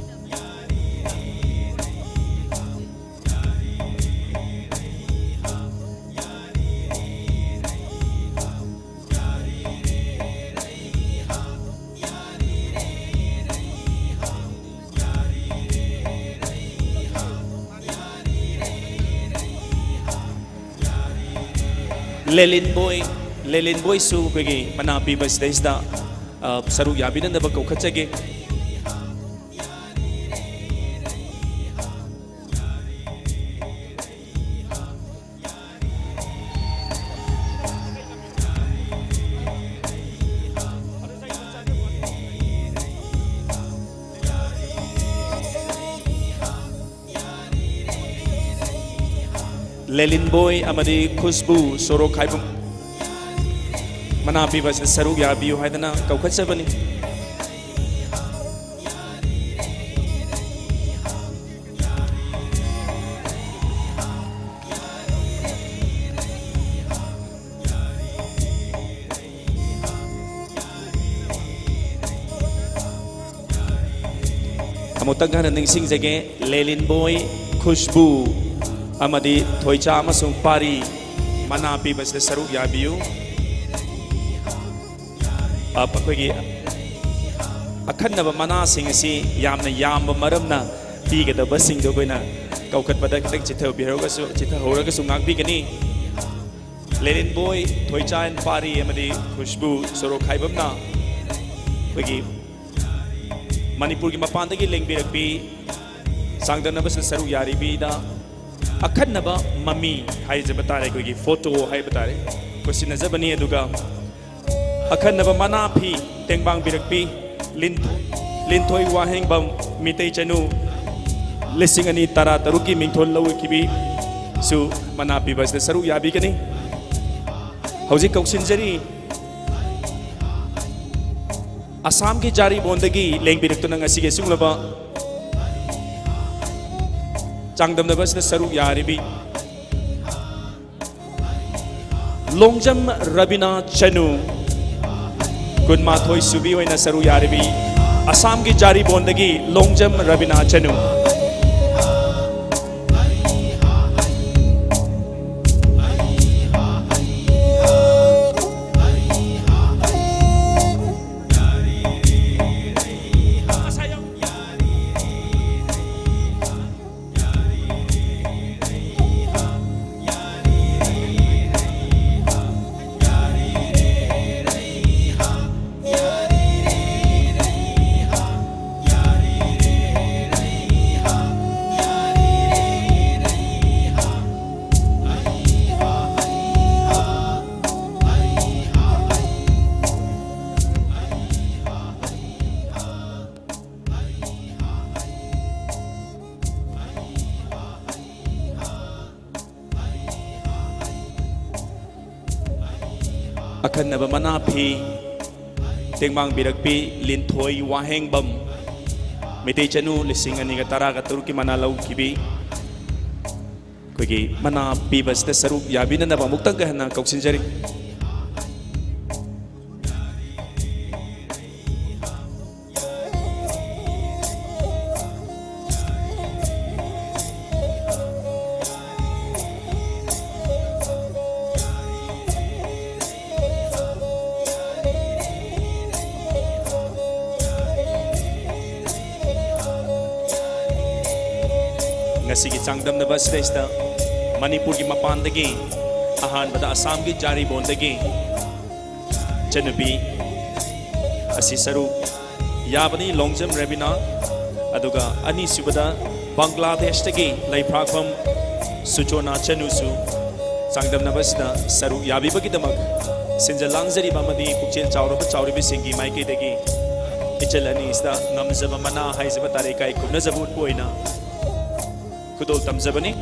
ꯂꯦꯂꯤꯟꯕꯣꯏ, ꯂꯦꯂꯤꯟꯕꯣꯏꯁꯨ ꯑꯩꯈꯣꯏꯒꯤ ꯃꯅꯥ ꯄꯤꯕ ꯁꯤꯗꯩꯁꯤꯗ, ꯑ, ꯁꯔꯨꯛ ꯌꯥꯕꯤꯅꯅꯕ ꯀꯧꯈꯠꯆꯒꯦ꯫ ꯂꯦꯂꯤꯟꯕꯣꯏ ꯑꯃꯗꯤ ꯈꯨꯁꯕꯨ ꯁꯣꯔꯣꯛꯈꯥꯏꯕꯝ ꯃꯅꯥ ꯄꯤꯕ ꯑꯁꯤꯗ ꯁꯔꯨꯛ ꯌꯥꯕꯤꯌꯨ ꯍꯥꯏꯗꯅ ꯀꯧꯈꯠꯆꯕꯅꯤ꯫ ꯑꯃꯨꯛꯇꯪ ꯍꯟꯅ ꯅꯤꯡꯁꯤꯡꯖꯒꯦ, ꯂꯦꯂꯤꯟꯕꯣꯏ, ꯈꯨꯁꯕꯨ ꯑꯃꯗꯤ ꯊꯣꯏꯆꯥ ꯑꯃꯁꯨꯡ ꯄꯥꯔꯤ ꯃꯅꯥ ꯄꯤꯕꯁꯤꯗ ꯁꯔꯨꯛ ꯌꯥꯕꯤꯌꯨ꯫ ꯑ, ꯑꯩꯈꯣꯏꯒꯤ ꯑꯈꯟꯅꯕ ꯃꯅꯥꯁꯤꯡ ꯑꯁꯤ ꯌꯥꯝꯅ ꯌꯥꯝꯕ ꯃꯔꯝꯅ ꯄꯤꯒꯗꯕꯁꯤꯡꯗꯣ ꯑꯩꯈꯣꯏꯅ ꯀꯧꯈꯠꯄꯗ ꯈꯤꯇꯪ ꯆꯤꯊꯕꯤꯍꯧꯔꯒꯁꯨ, ꯆꯤꯊꯍꯧꯔꯒꯁꯨ ꯉꯥꯛꯄꯤꯒꯅꯤ꯫ ꯂꯦꯂꯤꯟꯕꯣꯏ, ꯊꯣꯏꯆꯥꯟ ꯄꯥꯔꯤ ꯑꯃꯗꯤ ꯈꯨꯁꯕꯨ ꯁꯣꯔꯣꯛꯈꯥꯏꯕꯝꯅ ꯑꯩꯈꯣꯏꯒꯤ ꯃꯅꯤꯄꯨꯔꯒꯤ ꯃꯄꯥꯟꯗꯒꯤ ꯂꯦꯡꯕꯤꯔꯛꯄꯤ ꯆꯥꯡꯗꯝꯅꯕꯁꯤꯗ ꯁꯔꯨꯛ ꯌꯥꯔꯤꯕꯤꯗ ꯑꯈꯟꯅꯕ ꯃꯃꯤ ꯍꯥꯏꯖꯕ ꯇꯥꯔꯦ, ꯑꯩꯈꯣꯏꯒꯤ ꯐꯣꯇꯣ ꯍꯥꯏꯕ ꯇꯥꯔꯦ, ꯑꯩꯈꯣꯏ ꯁꯤꯟꯅꯖꯕꯅꯤ꯫ ꯑꯗꯨꯒ ꯑꯈꯟꯅꯕ ꯃꯅꯥ ꯐꯤ ꯇꯦꯡꯕꯥꯡꯕꯤꯔꯛꯄꯤ ꯂꯤꯟ-, ꯂꯤꯟꯊꯣꯏ ꯋꯥꯍꯦꯡꯕꯝ ꯃꯤꯇꯩ ꯆꯅꯨ ꯂꯤꯁꯤꯡ ꯑꯅꯤ ꯇꯔꯥ ꯇꯔꯨꯛꯀꯤ ꯃꯤꯡꯊꯣꯜ ꯂꯧꯈꯤꯕꯤꯁꯨ ꯃꯅꯥ ꯄꯤꯕ ꯑꯁꯤꯗ ꯁꯔꯨꯛ ꯌꯥꯕꯤꯒꯅꯤ꯫ ꯍꯧꯖꯤꯛ ꯀꯧꯁꯤꯟꯖꯔꯤ ꯑꯁꯥꯝꯒꯤ ꯖꯥꯔꯤꯕꯣꯟꯗꯒꯤ ꯂꯦꯡꯕꯤꯔꯛꯇꯨꯅ ꯉꯁꯤꯒꯤ ꯑꯁꯤꯒꯨꯝꯂꯕ ꯆꯥꯡꯗꯝꯅꯕ ꯑꯁꯤꯗ ꯁꯔꯨꯛ ꯌꯥꯔꯤꯕꯤ ꯂꯣꯡꯖꯝ ꯔꯕꯤꯅꯥ ꯆꯅꯨ, ꯀꯨꯟꯃꯥꯊꯣꯏ ꯁꯨꯕꯤ ꯑꯣꯏꯅ ꯁꯔꯨꯛ ꯌꯥꯔꯤꯕꯤ ꯑꯁꯥꯝꯒꯤ ꯖꯥꯔꯤꯕꯣꯟꯗꯒꯤ ꯂꯣꯡꯖꯝ ꯔꯕꯤꯅꯥ ꯆꯅꯨ꯫ ꯑꯈꯟꯅꯕ ꯃꯅꯥ ꯐꯤ, ꯇꯦꯡꯕꯥꯡ ꯕꯤꯔꯛꯄꯤ ꯂꯤꯟꯊꯣꯏ ꯋꯥꯍꯦꯡꯕꯝ, ꯃꯩꯇꯩ ꯆꯅꯨ ꯂꯤꯁꯤꯡ ꯑꯅꯤꯒ ꯇꯔꯥꯒ ꯇꯔꯨꯛꯀꯤ ꯃꯅꯥ ꯂꯧꯈꯤꯕꯤ꯫ ꯑꯩꯈꯣꯏꯒꯤ ꯃꯅꯥ ꯄꯤꯕꯁꯤꯗ ꯁꯔꯨꯛ ꯌꯥꯕꯤꯅꯅꯕ ꯑꯃꯨꯛꯇꯪꯒ ꯍꯟꯅ ꯀꯧꯁꯤꯟꯖꯔꯤ꯫ ꯉꯁꯤꯒꯤ ꯆꯥꯡꯗꯝꯅꯕ ꯑꯁꯤꯗꯩꯁꯤꯗ ꯃꯅꯤꯄꯨꯔꯒꯤ ꯃꯄꯥꯟꯗꯒꯤ, ꯑꯍꯥꯟꯕꯗ ꯑꯁꯥꯝꯒꯤ ꯖꯥꯔꯤꯕꯣꯟꯗꯒꯤ ꯏꯆꯟꯅꯨꯄꯤ ꯑꯁꯤ ꯁꯔꯨꯛ ꯌꯥꯕꯅꯤ, ꯂꯣꯡꯖꯝ ꯔꯦꯕꯤꯅꯥ, ꯑꯗꯨꯒ ꯑꯅꯤꯁꯨꯕꯗ ꯕꯪꯒ꯭ꯂꯥꯗꯦꯁꯇꯒꯤ ꯂꯩꯐ꯭ꯔꯥꯛꯐꯝ ꯁꯨꯆꯣꯅꯥ ꯆꯅꯨꯁꯨ ꯆꯥꯡꯗꯝꯅꯕ ꯑꯁꯤꯗ ꯁꯔꯨꯛ ꯌꯥꯕꯤꯕꯒꯤꯗꯃꯛ ꯁꯤꯟꯖ ꯂꯥꯡꯖꯔꯤꯕ ꯑꯃꯗꯤ ꯄꯨꯛꯆꯦꯜ ꯆꯥꯎꯔꯕ ꯆꯥꯎꯔꯤꯕꯁꯤꯡꯒꯤ ꯃꯥꯏꯀꯩꯗꯒꯤ ꯏꯆꯜ ꯑꯅꯤ ꯑꯁꯤꯗ ꯉꯝꯖꯕ ꯃꯅꯥ ꯍꯥꯏꯖꯕ ꯇꯥꯔꯦ, ꯏꯀꯥꯏ ꯈꯨꯝꯅꯖꯕ ꯎꯠꯄ ꯑꯣꯏꯅ ꯈꯨꯗꯣꯜ ꯇꯝꯖꯕꯅꯤ꯫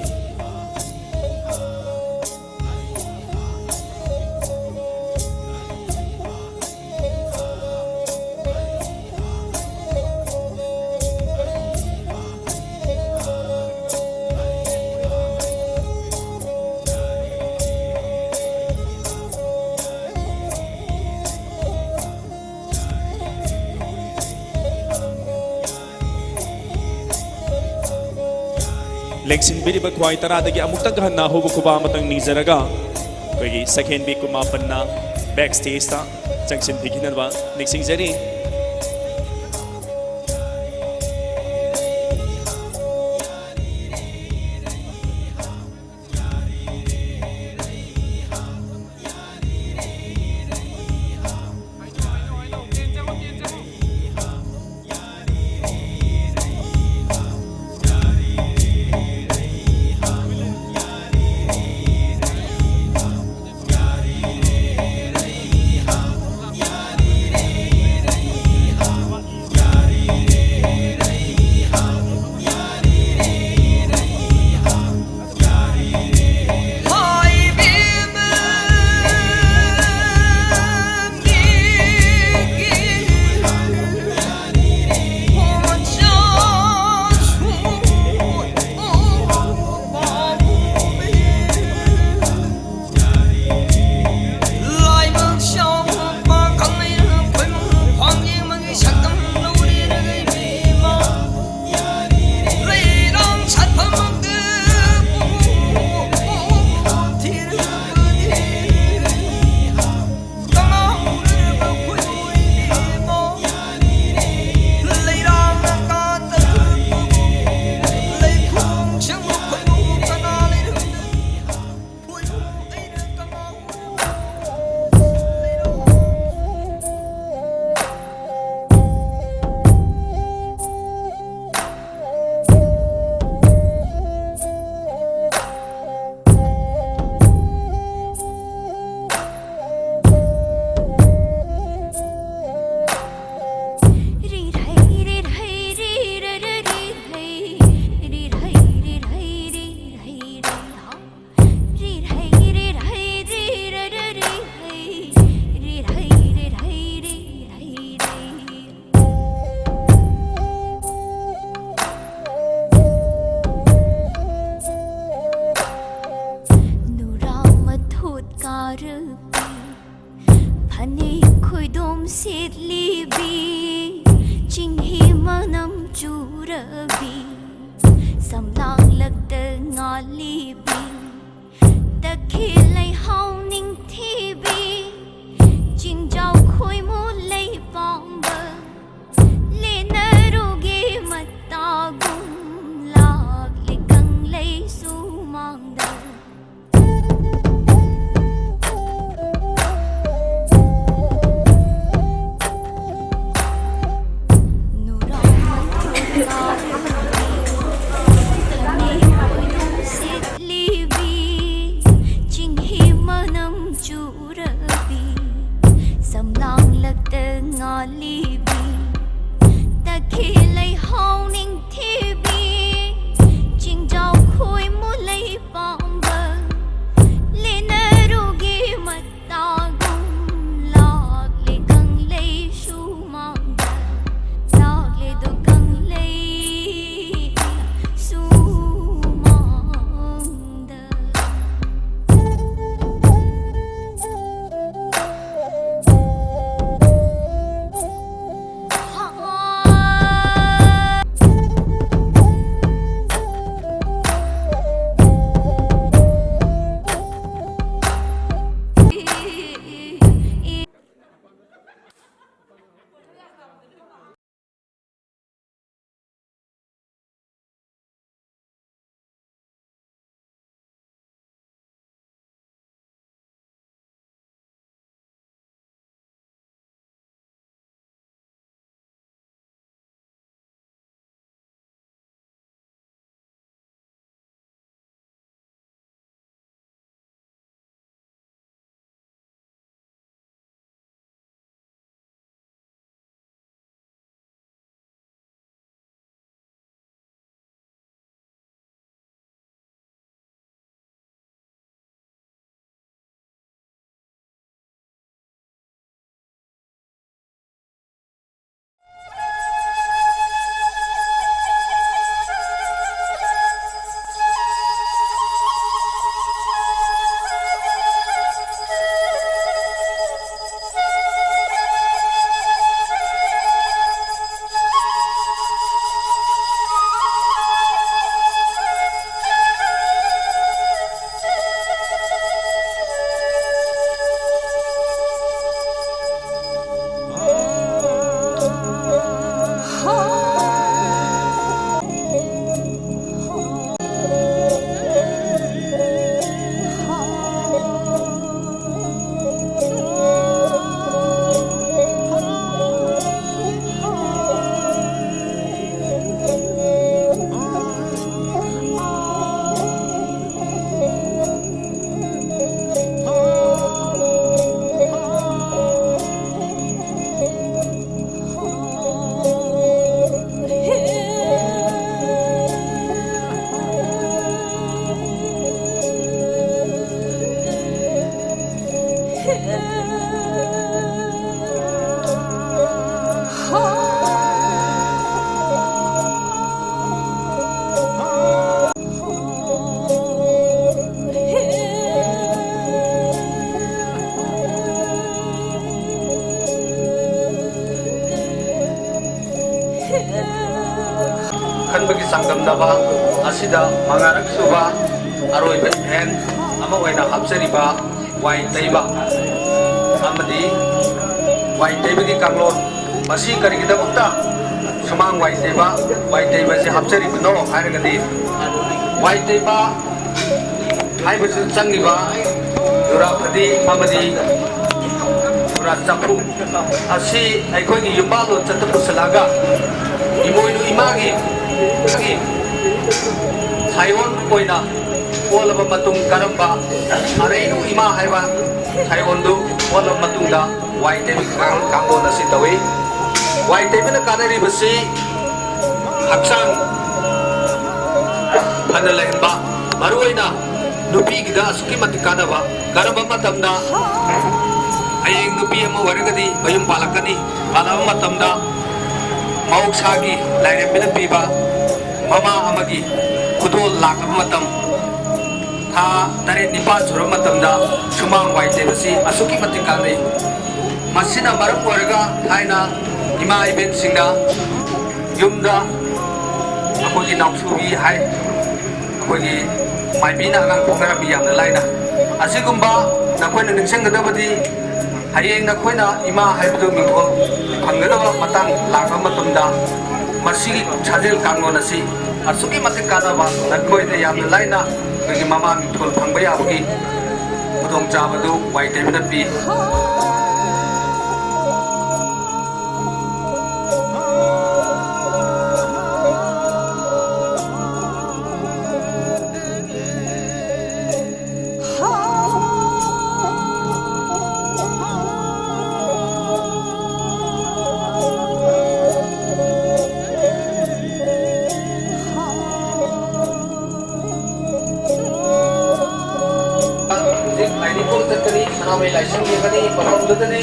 ꯂꯦꯡꯁꯤꯟꯕꯤꯔꯤꯕ ꯈ꯭ꯋꯥꯏ ꯇꯔꯥꯗꯒꯤ ꯑꯃꯨꯛꯇꯪ ꯍꯟꯅ ꯑꯍꯧꯕ ꯈꯨꯕꯥꯛ ꯑꯃꯇꯪ ꯅꯤꯖꯔꯒ ꯑꯩꯈꯣꯏꯒꯤ ꯁꯛꯍꯦꯟꯕꯤ ꯀꯨꯃꯥꯄꯟꯅ back stageꯇ ꯆꯪꯁꯤꯟꯕꯤꯈꯤꯅꯕ ꯅꯤꯡꯁꯤꯡꯖꯔꯤ꯫ ꯃꯅꯝ ꯆꯨꯔꯕꯤ, ꯁꯝꯂꯥꯡꯂꯛꯇ ꯉꯥꯜꯂꯤꯕꯤ, ꯇꯈꯦꯜ ꯂꯩꯍꯥꯎ ꯅꯤꯡꯊꯤꯕꯤ, ꯆꯤꯡꯖꯥꯎ ꯈꯣꯏꯃꯨ ꯂꯩ ꯄꯥꯝꯕ, ꯂꯦꯟꯅꯔꯨꯒꯦ ꯃꯇꯥꯒꯨꯝ ꯂꯥꯛꯂꯤ ꯀꯪꯂꯩ ꯁꯨꯃꯥꯡꯗ꯫ ꯅꯨꯔꯥ ꯃꯊꯛꯇ ꯐꯅꯦꯛ ꯑꯣꯏꯅ ꯁꯦꯠꯂꯤꯕꯤ, ꯆꯤꯡꯍꯤ ꯃꯅꯝ ꯆꯨꯔꯕꯤ, ꯁꯝꯂꯥꯡꯂꯛ ꯈꯟꯕꯒꯤ ꯆꯥꯡꯗꯝꯅꯕ ꯑꯁꯤꯗ ꯃꯉꯥꯔꯛ ꯁꯨꯕ ꯑꯔꯣꯏꯕ event ꯑꯃ ꯑꯣꯏꯅ ꯍꯥꯞꯆꯔꯤꯕ ꯋꯥꯏ ꯇꯩꯕ ꯑꯃꯗꯤ ꯋꯥꯏ ꯇꯩꯕꯒꯤ ꯀꯥꯡꯂꯣꯟ, ꯃꯁꯤ ꯀꯔꯤꯒꯤꯗꯃꯛꯇ ꯁꯨꯃꯥꯡ ꯋꯥꯏ ꯇꯩꯕ, ꯋꯥꯏ ꯇꯩꯕꯁꯦ ꯍꯥꯞꯆꯔꯤꯕꯅꯣ ꯍꯥꯏꯔꯒꯗꯤ, ꯋꯥꯏ ꯇꯩꯕ ꯍꯥꯏꯕꯁꯤꯗ ꯆꯪꯉꯤꯕ ꯖꯨꯔꯥ ꯐꯗꯤ ꯑꯃꯗꯤ ꯖꯨꯔꯥ ꯆꯐꯨ ꯑꯁꯤ ꯑꯩꯈꯣꯏꯒꯤ ꯌꯨꯝꯕꯥꯜꯂꯣꯟ ꯆꯠꯇ ꯄꯨꯁꯤꯜꯂꯛꯑꯒ ꯏꯃꯣꯏꯅꯨ ꯏꯃꯥꯒꯤ ꯁꯥꯏꯑꯣꯟ ꯑꯣꯏꯅ ꯑꯣꯜꯂꯕ ꯃꯇꯨꯡ ꯀꯔꯝꯕ ꯑꯔꯩꯔꯨ ꯏꯃꯥ ꯍꯥꯏꯕ ꯁꯥꯏꯑꯣꯟꯗꯨ ꯑꯣꯜꯂꯕ ꯃꯇꯨꯡꯗ ꯋꯥꯏ ꯇꯩꯕꯒꯤ ꯀꯥꯡ-, ꯀꯥꯡꯂꯣꯟ ꯑꯁꯤ ꯇꯧꯏ꯫ ꯋꯥꯏ ꯇꯩꯕꯅ ꯀꯥꯟꯅꯔꯤꯕꯁꯤ ꯍꯛꯆꯥꯡ ꯐꯅ ꯂꯩꯍꯟꯕ, ꯃꯔꯨꯑꯣꯏꯅ ꯅꯨꯄꯤꯒꯤꯗ ꯑꯁꯨꯛꯀꯤ ꯃꯇꯤꯛ ꯀꯥꯟꯅꯕ꯫ ꯀꯔꯝꯕ ꯃꯇꯝꯗ ꯍꯌꯦꯡ ꯅꯨꯄꯤ ꯑꯃ ꯑꯣꯏꯔꯒꯗꯤ ꯃꯌꯨꯝ ꯄꯥꯜꯂꯛꯀꯅꯤ, ꯄꯥꯜꯂꯛꯄ ꯃꯇꯝꯗ ꯃꯍꯧꯁꯥꯒꯤ ꯂꯥꯏꯔꯦꯝꯕꯤꯅ ꯄꯤꯕ ꯃꯃꯥ ꯑꯃꯒꯤ ꯈꯨꯗꯣꯜ ꯂꯥꯛꯂꯕ ꯃꯇꯝ, ꯊꯥ ꯇꯔꯦꯠ ꯅꯤꯄꯥꯜ ꯁꯨꯔꯕ ꯃꯇꯝꯗ ꯁꯨꯃꯥꯡ ꯋꯥꯏ ꯇꯩꯕꯁꯤ ꯑꯁꯨꯛꯀꯤ ꯃꯇꯤꯛ ꯀꯥꯟꯅꯩ꯫ ꯃꯁꯤꯅ ꯃꯔꯝ ꯑꯣꯏꯔꯒ ꯊꯥꯏꯅ ꯏꯃꯥ ꯏꯕꯦꯟꯁꯤꯡꯅ ꯌꯨꯝꯗ ꯑꯩꯈꯣꯏꯒꯤ ꯅꯥꯎꯁꯨꯕꯤ ꯍꯥꯏ, ꯑꯩꯈꯣꯏꯒꯤ ꯃꯥꯏꯕꯤꯅ ꯑꯉꯥꯡ ꯄꯣꯛꯅꯔꯝꯃꯤ ꯌꯥꯝꯅ ꯂꯥꯏꯅ꯫ ꯑꯁꯤꯒꯨꯝꯕ ꯅꯈꯣꯏꯅ ꯅꯤꯡꯁꯤꯡꯒꯗꯕꯗꯤ, ꯍꯌꯦꯡ ꯅꯈꯣꯏꯅ ꯏꯃꯥ ꯍꯥꯏꯕꯗꯨ ꯃꯤꯡꯊꯣꯜ ꯐꯪꯒꯗꯕ ꯃꯇꯥꯡ ꯂꯥꯛꯄ ꯃꯇꯝꯗ, ꯃꯁꯤꯒꯤ ꯁꯥꯖꯦꯜ ꯀꯥꯡꯂꯣꯟ ꯑꯁꯤ ꯑꯁꯨꯛꯀꯤ ꯃꯇꯤꯛ ꯀꯥꯟꯅꯕ, ꯅꯈꯣꯏꯗ ꯌꯥꯝꯅ ꯂꯥꯏꯅ ꯑꯩꯈꯣꯏꯒꯤ ꯃꯃꯥ ꯃꯤꯡꯊꯣꯜ ꯐꯪꯕ ꯌꯥꯕꯒꯤ ꯈꯨꯗꯣꯡꯆꯥꯕꯗꯨ ꯋꯥꯏ ꯇꯩꯕꯅ ꯄꯤ꯫ ꯍꯧꯖꯤꯛ ꯂꯥꯏꯅꯤꯡꯊꯧ ꯆꯠꯀꯅꯤ, ꯁꯅꯥꯃꯍꯤ ꯂꯥꯏꯁꯪ ꯌꯦꯡꯒꯅꯤ, ꯃꯐꯝꯗꯨꯗꯅꯤ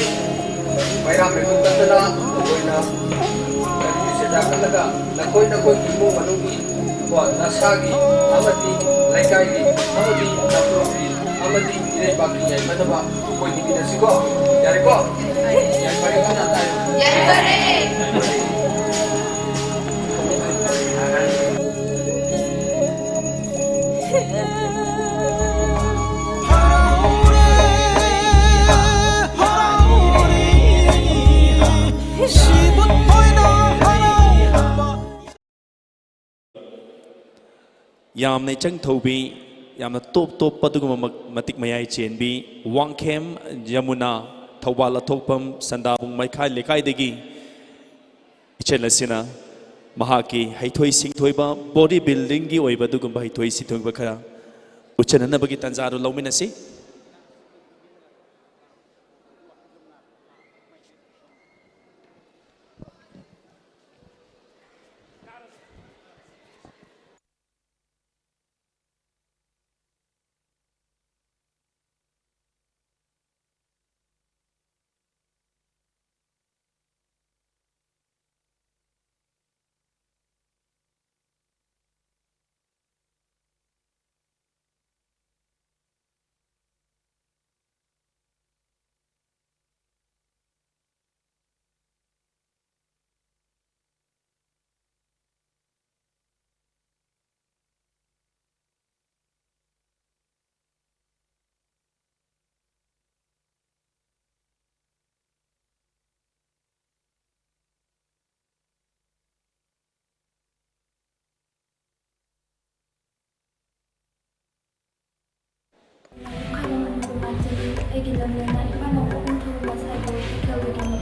ꯃꯩꯔꯥ ꯃꯩꯊꯣꯟ ꯀꯠꯇꯅ ꯑꯩꯈꯣꯏꯅ ꯀꯔꯤꯒꯤ ꯁꯦꯟꯖꯥ ꯀꯠꯂꯒ ꯅꯈꯣꯏ ꯅꯈꯣꯏꯒꯤ ꯏꯃꯨꯡ ꯃꯅꯨꯡꯒꯤ ꯀꯣ, ꯅꯁꯥꯒꯤ ꯑꯃꯗꯤ ꯂꯩꯀꯥꯏꯒꯤ ꯑꯃꯗꯤ ꯅꯥꯄꯨꯔꯛꯀꯤ ꯑꯃꯗꯤ ꯏꯔꯩꯕꯥꯛꯀꯤ ꯌꯥꯏꯐꯅꯕ ꯑꯩꯈꯣꯏ ꯅꯤꯃꯤꯟꯅꯁꯤꯀꯣ꯫ ꯌꯥꯔꯦꯀꯣ? ꯌꯥꯏꯐꯔꯦ, ꯀꯟꯅ ꯇꯥꯏ꯫ ꯌꯥꯏꯐꯔꯦ꯫ ꯌꯥꯝꯅ ꯏꯆꯪ ꯊꯧꯕꯤ, ꯌꯥꯝꯅ ꯇꯣꯞ ꯇꯣꯞꯄ ꯑꯗꯨꯒꯨꯝꯕ ꯃ-, ꯃꯇꯤꯛ ꯃꯌꯥꯏ ꯆꯦꯟꯕꯤ, ꯋꯥꯡꯈꯦꯝ ꯌꯃꯨꯅꯥ, ꯊꯧꯕꯥꯜ ꯑꯊꯣꯛꯄꯝ, ꯁꯟꯗꯥꯕꯨꯡ ꯃꯩꯈꯥ ꯂꯩꯀꯥꯏꯗꯒꯤ ꯏꯆꯜ ꯑꯁꯤꯅ ꯃꯍꯥꯛꯀꯤ ꯍꯩꯊꯣꯏ ꯁꯤꯡꯊꯣꯏꯕ, body buildingꯒꯤ ꯑꯣꯏꯕ ꯑꯗꯨꯒꯨꯝꯕ ꯍꯩꯊꯣꯏ ꯁꯤꯡꯊꯣꯏꯕ ꯈꯔ ꯎꯠꯆꯅꯅꯕꯒꯤ ꯇꯥꯟꯖꯥꯗꯨ ꯂꯧꯃꯤꯟꯅꯁꯤ꯫ ꯈꯥꯏꯕ ꯃꯅꯤꯄꯨꯔ ꯃꯥꯏꯊꯤ ꯑꯩꯒꯤ ꯂꯝꯗꯝꯅ ꯏꯃꯥ ꯅꯣꯡꯄꯣꯛ ꯅꯤꯡꯊꯧ ꯃꯁꯥꯏꯕꯨ ꯏꯊꯤꯜꯗꯒꯤꯅꯤ꯫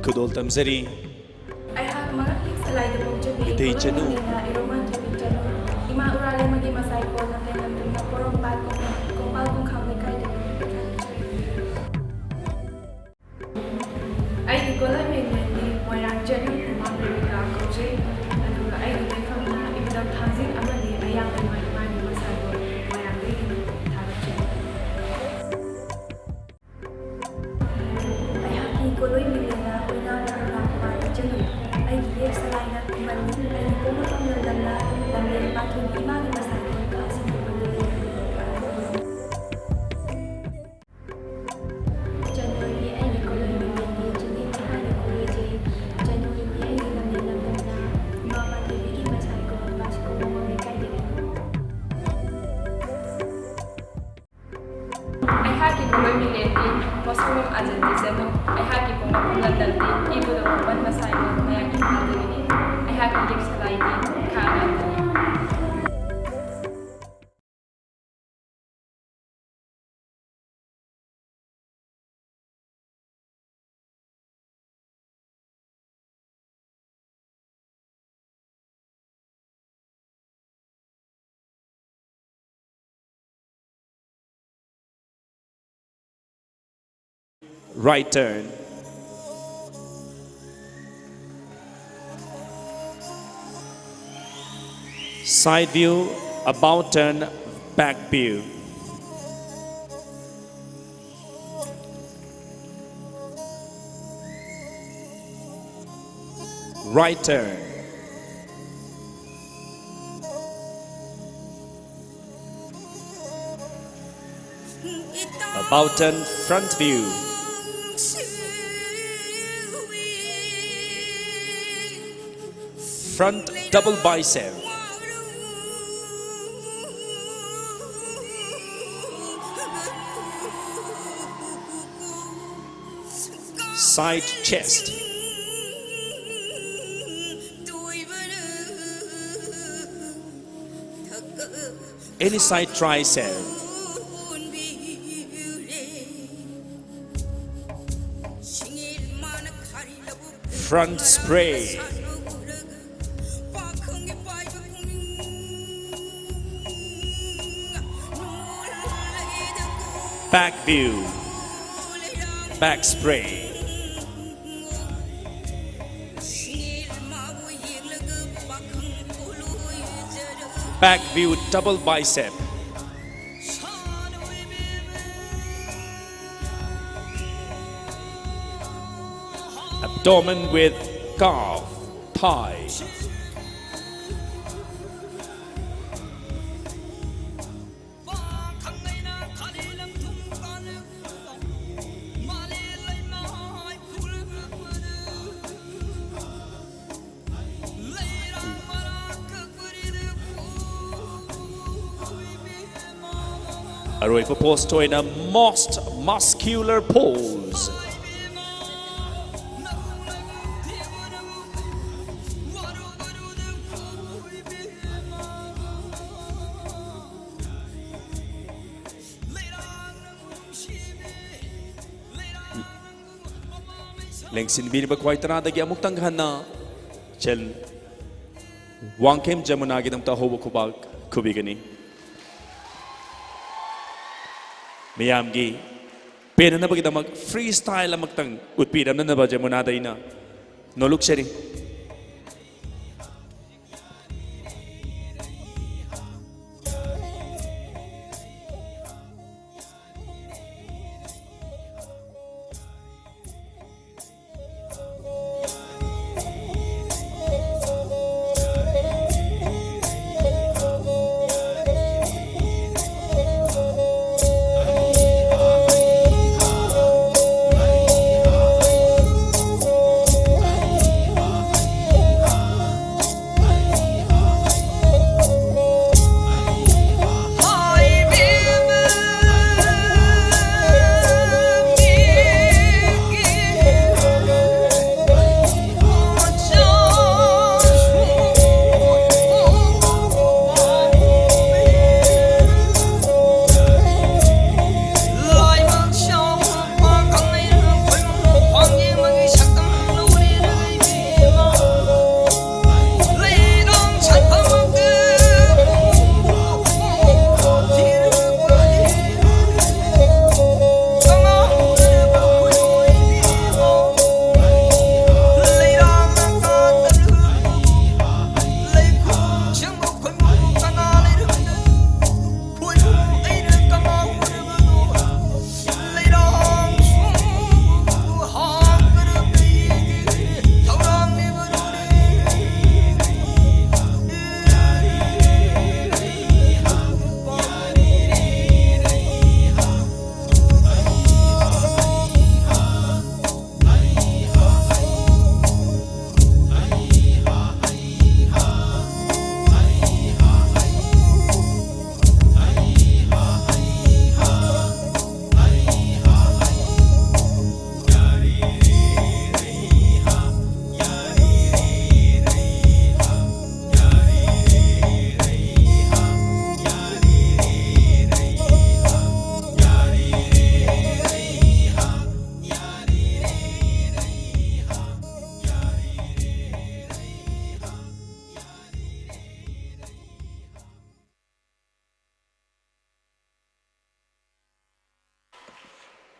ꯈꯨꯗꯣꯜ ꯇꯝꯖꯔꯤ꯫ ꯑꯩꯍꯥꯛ ꯃꯉꯥꯒꯤ ꯁꯂꯥꯏꯗ ꯄꯣꯛꯆꯕꯤ ꯃꯤꯇꯩ ꯆꯅꯨ꯫ ꯀꯣꯂꯣꯝꯕꯤꯌꯥ ꯏꯔꯣꯃꯥꯟ ꯊꯣꯏꯕꯤ ꯆꯅꯨ꯫ ꯏꯃꯥ ꯎꯔꯥꯂꯦꯝꯃꯒꯤ ꯃꯁꯥꯏꯀꯣꯜ ꯂꯝꯐꯦꯜ ꯂꯝꯗꯝꯅ ꯄꯣꯔꯣꯝꯄꯥꯠ ꯀꯣꯡꯄꯥꯜ ꯀꯣꯡꯈꯥꯡ ꯂꯩꯀꯥꯏꯗꯒꯤ꯫ ꯑꯩꯒꯤ ꯀꯣꯂꯣꯝꯕꯤꯌꯟ ꯃꯤꯡꯗꯤ ꯃꯣꯏꯔꯥꯡ ꯆꯅꯨ ꯎꯃꯥ ꯄ꯭ꯔꯦꯃꯤꯀꯥ ꯀꯧꯖꯩ꯫ ꯑꯗꯨꯒ ꯑꯩꯒꯤ ꯂꯩꯐꯝꯅ ꯏꯕꯨꯙꯝ ꯊꯥꯡꯖꯤꯡ ꯑꯃꯗꯤ ꯑꯌꯥꯝꯕ ꯏꯃꯥ ꯏꯃꯥꯒꯤ ꯃꯁꯥꯏꯀꯣꯜ ꯃꯣꯏꯔꯥꯡꯗꯒꯤꯅꯤ꯫ ꯊꯥꯒꯠꯆꯔꯤ꯫ ꯑꯩꯍꯥꯛꯀꯤ ꯀꯣꯂꯣꯏ ꯃꯤꯡꯂꯦꯟꯅ ꯑꯣꯏꯅꯥꯝ ꯔꯥꯝꯀꯨꯃꯥꯔ ꯏꯆꯟꯅꯨ꯫ ꯑꯩꯒꯤ ꯌꯦꯛ ꯁꯂꯥꯏꯅ ꯈꯨꯃꯟꯅꯤ꯫ ꯑꯩꯒꯤ ꯄꯣꯛꯅꯐꯝ ꯂꯝꯗꯝꯅ ꯂꯝꯂꯦꯟ ꯄꯥꯟꯊꯣꯏꯕꯤ ꯏꯃꯥꯒꯤ ꯃꯁꯥꯏꯀꯣꯜ ꯀꯥꯁꯤꯡꯒꯤ ꯃꯅꯨꯡꯗ ꯏꯆꯟꯅꯨ ꯑꯣꯏꯕꯤ ꯑꯩꯒꯤ ꯀꯣꯂꯣꯏ ꯃꯤꯡꯂꯦꯟꯒꯤ ꯆꯤꯡꯂꯦꯟ ꯍꯥꯏꯅ ꯀꯣꯏꯖꯩ꯫ ꯏꯆꯟꯅꯨ ꯑꯣꯏꯕꯤ ꯑꯩꯒꯤ ꯂꯝꯂꯦꯟ ꯂꯝꯗꯝꯅ ꯏꯃꯥ ꯄꯥꯟꯊꯣꯏꯕꯤꯒꯤ ꯃꯁꯥꯏꯀꯣꯜ ꯀꯥꯁꯤꯡꯒꯤ ꯃꯃꯥꯡ ꯂꯩꯀꯥꯏꯗꯒꯤ꯫ ꯑꯩꯍꯥꯛꯀꯤ ꯃꯔꯣꯏ ꯃꯤꯔꯦꯟꯗꯤ ꯃꯣꯁꯣꯃꯝ ꯑꯥꯖꯟꯗꯤ ꯖꯅꯨ꯫ ꯑꯩꯍꯥꯛꯀꯤ ꯄꯣꯛꯅꯐꯝ ꯂꯝꯗꯝꯗꯤ ꯏꯕꯨꯙꯧ ꯈꯨꯃꯟ ꯃꯁꯥꯏꯕꯨ ꯃꯌꯥꯡ ꯏꯝꯐꯥꯜꯗꯒꯤꯅꯤ꯫ ꯑꯩꯍꯥꯛꯀꯤ ꯌꯦꯛ ꯁꯂꯥꯏꯗꯤ ꯈꯥ ꯉꯥꯛꯇꯅꯤ꯫ Right turn. Side view, about turn, back view. Right turn. About turn, front view. Front double bicep. Side chest. Any side tricep. Front spray. Back view. Back spray. Back view, double bicep. Abdomen with calf, thigh. ꯑꯔꯣꯏꯕ post ꯑꯣꯏꯅ most muscular pose. ꯂꯦꯡꯁꯤꯟꯕꯤꯔꯤꯕ ꯈ꯭ꯋꯥꯏ ꯇꯔꯥꯗꯒꯤ ꯑꯃꯨꯛꯇꯪ ꯍꯟꯅ ꯆꯦꯜ-, ꯋꯥꯡꯈꯦꯝ ꯖꯃꯨꯅꯥꯒꯤꯗꯃꯛꯇ ꯑꯍꯧꯕ ꯈꯨꯕꯥꯛ ꯈꯨꯕꯤꯒꯅꯤ꯫ ꯃꯤꯌꯥꯝꯒꯤ ꯄꯦꯟꯅꯅꯕꯒꯤꯗꯃꯛ free style ꯑꯃꯈꯛꯇꯪ ꯎꯠꯄꯤꯔꯝꯅꯅꯕ ꯖꯃꯨꯅꯥꯗ ꯑꯩꯅ ꯅꯣꯂꯨꯛꯆꯔꯤ꯫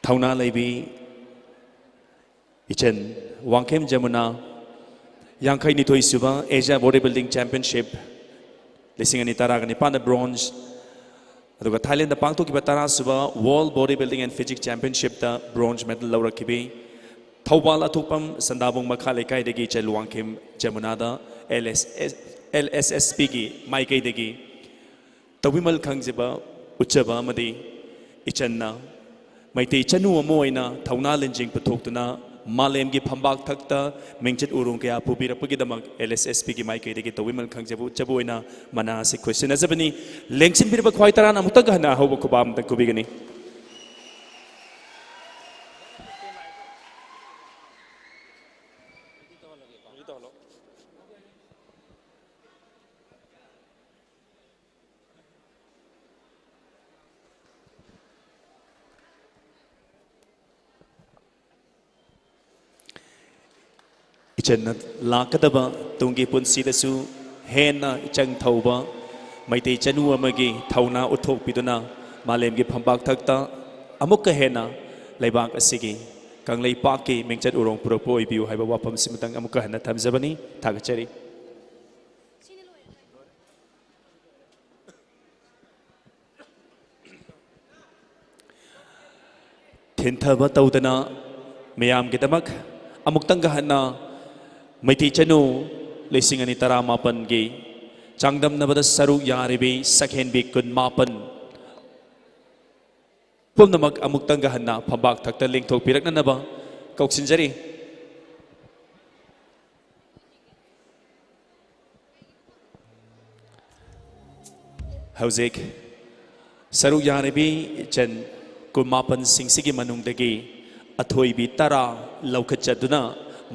ꯊꯧꯅꯥ ꯂꯩꯕꯤ ꯏꯆꯟ ꯋꯥꯡꯈꯦꯝ ꯖꯃꯨꯅꯥ, ꯌꯥꯡꯈꯩ ꯅꯤꯊꯣꯏ ꯁꯨꯕ Asia Bodybuilding Championship ꯂꯤꯁꯤꯡ ꯑꯅꯤ ꯇꯔꯥꯒ ꯅꯤꯄꯥꯟꯗ bronze, ꯑꯗꯨꯒ ꯊꯥꯏꯂꯦꯟꯗ ꯄꯥꯡꯊꯣꯛꯈꯤꯕ ꯇꯔꯥ ꯁꯨꯕ World Bodybuilding and Physique Championshipꯇ bronze medal ꯂꯧꯔꯛꯈꯤꯕꯤ Thoubal ꯑꯊꯣꯛꯄꯝ ꯁꯟꯗꯥꯕꯨꯡ ꯃꯈꯥ ꯂꯩꯀꯥꯏꯗꯒꯤ ꯏꯆꯟ ꯋꯥꯡꯈꯦꯝ ꯖꯃꯨꯅꯥꯗ LSS, LSSPꯒꯤ ꯃꯥꯏꯀꯩꯗꯒꯤ ꯇꯧꯕꯤꯃꯜ ꯈꯪꯖꯕ ꯎꯠꯆꯕ ꯑꯃꯗꯤ ꯏꯆꯟꯅ ꯃꯩꯇꯩ ꯆꯅꯨ ꯑꯃ ꯑꯣꯏꯅ ꯊꯧꯅꯥ ꯂꯤꯡꯖꯦꯜ ꯄꯨꯊꯣꯛꯇꯨꯅ ꯃꯥꯂꯦꯝꯒꯤ ꯐꯝꯕꯥꯛ ꯊꯛꯇ ꯃꯤꯡꯆꯠ ꯎꯔꯣꯡ ꯀꯌꯥ ꯄꯨꯕꯤꯔꯛꯄꯒꯤꯗꯃꯛ LSSPꯒꯤ ꯃꯥꯏꯀꯩꯗꯒꯤ ꯇꯧꯕꯤꯃꯜ ꯈꯪꯖꯕ ꯎꯠꯆꯕ ꯑꯣꯏꯅ ꯃꯅꯥ ꯑꯁꯤ ꯈꯨꯠꯁꯤꯟꯅꯖꯕꯅꯤ꯫ ꯂꯦꯡꯁꯤꯟꯕꯤꯔꯕ ꯈ꯭ꯋꯥꯏ ꯇꯔꯥꯅ ꯑꯃꯨꯛꯇꯪꯒ ꯍꯟꯅ ꯑꯍꯧꯕ ꯈꯨꯕꯥꯝꯗ ꯈꯨꯕꯤꯒꯅꯤ꯫ ꯏꯆꯟꯅ ꯂꯥꯛꯀꯗꯕ ꯇꯨꯡꯒꯤ ꯄꯨꯟꯁꯤꯗꯁꯨ ꯍꯦꯟꯅ ꯏꯆꯪ ꯊꯧꯕ ꯃꯩꯇꯩ ꯆꯅꯨ ꯑꯃꯒꯤ ꯊꯧꯅꯥ ꯎꯠꯊꯣꯛꯄꯤꯗꯨꯅ ꯃꯥꯂꯦꯝꯒꯤ ꯐꯝꯕꯥꯛ ꯊꯛꯇ ꯑꯃꯨꯛꯀ ꯍꯦꯟꯅ ꯂꯩꯕꯥꯛ ꯑꯁꯤꯒꯤ ꯀꯪꯂꯩꯄꯥꯛꯀꯤ ꯃꯤꯡꯆꯠ ꯎꯔꯣꯡ ꯄꯨꯔꯛꯄ ꯑꯣꯏꯕꯤꯌꯨ ꯍꯥꯏꯕ ꯋꯥꯐꯝꯁꯤꯃꯇꯪ ꯑꯃꯨꯛꯀ ꯍꯟꯅ ꯊꯝꯖꯕꯅꯤ꯫ ꯊꯥꯒꯠꯆꯔꯤ꯫ ꯊꯤꯟꯊꯕ ꯇꯧꯗꯅ ꯃꯤꯌꯥꯝꯒꯤꯗꯃꯛ ꯑꯃꯨꯛꯇꯪꯒ ꯍꯟꯅ ꯃꯩꯇꯩ ꯆꯅꯨ ꯂꯤꯁꯤꯡ ꯑꯅꯤ ꯇꯔꯥꯃꯥꯄꯟꯒꯤ ꯆꯥꯡꯗꯝꯅꯕꯗ ꯁꯔꯨꯛ ꯌꯥꯔꯤꯕꯤ ꯁꯛꯍꯦꯟꯕꯤ ꯀꯨꯟꯃꯥꯄꯟ ꯄꯨꯝꯅꯃꯛ ꯑꯃꯨꯛꯇꯪꯒ ꯍꯟꯅ ꯐꯝꯕꯥꯛ ꯊꯛꯇ ꯂꯦꯡꯊꯣꯛꯄꯤꯔꯛꯅꯅꯕ ꯀꯧꯁꯤꯟꯖꯔꯤ꯫ ꯍꯧꯖꯤꯛ ꯁꯔꯨꯛ ꯌꯥꯔꯤꯕꯤ ꯏꯆꯟ ꯀꯨꯟꯃꯥꯄꯟꯁꯤꯡꯁꯤꯒꯤ ꯃꯅꯨꯡꯗꯒꯤ ꯑꯊꯣꯏꯕꯤ ꯇꯔꯥ ꯂꯧꯈꯠꯆꯗꯨꯅ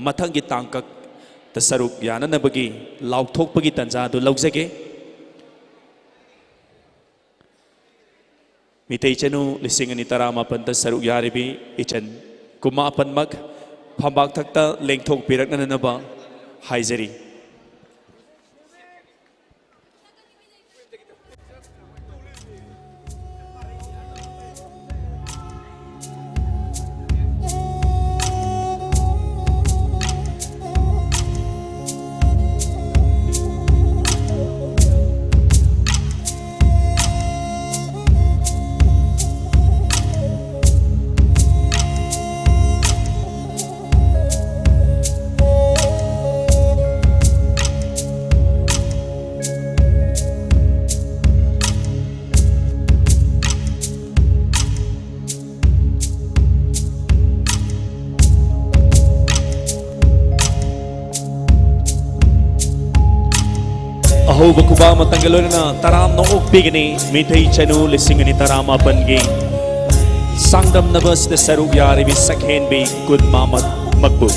ꯃꯊꯪꯒꯤ ꯇꯥꯡꯀꯛꯇ ꯁꯔꯨꯛ ꯌꯥꯅꯅꯕꯒꯤ ꯂꯥꯎꯊꯣꯛꯄꯒꯤ ꯇꯥꯟꯖꯥ ꯑꯗꯨ ꯂꯧꯖꯒꯦ꯫ ꯃꯤꯇꯩ ꯆꯅꯨ ꯂꯤꯁꯤꯡ ꯑꯅꯤ ꯇꯔꯥꯃꯥꯄꯟꯗ ꯁꯔꯨꯛ ꯌꯥꯔꯤꯕꯤ ꯏꯆꯟ ꯀꯨꯟꯃꯥꯄꯟꯃꯛ ꯐꯝꯕꯥꯛ ꯊꯛꯇ ꯂꯦꯡꯊꯣꯛꯄꯤꯔꯛꯅꯅꯕ ꯍꯥꯏꯖꯔꯤ꯫ ꯑꯍꯧꯕ ꯈꯨꯕꯥꯛ ꯑꯃꯇꯪꯒ ꯂꯣꯏꯅꯅ ꯇꯔꯥꯝꯅ ꯑꯣꯛꯄꯤꯒꯅꯤ꯫ ꯃꯤꯇꯩ ꯆꯅꯨ ꯂꯤꯁꯤꯡ ꯑꯅꯤ ꯇꯔꯥꯃꯥꯄꯟꯒꯤ ꯆꯥꯡꯗꯝꯅꯕ ꯑꯁꯤꯗ ꯁꯔꯨꯛ ꯌꯥꯔꯤꯕꯤ ꯁꯛꯍꯦꯟꯕꯤ ꯀꯨꯟꯃꯉꯥ ꯃꯛꯄꯨ꯫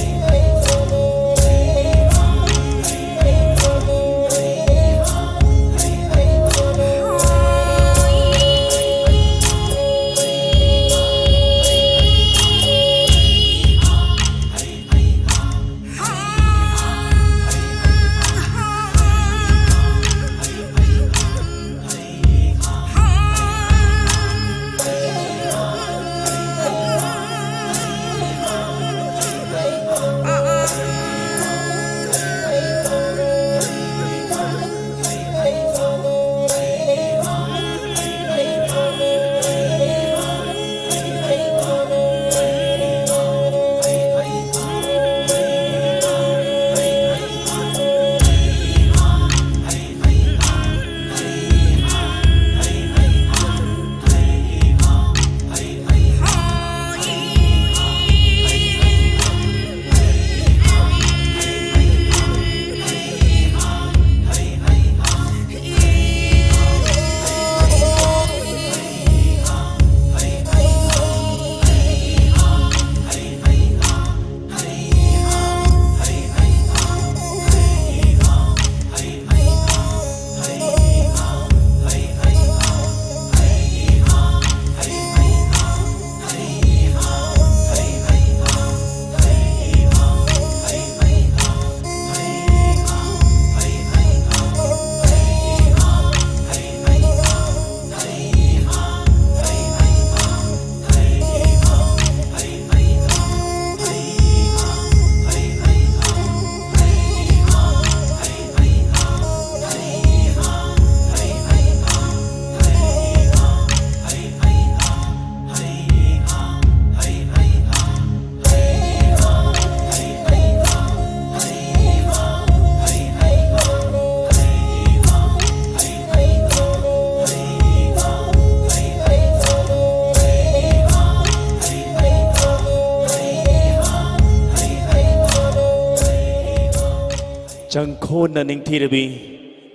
ꯆꯪꯈꯣꯟꯅ ꯅꯤꯡꯊꯤꯔꯕꯤ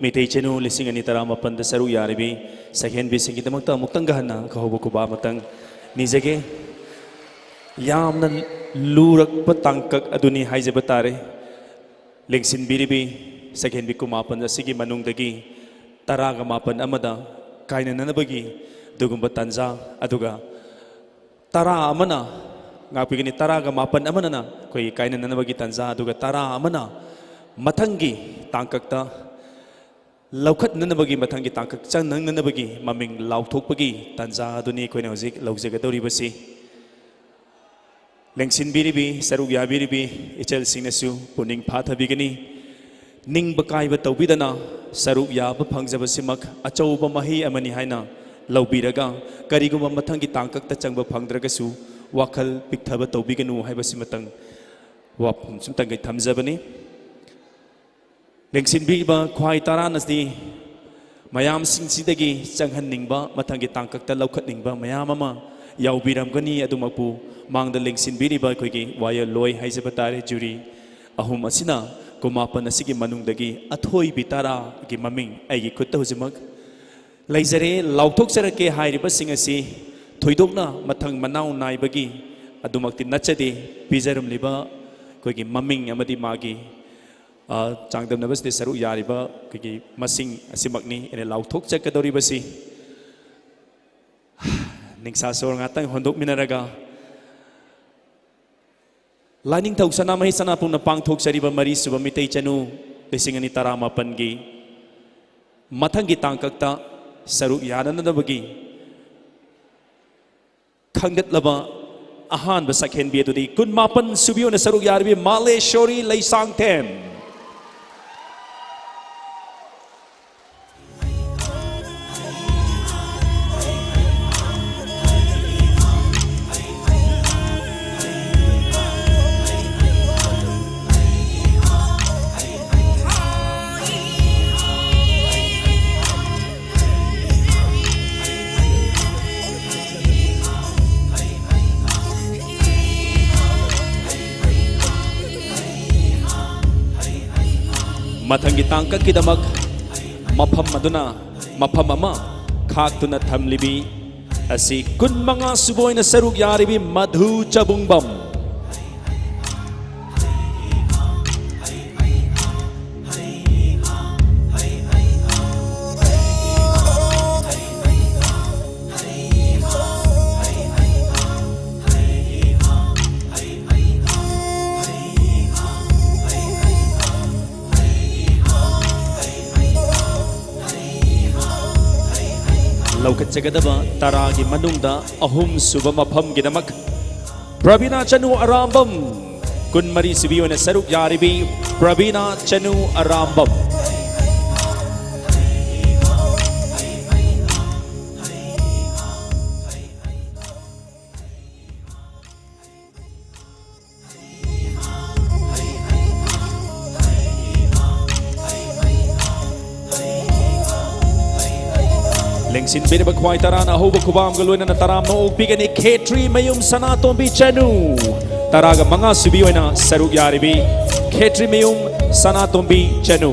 ꯃꯩꯇꯩ ꯆꯅꯨ ꯂꯤꯁꯤꯡ ꯑꯅꯤ ꯇꯔꯥꯃꯥꯄꯟꯗ ꯁꯔꯨꯛ ꯌꯥꯔꯤꯕꯤ ꯁꯛꯍꯦꯟꯕꯤꯁꯤꯡꯒꯤꯗꯃꯛꯇ ꯑꯃꯨꯛꯇꯪꯒ ꯍꯟꯅ ꯀꯧꯕ ꯈꯨꯕꯥꯛ ꯑꯃꯇꯪ ꯅꯤꯖꯒꯦ꯫ ꯌꯥꯝꯅ ꯂꯨꯔꯛꯄ ꯇꯥꯡꯀꯛ ꯑꯗꯨꯅꯤ ꯍꯥꯏꯖꯕ ꯇꯥꯔꯦ꯫ ꯂꯦꯡꯁꯤꯟꯕꯤꯔꯤꯕꯤ ꯁꯛꯍꯦꯟꯕꯤ ꯀꯨꯟꯃꯥꯄꯟ ꯑꯁꯤꯒꯤ ꯃꯅꯨꯡꯗꯒꯤ ꯇꯔꯥꯒ ꯃꯥꯄꯟ ꯑꯃꯗ ꯀꯥꯏꯅꯅꯅꯕꯒꯤ ꯑꯗꯨꯒꯨꯝꯕ ꯇꯥꯟꯖꯥ, ꯑꯗꯨꯒ ꯇꯔꯥ ꯑꯃꯅ, ꯉꯥꯛꯄꯤꯒꯅꯤ, ꯇꯔꯥꯒ ꯃꯥꯄꯟ ꯑꯃꯅ ꯑꯩꯈꯣꯏꯒꯤ ꯀꯥꯏꯅꯅꯅꯕꯒꯤ ꯇꯥꯟꯖꯥ, ꯑꯗꯨꯒ ꯇꯔꯥ ꯑꯃꯅ ꯃꯊꯪꯒꯤ ꯇꯥꯡꯀꯛꯇ ꯂꯧꯈꯠꯅꯅꯕꯒꯤ, ꯃꯊꯪꯒꯤ ꯇꯥꯡꯀꯛ ꯆꯪꯅꯅꯕꯒꯤ ꯃꯃꯤꯡ ꯂꯥꯎꯊꯣꯛꯄꯒꯤ ꯇꯥꯟꯖꯥ ꯑꯗꯨꯅꯤ ꯑꯩꯈꯣꯏꯅ ꯍꯧꯖꯤꯛ ꯂꯧꯖꯒꯗꯧꯔꯤꯕꯁꯤ꯫ ꯂꯦꯡꯁꯤꯟꯕꯤꯔꯤꯕꯤ, ꯁꯔꯨꯛ ꯌꯥꯕꯤꯔꯤꯕꯤ ꯏꯆꯜꯁꯤꯡꯅꯁꯨ ꯄꯨꯛꯅꯤꯡ ꯐꯥꯊꯕꯤꯒꯅꯤ꯫ ꯅꯤꯡꯕ ꯀꯥꯏꯕ ꯇꯧꯕꯤꯗꯅ ꯁꯔꯨꯛ ꯌꯥꯕ ꯐꯪꯖꯕꯁꯤꯃꯛ ꯑꯆꯧꯕ ꯃꯍꯩ ꯑꯃꯅꯤ ꯍꯥꯏꯅ ꯂꯧꯕꯤꯔꯒ, ꯀꯔꯤꯒꯨꯝꯕ ꯃꯊꯪꯒꯤ ꯇꯥꯡꯀꯛꯇ ꯆꯪꯕ ꯐꯪꯗ꯭ꯔꯒꯁꯨ ꯋꯥꯈꯜ ꯄꯤꯛꯊꯕ ꯇꯧꯕꯤꯒꯅꯨ ꯍꯥꯏꯕꯁꯤꯃꯇꯪ ꯋꯥꯐꯝ ꯁꯨꯝꯇꯪꯒ ꯊꯝꯖꯕꯅꯤ꯫ ꯂꯦꯡꯁꯤꯟꯕꯤꯔꯤꯕ ꯈ꯭ꯋꯥꯏ ꯇꯔꯥꯅꯗꯤ ꯃꯌꯥꯝꯁꯤꯡꯁꯤꯗꯒꯤ ꯆꯪꯍꯟꯅꯤꯡꯕ, ꯃꯊꯪꯒꯤ ꯇꯥꯡꯀꯛꯇ ꯂꯧꯈꯠꯅꯤꯡꯕ ꯃꯌꯥꯝ ꯑꯃ ꯌꯥꯎꯕꯤꯔꯝꯒꯅꯤ꯫ ꯑꯗꯨꯃꯛꯄꯨ ꯃꯥꯡꯗ ꯂꯦꯡꯁꯤꯟꯕꯤꯔꯤꯕ ꯑꯩꯈꯣꯏꯒꯤ ꯋꯥꯌꯦꯜꯂꯣꯏ ꯍꯥꯏꯖꯕ ꯇꯥꯔꯦ, ꯖꯨꯔꯤ ꯑꯍꯨꯝ ꯑꯁꯤꯅ ꯀꯨꯟꯃꯥꯄꯟ ꯑꯁꯤꯒꯤ ꯃꯅꯨꯡꯗꯒꯤ ꯑꯊꯣꯏꯕꯤ ꯇꯔꯥꯒꯤ ꯃꯃꯤꯡ ꯑꯩꯒꯤ ꯈꯨꯠꯇ ꯍꯧꯖꯤꯛꯃꯛ ꯂꯩꯖꯔꯦ꯫ ꯂꯥꯎꯊꯣꯛꯆꯔꯛꯀꯦ ꯍꯥꯏꯔꯤꯕꯁꯤꯡ ꯑꯁꯤ ꯊꯣꯏꯗꯣꯛꯅ ꯃꯊꯪ ꯃꯅꯥꯎ ꯅꯥꯏꯕꯒꯤ ꯑꯗꯨꯃꯛꯇꯤ ꯅꯠꯆꯗꯦ꯫ ꯄꯤꯖꯔꯝꯂꯤꯕ ꯑꯩꯈꯣꯏꯒꯤ ꯃꯃꯤꯡ ꯑꯃꯗꯤ ꯃꯥꯒꯤ, ꯑ, ꯆꯥꯡꯗꯝꯅꯕꯁꯤꯗ ꯁꯔꯨꯛ ꯌꯥꯔꯤꯕ ꯑꯩꯈꯣꯏꯒꯤ ꯃꯁꯤꯡ ꯑꯁꯤꯃꯛꯅꯤ ꯑꯩꯅ ꯂꯥꯎꯊꯣꯛꯆꯀꯗꯧꯔꯤꯕꯁꯤ꯫ ꯅꯤꯡꯁꯥ ꯁꯣꯔ ꯉꯥꯛꯇꯪ ꯍꯣꯟꯗꯣꯛꯃꯤꯟꯅꯔꯒ, ꯂꯥꯏꯅꯤꯡꯊꯧ ꯁꯅꯥꯃꯍꯤ ꯁꯅꯥꯄꯨꯡꯅ ꯄꯥꯡꯊꯣꯛꯆꯔꯤꯕ ꯃꯔꯤꯁꯨꯕ ꯃꯤꯇꯩ ꯆꯅꯨ ꯂꯤꯁꯤꯡ ꯑꯅꯤ ꯇꯔꯥꯃꯥꯄꯟꯒꯤ ꯃꯊꯪꯒꯤ ꯇꯥꯡꯀꯛꯇ ꯁꯔꯨꯛ ꯌꯥꯅꯅꯕꯒꯤ ꯈꯟꯒꯠꯂꯕ ꯑꯍꯥꯟꯕ ꯁꯛꯍꯦꯟꯕꯤ ꯑꯗꯨꯗꯤ ꯀꯨꯟꯃꯥꯄꯟ ꯁꯨꯕꯤ ꯑꯣꯏꯅ ꯁꯔꯨꯛ ꯌꯥꯔꯤꯕꯤ ꯃꯥꯂꯦꯁꯣꯔꯤ ꯂꯩꯁꯥꯡꯊꯦꯝ꯫ ꯃꯊꯪꯒꯤ ꯇꯥꯡꯀꯛꯀꯤꯗꯃꯛ ꯃꯐꯝ ꯑꯗꯨꯅ ꯃꯐꯝ ꯑꯃ ꯈꯥꯛꯇꯨꯅ ꯊꯝꯂꯤꯕꯤ ꯑꯁꯤ ꯀꯨꯟꯃꯉꯥ ꯁꯨꯕ ꯑꯣꯏꯅ ꯁꯔꯨꯛ ꯌꯥꯔꯤꯕꯤ ꯃꯙꯨ ꯆꯕꯨꯡꯕꯝ꯫ ꯂꯧꯈꯠꯆꯒꯗꯕ ꯇꯔꯥꯒꯤ ꯃꯅꯨꯡꯗ ꯑꯍꯨꯝꯁꯨꯕ ꯃꯐꯝꯒꯤꯗꯃꯛ ꯄ꯭ꯔꯕꯤꯅꯥ ꯆꯅꯨ ꯑꯔꯥꯝꯕꯝ, ꯀꯨꯟꯃꯔꯤ ꯁꯨꯕꯤ ꯑꯣꯏꯅ ꯁꯔꯨꯛ ꯌꯥꯔꯤꯕꯤ ꯄ꯭ꯔꯕꯤꯅꯥ ꯆꯅꯨ ꯑꯔꯥꯝꯕꯝ꯫ ꯂꯦꯡꯁꯤꯟꯕꯤꯔꯕ ꯈ꯭ꯋꯥꯏ ꯇꯔꯥꯅ ꯑꯍꯧꯕ ꯈꯨꯕꯥꯝꯒ ꯂꯣꯏꯅꯅ ꯇꯔꯥꯝꯅ ꯑꯣꯛꯄꯤꯒꯅꯤ꯫ ꯈꯦꯇ꯭ꯔꯤ ꯃꯌꯨꯝ ꯁꯅꯥꯇꯣꯝꯕꯤ ꯆꯅꯨ, ꯇꯔꯥꯒ ꯃꯉꯥ ꯁꯨꯕꯤ ꯑꯣꯏꯅ ꯁꯔꯨꯛ ꯌꯥꯔꯤꯕꯤ ꯈꯦꯇ꯭ꯔꯤ ꯃꯌꯨꯝ ꯁꯅꯥꯇꯣꯝꯕꯤ ꯆꯅꯨ꯫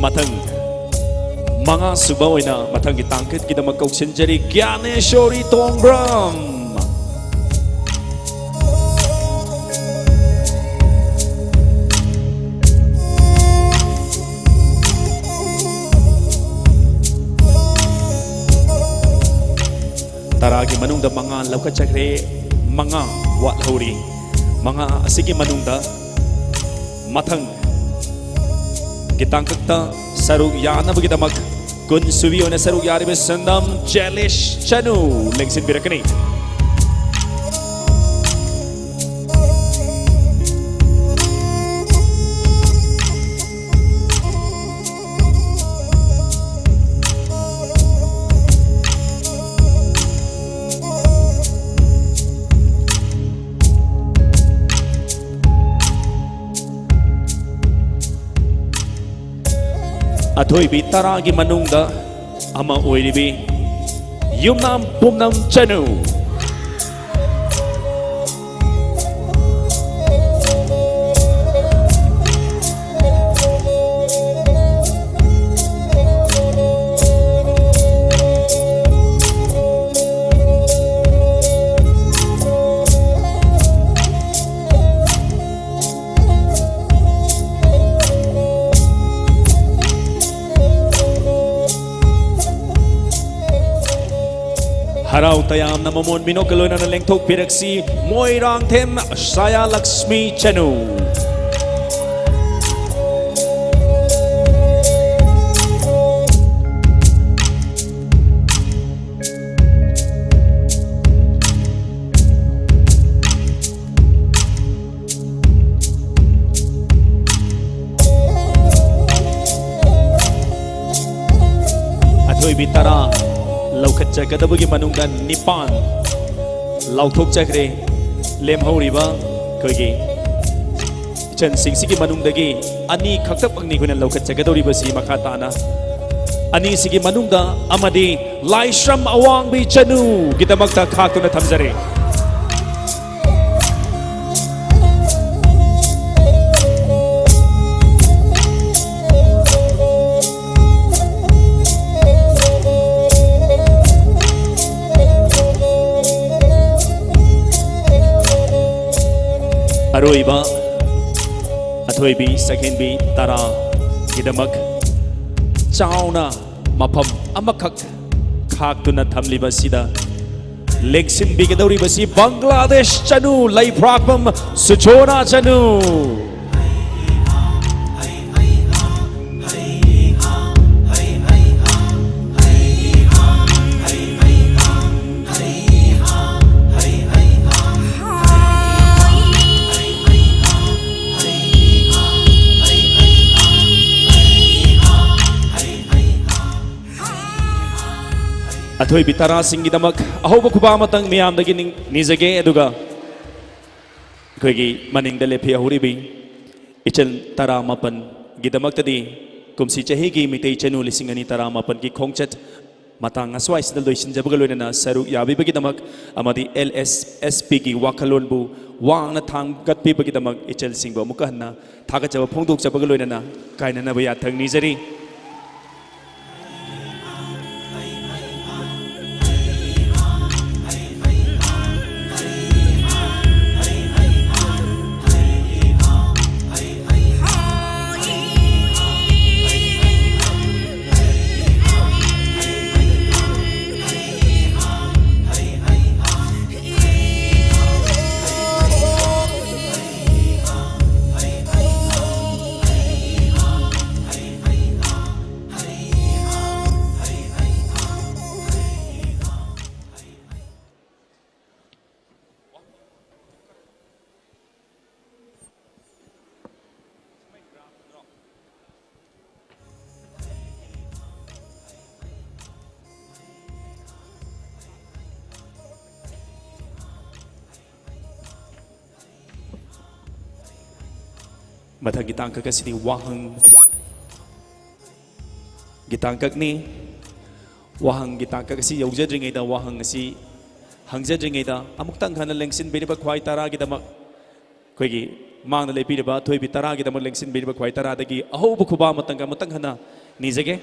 ꯃꯊꯪ ꯃꯉꯥ ꯁꯨꯕ ꯑꯣꯏꯅ ꯃꯊꯪꯒꯤ ꯇꯥꯡꯀꯛꯀꯤꯗꯃꯛ ꯀꯧꯁꯤꯟꯖꯔꯤ ꯒ꯭ꯌꯥꯅꯦꯁꯣꯔꯤ ꯇꯣꯡꯕ꯭ꯔꯝ꯫ ꯇꯔꯥꯒꯤ ꯃꯅꯨꯡꯗ ꯃꯉꯥ ꯂꯧꯈꯠꯆꯈ꯭ꯔꯦ, ꯃꯉꯥ ꯋꯥꯠꯍꯧꯔꯤ꯫ ꯃꯉꯥ ꯑꯁꯤꯒꯤ ꯃꯅꯨꯡꯗ ꯃꯊꯪꯒꯤ ꯇꯥꯡꯀꯛꯇ ꯁꯔꯨꯛ ꯌꯥꯅꯕꯒꯤꯗꯃꯛ ꯀꯨꯟ ꯁꯨꯕꯤ ꯑꯣꯏꯅ ꯁꯔꯨꯛ ꯌꯥꯔꯤꯕ ꯁꯟꯗꯝ ꯆꯦꯂꯤꯁ ꯆꯅꯨ ꯂꯦꯡꯁꯤꯟꯕꯤꯔꯛꯀꯅꯤ꯫ ꯑꯊꯣꯏꯕꯤ ꯇꯔꯥꯒꯤ ꯃꯅꯨꯡꯗ ꯑꯃ ꯑꯣꯏꯔꯤꯕꯤ ꯌꯨꯝꯅꯥꯝ ꯄꯨꯝꯅꯝ ꯆꯅꯨ꯫ ꯍꯔꯥꯎ ꯇꯌꯥꯝꯅ ꯃꯃꯣꯟ ꯃꯤꯅꯣꯛꯀ ꯂꯣꯏꯅꯅ ꯂꯦꯡꯊꯣꯛꯄꯤꯔꯛꯁꯤ, ꯃꯣꯏꯔꯥꯡꯊꯦꯝ ꯁꯥꯌꯥ ꯂꯛꯁꯃꯤ ꯆꯅꯨ꯫ ꯑꯊꯣꯏꯕꯤ ꯇꯔꯥ ꯂꯧꯈꯠꯆꯒꯗꯕꯒꯤ ꯃꯅꯨꯡꯗ ꯅꯤꯄꯥꯟ ꯂꯥꯎꯊꯣꯛꯆꯈ꯭ꯔꯦ꯫ ꯂꯦꯝꯍꯧꯔꯤꯕ ꯑꯩꯈꯣꯏꯒꯤ ꯏꯆꯟꯁꯤꯡꯁꯤꯒꯤ ꯃꯅꯨꯡꯗꯒꯤ ꯑꯅꯤ ꯈꯛꯇꯃꯛꯅꯤ ꯑꯩꯈꯣꯏꯅ ꯂꯧꯈꯠꯆꯒꯗꯧꯔꯤꯕꯁꯤ꯫ ꯃꯈꯥ ꯇꯥꯅ ꯑꯅꯤꯁꯤꯒꯤ ꯃꯅꯨꯡꯗ ꯑꯃꯗꯤ ꯂꯥꯏꯁ꯭ꯔꯝ ꯑꯋꯥꯡꯕꯤ ꯆꯅꯨꯒꯤꯗꯃꯛꯇ ꯈꯥꯛꯇꯨꯅ ꯊꯝꯖꯔꯤ꯫ ꯑꯔꯣꯏꯕ ꯑꯊꯣꯏꯕꯤ ꯁꯛꯍꯦꯟꯕꯤ ꯇꯔꯥꯒꯤꯗꯃꯛ ꯆꯥꯎꯅ ꯃꯐꯝ ꯑꯃꯈꯛ ꯈꯥꯛꯇꯨꯅ ꯊꯝꯂꯤꯕ ꯑꯁꯤꯗ ꯂꯦꯡꯁꯤꯟꯕꯤꯒꯗꯧꯔꯤꯕꯁꯤ ꯕꯪꯒ꯭ꯂꯥꯗꯦꯁ ꯆꯅꯨ ꯂꯩꯐ꯭ꯔꯥꯛꯄꯝ ꯁꯨꯆꯣꯅꯥ ꯆꯅꯨ꯫ ꯑꯊꯣꯏꯕꯤ ꯇꯔꯥꯁꯤꯡꯒꯤꯗꯃꯛ ꯑꯍꯧꯕ ꯈꯨꯕꯥꯛ ꯑꯃꯇꯪ ꯃꯤꯌꯥꯝꯗꯒꯤ ꯅꯤꯡ-, ꯅꯤꯖꯒꯦ꯫ ꯑꯗꯨꯒ ꯑꯩꯈꯣꯏꯒꯤ ꯃꯅꯤꯡꯗ ꯂꯦꯞꯄꯤꯍꯧꯔꯤꯕꯤ ꯏꯆꯜ ꯇꯔꯥꯃꯥꯄꯟꯒꯤꯗꯃꯛꯇꯗꯤ ꯀꯨꯝꯁꯤ ꯆꯍꯤꯒꯤ ꯃꯤꯇꯩ ꯆꯅꯨ ꯂꯤꯁꯤꯡ ꯑꯅꯤ ꯇꯔꯥꯃꯥꯄꯟꯒꯤ ꯈꯣꯡꯆꯠ ꯃꯇꯥꯡ ꯑꯁ꯭ꯋꯥꯏꯁꯤꯗ ꯂꯣꯏꯁꯤꯟꯖꯕꯒ ꯂꯣꯏꯅꯅ ꯁꯔꯨꯛ ꯌꯥꯕꯤꯕꯒꯤꯗꯃꯛ ꯑꯃꯗꯤ ꯑꯦꯜ ꯑꯦꯁ ꯑꯦꯁ ꯄꯤꯒꯤ ꯋꯥꯈꯜꯂꯣꯟꯕꯨ ꯋꯥꯡꯅ ꯊꯥꯡꯒꯠꯄꯤꯕꯒꯤꯗꯃꯛ ꯏꯆꯜꯁꯤꯡꯕꯨ ꯑꯃꯨꯛꯀ ꯍꯟꯅ ꯊꯥꯒꯠꯆꯕ ꯐꯣꯡꯗꯣꯛꯆꯕꯒ ꯂꯣꯏꯅꯅ ꯀꯥꯏꯅꯅꯕ ꯌꯥꯊꯪ ꯅꯤꯖꯔꯤ꯫ ꯃꯊꯪꯒꯤ ꯇꯥꯡꯀꯛ ꯑꯁꯤꯗꯤ ꯋꯥꯍꯪꯒꯤ ꯇꯥꯡꯀꯛꯅꯤ꯫ ꯋꯥꯍꯪꯒꯤ ꯇꯥꯡꯀꯛ ꯑꯁꯤ ꯌꯧꯖꯗ꯭ꯔꯤꯉꯩꯗ, ꯋꯥꯍꯪ ꯑꯁꯤ ꯍꯪꯖꯗ꯭ꯔꯤꯉꯩꯗ, ꯑꯃꯨꯛꯇꯪ ꯍꯟꯅ ꯂꯦꯡꯁꯤꯟꯕꯤꯔꯤꯕ ꯈ꯭ꯋꯥꯏ ꯇꯔꯥꯒꯤꯗꯃꯛ, ꯑꯩꯈꯣꯏꯒꯤ ꯃꯥꯡꯗ ꯂꯦꯞꯄꯤꯔꯤꯕ ꯑꯊꯣꯏꯕꯤ ꯇꯔꯥꯒꯤꯗꯃꯛ ꯂꯦꯡꯁꯤꯟꯕꯤꯔꯤꯕ ꯈ꯭ꯋꯥꯏ ꯇꯔꯥꯗꯒꯤ ꯑꯍꯧꯕ ꯈꯨꯕꯥꯛ ꯑꯃꯇꯪꯒ ꯑꯃꯨꯛꯇꯪ ꯍꯟꯅ ꯅꯤꯖꯒꯦ꯫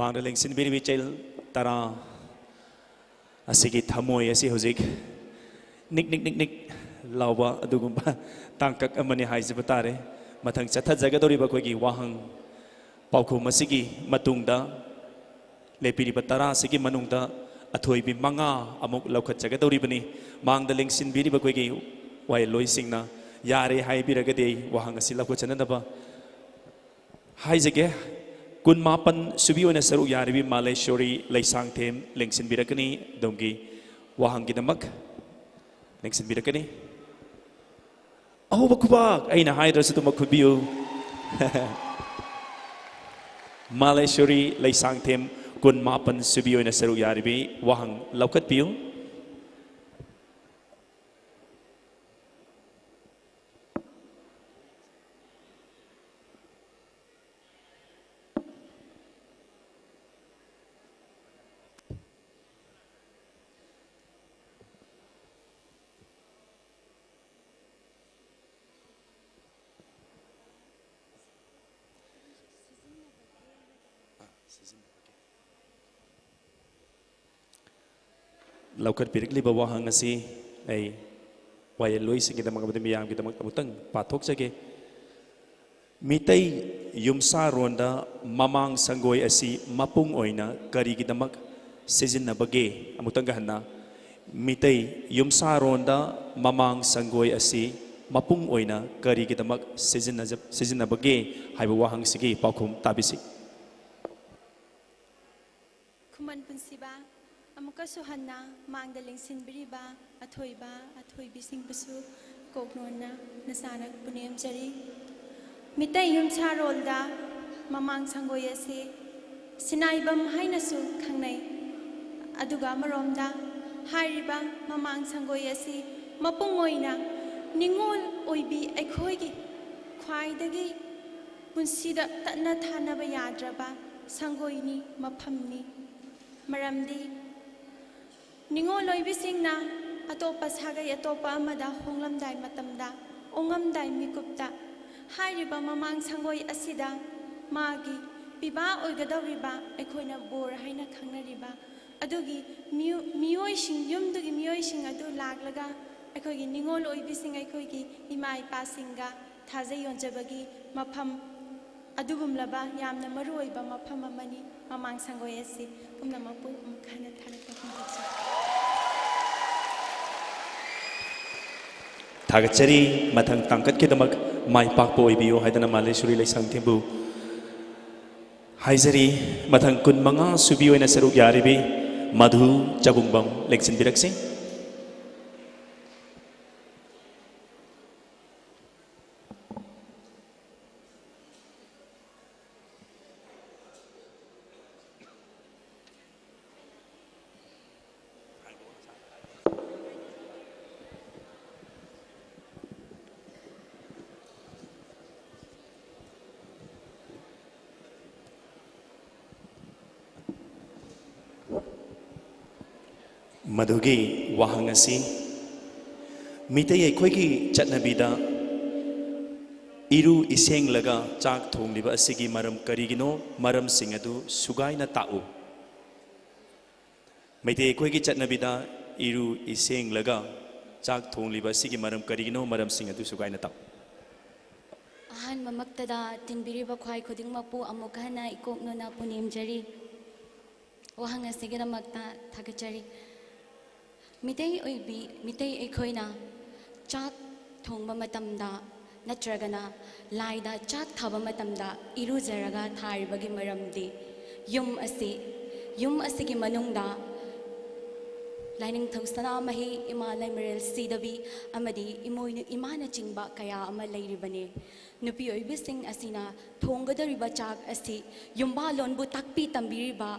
ꯃꯥꯡꯗ ꯂꯦꯡꯁꯤꯟꯕꯤꯔꯤꯕ ꯏꯆꯦꯜ ꯇꯔꯥ ꯑꯁꯤꯒꯤ ꯊꯃꯣꯏ ꯑꯁꯤ ꯍꯧꯖꯤꯛ ꯅꯤꯛ ꯅꯤꯛ ꯅꯤꯛ ꯅꯤꯛ ꯂꯥꯎꯕ ꯑꯗꯨꯒꯨꯝꯕ ꯇꯥꯡꯀꯛ ꯑꯃꯅꯤ ꯍꯥꯏꯖꯕ ꯇꯥꯔꯦ꯫ ꯃꯊꯪ ꯆꯠꯊꯖꯒꯗꯧꯔꯤꯕ ꯑꯩꯈꯣꯏꯒꯤ ꯋꯥꯍꯪ ꯄꯥꯎꯈꯨꯝ ꯑꯁꯤꯒꯤ ꯃꯇꯨꯡꯗ ꯂꯦꯞꯄꯤꯔꯤꯕ ꯇꯔꯥ ꯑꯁꯤꯒꯤ ꯃꯅꯨꯡꯗ ꯑꯊꯣꯏꯕꯤ ꯃꯉꯥ ꯑꯃꯨꯛ ꯂꯧꯈꯠꯆꯒꯗꯧꯔꯤꯕꯅꯤ꯫ ꯃꯥꯡꯗ ꯂꯦꯡꯁꯤꯟꯕꯤꯔꯤꯕ ꯑꯩꯈꯣꯏꯒꯤ ꯋꯥꯌꯦꯜꯂꯣꯏꯁꯤꯡꯅ ꯌꯥꯔꯦ ꯍꯥꯏꯕꯤꯔꯒꯗꯤ ꯑꯩ ꯋꯥꯍꯪ ꯑꯁꯤ ꯂꯧꯈꯠꯆꯅꯅꯕ ꯍꯥꯏꯖꯒꯦ꯫ ꯀꯨꯟꯃꯥꯄꯟ ꯁꯨꯕꯤ ꯑꯣꯏꯅ ꯁꯔꯨꯛ ꯌꯥꯔꯤꯕꯤ ꯃꯥꯂꯦꯁꯣꯔꯤ ꯂꯩꯁꯥꯡꯊꯦꯝ ꯂꯦꯡꯁꯤꯟꯕꯤꯔꯛꯀꯅꯤ꯫ ꯑꯗꯣꯝꯒꯤ ꯋꯥꯍꯪꯒꯤꯗꯃꯛ ꯂꯦꯡꯁꯤꯟꯕꯤꯔꯛꯀꯅꯤ꯫ ꯑꯍꯧꯕ ꯈꯨꯕꯥꯛ ꯑꯩꯅ ꯍꯥꯏꯗ꯭ꯔꯁꯨ ꯑꯗꯨꯃꯛ ꯈꯨꯕꯤꯌꯨ꯫ ꯃꯥꯂꯦꯁꯣꯔꯤ ꯂꯩꯁꯥꯡꯊꯦꯝ, ꯀꯨꯟꯃꯥꯄꯟ ꯁꯨꯕꯤ ꯑꯣꯏꯅ ꯁꯔꯨꯛ ꯌꯥꯔꯤꯕꯤ, ꯋꯥꯍꯪ ꯂꯧꯈꯠꯄꯤꯌꯨ꯫ ꯂꯧꯈꯠꯄꯤꯔꯛꯂꯤꯕ ꯋꯥꯍꯪ ꯑꯁꯤ ꯑꯩ ꯋꯥꯌꯦꯜꯂꯣꯏꯁꯤꯡꯒꯤꯗꯃꯛ ꯑꯃꯗꯤ ꯃꯤꯌꯥꯝꯒꯤꯗꯃꯛ ꯑꯃꯨꯛꯇꯪ ꯄꯥꯊꯣꯛꯆꯒꯦ꯫ ꯃꯤꯇꯩ ꯌꯨꯝꯁꯥꯔꯣꯟꯗ ꯃꯃꯥꯡ ꯁꯪꯒꯣꯏ ꯑꯁꯤ ꯃꯄꯨꯡ ꯑꯣꯏꯅ ꯀꯔꯤꯒꯤꯗꯃꯛ ꯁꯤꯖꯤꯟꯅꯕꯒꯦ? ꯑꯃꯨꯛꯇꯪꯒ ꯍꯟꯅ, ꯃꯤꯇꯩ ꯌꯨꯝꯁꯥꯔꯣꯟꯗ ꯃꯃꯥꯡ ꯁꯪꯒꯣꯏ ꯑꯁꯤ ꯃꯄꯨꯡ ꯑꯣꯏꯅ ꯀꯔꯤꯒꯤꯗꯃꯛ ꯁꯤꯖꯤꯟꯅꯖ-, ꯁꯤꯖꯤꯟꯅꯕꯒꯦ ꯍꯥꯏꯕ ꯋꯥꯍꯪꯁꯤꯒꯤ ꯄꯥꯎꯈꯨꯝ ꯇꯥꯕꯤꯁꯤ꯫ ꯈꯨꯃꯟ ꯄꯨꯟꯁꯤꯕ, ꯑꯃꯨꯛꯀꯁꯨ ꯍꯟꯅ ꯃꯥꯡꯗ ꯂꯦꯡꯁꯤꯟꯕꯤꯔꯤꯕ ꯑꯊꯣꯏꯕ ꯑꯊꯣꯏꯕꯤꯁꯤꯡꯕꯨꯁꯨ ꯀꯣꯛꯅꯣꯟꯅ ꯅꯁꯥꯅ ꯄꯨꯅꯦꯝꯖꯔꯤ꯫ ꯃꯤꯇꯩ ꯌꯨꯝꯁꯥꯔꯣꯜꯗ ꯃꯃꯥꯡ ꯁꯪꯒꯣꯏ ꯑꯁꯤ ꯁꯤꯅꯥꯏꯕꯝ ꯍꯥꯏꯅꯁꯨ ꯈꯪꯅꯩ꯫ ꯑꯗꯨꯒ ꯑꯃꯔꯣꯝꯗ ꯍꯥꯏꯔꯤꯕ ꯃꯃꯥꯡ ꯁꯪꯒꯣꯏ ꯑꯁꯤ ꯃꯄꯨꯡ ꯑꯣꯏꯅ ꯅꯤꯉꯣꯜ ꯑꯣꯏꯕꯤ ꯑꯩꯈꯣꯏꯒꯤ ꯈ꯭ꯋꯥꯏꯗꯒꯤ ꯄꯨꯟꯁꯤꯗ ꯇꯠꯅ ꯊꯥꯅꯕ ꯌꯥꯗ꯭ꯔꯕ ꯁꯪꯒꯣꯏꯅꯤ, ꯃꯐꯝꯅꯤ꯫ ꯃꯔꯝꯗꯤ ꯅꯤꯉꯣꯜ ꯑꯣꯏꯕꯤꯁꯤꯡꯅ ꯑꯇꯣꯞꯄ ꯁꯥꯒꯩ ꯑꯇꯣꯞꯄ ꯑꯃꯗ ꯍꯣꯡꯂꯝꯗꯥꯏ ꯃꯇꯝꯗ, ꯑꯣꯡꯉꯝꯗꯥꯏ ꯃꯤꯀꯨꯞꯇ ꯍꯥꯏꯔꯤꯕ ꯃꯃꯥꯡ ꯁꯪꯒꯣꯏ ꯑꯁꯤꯗ ꯃꯥꯒꯤ ꯄꯤꯕꯥ ꯑꯣꯏꯒꯗꯧꯔꯤꯕ, ꯑꯩꯈꯣꯏꯅ ꯕꯣꯔ ꯍꯥꯏꯅ ꯈꯪꯅꯔꯤꯕ ꯑꯗꯨꯒꯤ ꯃꯤꯑꯣ-, ꯃꯤꯑꯣꯏꯁꯤꯡ, ꯌꯨꯝꯗꯨꯒꯤ ꯃꯤꯑꯣꯏꯁꯤꯡ ꯑꯗꯨ ꯂꯥꯛꯂꯒ ꯑꯩꯈꯣꯏꯒꯤ ꯅꯤꯉꯣꯜ ꯑꯣꯏꯕꯤꯁꯤꯡ, ꯑꯩꯈꯣꯏꯒꯤ ꯏꯃꯥ ꯏꯄꯥꯁꯤꯡꯒ ꯊꯥꯖ ꯌꯣꯟꯖꯕꯒꯤ ꯃꯐꯝ, ꯑꯗꯨꯒꯨꯝꯂꯕ ꯌꯥꯝꯅ ꯃꯔꯨꯑꯣꯏꯕ ꯃꯐꯝ ꯑꯃꯅꯤ ꯃꯃꯥꯡ ꯁꯪꯒꯣꯏ ꯑꯁꯤ꯫ ꯄꯨꯝꯅꯃꯛꯄꯨ ꯑꯃꯨꯛ ꯍꯟꯅ ꯊꯥꯒꯠꯄ ꯐꯣꯡꯗꯣꯛꯆꯔꯤ꯫ ꯊꯥꯒꯠꯆꯔꯤ꯫ ꯃꯊꯪ ꯇꯥꯡꯀꯛꯀꯤꯗꯃꯛ ꯃꯥꯏ ꯄꯥꯛꯄ ꯑꯣꯏꯕꯤꯌꯨ ꯍꯥꯏꯗꯅ ꯃꯥꯂꯦꯁꯣꯔꯤ ꯂꯩꯁꯥꯡꯊꯦꯝꯕꯨ ꯍꯥꯏꯖꯔꯤ, ꯃꯊꯪ ꯀꯨꯟꯃꯉꯥ ꯁꯨꯕꯤ ꯑꯣꯏꯅ ꯁꯔꯨꯛ ꯌꯥꯔꯤꯕꯤ ꯃꯙꯨ ꯆꯕꯨꯡꯕꯝ ꯂꯦꯡꯁꯤꯟꯕꯤꯔꯛꯁꯤ꯫ ꯃꯗꯨꯒꯤ ꯋꯥꯍꯪ ꯑꯁꯤ ꯃꯤꯇꯩ ꯑꯩꯈꯣꯏꯒꯤ ꯆꯠꯅꯕꯤꯗ ꯏꯔꯨ ꯏꯁꯦꯡꯂꯒ ꯆꯥꯛ ꯊꯣꯡꯂꯤꯕ ꯑꯁꯤꯒꯤ ꯃꯔꯝ ꯀꯔꯤꯒꯤꯅꯣ? ꯃꯔꯝꯁꯤꯡ ꯑꯗꯨ ꯁꯨꯒꯥꯏꯅ ꯇꯥꯛꯎ꯫ ꯃꯩꯇꯩ ꯑꯩꯈꯣꯏꯒꯤ ꯆꯠꯅꯕꯤꯗ ꯏꯔꯨ ꯏꯁꯦꯡꯂꯒ ꯆꯥꯛ ꯊꯣꯡꯂꯤꯕ ꯑꯁꯤꯒꯤ ꯃꯔꯝ ꯀꯔꯤꯒꯤꯅꯣ? ꯃꯔꯝꯁꯤꯡ ꯑꯗꯨ ꯁꯨꯒꯥꯏꯅ ꯇꯥꯛꯎ꯫ ꯑꯍꯥꯟꯕꯃꯛꯇꯗ ꯇꯤꯟꯕꯤꯔꯤꯕ ꯈ꯭ꯋꯥꯏ ꯈꯨꯗꯤꯡꯃꯛꯄꯨ ꯑꯃꯨꯛ ꯍꯟꯅ ꯏꯀꯣꯛꯅꯅ ꯄꯨꯅꯦꯝꯖꯔꯤ꯫ ꯋꯥꯍꯪ ꯑꯁꯤꯒꯤꯗꯃꯛꯇ ꯊꯥꯒꯠꯆꯔꯤ꯫ ꯃꯤꯇꯩ ꯑꯣꯏꯕꯤ, ꯃꯤꯇꯩ ꯑꯩꯈꯣꯏꯅ ꯆꯥꯛ ꯊꯣꯡꯕ ꯃꯇꯝꯗ ꯅꯠꯇ꯭ꯔꯒꯅ ꯂꯥꯏꯗ ꯆꯥꯛ ꯊꯥꯕ ꯃꯇꯝꯗ ꯏꯔꯨꯖꯔꯒ ꯊꯥꯔꯤꯕꯒꯤ ꯃꯔꯝꯗꯤ ꯌꯨꯝ ꯑꯁꯤ, ꯌꯨꯝ ꯑꯁꯤꯒꯤ ꯃꯅꯨꯡꯗ ꯂꯥꯏꯅꯤꯡꯊꯧ ꯁꯅꯥꯃꯍꯤ, ꯏꯃꯥ ꯂꯩꯃꯔꯦꯜ ꯁꯤꯗꯕꯤ ꯑꯃꯗꯤ ꯏꯃꯣꯏꯅꯨ ꯏꯃꯥꯅꯆꯤꯡꯕ ꯀꯌꯥ ꯑꯃ ꯂꯩꯔꯤꯕꯅꯤ꯫ ꯅꯨꯄꯤ ꯑꯣꯏꯕꯤꯁꯤꯡ ꯑꯁꯤꯅ ꯊꯣꯡꯒꯗꯧꯔꯤꯕ ꯆꯥꯛ ꯑꯁꯤ ꯌꯨꯝꯕꯥꯂꯣꯟꯕꯨ ꯇꯥꯛꯄꯤ ꯇꯝꯕꯤꯔꯤꯕ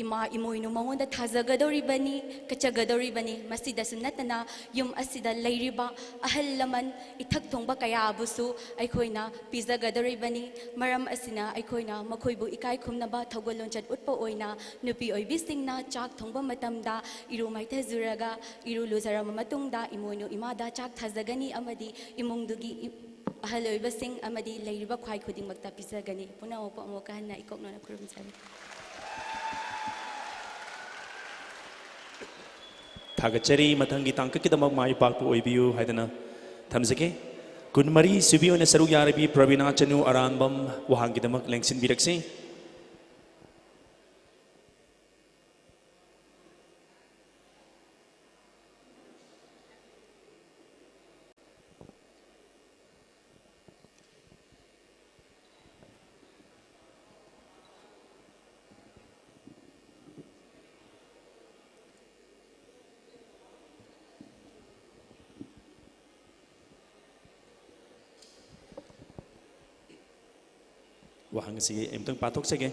ꯏꯃꯥ ꯏꯃꯣꯏꯅꯨ ꯃꯉꯣꯟꯗ ꯊꯥꯖꯒꯗꯧꯔꯤꯕꯅꯤ, ꯀꯠꯆꯒꯗꯧꯔꯤꯕꯅꯤ꯫ ꯃꯁꯤꯗꯁꯨ ꯅꯠꯇꯅ ꯌꯨꯝ ꯑꯁꯤꯗ ꯂꯩꯔꯤꯕ ꯑꯍꯜ ꯂꯃꯟ, ꯏꯊꯛ ꯊꯣꯡꯕ ꯀꯌꯥꯕꯨꯁꯨ ꯑꯩꯈꯣꯏꯅ ꯄꯤꯖꯒꯗꯧꯔꯤꯕꯅꯤ꯫ ꯃꯔꯝ ꯑꯁꯤꯅ ꯑꯩꯈꯣꯏꯅ ꯃꯈꯣꯏꯕꯨ ꯏꯀꯥꯏ ꯈꯨꯝꯅꯕ ꯊꯧꯒꯜ ꯂꯣꯟꯆꯠ ꯎꯠꯄ ꯑꯣꯏꯅ ꯅꯨꯄꯤ ꯑꯣꯏꯕꯤꯁꯤꯡꯅ ꯆꯥꯛ ꯊꯣꯡꯕ ꯃꯇꯝꯗ ꯏꯔꯨ ꯃꯥꯏꯊꯖꯔꯒ, ꯏꯔꯨ ꯂꯨꯖꯔꯕ ꯃꯇꯨꯡꯗ ꯏꯃꯣꯏꯅꯨ ꯏꯃꯥꯗ ꯆꯥꯛ ꯊꯥꯖꯒꯅꯤ ꯑꯃꯗꯤ ꯏꯃꯨꯡꯗꯨꯒꯤ ꯏ-, ꯑꯍꯜ ꯑꯣꯏꯕꯁꯤꯡ ꯑꯃꯗꯤ ꯂꯩꯔꯤꯕ ꯈ꯭ꯋꯥꯏ ꯈꯨꯗꯤꯡꯃꯛꯇ ꯄꯤꯖꯒꯅꯤ꯫ ꯄꯨꯝꯅꯃꯛꯄꯨ ꯑꯃꯨꯛꯀ ꯍꯟꯅ ꯏꯀꯣꯛꯅꯅ ꯈꯨꯔꯨꯝꯖꯔꯤ꯫ ꯊꯥꯒꯠꯆꯔꯤ꯫ ꯃꯊꯪꯒꯤ ꯇꯥꯡꯀꯛꯀꯤꯗꯃꯛ ꯃꯥꯏ ꯄꯥꯛꯄ ꯑꯣꯏꯕꯤꯌꯨ ꯍꯥꯏꯗꯅ ꯊꯝꯖꯒꯦ꯫ ꯀꯨꯟꯃꯔꯤ ꯁꯨꯕꯤ ꯑꯣꯏꯅ ꯁꯔꯨꯛ ꯌꯥꯔꯤꯕꯤ ꯄ꯭ꯔꯕꯤꯅꯥ ꯆꯅꯨ ꯑꯔꯥꯟꯕꯝ ꯋꯥꯍꯪꯒꯤꯗꯃꯛ ꯂꯦꯡꯁꯤꯟꯕꯤꯔꯛꯁꯤ꯫ ꯋꯥꯍꯪ ꯑꯁꯤꯒꯤ ꯑꯃꯨꯛꯇꯪ ꯄꯥꯊꯣꯛꯆꯒꯦ꯫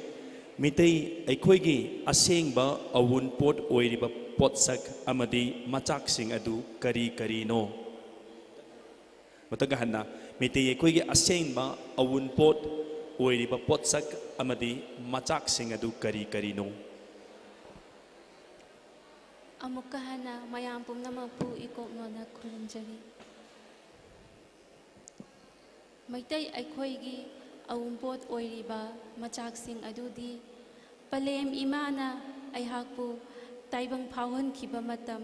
ꯃꯤꯇꯩ ꯑꯩꯈꯣꯏꯒꯤ ꯑꯁꯦꯡꯕ ꯑꯋꯨꯟꯄꯣꯠ ꯑꯣꯏꯔꯤꯕ ꯄꯣꯠꯁꯛ ꯑꯃꯗꯤ ꯃꯆꯥꯛꯁꯤꯡ ꯑꯗꯨ ꯀꯔꯤ ꯀꯔꯤꯅꯣ? ꯃꯊꯪ ꯍꯟꯅ, ꯃꯤꯇꯩ ꯑꯩꯈꯣꯏꯒꯤ ꯑꯁꯦꯡꯕ ꯑꯋꯨꯟꯄꯣꯠ ꯑꯣꯏꯔꯤꯕ ꯄꯣꯠꯁꯛ ꯑꯃꯗꯤ ꯃꯆꯥꯛꯁꯤꯡ ꯑꯗꯨ ꯀꯔꯤ ꯀꯔꯤꯅꯣ? ꯑꯃꯨꯛꯀ ꯍꯟꯅ ꯃꯌꯥꯝ ꯄꯨꯝꯅꯃꯛꯄꯨ ꯏꯀꯣꯛ ꯅꯣꯟꯅ ꯈꯨꯔꯨꯝꯖꯔꯤ꯫ ꯃꯩꯇꯩ ꯑꯩꯈꯣꯏꯒꯤ ꯑꯋꯨꯟꯄꯣꯠ ꯑꯣꯏꯔꯤꯕ ꯃꯆꯥꯛꯁꯤꯡ ꯑꯗꯨꯗꯤ ꯄꯂꯦꯝ ꯏꯃꯥꯅ ꯑꯩꯍꯥꯛꯄꯨ ꯇꯥꯏꯕꯪ ꯐꯥꯎꯍꯟꯈꯤꯕ ꯃꯇꯝ,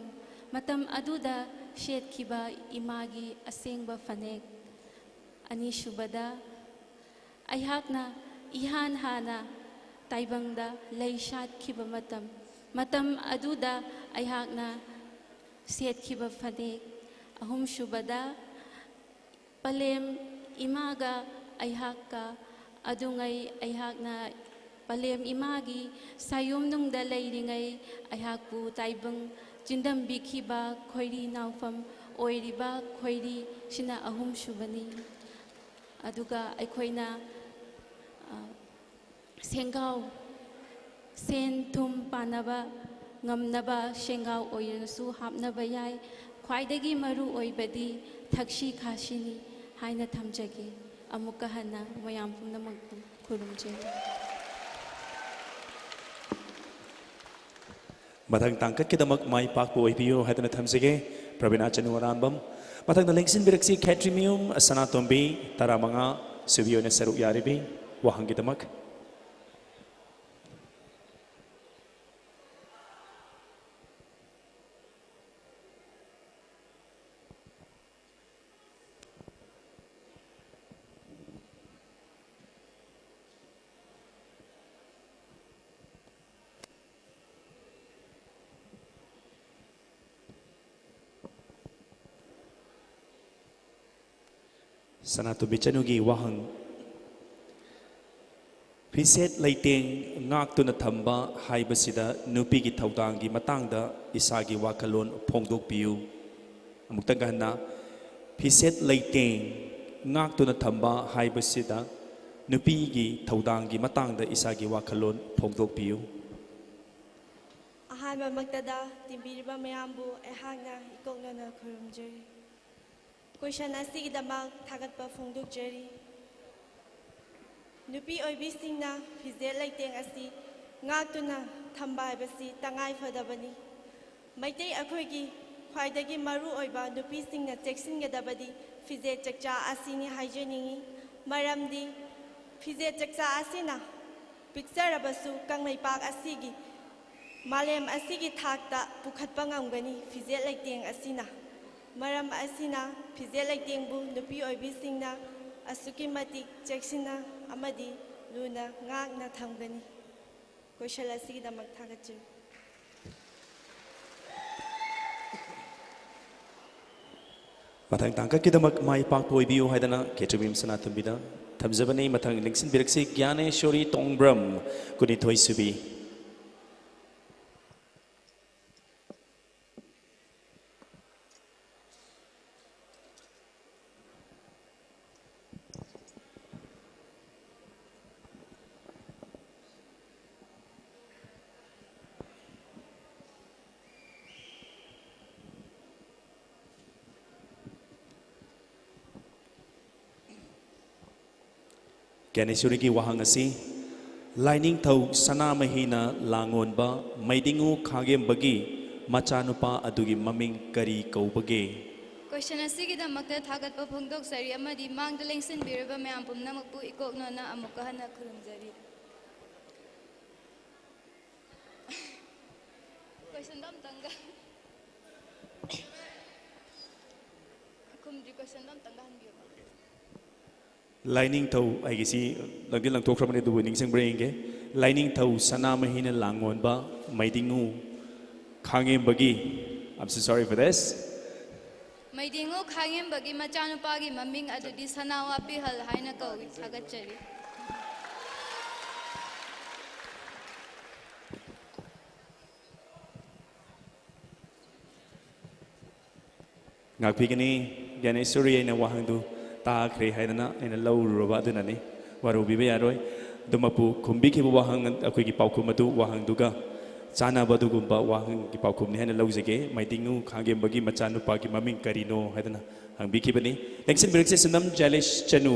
ꯃꯇꯝ ꯑꯗꯨꯗ ꯁꯦꯠꯈꯤꯕ ꯏꯃꯥꯒꯤ ꯑꯁꯦꯡꯕ ꯐꯅꯦꯛ, ꯑꯅꯤꯁꯨꯕꯗ, ꯑꯩꯍꯥꯛꯅ ꯏꯍꯥꯟ ꯍꯥꯟꯅ ꯇꯥꯏꯕꯪꯗ ꯂꯩ ꯁꯥꯠꯈꯤꯕ ꯃꯇꯝ, ꯃꯇꯝ ꯑꯗꯨꯗ ꯑꯩꯍꯥꯛꯅ ꯁꯦꯠꯈꯤꯕ ꯐꯅꯦꯛ, ꯑꯍꯨꯝꯁꯨꯕꯗ, ꯄꯂꯦꯝ ꯏꯃꯥꯒ ꯑꯩꯍꯥꯛꯀ ꯑꯗꯨꯉꯩ ꯑꯩꯍꯥꯛꯅ ꯄꯂꯦꯝ ꯏꯃꯥꯒꯤ ꯁꯥꯌꯣꯝꯅꯨꯡꯗ ꯂꯩꯔꯤꯉꯩ ꯑꯩꯍꯥꯛꯄꯨ ꯇꯥꯏꯕꯪ ꯆꯤꯟꯗꯝꯕꯤꯈꯤꯕ ꯈꯣꯏꯔꯤ ꯅꯥꯎꯐꯝ ꯑꯣꯏꯔꯤꯕ ꯈꯣꯏꯔꯤꯁꯤꯅ ꯑꯍꯨꯝꯁꯨꯕꯅꯤ꯫ ꯑꯗꯨꯒ ꯑꯩꯈꯣꯏꯅ, ꯑ, ꯁꯦꯡꯒꯥꯎ, ꯁꯦꯟ ꯊꯨꯝ ꯄꯥꯅꯕ ꯉꯝꯅꯕ ꯁꯦꯡꯒꯥꯎ ꯑꯣꯏꯔꯁꯨ ꯍꯥꯞꯅꯕ ꯌꯥꯏ꯫ ꯈ꯭ꯋꯥꯏꯗꯒꯤ ꯃꯔꯨ ꯑꯣꯏꯕꯗꯤ ꯊꯛꯁꯤ ꯈꯥꯁꯤꯅꯤ ꯍꯥꯏꯅ ꯊꯝꯖꯒꯦ꯫ ꯑꯃꯨꯛꯀ ꯍꯟꯅ ꯃꯌꯥꯝ ꯄꯨꯝꯅꯃꯛꯄꯨ ꯈꯨꯔꯨꯝꯖꯔꯤ꯫ ꯃꯊꯪ ꯇꯥꯡꯀꯛꯀꯤꯗꯃꯛ ꯃꯥꯏ ꯄꯥꯛꯄ ꯑꯣꯏꯕꯤꯌꯨ ꯍꯥꯏꯗꯨꯅ ꯊꯝꯖꯒꯦ꯫ ꯄ꯭ꯔꯕꯤꯅꯥ ꯆꯅꯨ ꯑꯔꯥꯝꯕꯝ꯫ ꯃꯊꯪꯗ ꯂꯦꯡꯁꯤꯟꯕꯤꯔꯛꯁꯤ ꯈꯦꯇ꯭ꯔꯤꯃꯌꯨꯝ ꯁꯅꯥꯇꯣꯝꯕꯤ, ꯇꯔꯥꯃꯉꯥ, ꯁꯨꯕꯤ ꯑꯣꯏꯅ ꯁꯔꯨꯛ ꯌꯥꯔꯤꯕꯤ꯫ ꯋꯥꯍꯪꯒꯤꯗꯃꯛ꯫ ꯁꯅꯥꯇꯣꯝꯕꯤ ꯆꯅꯨꯒꯤ ꯋꯥꯍꯪ, ꯐꯤꯁꯦꯠ ꯂꯩꯇꯦꯡ ꯉꯥꯛꯇꯨꯅ ꯊꯝꯕ ꯍꯥꯏꯕꯁꯤꯗ ꯅꯨꯄꯤꯒꯤ ꯊꯧꯗꯥꯡꯒꯤ ꯃꯇꯥꯡꯗ ꯏꯁꯥꯒꯤ ꯋꯥꯈꯜꯂꯣꯟ ꯐꯣꯡꯗꯣꯛꯄꯤꯌꯨ꯫ ꯑꯃꯨꯛꯇꯪꯒ ꯍꯟꯅ, ꯐꯤꯁꯦꯠ ꯂꯩꯇꯦꯡ ꯉꯥꯛꯇꯨꯅ ꯊꯝꯕ ꯍꯥꯏꯕꯁꯤꯗ ꯅꯨꯄꯤꯒꯤ ꯊꯧꯗꯥꯡꯒꯤ ꯃꯇꯥꯡꯗ ꯏꯁꯥꯒꯤ ꯋꯥꯈꯜꯂꯣꯟ ꯐꯣꯡꯗꯣꯛꯄꯤꯌꯨ꯫ ꯑꯍꯥꯟꯕꯃꯛꯇꯗ ꯇꯤꯟꯕꯤꯔꯤꯕ ꯃꯌꯥꯝꯕꯨ ꯑꯩꯍꯥꯛꯅ ꯏꯀꯣꯛꯅꯅ ꯈꯨꯔꯨꯝꯖꯔꯤ꯫ ꯀꯣꯏꯁꯟ ꯑꯁꯤꯒꯤꯗꯃꯛ ꯊꯥꯒꯠꯄ ꯐꯣꯡꯗꯣꯛꯆꯔꯤ꯫ ꯅꯨꯄꯤ ꯑꯣꯏꯕꯤꯁꯤꯡꯅ ꯐꯤꯖꯦꯠ ꯂꯩꯇꯦꯡ ꯑꯁꯤ ꯉꯥꯛꯇꯨꯅ ꯊꯝꯕ ꯍꯥꯏꯕꯁꯤ ꯇꯉꯥꯏ ꯐꯗꯕꯅꯤ꯫ ꯃꯩꯇꯩ ꯑꯩꯈꯣꯏꯒꯤ ꯈ꯭ꯋꯥꯏꯗꯒꯤ ꯃꯔꯨ ꯑꯣꯏꯕ ꯅꯨꯄꯤꯁꯤꯡꯅ ꯆꯦꯛꯁꯤꯟꯒꯗꯕꯗꯤ ꯐꯤꯖꯦꯠ ꯆꯛꯆꯥ ꯑꯁꯤꯅꯤ ꯍꯥꯏꯖꯅꯤꯡꯏ꯫ ꯃꯔꯝꯗꯤ ꯐꯤꯖꯦꯠ ꯆꯛꯆꯥ ꯑꯁꯤꯅ ꯄꯤꯛꯆꯔꯕꯁꯨ ꯀꯪꯂꯩꯄꯥꯛ ꯑꯁꯤꯒꯤ ꯃꯥꯂꯦꯝ ꯑꯁꯤꯒꯤ ꯊꯥꯛꯇ ꯄꯨꯈꯠꯄ ꯉꯝꯒꯅꯤ ꯐꯤꯖꯦꯠ ꯂꯩꯇꯦꯡ ꯑꯁꯤꯅ꯫ ꯃꯔꯝ ꯑꯁꯤꯅ ꯐꯤꯖꯦꯠ ꯂꯩꯇꯦꯡꯕꯨ ꯅꯨꯄꯤ ꯑꯣꯏꯕꯤꯁꯤꯡꯅ ꯑꯁꯨꯛꯀꯤ ꯃꯇꯤꯛ ꯆꯦꯛꯁꯤꯟꯅ ꯑꯃꯗꯤ ꯂꯨꯅ ꯉꯥꯛꯅ ꯊꯝꯒꯅꯤ꯫ ꯀꯣꯏꯁꯟ ꯑꯁꯤꯒꯤꯗꯃꯛ ꯊꯥꯒꯠꯆꯔꯤ꯫ ꯃꯊꯪ ꯇꯥꯡꯀꯛꯀꯤꯗꯃꯛ ꯃꯥꯏ ꯄꯥꯛꯄ ꯑꯣꯏꯕꯤꯌꯨ ꯍꯥꯏꯗꯅ ꯈꯦꯇ꯭ꯔꯤꯃꯌꯨꯝ ꯁꯅꯥꯇꯣꯝꯕꯤꯗ ꯊꯝꯖꯕꯅꯤ꯫ ꯃꯊꯪ ꯂꯦꯡꯁꯤꯟꯕꯤꯔꯛꯁꯤ ꯒ꯭ꯌꯥꯅꯦꯁꯣꯔꯤ ꯇꯣꯡꯕ꯭ꯔꯝ, ꯀꯨꯟꯅꯤꯊꯣꯏ ꯁꯨꯕꯤ꯫ ꯒ꯭ꯌꯥꯅꯦꯁꯣꯔꯤꯒꯤ ꯋꯥꯍꯪ ꯑꯁꯤ, ꯂꯥꯏꯅꯤꯡꯊꯧ ꯁꯅꯥꯃꯍꯤꯅ ꯂꯥꯡꯑꯣꯟꯕ ꯃꯩꯗꯤꯡꯉꯨ ꯈꯥꯡꯉꯦꯝꯕꯒꯤ ꯃꯆꯥꯅꯨꯄꯥ ꯑꯗꯨꯒꯤ ꯃꯃꯤꯡ ꯀꯔꯤ ꯀꯧꯕꯒꯦ? ꯀꯣꯏꯁꯟ ꯑꯁꯤꯒꯤꯗꯃꯛꯇ ꯊꯥꯒꯠꯄ ꯐꯣꯡꯗꯣꯛꯆꯔꯤ ꯑꯃꯗꯤ ꯃꯥꯡꯗ ꯂꯦꯡꯁꯤꯟꯕꯤꯔꯕ ꯃꯌꯥꯝ ꯄꯨꯝꯅꯃꯛꯄꯨ ꯏꯀꯣꯛꯅꯅ ꯑꯃꯨꯛꯀ ꯍꯟꯅ ꯈꯨꯔꯨꯝꯖꯔꯤ꯫ ꯀꯣꯏꯁꯟꯗꯣ ꯑꯝꯇꯪꯒ ꯈꯨꯝꯗ꯭ꯔꯤ꯫ ꯀꯣꯏꯁꯟꯗꯣ ꯑꯝꯇꯪꯒ ꯍꯟꯕꯤꯌꯨꯕ꯫ ꯂꯥꯏꯅꯤꯡꯊꯧ, ꯑꯩꯒꯤꯁꯤ ꯂꯪꯗꯤ ꯂꯪꯊꯣꯛꯈ꯭ꯔꯕꯅꯤ, ꯑꯗꯨꯕꯨ ꯅꯤꯡꯁꯤꯡꯕ꯭ꯔꯥ ꯌꯦꯡꯒꯦ꯫ ꯂꯥꯏꯅꯤꯡꯊꯧ ꯁꯅꯥꯃꯍꯤꯅ ꯂꯥꯡꯑꯣꯟꯕ ꯃꯩꯗꯤꯡꯉꯨ ꯈꯥꯡꯉꯦꯝꯕꯒꯤ, I'm so sorry for this. ꯃꯩꯗꯤꯡꯉꯨ ꯈꯥꯡꯉꯦꯝꯕꯒꯤ ꯃꯆꯥꯅꯨꯄꯥꯒꯤ ꯃꯃꯤꯡ ꯑꯗꯨꯗꯤ ꯁꯅꯥꯋꯥ ꯄꯤꯍꯜ ꯍꯥꯏꯅ ꯀꯧꯏ꯫ ꯊꯥꯒꯠꯆꯔꯤ꯫ ꯉꯥꯛꯄꯤꯒꯅꯤ, ꯒ꯭ꯌꯥꯅꯦꯁꯣꯔꯤ, ꯑꯩꯅ ꯋꯥꯍꯪꯗꯨ ꯇꯥꯈ꯭ꯔꯦ ꯍꯥꯏꯗꯅ ꯑꯩꯅ ꯂꯧꯔꯨꯔꯕ ꯑꯗꯨꯅꯅꯤ꯫ ꯋꯥꯔꯧꯕꯤꯕ ꯌꯥꯔꯣꯏ꯫ ꯑꯗꯨꯃꯛꯄꯨ ꯈꯨꯝꯕꯤꯈꯤꯕ ꯋꯥꯍꯪ, ꯑꯩꯈꯣꯏꯒꯤ ꯄꯥꯎꯈꯨꯝ ꯑꯗꯨ, ꯋꯥꯍꯪꯗꯨꯒ ꯆꯥꯟꯅꯕ ꯑꯗꯨꯒꯨꯝꯕ ꯋꯥꯍꯪꯒꯤ ꯄꯥꯎꯈꯨꯝꯅꯤ ꯍꯥꯏꯅ ꯂꯧꯖꯒꯦ꯫ ꯃꯥꯏꯗꯤꯡꯉꯨ ꯈꯥꯡꯒꯦꯝꯕꯒꯤ ꯃꯆꯥꯅꯨꯄꯥꯒꯤ ꯃꯃꯤꯡ ꯀꯔꯤꯅꯣ ꯍꯥꯏꯗꯅ ꯍꯪꯕꯤꯈꯤꯕꯅꯤ꯫ ꯂꯦꯡꯁꯤꯟꯕꯤꯔꯛꯁꯤ ꯁꯨꯅꯝ ꯖꯦꯂꯤꯁ ꯆꯅꯨ,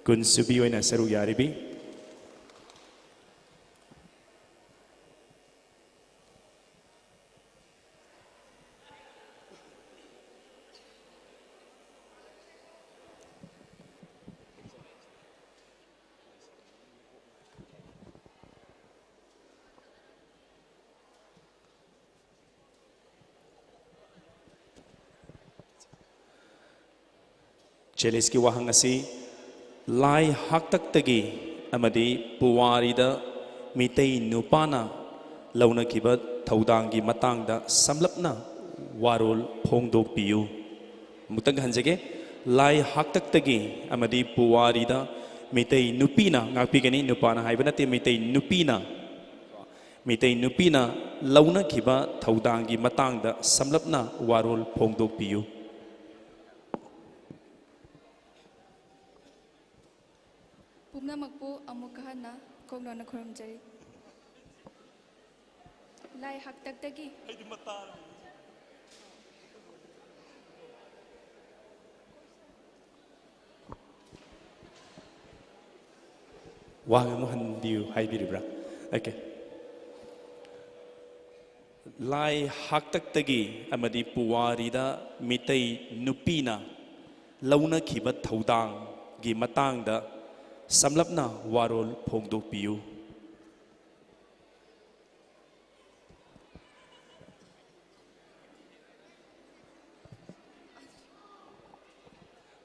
ꯀꯨꯟ ꯁꯨꯕꯤ ꯑꯣꯏꯅ ꯁꯔꯨꯛ ꯌꯥꯔꯤꯕꯤ꯫ ꯖꯦꯂꯤꯁꯀꯤ ꯋꯥꯍꯪ ꯑꯁꯤ ꯂꯥꯏ ꯍꯥꯛꯇꯛꯇꯒꯤ ꯑꯃꯗꯤ ꯄꯨꯋꯥꯔꯤꯗ ꯃꯤꯇꯩ ꯅꯨꯄꯥꯅ ꯂꯧꯅꯈꯤꯕ ꯊꯧꯗꯥꯡꯒꯤ ꯃꯇꯥꯡꯗ ꯁꯝꯂꯞꯅ ꯋꯥꯔꯣꯜ ꯐꯣꯡꯗꯣꯛꯄꯤꯌꯨ꯫ ꯑꯃꯨꯛꯇꯪ ꯍꯟꯖꯒꯦ꯫ ꯂꯥꯏ ꯍꯥꯛꯇꯛꯇꯒꯤ ꯑꯃꯗꯤ ꯄꯨꯋꯥꯔꯤꯗ ꯃꯤꯇꯩ ꯅꯨꯄꯤꯅ, ꯉꯥꯛꯄꯤꯒꯅꯤ, ꯅꯨꯄꯥꯅ ꯍꯥꯏꯕ ꯅꯠꯇꯦ, ꯃꯤꯇꯩ ꯅꯨꯄꯤꯅ, ꯃꯤꯇꯩ ꯅꯨꯄꯤꯅ ꯂꯧꯅꯈꯤꯕ ꯊꯧꯗꯥꯡꯒꯤ ꯃꯇꯥꯡꯗ ꯁꯝꯂꯞꯅ ꯋꯥꯔꯣꯜ ꯐꯣꯡꯗꯣꯛꯄꯤꯌꯨ꯫ ꯄꯨꯝꯅꯃꯛꯄꯨ ꯑꯃꯨꯛꯀ ꯍꯟꯅ ꯀꯣꯛꯅꯣꯟꯅ ꯈꯨꯔꯨꯝꯖꯔꯤ꯫ ꯂꯥꯏ ꯍꯥꯛꯇꯛꯇꯒꯤ꯫ ꯋꯥꯍꯪ ꯑꯃꯨꯛ ꯍꯟꯕꯤꯌꯨ ꯍꯥꯏꯕꯤꯔꯤꯕ꯭ꯔꯥ? ꯑꯣꯀꯦ꯫ ꯂꯥꯏ ꯍꯥꯛꯇꯛꯇꯒꯤ ꯑꯃꯗꯤ ꯄꯨꯋꯥꯔꯤꯗ ꯃꯤꯇꯩ ꯅꯨꯄꯤꯅ ꯂꯧꯅꯈꯤꯕ ꯊꯧꯗꯥꯡꯒꯤ ꯃꯇꯥꯡꯗ ꯁꯝꯂꯞꯅ ꯋꯥꯔꯣꯜ ꯐꯣꯡꯗꯣꯛꯄꯤꯌꯨ꯫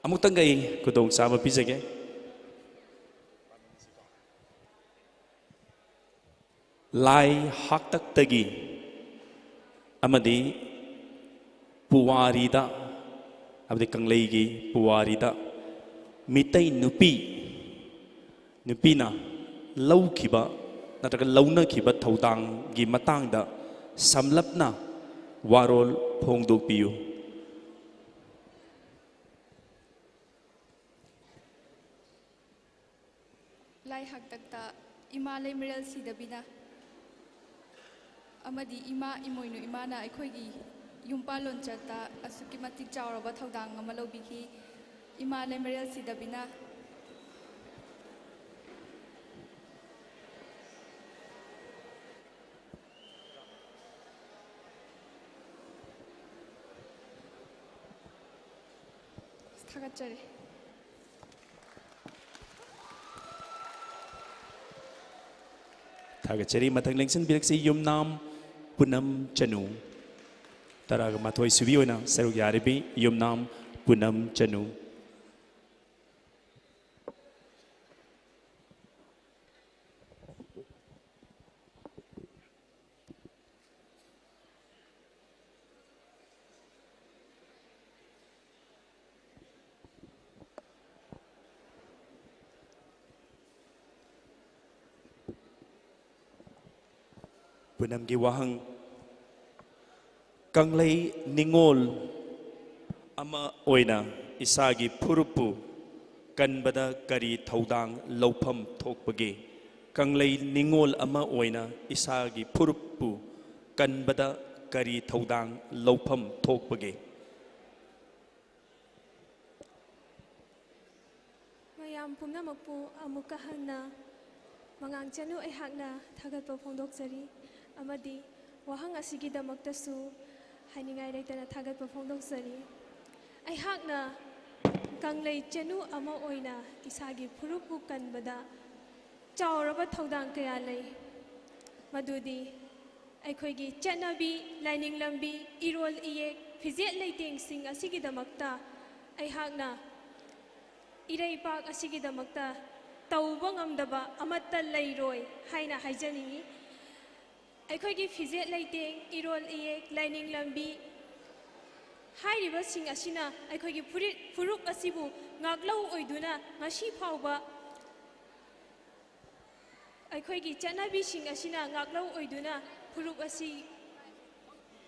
ꯑꯃꯨꯛꯇꯪꯒ ꯑꯩ ꯈꯨꯗꯣꯡꯆꯥꯕ ꯄꯤꯖꯒꯦ꯫ ꯂꯥꯏ ꯍꯥꯛꯇꯛꯇꯒꯤ ꯑꯃꯗꯤ ꯄꯨꯋꯥꯔꯤꯗ, ꯍꯥꯏꯕꯗꯤ ꯀꯪꯂꯩꯒꯤ ꯄꯨꯋꯥꯔꯤꯗ ꯃꯤꯇꯩ ꯅꯨꯄꯤ, ꯅꯨꯄꯤꯅ ꯂꯧꯈꯤꯕ ꯅꯠꯇ꯭ꯔꯒ ꯂꯧꯅꯈꯤꯕ ꯊꯧꯗꯥꯡꯒꯤ ꯃꯇꯥꯡꯗ ꯁꯝꯂꯞꯅ ꯋꯥꯔꯣꯜ ꯐꯣꯡꯗꯣꯛꯄꯤꯌꯨ꯫ ꯂꯥꯏ ꯍꯥꯛꯇꯛꯇ ꯏꯃꯥ ꯂꯩꯃꯔꯦꯜ ꯁꯤꯗꯕꯤꯅ ꯑꯃꯗꯤ ꯏꯃꯥ ꯏꯃꯣꯏꯅꯨ ꯏꯃꯥꯅ ꯑꯩꯈꯣꯏꯒꯤ ꯌꯨꯝ ꯄꯥꯜꯂꯣꯟꯆꯠꯇ ꯑꯁꯨꯛꯀꯤ ꯃꯇꯤꯛ ꯆꯥꯎꯔꯕ ꯊꯧꯗꯥꯡ ꯑꯃ ꯂꯧꯕꯤꯈꯤ꯫ ꯏꯃꯥ ꯂꯩꯃꯔꯦꯜ ꯁꯤꯗꯕꯤꯅ꯫ ꯊꯥꯒꯠꯆꯔꯤ꯫ ꯊꯥꯒꯠꯆꯔꯤ꯫ ꯃꯊꯪ ꯂꯦꯡꯁꯤꯟꯕꯤꯔꯛꯁꯤ ꯌꯨꯝꯅꯥꯝ ꯄꯨꯅꯝ ꯆꯅꯨ꯫ ꯇꯔꯥꯒ ꯃꯥꯊꯣꯏ ꯁꯨꯕꯤ ꯑꯣꯏꯅ ꯁꯔꯨꯛ ꯌꯥꯔꯤꯕꯤ ꯌꯨꯝꯅꯥꯝ ꯄꯨꯅꯝ ꯆꯅꯨ꯫ ꯄꯨꯅꯝꯒꯤ ꯋꯥꯍꯪ, ꯀꯪꯂꯩ ꯅꯤꯉꯣꯜ ꯑꯃ ꯑꯣꯏꯅ ꯏꯁꯥꯒꯤ ꯐꯨꯔꯨꯞꯄꯨ ꯀꯟꯕꯗ ꯀꯔꯤ ꯊꯧꯗꯥꯡ ꯂꯧꯐꯝ ꯊꯣꯛꯄꯒꯦ? ꯀꯪꯂꯩ ꯅꯤꯉꯣꯜ ꯑꯃ ꯑꯣꯏꯅ ꯏꯁꯥꯒꯤ ꯐꯨꯔꯨꯞꯄꯨ ꯀꯟꯕꯗ ꯀꯔꯤ ꯊꯧꯗꯥꯡ ꯂꯧꯐꯝ ꯊꯣꯛꯄꯒꯦ? ꯃꯌꯥꯝ ꯄꯨꯝꯅꯃꯛꯄꯨ ꯑꯃꯨꯛꯀ ꯍꯟꯅ ꯃꯉꯥꯡ ꯆꯅꯨ ꯑꯩꯍꯥꯛꯅ ꯊꯥꯒꯠꯄ ꯐꯣꯡꯗꯣꯛꯆꯔꯤ ꯑꯃꯗꯤ ꯋꯥꯍꯪ ꯑꯁꯤꯒꯤꯗꯃꯛꯇꯁꯨ ꯍꯥꯏꯅꯤꯡꯉꯥꯏ ꯂꯩꯇꯅ ꯊꯥꯒꯠꯄ ꯐꯣꯡꯗꯣꯛꯆꯔꯤ꯫ ꯑꯩꯍꯥꯛꯅ ꯀꯪꯂꯩ ꯆꯅꯨ ꯑꯃ ꯑꯣꯏꯅ ꯏꯁꯥꯒꯤ ꯐꯨꯔꯨꯞꯄꯨ ꯀꯟꯕꯗ ꯆꯥꯎꯔꯕ ꯊꯧꯗꯥꯡ ꯀꯌꯥ ꯂꯩ꯫ ꯃꯗꯨꯗꯤ ꯑꯩꯈꯣꯏꯒꯤ ꯆꯠꯅꯕꯤ, ꯂꯥꯏꯅꯤꯡ ꯂꯝꯕꯤ, ꯏꯔꯣꯜ ꯏꯌꯦꯛ, ꯐꯤꯖꯦꯠ ꯂꯩꯇꯦꯡꯁꯤꯡ ꯑꯁꯤꯒꯤꯗꯃꯛꯇ ꯑꯩꯍꯥꯛꯅ ꯏꯔꯩꯄꯥꯛ ꯑꯁꯤꯒꯤꯗꯃꯛꯇ ꯇꯧꯕ ꯉꯝꯗꯕ ꯑꯃꯠꯇ ꯂꯩꯔꯣꯏ ꯍꯥꯏꯅ ꯍꯥꯏꯖꯅꯤꯡꯏ꯫ ꯑꯩꯈꯣꯏꯒꯤ ꯐꯤꯖꯦꯠ ꯂꯩꯇꯦꯡ, ꯏꯔꯣꯜ ꯏꯌꯦꯛ, ꯂꯥꯏꯅꯤꯡ ꯂꯝꯕꯤ ꯍꯥꯏꯔꯤꯕꯁꯤꯡ ꯑꯁꯤꯅ ꯑꯩꯈꯣꯏꯒꯤ ꯐꯨꯔꯤꯠ, ꯐꯨꯔꯨꯞ ꯑꯁꯤꯕꯨ ꯉꯥꯛꯂꯧ ꯑꯣꯏꯗꯨꯅ ꯉꯁꯤ ꯐꯥꯎꯕ ꯑꯩꯈꯣꯏꯒꯤ ꯆꯠꯅꯕꯤꯁꯤꯡ ꯑꯁꯤꯅ ꯉꯥꯛꯂꯧ ꯑꯣꯏꯗꯨꯅ ꯐꯨꯔꯨꯞ ꯑꯁꯤ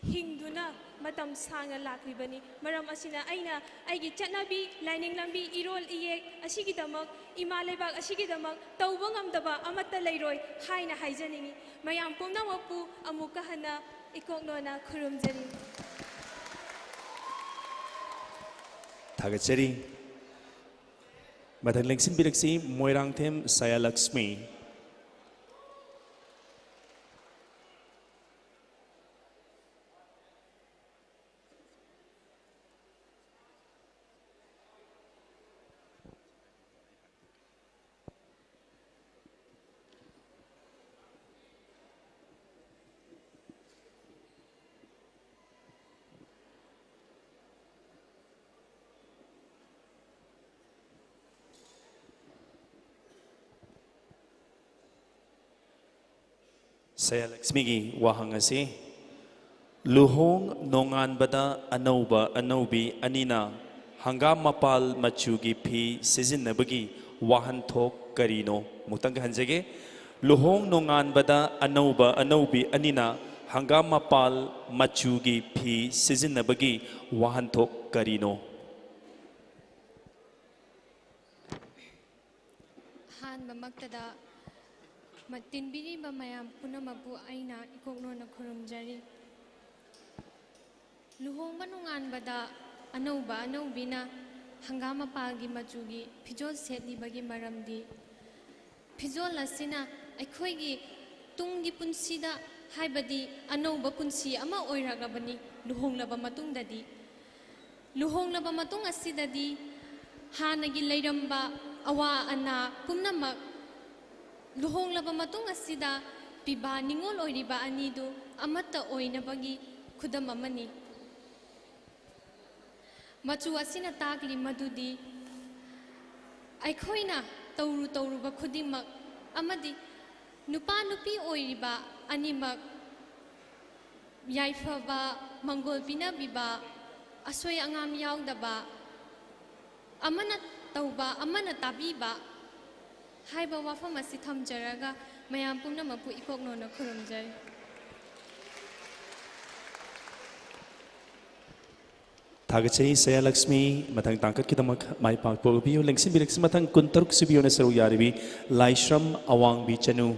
ꯍꯤꯡꯗꯨꯅ ꯃꯇꯝ ꯁꯥꯡꯅ ꯂꯥꯛꯂꯤꯕꯅꯤ꯫ ꯃꯔꯝ ꯑꯁꯤꯅ ꯑꯩꯅ ꯑꯩꯒꯤ ꯆꯠꯅꯕꯤ, ꯂꯥꯏꯅꯤꯡ ꯂꯝꯕꯤ, ꯏꯔꯣꯜ ꯏꯌꯦꯛ ꯑꯁꯤꯒꯤꯗꯃꯛ, ꯏꯃꯥ ꯂꯩꯕꯥꯛ ꯑꯁꯤꯒꯤꯗꯃꯛ ꯇꯧꯕ ꯉꯝꯗꯕ ꯑꯃꯠꯇ ꯂꯩꯔꯣꯏ ꯍꯥꯏꯅ ꯍꯥꯏꯖꯅꯤꯡꯏ꯫ ꯃꯌꯥꯝ ꯄꯨꯝꯅꯃꯛꯄꯨ ꯑꯃꯨꯛꯀ ꯍꯟꯅ ꯏꯀꯣꯛꯅꯣꯅ ꯈꯨꯔꯨꯝꯖꯔꯤ꯫ ꯊꯥꯒꯠꯆꯔꯤ꯫ ꯃꯊꯪ ꯂꯦꯡꯁꯤꯟꯕꯤꯔꯛꯁꯤ, ꯃꯣꯏꯔꯥꯡꯊꯦꯝ ꯁꯥꯌꯥ ꯂꯛꯁꯃꯤ꯫ ꯁꯌꯥꯂꯛꯁꯃꯤꯒꯤ ꯋꯥꯍꯪ ꯑꯁꯤ, ꯂꯨꯍꯣꯡ ꯅꯣꯡꯉꯥꯟꯕꯗ ꯑꯅꯧꯕ ꯑꯅꯧꯕꯤ ꯑꯅꯤꯅ ꯍꯪꯒꯥꯝ ꯃꯄꯥꯜ ꯃꯆꯨꯒꯤ ꯐꯤ ꯁꯤꯖꯤꯟꯅꯕꯒꯤ ꯋꯥꯍꯟꯊꯣꯛ ꯀꯔꯤꯅꯣ? ꯑꯃꯨꯛꯇꯪꯒ ꯍꯟꯖꯒꯦ꯫ ꯂꯨꯍꯣꯡ ꯅꯣꯡꯉꯥꯟꯕꯗ ꯑꯅꯧꯕ ꯑꯅꯧꯕꯤ ꯑꯅꯤꯅ ꯍꯪꯒꯥꯝ ꯃꯄꯥꯜ ꯃꯆꯨꯒꯤ ꯐꯤ ꯁꯤꯖꯤꯟꯅꯕꯒꯤ ꯋꯥꯍꯟꯊꯣꯛ ꯀꯔꯤꯅꯣ? ꯑꯍꯥꯟꯕꯃꯛꯇꯗ ꯃ-, ꯇꯤꯟꯕꯤꯔꯤꯕ ꯃꯌꯥꯝ ꯄꯨꯝꯅꯃꯛꯄꯨ ꯑꯩꯅ ꯏꯀꯣꯛꯅꯣꯅ ꯈꯨꯔꯨꯝꯖꯔꯤ꯫ ꯂꯨꯍꯣꯡꯕ ꯅꯣꯡꯉꯥꯟꯕꯗ ꯑꯅꯧꯕ ꯑꯅꯧꯕꯤꯅ ꯍꯪꯒꯥꯝ ꯃꯄꯥꯜꯒꯤ ꯃꯆꯨꯒꯤ ꯐꯤꯖꯣꯜ ꯁꯦꯠꯂꯤꯕꯒꯤ ꯃꯔꯝꯗꯤ, ꯐꯤꯖꯣꯜ ꯑꯁꯤꯅ ꯑꯩꯈꯣꯏꯒꯤ ꯇꯨꯡꯒꯤ ꯄꯨꯟꯁꯤꯗ, ꯍꯥꯏꯕꯗꯤ ꯑꯅꯧꯕ ꯄꯨꯟꯁꯤ ꯑꯃ ꯑꯣꯏꯔꯛꯂꯕꯅꯤ ꯂꯨꯍꯣꯡꯂꯕ ꯃꯇꯨꯡꯗꯗꯤ꯫ ꯂꯨꯍꯣꯡꯂꯕ ꯃꯇꯨꯡ ꯑꯁꯤꯗꯗꯤ ꯍꯥꯟꯅꯒꯤ ꯂꯩꯔꯝꯕ ꯑꯋꯥ ꯑꯅꯥ ꯄꯨꯝꯅꯃꯛ, ꯂꯨꯍꯣꯡꯂꯕ ꯃꯇꯨꯡ ꯑꯁꯤꯗ ꯄꯤꯕꯥ ꯅꯤꯉꯣꯜ ꯑꯣꯏꯔꯤꯕ ꯑꯅꯤꯗꯨ ꯑꯃꯠꯇ ꯑꯣꯏꯅꯕꯒꯤ ꯈꯨꯗꯝ ꯑꯃꯅꯤ꯫ ꯃꯆꯨ ꯑꯁꯤꯅ ꯇꯥꯛꯂꯤ ꯃꯗꯨꯗꯤ ꯑꯩꯈꯣꯏꯅ ꯇꯧꯔꯨ ꯇꯧꯔꯨꯕ ꯈꯨꯗꯤꯡꯃꯛ ꯑꯃꯗꯤ ꯅꯨꯄꯥ ꯅꯨꯄꯤ ꯑꯣꯏꯔꯤꯕ ꯑꯅꯤꯃꯛ ꯌꯥꯏꯐꯕ, ꯃꯪꯒꯣꯜ ꯄꯤꯅꯕꯤꯕ, ꯑꯁꯣꯏ ꯑꯉꯥꯝ ꯌꯥꯎꯗꯕ, ꯑꯃꯅ ꯇꯧꯕ ꯑꯃꯅ ꯇꯥꯕꯤꯕ ꯍꯥꯏꯕ ꯋꯥꯐꯝ ꯑꯁꯤ ꯊꯝꯖꯔꯒ ꯃꯌꯥꯝ ꯄꯨꯝꯅꯃꯛꯄꯨ ꯏꯀꯣꯛꯅꯣꯅ ꯈꯨꯔꯨꯝꯖꯔꯤ꯫ ꯊꯥꯒꯠꯆꯔꯤ ꯁꯌꯥ ꯂꯛꯁꯃꯤ꯫ ꯃꯊꯪ ꯇꯥꯡꯀꯛꯀꯤꯗꯃꯛ ꯃꯥꯏ ꯄꯥꯛꯄ ꯑꯣꯏꯕꯤꯌꯨ꯫ ꯂꯦꯡꯁꯤꯟꯕꯤꯔꯛꯁꯤ ꯃꯊꯪ ꯀꯨꯟꯇꯔꯨꯛ ꯁꯨꯕꯤ ꯑꯣꯏꯅ ꯁꯔꯨꯛ ꯌꯥꯔꯤꯕꯤ ꯂꯥꯏꯁ꯭ꯔꯝ ꯑꯋꯥꯡꯕꯤ ꯆꯅꯨ꯫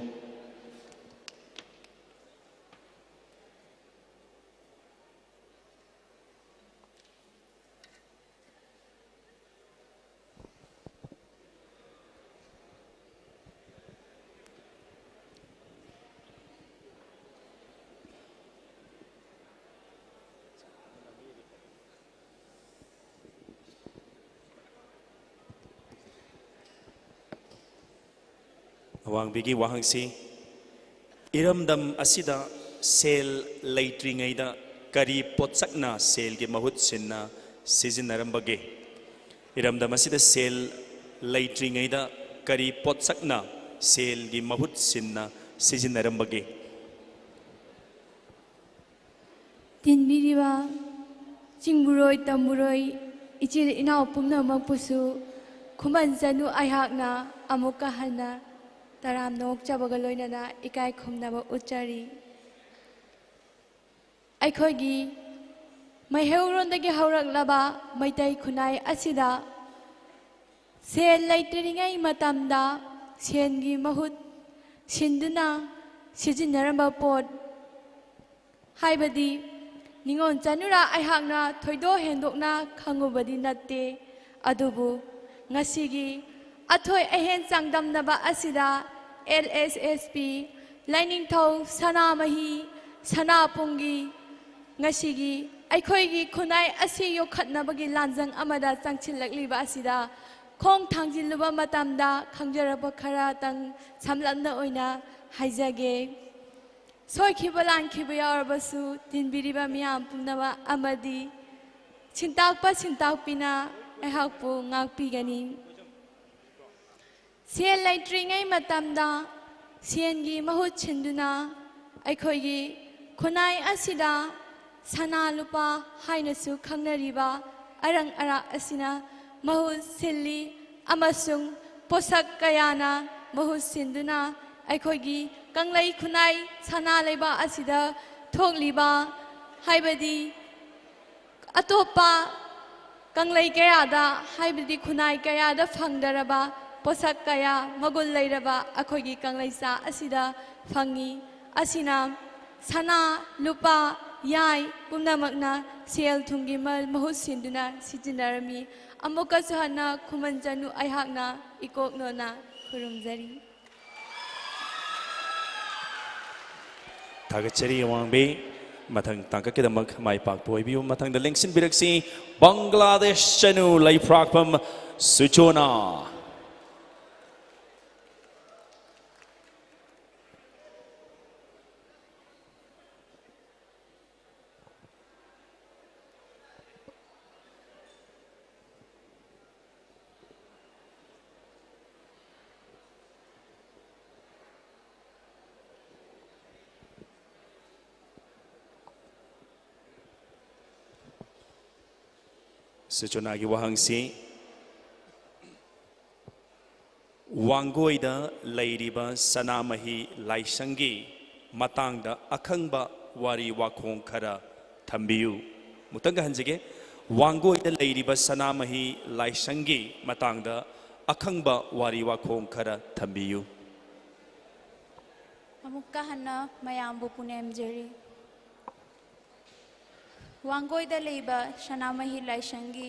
ꯑꯋꯥꯡꯕꯤꯒꯤ ꯋꯥꯍꯪꯁꯤ, ꯏꯔꯝꯗꯝ ꯑꯁꯤꯗ ꯁꯦꯜ ꯂꯩꯇ꯭ꯔꯤꯉꯩꯗ ꯀꯔꯤ ꯄꯣꯠꯁꯛꯅ ꯁꯦꯜꯒꯤ ꯃꯍꯨꯠ ꯁꯤꯟꯅ ꯁꯤꯖꯤꯟꯅꯔꯝꯕꯒꯦ? ꯏꯔꯝꯗꯝ ꯑꯁꯤꯗ ꯁꯦꯜ ꯂꯩꯇ꯭ꯔꯤꯉꯩꯗ ꯀꯔꯤ ꯄꯣꯠꯁꯛꯅ ꯁꯦꯜꯒꯤ ꯃꯍꯨꯠ ꯁꯤꯟꯅ ꯁꯤꯖꯤꯟꯅꯔꯝꯕꯒꯦ? ꯇꯤꯟꯕꯤꯔꯤꯕ ꯆꯤꯡꯕꯨꯔꯣꯏ ꯇꯝꯕꯨꯔꯣꯏ ꯏꯆꯤꯜ ꯏꯅꯥꯎ ꯄꯨꯝꯅꯃꯛꯄꯨꯁꯨ ꯈꯨꯃꯟ ꯆꯅꯨ ꯑꯩꯍꯥꯛꯅ ꯑꯃꯨꯛꯀ ꯍꯟꯅ ꯇꯔꯥꯝꯅ ꯑꯣꯛꯆꯕꯒ ꯂꯣꯏꯅꯅ ꯏꯀꯥꯏ ꯈꯨꯝꯅꯕ ꯎꯠꯆꯔꯤ꯫ ꯑꯩꯈꯣꯏꯒꯤ ꯃꯩꯍꯧꯔꯣꯟꯗꯒꯤ ꯍꯧꯔꯛꯂꯕ ꯃꯩꯇꯩ ꯈꯨꯟꯅꯥꯏ ꯑꯁꯤꯗ ꯁꯦꯜ ꯂꯩꯇ꯭ꯔꯤꯉꯩ ꯃꯇꯝꯗ ꯁꯦꯟꯒꯤ ꯃꯍꯨꯠ ꯁꯤꯟꯗꯨꯅ ꯁꯤꯖꯤꯟꯅꯔꯝꯕ ꯄꯣꯠ ꯍꯥꯏꯕꯗꯤ ꯅꯤꯉꯣꯜ ꯆꯅꯨꯔꯥ ꯑꯩꯍꯥꯛꯅ ꯊꯣꯏꯗꯣꯛ ꯍꯦꯟꯗꯣꯛꯅ ꯈꯪꯉꯨꯕꯗꯤ ꯅꯠꯇꯦ꯫ ꯑꯗꯨꯕꯨ ꯉꯁꯤꯒꯤ ꯑꯊꯣꯏ ꯑꯍꯦꯟ ꯆꯥꯡꯗꯝꯅꯕ ꯑꯁꯤꯗ ꯑꯦꯜ ꯑꯦꯁ ꯑꯦꯁ ꯄꯤ ꯂꯥꯏꯅꯤꯡꯊꯧ ꯁꯅꯥꯃꯍꯤ ꯁꯅꯥꯄꯨꯡꯒꯤ ꯉꯁꯤꯒꯤ ꯑꯩꯈꯣꯏꯒꯤ ꯈꯨꯟꯅꯥꯏ ꯑꯁꯤ ꯌꯣꯛꯈꯠꯅꯕꯒꯤ ꯂꯥꯟꯖꯪ ꯑꯃꯗ ꯆꯪꯁꯤꯜꯂꯛꯂꯤꯕ ꯑꯁꯤꯗ ꯈꯣꯡ ꯊꯥꯡꯖꯤꯜꯂꯨꯕ ꯃꯇꯝꯗ ꯈꯪꯖꯔꯛꯄ ꯈꯔꯇꯪ ꯁꯝꯂꯞꯅ ꯑꯣꯏꯅ ꯍꯥꯏꯖꯒꯦ꯫ ꯁꯣꯏꯈꯤꯕ ꯂꯥꯟꯈꯤꯕ ꯌꯥꯎꯔꯕꯁꯨ ꯇꯤꯟꯕꯤꯔꯤꯕ ꯃꯤꯌꯥꯝ ꯄꯨꯝꯅꯃꯛ ꯑꯃꯗꯤ ꯁꯤꯟꯇꯥꯛꯄ ꯁꯤꯟꯇꯥꯛꯄꯤꯅ ꯑꯩꯍꯥꯛꯄꯨ ꯉꯥꯛꯄꯤꯒꯅꯤ꯫ ꯁꯦꯜ ꯂꯩꯇ꯭ꯔꯤꯉꯩ ꯃꯇꯝꯗ ꯁꯦꯟꯒꯤ ꯃꯍꯨꯠ ꯁꯤꯟꯗꯨꯅ ꯑꯩꯈꯣꯏꯒꯤ ꯈꯨꯟꯅꯥꯏ ꯑꯁꯤꯗ ꯁꯅꯥ ꯂꯨꯄꯥ ꯍꯥꯏꯅꯁꯨ ꯈꯪꯅꯔꯤꯕ ꯑꯔꯪ ꯑꯔꯥꯛ ꯑꯁꯤꯅ ꯃꯍꯨꯠ ꯁꯤꯜꯂꯤ ꯑꯃꯁꯨꯡ ꯄꯣꯠꯁꯛ ꯀꯌꯥꯅ ꯃꯍꯨꯠ ꯁꯤꯟꯗꯨꯅ ꯑꯩꯈꯣꯏꯒꯤ ꯀꯪꯂꯩ ꯈꯨꯟꯅꯥꯏ ꯁꯅꯥ ꯂꯩꯕꯥꯛ ꯑꯁꯤꯗ ꯊꯣꯛꯂꯤꯕ ꯍꯥꯏꯕꯗꯤ ꯑꯇꯣꯞꯄ ꯀꯪꯂꯩ ꯀꯌꯥꯗ, ꯍꯥꯏꯕꯗꯤ ꯈꯨꯟꯅꯥꯏ ꯀꯌꯥꯗ ꯐꯪꯗꯔꯕ ꯄꯣꯠꯁꯛ ꯀꯌꯥ, ꯃꯒꯨꯟ ꯂꯩꯔꯕ ꯑꯩꯈꯣꯏꯒꯤ ꯀꯪꯂꯩꯆꯥ ꯑꯁꯤꯗ ꯐꯪꯉꯤ꯫ ꯑꯁꯤꯅ ꯁꯅꯥ, ꯂꯨꯄꯥ, ꯌꯥꯏ ꯄꯨꯝꯅꯃꯛꯅ ꯁꯦꯜ ꯊꯨꯝꯒꯤ ꯃ-, ꯃꯍꯨꯠ ꯁꯤꯟꯗꯨꯅ ꯁꯤꯖꯤꯟꯅꯔꯝꯃꯤ꯫ ꯑꯃꯨꯛꯀꯁꯨ ꯍꯟꯅ ꯈꯨꯃꯟ ꯆꯅꯨ ꯑꯩꯍꯥꯛꯅ ꯏꯀꯣꯛ ꯅꯣꯟꯅ ꯈꯨꯔꯨꯝꯖꯔꯤ꯫ ꯊꯥꯒꯠꯆꯔꯤ ꯑꯋꯥꯡꯕꯤ꯫ ꯃꯊꯪ ꯇꯥꯡꯀꯛꯀꯤꯗꯃꯛ ꯃꯥꯏ ꯄꯥꯛꯄ ꯑꯣꯏꯕꯤꯌꯨ꯫ ꯃꯊꯪꯗ ꯂꯦꯡꯁꯤꯟꯕꯤꯔꯛꯁꯤ ꯕꯪꯒ꯭ꯂꯥꯗꯦꯁ ꯆꯅꯨ ꯂꯩꯐ꯭ꯔꯥꯛꯄꯝ ꯁꯨꯆꯣꯅꯥ꯫ ꯁꯨꯆꯣꯅꯥꯒꯤ ꯋꯥꯍꯪꯁꯤ, ꯋꯥꯡꯒꯣꯏꯗ ꯂꯩꯔꯤꯕ ꯁꯅꯥꯃꯍꯤ ꯂꯥꯏꯁꯪꯒꯤ ꯃꯇꯥꯡꯗ ꯑꯈꯪꯕ ꯋꯥꯔꯤ ꯋꯥꯈꯣꯡ ꯈꯔ ꯊꯝꯕꯤꯌꯨ꯫ ꯑꯃꯨꯛꯇꯪꯒ ꯍꯟꯖꯒꯦ꯫ ꯋꯥꯡꯒꯣꯏꯗ ꯂꯩꯔꯤꯕ ꯁꯅꯥꯃꯍꯤ ꯂꯥꯏꯁꯪꯒꯤ ꯃꯇꯥꯡꯗ ꯑꯈꯪꯕ ꯋꯥꯔꯤ ꯋꯥꯈꯣꯡ ꯈꯔ ꯊꯝꯕꯤꯌꯨ꯫ ꯑꯃꯨꯛꯀ ꯍꯟꯅ ꯃꯌꯥꯝꯕꯨ ꯄꯨꯅꯦꯝꯖꯔꯤ꯫ ꯋꯥꯡꯒꯣꯏꯗ ꯂꯩꯕ ꯁꯅꯥꯃꯍꯤ ꯂꯥꯏꯁꯪꯒꯤ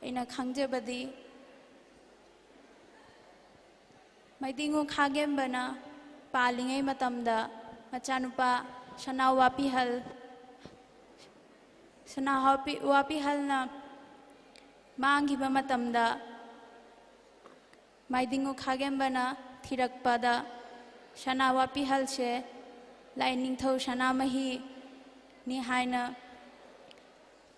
ꯑꯩꯅ ꯈꯪꯖꯕꯗꯤ, ꯃꯩꯗꯤꯡꯉꯨ ꯈꯥꯒꯦꯝꯕꯅ ꯄꯥꯜꯂꯤꯉꯩ ꯃꯇꯝꯗ ꯃꯆꯥꯅꯨꯄꯥ ꯁꯅꯥ ꯋꯥꯄꯤꯍꯜ, ꯁꯅꯥ ꯋꯥꯄꯤ-, ꯋꯥꯄꯤꯍꯜꯅ ꯃꯥꯡꯈꯤꯕ ꯃꯇꯝꯗ, ꯃꯥꯏꯗꯤꯡꯉꯨ ꯈꯥꯒꯦꯝꯕꯅ ꯊꯤꯔꯛꯄꯗ ꯁꯅꯥ ꯋꯥꯄꯤꯍꯜꯁꯦ ꯂꯥꯏꯅꯤꯡꯊꯧ ꯁꯅꯥꯃꯍꯤꯅꯤ ꯍꯥꯏꯅ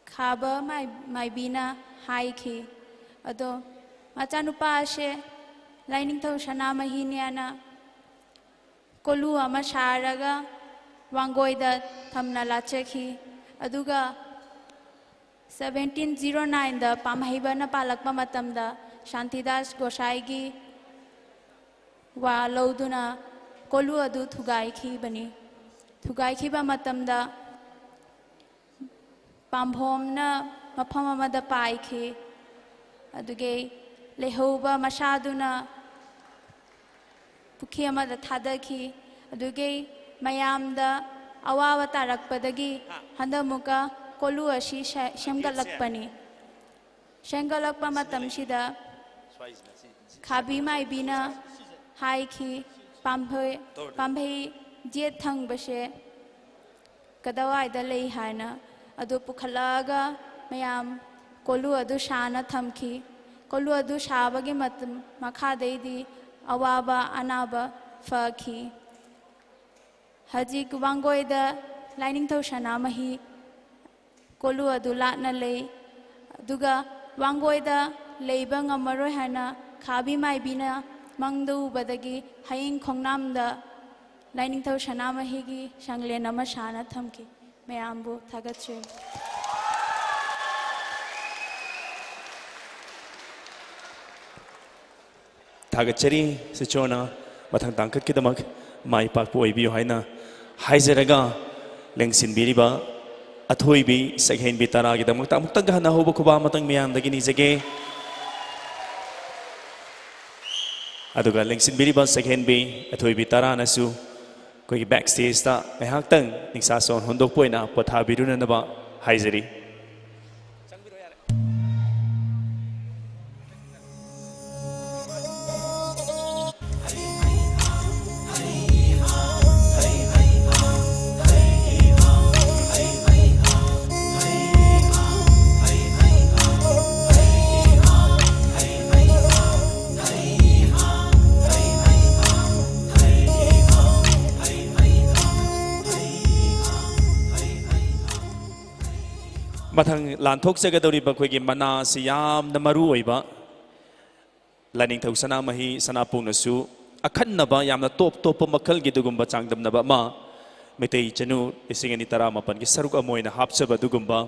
ꯈꯥꯕ ꯃꯥꯏ-, ꯃꯥꯏꯕꯤꯅ ꯍꯥꯏꯈꯤ꯫ ꯑꯗꯣ ꯃꯆꯥꯅꯨꯄꯥ ꯑꯁꯦ ꯂꯥꯏꯅꯤꯡꯊꯧ ꯁꯅꯥꯃꯍꯤꯅꯦꯅ ꯀꯣꯂꯨ ꯑꯃ ꯁꯥꯔꯒ ꯋꯥꯡꯒꯣꯏꯗ ꯊꯝꯅ ꯂꯥꯠꯆꯈꯤ꯫ ꯑꯗꯨꯒ seventeen zero nineꯗ ꯄꯥꯝꯍꯩꯕꯅ ꯄꯥꯜꯂꯛꯄ ꯃꯇꯝꯗ ꯁꯥꯟꯇꯤꯗꯥꯁ ꯒꯣꯁꯥꯏꯒꯤ ꯋꯥ ꯂꯧꯗꯨꯅ ꯀꯣꯂꯨ ꯑꯗꯨ ꯊꯨꯒꯥꯏꯈꯤꯕꯅꯤ꯫ ꯊꯨꯒꯥꯏꯈꯤꯕ ꯃꯇꯝꯗ ꯄꯥꯝꯕꯣꯝꯅ ꯃꯐꯝ ꯑꯃꯗ ꯄꯥꯏꯈꯤ꯫ ꯑꯗꯨꯒꯤ ꯂꯩꯍꯧꯕ ꯃꯁꯥꯗꯨꯅ ꯄꯨꯈ꯭ꯔꯤ ꯑꯃꯗ ꯊꯥꯗꯈꯤ꯫ ꯑꯗꯨꯒꯤ ꯃꯌꯥꯝꯗ ꯑꯋꯥꯕ ꯇꯥꯔꯛꯄꯗꯒꯤ ꯍꯟꯗꯛꯃꯨꯛꯀ ꯀꯣꯂꯨ ꯑꯁꯤ ꯁꯦ-, ꯁꯦꯝꯒꯠꯂꯛꯄꯅꯤ꯫ ꯁꯦꯝꯒꯠꯂꯛꯄ ꯃꯇꯝꯁꯤꯗ ꯈꯥꯕꯤ ꯃꯥꯏꯕꯤꯅ ꯍꯥꯏꯈꯤ, "ꯄꯥꯝꯕꯩ, ꯄꯥꯝꯕꯩ ꯌꯦꯠ ꯊꯪꯕꯁꯦ ꯀꯗꯥꯏꯋꯥꯏꯗ ꯂꯩ?" ꯍꯥꯏꯅ꯫ ꯑꯗꯨ ꯄꯨꯈꯠꯂꯛꯑꯒ ꯃꯌꯥꯝ ꯀꯣꯂꯨ ꯑꯗꯨ ꯁꯥꯅ ꯊꯝꯈꯤ꯫ ꯀꯣꯂꯨ ꯑꯗꯨ ꯁꯥꯕꯒꯤ ꯃꯇꯝ ꯃꯈꯥꯗꯩꯗꯤ ꯑꯋꯥꯕ ꯑꯅꯥꯕ ꯐꯈꯤ꯫ ꯍꯧꯖꯤꯛ ꯋꯥꯡꯒꯣꯏꯗ ꯂꯥꯏꯅꯤꯡꯊꯧ ꯁꯅꯥꯃꯍꯤ ꯀꯣꯂꯨ ꯑꯗꯨ ꯂꯥꯠꯅ ꯂꯩ꯫ ꯑꯗꯨꯒ ꯋꯥꯡꯒꯣꯏꯗ ꯂꯩꯕ ꯉꯝꯃꯔꯣꯏ ꯍꯥꯏꯅ ꯈꯥꯕꯤ ꯃꯥꯏꯕꯤꯅ ꯃꯪꯗ ꯎꯕꯗꯒꯤ ꯍꯌꯤꯡ ꯈꯣꯡꯅꯥꯡꯗ ꯂꯥꯏꯅꯤꯡꯊꯧ ꯁꯅꯥꯃꯍꯤꯒꯤ ꯁꯪꯂꯦꯟ ꯑꯃ ꯁꯥꯅ ꯊꯝꯈꯤ꯫ ꯃꯌꯥꯝꯕꯨ ꯊꯥꯒꯠꯆꯔꯤ꯫ ꯊꯥꯒꯠꯆꯔꯤ ꯁꯤꯆꯣꯅ꯫ ꯃꯊꯪ ꯇꯥꯡꯀꯛꯀꯤꯗꯃꯛ ꯃꯥꯏ ꯄꯥꯛꯄ ꯑꯣꯏꯕꯤꯌꯨ ꯍꯥꯏꯅ ꯍꯥꯏꯖꯔꯒ, ꯂꯦꯡꯁꯤꯟꯕꯤꯔꯤꯕ ꯑꯊꯣꯏꯕꯤ ꯁꯛꯍꯦꯟꯕꯤ ꯇꯔꯥꯒꯤꯗꯃꯛꯇ ꯑꯃꯨꯛꯇꯪꯒ ꯍꯟꯅ ꯍꯧꯕ ꯈꯨꯕꯥꯛ ꯑꯃꯇꯪ ꯃꯌꯥꯝꯗꯒꯤ ꯅꯤꯖꯒꯦ꯫ ꯑꯗꯨꯒ ꯂꯦꯡꯁꯤꯟꯕꯤꯔꯤꯕ ꯁꯛꯍꯦꯟꯕꯤ ꯑꯊꯣꯏꯕꯤ ꯇꯔꯥꯅꯁꯨ ꯑꯩꯈꯣꯏꯒꯤ ꯕꯦꯛ ꯁ꯭ꯇꯦꯖꯇ ꯉꯥꯏꯍꯥꯛꯇꯪ ꯅꯤꯡꯁꯥ ꯁꯣꯟ ꯍꯣꯟꯗꯣꯛꯄ ꯑꯣꯏꯅ ꯄꯣꯊꯥꯕꯤꯔꯨꯅꯅꯕ ꯍꯥꯏꯖꯔꯤ꯫ ꯃꯊꯪ ꯂꯥꯟꯊꯣꯛꯆꯒꯗꯧꯔꯤꯕ ꯑꯩꯈꯣꯏꯒꯤ ꯃꯅꯥ ꯑꯁꯤ ꯌꯥꯝꯅ ꯃꯔꯨ ꯑꯣꯏꯕ, ꯂꯥꯏꯅꯤꯡꯊꯧ ꯁꯅꯥꯃꯍꯤ ꯁꯅꯥꯄꯣꯛꯅꯁꯨ ꯑꯈꯟꯅꯕ ꯌꯥꯝꯅ ꯇꯣꯞ ꯇꯣꯞꯄ ꯃꯈꯜꯒꯤ ꯑꯗꯨꯒꯨꯝꯕ ꯆꯥꯡꯗꯝꯅꯕ ꯑꯃ, ꯃꯩꯇꯩ ꯆꯅꯨ ꯂꯤꯁꯤꯡ ꯑꯅꯤ ꯇꯔꯥꯃꯥꯄꯟꯒꯤ ꯁꯔꯨꯛ ꯑꯃ ꯑꯣꯏꯅ ꯍꯥꯞꯆꯕ ꯑꯗꯨꯒꯨꯝꯕ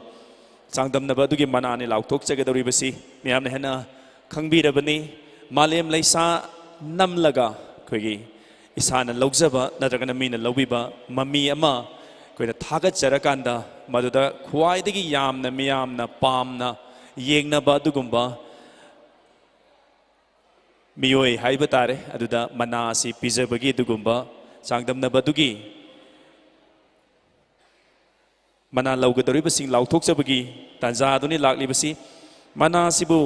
ꯆꯥꯡꯗꯝꯅꯕ ꯑꯗꯨꯒꯤ ꯃꯅꯥꯅꯤ ꯂꯥꯎꯊꯣꯛꯆꯒꯗꯧꯔꯤꯕꯁꯤ꯫ ꯃꯌꯥꯝꯅ ꯍꯦꯟꯅ ꯈꯪꯕꯤꯔꯕꯅꯤ, ꯃꯥꯂꯦꯝ ꯂꯩꯁꯥ ꯅꯝꯂꯒ ꯑꯩꯈꯣꯏꯒꯤ ꯏꯁꯥꯅ ꯂꯧꯖꯕ ꯅꯠꯇ꯭ꯔꯒꯅ ꯃꯤꯅ ꯂꯧꯕꯤꯕ ꯃꯃꯤ ꯑꯃ ꯑꯩꯈꯣꯏꯅ ꯊꯥꯒꯠꯆꯔꯀꯥꯟꯗ ꯃꯗꯨꯗ ꯈ꯭ꯋꯥꯏꯗꯒꯤ ꯌꯥꯝꯅ ꯃꯤꯌꯥꯝꯅ ꯄꯥꯝꯅ ꯌꯦꯡꯅꯕ ꯑꯗꯨꯒꯨꯝꯕ ꯃꯤꯑꯣꯏ ꯍꯥꯏꯕ ꯇꯥꯔꯦ꯫ ꯑꯗꯨꯗ ꯃꯅꯥ ꯑꯁꯤ ꯄꯤꯖꯕꯒꯤ ꯑꯗꯨꯒꯨꯝꯕ ꯆꯥꯡꯗꯝꯅꯕ ꯑꯗꯨꯒꯤ ꯃꯅꯥ ꯂꯧꯒꯗꯧꯔꯤꯕꯁꯤꯡ ꯂꯥꯎꯊꯣꯛꯆꯕꯒꯤ ꯇꯥꯟꯖꯥ ꯑꯗꯨꯅꯤ ꯂꯥꯛꯂꯤꯕꯁꯤ꯫ ꯃꯅꯥ ꯑꯁꯤꯕꯨ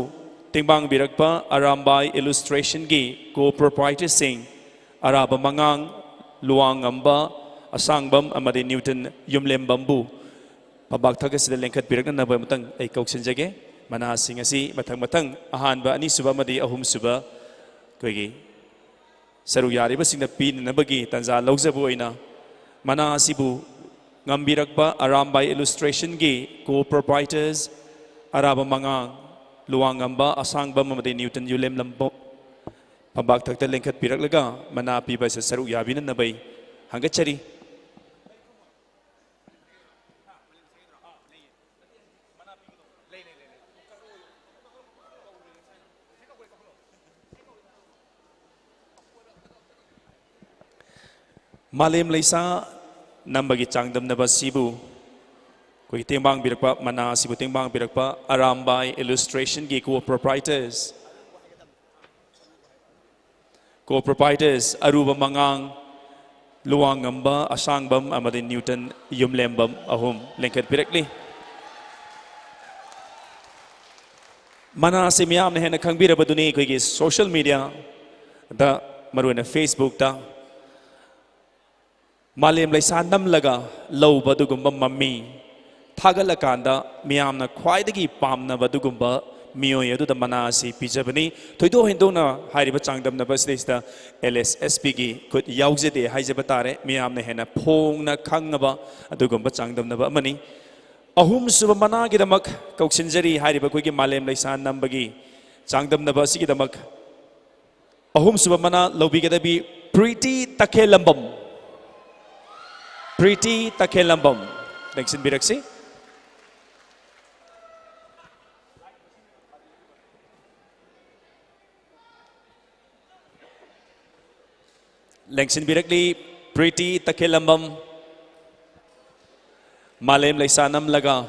ꯇꯦꯡꯕꯥꯡꯕꯤꯔꯛꯄ ꯑꯔꯥꯝꯕꯥꯏ ꯏꯂꯨꯁꯇ꯭ꯔꯦꯁꯟꯒꯤ ꯀꯣ ꯄ꯭ꯔꯣꯄ꯭ꯔꯥꯏꯇꯔꯁꯤꯡ ꯑꯔꯥꯕ ꯃꯉꯥꯡ, ꯂꯨꯋꯥꯡꯉꯝꯕ, ꯑꯁꯥꯡꯕꯝ ꯑꯃꯗꯤ ꯅ꯭ꯌꯨꯇꯟ ꯌꯨꯝꯂꯦꯝꯕꯝꯕꯨ ꯐꯝꯕꯥꯛ ꯊꯛ ꯑꯁꯤꯗ ꯂꯦꯡꯈꯠꯄꯤꯔꯛꯅꯅꯕ ꯑꯃꯇꯪ ꯑꯩ ꯀꯧꯁꯤꯟꯖꯒꯦ꯫ ꯃꯅꯥꯁꯤꯡ ꯑꯁꯤ ꯃꯊꯪ ꯃꯊꯪ ꯑꯍꯥꯟꯕ, ꯑꯅꯤꯁꯨꯕ ꯑꯃꯗꯤ ꯑꯍꯨꯝꯁꯨꯕ ꯑꯩꯈꯣꯏꯒꯤ ꯁꯔꯨꯛ ꯌꯥꯔꯤꯕꯁꯤꯡꯅ ꯄꯤꯅꯅꯕꯒꯤ ꯇꯥꯟꯖꯥ ꯂꯧꯖꯕ ꯑꯣꯏꯅ ꯃꯅꯥ ꯑꯁꯤꯕꯨ ꯉꯝꯕꯤꯔꯛꯄ ꯑꯔꯥꯝꯕꯥꯏ ꯏꯂꯨꯁꯇ꯭ꯔꯦꯁꯟꯒꯤ ꯀꯣ ꯄ꯭ꯔꯣꯄ꯭ꯔꯥꯏꯇꯔꯁ ꯑꯔꯥꯕ ꯃꯉꯥꯡ, ꯂꯨꯋꯥꯡꯉꯝꯕ, ꯑꯁꯥꯡꯕꯝ ꯑꯃꯗꯤ ꯅ꯭ꯌꯨꯇꯟ ꯌꯨꯂꯦꯝꯂꯝꯕ ꯐꯝꯕꯥꯛ ꯊꯛꯇ ꯂꯦꯡꯈꯠꯄꯤꯔꯛꯂꯒ ꯃꯅꯥ ꯄꯤꯕ ꯑꯁꯤ ꯁꯔꯨꯛ ꯌꯥꯕꯤꯅꯅꯕ ꯑꯩ ꯍꯪꯒꯠꯆꯔꯤ꯫ ꯃꯥꯂꯦꯝ ꯂꯩꯁꯥ ꯅꯝꯕꯒꯤ ꯆꯥꯡꯗꯝꯅꯕ ꯑꯁꯤꯕꯨ ꯑꯩꯈꯣꯏꯒꯤ ꯇꯦꯡꯕꯥꯡꯕꯤꯔꯛꯄ, ꯃꯅꯥ ꯑꯁꯤꯕꯨ ꯇꯦꯡꯕꯥꯡꯕꯤꯔꯛꯄ ꯑꯔꯥꯝꯕꯥꯏ ꯏꯂꯨꯁꯇ꯭ꯔꯦꯁꯟꯒꯤ ꯀꯣ ꯄ꯭ꯔꯣꯄ꯭ꯔꯥꯏꯇꯔꯁ, ꯀꯣ ꯄ꯭ꯔꯣꯄ꯭ꯔꯥꯏꯇꯔꯁ ꯑꯔꯨꯕ ꯃꯉꯥꯡ, ꯂꯨꯋꯥꯡꯉꯝꯕ, ꯑꯁꯥꯡꯕꯝ ꯑꯃꯗꯤ ꯅ꯭ꯌꯨꯇꯟ ꯌꯨꯝꯂꯦꯝꯕꯝ ꯑꯍꯨꯝ ꯂꯦꯡꯈꯠꯄꯤꯔꯛꯂꯤ꯫ ꯃꯅꯥ ꯑꯁꯤ ꯃꯤꯌꯥꯝꯅ ꯍꯦꯟꯅ ꯈꯪꯕꯤꯔꯕꯗꯨꯅꯤ ꯑꯩꯈꯣꯏꯒꯤ ꯁꯣꯁꯤꯌꯦꯜ ꯃꯤꯗꯤꯌꯥꯗ, ꯃꯔꯨꯑꯣꯏꯅ ꯐꯦꯁꯕꯨꯛꯇ ꯃꯥꯂꯦꯝ ꯂꯩꯁꯥ ꯅꯝꯂꯒ ꯂꯧꯕ ꯑꯗꯨꯒꯨꯝꯕ ꯃꯃꯤ ꯊꯥꯒꯠꯂꯀꯥꯟꯗ ꯃꯤꯌꯥꯝꯅ ꯈ꯭ꯋꯥꯏꯗꯒꯤ ꯄꯥꯝꯅꯕ ꯑꯗꯨꯒꯨꯝꯕ ꯃꯤꯑꯣꯏ ꯑꯗꯨꯗ ꯃꯅꯥ ꯑꯁꯤ ꯄꯤꯖꯕꯅꯤ꯫ ꯊꯣꯏꯗꯣꯛ ꯍꯦꯟꯗꯣꯛꯅ ꯍꯥꯏꯔꯤꯕ ꯆꯥꯡꯗꯝꯅꯕ ꯑꯁꯤꯗꯩꯁꯤꯗ ꯑꯦꯜ ꯑꯦꯁ ꯑꯦꯁ ꯄꯤꯒꯤ ꯈꯨꯠ ꯌꯥꯎꯖꯗꯦ ꯍꯥꯏꯖꯕ ꯇꯥꯔꯦ꯫ ꯃꯤꯌꯥꯝꯅ ꯍꯦꯟꯅ ꯐꯣꯡꯅ ꯈꯪꯅꯕ ꯑꯗꯨꯒꯨꯝꯕ ꯆꯥꯡꯗꯝꯅꯕ ꯑꯃꯅꯤ꯫ ꯑꯍꯨꯝꯁꯨꯕ ꯃꯅꯥꯒꯤꯗꯃꯛ ꯀꯧꯁꯤꯟꯖꯔꯤ꯫ ꯍꯥꯏꯔꯤꯕ ꯑꯩꯈꯣꯏꯒꯤ ꯃꯥꯂꯦꯝ ꯂꯩꯁꯥ ꯅꯝꯕꯒꯤ ꯆꯥꯡꯗꯝꯅꯕ ꯑꯁꯤꯒꯤꯗꯃꯛ ꯑꯍꯨꯝꯁꯨꯕ ꯃꯅꯥ ꯂꯧꯕꯤꯒꯗꯕꯤ ꯄ꯭ꯔꯤꯇꯤ ꯇꯈꯦꯜꯂꯝꯕꯝ꯫ ꯄ꯭ꯔꯤꯇꯤ ꯇꯈꯦꯜꯂꯝꯕꯝ, ꯂꯦꯡꯁꯤꯟꯕꯤꯔꯛꯁꯤ꯫ ꯂꯦꯡꯁꯤꯟꯕꯤꯔꯛꯂꯤ ꯄ꯭ꯔꯤꯇꯤ ꯇꯈꯦꯜꯂꯝꯕꯝ꯫ ꯃꯥꯂꯦꯝ ꯂꯩꯁꯥ ꯅꯝꯂꯒ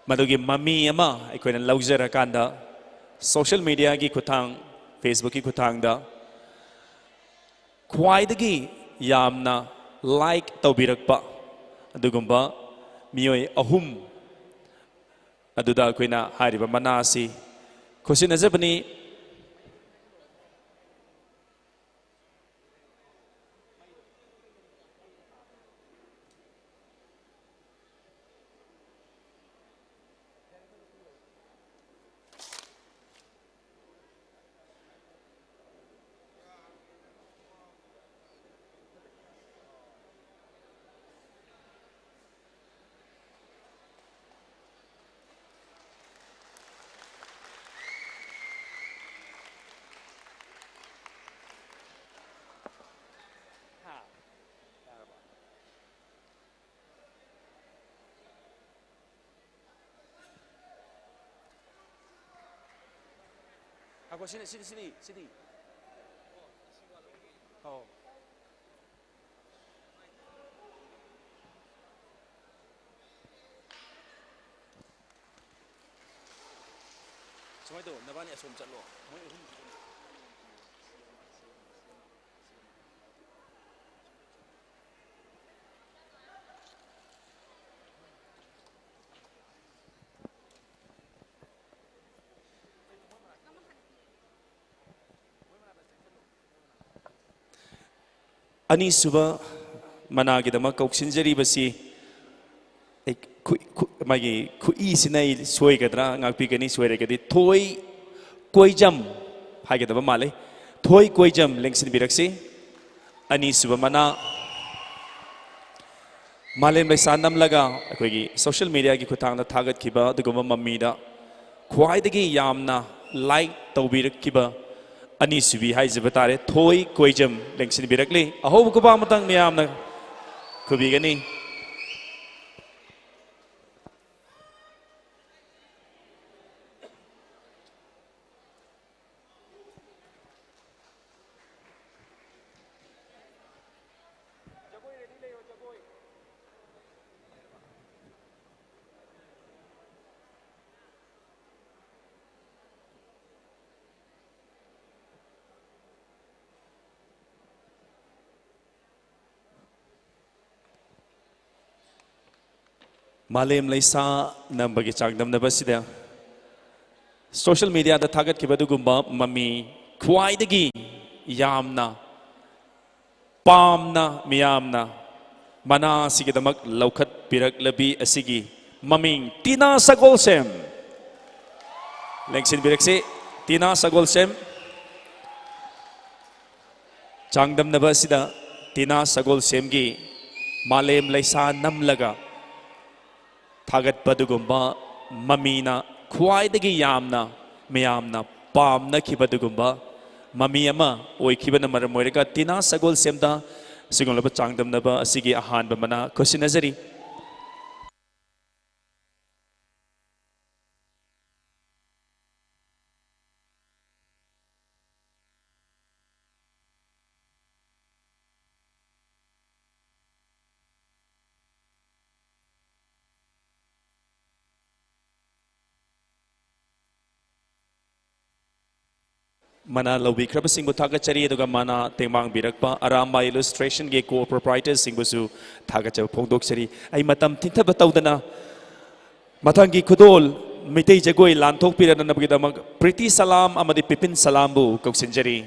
ꯃꯗꯨꯒꯤ ꯃꯃꯤ ꯑꯃ ꯑꯩꯈꯣꯏꯅ ꯂꯧꯖꯔꯀꯥꯟꯗ, social mediaꯒꯤ ꯈꯨꯠꯊꯥꯡ, Facebookꯀꯤ ꯈꯨꯠꯊꯥꯡꯗ ꯈ꯭ꯋꯥꯏꯗꯒꯤ ꯌꯥꯝꯅ like ꯇꯧꯕꯤꯔꯛꯄ ꯑꯗꯨꯒꯨꯝꯕ ꯃꯤꯑꯣꯏ ꯑꯍꯨꯝ ꯑꯗꯨꯗ ꯑꯩꯈꯣꯏꯅ ꯍꯥꯏꯔꯤꯕ ꯃꯅꯥ ꯑꯁꯤ ꯈꯨꯠꯁꯤꯟꯅꯖꯕꯅꯤ꯫ ꯉꯥꯏꯈꯣ, ꯁꯤꯅꯤ, ꯁꯤꯅꯤ, ꯁꯤꯅꯤ, ꯁꯤꯅꯤ꯫ ꯑꯧ꯫ ꯁꯨꯃꯥꯏꯅ ꯇꯧ, ꯅꯕꯥꯅꯤ ꯑꯁꯣꯝ ꯆꯠꯂꯣ꯫ ꯃꯣꯏ ꯑꯍꯨꯝ꯫ ꯑꯅꯤꯁꯨꯕ ꯃꯅꯥꯒꯤꯗꯃꯛ ꯀꯧꯁꯤꯟꯖꯔꯤꯕꯁꯤ, ꯑꯩ ꯈꯨ-, ꯈꯨ-, ꯃꯥꯒꯤ ꯈꯨꯏꯁꯤꯅ ꯑꯩ ꯁꯣꯏꯒꯗ꯭ꯔꯥ ꯉꯥꯛꯄꯤꯒꯅꯤ, ꯁꯣꯏꯔꯒꯗꯤ ꯊꯣꯏ ꯀꯣꯏꯖꯝ ꯍꯥꯏꯒꯗꯕ ꯃꯥꯜꯂꯤ꯫ ꯊꯣꯏ ꯀꯣꯏꯖꯝ ꯂꯦꯡꯁꯤꯟꯕꯤꯔꯛꯁꯤ꯫ ꯑꯅꯤꯁꯨꯕ ꯃꯅꯥ꯫ ꯃꯥꯂꯦꯝ ꯂꯩꯁꯥ ꯅꯝꯂꯒ ꯑꯩꯈꯣꯏꯒꯤ social mediaꯒꯤ ꯈꯨꯠꯊꯥꯡꯗ ꯊꯥꯒꯠꯈꯤꯕ ꯑꯗꯨꯒꯨꯝꯕ ꯃꯃꯤꯗ ꯈ꯭ꯋꯥꯏꯗꯒꯤ ꯌꯥꯝꯅ like ꯇꯧꯕꯤꯔꯛꯈꯤꯕ ꯑꯅꯤꯁꯨꯕꯤ ꯍꯥꯏꯖꯕ ꯇꯥꯔꯦ, ꯊꯣꯏ ꯀꯣꯏꯖꯝ ꯂꯦꯡꯁꯤꯟꯕꯤꯔꯛꯂꯤ꯫ ꯑꯍꯧꯕ ꯈꯨꯕꯥꯛ ꯑꯃꯇꯪ ꯃꯌꯥꯝꯅ ꯈꯨꯕꯤꯒꯅꯤ꯫ ꯃꯥꯂꯦꯝ ꯂꯩꯁꯥ ꯅꯝꯕꯒꯤ ꯆꯥꯡꯗꯝꯅꯕ ꯑꯁꯤꯗ ꯁꯣꯁꯤꯌꯦꯜ ꯃꯤꯗꯤꯌꯥꯗ ꯊꯥꯒꯠꯈꯤꯕ ꯑꯗꯨꯒꯨꯝꯕ ꯃꯃꯤ ꯈ꯭ꯋꯥꯏꯗꯒꯤ ꯌꯥꯝꯅ ꯄꯥꯝꯅ ꯃꯤꯌꯥꯝꯅ ꯃꯅꯥ ꯑꯁꯤꯒꯤꯗꯃꯛ ꯂꯧꯈꯠꯄꯤꯔꯛꯂꯕꯤ ꯑꯁꯤꯒꯤ ꯃꯃꯤꯡ ꯇꯤꯅꯥ ꯁꯒꯣꯜꯁꯦꯝ꯫ ꯂꯦꯡꯁꯤꯟꯕꯤꯔꯛꯁꯤ꯫ ꯇꯤꯅꯥ ꯁꯒꯣꯜꯁꯦꯝ꯫ ꯆꯥꯡꯗꯝꯅꯕ ꯑꯁꯤꯗ ꯇꯤꯅꯥ ꯁꯒꯣꯜꯁꯦꯝꯒꯤ ꯃꯥꯂꯦꯝ ꯂꯩꯁꯥ ꯅꯝꯂꯒ ꯊꯥꯒꯠꯄ ꯑꯗꯨꯒꯨꯝꯕ ꯃꯃꯤꯅ ꯈ꯭ꯋꯥꯏꯗꯒꯤ ꯌꯥꯝꯅ ꯃꯤꯌꯥꯝꯅ ꯄꯥꯝꯅꯈꯤꯕ ꯑꯗꯨꯒꯨꯝꯕ ꯃꯃꯤ ꯑꯃ ꯑꯣꯏꯈꯤꯕꯅ ꯃꯔꯝ ꯑꯣꯏꯔꯒ ꯇꯤꯅꯥ ꯁꯒꯣꯜꯁꯦꯝꯗ ꯑꯁꯤꯒꯨꯝꯂꯕ ꯆꯥꯡꯗꯝꯅꯕ ꯑꯁꯤꯒꯤ ꯑꯍꯥꯟꯕ ꯃꯅꯥ ꯈꯨꯠꯁꯤꯟꯅꯖꯔꯤ꯫ ꯃꯅꯥ ꯂꯧꯕꯤꯈ꯭ꯔꯕꯁꯤꯡꯕꯨ ꯊꯥꯒꯠꯆꯔꯤ, ꯑꯗꯨꯒ ꯃꯅꯥ ꯇꯦꯡꯕꯥꯡꯕꯤꯔꯛꯄ ꯑꯔꯥꯝꯕꯥꯏ ꯏꯂꯁꯇ꯭ꯔꯦꯁꯟꯒꯤ ꯀꯣ ꯄ꯭ꯔꯣꯄ꯭ꯔꯥꯏꯇꯔꯁꯤꯡꯕꯨꯁꯨ ꯊꯥꯒꯠꯆꯕ ꯐꯣꯡꯗꯣꯛꯆꯔꯤ꯫ ꯑꯩ ꯃꯇꯝ ꯊꯤꯡꯊꯕ ꯇꯧꯗꯅ ꯃꯊꯪꯒꯤ ꯈꯨꯗꯣꯜ ꯃꯩꯇꯩ ꯖꯒꯣꯏ ꯂꯥꯟꯊꯣꯛꯄꯤꯔꯛꯅꯕꯒꯤꯗꯃꯛ ꯄ꯭ꯔꯤꯇꯤ ꯁꯂꯥꯝ ꯑꯃꯗꯤ ꯄꯤꯄꯤꯟ ꯁꯂꯥꯝꯕꯨ ꯀꯧꯁꯤꯟꯖꯔꯤ꯫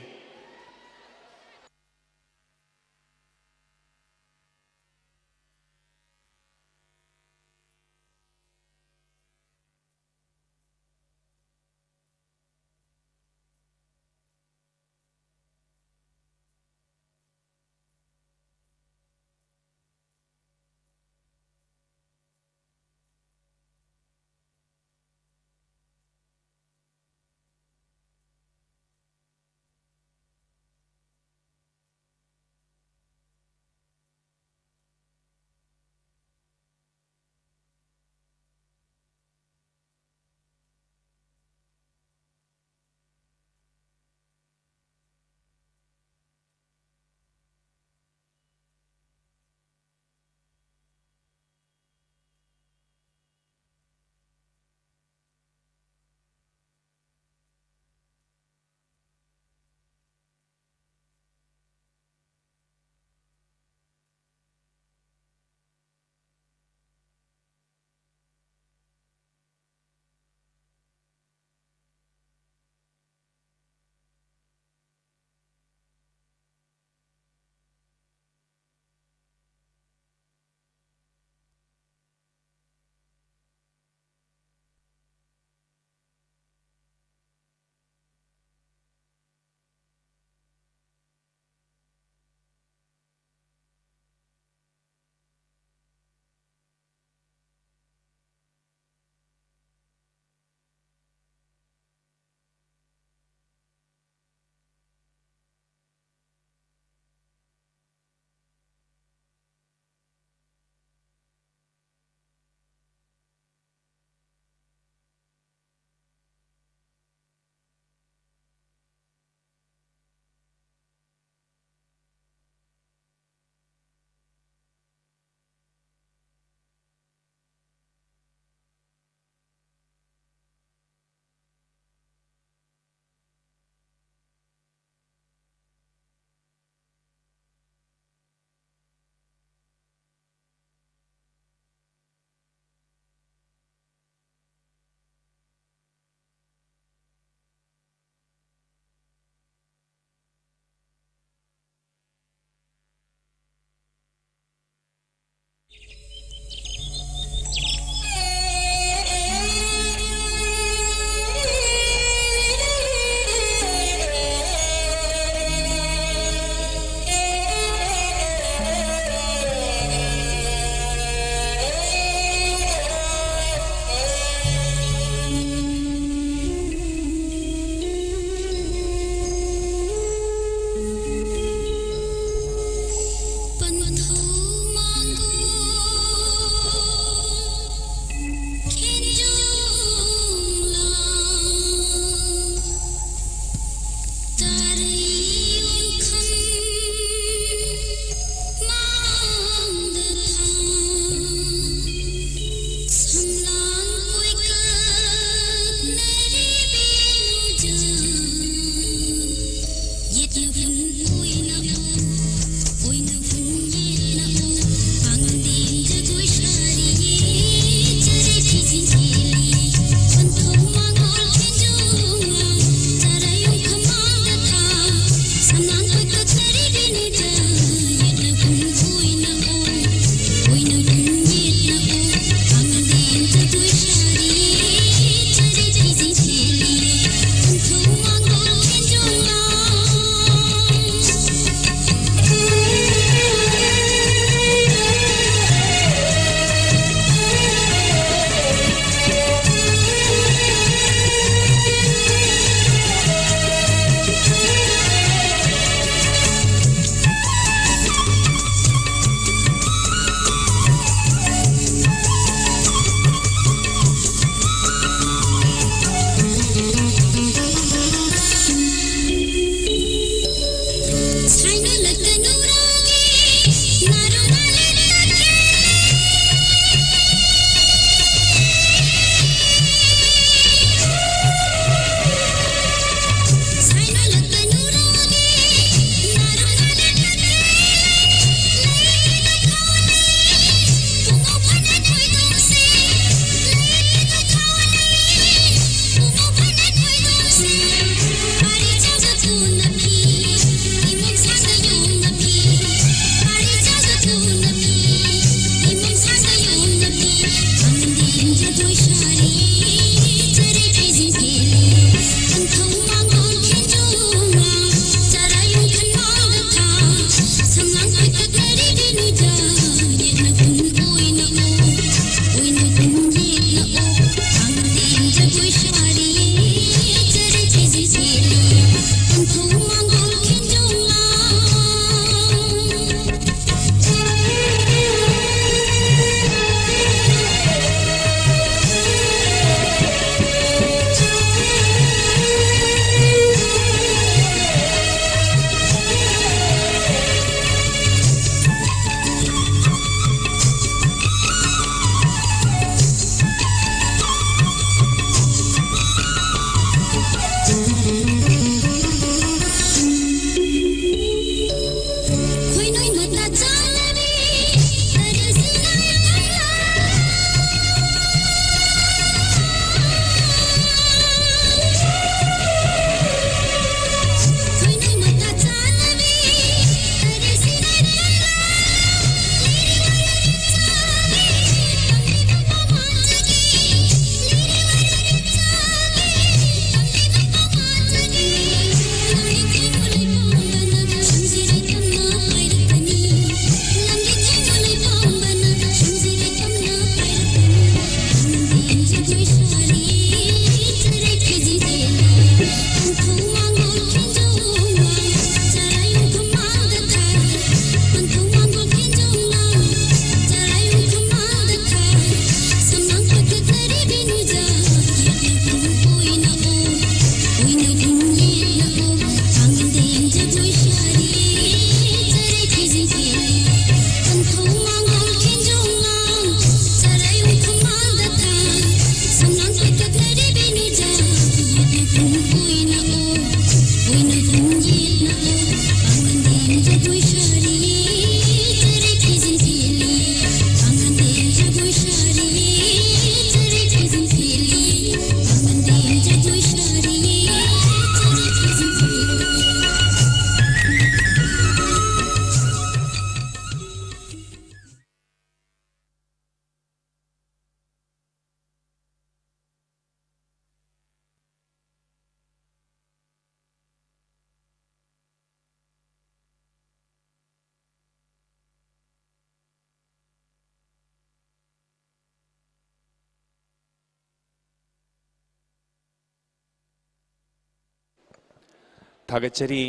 ꯊꯥꯒꯠꯆꯔꯤ꯫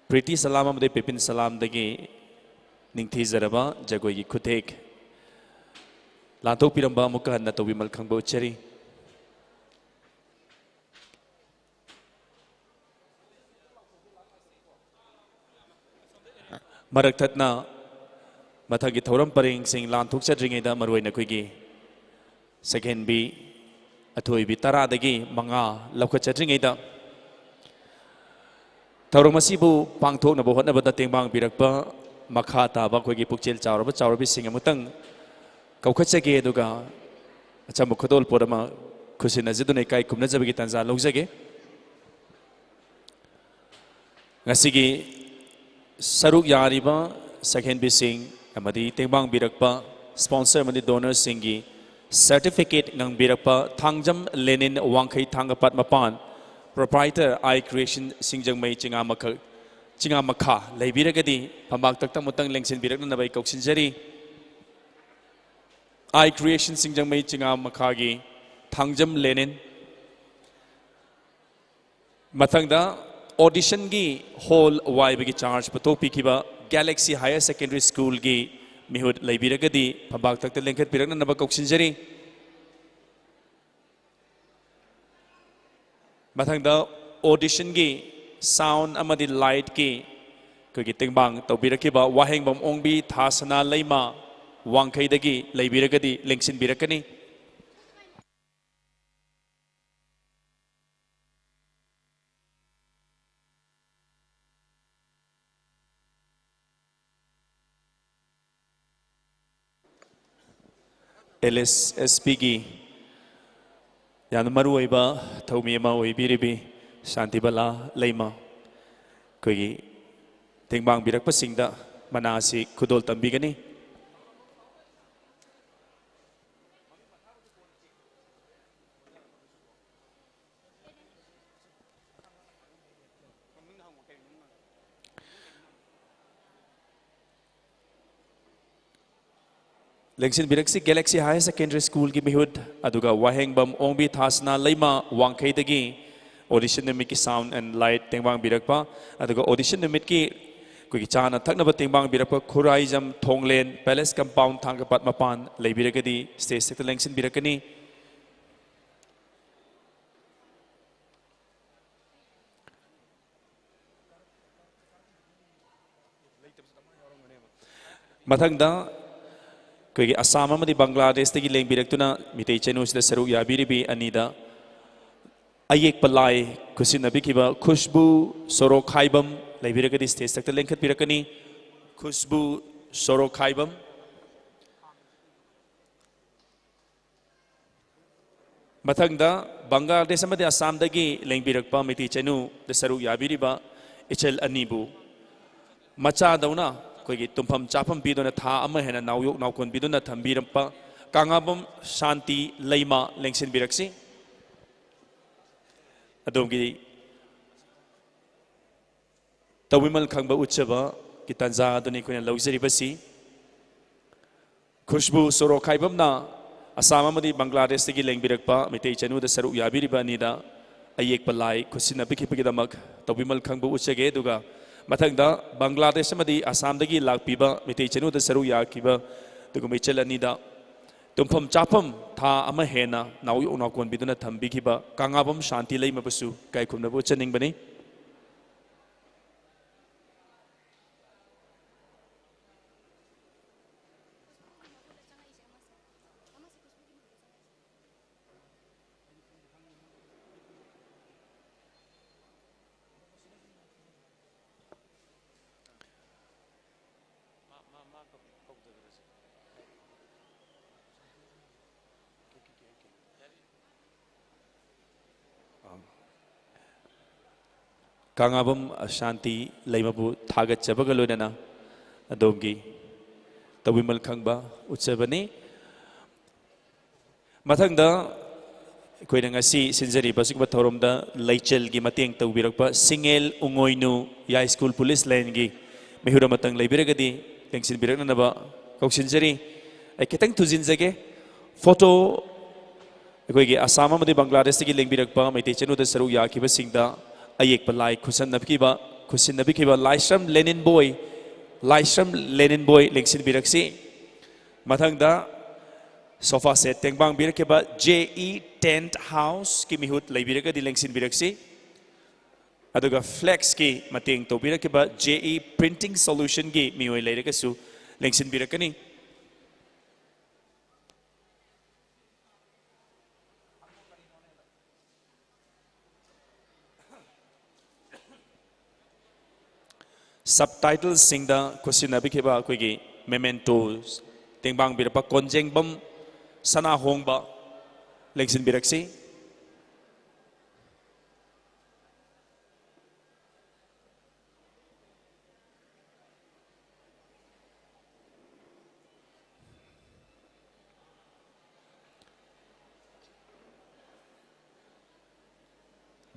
ꯄ꯭ꯔꯤꯇꯤ ꯁꯂꯥꯝ ꯑꯃꯗꯤ ꯄꯤꯄꯤꯟ ꯁꯂꯥꯝꯗꯒꯤ ꯅꯤꯡꯊꯤꯖꯔꯕ ꯖꯒꯣꯏꯒꯤ ꯈꯨꯊꯦꯛ ꯂꯥꯟꯊꯣꯛꯄꯤꯔꯝꯕ ꯑꯃꯨꯛꯀ ꯍꯟꯅ ꯇꯧꯕꯤꯃꯜ ꯈꯪꯕ ꯎꯠꯆꯔꯤ꯫ ꯃꯔꯛ ꯊꯠꯅ ꯃꯊꯪꯒꯤ ꯊꯧꯔꯝ ꯄꯔꯦꯡꯁꯤꯡ ꯂꯥꯟꯊꯣꯛꯆꯗ꯭ꯔꯤꯉꯩꯗ, ꯃꯔꯨꯑꯣꯏꯅ ꯑꯩꯈꯣꯏꯒꯤ ꯁꯛꯍꯦꯟꯕꯤ ꯑꯊꯣꯏꯕꯤ ꯇꯔꯥꯗꯒꯤ ꯃꯉꯥ ꯂꯧꯈꯠꯆꯗ꯭ꯔꯤꯉꯩꯗ, ꯊꯧꯔꯝ ꯑꯁꯤꯕꯨ ꯄꯥꯡꯊꯣꯛꯅꯕ ꯍꯣꯠꯅꯕꯗ ꯇꯦꯡꯕꯥꯡꯕꯤꯔꯛꯄ ꯃꯈꯥ ꯇꯥꯕ ꯑꯩꯈꯣꯏꯒꯤ ꯄꯨꯛꯆꯦꯜ ꯆꯥꯎꯔꯕ ꯆꯥꯎꯔꯕꯤꯁꯤꯡ ꯑꯃꯨꯛꯇꯪ ꯀꯧꯈꯠꯆꯒꯦ, ꯑꯗꯨꯒ ꯑꯆꯝꯕ ꯈꯨꯗꯣꯜꯄꯣꯠ ꯑꯃ ꯈꯨꯠꯁꯤꯟꯅꯖꯗꯨꯅ ꯏꯀꯥꯏ ꯈꯨꯝꯅꯖꯕꯒꯤ ꯇꯥꯟꯖꯥ ꯂꯧꯖꯒꯦ꯫ ꯉꯁꯤꯒꯤ ꯁꯔꯨꯛ ꯌꯥꯔꯤꯕ ꯁꯛꯍꯦꯟꯕꯤꯁꯤꯡ ꯑꯃꯗꯤ ꯇꯦꯡꯕꯥꯡꯕꯤꯔꯛꯄ sponsor ꯑꯃꯗꯤ donorꯁꯤꯡꯒꯤ certificate ꯉꯪꯕꯤꯔꯛꯄ ꯊꯥꯡꯖꯝ ꯂꯦꯅꯤꯟ ꯋꯥꯡꯈꯩ ꯊꯥꯡꯒꯄꯥꯠ ꯃꯄꯥꯟ, proprietor I Creation ꯁꯤꯡꯖꯃꯩ ꯆꯤꯉꯥ ꯃꯈ-, ꯆꯤꯉꯥ ꯃꯈꯥ ꯂꯩꯕꯤꯔꯒꯗꯤ ꯐꯝꯕꯥꯛ ꯇꯛꯇ ꯑꯃꯨꯛꯇꯪ ꯂꯦꯡꯁꯤꯟꯕꯤꯔꯛꯅꯅꯕ ꯑꯩ ꯀꯧꯁꯤꯟꯖꯔꯤ꯫ I Creation ꯁꯤꯡꯖꯃꯩ ꯆꯤꯉꯥ ꯃꯈꯥꯒꯤ ꯊꯥꯡꯖꯝ ꯂꯦꯅꯤꯟ꯫ ꯃꯊꯪꯗ auditionꯒꯤ hall ꯋꯥꯏꯕꯒꯤ charge ꯄꯨꯊꯣꯛꯄꯤꯈꯤꯕ Galaxy Higher Secondary Schoolꯒꯤ ꯃꯤꯍꯨꯠ ꯂꯩꯕꯤꯔꯒꯗꯤ ꯐꯝꯕꯥꯛ ꯇꯛꯇ ꯂꯦꯡꯈꯠꯄꯤꯔꯛꯅꯅꯕ ꯀꯧꯁꯤꯟꯖꯔꯤ꯫ ꯃꯊꯪꯗ auditionꯒꯤ sound ꯑꯃꯗꯤ lightꯀꯤ ꯑꯩꯈꯣꯏꯒꯤ ꯇꯦꯡꯕꯥꯡ ꯇꯧꯕꯤꯔꯛꯈꯤꯕ ꯋꯥꯍꯦꯡꯕꯝ ꯑꯣꯡꯕꯤ ꯊꯥꯁꯅꯥ ꯂꯩꯃ ꯋꯥꯡꯈꯩꯗꯒꯤ ꯂꯩꯕꯤꯔꯒꯗꯤ ꯂꯦꯡꯁꯤꯟꯕꯤꯔꯛꯀꯅꯤ꯫ LSSPꯒꯤ ꯌꯥꯝꯅ ꯃꯔꯨꯑꯣꯏꯕ ꯊꯧꯃꯤ ꯑꯃ ꯑꯣꯏꯕꯤꯔꯤꯕꯤ ꯁꯥꯟꯇꯤꯕꯂꯥ ꯂꯩꯃ ꯑꯩꯈꯣꯏꯒꯤ ꯇꯦꯡꯕꯥꯡꯕꯤꯔꯛꯄꯁꯤꯡꯗ ꯃꯅꯥ ꯑꯁꯤ ꯈꯨꯗꯣꯜ ꯇꯝꯕꯤꯒꯅꯤ꯫ ꯂꯦꯡꯁꯤꯟꯕꯤꯔꯛꯁꯤ Galaxy Higher Secondary Schoolꯒꯤ ꯃꯤꯍꯨꯠ, ꯑꯗꯨꯒ ꯋꯥꯍꯦꯡꯕꯝ ꯑꯣꯡꯕꯤ ꯊꯥꯁꯅꯥ ꯂꯩꯃ ꯋꯥꯡꯈꯩꯗꯒꯤ ꯑꯣꯗꯤꯁꯟ ꯅꯨꯃꯤꯠꯀꯤ sound and light ꯇꯦꯡꯕꯥꯡꯕꯤꯔꯛꯄ, ꯑꯗꯨꯒ ꯑꯣꯗꯤꯁꯟ ꯅꯨꯃꯤꯠꯀꯤ ꯑꯩꯈꯣꯏꯒꯤ ꯆꯥꯅ ꯊꯛꯅꯕ ꯇꯦꯡꯕꯥꯡꯕꯤꯔꯛꯄ ꯈꯨꯔꯥꯏꯖꯝ ꯊꯣꯡꯂꯦꯟ ꯄꯦꯂꯦꯁ ꯀꯝꯄꯥꯎꯟ ꯊꯥꯡꯒꯄꯥꯠ ꯃꯄꯥꯟ ꯂꯩꯕꯤꯔꯒꯗꯤ ꯁ꯭ꯇꯦꯖ ꯍꯦꯛꯇ ꯂꯦꯡꯁꯤꯟꯕꯤꯔꯛꯀꯅꯤ꯫ ꯃꯊꯪꯗ ꯑꯩꯈꯣꯏꯒꯤ ꯑꯁꯥꯝ ꯑꯃꯗꯤ ꯕꯪꯒ꯭ꯂꯥꯗꯦꯁꯇꯒꯤ ꯂꯦꯡꯕꯤꯔꯛꯇꯨꯅ ꯃꯤꯇꯩ ꯆꯅꯨꯁꯤꯗ ꯁꯔꯨꯛ ꯌꯥꯕꯤꯔꯤꯕꯤ ꯑꯅꯤꯗ ꯑꯌꯦꯛꯄ ꯂꯥꯏ ꯈꯨꯠꯁꯤꯟꯅꯕꯤꯈꯤꯕ ꯈꯨꯁꯕꯨ ꯁꯣꯔꯣꯈꯥꯏꯕꯝ ꯂꯩꯕꯤꯔꯒꯗꯤ ꯁ꯭ꯇꯦꯖ ꯊꯛꯇ ꯂꯦꯡꯈꯠꯄꯤꯔꯛꯀꯅꯤ꯫ ꯈꯨꯁꯕꯨ ꯁꯣꯔꯣꯈꯥꯏꯕꯝ꯫ ꯃꯊꯪꯗ ꯕꯪꯒ꯭ꯂꯥꯗꯦꯁ ꯑꯃꯗꯤ ꯑꯁꯥꯝꯗꯒꯤ ꯂꯦꯡꯕꯤꯔꯛꯄ ꯃꯩꯇꯩ ꯆꯅꯨꯗ ꯁꯔꯨꯛ ꯌꯥꯕꯤꯔꯤꯕ ꯏꯆꯜ ꯑꯅꯤꯕꯨ ꯃꯆꯥꯗꯧꯅ ꯑꯩꯈꯣꯏꯒꯤ ꯇꯨꯝꯐꯝ ꯆꯥꯐꯝ ꯄꯤꯗꯨꯅ ꯊꯥ ꯑꯃ ꯍꯦꯟꯅ ꯅꯥꯎꯌꯣꯛ ꯅꯥꯎꯀꯣꯟꯕꯤꯗꯨꯅ ꯊꯝꯕꯤꯔꯛꯄ ꯀꯥꯉꯥꯕꯝ ꯁꯥꯟꯇꯤ ꯂꯩꯃ ꯂꯦꯡꯁꯤꯟꯕꯤꯔꯛꯁꯤ꯫ ꯑꯗꯣꯝꯒꯤ ꯇꯧꯕꯤꯃꯜ ꯈꯪꯕ ꯎꯠꯆꯕꯒꯤ ꯇꯥꯟꯖꯥ ꯑꯗꯨꯅꯤ ꯑꯩꯈꯣꯏꯅ ꯂꯧꯖꯔꯤꯕꯁꯤ꯫ ꯈꯨꯁꯕꯨ ꯁꯣꯔꯣꯈꯥꯏꯕꯝꯅ ꯑꯁꯥꯝ ꯑꯃꯗꯤ ꯕꯪꯒ꯭ꯂꯥꯗꯦꯁꯇꯒꯤ ꯂꯦꯡꯕꯤꯔꯛꯄ ꯃꯩꯇꯩ ꯆꯅꯨꯗ ꯁꯔꯨꯛ ꯌꯥꯕꯤꯔꯤꯕ ꯑꯅꯤꯗ ꯑꯌꯦꯛꯄ ꯂꯥꯏ ꯈꯨꯠꯁꯤꯟꯅꯕꯤꯈꯤꯕꯒꯤꯗꯃꯛ ꯇꯧꯕꯤꯃꯜ ꯈꯪꯕ ꯎꯠꯆꯒꯦ꯫ ꯑꯗꯨꯒ ꯃꯊꯪꯗ ꯕꯪꯒ꯭ꯂꯥꯗꯦꯁ ꯑꯃꯗꯤ ꯑꯁꯥꯝꯗꯒꯤ ꯂꯥꯛꯄꯤꯕ ꯃꯩꯇꯩ ꯆꯅꯨꯗ ꯁꯔꯨꯛ ꯌꯥꯈꯤꯕ ꯑꯗꯨꯒꯨꯝꯕ ꯏꯆꯜ ꯑꯅꯤꯗ ꯇꯨꯝꯐꯝ ꯆꯥꯐꯝ ꯊꯥ ꯑꯃ ꯍꯦꯟꯅ ꯅꯥꯎꯌꯣꯛ ꯅꯥꯎꯀꯣꯟꯕꯤꯗꯨꯅ ꯊꯝꯕꯤꯈꯤꯕ ꯀꯥꯉꯥꯕꯝ ꯁꯥꯟꯇꯤ ꯂꯩꯃꯕꯨꯁꯨ ꯏꯀꯥꯏ ꯈꯨꯝꯅꯕ ꯎꯠꯆꯅꯤꯡꯕꯅꯤ꯫ ꯀꯥꯉꯥꯕꯝ ꯁꯥꯟꯇꯤ ꯂꯩꯃꯕꯨ ꯊꯥꯒꯠꯆꯕꯒ ꯂꯣꯏꯅꯅ ꯑꯗꯣꯝꯒꯤ ꯇꯧꯕꯤꯃꯜ ꯈꯪꯕ ꯎꯠꯆꯕꯅꯤ꯫ ꯃꯊꯪꯗ ꯑꯩꯈꯣꯏꯅ ꯉꯁꯤ ꯁꯤꯟꯖꯔꯤꯕ ꯑꯁꯤꯒꯨꯝꯕ ꯊꯧꯔꯝꯗ ꯂꯩꯆꯜꯒꯤ ꯃꯇꯦꯡ ꯇꯧꯕꯤꯔꯛꯄ ꯁꯤꯡꯉꯦꯜ ꯎꯉꯣꯏꯅꯨ ꯌꯥꯏꯁ꯭ꯀꯨꯜ ꯄꯨꯂꯤꯁ ꯂꯥꯏꯟꯒꯤ ꯃꯤꯍꯨꯠ ꯑꯃꯇꯪ ꯂꯩꯕꯤꯔꯒꯗꯤ ꯂꯦꯡꯁꯤꯟꯕꯤꯔꯛꯅꯅꯕ ꯀꯧꯁꯤꯟꯖꯔꯤ꯫ ꯑꯩ ꯈꯤꯇꯪ ꯊꯨꯖꯤꯟꯖꯒꯦ꯫ ꯐꯣꯇꯣ ꯑꯩꯈꯣꯏꯒꯤ ꯑꯁꯥꯝ ꯑꯃꯗꯤ ꯕꯪꯒ꯭ꯂꯥꯗꯦꯁꯇꯒꯤ ꯂꯦꯡꯕꯤꯔꯛꯄ ꯃꯩꯇꯩ ꯆꯅꯨꯗ ꯁꯔꯨꯛ ꯌꯥꯈꯤꯕꯁꯤꯡꯗ ꯑꯌꯦꯛꯄ ꯂꯥꯏ ꯈꯨꯠꯁꯝꯅꯕꯤꯈꯤꯕ, ꯈꯨꯠꯁꯤꯟꯅꯕꯤꯈꯤꯕ ꯂꯥꯏꯁ꯭ꯔꯝ ꯂꯦꯅꯤꯟꯕꯣꯏ, ꯂꯥꯏꯁ꯭ꯔꯝ ꯂꯦꯅꯤꯟꯕꯣꯏ ꯂꯦꯡꯁꯤꯟꯕꯤꯔꯛꯁꯤ꯫ ꯃꯊꯪꯗ sofa set ꯇꯦꯡꯕꯥꯡꯕꯤꯔꯛꯈꯤꯕ JE Tent Houseꯀꯤ ꯃꯤꯍꯨꯠ ꯂꯩꯕꯤꯔꯒꯗꯤ ꯂꯦꯡꯁꯤꯟꯕꯤꯔꯛꯁꯤ꯫ ꯑꯗꯨꯒ flexꯀꯤ ꯃꯇꯦꯡ ꯇꯧꯕꯤꯔꯛꯈꯤꯕ JE Printing Solutionꯒꯤ ꯃꯤꯑꯣꯏ ꯂꯩꯔꯒꯁꯨ ꯂꯦꯡꯁꯤꯟꯕꯤꯔꯛꯀꯅꯤ꯫ Subtitleꯁꯤꯡꯗ ꯈꯨꯠꯁꯤꯟꯅꯕꯤꯈꯤꯕ ꯑꯩꯈꯣꯏꯒꯤ mementos ꯇꯦꯡꯕꯥꯡꯕꯤꯔꯛꯄ ꯀꯣꯟꯖꯦꯡꯕꯝ ꯁꯅꯥꯍꯣꯡꯕ ꯂꯦꯡꯁꯤꯟꯕꯤꯔꯛꯁꯤ꯫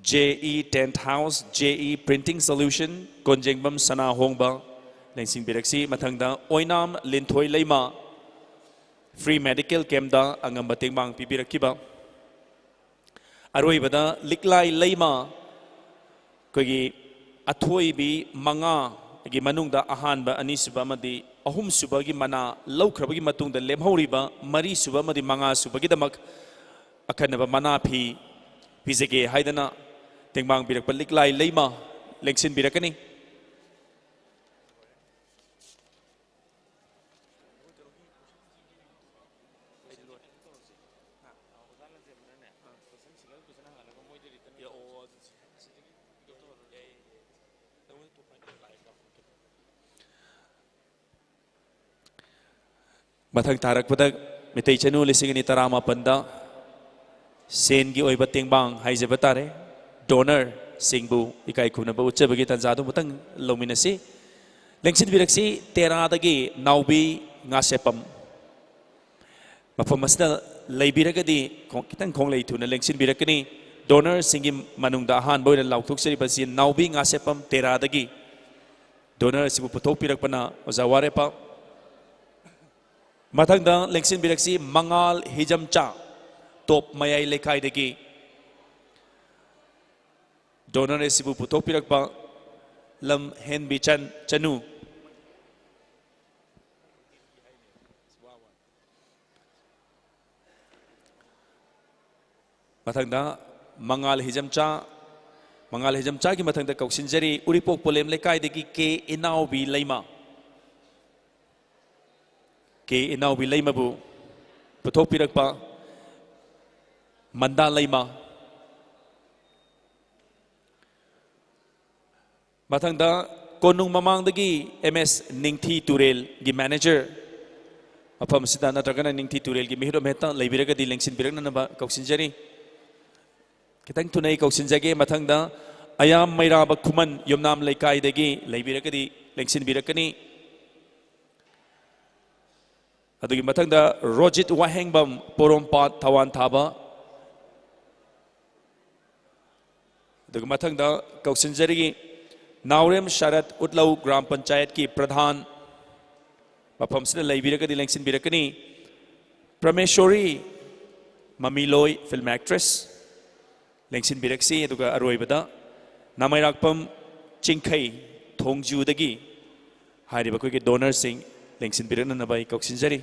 JE Tent House, JE Printing Solution, ꯀꯣꯟꯖꯦꯡꯕꯝ ꯁꯅꯥꯍꯣꯡꯕ ꯂꯦꯡꯁꯤꯟꯕꯤꯔꯛꯁꯤ꯫ ꯃꯊꯪꯗ ꯑꯣꯏꯅꯥꯝ ꯂꯤꯟꯊꯣꯏ ꯂꯩꯃ, free medical campꯇ ꯑꯉꯝꯕ ꯇꯦꯡꯕꯥꯡ ꯄꯤꯕꯤꯔꯛꯈꯤꯕ꯫ ꯑꯔꯣꯏꯕꯗ ꯂꯤꯛꯂꯥꯏ ꯂꯩꯃ ꯑꯩꯈꯣꯏꯒꯤ ꯑꯊꯣꯏꯕꯤ ꯃꯉꯥꯒꯤ ꯃꯅꯨꯡꯗ ꯑꯍꯥꯟꯕ, ꯑꯅꯤꯁꯨꯕ ꯑꯃꯗꯤ ꯑꯍꯨꯝꯁꯨꯕꯒꯤ ꯃꯅꯥ ꯂꯧꯈ꯭ꯔꯕꯒꯤ ꯃꯇꯨꯡꯗ ꯂꯦꯝꯍꯧꯔꯤꯕ ꯃꯔꯤꯁꯨꯕ ꯑꯃꯗꯤ ꯃꯉꯥꯁꯨꯕꯒꯤꯗꯃꯛ ꯑꯈꯟꯅꯕ ꯃꯅꯥ ꯐꯤ ꯄꯤꯖꯒꯦ ꯍꯥꯏꯗꯅ ꯇꯦꯡꯕꯥꯡꯕꯤꯔꯛꯄ ꯂꯤꯛꯂꯥꯏ ꯂꯩꯃ ꯂꯦꯡꯁꯤꯟꯕꯤꯔꯛꯀꯅꯤ꯫ ꯃꯊꯪ ꯇꯥꯔꯛꯄꯗ ꯃꯩꯇꯩ ꯆꯅꯨ ꯂꯤꯁꯤꯡ ꯑꯅꯤ ꯇꯔꯥꯃꯥꯄꯟꯗ ꯁꯦꯟꯒꯤ ꯑꯣꯏꯕ ꯇꯦꯡꯕꯥꯡ ꯍꯥꯏꯖꯕ ꯇꯥꯔꯦ, donorꯁꯤꯡꯕꯨ ꯏꯀꯥꯏ ꯈꯨꯝꯅꯕ ꯎꯠꯆꯕꯒꯤ ꯇꯥꯟꯖꯥꯗꯨ ꯑꯃꯨꯛꯇꯪ ꯂꯧꯃꯤꯟꯅꯁꯤ꯫ ꯂꯦꯡꯁꯤꯟꯕꯤꯔꯛꯁꯤ ꯇꯦꯔꯥꯗꯒꯤ ꯅꯥꯎꯕꯤ ꯉꯥꯁꯦꯞꯄꯝ꯫ ꯃꯐꯝ ꯑꯁꯤꯗ ꯂꯩꯕꯤꯔꯒꯗꯤ ꯈꯣꯡ-, ꯈꯤꯇꯪ ꯈꯣꯡꯂꯩ ꯊꯨꯅ ꯂꯦꯡꯁꯤꯟꯕꯤꯔꯛꯀꯅꯤ꯫ Donorꯁꯤꯡꯒꯤ ꯃꯅꯨꯡꯗ ꯑꯍꯥꯟꯕ ꯑꯣꯏꯅ ꯂꯥꯎꯊꯣꯛꯆꯔꯤꯕꯁꯤ ꯅꯥꯎꯕꯤ ꯉꯥꯁꯦꯞꯄꯝ ꯇꯦꯔꯥꯗꯒꯤ꯫ Donor ꯑꯁꯤꯕꯨ ꯄꯨꯊꯣꯛꯄꯤꯔꯛꯄꯅ ꯑꯣꯖꯥ ꯋꯥꯔꯦꯄ꯫ ꯃꯊꯪꯗ ꯂꯦꯡꯁꯤꯟꯕꯤꯔꯛꯁꯤ ꯃꯉꯥꯜ ꯍꯤꯖꯝꯆꯥ, ꯇꯣꯞ ꯃꯌꯥꯏ ꯂꯩꯀꯥꯏꯗꯒꯤ ꯗꯣꯅꯔ ꯑꯁꯤꯕꯨ ꯄꯨꯊꯣꯛꯄꯤꯔꯛꯄ ꯂꯝ ꯍꯦꯟꯕꯤꯆꯟ ꯆꯅꯨ꯫ ꯃꯊꯪꯗ ꯃꯉꯥꯜ ꯍꯤꯖꯝꯆꯥ, ꯃꯉꯥꯜ ꯍꯤꯖꯝꯆꯥꯒꯤ ꯃꯊꯪꯗ ꯀꯧꯁꯤꯟꯖꯔꯤ ꯎꯔꯤꯄꯣꯛ ꯄꯣꯂꯦꯝ ꯂꯩꯀꯥꯏꯗꯒꯤ ꯀꯦ ꯏꯅꯥꯎꯕꯤ ꯂꯩꯃ꯫ ꯀꯦ ꯏꯅꯥꯎꯕꯤ ꯂꯩꯃꯕꯨ ꯄꯨꯊꯣꯛꯄꯤꯔꯛꯄ ꯃꯟꯗꯥ ꯂꯩꯃ꯫ ꯃꯊꯪꯗ ꯀꯣꯅꯨꯡ ꯃꯃꯥꯡꯗꯒꯤ ꯑꯦꯝ ꯑꯦꯁ ꯅꯤꯡꯊꯤ ꯇꯨꯔꯦꯜꯒꯤ ꯃꯦꯅꯦꯖꯔ, ꯃꯐꯝꯁꯤꯗ ꯅꯠꯇ꯭ꯔꯒꯅ ꯅꯤꯡꯊꯤ ꯇꯨꯔꯦꯜꯒꯤ ꯃꯤꯍꯨꯠ ꯑꯃ ꯍꯦꯛꯇ ꯂꯩꯕꯤꯔꯒꯗꯤ ꯂꯦꯡꯁꯤꯟꯕꯤꯔꯛꯅꯅꯕ ꯀꯧꯁꯤꯟꯖꯔꯤ꯫ ꯈꯤꯇꯪ ꯊꯨꯅ ꯑꯩ ꯀꯧꯁꯤꯟꯖꯒꯦ꯫ ꯃꯊꯪꯗ ꯑꯌꯥꯝ ꯃꯩꯔꯥꯕ ꯈꯨꯃꯟ ꯌꯨꯝꯅꯥꯝ ꯂꯩꯀꯥꯏꯗꯒꯤ ꯂꯩꯕꯤꯔꯒꯗꯤ ꯂꯦꯡꯁꯤꯟꯕꯤꯔꯛꯀꯅꯤ꯫ ꯑꯗꯨꯒꯤ ꯃꯊꯪꯗ ꯔꯣꯖꯤꯠ ꯋꯥꯍꯦꯡꯕꯝ ꯄꯣꯔꯣꯝꯄꯥꯠ ꯊꯋꯥꯟ ꯊꯥꯕ꯫ ꯑꯗꯨꯒ ꯃꯊꯪꯗ ꯀꯧꯁꯤꯟꯖꯔꯤ ꯅꯥꯎꯔꯦꯝ ꯁꯔꯠ ꯎꯠꯂꯧ ꯒ꯭ꯔꯥꯝ ꯄꯟꯆꯥꯌꯠꯀꯤ ꯄ꯭ꯔꯙꯥꯟ, ꯃꯐꯝꯁꯤꯗ ꯂꯩꯕꯤꯔꯒꯗꯤ ꯂꯦꯡꯁꯤꯟꯕꯤꯔꯛꯀꯅꯤ꯫ ꯄ꯭ꯔꯃꯦꯁꯣꯔꯤ ꯃꯃꯤꯂꯣꯏ, ꯐꯤꯜꯝ ꯑꯦꯛꯇ꯭ꯔꯦꯁ, ꯂꯦꯡꯁꯤꯟꯕꯤꯔꯛꯁꯤ꯫ ꯑꯗꯨꯒ ꯑꯔꯣꯏꯕꯗ ꯅꯥꯃꯩꯔꯥꯛꯄꯝ ꯆꯤꯡꯈꯩ ꯊꯣꯡꯖꯨꯗꯒꯤ ꯍꯥꯏꯔꯤꯕ ꯑꯩꯈꯣꯏꯒꯤ ꯗꯣꯅꯔꯁꯤꯡ ꯂꯦꯡꯁꯤꯟꯕꯤꯔꯛꯅꯅꯕ ꯑꯩ ꯀꯧꯁꯤꯟꯖꯔꯤ꯫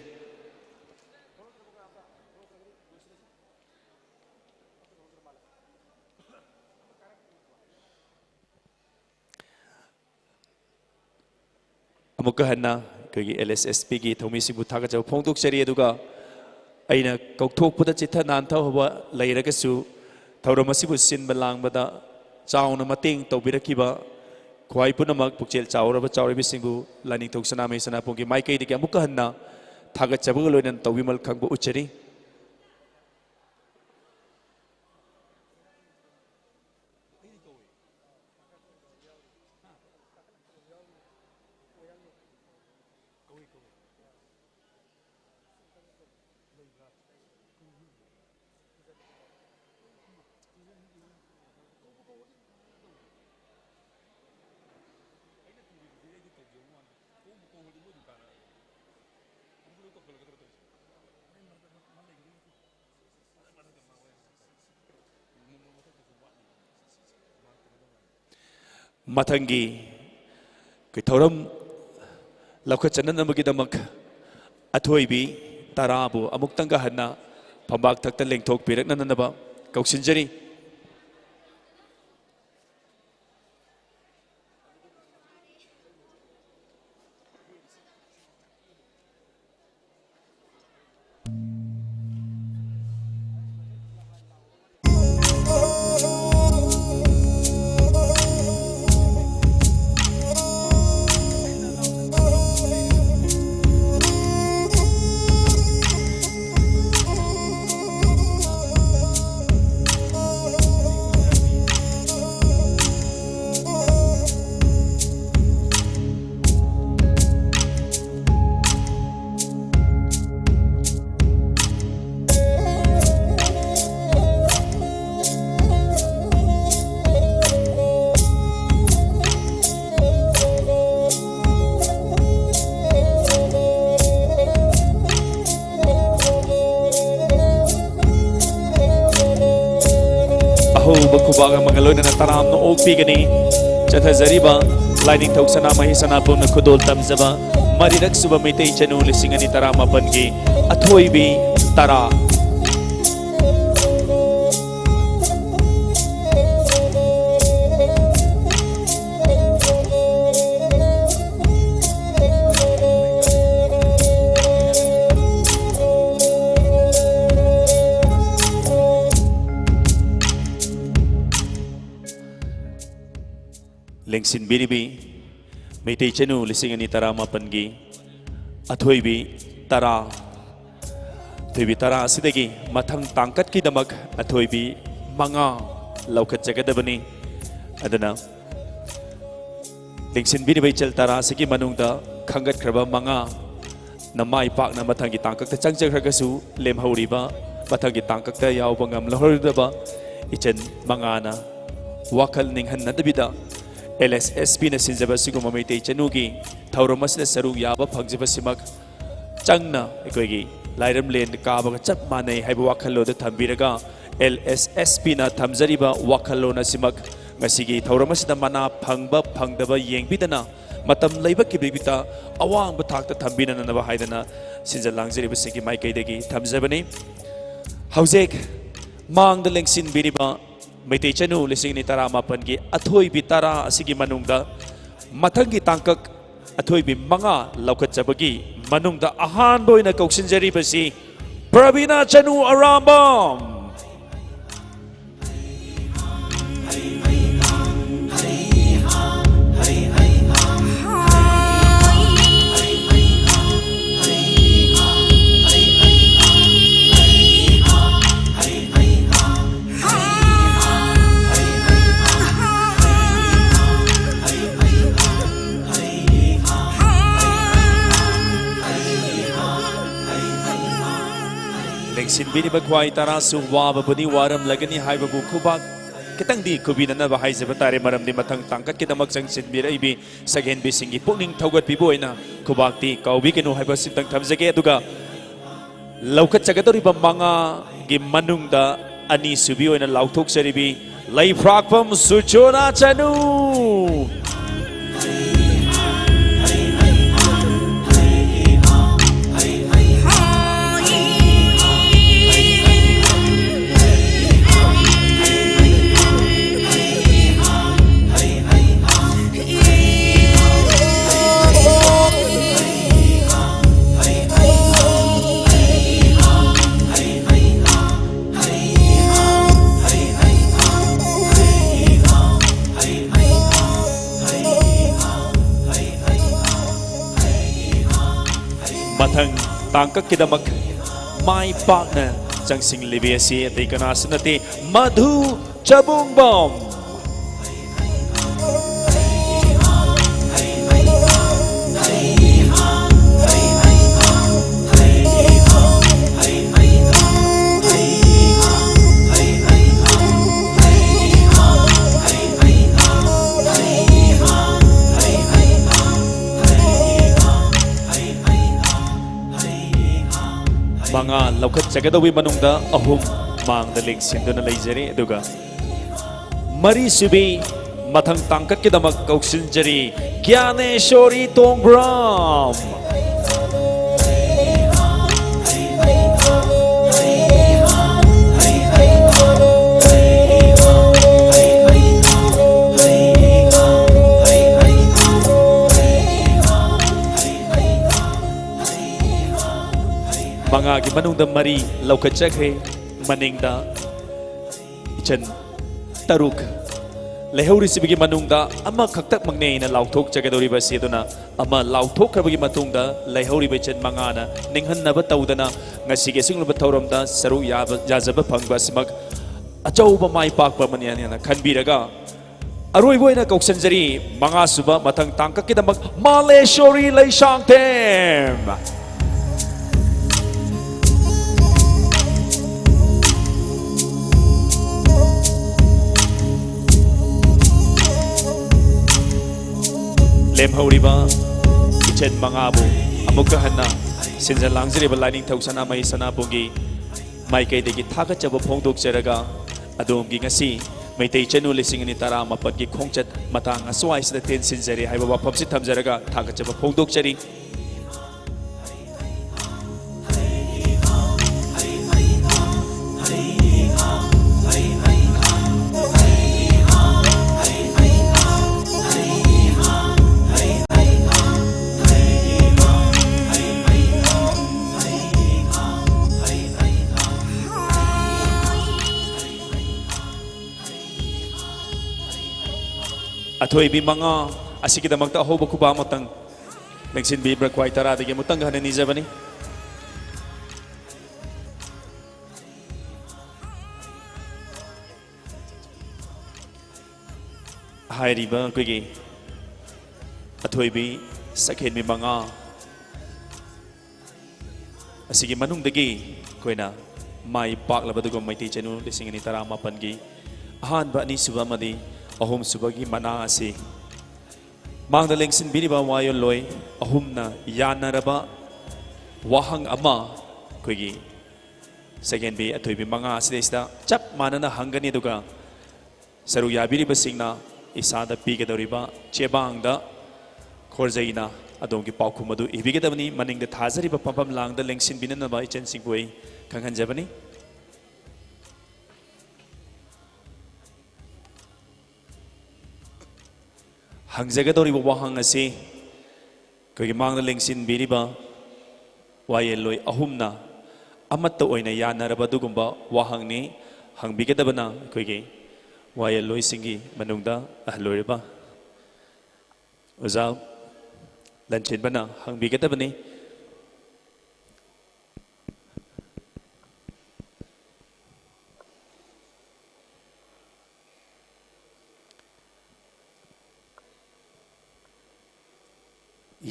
ꯑꯃꯨꯛꯀ ꯍꯟꯅ ꯑꯩꯈꯣꯏꯒꯤ ꯑꯦꯜ ꯑꯦꯁ ꯑꯦꯁ ꯄꯤꯒꯤ ꯊꯧꯃꯤꯁꯤꯡꯕꯨ ꯊꯥꯒꯠꯆꯕ ꯐꯣꯡꯗꯣꯛꯆꯔꯤ꯫ ꯑꯗꯨꯒ ꯑꯩꯅ ꯀꯧꯊꯣꯛꯄꯗ ꯆꯤꯠꯊ ꯅꯥꯟꯊꯍꯧꯕ ꯂꯩꯔꯒꯁꯨ, ꯊꯧꯔꯝ ꯑꯁꯤꯕꯨ ꯁꯤꯟꯕ ꯂꯥꯡꯕꯗ ꯆꯥꯎꯅ ꯃꯇꯦꯡ ꯇꯧꯕꯤꯔꯛꯈꯤꯕ ꯈ꯭ꯋꯥꯏ ꯄꯨꯝꯅꯃꯛ ꯄꯨꯛꯆꯦꯜ ꯆꯥꯎꯔꯕ ꯆꯥꯎꯔꯕꯤꯁꯤꯡꯕꯨ ꯂꯥꯏꯅꯤꯡꯊꯧ ꯁꯅꯥꯃꯍꯤ ꯁꯅꯥꯄꯣꯝꯒꯤ ꯃꯥꯏꯀꯩꯗꯒꯤ ꯑꯃꯨꯛꯀ ꯍꯟꯅ ꯊꯥꯒꯠꯆꯕꯒ ꯂꯣꯏꯅꯅ ꯇꯧꯕꯤꯃꯜ ꯈꯪꯕ ꯎꯠꯆꯔꯤ꯫ ꯃꯊꯪꯒꯤ ꯑꯩꯈꯣꯏ ꯊꯧꯔꯝ ꯂꯧꯈꯠꯆꯅꯅꯕꯒꯤꯗꯃꯛ ꯑꯊꯣꯏꯕꯤ ꯇꯔꯥꯕꯨ ꯑꯃꯨꯛꯇꯪꯒ ꯍꯟꯅ ꯐꯝꯕꯥꯛ ꯊꯛꯇ ꯂꯦꯡꯊꯣꯛꯄꯤꯔꯛꯅꯅꯕ ꯀꯧꯁꯤꯟꯖꯔꯤ꯫ ꯑꯍꯧꯕ ꯈꯨꯕꯥꯛ ꯑꯃꯒ ꯂꯣꯏꯅꯅ ꯇꯔꯥꯝꯅ ꯑꯣꯛꯄꯤꯒꯅꯤ꯫ ꯆꯠꯊꯖꯔꯤꯕ ꯂꯥꯏꯅꯤꯡꯊꯧ ꯁꯅꯥꯃꯍꯤ ꯁꯅꯥꯄꯨꯝꯅ ꯈꯨꯗꯣꯜ ꯇꯝꯖꯕ ꯃꯔꯤꯔꯛ ꯁꯨꯕ ꯃꯩꯇꯩ ꯆꯅꯨ ꯂꯤꯁꯤꯡ ꯑꯅꯤ ꯇꯔꯥꯃꯥꯄꯟꯒꯤ ꯑꯊꯣꯏꯕꯤ ꯇꯔꯥ꯫ ꯂꯦꯡꯁꯤꯟꯕꯤꯔꯤꯕꯤ ꯃꯩꯇꯩ ꯆꯅꯨ ꯂꯤꯁꯤꯡ ꯑꯅꯤ ꯇꯔꯥꯃꯥꯄꯟꯒꯤ ꯑꯊꯣꯏꯕꯤ ꯇꯔꯥ, ꯑꯊꯣꯏꯕꯤ ꯇꯔꯥ ꯑꯁꯤꯗꯒꯤ ꯃꯊꯪ ꯇꯥꯡꯀꯠꯀꯤꯗꯃꯛ ꯑꯊꯣꯏꯕꯤ ꯃꯉꯥ ꯂꯧꯈꯠꯆꯒꯗꯕꯅꯤ꯫ ꯑꯗꯨꯅ ꯂꯦꯡꯁꯤꯟꯕꯤꯔꯤꯕ ꯏꯆꯜ ꯇꯔꯥ ꯑꯁꯤꯒꯤ ꯃꯅꯨꯡꯗ ꯈꯟꯒꯠꯈ꯭ꯔꯕ ꯃꯉꯥ ꯅ ꯃꯥꯏ ꯄꯥꯛꯅ ꯃꯊꯪꯒꯤ ꯇꯥꯡꯀꯛꯇ ꯆꯪꯖꯈ꯭ꯔꯒꯁꯨ, ꯂꯦꯝꯍꯧꯔꯤꯕ ꯃꯊꯪꯒꯤ ꯇꯥꯡꯀꯛꯇ ꯌꯥꯎꯕ ꯉꯝꯂꯍꯧꯔꯣꯏꯗꯕ ꯏꯆꯟ ꯃꯉꯥꯅ ꯋꯥꯈꯜ ꯅꯤꯡꯍꯟꯅꯗꯕꯤꯗ, ꯑꯦꯜ ꯑꯦꯁ ꯑꯦꯁ ꯄꯤꯅ ꯁꯤꯟꯖꯕ ꯑꯁꯤꯒꯨꯝꯕ ꯃꯩꯇꯩ ꯆꯅꯨꯒꯤ ꯊꯧꯔꯝ ꯑꯁꯤꯗ ꯁꯔꯨꯛ ꯌꯥꯕ ꯐꯪꯖꯕꯁꯤꯃꯛ ꯆꯪꯅ ꯑꯩꯈꯣꯏꯒꯤ ꯂꯥꯏꯔꯝꯂꯦꯟ ꯀꯥꯕꯒ ꯆꯞ ꯃꯥꯟꯅꯩ ꯍꯥꯏꯕ ꯋꯥꯈꯜꯂꯣꯟꯗ ꯊꯝꯕꯤꯔꯒ, ꯑꯦꯜ ꯑꯦꯁ ꯑꯦꯁ ꯄꯤꯅ ꯊꯝꯖꯔꯤꯕ ꯋꯥꯈꯜꯂꯣꯟ ꯑꯁꯤꯃꯛ ꯉꯁꯤꯒꯤ ꯊꯧꯔꯝ ꯑꯁꯤꯗ ꯃꯅꯥ ꯐꯪꯕ ꯐꯪꯗꯕ ꯌꯦꯡꯕꯤꯗꯅ, ꯃꯇꯝ ꯂꯩꯕ ꯀꯤꯕꯤꯕꯤꯗ ꯑꯋꯥꯡꯕ ꯊꯥꯛꯇ ꯊꯝꯕꯤꯅꯅꯕ ꯍꯥꯏꯗꯅ ꯁꯤꯟꯖ ꯂꯥꯡꯖꯔꯤꯕꯁꯤꯡꯒꯤ ꯃꯥꯏꯀꯩꯗꯒꯤ ꯊꯝꯖꯕꯅꯤ꯫ ꯍꯧꯖꯤꯛ ꯃꯥꯡꯗ ꯂꯦꯡꯁꯤꯟꯕꯤꯔꯤꯕ ꯃꯩꯇꯩ ꯆꯅꯨ ꯂꯤꯁꯤꯡ ꯑꯅꯤ ꯇꯔꯥꯃꯥꯄꯟꯒꯤ ꯑꯊꯣꯏꯕꯤ ꯇꯔꯥ ꯑꯁꯤꯒꯤ ꯃꯅꯨꯡꯗ ꯃꯊꯪꯒꯤ ꯇꯥꯡꯀꯛ ꯑꯊꯣꯏꯕꯤ ꯃꯉꯥ ꯂꯧꯈꯠꯆꯕꯒꯤ ꯃꯅꯨꯡꯗ ꯑꯍꯥꯟꯕ ꯑꯣꯏꯅ ꯀꯧꯁꯤꯟꯖꯔꯤꯕꯁꯤ ꯄ꯭ꯔꯕꯤꯅꯥ ꯆꯅꯨ ꯑꯔꯥꯝꯕꯝ꯫ ꯂꯦꯡꯁꯤꯟꯕꯤꯔꯤꯕ ꯈ꯭ꯋꯥꯏ ꯇꯔꯥꯁꯨ ꯋꯥꯕꯕꯨꯗꯤ ꯋꯥꯔꯝꯂꯒꯅꯤ ꯍꯥꯏꯕꯕꯨ ꯈꯨꯕꯥꯛ ꯈꯤꯇꯪꯗꯤ ꯈꯨꯕꯤꯅꯅꯕ ꯍꯥꯏꯖꯕ ꯇꯥꯔꯦ, ꯃꯔꯝꯗꯤ ꯃꯊꯪ ꯇꯥꯡꯀꯛꯀꯤꯗꯃꯛ ꯆꯪꯁꯤꯟꯕꯤꯔꯛꯏꯕꯤ ꯁꯛꯍꯦꯟꯕꯤꯁꯤꯡꯒꯤ ꯄꯨꯛꯅꯤꯡ ꯊꯧꯒꯠꯄꯤꯕ ꯑꯣꯏꯅ ꯈꯨꯕꯥꯛꯇꯤ ꯀꯥꯎꯕꯤꯒꯅꯨ ꯍꯥꯏꯕꯁꯤꯇꯪ ꯊꯝꯖꯒꯦ꯫ ꯑꯗꯨꯒ ꯂꯧꯈꯠꯆꯒꯗꯧꯔꯤꯕ ꯃꯉꯥꯒꯤ ꯃꯅꯨꯡꯗ ꯑꯅꯤꯁꯨꯕꯤ ꯑꯣꯏꯅ ꯂꯥꯎꯊꯣꯛꯆꯔꯤꯕꯤ ꯂꯩꯐ꯭ꯔꯥꯛꯄꯝ ꯁꯨꯆꯣꯅꯥ ꯆꯅꯨ꯫ ꯃꯊꯪ ꯇꯥꯡꯀꯛꯀꯤꯗꯃꯛ ꯃꯥꯏ ꯄꯥꯛꯅ ꯆꯪꯁꯤꯡꯂꯤꯕꯤ ꯑꯁꯤ ꯑꯇꯩ ꯀꯅꯥꯁꯨ ꯅꯠꯇꯦ, ꯃꯙꯨ ꯆꯕꯨꯡꯕꯝ꯫ ꯃꯉꯥ ꯂꯧꯈꯠꯆꯒꯗꯧꯕꯒꯤ ꯃꯅꯨꯡꯗ ꯑꯍꯨꯝ ꯃꯥꯡꯗ ꯂꯦꯡꯁꯤꯟꯗꯨꯅ ꯂꯩꯖꯔꯦ꯫ ꯑꯗꯨꯒ ꯃꯔꯤꯁꯨꯕꯤ ꯃꯊꯪ ꯇꯥꯡꯀꯛꯀꯤꯗꯃꯛ ꯀꯧꯁꯤꯟꯖꯔꯤ, ꯒ꯭ꯌꯥꯅꯦꯁꯣꯔꯤ ꯇꯣꯡꯕ꯭ꯔꯥꯝ꯫ ꯃꯉꯥꯒꯤ ꯃꯅꯨꯡꯗ ꯃꯔꯤ ꯂꯧꯈꯠꯆꯈ꯭ꯔꯦ꯫ ꯃꯅꯤꯡꯗ ꯏꯆꯟ ꯇꯔꯨꯛ ꯂꯩꯍꯧꯔꯤꯁꯤꯕꯒꯤ ꯃꯅꯨꯡꯗ ꯑꯃꯈꯛꯇꯃꯛꯅꯦ ꯑꯩꯅ ꯂꯥꯎꯊꯣꯛꯆꯒꯗꯧꯔꯤꯕꯁꯤ꯫ ꯑꯗꯨꯅ ꯑꯃ ꯂꯥꯎꯊꯣꯛꯈ꯭ꯔꯕꯒꯤ ꯃꯇꯨꯡꯗ ꯂꯩꯍꯧꯔꯤꯕ ꯏꯆꯟ ꯃꯉꯥꯅ ꯅꯤꯡꯍꯟꯅꯕ ꯇꯧꯗꯅ ꯉꯁꯤꯒꯤ ꯑꯁꯤꯒꯨꯝꯂꯕ ꯊꯧꯔꯝꯗ ꯁꯔꯨꯛ ꯌꯥꯕ, ꯌꯥꯖꯕ ꯐꯪꯕ ꯑꯁꯤꯃꯛ ꯑꯆꯧꯕ ꯃꯥꯏ ꯄꯥꯛꯄ ꯑꯃꯅꯤ ꯍꯥꯏꯅ ꯈꯟꯕꯤꯔꯒ, ꯑꯔꯣꯏꯕ ꯑꯣꯏꯅ ꯀꯧꯁꯟꯖꯔꯤ ꯃꯉꯥꯁꯨꯕ ꯃꯊꯪ ꯇꯥꯡꯀꯛꯀꯤꯗꯃꯛ ꯃꯥꯂꯦꯁꯣꯔꯤ ꯂꯩꯁꯥꯡꯊꯦꯝ꯫ ꯂꯦꯝꯍꯧꯔꯤꯕ ꯏꯆꯟ ꯃꯉꯥꯕꯨ ꯑꯃꯨꯛꯀ ꯍꯟꯅ ꯁꯤꯟꯖ ꯂꯥꯡꯖꯔꯤꯕ ꯂꯥꯏꯅꯤꯡꯊꯧ ꯁꯅꯥꯃꯍꯤ ꯁꯅꯥꯕꯨꯡꯒꯤ ꯃꯥꯏꯀꯩꯗꯒꯤ ꯊꯥꯒꯠꯆꯕ ꯐꯣꯡꯗꯣꯛꯆꯔꯒ, ꯑꯗꯣꯝꯒꯤ ꯉꯁꯤ ꯃꯩꯇꯩ ꯆꯅꯨ ꯂꯤꯁꯤꯡ ꯑꯅꯤ ꯇꯔꯥꯃꯥꯄꯜꯒꯤ ꯈꯣꯡꯆꯠ ꯃꯇꯥꯡ ꯑꯁ꯭ꯋꯥꯏꯁꯤꯗ ꯇꯦꯟꯁꯤꯟꯖꯔꯦ ꯍꯥꯏꯕ ꯋꯥꯐꯝꯁꯤ ꯊꯝꯖꯔꯒ ꯊꯥꯒꯠꯆꯕ ꯐꯣꯡꯗꯣꯛꯆꯔꯤ꯫ ꯑꯊꯣꯏꯕꯤ ꯃꯉꯥ ꯑꯁꯤꯒꯤꯗꯃꯛꯇ ꯑꯍꯧꯕ ꯈꯨꯕꯥꯛ ꯑꯃꯇꯪ ꯂꯦꯡꯁꯤꯟꯕꯤꯕ꯭ꯔꯥ? ꯈ꯭ꯋꯥꯏ ꯇꯔꯥꯗꯒꯤ ꯑꯃꯨꯛꯇꯪꯒ ꯍꯟꯅ ꯅꯤꯖꯕꯅꯤ꯫ ꯍꯥꯏꯔꯤꯕ ꯑꯩꯈꯣꯏꯒꯤ ꯑꯊꯣꯏꯕꯤ ꯁꯛꯍꯦꯟꯕꯤ ꯃꯉꯥ ꯑꯁꯤꯒꯤ ꯃꯅꯨꯡꯗꯒꯤ ꯑꯩꯈꯣꯏꯅ ꯃꯥꯏ ꯄꯥꯛꯂꯕ ꯑꯗꯨꯒꯨꯝꯕ ꯃꯩꯇꯩ ꯆꯅꯨ ꯂꯤꯁꯤꯡ ꯑꯅꯤ ꯇꯔꯥꯃꯥꯄꯜꯒꯤ ꯑꯍꯥꯟꯕ, ꯑꯅꯤꯁꯨꯕ ꯑꯃꯗꯤ ꯑꯍꯨꯝꯁꯨꯕꯒꯤ ꯃꯅꯥ ꯑꯁꯤ ꯃꯥꯡꯗ ꯂꯦꯡꯁꯤꯟꯕꯤꯔꯤꯕ ꯋꯥꯌꯦꯜꯂꯣꯏ ꯑꯍꯨꯝꯅ ꯌꯥꯅꯔꯕ ꯋꯥꯍꯪ ꯑꯃ ꯑꯩꯈꯣꯏꯒꯤ ꯁꯛꯍꯦꯟꯕꯤ ꯑꯊꯣꯏꯕꯤ ꯃꯉꯥ ꯑꯁꯤꯗꯩꯁꯤꯗ ꯆꯞ ꯃꯥꯟꯅꯅ ꯍꯪꯒꯅꯤ꯫ ꯑꯗꯨꯒ ꯁꯔꯨꯛ ꯌꯥꯕꯤꯔꯤꯕꯁꯤꯡꯅ ꯏꯁꯥꯗ ꯄꯤꯒꯗꯧꯔꯤꯕ ꯆꯦꯕꯥꯡꯗ ꯈꯣꯔꯖꯩꯅ ꯑꯗꯣꯝꯒꯤ ꯄꯥꯎꯈꯨꯝ ꯑꯗꯨ ꯏꯕꯤꯒꯗꯕꯅꯤ꯫ ꯃꯅꯤꯡꯗ ꯊꯥꯖꯔꯤꯕ ꯐꯝꯐꯝ ꯂꯥꯡꯗ ꯂꯦꯡꯁꯤꯟꯕꯤꯅꯅꯕ ꯏꯆꯟꯁꯤꯡꯕꯨ ꯑꯩ ꯈꯪꯍꯟꯖꯕꯅꯤ꯫ ꯍꯪꯖꯒꯗꯧꯔꯤꯕ ꯋꯥꯍꯪ ꯑꯁꯤ ꯑꯩꯈꯣꯏꯒꯤ ꯃꯥꯡꯗ ꯂꯦꯡꯁꯤꯟꯕꯤꯔꯤꯕ ꯋꯥꯌꯦꯜꯂꯣꯏ ꯑꯍꯨꯝꯅ ꯑꯃꯠꯇ ꯑꯣꯏꯅ ꯌꯥꯅꯔꯕ ꯑꯗꯨꯒꯨꯝꯕ ꯋꯥꯍꯪꯅꯤ꯫ ꯍꯪꯕꯤꯒꯗꯕꯅ ꯑꯩꯈꯣꯏꯒꯤ ꯋꯥꯌꯦꯜꯂꯣꯏꯁꯤꯡꯒꯤ ꯃꯅꯨꯡꯗ ꯑꯍꯜ ꯑꯣꯏꯔꯕ ꯑꯣꯖꯥ ꯂꯟꯆꯦꯟꯕꯅ ꯍꯪꯕꯤꯒꯗꯕꯅꯤ꯫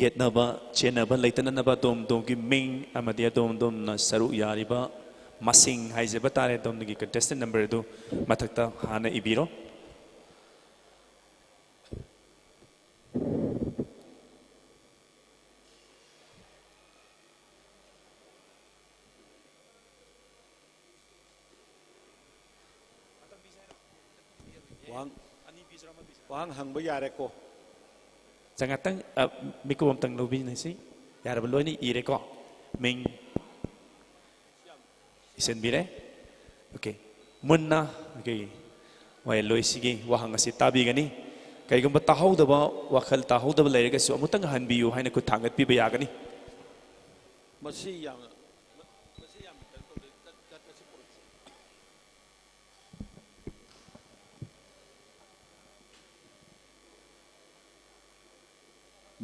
ꯌꯦꯠꯅꯕ, ꯆꯦꯟꯅꯕ ꯂꯩꯇꯅꯅꯕ ꯑꯗꯣꯝ ꯑꯗꯣꯝꯒꯤ ꯃꯤꯡ ꯑꯃꯗꯤ ꯑꯗꯣꯝ ꯑꯗꯣꯝꯅ ꯁꯔꯨꯛ ꯌꯥꯔꯤꯕ ꯃꯁꯤꯡ ꯍꯥꯏꯖꯕ ꯇꯥꯔꯦ, ꯑꯗꯣꯝꯒꯤ contestant number ꯑꯗꯨ ꯃꯊꯛꯇ ꯍꯥꯟꯅ ꯏꯕꯤꯔꯣ꯫ ꯋꯥꯍꯪ, ꯋꯥꯍꯪ ꯍꯪꯕ ꯌꯥꯔꯦꯀꯣ? ꯆꯪ ꯉꯥꯛꯇꯪ, ꯑ, ꯃꯤꯀꯨꯞ ꯑꯝꯇꯪ ꯂꯧꯕꯤꯅꯁꯤ꯫ ꯌꯥꯔꯕ? ꯂꯣꯏꯅ ꯏꯔꯦꯀꯣ? ꯃꯤꯡ ꯏꯁꯤꯟꯕꯤꯔꯦ? Okay꯫ ꯃꯨꯟꯅ ꯑꯩꯈꯣꯏꯒꯤ ꯋꯥꯌꯦꯜꯂꯣꯏꯁꯤꯒꯤ ꯋꯥꯍꯪ ꯑꯁꯤ ꯇꯥꯕꯤꯒꯅꯤ꯫ ꯀꯔꯤꯒꯨꯝꯕ ꯇꯥꯍꯧꯗꯕ, ꯋꯥꯈꯜ ꯇꯥꯍꯧꯗꯕ ꯂꯩꯔꯒꯁꯨ ꯑꯃꯨꯛꯇꯪ ꯍꯟꯕꯤꯌꯨ ꯍꯥꯏꯅ ꯈꯨꯠ ꯊꯥꯡꯒꯠꯄꯤꯕ ꯌꯥꯒꯅꯤ꯫ ꯃꯁꯤ ꯌꯥꯝꯅ, ꯃꯁꯤ ꯌꯥꯝꯅ ꯀꯩꯅꯣ ꯇꯧꯗꯦ꯫ ꯆꯠ-, ꯆꯠ-, ꯃꯁꯤ ꯄꯣꯔꯛꯁꯤ꯫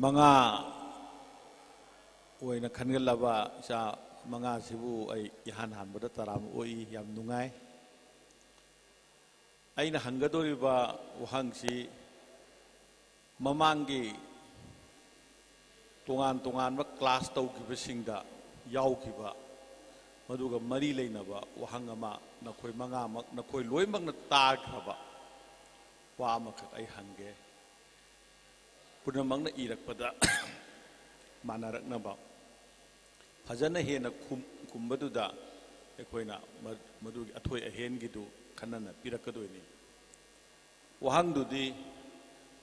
ꯃꯉꯥ ꯑꯣꯏꯅ ꯈꯟꯒꯠꯂꯕ ꯏꯆꯥ ꯃꯉꯥꯁꯤꯕꯨ ꯑꯩ ꯏꯍꯥꯟ ꯍꯥꯟꯕꯗ ꯇꯔꯥꯃ ꯑꯣꯛꯏ꯫ ꯌꯥꯝ ꯅꯨꯡꯉꯥꯏ꯫ ꯑꯩꯅ ꯍꯪꯒꯗꯧꯔꯤꯕ ꯋꯥꯍꯪꯁꯤ ꯃꯃꯥꯡꯒꯤ ꯇꯣꯉꯥꯟ ꯇꯣꯉꯥꯟꯕ class ꯇꯧꯈꯤꯕꯁꯤꯡꯗ ꯌꯥꯎꯈꯤꯕ, ꯃꯗꯨꯒ ꯃꯔꯤ ꯂꯩꯅꯕ ꯋꯥꯍꯪ ꯑꯃ ꯅꯈꯣꯏ ꯃꯉꯥꯃꯛ, ꯅꯈꯣꯏ ꯂꯣꯏꯅꯃꯛꯅ ꯇꯥꯈ꯭ꯔꯕ ꯋꯥ ꯑꯃꯈꯛ ꯑꯩ ꯍꯪꯒꯦ꯫ ꯄꯨꯝꯅꯃꯛꯅ ꯏꯔꯛꯄꯗ ꯃꯥꯟꯅꯔꯛꯅꯕ꯫ ꯐꯖꯅ ꯍꯦꯟꯅ ꯈꯨꯝ-, ꯈꯨꯝꯕꯗꯨꯗ ꯑꯩꯈꯣꯏꯅ ꯃ-, ꯃꯗꯨꯒꯤ ꯑꯊꯣꯏ ꯑꯍꯦꯟꯒꯤꯗꯨ ꯈꯟꯅꯅ ꯄꯤꯔꯛꯀꯗꯣꯏꯅꯤ꯫ ꯋꯥꯍꯪꯗꯨꯗꯤ,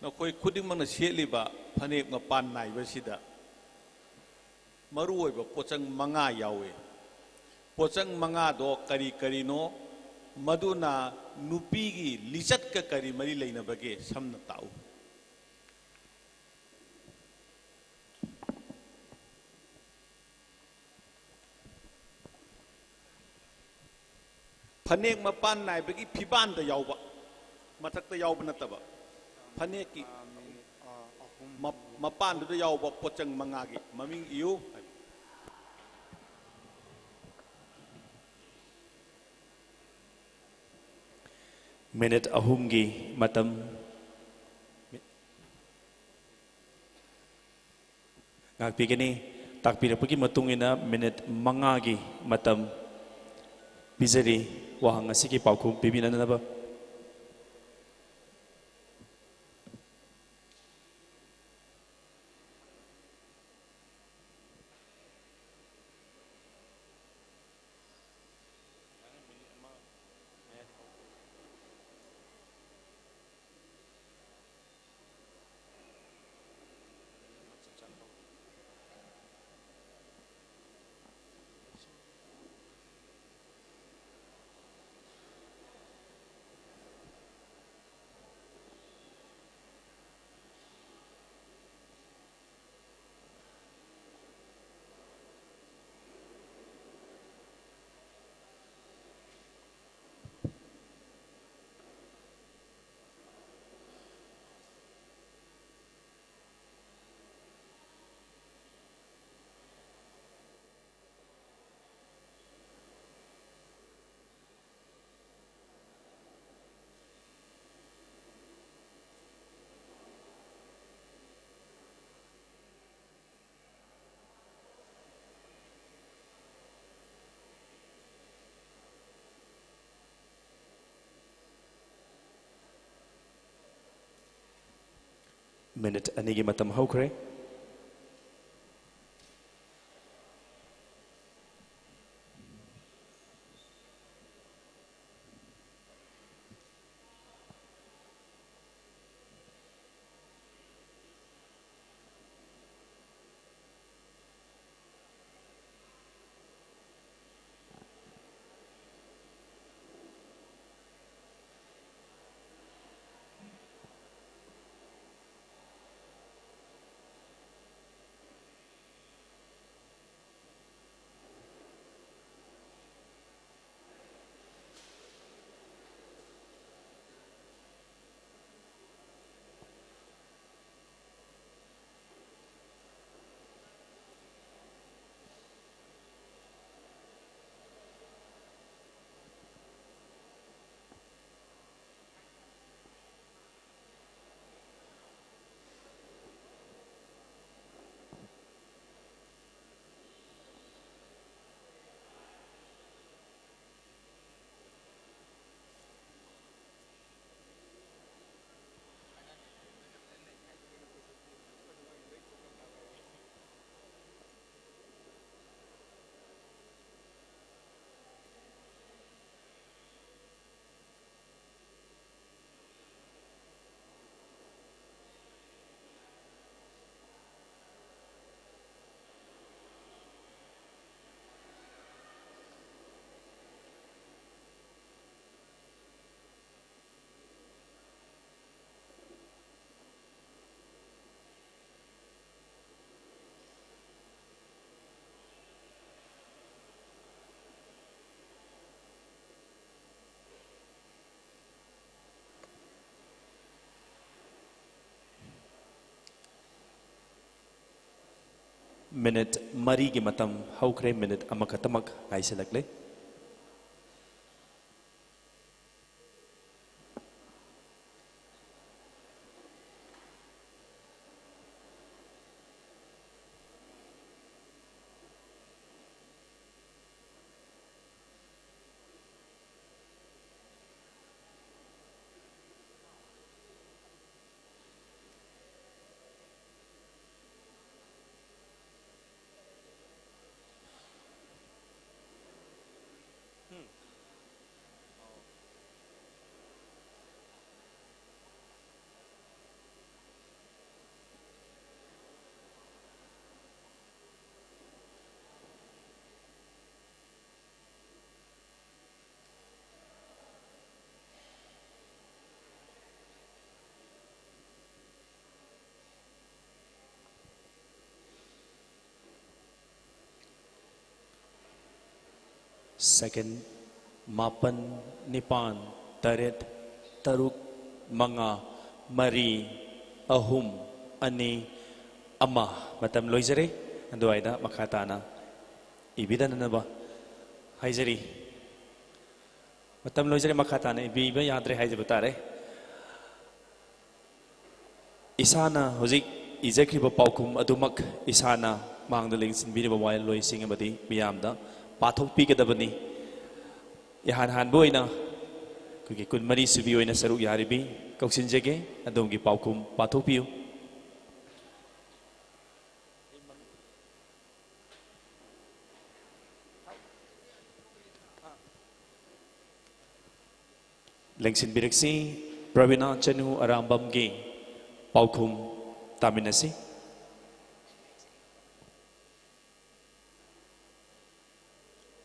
ꯅꯈꯣꯏ ꯈꯨꯗꯤꯡꯃꯛꯅ ꯁꯦꯠꯂꯤꯕ ꯐꯅꯦꯛ ꯃꯄꯥꯟ ꯅꯥꯏꯕꯁꯤꯗ ꯃꯔꯨꯑꯣꯏꯕ ꯄꯣꯠꯆꯪ ꯃꯉꯥ ꯌꯥꯎꯏ꯫ ꯄꯣꯠꯆꯪ ꯃꯉꯥꯗꯣ ꯀꯔꯤ ꯀꯔꯤꯅꯣ? ꯃꯗꯨꯅ ꯅꯨꯄꯤꯒꯤ ꯂꯤꯆꯠꯀ ꯀꯔꯤ ꯃꯔꯤ ꯂꯩꯅꯕꯒꯦ? ꯁꯝꯅ ꯇꯥꯛꯎ꯫ ꯐꯅꯦꯛ ꯃꯄꯥꯟ ꯅꯥꯏꯕꯒꯤ ꯐꯤꯕꯥꯟꯗ ꯌꯥꯎꯕ, ꯃꯊꯛꯇ ꯌꯥꯎꯕ ꯅꯠꯇꯕ, ꯐꯅꯦꯛꯀꯤ ꯃ-, ꯃꯄꯥꯟꯗꯨꯗ ꯌꯥꯎꯕ ꯄꯣꯠꯆꯪ ꯃꯉꯥꯒꯤ ꯃꯃꯤꯡ ꯏꯌꯨ꯫ ꯃꯤꯅꯤꯠ ꯑꯍꯨꯝꯒꯤ ꯃꯇꯝ ꯉꯥꯛꯄꯤꯒꯅꯤ꯫ ꯇꯥꯛꯄꯤꯔꯛꯄꯒꯤ ꯃꯇꯨꯡ ꯏꯟꯅ ꯃꯤꯅꯤꯠ ꯃꯉꯥꯒꯤ ꯃꯇꯝ ꯄꯤꯖꯔꯤ ꯋꯥꯍꯪ ꯑꯁꯤꯒꯤ ꯄꯥꯎꯈꯨꯝ ꯄꯤꯕꯤꯅꯅꯕ꯫ ꯃꯤꯅꯤꯠ ꯑꯅꯤꯒꯤ ꯃꯇꯝ ꯍꯧꯈ꯭ꯔꯦ꯫ ꯃꯤꯅꯤꯠ ꯃꯔꯤꯒꯤ ꯃꯇꯝ ꯍꯧꯈ꯭ꯔꯦ꯫ ꯃꯤꯅꯤꯠ ꯑꯃꯈꯛꯇꯃꯛ ꯉꯥꯏꯁꯤꯜꯂꯛꯂꯦ꯫ ꯁꯦꯀꯦꯟ ꯃꯥꯄꯟ, ꯅꯤꯄꯥꯟ, ꯇꯔꯦꯠ, ꯇꯔꯨꯛ, ꯃꯉꯥ, ꯃꯔꯤ, ꯑꯍꯨꯝ, ꯑꯅꯤ, ꯑꯃ꯫ ꯃꯇꯝ ꯂꯣꯏꯖꯔꯦ꯫ ꯑꯗꯨꯋꯥꯏꯗ ꯃꯈꯥ ꯇꯥꯅ ꯏꯕꯤꯗꯅꯅꯕ ꯍꯥꯏꯖꯔꯤ꯫ ꯃꯇꯝ ꯂꯣꯏꯖꯔꯦ꯫ ꯃꯈꯥ ꯇꯥꯅ ꯏꯕꯤꯕ ꯌꯥꯗ꯭ꯔꯦ ꯍꯥꯏꯖꯕ ꯇꯥꯔꯦ꯫ ꯏꯁꯥꯅ ꯍꯧꯖꯤꯛ ꯏꯖꯈ꯭ꯔꯤꯕ ꯄꯥꯎꯈꯨꯝ ꯑꯗꯨꯃꯛ ꯏꯁꯥꯅ ꯃꯥꯡꯗ ꯂꯦꯡꯁꯤꯟꯕꯤꯔꯤꯕ ꯋꯥꯌꯦꯜꯂꯣꯏꯁꯤꯡ ꯑꯃꯗꯤ ꯃꯤꯌꯥꯝꯗ ꯄꯥꯊꯣꯛꯄꯤꯒꯗꯕꯅꯤ꯫ ꯏꯍꯥꯟ ꯍꯥꯟꯕ ꯑꯣꯏꯅ ꯑꯩꯈꯣꯏꯒꯤ ꯀꯨꯟꯃꯔꯤ ꯁꯨꯕꯤ ꯑꯣꯏꯅ ꯁꯔꯨꯛ ꯌꯥꯔꯤꯕꯤ ꯀꯧꯁꯤꯟꯖꯒꯦ꯫ ꯑꯗꯣꯝꯒꯤ ꯄꯥꯎꯈꯨꯝ ꯄꯥꯊꯣꯛꯄꯤꯌꯨ꯫ ꯂꯦꯡꯁꯤꯟꯕꯤꯔꯛꯁꯤ꯫ ꯄ꯭ꯔꯕꯤꯅꯥ ꯆꯅꯨ ꯑꯔꯥꯝꯕꯝꯒꯤ ꯄꯥꯎꯈꯨꯝ ꯇꯥꯃꯤꯟꯅꯁꯤ꯫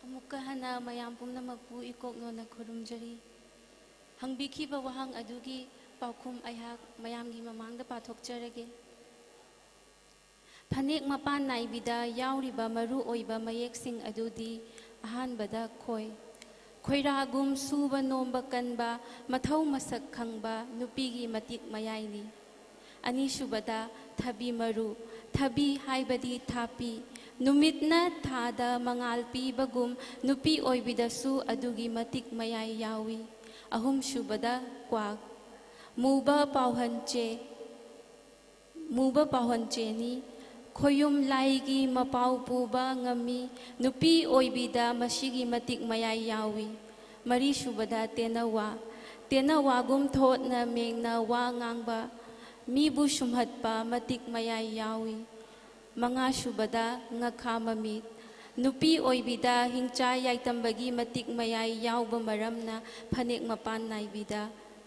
ꯑꯃꯨꯛꯀ ꯍꯟꯅ ꯃꯌꯥꯝ ꯄꯨꯝꯅꯃꯛꯄꯨ ꯏꯀꯣꯛ ꯅꯣꯟꯅ ꯈꯨꯔꯨꯝꯖꯔꯤ꯫ ꯍꯪꯕꯤꯈꯤꯕ ꯋꯥꯍꯪ ꯑꯗꯨꯒꯤ ꯄꯥꯎꯈꯨꯝ ꯑꯩꯍꯥꯛ ꯃꯌꯥꯝꯒꯤ ꯃꯃꯥꯡꯗ ꯄꯥꯊꯣꯛꯆꯔꯒꯦ꯫ ꯐꯅꯦꯛ ꯃꯄꯥꯟ ꯅꯥꯏꯕꯤꯗ ꯌꯥꯎꯔꯤꯕ ꯃꯔꯨ ꯑꯣꯏꯕ ꯃꯌꯦꯛꯁꯤꯡ ꯑꯗꯨꯗꯤ: ꯑꯍꯥꯟꯕꯗ ꯈꯣꯏ, ꯈꯣꯏꯔꯥꯒꯨꯝ ꯁꯨꯕ ꯅꯣꯝꯕ ꯀꯟꯕ, ꯃꯊꯧ ꯃꯁꯛ ꯈꯪꯕ ꯅꯨꯄꯤꯒꯤ ꯃꯇꯤꯛ ꯃꯌꯥꯏꯅꯤ꯫ ꯑꯅꯤꯁꯨꯕꯗ ꯊꯕꯤ ꯃꯔꯨ, ꯊꯕꯤ ꯍꯥꯏꯕꯗꯤ ꯊꯥꯄꯤ꯫ ꯅꯨꯃꯤꯠꯅ ꯊꯥꯗ ꯃꯉꯥꯜ ꯄꯤꯕꯒꯨꯝ ꯅꯨꯄꯤ ꯑꯣꯏꯕꯤꯗꯁꯨ ꯑꯗꯨꯒꯤ ꯃꯇꯤꯛ ꯃꯌꯥꯏ ꯌꯥꯎꯏ꯫ ꯑꯍꯨꯝꯁꯨꯕꯗ ꯀ꯭ꯋꯥꯛ꯫ ꯃꯨꯕ ꯄꯥꯎꯍꯟꯆꯦ, ꯃꯨꯕ ꯄꯥꯎꯍꯟꯆꯦꯅꯤ꯫ ꯈꯣꯌꯨꯝ ꯂꯥꯏꯒꯤ ꯃꯄꯥꯎ ꯄꯨꯕ ꯉꯝꯃꯤ꯫ ꯅꯨꯄꯤ ꯑꯣꯏꯕꯤꯗ ꯃꯁꯤꯒꯤ ꯃꯇꯤꯛ ꯃꯌꯥꯏ ꯌꯥꯎꯏ꯫ ꯃꯔꯤꯁꯨꯕꯗ ꯇꯦꯅꯋꯥ꯫ ꯇꯦꯅꯋꯥꯒꯨꯝ ꯊꯣꯠꯅ ꯃꯦꯡꯅ ꯋꯥ ꯉꯥꯡꯕ, ꯃꯤꯕꯨ ꯁꯨꯝꯍꯠꯄ ꯃꯇꯤꯛ ꯃꯌꯥꯏ ꯌꯥꯎꯏ꯫ ꯃꯉꯥꯁꯨꯕꯗ ꯉꯈꯥ ꯃꯃꯤꯠ꯫ ꯅꯨꯄꯤ ꯑꯣꯏꯕꯤꯗ ꯍꯤꯡꯆꯥ ꯌꯥꯏꯇꯝꯕꯒꯤ ꯃꯇꯤꯛ ꯃꯌꯥꯏ ꯌꯥꯎꯕ ꯃꯔꯝꯅ ꯐꯅꯦꯛ ꯃꯄꯥꯟ ꯅꯥꯏꯕꯤꯗ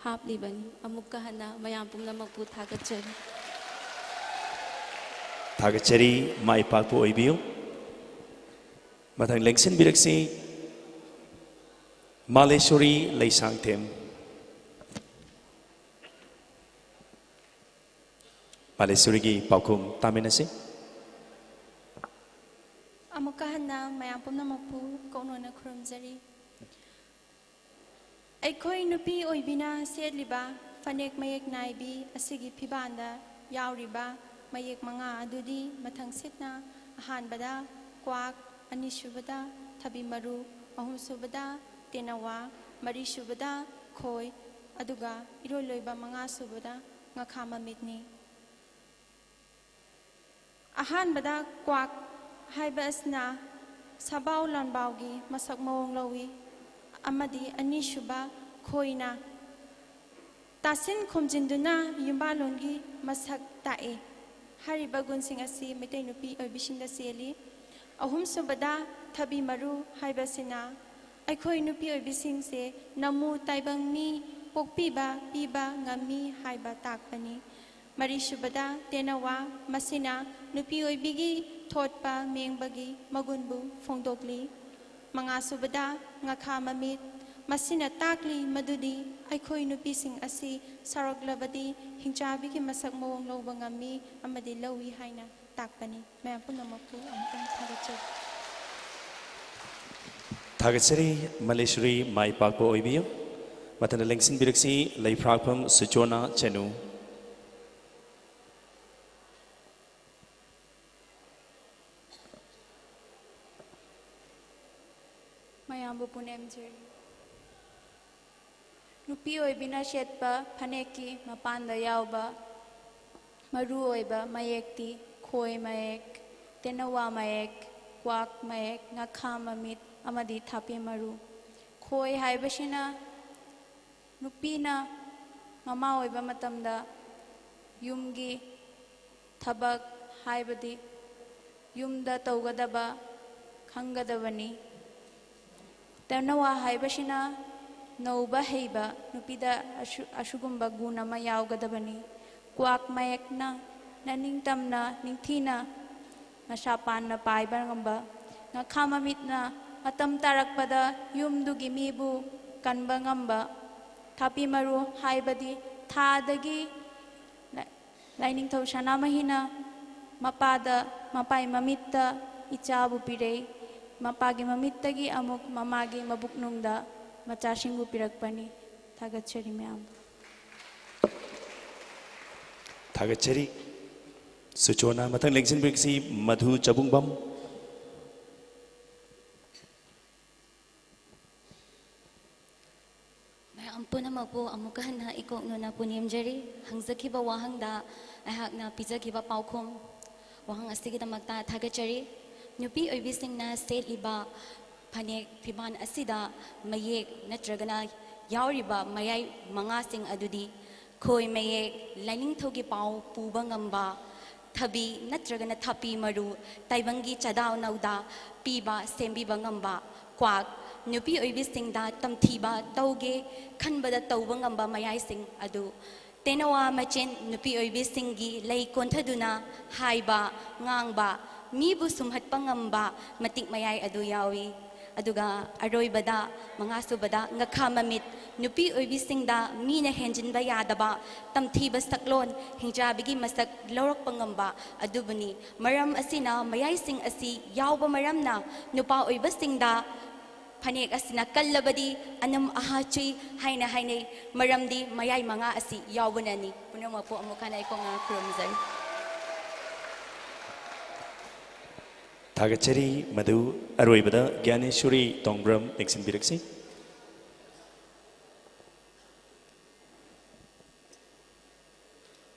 ꯍꯥꯞꯂꯤꯕꯅꯤ꯫ ꯑꯃꯨꯛꯀ ꯍꯟꯅ ꯃꯌꯥꯝ ꯄꯨꯝꯅꯃꯛꯄꯨ ꯊꯥꯒꯠꯆꯔꯤ꯫ ꯊꯥꯒꯠꯆꯔꯤ, ꯃꯥꯏ ꯄꯥꯛꯄ ꯑꯣꯏꯕꯤꯌꯨ꯫ ꯃꯊꯪ ꯂꯦꯡꯁꯤꯟꯕꯤꯔꯛꯁꯤ, ꯃꯥꯂꯦꯁꯣꯔꯤ ꯂꯩꯁꯥꯡꯊꯦꯝ꯫ ꯃꯥꯂꯦꯁꯣꯔꯤꯒꯤ ꯄꯥꯎꯈꯨꯝ ꯇꯥꯃꯤꯟꯅꯁꯤ꯫ ꯑꯃꯨꯛꯀ ꯍꯟꯅ ꯃꯌꯥꯝ ꯄꯨꯝꯅꯃꯛꯄꯨ ꯀꯧꯅꯣꯅ ꯈꯨꯔꯨꯝꯖꯔꯤ꯫ ꯑꯩꯈꯣꯏ ꯅꯨꯄꯤ ꯑꯣꯏꯕꯤꯅ ꯁꯦꯠꯂꯤꯕ ꯐꯅꯦꯛ ꯃꯌꯦꯛ ꯅꯥꯏꯕꯤ ꯑꯁꯤꯒꯤ ꯐꯤꯕꯥꯟꯗ ꯌꯥꯎꯔꯤꯕ ꯃꯌꯦꯛ ꯃꯉꯥ ꯑꯗꯨꯗꯤ ꯃꯊꯪꯁꯤꯠꯅ: ꯑꯍꯥꯟꯕꯗ ꯀ꯭ꯋꯥꯛ, ꯑꯅꯤꯁꯨꯕꯗ ꯊꯕꯤ ꯃꯔꯨ, ꯑꯍꯨꯝꯁꯨꯕꯗ ꯇꯦꯅꯋꯥ, ꯃꯔꯤꯁꯨꯕꯗ ꯈꯣꯏ, ꯑꯗꯨꯒ ꯏꯔꯣꯏ ꯂꯣꯏꯕ ꯃꯉꯥꯁꯨꯕꯗ ꯉꯈꯥ ꯃꯃꯤꯠꯅꯤ꯫ ꯑꯍꯥꯟꯕꯗ ꯀ꯭ꯋꯥꯛ ꯍꯥꯏꯕ ꯑꯁꯤꯅ ꯁꯥꯕꯥꯎ ꯂꯥꯟꯕꯥꯎꯒꯤ ꯃꯁꯛ ꯃꯑꯣꯡ ꯂꯧꯏ, ꯑꯃꯗꯤ ꯑꯅꯤꯁꯨꯕ ꯈꯣꯏꯅ ꯇꯥꯁꯤꯟ ꯈꯣꯝꯖꯤꯟꯗꯨꯅ ꯌꯨꯝꯕꯥꯜꯂꯣꯟꯒꯤ ꯃꯁꯛ ꯇꯥꯛꯏ꯫ ꯍꯥꯏꯔꯤꯕ ꯒꯨꯟꯁꯤꯡ ꯑꯁꯤ ꯃꯩꯇꯩ ꯅꯨꯄꯤ ꯑꯣꯏꯕꯤꯁꯤꯡꯗ ꯆꯦꯜꯂꯤ꯫ ꯑꯍꯨꯝꯁꯨꯕꯗ ꯊꯕꯤ ꯃꯔꯨ ꯍꯥꯏꯕꯁꯤꯅ ꯑꯩꯈꯣꯏ ꯅꯨꯄꯤ ꯑꯣꯏꯕꯤꯁꯤꯡꯁꯦ ꯅꯃꯨ ꯇꯥꯏꯕꯪ ꯃꯤ ꯄꯣꯛꯄꯤꯕ ꯄꯤꯕ ꯉꯝꯃꯤ ꯍꯥꯏꯕ ꯇꯥꯛꯄꯅꯤ꯫ ꯃꯔꯤꯁꯨꯕꯗ ꯇꯦꯅꯋꯥ, ꯃꯁꯤꯅ ꯅꯨꯄꯤ ꯑꯣꯏꯕꯤꯒꯤ ꯊꯣꯠꯄ ꯃꯦꯡꯕꯒꯤ ꯃꯒꯨꯟꯕꯨ ꯐꯣꯡꯗꯣꯛꯂꯤ꯫ ꯃꯉꯥꯁꯨꯕꯗ ꯉꯈꯥ ꯃꯃꯤꯠ, ꯃꯁꯤꯅ ꯇꯥꯛꯂꯤ ꯃꯗꯨꯗꯤ ꯑꯩꯈꯣꯏ ꯅꯨꯄꯤꯁꯤꯡ ꯑꯁꯤ ꯁꯥꯎꯔꯛꯂꯕꯗꯤ ꯍꯤꯡꯆꯥꯕꯤꯒꯤ ꯃꯁꯛ ꯃꯑꯣꯡ ꯂꯧꯕ ꯉꯝꯃꯤ ꯑꯃꯗꯤ ꯂꯧꯏ ꯍꯥꯏꯅ ꯇꯥꯛꯄꯅꯤ꯫ ꯃꯌꯥꯝ ꯄꯨꯝꯅꯃꯛꯄꯨ ꯑꯃꯨꯛꯇꯪ ꯊꯥꯒꯠꯆꯔꯤ꯫ ꯊꯥꯒꯠꯆꯔꯤ ꯃꯂꯦꯁꯣꯔꯤ, ꯃꯥꯏ ꯄꯥꯛꯄ ꯑꯣꯏꯕꯤꯌꯨ꯫ ꯃꯊꯪꯗ ꯂꯦꯡꯁꯤꯟꯕꯤꯔꯛꯁꯤ ꯂꯩꯐ꯭ꯔꯥꯛꯐꯝ ꯁꯨꯆꯣꯅꯥ ꯆꯅꯨ꯫ ꯅꯨꯄꯤ ꯑꯣꯏꯕꯤꯅ ꯁꯦꯠꯄ ꯐꯅꯦꯛꯀꯤ ꯃꯄꯥꯟꯗ ꯌꯥꯎꯕ ꯃꯔꯨ ꯑꯣꯏꯕ ꯃꯌꯦꯛꯇꯤ ꯈꯣꯏ ꯃꯌꯦꯛ, ꯇꯦꯅꯋꯥ ꯃꯌꯦꯛ, ꯀ꯭ꯋꯥꯛ ꯃꯌꯦꯛ, ꯉꯥꯈꯥ ꯃꯃꯤꯠ ꯑꯃꯗꯤ ꯊꯥꯄꯤ ꯃꯔꯨ꯫ ꯈꯣꯏ ꯍꯥꯏꯕꯁꯤꯅ ꯅꯨꯄꯤꯅ ꯃꯃꯥ ꯑꯣꯏꯕ ꯃꯇꯝꯗ ꯌꯨꯝꯒꯤ ꯊꯕꯛ, ꯍꯥꯏꯕꯗꯤ ꯌꯨꯝꯗ ꯇꯧꯒꯗꯕ ꯈꯪꯒꯗꯕꯅꯤ꯫ ꯇꯦꯅꯋꯥ ꯍꯥꯏꯕꯁꯤꯅ ꯅꯧꯕ ꯍꯩꯕ ꯅꯨꯄꯤꯗ ꯑꯁꯨ-, ꯑꯁꯤꯒꯨꯝꯕ ꯒꯨꯟ ꯑꯃ ꯌꯥꯎꯒꯗꯕꯅꯤ꯫ ꯀ꯭ꯋꯥꯛ ꯃꯌꯦꯛꯅ ꯅꯅꯤꯡꯇꯝꯅ, ꯅꯤꯡꯊꯤꯅ ꯃꯁꯥ ꯄꯥꯟꯅ ꯄꯥꯏꯕ ꯉꯝꯕ꯫ ꯉꯥꯈꯥ ꯃꯃꯤꯠꯅ ꯃꯇꯝ ꯇꯥꯔꯛꯄꯗ ꯌꯨꯝꯗꯨꯒꯤ ꯃꯤꯕꯨ ꯀꯟꯕ ꯉꯝꯕ꯫ ꯊꯥꯄꯤ ꯃꯔꯨ ꯍꯥꯏꯕꯗꯤ ꯊꯥꯗꯒꯤ ꯂꯥꯏꯅꯤꯡꯊꯧ ꯁꯅꯥꯃꯍꯤꯅ ꯃꯄꯥꯗ, ꯃꯄꯥꯒꯤ ꯃꯃꯤꯠꯇ ꯏꯆꯥꯕꯨ ꯄꯤꯔꯛꯏ꯫ ꯃꯄꯥꯒꯤ ꯃꯃꯤꯠꯇꯒꯤ ꯑꯃꯨꯛ ꯃꯃꯥꯒꯤ ꯃꯕꯨꯛꯅꯨꯡꯗ ꯃꯆꯥꯁꯤꯡꯕꯨ ꯄꯤꯔꯛꯄꯅꯤ꯫ ꯊꯥꯒꯠꯆꯔꯤ ꯃꯌꯥꯝꯕꯨ꯫ ꯊꯥꯒꯠꯆꯔꯤ꯫ ꯁꯨꯆꯣꯅ ꯃꯊꯪ ꯂꯦꯡꯁꯤꯟꯕꯤꯔꯛꯁꯤ ꯃꯙꯨ ꯆꯕꯨꯡꯕꯝ꯫ ꯃꯌꯥꯝ ꯄꯨꯝꯅꯃꯛꯄꯨ ꯑꯃꯨꯛꯀ ꯍꯟꯅ ꯏꯀꯣꯛ ꯅꯣꯟꯅ ꯄꯨꯅꯦꯝꯖꯔꯤ꯫ ꯍꯪꯖꯈꯤꯕ ꯋꯥꯍꯪꯗ ꯑꯩꯍꯥꯛꯅ ꯄꯤꯖꯈꯤꯕ ꯄꯥꯎꯈꯨꯝ, ꯋꯥꯍꯪ ꯑꯁꯤꯒꯤꯗꯃꯛꯇ ꯊꯥꯒꯠꯆꯔꯤ꯫ ꯅꯨꯄꯤ ꯑꯣꯏꯕꯤꯁꯤꯡꯅ ꯁꯦꯠꯂꯤꯕ ꯐꯅꯦꯛ ꯐꯤꯕꯥꯟ ꯑꯁꯤꯗ ꯃꯌꯦꯛ ꯅꯠꯇ꯭ꯔꯒꯅ ꯌꯥꯎꯔꯤꯕ ꯃꯌꯥꯏ ꯃꯉꯥꯁꯤꯡ ꯑꯗꯨꯗꯤ ꯈꯣꯏ ꯃꯌꯦꯛ, ꯂꯥꯏꯅꯤꯡꯊꯧꯒꯤ ꯄꯥꯎ ꯄꯨꯕ ꯉꯝꯕ, ꯊꯕꯤ ꯅꯠꯇ꯭ꯔꯒꯅ ꯊꯥꯄꯤ ꯃꯔꯨ, ꯇꯥꯏꯕꯪꯒꯤ ꯆꯗꯥꯎ ꯅꯧꯗ ꯄꯤꯕ ꯁꯦꯝꯕꯤꯕ ꯉꯝꯕ, ꯀ꯭ꯋꯥꯛ, ꯅꯨꯄꯤ ꯑꯣꯏꯕꯤꯁꯤꯡꯗ ꯇꯝꯊꯤꯕ ꯇꯧꯒꯦ ꯈꯟꯕꯗ ꯇꯧꯕ ꯉꯝꯕ ꯃꯌꯥꯏꯁꯤꯡ ꯑꯗꯨ, ꯇꯦꯅꯋꯥ ꯃꯆꯦꯟ, ꯅꯨꯄꯤ ꯑꯣꯏꯕꯤꯁꯤꯡꯒꯤ ꯂꯩ ꯀꯣꯟꯊꯗꯨꯅ ꯍꯥꯏꯕ, ꯉꯥꯡꯕ, ꯃꯤꯕꯨ ꯁꯨꯝꯍꯠꯄ ꯉꯝꯕ ꯃꯇꯤꯛ ꯃꯌꯥꯏ ꯑꯗꯨ ꯌꯥꯎꯏ꯫ ꯑꯗꯨꯒ ꯑꯔꯣꯏꯕꯗ, ꯃꯉꯥꯁꯨꯕꯗ, ꯉꯥꯈꯥ ꯃꯃꯤꯠ, ꯅꯨꯄꯤ ꯑꯣꯏꯕꯤꯁꯤꯡꯗ ꯃꯤꯅ ꯍꯦꯟꯖꯤꯟꯕ ꯌꯥꯗꯕ ꯇꯝꯊꯤꯕ ꯁꯛꯂꯣꯟ, ꯍꯤꯡꯆꯥꯕꯤꯒꯤ ꯃꯁꯛ ꯂꯧꯔꯛꯄ ꯉꯝꯕ ꯑꯗꯨꯕꯨꯅꯤ꯫ ꯃꯔꯝ ꯑꯁꯤꯅ, ꯃꯌꯥꯏꯁꯤꯡ ꯑꯁꯤ ꯌꯥꯎꯕ ꯃꯔꯝꯅ ꯅꯨꯄꯥ ꯑꯣꯏꯕꯁꯤꯡꯗ ꯐꯅꯦꯛ ꯑꯁꯤꯅ ꯀꯜꯂꯕꯗꯤ ꯑꯅꯝ ꯑꯍꯥ ꯆꯨꯏ ꯍꯥꯏꯅ ꯍꯥꯏꯅꯩ꯫ ꯃꯔꯝꯗꯤ ꯃꯌꯥꯏ ꯃꯉꯥ ꯑꯁꯤ ꯌꯥꯎꯕꯅꯅꯤ꯫ ꯄꯨꯝꯅꯃꯛꯄꯨ ꯑꯃꯨꯛ ꯍꯟꯅ ꯑꯩ ꯀꯣꯛꯅ ꯈꯨꯔꯨꯝꯖꯔꯤ꯫ ꯊꯥꯒꯠꯆꯔꯤ꯫ ꯃꯗꯨ ꯑꯔꯣꯏꯕꯗ ꯒ꯭ꯌꯥꯅꯦꯁꯣꯔꯤ ꯇꯣꯡꯕ꯭ꯔꯝ ꯂꯦꯡꯁꯤꯟꯕꯤꯔꯛꯁꯤ꯫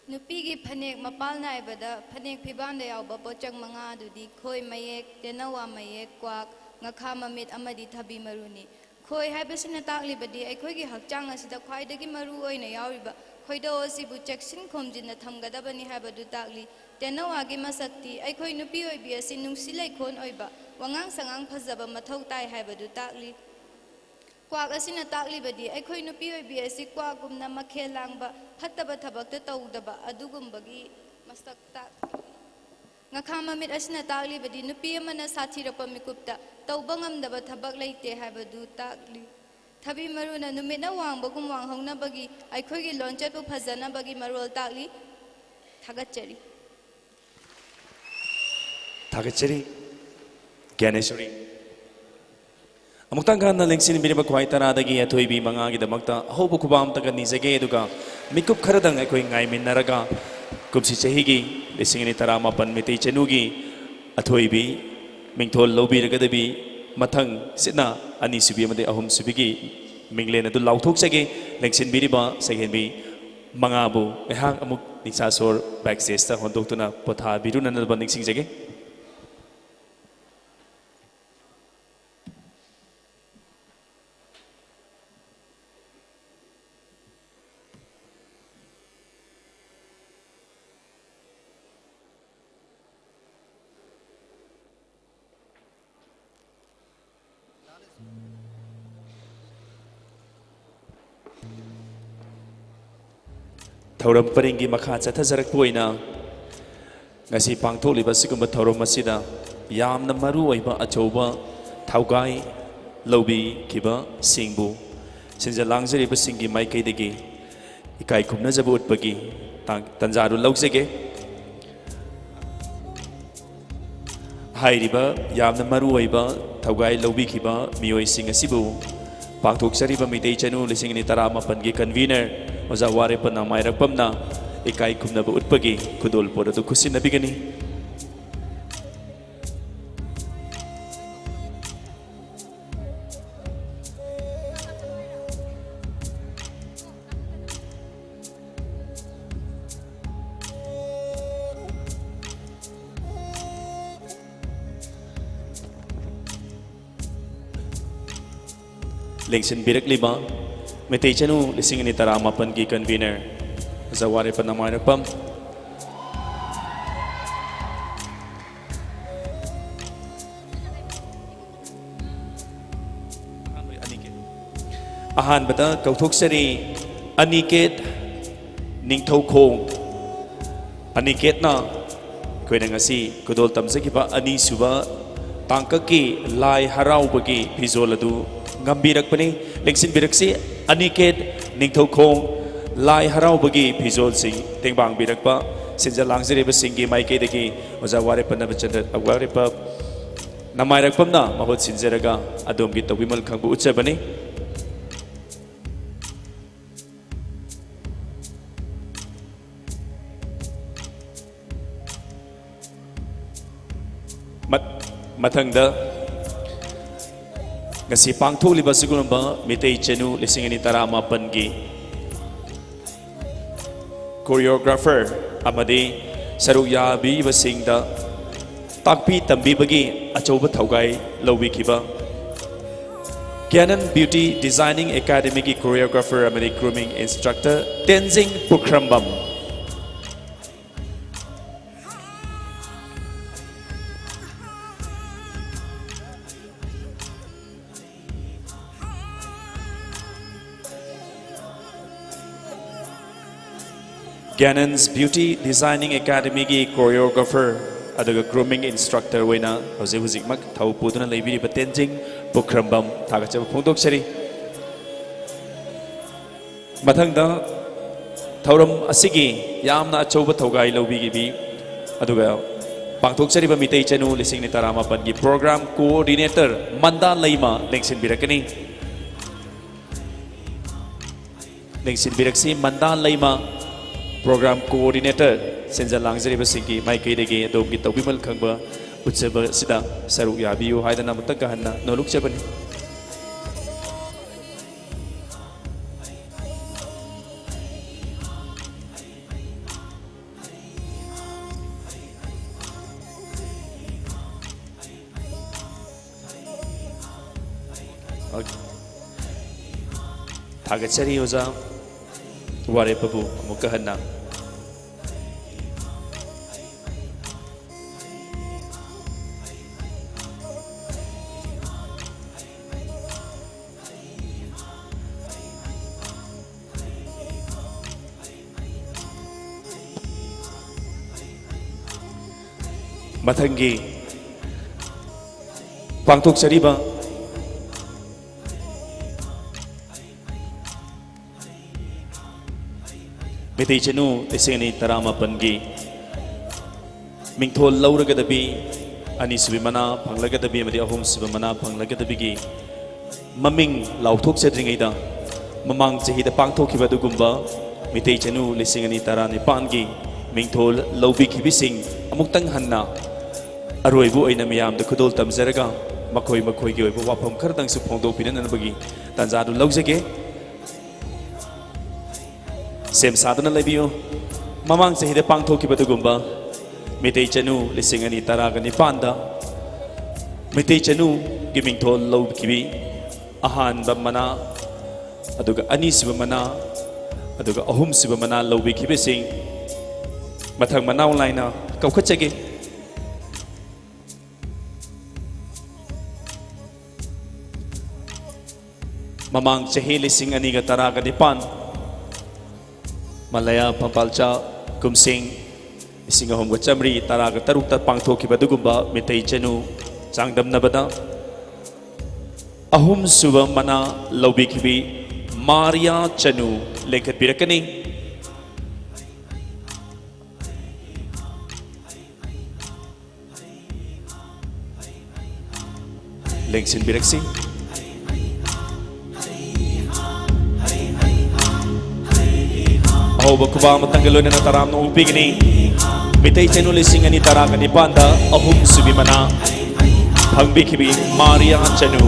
ꯅꯨꯄꯤꯒꯤ ꯐꯅꯦꯛ ꯃꯄꯥꯜ ꯅꯥꯏꯕꯗ ꯐꯅꯦꯛ ꯐꯤꯕꯥꯟꯗ ꯌꯥꯎꯕ ꯄꯣꯠꯆꯪ ꯃꯉꯥ ꯑꯗꯨꯗꯤ ꯈꯣꯏ ꯃꯌꯦꯛ, ꯇꯦꯅꯋꯥ ꯃꯌꯦꯛ, ꯀ꯭ꯋꯥꯛ, ꯉꯈꯥ ꯃꯃꯤꯠ ꯑꯃꯗꯤ ꯊꯕꯤ ꯃꯔꯨꯅꯤ꯫ ꯈꯣꯏ ꯍꯥꯏꯕꯁꯤꯅ ꯇꯥꯛꯂꯤꯕꯗꯤ ꯑꯩꯈꯣꯏꯒꯤ ꯍꯛꯆꯥꯡ ꯑꯁꯤꯗ ꯈ꯭ꯋꯥꯏꯗꯒꯤ ꯃꯔꯨ ꯑꯣꯏꯅ ꯌꯥꯎꯔꯤꯕ ꯈꯣꯏꯗꯧ ꯑꯁꯤꯕꯨ ꯆꯦꯛꯁꯤꯟ ꯈꯣꯝꯖꯤꯟꯅ ꯊꯝꯒꯗꯕꯅꯤ ꯍꯥꯏꯕꯗꯨ ꯇꯥꯛꯂꯤ꯫ ꯇꯦꯅꯋꯥꯒꯤ ꯃꯁꯛꯇꯤ ꯑꯩꯈꯣꯏ ꯅꯨꯄꯤ ꯑꯣꯏꯕꯤ ꯑꯁꯤ ꯅꯨꯡꯁꯤ ꯂꯩꯈꯣꯟ ꯑꯣꯏꯕ, ꯋꯥꯉꯥꯡ ꯁꯉꯥꯡ ꯐꯖꯕ ꯃꯊꯧ ꯇꯥꯏ ꯍꯥꯏꯕꯗꯨ ꯇꯥꯛꯂꯤ꯫ ꯀ꯭ꯋꯥꯛ ꯑꯁꯤꯅ ꯇꯥꯛꯂꯤꯕꯗꯤ ꯑꯩꯈꯣꯏ ꯅꯨꯄꯤ ꯑꯣꯏꯕꯤ ꯑꯁꯤ ꯀ꯭ꯋꯥꯛꯒꯨꯝꯅ ꯃꯈꯦꯜ ꯂꯥꯡꯕ, ꯐꯠꯇꯕ ꯊꯕꯛꯇ ꯇꯧꯗꯕ ꯑꯗꯨꯒꯨꯝꯕꯒꯤ ꯃꯁꯛ ꯇꯥꯛꯂꯤ꯫ ꯉꯈꯥ ꯃꯃꯤꯠ ꯑꯁꯤꯅ ꯇꯥꯛꯂꯤꯕꯗꯤ ꯅꯨꯄꯤ ꯑꯃꯅ ꯁꯥꯊꯤꯔꯛꯄ ꯃꯤꯀꯨꯞꯇ ꯇꯧꯕ ꯉꯝꯗꯕ ꯊꯕꯛ ꯂꯩꯇꯦ ꯍꯥꯏꯕꯗꯨ ꯇꯥꯛꯂꯤ꯫ ꯊꯕꯤ ꯃꯔꯨꯅ ꯅꯨꯃꯤꯠꯅ ꯋꯥꯡꯕꯒꯨꯝ ꯋꯥꯡꯍꯧꯅꯕꯒꯤ ꯑꯩꯈꯣꯏꯒꯤ ꯂꯣꯟꯆꯠꯄꯨ ꯐꯖꯅꯕꯒꯤ ꯃꯔꯣꯜ ꯇꯥꯛꯂꯤ꯫ ꯊꯥꯒꯠꯆꯔꯤ꯫ ꯊꯥꯒꯠꯆꯔꯤ꯫ ꯒ꯭ꯌꯥꯅꯦꯁꯣꯔꯤ꯫ ꯑꯃꯨꯛꯇꯪ ꯍꯟꯅ ꯂꯦꯡꯁꯤꯟꯕꯤꯔꯤꯕ ꯈ꯭ꯋꯥꯏ ꯇꯔꯥꯗꯒꯤ ꯑꯊꯣꯏꯕꯤ ꯃꯉꯥꯒꯤꯗꯃꯛꯇ ꯑꯍꯧꯕ ꯈꯨꯕꯥꯝ ꯑꯝꯇꯒ ꯅꯤꯖꯒꯦ, ꯑꯗꯨꯒ ꯃꯤꯀꯨꯞ ꯈꯔꯗꯪ ꯑꯩꯈꯣꯏ ꯉꯥꯏꯃꯤꯟꯅꯔꯒ ꯀꯨꯝꯁꯤ ꯆꯍꯤꯒꯤ ꯂꯤꯁꯤꯡ ꯑꯅꯤ ꯇꯔꯥꯃꯥꯄꯟ ꯃꯤꯇꯩ ꯆꯅꯨꯒꯤ ꯑꯊꯣꯏꯕꯤ ꯃꯤꯡꯊꯣꯜ ꯂꯧꯕꯤꯔꯒꯗꯕꯤ ꯃꯊꯪ ꯁꯤꯠꯅ ꯑꯅꯤꯁꯨꯕꯤ ꯑꯃꯗꯤ ꯑꯍꯨꯝꯁꯨꯕꯤꯒꯤ ꯃꯤꯡꯂꯦꯟ ꯑꯗꯨ ꯂꯥꯎꯊꯣꯛꯆꯒꯦ꯫ ꯂꯦꯡꯁꯤꯟꯕꯤꯔꯤꯕ ꯁꯩꯍꯦꯟꯕꯤ ꯃꯉꯥꯕꯨ ꯉꯥꯏꯍꯥꯛ ꯑꯃꯨꯛ ꯅꯤꯁꯥꯁꯣꯔ backstage ꯇ ꯍꯣꯟꯗꯣꯛꯇꯨꯅ ꯄꯣꯊꯥꯕꯤꯔꯨꯅꯅꯕ ꯅꯤꯡꯁꯤꯡꯖꯒꯦ꯫ ꯊꯧꯔꯝ ꯄꯔꯤꯡꯒꯤ ꯃꯈꯥ ꯆꯠꯊꯖꯔꯛꯄ ꯑꯣꯏꯅ ꯉꯁꯤ ꯄꯥꯡꯊꯣꯛꯂꯤꯕ ꯑꯁꯤꯒꯨꯝꯕ ꯊꯧꯔꯝ ꯑꯁꯤꯗ ꯌꯥꯝꯅ ꯃꯔꯨ ꯑꯣꯏꯕ ꯑꯆꯧꯕ ꯊꯧꯒꯥꯏ ꯂꯧꯕꯤꯈꯤꯕꯁꯤꯡꯕꯨ ꯁꯤꯟꯖ ꯂꯥꯡꯖꯔꯤꯕꯁꯤꯡꯒꯤ ꯃꯥꯏꯀꯩꯗꯒꯤ ꯏꯀꯥꯏ ꯈꯨꯝꯅꯖꯕ ꯎꯠꯄꯒꯤ ꯇꯥꯡ-, ꯇꯥꯟꯖꯥꯗꯨ ꯂꯧꯖꯒꯦ꯫ ꯍꯥꯏꯔꯤꯕ ꯌꯥꯝꯅ ꯃꯔꯨ ꯑꯣꯏꯕ ꯊꯧꯒꯥꯏ ꯂꯧꯕꯤꯈꯤꯕ ꯃꯤꯑꯣꯏꯁꯤꯡ ꯑꯁꯤꯕꯨ ꯄꯥꯡꯊꯣꯛꯆꯔꯤꯕ ꯃꯤꯇꯩ ꯆꯅꯨ ꯂꯤꯁꯤꯡ ꯑꯅꯤ ꯇꯔꯥꯃꯥꯄꯟꯒꯤ convener ꯑꯣꯖꯥ ꯋꯥꯔꯦꯞꯄ ꯅꯥꯃꯥꯏꯔꯛꯄꯝꯅ ꯏꯀꯥꯏ ꯈꯨꯝꯅꯕ ꯎꯠꯄꯒꯤ ꯈꯨꯗꯣꯜꯄꯣꯠ ꯑꯗꯨ ꯈꯨꯠꯁꯤꯟꯅꯕꯤꯒꯅꯤ꯫ ꯂꯦꯡꯁꯤꯟꯕꯤꯔꯛꯂꯤꯕ ꯃꯩꯇꯩ ꯆꯅꯨ ꯂꯤꯁꯤꯡ ꯑꯅꯤ ꯇꯔꯥꯃꯥꯄꯟꯒꯤ convener ꯑꯣꯖꯥ ꯋꯥꯔꯦꯞꯄ ꯅꯃꯥꯏꯔꯛꯄꯝ꯫ ꯑꯍꯥꯟꯕꯗ ꯀꯧꯊꯣꯛꯆꯔꯤ ꯑꯅꯤꯀꯦꯠ ꯅꯤꯡꯊꯧꯈꯣꯡ꯫ ꯑꯅꯤꯀꯦꯠꯅ ꯑꯩꯈꯣꯏꯅ ꯉꯁꯤ ꯈꯨꯗꯣꯜ ꯇꯝꯖꯈꯤꯕ ꯑꯅꯤꯁꯨꯕ ꯇꯥꯡꯀꯛꯀꯤ ꯂꯥꯏ ꯍꯔꯥꯎꯕꯒꯤ ꯐꯤꯖꯣꯜ ꯑꯗꯨ ꯉꯝꯕꯤꯔꯛꯄꯅꯤ꯫ ꯂꯦꯡꯁꯤꯟꯕꯤꯔꯛꯁꯤ ꯑꯅꯤꯀꯦꯠ ꯅꯤꯡꯊꯧꯈꯣꯡ꯫ ꯂꯥꯏ ꯍꯔꯥꯎꯕꯒꯤ ꯐꯤꯖꯣꯜꯁꯤꯡ ꯇꯦꯡꯕꯥꯡꯕꯤꯔꯛꯄ ꯁꯤꯟꯖ ꯂꯥꯡꯖꯔꯤꯕꯁꯤꯡꯒꯤ ꯃꯥꯏꯀꯩꯗꯒꯤ ꯑꯣꯖꯥ ꯋꯥꯔꯦꯞꯄ ꯅꯕꯆꯟꯗ꯭ꯔ, ꯋꯥꯔꯦꯞꯄ ꯅꯃꯥꯏꯔꯛꯄꯝꯅ ꯃꯍꯨꯠ ꯁꯤꯟꯖꯔꯒ ꯑꯗꯣꯝꯒꯤ ꯇꯧꯕꯤꯃꯜ ꯈꯪꯕ ꯎꯠꯆꯕꯅꯤ꯫ ꯃꯠ-, ꯃꯊꯪꯗ ꯉꯁꯤ ꯄꯥꯡꯊꯣꯛꯂꯤꯕ ꯑꯁꯤꯒꯨꯝꯂꯕ ꯃꯤꯇꯩ ꯆꯅꯨ ꯂꯤꯁꯤꯡ ꯑꯅꯤ ꯇꯔꯥꯃꯥꯄꯟꯒꯤ choreographer ꯑꯃꯗꯤ ꯁꯔꯨꯛ ꯌꯥꯕꯤꯕꯁꯤꯡꯗ ꯇꯥꯛꯄꯤ ꯇꯝꯕꯤꯕꯒꯤ ꯑꯆꯧꯕ ꯊꯧꯒꯥꯏ ꯂꯧꯕꯤꯈꯤꯕ ꯒ꯭ꯌꯥꯅꯟ Beauty Designing Academyꯒꯤ choreographer ꯑꯃꯗꯤ grooming instructor ꯇꯦꯟꯖꯤꯡ ꯄꯨꯈ꯭ꯔꯝꯕꯝ꯫ ꯒ꯭ꯌꯥꯅꯟꯁ Beauty Designing Academyꯒꯤ choreographer ꯑꯗꯨꯒ grooming instructor ꯑꯣꯏꯅ ꯍꯧꯖꯤꯛ ꯍꯧꯖꯤꯛꯃꯛ ꯊꯧ ꯄꯨꯗꯨꯅ ꯂꯩꯕꯤꯔꯤꯕ ꯇꯦꯟꯖꯤꯡ ꯄꯨꯈ꯭ꯔꯝꯕꯝ ꯊꯥꯒꯠꯆꯕ ꯐꯣꯡꯗꯣꯛꯆꯔꯤ꯫ ꯃꯊꯪꯗ ꯊꯧꯔꯝ ꯑꯁꯤꯒꯤ ꯌꯥꯝꯅ ꯑꯆꯧꯕ ꯊꯧꯒꯥꯏ ꯂꯧꯕꯤꯈꯤꯕꯤ ꯑꯗꯨꯒ ꯄꯥꯡꯊꯣꯛꯆꯔꯤꯕ ꯃꯤꯇꯩ ꯆꯅꯨ ꯂꯤꯁꯤꯡ ꯑꯅꯤ ꯇꯔꯥꯃꯥꯄꯟꯒꯤ program coordinator ꯃꯟꯗꯥ ꯂꯩꯃ ꯂꯦꯡꯁꯤꯟꯕꯤꯔꯛꯀꯅꯤ꯫ ꯂꯦꯡꯁꯤꯟꯕꯤꯔꯛꯁꯤ ꯃꯟꯗꯥ ꯂꯩꯃ, program coordinator, ꯁꯤꯟꯖ ꯂꯥꯡꯖꯔꯤꯕꯁꯤꯡꯒꯤ ꯃꯥꯏꯀꯩꯗꯒꯤ ꯑꯗꯣꯝꯒꯤ ꯇꯧꯕꯤꯃꯜ ꯈꯪꯕ ꯎꯠꯆꯕ ꯑꯁꯤꯗ ꯁꯔꯨꯛ ꯌꯥꯕꯤꯌꯨ ꯍꯥꯏꯗꯅ ꯑꯃꯨꯛꯇꯪꯒ ꯍꯟꯅ ꯅꯣꯂꯨꯛꯆꯕꯅꯤ꯫ ꯊꯥꯒꯠꯆꯔꯤ ꯑꯣꯖꯥ꯫ ꯋꯥꯔꯦꯞ ꯑꯗꯨꯕꯨ ꯑꯃꯨꯛꯀ ꯍꯟꯅ꯫ ꯃꯊꯪꯒꯤ ꯄꯥꯡꯊꯣꯛꯆꯔꯤꯕ ꯃꯤꯇꯩ ꯆꯅꯨ ꯂꯤꯁꯤꯡ ꯑꯅꯤ ꯇꯔꯥꯃꯥꯄꯟꯒꯤ ꯃꯤꯡꯊꯣꯜ ꯂꯧꯔꯒꯗꯕꯤ, ꯑꯅꯤꯁꯨꯕꯤ ꯃꯅꯥ ꯐꯪꯂꯒꯗꯕꯤ ꯑꯃꯗꯤ ꯑꯍꯨꯝꯁꯨꯕ ꯃꯅꯥ ꯐꯪꯂꯒꯗꯕꯤꯒꯤ ꯃꯃꯤꯡ ꯂꯥꯎꯊꯣꯛꯆꯗ꯭ꯔꯤꯉꯩꯗ, ꯃꯃꯥꯡ ꯆꯍꯤꯗ ꯄꯥꯡꯊꯣꯛꯈꯤꯕ ꯑꯗꯨꯒꯨꯝꯕ ꯃꯤꯇꯩ ꯆꯅꯨ ꯂꯤꯁꯤꯡ ꯑꯅꯤ ꯇꯔꯥꯅꯤꯄꯥꯟꯒꯤ ꯃꯤꯡꯊꯣꯜ ꯂꯧꯕꯤꯈꯤꯕꯁꯤꯡ ꯑꯃꯨꯛꯇꯪ ꯍꯟꯅ ꯑꯔꯣꯏꯕ ꯑꯣꯏꯅ ꯃꯤꯌꯥꯝꯗ ꯈꯨꯗꯣꯜ ꯇꯝꯖꯔꯒ, ꯃꯈꯣꯏ ꯃꯈꯣꯏꯒꯤ ꯑꯣꯏꯕ ꯋꯥꯐꯝ ꯈꯔꯗꯪꯁꯨ ꯐꯣꯡꯗꯣꯛꯄꯤꯅꯅꯕꯒꯤ ꯇꯥꯟꯖꯥꯗꯨ ꯂꯧꯖꯒꯦ꯫ ꯁꯦꯝ ꯁꯥꯗꯨꯅ ꯂꯩꯕꯤꯌꯨ꯫ ꯃꯃꯥꯡ ꯆꯍꯤꯗ ꯄꯥꯡꯊꯣꯛꯈꯤꯕ ꯑꯗꯨꯒꯨꯝꯕ ꯃꯤꯇꯩ ꯆꯅꯨ ꯂꯤꯁꯤꯡ ꯑꯅꯤ ꯇꯔꯥꯒ ꯅꯤꯄꯥꯟꯗ ꯃꯤꯇꯩ ꯆꯅꯨꯒꯤ ꯃꯤꯡꯊꯣꯜ ꯂꯧꯈꯤꯕꯤ ꯑꯍꯥꯟꯕ ꯃꯅꯥ, ꯑꯗꯨꯒ ꯑꯅꯤꯁꯨꯕ ꯃꯅꯥ, ꯑꯗꯨꯒ ꯑꯍꯨꯝꯁꯨꯕ ꯃꯅꯥ ꯂꯧꯕꯤꯈꯤꯕꯁꯤꯡ ꯃꯊꯪ ꯃꯅꯥꯎ ꯅꯥꯏꯅ ꯀꯧꯈꯠꯆꯒꯦ꯫ ꯃꯃꯥꯡ ꯆꯍꯤ ꯂꯤꯁꯤꯡ ꯑꯅꯤꯒ ꯇꯔꯥꯒ ꯅꯤꯄꯥꯟ ꯃꯂꯌꯥ ꯐꯝꯄꯥꯜꯆꯥ ꯀꯨꯝꯁꯤꯡ ꯂꯤꯁꯤꯡ ꯑꯍꯨꯝꯒ ꯆꯥꯃꯔꯤ ꯇꯔꯥꯒ ꯇꯔꯨꯛꯇ ꯄꯥꯡꯊꯣꯛꯈꯤꯕ ꯑꯗꯨꯒꯨꯝꯕ ꯃꯤꯇꯩ ꯆꯅꯨ ꯆꯥꯡꯗꯝꯅꯕꯗ ꯑꯍꯨꯝꯁꯨꯕ ꯃꯅꯥ ꯂꯧꯕꯤꯈꯤꯕꯤ ꯃꯥꯔꯤꯌꯥ ꯆꯅꯨ ꯂꯦꯡꯈꯠꯄꯤꯔꯛꯀꯅꯤ꯫ ꯂꯦꯡꯁꯤꯟꯕꯤꯔꯛꯁꯤ꯫ ꯑꯍꯧꯕ ꯈꯨꯕꯥꯛ ꯑꯃꯇꯪꯒ ꯂꯣꯏꯅꯅ ꯇꯔꯥꯝꯅ ꯑꯣꯛꯄꯤꯒꯅꯤ꯫ ꯃꯤꯇꯩ ꯆꯅꯨ ꯂꯤꯁꯤꯡ ꯑꯅꯤ ꯇꯔꯥꯒ ꯅꯤꯄꯥꯟꯗ ꯑꯍꯨꯝ ꯁꯨꯕꯤ ꯃꯅꯥ ꯐꯪꯕꯤꯈꯤꯕꯤ ꯃꯥꯔꯤꯌꯥ ꯆꯅꯨ꯫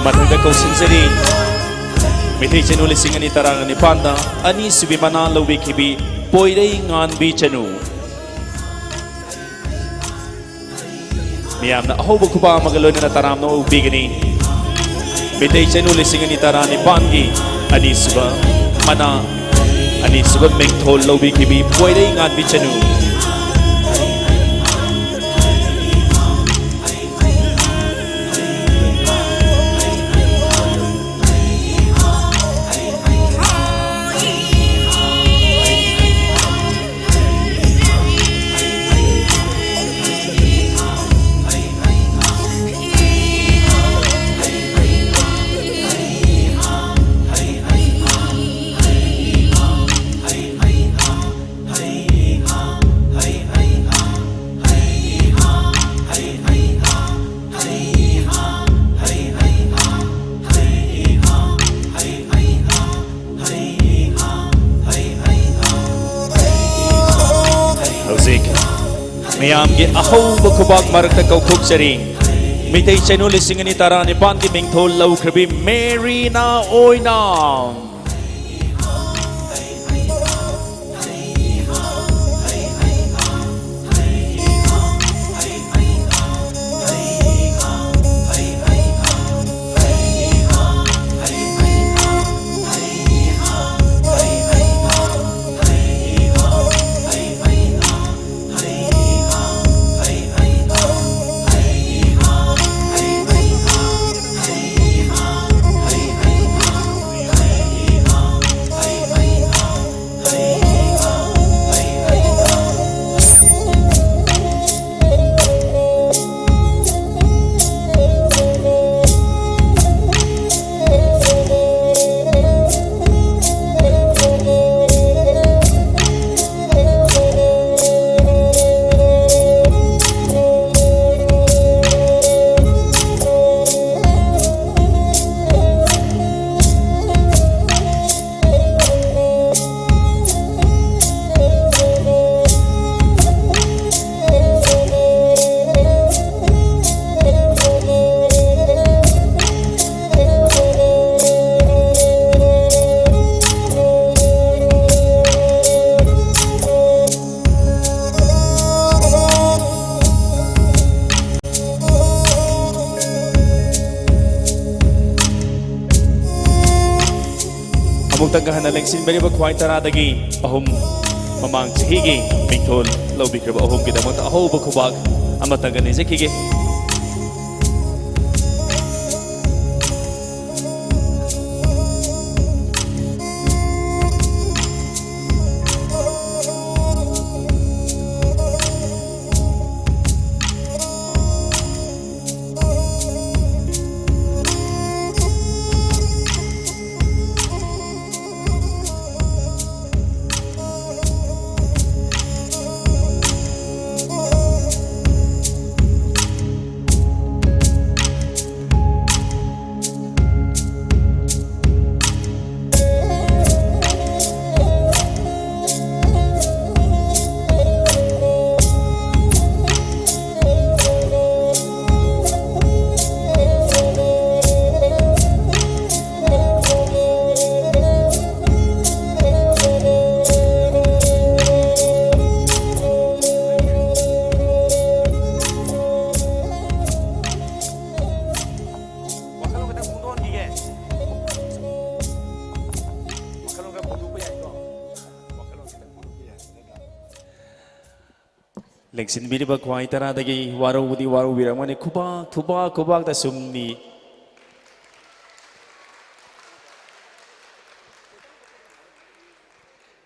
ꯃꯊꯪꯗ ꯀꯧꯁꯤꯟꯖꯔꯤ, ꯃꯩꯇꯩ ꯆꯅꯨ ꯂꯤꯁꯤꯡ ꯑꯅꯤ ꯇꯔꯥꯅꯤꯄꯥꯟꯗ ꯑꯅꯤꯁꯨꯕꯤ ꯃꯅꯥ ꯂꯧꯕꯤꯈꯤꯕꯤ ꯄꯣꯏꯔꯩ ꯉꯥꯟꯕꯤ ꯆꯅꯨ꯫ ꯃꯤꯌꯥꯝꯅ ꯑꯍꯧꯕ ꯈꯨꯕꯥꯛ ꯑꯃꯒ ꯂꯣꯏꯅꯅ ꯇꯔꯥꯝꯅ ꯑꯣꯛꯄꯤꯒꯅꯤ꯫ ꯃꯩꯇꯩ ꯆꯅꯨ ꯂꯤꯁꯤꯡ ꯑꯅꯤ ꯇꯔꯥꯅꯤꯄꯥꯟꯒꯤ ꯑꯅꯤꯁꯨꯕ ꯃꯅꯥ, ꯑꯅꯤꯁꯨꯕ ꯃꯤꯡꯊꯣꯜ ꯂꯧꯕꯤꯈꯤꯕꯤ ꯄꯣꯏꯔꯩ ꯉꯥꯟꯕꯤ ꯆꯅꯨ꯫ ꯍꯧꯖꯤꯛ ꯃꯤꯌꯥꯝꯒꯤ ꯑꯍꯧꯕ ꯈꯨꯕꯥꯛ ꯃꯔꯛꯇ ꯀꯧꯊꯣꯛꯆꯔꯤ, ꯃꯤꯇꯩ ꯆꯅꯨ ꯂꯤꯁꯤꯡ ꯑꯅꯤ ꯇꯔꯥꯅꯤꯄꯥꯟꯒꯤ ꯃꯤꯡꯊꯣꯜ ꯂꯧꯈ꯭ꯔꯕꯤ ꯃꯦꯔꯤꯅꯥ ꯑꯣꯏꯅꯥꯝ꯫ ꯑꯃꯨꯛꯇꯪꯒ ꯍꯟꯅ ꯂꯦꯡꯁꯤꯟꯕꯤꯔꯤꯕ ꯈ꯭ꯋꯥꯏ ꯇꯔꯥꯗꯒꯤ ꯑꯍꯨꯝ, ꯃꯃꯥꯡ ꯆꯍꯤꯒꯤ ꯃꯤꯡꯊꯣꯜ ꯂꯧꯕꯤꯈ꯭ꯔꯕ ꯑꯍꯨꯝꯒꯤꯗꯃꯛꯇ ꯑꯍꯧꯕ ꯈꯨꯕꯥꯛ ꯑꯃꯇꯪꯒ ꯅꯤꯖꯈꯤꯒꯦ꯫ ꯋꯥꯈꯜꯂꯣꯟ ꯈꯤꯇꯪ ꯐꯣꯡꯗꯣꯛꯍꯟꯈꯤꯒꯦ꯫ ꯋꯥꯈꯜꯂꯣꯟ ꯈꯔ ꯐꯣꯡꯗꯣꯛꯄ ꯌꯥꯏꯀꯣ? ꯋꯥꯈꯜꯂꯣꯟ ꯈꯤꯇꯪ ꯐꯣꯡꯗꯣꯛꯄ ꯌꯥꯏ꯫ ꯂꯦꯡꯁꯤꯟꯕꯤꯔꯤꯕ ꯈ꯭ꯋꯥꯏ ꯇꯔꯥꯗꯒꯤ ꯋꯥꯔꯧꯕꯗꯤ ꯋꯥꯔꯧꯕꯤꯔꯝꯒꯅꯤ꯫ ꯈꯨꯕꯥꯛ, ꯈꯨꯕꯥꯛ, ꯈꯨꯕꯥꯛꯇ ꯁꯨꯝ ꯅꯤ꯫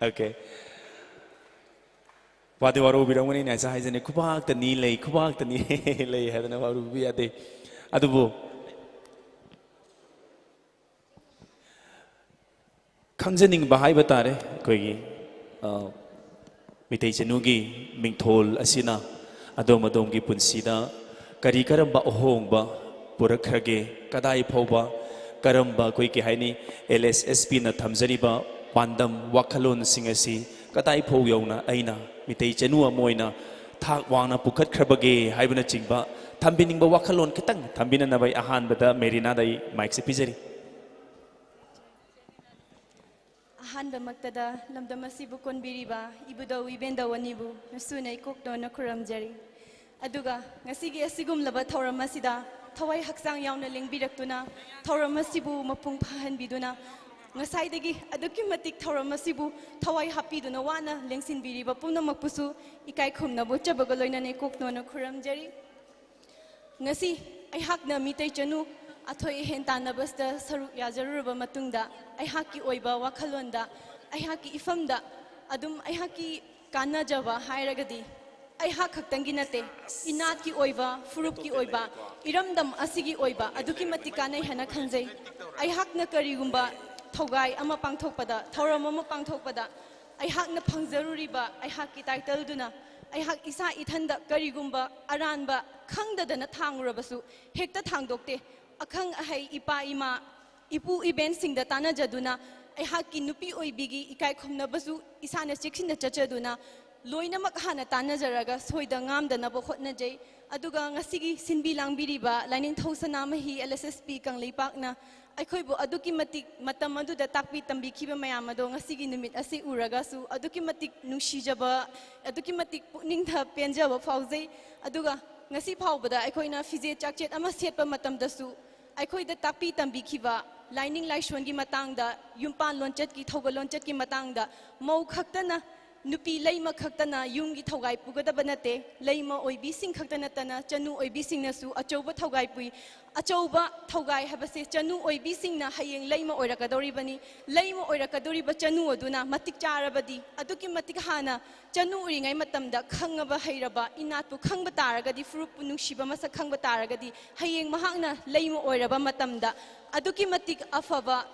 ꯑꯣꯀꯦ꯫ ꯋꯥꯗꯤ ꯋꯥꯔꯧꯕꯤꯔꯝꯒꯅꯤ, ꯑꯩꯅ ꯉꯁꯥꯏ ꯍꯥꯏꯖꯅꯤ, ꯈꯨꯕꯥꯛꯇ ꯅꯤ ꯂꯩ, ꯈꯨꯕꯥꯛꯇ ꯅꯤ ꯂꯩ ꯍꯥꯏꯗꯅ ꯋꯥꯔꯧꯕꯤꯕ ꯌꯥꯗꯦ꯫ ꯑꯗꯨꯕꯨ ꯈꯪꯖꯅꯤꯡꯕ ꯍꯥꯏꯕ ꯇꯥꯔꯦ, ꯑꯩꯈꯣꯏꯒꯤ, ꯑ, ꯃꯤꯇꯩ ꯆꯅꯨꯒꯤ ꯃꯤꯡꯊꯣꯜ ꯑꯁꯤꯅ ꯑꯗꯣꯝ ꯑꯗꯣꯝꯒꯤ ꯄꯨꯟꯁꯤꯗ ꯀꯔꯤ ꯀꯔꯝꯕ ꯑꯍꯣꯡꯕ ꯄꯨꯔꯛꯈ꯭ꯔꯒꯦ? ꯀꯗꯥꯏ ꯐꯥꯎꯕ ꯀꯔꯝꯕ, ꯑꯩꯈꯣꯏ ꯀꯩ ꯍꯥꯏꯅꯤ, ꯑꯦꯜ ꯑꯦꯁ ꯑꯦꯁ ꯄꯤꯅ ꯊꯝꯖꯔꯤꯕ ꯄꯥꯟꯗꯝ ꯋꯥꯈꯜꯂꯣꯟꯁꯤꯡ ꯑꯁꯤ ꯀꯗꯥꯏ ꯐꯥꯎ ꯌꯧꯅ ꯑꯩꯅ ꯃꯤꯇꯩ ꯆꯅꯨ ꯑꯃ ꯑꯣꯏꯅ ꯊꯥꯛ ꯋꯥꯡꯅ ꯄꯨꯈꯠꯈ꯭ꯔꯕꯒꯦ ꯍꯥꯏꯕꯅꯆꯤꯡꯕ ꯊꯝꯕꯤꯅꯤꯡꯕ ꯋꯥꯈꯜꯂꯣꯟ ꯈꯤꯇꯪ ꯊꯝꯕꯤꯅꯅꯕ ꯑꯩ ꯑꯍꯥꯟꯕꯗ ꯃꯦꯔꯤꯅꯥꯗ ꯑꯩ ꯃꯥꯏꯛꯁꯦ ꯄꯤꯖꯔꯤ꯫ ꯑꯍꯥꯟꯕꯃꯛꯇꯗ ꯂꯝꯗꯝ ꯑꯁꯤꯕꯨ ꯀꯣꯟꯕꯤꯔꯤꯕ ꯏꯕꯨꯙꯧ ꯏꯕꯦꯟꯗꯧ ꯑꯅꯤꯕꯨ ꯅꯁꯨꯅ ꯏꯀꯣꯛꯇꯣꯟꯅ ꯈꯨꯔꯨꯝꯖꯔꯤ꯫ ꯑꯗꯨꯒ ꯉꯁꯤꯒꯤ ꯑꯁꯤꯒꯨꯝꯂꯕ ꯊꯧꯔꯝ ꯑꯁꯤꯗ ꯊꯋꯥꯏ ꯍꯛꯆꯥꯡ ꯌꯥꯎꯅ ꯂꯦꯡꯕꯤꯔꯛꯇꯨꯅ ꯊꯧꯔꯝ ꯑꯁꯤꯕꯨ ꯃꯄꯨꯡ ꯐꯥꯍꯟꯕꯤꯗꯨꯅ ꯉꯁꯥꯏꯗꯒꯤ ꯑꯗꯨꯛꯀꯤ ꯃꯇꯤꯛ ꯊꯧꯔꯝ ꯑꯁꯤꯕꯨ ꯊꯋꯥꯏ ꯍꯥꯞꯄꯤꯗꯨꯅ ꯋꯥꯅ ꯂꯦꯡꯁꯤꯟꯕꯤꯔꯤꯕ ꯄꯨꯝꯅꯃꯛꯄꯨꯁꯨ ꯏꯀꯥꯏ ꯈꯨꯝꯅꯕ ꯎꯠꯆꯕꯒ ꯂꯣꯏꯅꯅ ꯏꯀꯣꯛ ꯅꯣꯟꯅ ꯈꯨꯔꯨꯝꯖꯔꯤ꯫ ꯉꯁꯤ ꯑꯩꯍꯥꯛꯅ ꯃꯤꯇꯩ ꯆꯅꯨ ꯑꯊꯣꯏ ꯑꯍꯦꯟ ꯇꯥꯟꯅꯕꯁꯤꯗ ꯁꯔꯨꯛ ꯌꯥꯖꯔꯨꯔꯕ ꯃꯇꯨꯡꯗ, ꯑꯩꯍꯥꯛꯀꯤ ꯑꯣꯏꯕ ꯋꯥꯈꯜꯂꯣꯟꯗ, ꯑꯩꯍꯥꯛꯀꯤ ꯏꯐꯝꯗ ꯑꯗꯨꯝ ꯑꯩꯍꯥꯛꯀꯤ ꯀꯥꯟꯅꯖꯕ ꯍꯥꯏꯔꯒꯗꯤ, ꯑꯩꯍꯥꯛ ꯈꯛꯇꯪꯒꯤ ꯅꯠꯇꯦ, ꯏꯅꯥꯠꯀꯤ ꯑꯣꯏꯕ, ꯐꯨꯔꯨꯞꯀꯤ ꯑꯣꯏꯕ, ꯏꯔꯝꯗꯝ ꯑꯁꯤꯒꯤ ꯑꯣꯏꯕ ꯑꯗꯨꯛꯀꯤ ꯃꯇꯤꯛ ꯀꯥꯟꯅꯩ ꯍꯥꯏꯅ ꯈꯟꯖꯩ꯫ ꯑꯩꯍꯥꯛꯅ ꯀꯔꯤꯒꯨꯝꯕ ꯊꯧꯒꯥꯏ ꯑꯃ ꯄꯥꯡꯊꯣꯛꯄꯗ, ꯊꯧꯔꯝ ꯑꯃ ꯄꯥꯡꯊꯣꯛꯄꯗ, ꯑꯩꯍꯥꯛꯅ ꯐꯪꯖꯔꯨꯔꯤꯕ ꯑꯩꯍꯥꯛꯀꯤ ꯇꯥꯏꯇꯜꯗꯨꯅ ꯑꯩꯍꯥꯛ ꯏꯁꯥ ꯏꯊꯟꯗ ꯀꯔꯤꯒꯨꯝꯕ ꯑꯔꯥꯟꯕ ꯈꯪꯗꯗꯅ ꯊꯥꯡꯉꯨꯔꯕꯁꯨ ꯍꯦꯛꯇ ꯊꯥꯡꯗꯣꯛꯇꯦ꯫ ꯑꯈꯪ ꯑꯍꯩ, ꯏꯄꯥ ꯏꯃꯥ, ꯏꯄꯨ ꯏꯕꯦꯟꯁꯤꯡꯗ ꯇꯥꯟꯅꯖꯗꯨꯅ, ꯑꯩꯍꯥꯛꯀꯤ ꯅꯨꯄꯤ ꯑꯣꯏꯕꯤꯒꯤ ꯏꯀꯥꯏ ꯈꯨꯝꯅꯕꯁꯨ ꯏꯁꯥꯅ ꯆꯦꯛꯁꯤꯟꯅ ꯆꯠꯆꯗꯨꯅ, ꯂꯣꯏꯅꯃꯛ ꯍꯥꯟꯅ ꯇꯥꯟꯅꯖꯔꯒ ꯁꯣꯏꯗ ꯉꯥꯝꯗꯅꯕ ꯍꯣꯠꯅꯖꯩ꯫ ꯑꯗꯨꯒ ꯉꯁꯤꯒꯤ ꯁꯤꯟꯕꯤ ꯂꯥꯡꯕꯤꯔꯤꯕ ꯂꯥꯏꯅꯤꯡꯊꯧ ꯁꯅꯥꯃꯍꯤ ꯑꯦꯜ ꯑꯦꯁ ꯑꯦꯁ ꯄꯤ ꯀꯪꯂꯩꯄꯥꯛꯅ ꯑꯩꯈꯣꯏꯕꯨ ꯑꯗꯨꯛꯀꯤ ꯃꯇꯤꯛ ꯃꯇꯝ ꯑꯗꯨꯗ ꯇꯥꯛꯄꯤ ꯇꯝꯕꯤꯈꯤꯕ ꯃꯌꯥꯝ ꯑꯗꯣ ꯉꯁꯤꯒꯤ ꯅꯨꯃꯤꯠ ꯑꯁꯤ ꯎꯔꯒꯁꯨ ꯑꯗꯨꯛꯀꯤ ꯃꯇꯤꯛ ꯅꯨꯡꯁꯤꯖꯕ, ꯑꯗꯨꯛꯀꯤ ꯃꯇꯤꯛ ꯄꯨꯛꯅꯤꯡꯗ ꯄꯦꯟꯖꯕ ꯐꯥꯎꯖꯩ꯫ ꯑꯗꯨꯒ ꯉꯁꯤ ꯐꯥꯎꯕꯗ ꯑꯩꯈꯣꯏꯅ ꯐꯤꯖꯦꯠ ꯆꯥꯛꯆꯦꯠ ꯑꯃ ꯁꯦꯠꯄ ꯃꯇꯝꯗꯁꯨ ꯑꯩꯈꯣꯏꯗ ꯇꯥꯛꯄꯤ ꯇꯝꯕꯤꯈꯤꯕ ꯂꯥꯏꯅꯤꯡ ꯂꯥꯏꯁꯣꯟꯒꯤ ꯃꯇꯥꯡꯗ, ꯌꯨꯝꯄꯥꯟ ꯂꯣꯟꯆꯠꯀꯤ, ꯊꯧꯒꯜ ꯂꯣꯟꯆꯠꯀꯤ ꯃꯇꯥꯡꯗ ꯃꯧ ꯈꯛꯇꯅ, ꯅꯨꯄꯤ ꯂꯩꯃ ꯈꯛꯇꯅ ꯌꯨꯝꯒꯤ ꯊꯧꯒꯥꯏ ꯄꯨꯒꯗꯕ ꯅꯠꯇꯦ, ꯂꯩꯃ ꯑꯣꯏꯕꯤꯁꯤꯡ ꯈꯛꯇ ꯅꯠꯇꯅ ꯆꯅꯨ ꯑꯣꯏꯕꯤꯁꯤꯡꯅꯁꯨ ꯑꯆꯧꯕ ꯊꯧꯒꯥꯏ ꯄꯨꯏ꯫ ꯑꯆꯧꯕ ꯊꯧꯒꯥꯏ ꯍꯥꯏꯕꯁꯦ ꯆꯅꯨ ꯑꯣꯏꯕꯤꯁꯤꯡꯅ ꯍꯌꯦꯡ ꯂꯩꯃ ꯑꯣꯏꯔꯛꯀꯗꯧꯔꯤꯕꯅꯤ꯫ ꯂꯩꯃ ꯑꯣꯏꯔꯛꯀꯗꯧꯔꯤꯕ ꯆꯅꯨ ꯑꯗꯨꯅ ꯃꯇꯤꯛ ꯆꯥꯔꯕꯗꯤ, ꯑꯗꯨꯛꯀꯤ ꯃꯇꯤꯛ ꯍꯥꯟꯅ ꯆꯅꯨ ꯎꯔꯤꯉꯩ ꯃꯇꯝꯗ ꯈꯪꯉꯕ ꯍꯩꯔꯕ, ꯏꯅꯥꯠꯄꯨ ꯈꯪꯕ ꯇꯥꯔꯒꯗꯤ, ꯐꯨꯔꯨꯞꯄꯨ ꯅꯨꯡꯁꯤꯕ ꯃꯁꯛ ꯈꯪꯕ ꯇꯥꯔꯒꯗꯤ, ꯍꯌꯦꯡ ꯃꯍꯥꯛꯅ ꯂꯩꯃ ꯑꯣꯏꯔꯕ ꯃꯇꯝꯗ ꯑꯗꯨꯛꯀꯤ ꯃꯇꯤꯛ ꯑꯐꯕ,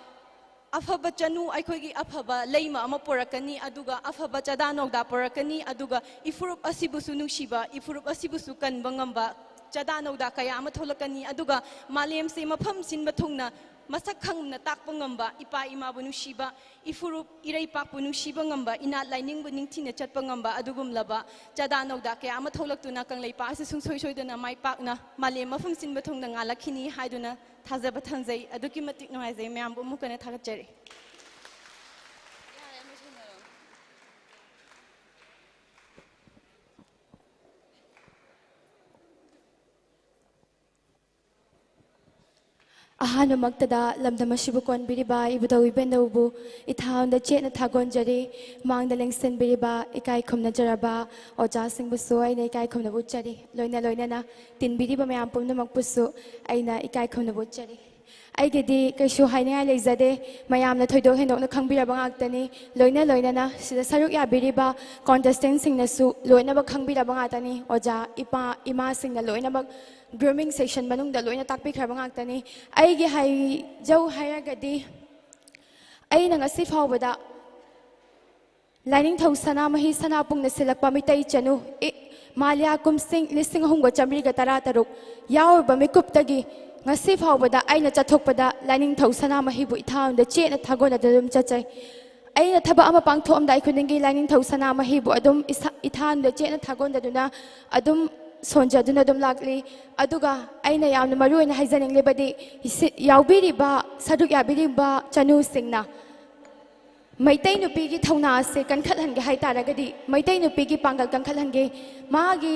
ꯑꯐꯕ ꯆꯅꯨ, ꯑꯩꯈꯣꯏꯒꯤ ꯑꯐꯕ ꯂꯩꯃ ꯑꯃ ꯄꯨꯔꯛꯀꯅꯤ, ꯑꯗꯨꯒ ꯑꯐꯕ ꯆꯥꯗꯥ ꯅꯧꯗꯥ ꯄꯨꯔꯛꯀꯅꯤ, ꯑꯗꯨꯒ ꯏꯐꯨꯔꯨꯞ ꯑꯁꯤꯕꯨꯁꯨ ꯅꯨꯡꯁꯤꯕ, ꯏꯐꯨꯔꯨꯞ ꯑꯁꯤꯕꯨꯁꯨ ꯀꯟꯕ ꯉꯝꯕ ꯆꯥꯗꯥ ꯅꯧꯗꯥ ꯀꯌꯥ ꯑꯃ ꯊꯣꯛꯂꯛꯀꯅꯤ, ꯑꯗꯨꯒ ꯃꯥꯂꯦꯝꯁꯦ ꯃꯐꯝ ꯁꯤꯟꯕ ꯊꯨꯡꯅ ꯃꯁꯛ ꯈꯪꯅ ꯇꯥꯛꯄ ꯉꯝꯕ, ꯏꯄꯥ ꯏꯃꯥꯕꯨ ꯅꯨꯡꯁꯤꯕ, ꯏꯐꯨꯔꯨꯞ ꯏꯔꯩꯄꯥꯛꯄꯨ ꯅꯨꯡꯁꯤꯕ ꯉꯝꯕ, ꯏꯅꯥꯠ ꯂꯥꯏꯅꯤꯡꯕꯨ ꯅꯤꯡꯊꯤꯅ ꯆꯠꯄ ꯉꯝꯕ ꯑꯗꯨꯒꯨꯝꯂꯕ ꯆꯥꯗꯥ ꯅꯧꯗꯥ ꯀꯌꯥ ꯑꯃ ꯊꯣꯛꯂꯛꯇꯨꯅ ꯀꯪꯂꯩꯄꯥꯛ ꯑꯁꯤ ꯁꯨꯡꯁꯣꯏ ꯁꯣꯏꯗꯅ ꯃꯥꯏ ꯄꯥꯛꯅ ꯃꯥꯂꯦꯝ ꯃꯐꯝ ꯁꯤꯟꯕ ꯊꯨꯡꯅ ꯉꯥꯜꯂꯛꯈꯤꯅꯤ ꯍꯥꯏꯗꯨꯅ ꯊꯥꯖꯕ ꯊꯝꯖꯩ꯫ ꯑꯗꯨꯛꯀꯤ ꯃꯇꯤꯛ ꯅꯨꯡꯉꯥꯏꯖꯩ꯫ ꯃꯌꯥꯝꯕꯨ ꯑꯃꯨꯛ ꯍꯟꯅ ꯊꯥꯒꯠꯆꯔꯤ꯫ ꯑꯍꯥꯟꯕꯃꯛꯇꯗ ꯂꯝꯗꯝ ꯑꯁꯤꯕꯨ ꯀꯣꯟꯕꯤꯔꯤꯕ ꯏꯕꯨꯙꯧ ꯏꯕꯦꯟꯗꯧꯕꯨ ꯏꯊꯥ ꯍꯟꯗ ꯆꯦꯠꯅ ꯊꯥꯒꯣꯟꯖꯔꯤ꯫ ꯃꯥꯡꯗ ꯂꯦꯡꯁꯤꯟꯕꯤꯔꯤꯕ ꯏꯀꯥꯏ ꯈꯨꯝꯅꯖꯔꯕ ꯑꯣꯖꯥꯁꯤꯡꯕꯨꯁꯨ ꯑꯩꯅ ꯏꯀꯥꯏ ꯈꯨꯝꯅꯕ ꯎꯠꯆꯔꯤ꯫ ꯂꯣꯏꯅ ꯂꯣꯏꯅꯅ ꯇꯤꯟꯕꯤꯔꯤꯕ ꯃꯌꯥꯝ ꯄꯨꯝꯅꯃꯛꯄꯨꯁꯨ ꯑꯩꯅ ꯏꯀꯥꯏ ꯈꯨꯝꯅꯕ ꯎꯠꯆꯔꯤ꯫ ꯑꯩꯒꯤꯗꯤ ꯀꯩꯁꯨ ꯍꯥꯏꯅꯤꯡꯉꯥꯏ ꯂꯩꯖꯗꯦ꯫ ꯃꯌꯥꯝꯅ ꯊꯣꯏꯗꯣꯛ ꯍꯦꯟꯗꯣꯛꯅ ꯈꯪꯕꯤꯔꯕ ꯉꯥꯛꯇꯅꯤ꯫ ꯂꯣꯏꯅ ꯂꯣꯏꯅꯅ ꯁꯤꯗ ꯁꯔꯨꯛ ꯌꯥꯕꯤꯔꯤꯕ contestant ꯁꯤꯡꯅꯁꯨ ꯂꯣꯏꯅꯃꯛ ꯈꯪꯕꯤꯔꯕ ꯉꯥꯛꯇꯅꯤ꯫ ꯑꯣꯖꯥ, ꯏꯄꯥ, ꯏꯃꯥꯁꯤꯡꯅ ꯂꯣꯏꯅꯃꯛ grooming session ꯃꯅꯨꯡꯗ ꯂꯣꯏꯅ ꯇꯥꯛꯄꯤꯈ꯭ꯔꯕ ꯉꯥꯛꯇꯅꯤ꯫ ꯑꯩꯒꯤ ꯍꯥꯏꯖꯧ ꯍꯥꯏꯔꯒꯗꯤ, ꯑꯩꯅ ꯉꯁꯤ ꯐꯥꯎꯕꯗ ꯂꯥꯏꯅꯤꯡꯊꯧ ꯁꯅꯥꯃꯍꯤ ꯁꯅꯥꯄꯨꯡꯅ ꯁꯤꯜꯂꯛꯄ ꯃꯤꯇꯩ ꯆꯅꯨ, ꯏ-, ꯃꯥꯂꯤꯌꯥ ꯀꯨꯝꯁꯤꯡ ꯂꯤꯁꯤꯡ ꯑꯍꯨꯝꯒ ꯆꯥꯃꯔꯤꯒ ꯇꯔꯥ ꯇꯔꯨꯛ ꯌꯥꯎꯔꯨꯕ ꯃꯤꯀꯨꯞꯇꯒꯤ ꯉꯁꯤ ꯐꯥꯎꯕꯗ ꯑꯩꯅ ꯆꯠꯊꯣꯛꯄꯗ ꯂꯥꯏꯅꯤꯡꯊꯧ ꯁꯅꯥꯃꯍꯤꯕꯨ ꯏꯊꯥ ꯍꯟꯗ ꯆꯦꯠꯅ ꯊꯥꯒꯣꯟꯅꯗꯨꯅ ꯑꯗꯨꯝ ꯆꯠꯆꯩ꯫ ꯑꯩꯅ ꯊꯕꯛ ꯑꯃ ꯄꯥꯡꯊꯣꯛꯑꯝꯗꯥꯏ ꯈꯨꯗꯤꯡꯒꯤ ꯂꯥꯏꯅꯤꯡꯊꯧ ꯁꯅꯥꯃꯍꯤꯕꯨ ꯑꯗꯨꯝ ꯏꯁꯥ, ꯏꯊꯥ ꯍꯟꯗ ꯆꯦꯠꯅ ꯊꯥꯒꯣꯟꯗꯗꯨꯅ ꯑꯗꯨꯝ ꯁꯣꯟꯖꯗꯨꯅ ꯑꯗꯨꯝ ꯂꯥꯛꯂꯤ꯫ ꯑꯗꯨꯒ ꯑꯩꯅ ꯌꯥꯝꯅ ꯃꯔꯨ ꯑꯣꯏꯅ ꯍꯥꯏꯖꯅꯤꯡꯂꯤꯕꯗꯤ, ꯏꯁꯤ-, ꯌꯥꯎꯕꯤꯔꯤꯕ, ꯁꯔꯨꯛ ꯌꯥꯕꯤꯔꯤꯕ ꯆꯅꯨꯁꯤꯡꯅ ꯃꯩꯇꯩ ꯅꯨꯄꯤꯒꯤ ꯊꯧꯅꯥ ꯑꯁꯤ ꯀꯟꯈꯠꯍꯟꯒꯦ ꯍꯥꯏ ꯇꯥꯔꯒꯗꯤ, ꯃꯩꯇꯩ ꯅꯨꯄꯤꯒꯤ ꯄꯥꯡꯒꯜ ꯀꯟꯈꯠꯍꯟꯒꯦ, ꯃꯥꯒꯤ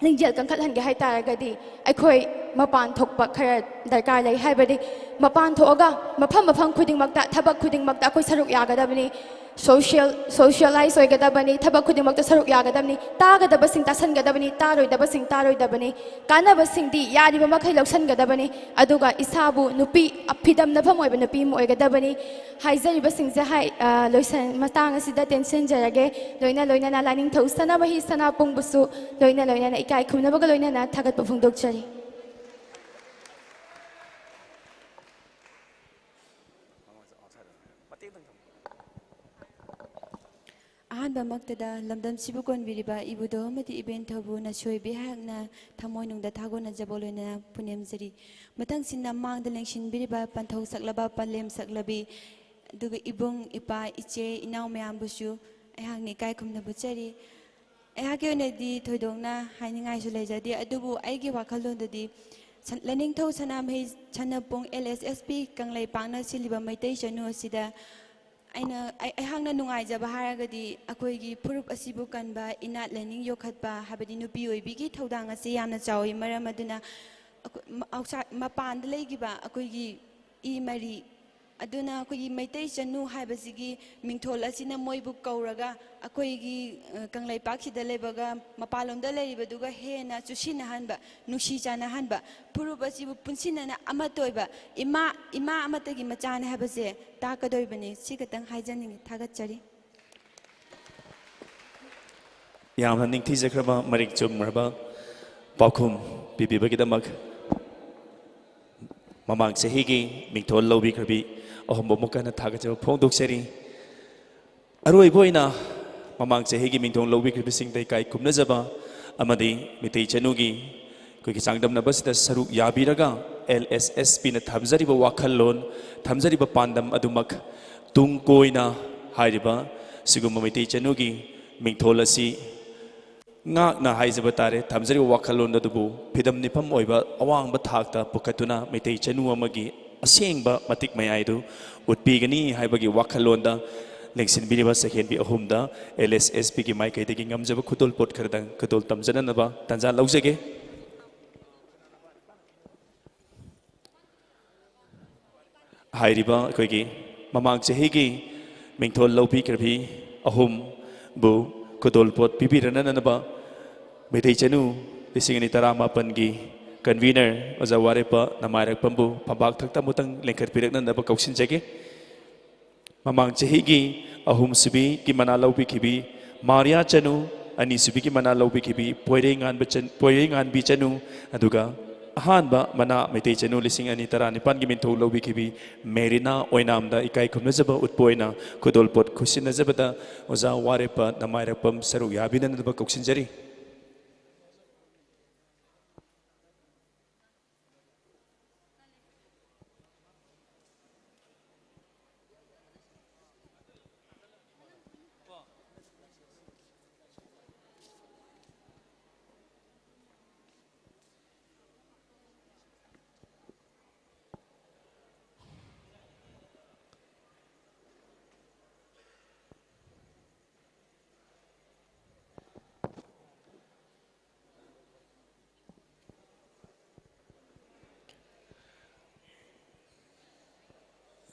ꯂꯤꯡꯖꯦꯜ ꯀꯟꯈꯠꯍꯟꯒꯦ ꯍꯥꯏ ꯇꯥꯔꯒꯗꯤ, ꯑꯩꯈꯣꯏ ꯃꯄꯥꯟ ꯊꯣꯛꯄ ꯈꯔ ꯗꯔꯀꯥꯔ ꯂꯩ꯫ ꯍꯥꯏꯕꯗꯤ, ꯃꯄꯥꯟ ꯊꯣꯛꯑꯒ ꯃꯐꯝ ꯃꯐꯝ ꯈꯨꯗꯤꯡꯃꯛꯇ, ꯊꯕꯛ ꯈꯨꯗꯤꯡꯃꯛꯇ ꯑꯩꯈꯣꯏ ꯁꯔꯨꯛ ꯌꯥꯒꯗꯕꯅꯤ꯫ Social, socialize ꯑꯣꯏꯒꯗꯕꯅꯤ, ꯊꯕꯛ ꯈꯨꯗꯤꯡꯃꯛꯇ ꯁꯔꯨꯛ ꯌꯥꯒꯗꯕꯅꯤ, ꯇꯥꯒꯗꯕꯁꯤꯡ ꯇꯥꯁꯟꯒꯗꯕꯅꯤ, ꯇꯥꯔꯣꯏꯗꯕꯁꯤꯡ ꯇꯥꯔꯣꯏꯗꯕꯅꯤ, ꯀꯥꯟꯅꯕꯁꯤꯡꯗꯤ ꯌꯥꯔꯤꯕ ꯃꯈꯩ ꯂꯧꯁꯟꯒꯗꯕꯅꯤ, ꯑꯗꯨꯒ ꯏꯁꯥꯕꯨ ꯅꯨꯄꯤ, ꯐꯤꯗꯝꯅꯐꯝ ꯑꯣꯏꯕ ꯅꯨꯄꯤ ꯑꯃ ꯑꯣꯏꯒꯗꯕꯅꯤ꯫ ꯍꯥꯏꯖꯔꯤꯕꯁꯤꯡꯁꯦ ꯍꯥꯏ-, ꯑ, ꯂꯣꯏꯁꯟ-, ꯃꯇꯥꯡ ꯑꯁꯤꯗ ꯇꯦꯟꯁꯤꯟꯖꯔꯒꯦ꯫ ꯂꯣꯏꯅ ꯂꯣꯏꯅꯅ ꯂꯥꯏꯅꯤꯡꯊꯧ ꯁꯅꯥꯃꯍꯤ ꯁꯅꯥꯄꯨꯡꯕꯨꯁꯨ ꯂꯣꯏꯅ ꯂꯣꯏꯅꯅ ꯏꯀꯥꯏ ꯈꯨꯝꯅꯕꯒ ꯂꯣꯏꯅꯅ ꯊꯥꯒꯠꯄ ꯐꯣꯡꯗꯣꯛꯆꯔꯤ꯫ ꯑꯍꯥꯟꯕꯃꯛꯇꯗ ꯂꯝꯗꯝꯁꯤꯕꯨ ꯀꯣꯟꯕꯤꯔꯤꯕ ꯏꯕꯨꯙꯧ ꯑꯃꯗꯤ ꯏꯕꯦꯟꯊꯧꯕꯨ ꯅꯁꯣꯏꯕꯤ ꯍꯥꯏꯍꯥꯛꯅ ꯊꯃꯣꯏꯅꯨꯡꯗ ꯊꯥꯒꯣꯟꯅꯖꯕ ꯂꯣꯏꯅꯅ ꯄꯨꯅꯦꯝꯖꯔꯤ꯫ ꯃꯊꯪꯁꯤꯅ ꯃꯥꯡꯗ ꯂꯦꯡꯁꯤꯟꯕꯤꯔꯤꯕ ꯄꯟꯊꯧ ꯁꯛꯂꯕ ꯄꯂꯦꯝ ꯁꯛꯂꯕꯤ, ꯑꯗꯨꯒ ꯏꯕꯨꯡ, ꯏꯄꯥ, ꯏꯆꯦ, ꯏꯅꯥꯎ ꯃꯌꯥꯝꯕꯨꯁꯨ ꯑꯩꯍꯥꯛꯅ ꯏꯀꯥꯏ ꯈꯨꯝꯅꯕ ꯎꯠꯆꯔꯤ꯫ ꯑꯩꯍꯥꯛꯀꯤ ꯑꯣꯏꯅꯗꯤ ꯊꯣꯏꯗꯣꯛꯅ ꯍꯥꯏꯅꯤꯡꯉꯥꯏꯁꯨ ꯂꯩꯖꯗꯦ, ꯑꯗꯨꯕꯨ ꯑꯩꯒꯤ ꯋꯥꯈꯜꯂꯣꯟꯗꯗꯤ ꯁꯟ-, ꯂꯥꯏꯅꯤꯡꯊꯧ ꯁꯅꯥꯃꯍꯤ ꯁꯅꯥꯄꯨꯡ LSSP ꯀꯪꯂꯩꯄꯥꯛꯅ ꯁꯤꯜꯂꯤꯕ ꯃꯩꯇꯩ ꯆꯅꯨ ꯑꯁꯤꯗ ꯑꯩꯅ, ꯑꯩ-, ꯑꯩꯍꯥꯛꯅ ꯅꯨꯡꯉꯥꯏꯖꯕ ꯍꯥꯏꯔꯒꯗꯤ ꯑꯩꯈꯣꯏꯒꯤ ꯐꯨꯔꯨꯞ ꯑꯁꯤꯕꯨ ꯀꯟꯕ, ꯏꯅꯥꯠ ꯂꯥꯏꯅꯤꯡ ꯌꯣꯛꯈꯠꯄ, ꯍꯥꯏꯕꯗꯤ ꯅꯨꯄꯤ ꯑꯣꯏꯕꯤꯒꯤ ꯊꯧꯗꯥꯡ ꯑꯁꯤ ꯌꯥꯝꯅ ꯆꯥꯎꯏ꯫ ꯃꯔꯝ ꯑꯗꯨꯅ ꯑꯩꯈꯣꯏ ꯃ-, ꯑꯥꯎꯠꯁꯥꯏꯠ, ꯃꯄꯥꯟꯗ ꯂꯩꯈꯤꯕ ꯑꯩꯈꯣꯏꯒꯤ ꯏ ꯃꯔꯤ, ꯑꯗꯨꯅ ꯑꯩꯈꯣꯏꯒꯤ ꯃꯩꯇꯩ ꯆꯅꯨ ꯍꯥꯏꯕꯁꯤꯒꯤ ꯃꯤꯡꯊꯣꯜ ꯑꯁꯤꯅ ꯃꯣꯏꯕꯨ ꯀꯧꯔꯒ ꯑꯩꯈꯣꯏꯒꯤ, ꯑ, ꯀꯪꯂꯩꯄꯥꯛꯁꯤꯗ ꯂꯩꯕꯒ ꯃꯄꯥꯟꯂꯣꯝꯗ ꯂꯩꯔꯤꯕꯗꯨꯒ ꯍꯦꯟꯅ ꯆꯨꯁꯤꯟꯅꯍꯟꯕ, ꯅꯨꯡꯁꯤ ꯆꯥꯟꯅꯍꯟꯕ, ꯐꯨꯔꯨꯞ ꯑꯁꯤꯕꯨ ꯄꯨꯟꯁꯤꯟꯅꯅ ꯑꯃꯠꯇ ꯑꯣꯏꯕ ꯏꯃꯥ, ꯏꯃꯥ ꯑꯃꯠꯇꯒꯤ ꯃꯆꯥꯅꯤ ꯍꯥꯏꯕꯁꯦ ꯇꯥꯛꯀꯗꯧꯔꯤꯕꯅꯤ꯫ ꯁꯤ ꯈꯛꯇꯪ ꯍꯥꯏꯖꯅꯤꯡꯉꯤ꯫ ꯊꯥꯒꯠꯆꯔꯤ꯫ ꯌꯥꯝꯅ ꯅꯤꯡꯊꯤꯖꯈ꯭ꯔꯕ, ꯃꯔꯤꯛ ꯆꯨꯝꯈ꯭ꯔꯕ ꯄꯥꯎꯈꯨꯝ ꯄꯤꯕꯤꯕꯒꯤꯗꯃꯛ ꯃꯃꯥꯡ ꯆꯍꯤꯒꯤ ꯃꯤꯡꯊꯣꯜ ꯂꯧꯕꯤꯈ꯭ꯔꯕꯤ ꯑꯍꯨꯝꯕꯨ ꯑꯃꯨꯛ ꯍꯟꯅ ꯊꯥꯒꯠꯆꯕ ꯐꯣꯡꯗꯣꯛꯆꯔꯤ꯫ ꯑꯔꯣꯏꯕ ꯑꯣꯏꯅ ꯃꯃꯥꯡ ꯆꯍꯤꯒꯤ ꯃꯤꯡꯊꯣꯜ ꯂꯧꯕꯤꯈ꯭ꯔꯤꯕꯁꯤꯡꯗ ꯏꯀꯥꯏ ꯈꯨꯝꯅꯖꯕ ꯑꯃꯗꯤ ꯃꯤꯇꯩ ꯆꯅꯨꯒꯤ ꯑꯩꯈꯣꯏꯒꯤ ꯆꯥꯡꯗꯝꯅꯕꯁꯤꯗ ꯁꯔꯨꯛ ꯌꯥꯕꯤꯔꯒ, ꯑꯦꯜ ꯑꯦꯁ ꯑꯦꯁ ꯄꯤꯅ ꯊꯝꯖꯔꯤꯕ ꯋꯥꯈꯜꯂꯣꯟ, ꯊꯝꯖꯔꯤꯕ ꯄꯥꯟꯗꯝ ꯑꯗꯨꯃꯛ ꯇꯨꯡ ꯀꯣꯏꯅ ꯍꯥꯏꯔꯤꯕ ꯁꯤꯒꯨꯝꯕ ꯃꯩꯇꯩ ꯆꯅꯨꯒꯤ ꯃꯤꯡꯊꯣꯜ ꯑꯁꯤ ꯉꯥꯛꯅ ꯍꯥꯏꯖꯕ ꯇꯥꯔꯦ, ꯊꯝꯖꯔꯤꯕ ꯋꯥꯈꯜꯂꯣꯟ ꯑꯗꯨꯕꯨ ꯐꯤꯗꯝ ꯅꯤꯐꯝ ꯑꯣꯏꯕ ꯑꯋꯥꯡꯕ ꯊꯥꯛꯇ ꯄꯨꯈꯠꯇꯨꯅ ꯃꯩꯇꯩ ꯆꯅꯨ ꯑꯃꯒꯤ ꯑꯁꯦꯡꯕ ꯃꯇꯤꯛ ꯃꯌꯥꯏꯗꯨ ꯎꯠꯄꯤꯒꯅꯤ ꯍꯥꯏꯕꯒꯤ ꯋꯥꯈꯜꯂꯣꯟꯗ ꯂꯦꯡꯁꯤꯟꯕꯤꯔꯤꯕ ꯁꯛꯍꯦꯟꯕꯤ ꯑꯍꯨꯝꯗ ꯑꯦꯜ ꯑꯦꯁ ꯑꯦꯁ ꯄꯤꯒꯤ ꯃꯥꯏꯀꯩꯗꯒꯤ ꯉꯝꯖꯕ ꯈꯨꯗꯣꯜꯄꯣꯠ ꯈꯔꯗꯪ ꯈꯨꯗꯣꯜ ꯇꯝꯖꯅꯅꯕ ꯇꯥꯟꯖꯥ ꯂꯧꯖꯒꯦ꯫ ꯍꯥꯏꯔꯤꯕ ꯑꯩꯈꯣꯏꯒꯤ ꯃꯃꯥꯡ ꯆꯍꯤꯒꯤ ꯃꯤꯡꯊꯣꯜ ꯂꯧꯕꯤꯈ꯭ꯔꯕꯤ ꯑꯍꯨꯝꯕꯨ ꯈꯨꯗꯣꯜꯄꯣꯠ ꯄꯤꯕꯤꯔꯅꯅꯕ ꯃꯩꯇꯩ ꯆꯅꯨ ꯂꯤꯁꯤꯡ ꯑꯅꯤ ꯇꯔꯥꯃꯥꯄꯟꯒꯤ convener ꯑꯣꯖꯥ ꯋꯥꯔꯦꯞꯄ ꯅꯃꯥꯏꯔꯛꯄꯝꯕꯨ ꯐꯝꯕꯥꯛ ꯊꯛꯇ ꯑꯃꯨꯛꯇꯪ ꯂꯦꯡꯈꯠꯄꯤꯔꯛꯅꯅꯕ ꯀꯧꯁꯤꯟꯖꯒꯦ꯫ ꯃꯃꯥꯡ ꯆꯍꯤꯒꯤ ꯑꯍꯨꯝꯁꯨꯕꯤꯒꯤ ꯃꯅꯥ ꯂꯧꯕꯤꯈꯤꯕꯤ ꯃꯥꯔꯤꯌꯥ ꯆꯅꯨ, ꯑꯅꯤꯁꯨꯕꯤꯒꯤ ꯃꯅꯥ ꯂꯧꯕꯤꯈꯤꯕꯤ ꯄꯣꯏꯔꯩꯉꯥꯟꯕ ꯆꯟ-, ꯄꯣꯏꯔꯩꯉꯥꯟꯕꯤ ꯆꯅꯨ, ꯑꯗꯨꯒ ꯑꯍꯥꯟꯕ ꯃꯅꯥ ꯃꯩꯇꯩ ꯆꯅꯨ ꯂꯤꯁꯤꯡ ꯑꯅꯤ ꯇꯔꯥꯅꯤꯄꯥꯟꯒꯤ ꯃꯤꯡꯊꯣꯜ ꯂꯧꯕꯤꯈꯤꯕꯤ ꯃꯦꯔꯤꯅꯥ ꯑꯣꯏꯅꯥꯝꯗ ꯏꯀꯥꯏ ꯈꯨꯝꯅꯖꯕ ꯎꯠꯄ ꯑꯣꯏꯅ ꯈꯨꯗꯣꯜꯄꯣꯠ ꯈꯨꯠꯁꯤꯟꯅꯖꯕꯗ ꯑꯣꯖꯥ ꯋꯥꯔꯦꯞꯄ ꯅꯃꯥꯏꯔꯛꯄꯝ ꯁꯔꯨꯛ ꯌꯥꯕꯤꯅꯅꯕ ꯀꯧꯁꯤꯟꯖꯔꯤ꯫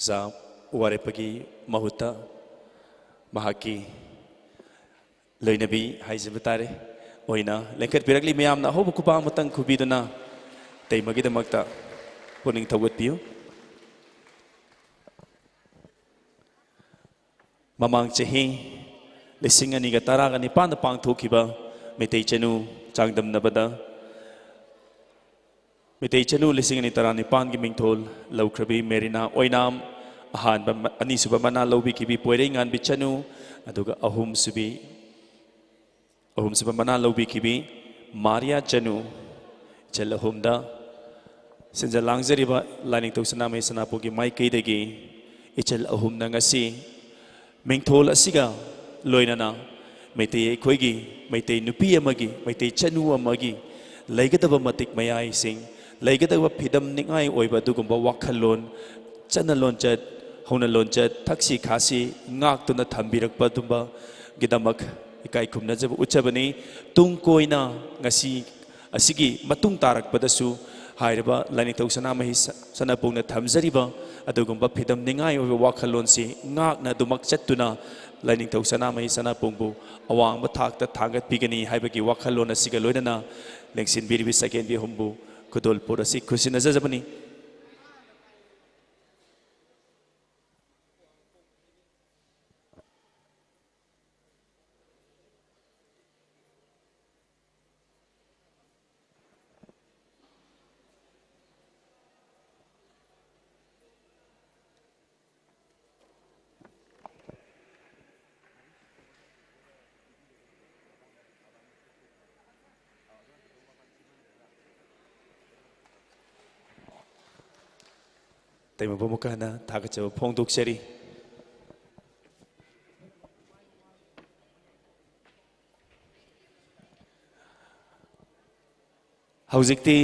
ꯑꯣꯖꯥ ꯋꯥꯔꯦꯞꯄꯒꯤ ꯃꯍꯨꯠꯇ ꯃꯍꯥꯛꯀꯤ ꯂꯣꯏꯅꯕꯤ ꯍꯥꯏꯖꯕ ꯇꯥꯔꯦ ꯑꯣꯏꯅ ꯂꯦꯡꯈꯠꯄꯤꯔꯛꯂꯤ꯫ ꯃꯌꯥꯝꯅ ꯑꯍꯧꯕ ꯈꯨꯕꯥꯛ ꯑꯃꯇꯪ ꯈꯨꯕꯤꯗꯨꯅ ꯇꯩꯃꯒꯤꯗꯃꯛꯇ ꯄꯨꯛꯅꯤꯡ ꯊꯧꯒꯠꯄꯤꯌꯨ꯫ ꯃꯃꯥꯡ ꯆꯍꯤ ꯂꯤꯁꯤꯡ ꯑꯅꯤꯒ ꯇꯔꯥꯒ ꯅꯤꯄꯥꯟꯗ ꯄꯥꯡꯊꯣꯛꯈꯤꯕ ꯃꯩꯇꯩ ꯆꯅꯨ ꯆꯥꯡꯗꯝꯅꯕꯗ ꯃꯩꯇꯩ ꯆꯅꯨ ꯂꯤꯁꯤꯡ ꯑꯅꯤ ꯇꯔꯥꯅꯤꯄꯥꯟꯒꯤ ꯃꯤꯡꯊꯣꯜ ꯂꯧꯈ꯭ꯔꯕꯤ ꯃꯦꯔꯤꯅꯥ ꯑꯣꯏꯅꯥꯝ, ꯑꯍꯥꯟꯕ ꯃ-, ꯑꯅꯤꯁꯨꯕ ꯃꯅꯥ ꯂꯧꯕꯤꯈꯤꯕꯤ ꯄꯣꯏꯔꯩꯉꯥꯟꯕꯤ ꯆꯅꯨ, ꯑꯗꯨꯒ ꯑꯍꯨꯝꯁꯨꯕꯤ, ꯑꯍꯨꯝꯁꯨꯕ ꯃꯅꯥ ꯂꯧꯕꯤꯈꯤꯕꯤ ꯃꯥꯔꯤꯌꯥ ꯆꯅꯨ, ꯏꯆꯜ ꯑꯍꯨꯝꯗ ꯁꯤꯟꯖ ꯂꯥꯡꯖꯔꯤꯕ ꯂꯥꯏꯅꯤꯡꯊꯧ ꯁꯅꯥꯃꯍꯤ ꯁꯅꯥꯄꯨꯡꯒꯤ ꯃꯥꯏꯀꯩꯗꯒꯤ ꯏꯆꯜ ꯑꯍꯨꯝꯅ ꯉꯁꯤ ꯃꯤꯡꯊꯣꯜ ꯑꯁꯤꯒ ꯂꯣꯏꯅꯅ ꯃꯩꯇꯩ ꯑꯩꯈꯣꯏꯒꯤ, ꯃꯩꯇꯩ ꯅꯨꯄꯤ ꯑꯃꯒꯤ, ꯃꯩꯇꯩ ꯆꯅꯨ ꯑꯃꯒꯤ ꯂꯩꯒꯗꯕ ꯃꯇꯤꯛ ꯃꯌꯥꯏꯁꯤꯡ, ꯂꯩꯒꯗꯕ ꯐꯤꯗꯝꯅꯤꯡꯉꯥꯏ ꯑꯣꯏꯕ ꯑꯗꯨꯒꯨꯝꯕ ꯋꯥꯈꯜꯂꯣꯟ, ꯆꯠꯅ ꯂꯣꯟꯆꯠ, ꯍꯧꯅ ꯂꯣꯟꯆꯠ, ꯊꯛꯁꯤ ꯈꯥꯁꯤ ꯉꯥꯛꯇꯨꯅ ꯊꯝꯕꯤꯔꯛꯄ ꯑꯗꯨꯝꯕꯒꯤꯗꯃꯛ ꯏꯀꯥꯏ ꯈꯨꯝꯅꯖꯕ ꯎꯠꯆꯕꯅꯤ꯫ ꯇꯨꯡ ꯀꯣꯏꯅ ꯉꯁꯤ ꯑꯁꯤꯒꯤ ꯃꯇꯨꯡ ꯇꯥꯔꯛꯄꯗꯁꯨ ꯍꯥꯏꯔꯤꯕ ꯂꯥꯏꯅꯤꯡꯊꯧ ꯁꯅꯥꯃꯍꯤ ꯁ-, ꯁꯅꯥꯄꯨꯡꯅ ꯊꯝꯖꯔꯤꯕ ꯑꯗꯨꯒꯨꯝꯕ ꯐꯤꯗꯝ ꯅꯤꯡꯉꯥꯏ ꯑꯣꯏꯕ ꯋꯥꯈꯜꯂꯣꯟꯁꯤ ꯉꯥꯛꯅ ꯑꯗꯨꯃꯛ ꯆꯠꯇꯨꯅ ꯂꯥꯏꯅꯤꯡꯊꯧ ꯁꯅꯥꯃꯍꯤ ꯁꯅꯥꯄꯨꯡꯕꯨ ꯑꯋꯥꯡꯕ ꯊꯥꯛꯇ ꯊꯥꯡꯒꯠꯄꯤꯒꯅꯤ ꯍꯥꯏꯕꯒꯤ ꯋꯥꯈꯜꯂꯣꯟ ꯑꯁꯤꯒ ꯂꯣꯏꯅꯅ ꯂꯦꯡꯁꯤꯟꯕꯤꯔꯤꯕ ꯁꯀꯦꯟꯕꯤ ꯑꯍꯨꯝꯕꯨ ꯈꯨꯗꯣꯜ ꯄꯣꯠ ꯑꯁꯤ ꯈꯨꯠꯁꯤꯟꯅꯖꯕꯅꯤ꯫ ꯇꯩꯃꯕꯨ ꯑꯃꯨꯛꯀ ꯍꯟꯅ ꯊꯥꯒꯠꯆꯕ ꯐꯣꯡꯗꯣꯛꯆꯔꯤ꯫ ꯍꯧꯖꯤꯛꯇꯤ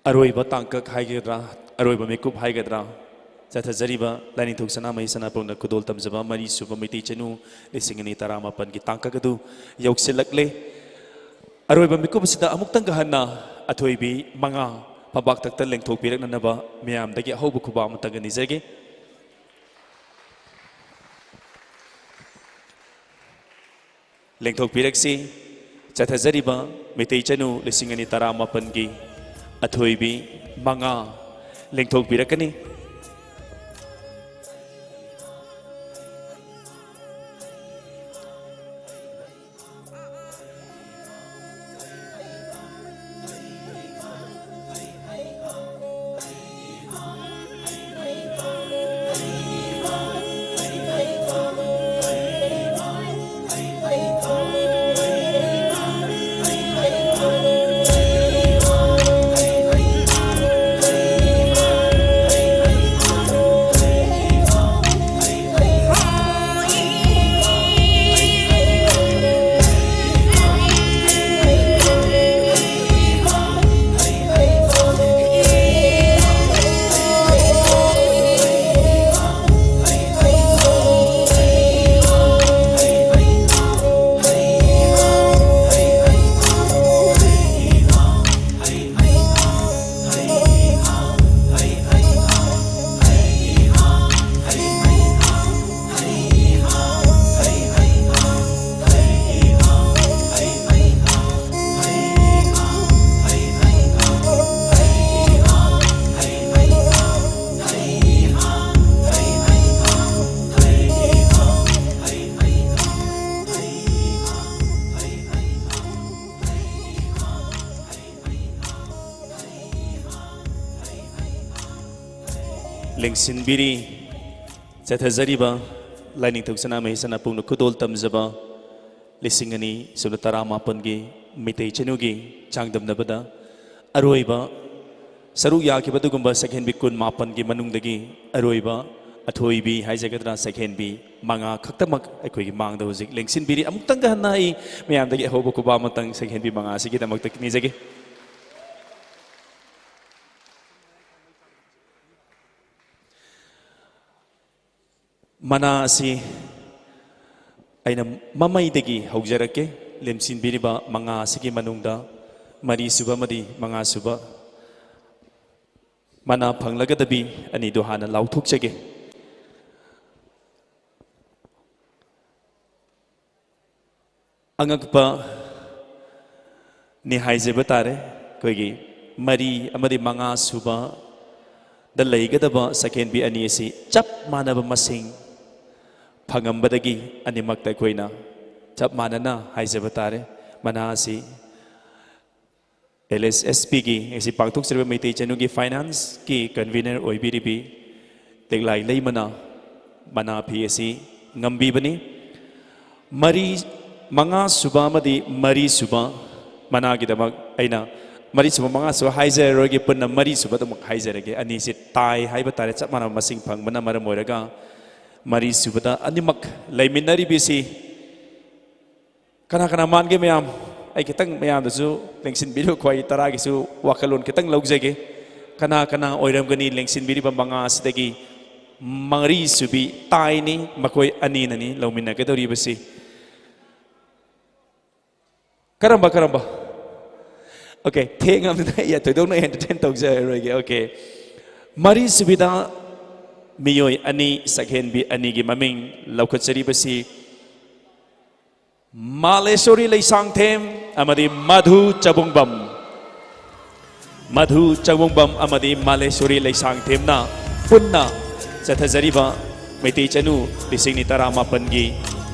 ꯑꯔꯣꯏꯕ ꯇꯥꯡꯀꯛ ꯍꯥꯏꯒꯗ꯭ꯔꯥ, ꯑꯔꯣꯏꯕ ꯃꯤꯀꯨꯞ ꯍꯥꯏꯒꯗ꯭ꯔꯥ, ꯆꯠꯊꯖꯔꯤꯕ ꯂꯥꯏꯅꯤꯡꯊꯧ ꯁꯅꯥꯃꯍꯤ ꯁꯅꯥꯄꯨꯡꯅ ꯈꯨꯗꯣꯜ ꯇꯝꯖꯕ ꯃꯔꯤꯁꯨꯕ ꯃꯩꯇꯩ ꯆꯅꯨ ꯂꯤꯁꯤꯡ ꯑꯅꯤ ꯇꯔꯥꯃꯥꯄꯟꯒꯤ ꯇꯥꯡꯀꯛ ꯑꯗꯨ ꯌꯧꯁꯤꯜꯂꯛꯂꯦ꯫ ꯑꯔꯣꯏꯕ ꯃꯤꯀꯨꯞ ꯑꯁꯤꯗ ꯑꯃꯨꯛꯇꯪꯒ ꯍꯟꯅ ꯑꯊꯣꯏꯕꯤ ꯃꯉꯥ ꯑꯄꯥꯛꯇꯛꯇ ꯂꯦꯡꯊꯣꯛꯄꯤꯔꯛꯅꯅꯕ ꯃꯌꯥꯝꯗꯒꯤ ꯑꯍꯧꯕ ꯈꯨꯕꯥꯛ ꯑꯃꯇꯪꯒ ꯅꯤꯖꯒꯦ꯫ ꯂꯦꯡꯊꯣꯛꯄꯤꯔꯛꯁꯤ꯫ ꯆꯠꯊꯖꯔꯤꯕ ꯃꯩꯇꯩ ꯆꯅꯨ ꯂꯤꯁꯤꯡ ꯑꯅꯤ ꯇꯔꯥꯃꯥꯄꯟꯒꯤ ꯑꯊꯣꯏꯕꯤ ꯃꯉꯥ ꯂꯦꯡꯊꯣꯛꯄꯤꯔꯛꯀꯅꯤ꯫ ꯂꯦꯡꯁꯤꯟꯕꯤꯔꯤ꯫ ꯆꯠꯊꯖꯔꯤꯕ ꯂꯥꯏꯅꯤꯡꯊꯧ ꯁꯅꯥꯃꯍꯤ ꯁꯅꯥꯄꯨꯡꯅ ꯈꯨꯗꯣꯜ ꯇꯝꯖꯕ ꯂꯤꯁꯤꯡ ꯑꯅꯤ ꯁꯨꯞꯅ ꯇꯔꯥꯃꯥꯄꯟꯒꯤ ꯃꯩꯇꯩ ꯆꯅꯨꯒꯤ ꯆꯥꯡꯗꯝꯅꯕꯗ ꯑꯔꯣꯏꯕ ꯁꯔꯨꯛ ꯌꯥꯈꯤꯕ ꯑꯗꯨꯒꯨꯝꯕ ꯁꯛꯍꯦꯟꯕꯤ ꯀꯨꯟ ꯃꯥꯄꯟꯒꯤ ꯃꯅꯨꯡꯗꯒꯤ ꯑꯔꯣꯏꯕ ꯑꯊꯣꯏꯕꯤ ꯍꯥꯏꯖꯒꯗ꯭ꯔꯥ, ꯁꯛꯍꯦꯟꯕꯤ ꯃꯉꯥ ꯈꯛꯇꯃꯛ ꯑꯩꯈꯣꯏꯒꯤ ꯃꯥꯡꯗ ꯍꯧꯖꯤꯛ ꯂꯦꯡꯁꯤꯟꯕꯤꯔꯤ꯫ ꯑꯃꯨꯛꯇꯪꯒ ꯍꯟꯅ ꯑꯩ ꯃꯌꯥꯝꯗꯒꯤ ꯑꯍꯧꯕ ꯈꯨꯕꯥꯛ ꯑꯃꯇꯪ ꯁꯛꯍꯦꯟꯕꯤ ꯃꯉꯥ ꯑꯁꯤꯒꯤꯗꯃꯛꯇ ꯅꯤꯖꯒꯦ꯫ ꯃꯅꯥ ꯑꯁꯤ ꯑꯩꯅ ꯃꯃꯩꯗꯒꯤ ꯍꯧꯖꯔꯛꯀꯦ꯫ ꯂꯦꯡꯁꯤꯟꯕꯤꯔꯤꯕ ꯃꯉꯥ ꯑꯁꯤꯒꯤ ꯃꯅꯨꯡꯗ ꯃꯔꯤꯁꯨꯕ ꯑꯃꯗꯤ ꯃꯉꯥꯁꯨꯕ ꯃꯅꯥ ꯐꯪꯂꯒꯗꯕꯤ ꯑꯅꯤꯗꯨ ꯍꯥꯟꯅ ꯂꯥꯎꯊꯣꯛꯆꯒꯦ꯫ ꯑꯉꯛꯄ ꯅꯤ ꯍꯥꯏꯖꯕ ꯇꯥꯔꯦ꯫ ꯑꯩꯈꯣꯏꯒꯤ ꯃꯔꯤ ꯑꯃꯗꯤ ꯃꯉꯥ ꯁꯨꯕꯗ ꯂꯩꯒꯗꯕ ꯁꯛꯍꯦꯟꯕꯤ ꯑꯅꯤ ꯑꯁꯤ ꯆꯞ ꯃꯥꯟꯅꯕ ꯃꯁꯤꯡ ꯐꯪꯉꯝꯕꯗꯒꯤ ꯑꯅꯤꯃꯛꯇ ꯑꯩꯈꯣꯏꯅ ꯆꯞ ꯃꯥꯟꯅꯅ ꯍꯥꯏꯖꯕ ꯇꯥꯔꯦ꯫ ꯃꯅꯥ ꯑꯁꯤ ꯑꯦꯜ ꯑꯦꯁ ꯑꯦꯁ ꯄꯤꯒꯤ ꯉꯁꯤ ꯄꯥꯡꯊꯣꯛꯆꯔꯤꯕ ꯃꯩꯇꯩ ꯆꯅꯨꯒꯤ ꯐꯥꯏꯅꯥꯟꯁꯀꯤ ꯀꯟꯚꯤꯅꯔ ꯑꯣꯏꯕꯤꯔꯤꯕꯤ ꯂꯤꯛꯂꯥꯏ ꯂꯩꯃꯅ ꯃꯅꯥ ꯐꯤ ꯑꯁꯤ ꯉꯝꯕꯤꯕꯅꯤ꯫ ꯃꯔꯤ, ꯃꯉꯥ ꯁꯨꯕ ꯑꯃꯗꯤ ꯃꯔꯤ ꯁꯨꯕ ꯃꯅꯥꯒꯤꯗꯃꯛ ꯑꯩꯅ ꯃꯔꯤ ꯁꯨꯕ, ꯃꯉꯥ ꯁꯨꯕ ꯍꯥꯏꯖꯔꯔꯣꯏꯒꯦ, ꯄꯨꯟꯅ ꯃꯔꯤ ꯁꯨꯕ ꯑꯗꯨꯃꯛ ꯍꯥꯏꯖꯔꯒꯦ꯫ ꯑꯅꯤꯁꯤ ꯇꯥꯏ ꯍꯥꯏꯕ ꯇꯥꯔꯦ, ꯆꯞ ꯃꯥꯟꯅꯕ ꯃꯁꯤꯡ ꯐꯪꯕꯅ ꯃꯔꯝ ꯑꯣꯏꯔꯒ ꯃꯔꯤ ꯁꯨꯕꯗ ꯑꯅꯤꯃꯛ ꯂꯩꯃꯤꯟꯅꯔꯤꯕꯤꯁꯤ ꯀꯅꯥ ꯀꯅꯥ ꯃꯥꯟꯒꯦ ꯃꯌꯥꯝ? ꯑꯩ ꯈꯤꯇꯪ ꯃꯌꯥꯝꯗꯁꯨ ꯂꯦꯡꯁꯤꯟꯕꯤꯔꯨ, ꯈ꯭ꯋꯥꯏ ꯇꯔꯥꯒꯤꯁꯨ ꯋꯥꯈꯜꯂꯣꯟ ꯈꯤꯇꯪ ꯂꯧꯖꯒꯦ꯫ ꯀꯅꯥ ꯀꯅꯥ ꯑꯣꯏꯔꯝꯒꯅꯤ ꯂꯦꯡꯁꯤꯟꯕꯤꯔꯤꯕ ꯃꯉꯥ ꯑꯁꯤꯗꯒꯤ ꯃꯔꯤ ꯁꯨꯕꯤ ꯇꯥꯏꯅꯤ, ꯃꯈꯣꯏ ꯑꯅꯤꯅꯅꯤ ꯂꯧꯃꯤꯟꯅꯒꯗꯧꯔꯤꯕꯁꯤ꯫ ꯀꯔꯝꯕ, ꯀꯔꯝꯕ? ꯑꯣꯀꯦ, ꯊꯦꯡꯉꯕꯅꯤꯅ ꯑꯩ ꯊꯣꯏꯗꯣꯛꯅ ꯑꯦꯟꯇꯔꯇꯦꯟ ꯇꯧꯖꯔꯔꯣꯏꯒꯦ꯫ ꯑꯣꯀꯦ, ꯃꯔꯤ ꯁꯨꯕꯤꯗ ꯃꯤꯑꯣꯏ ꯑꯅꯤ, ꯁꯛꯍꯦꯟꯕꯤ ꯑꯅꯤꯒꯤ ꯃꯃꯤꯡ ꯂꯧꯈꯠꯆꯔꯤꯕꯁꯤ ꯃꯥꯂꯦꯁꯣꯔꯤ ꯂꯩꯁꯥꯡꯊꯦꯝ ꯑꯃꯗꯤ ꯃꯙꯨ ꯆꯕꯨꯡꯕꯝ꯫ ꯃꯙꯨ ꯆꯕꯨꯡꯕꯝ ꯑꯃꯗꯤ ꯃꯥꯂꯦꯁꯣꯔꯤ ꯂꯩꯁꯥꯡꯊꯦꯝꯅ ꯄꯨꯟꯅ ꯆꯠꯊꯖꯔꯤꯕ ꯃꯩꯇꯩ ꯆꯅꯨ ꯂꯤꯁꯤꯡ ꯅꯤ ꯇꯔꯥꯃꯥꯄꯟꯒꯤ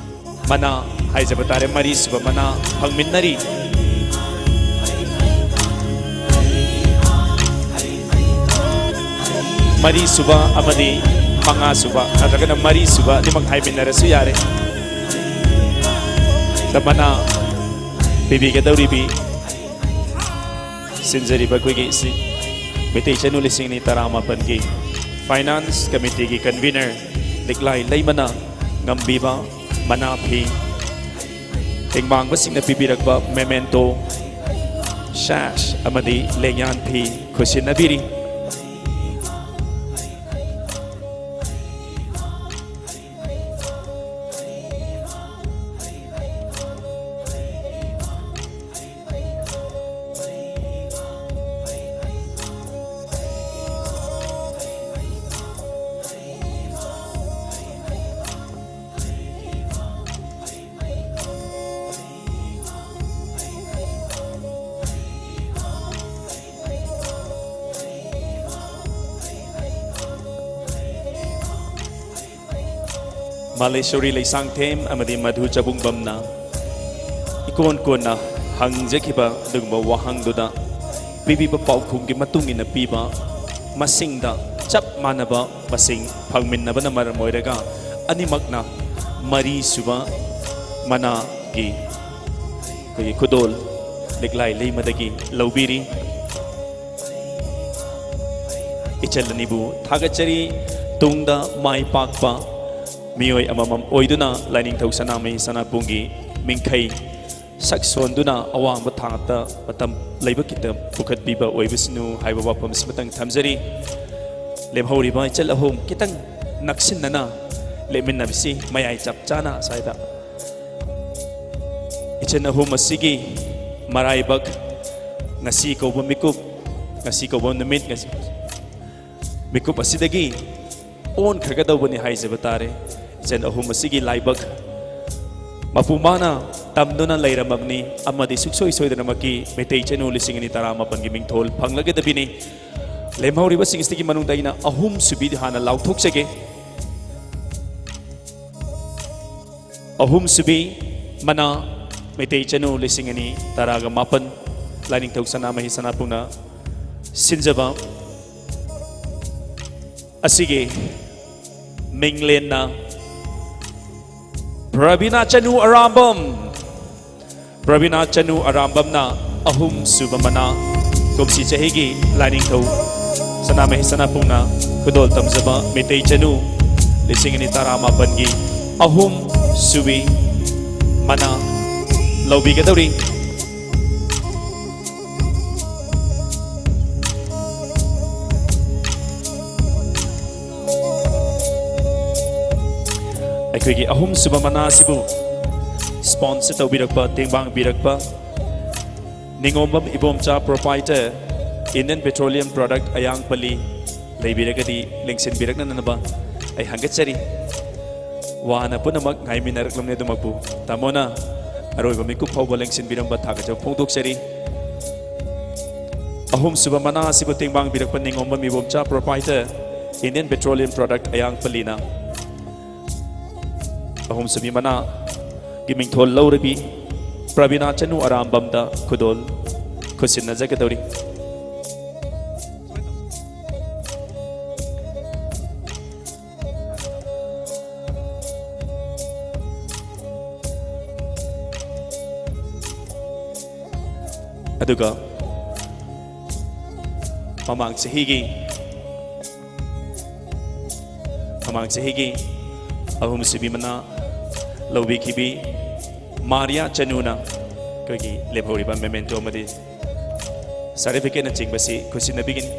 ꯃꯅꯥ ꯍꯥꯏꯖꯕ ꯇꯥꯔꯦ, ꯃꯔꯤꯁꯨꯕ ꯃꯅꯥ ꯐꯪꯃꯤꯟꯅꯔꯤ꯫ ꯃꯔꯤꯁꯨꯕ ꯑꯃꯗꯤ ꯃꯉꯥꯁꯨꯕ ꯅꯠꯇ꯭ꯔꯒꯅ ꯃꯔꯤꯁꯨꯕ ꯑꯅꯤꯃꯛ ꯍꯥꯏꯃꯤꯟꯅꯔꯁꯨ ꯌꯥꯔꯦ꯫ ꯗ ꯃꯅꯥ ꯄꯤꯕꯤꯒꯗꯧꯔꯤꯕꯤ ꯁꯤꯟꯖꯔꯤꯕ ꯑꯩꯈꯣꯏꯒꯤ ꯁꯤ ꯃꯩꯇꯩ ꯆꯅꯨ ꯂꯤꯁꯤꯡ ꯑꯅꯤ ꯇꯔꯥꯃꯥꯄꯟꯒꯤ ꯐꯥꯏꯅꯥꯟꯁ ꯀꯃꯤꯇꯤꯒꯤ ꯀꯟꯚꯤꯅꯔ ꯂꯤꯛꯂꯥꯏ ꯂꯩꯃꯅ ꯉꯝꯕꯤꯕ ꯃꯅꯥ ꯐꯤ, ꯇꯦꯡꯕꯥꯡꯕꯁꯤꯡꯅ ꯄꯤꯕꯤꯔꯛꯄ ꯃꯦꯃꯦꯟꯇꯣ, ꯁꯥꯁ ꯑꯃꯗꯤ ꯂꯦꯡꯌꯥꯟ ꯐꯤ ꯈꯨꯠꯁꯤꯟꯅꯕꯤꯔꯤ꯫ ꯃꯥꯂꯦꯁꯣꯔꯤ ꯂꯩꯁꯥꯡꯊꯦꯝ ꯑꯃꯗꯤ ꯃꯙꯨ ꯆꯕꯨꯡꯕꯝꯅ ꯏꯀꯣꯟ ꯀꯣꯟꯅ ꯍꯪꯖꯈꯤꯕ ꯑꯗꯨꯒꯨꯝꯕ ꯋꯥꯍꯪꯗꯨꯗ ꯄꯤꯕꯤꯕ ꯄꯥꯎꯈꯨꯝꯒꯤ ꯃꯇꯨꯡ ꯏꯟꯅ ꯄꯤꯕ ꯃꯁꯤꯡꯗ ꯆꯞ ꯃꯥꯟꯅꯕ ꯃꯁꯤꯡ ꯐꯪꯃꯤꯟꯅꯕꯅ ꯃꯔꯝ ꯑꯣꯏꯔꯒ ꯑꯅꯤꯃꯛꯅ ꯃꯔꯤꯁꯨꯕ ꯃꯅꯥꯒꯤ ꯑꯩꯈꯣꯏꯒꯤ ꯈꯨꯗꯣꯜ ꯂꯤꯛꯂꯥꯏ ꯂꯩꯃꯗꯒꯤ ꯂꯧꯕꯤꯔꯤ꯫ ꯏꯆꯜ ꯑꯅꯤꯕꯨ ꯊꯥꯒꯠꯆꯔꯤ꯫ ꯇꯨꯡꯗ ꯃꯥꯏ ꯄꯥꯛꯄ ꯃꯤꯑꯣꯏ ꯑꯃꯃꯝ ꯑꯣꯏꯗꯨꯅ ꯂꯥꯏꯅꯤꯡꯊꯧ ꯁꯅꯥꯃꯍꯤ ꯁꯅꯥꯕꯨꯡꯒꯤ ꯃꯤꯡꯈꯩ ꯁꯛ ꯁꯣꯟꯗꯨꯅ ꯑꯋꯥꯡꯕ ꯊꯥꯛꯇ ꯃꯇꯝ ꯂꯩꯕ ꯈꯤꯇ ꯄꯨꯈꯠꯄꯤꯕ ꯑꯣꯏꯕꯁꯅꯨ ꯍꯥꯏꯕ ꯋꯥꯐꯝ ꯑꯁꯤꯃꯇꯪ ꯊꯝꯖꯔꯤ꯫ ꯂꯦꯝꯍꯧꯔꯤꯕ ꯏꯆꯜ ꯑꯍꯨꯝ ꯈꯤꯇꯪ ꯅꯛꯁꯤꯟꯅꯅ ꯂꯦꯞꯃꯤꯟꯅꯕꯁꯤ ꯃꯌꯥꯏ ꯆꯞ ꯆꯥꯅ ꯑꯁ꯭ꯋꯥꯏꯗ꯫ ꯏꯆꯜ ꯑꯍꯨꯝ ꯑꯁꯤꯒꯤ ꯃꯔꯥꯏꯕꯛ, ꯉꯁꯤ ꯀꯧꯕ ꯃꯤꯀꯨꯞ, ꯉꯁꯤ ꯀꯧꯕ ꯅꯨꯃꯤꯠ, ꯉꯁꯤ ꯃꯤꯀꯨꯞ ꯑꯁꯤꯗꯒꯤ ꯑꯣꯟꯈ꯭ꯔꯒꯗꯧꯕꯅꯤ ꯍꯥꯏꯖꯕ ꯇꯥꯔꯦ꯫ ꯏꯆꯜ ꯑꯍꯨꯝ ꯑꯁꯤꯒꯤ ꯂꯥꯏꯕꯛ ꯃꯄꯨ ꯃꯥꯅ ꯇꯝꯗꯨꯅ ꯂꯩꯔꯝꯃꯕꯅꯤ ꯑꯃꯗꯤ ꯁꯨꯡꯁꯣꯏ ꯁꯣꯏꯗꯅꯃꯛꯀꯤ ꯃꯩꯇꯩ ꯆꯅꯨ ꯂꯤꯁꯤꯡ ꯑꯅꯤ ꯇꯔꯥꯃꯥꯄꯟꯒꯤ ꯃꯤꯡꯊꯣꯜ ꯐꯪꯂꯒꯗꯕꯤꯅꯤ꯫ ꯂꯦꯝꯍꯧꯔꯤꯕꯁꯤꯡ ꯑꯁꯤꯒꯤ ꯃꯅꯨꯡꯗ ꯑꯩꯅ ꯑꯍꯨꯝ ꯁꯨꯕꯤꯗꯤ ꯍꯥꯟꯅ ꯂꯥꯎꯊꯣꯛꯆꯒꯦ꯫ ꯑꯍꯨꯝ ꯁꯨꯕꯤ ꯃꯅꯥ, ꯃꯩꯇꯩ ꯆꯅꯨ ꯂꯤꯁꯤꯡ ꯑꯅꯤ ꯇꯔꯥꯒ ꯃꯥꯄꯟ, ꯂꯥꯏꯅꯤꯡꯊꯧ ꯁꯅꯥꯃꯍꯤ ꯁꯅꯥꯕꯨꯡꯅ ꯁꯤꯟꯖꯕ ꯑꯁꯤꯒꯤ ꯃꯤꯡꯂꯦꯟꯅ ꯄ꯭ꯔꯕꯤꯅꯥ ꯆꯅꯨ ꯑꯔꯥꯝꯕꯝ꯫ ꯄ꯭ꯔꯕꯤꯅꯥ ꯆꯅꯨ ꯑꯔꯥꯝꯕꯝꯅ ꯑꯍꯨꯝ ꯁꯨꯕ ꯃꯅꯥ, ꯀꯨꯝꯁꯤ ꯆꯍꯤꯒꯤ ꯂꯥꯏꯅꯤꯡꯊꯧ ꯁꯅꯥꯃꯍꯤ ꯁꯅꯥꯕꯨꯡꯅ ꯈꯨꯗꯣꯜ ꯇꯝꯖꯕ ꯃꯩꯇꯩ ꯆꯅꯨ ꯂꯤꯁꯤꯡ ꯑꯅꯤ ꯇꯔꯥꯃꯥꯄꯟꯒꯤ ꯑꯍꯨꯝ ꯁꯨꯕꯤ ꯃꯅꯥ ꯂꯧꯕꯤꯒꯗꯧꯔꯤ꯫ ꯑꯩꯈꯣꯏꯒꯤ ꯑꯍꯨꯝꯁꯨꯕ ꯃꯅꯥ ꯑꯁꯤꯕꯨ sponsor ꯇꯧꯕꯤꯔꯛꯄ, ꯇꯦꯡꯕꯥꯡꯕꯤꯔꯛꯄ ꯅꯤꯉꯣꯝꯕꯝ Ibomcha, proprietor, Indian Petroleum Product, ꯑꯌꯥꯡꯄꯜꯂꯤ, ꯂꯩꯕꯤꯔꯒꯗꯤ ꯂꯦꯡꯁꯤꯟꯕꯤꯔꯛꯅꯅꯕ ꯑꯩ ꯍꯪꯒꯠꯆꯔꯤ꯫ ꯋꯥꯅ ꯄꯨꯝꯅꯃꯛ ꯉꯥꯏꯃꯤꯟꯅꯔꯛꯂꯝꯅꯤ, ꯑꯗꯨꯃꯛꯄꯨ ꯇꯥꯃꯣꯅ ꯑꯔꯣꯏꯕ ꯃꯤꯀꯨꯞ ꯐꯥꯎꯕ ꯂꯦꯡꯁꯤꯟꯕꯤꯔꯝꯕ ꯊꯥꯒꯠꯆꯕ ꯐꯣꯡꯗꯣꯛꯆꯔꯤ꯫ ꯑꯍꯨꯝꯁꯨꯕ ꯃꯅꯥ ꯑꯁꯤꯕꯨ ꯇꯦꯡꯕꯥꯡꯕꯤꯔꯛꯄ ꯅꯤꯉꯣꯝꯕꯝ Ibomcha, proprietor, Indian Petroleum Product, ꯑꯌꯥꯡꯄꯜꯂꯤꯅ ꯑꯍꯨꯝꯁꯨꯕꯤ ꯃꯅꯥꯒꯤ ꯃꯤꯡꯊꯣꯜ ꯂꯧꯔꯕꯤ ꯄ꯭ꯔꯕꯤꯅꯥ ꯆꯅꯨ ꯑꯔꯥꯝꯕꯝꯗ ꯈꯨꯗꯣꯜ ꯈꯨꯠꯁꯤꯟꯅꯖꯒꯗꯧꯔꯤ꯫ ꯑꯗꯨꯒ ꯃꯃꯥꯡ ꯆꯍꯤꯒꯤ ꯃꯃꯥꯡ ꯆꯍꯤꯒꯤ ꯑꯍꯨꯝꯁꯨꯕꯤ ꯃꯅꯥ ꯂꯧꯕꯤꯈꯤꯕꯤ ꯃꯥꯔꯤꯌꯥ ꯆꯅꯨꯅ ꯑꯩꯈꯣꯏꯒꯤ ꯂꯦꯝꯍꯧꯔꯤꯕ memento ꯑꯃꯗꯤ certificate ꯅꯆꯤꯡꯕꯁꯤ ꯈꯨꯠꯁꯤꯟꯅꯕꯤꯒꯅꯤ꯫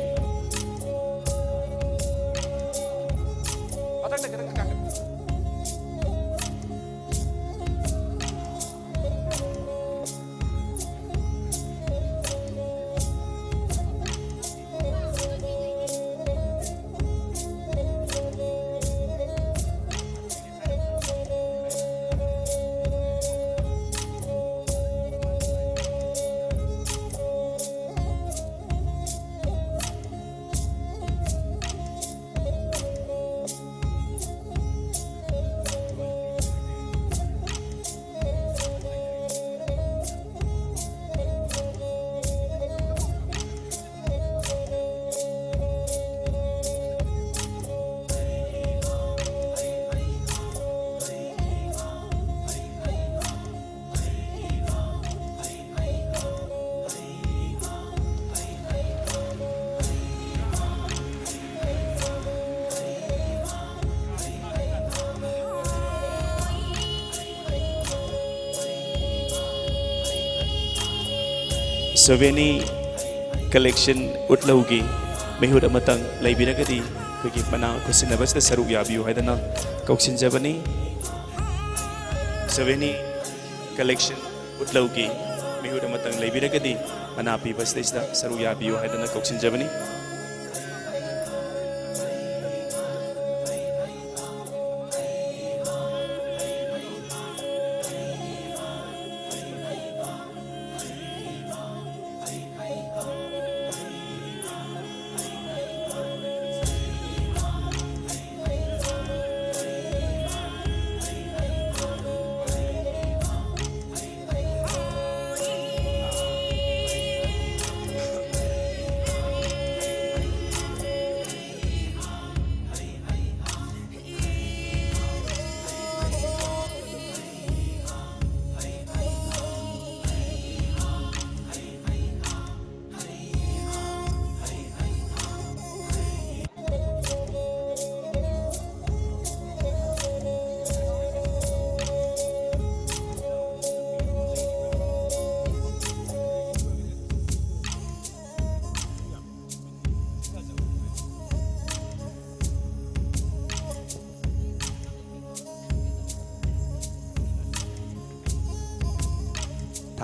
ꯁꯣꯚꯦꯅꯤ ꯀꯂꯦꯛꯁꯟ ꯎꯠꯂꯧꯒꯤ ꯃꯤꯍꯨꯠ ꯑꯃꯇꯪ ꯂꯩꯕꯤꯔꯒꯗꯤ ꯑꯩꯈꯣꯏꯒꯤ ꯃꯅꯥ ꯈꯨꯠꯁꯤꯟꯅꯕꯁꯤꯗ ꯁꯔꯨꯛ ꯌꯥꯕꯤꯌꯨ ꯍꯥꯏꯗꯅ ꯀꯧꯁꯤꯟꯖꯕꯅꯤ꯫ ꯁꯣꯚꯦꯅꯤ ꯀꯂꯦꯛꯁꯟ ꯎꯠꯂꯧꯒꯤ ꯃꯤꯍꯨꯠ ꯑꯃꯇꯪ ꯂꯩꯕꯤꯔꯒꯗꯤ ꯃꯅꯥ ꯄꯤꯕꯁꯤꯗꯩꯁꯤꯗ ꯁꯔꯨꯛ ꯌꯥꯕꯤꯌꯨ ꯍꯥꯏꯗꯅ ꯀꯧꯁꯤꯟꯖꯕꯅꯤ꯫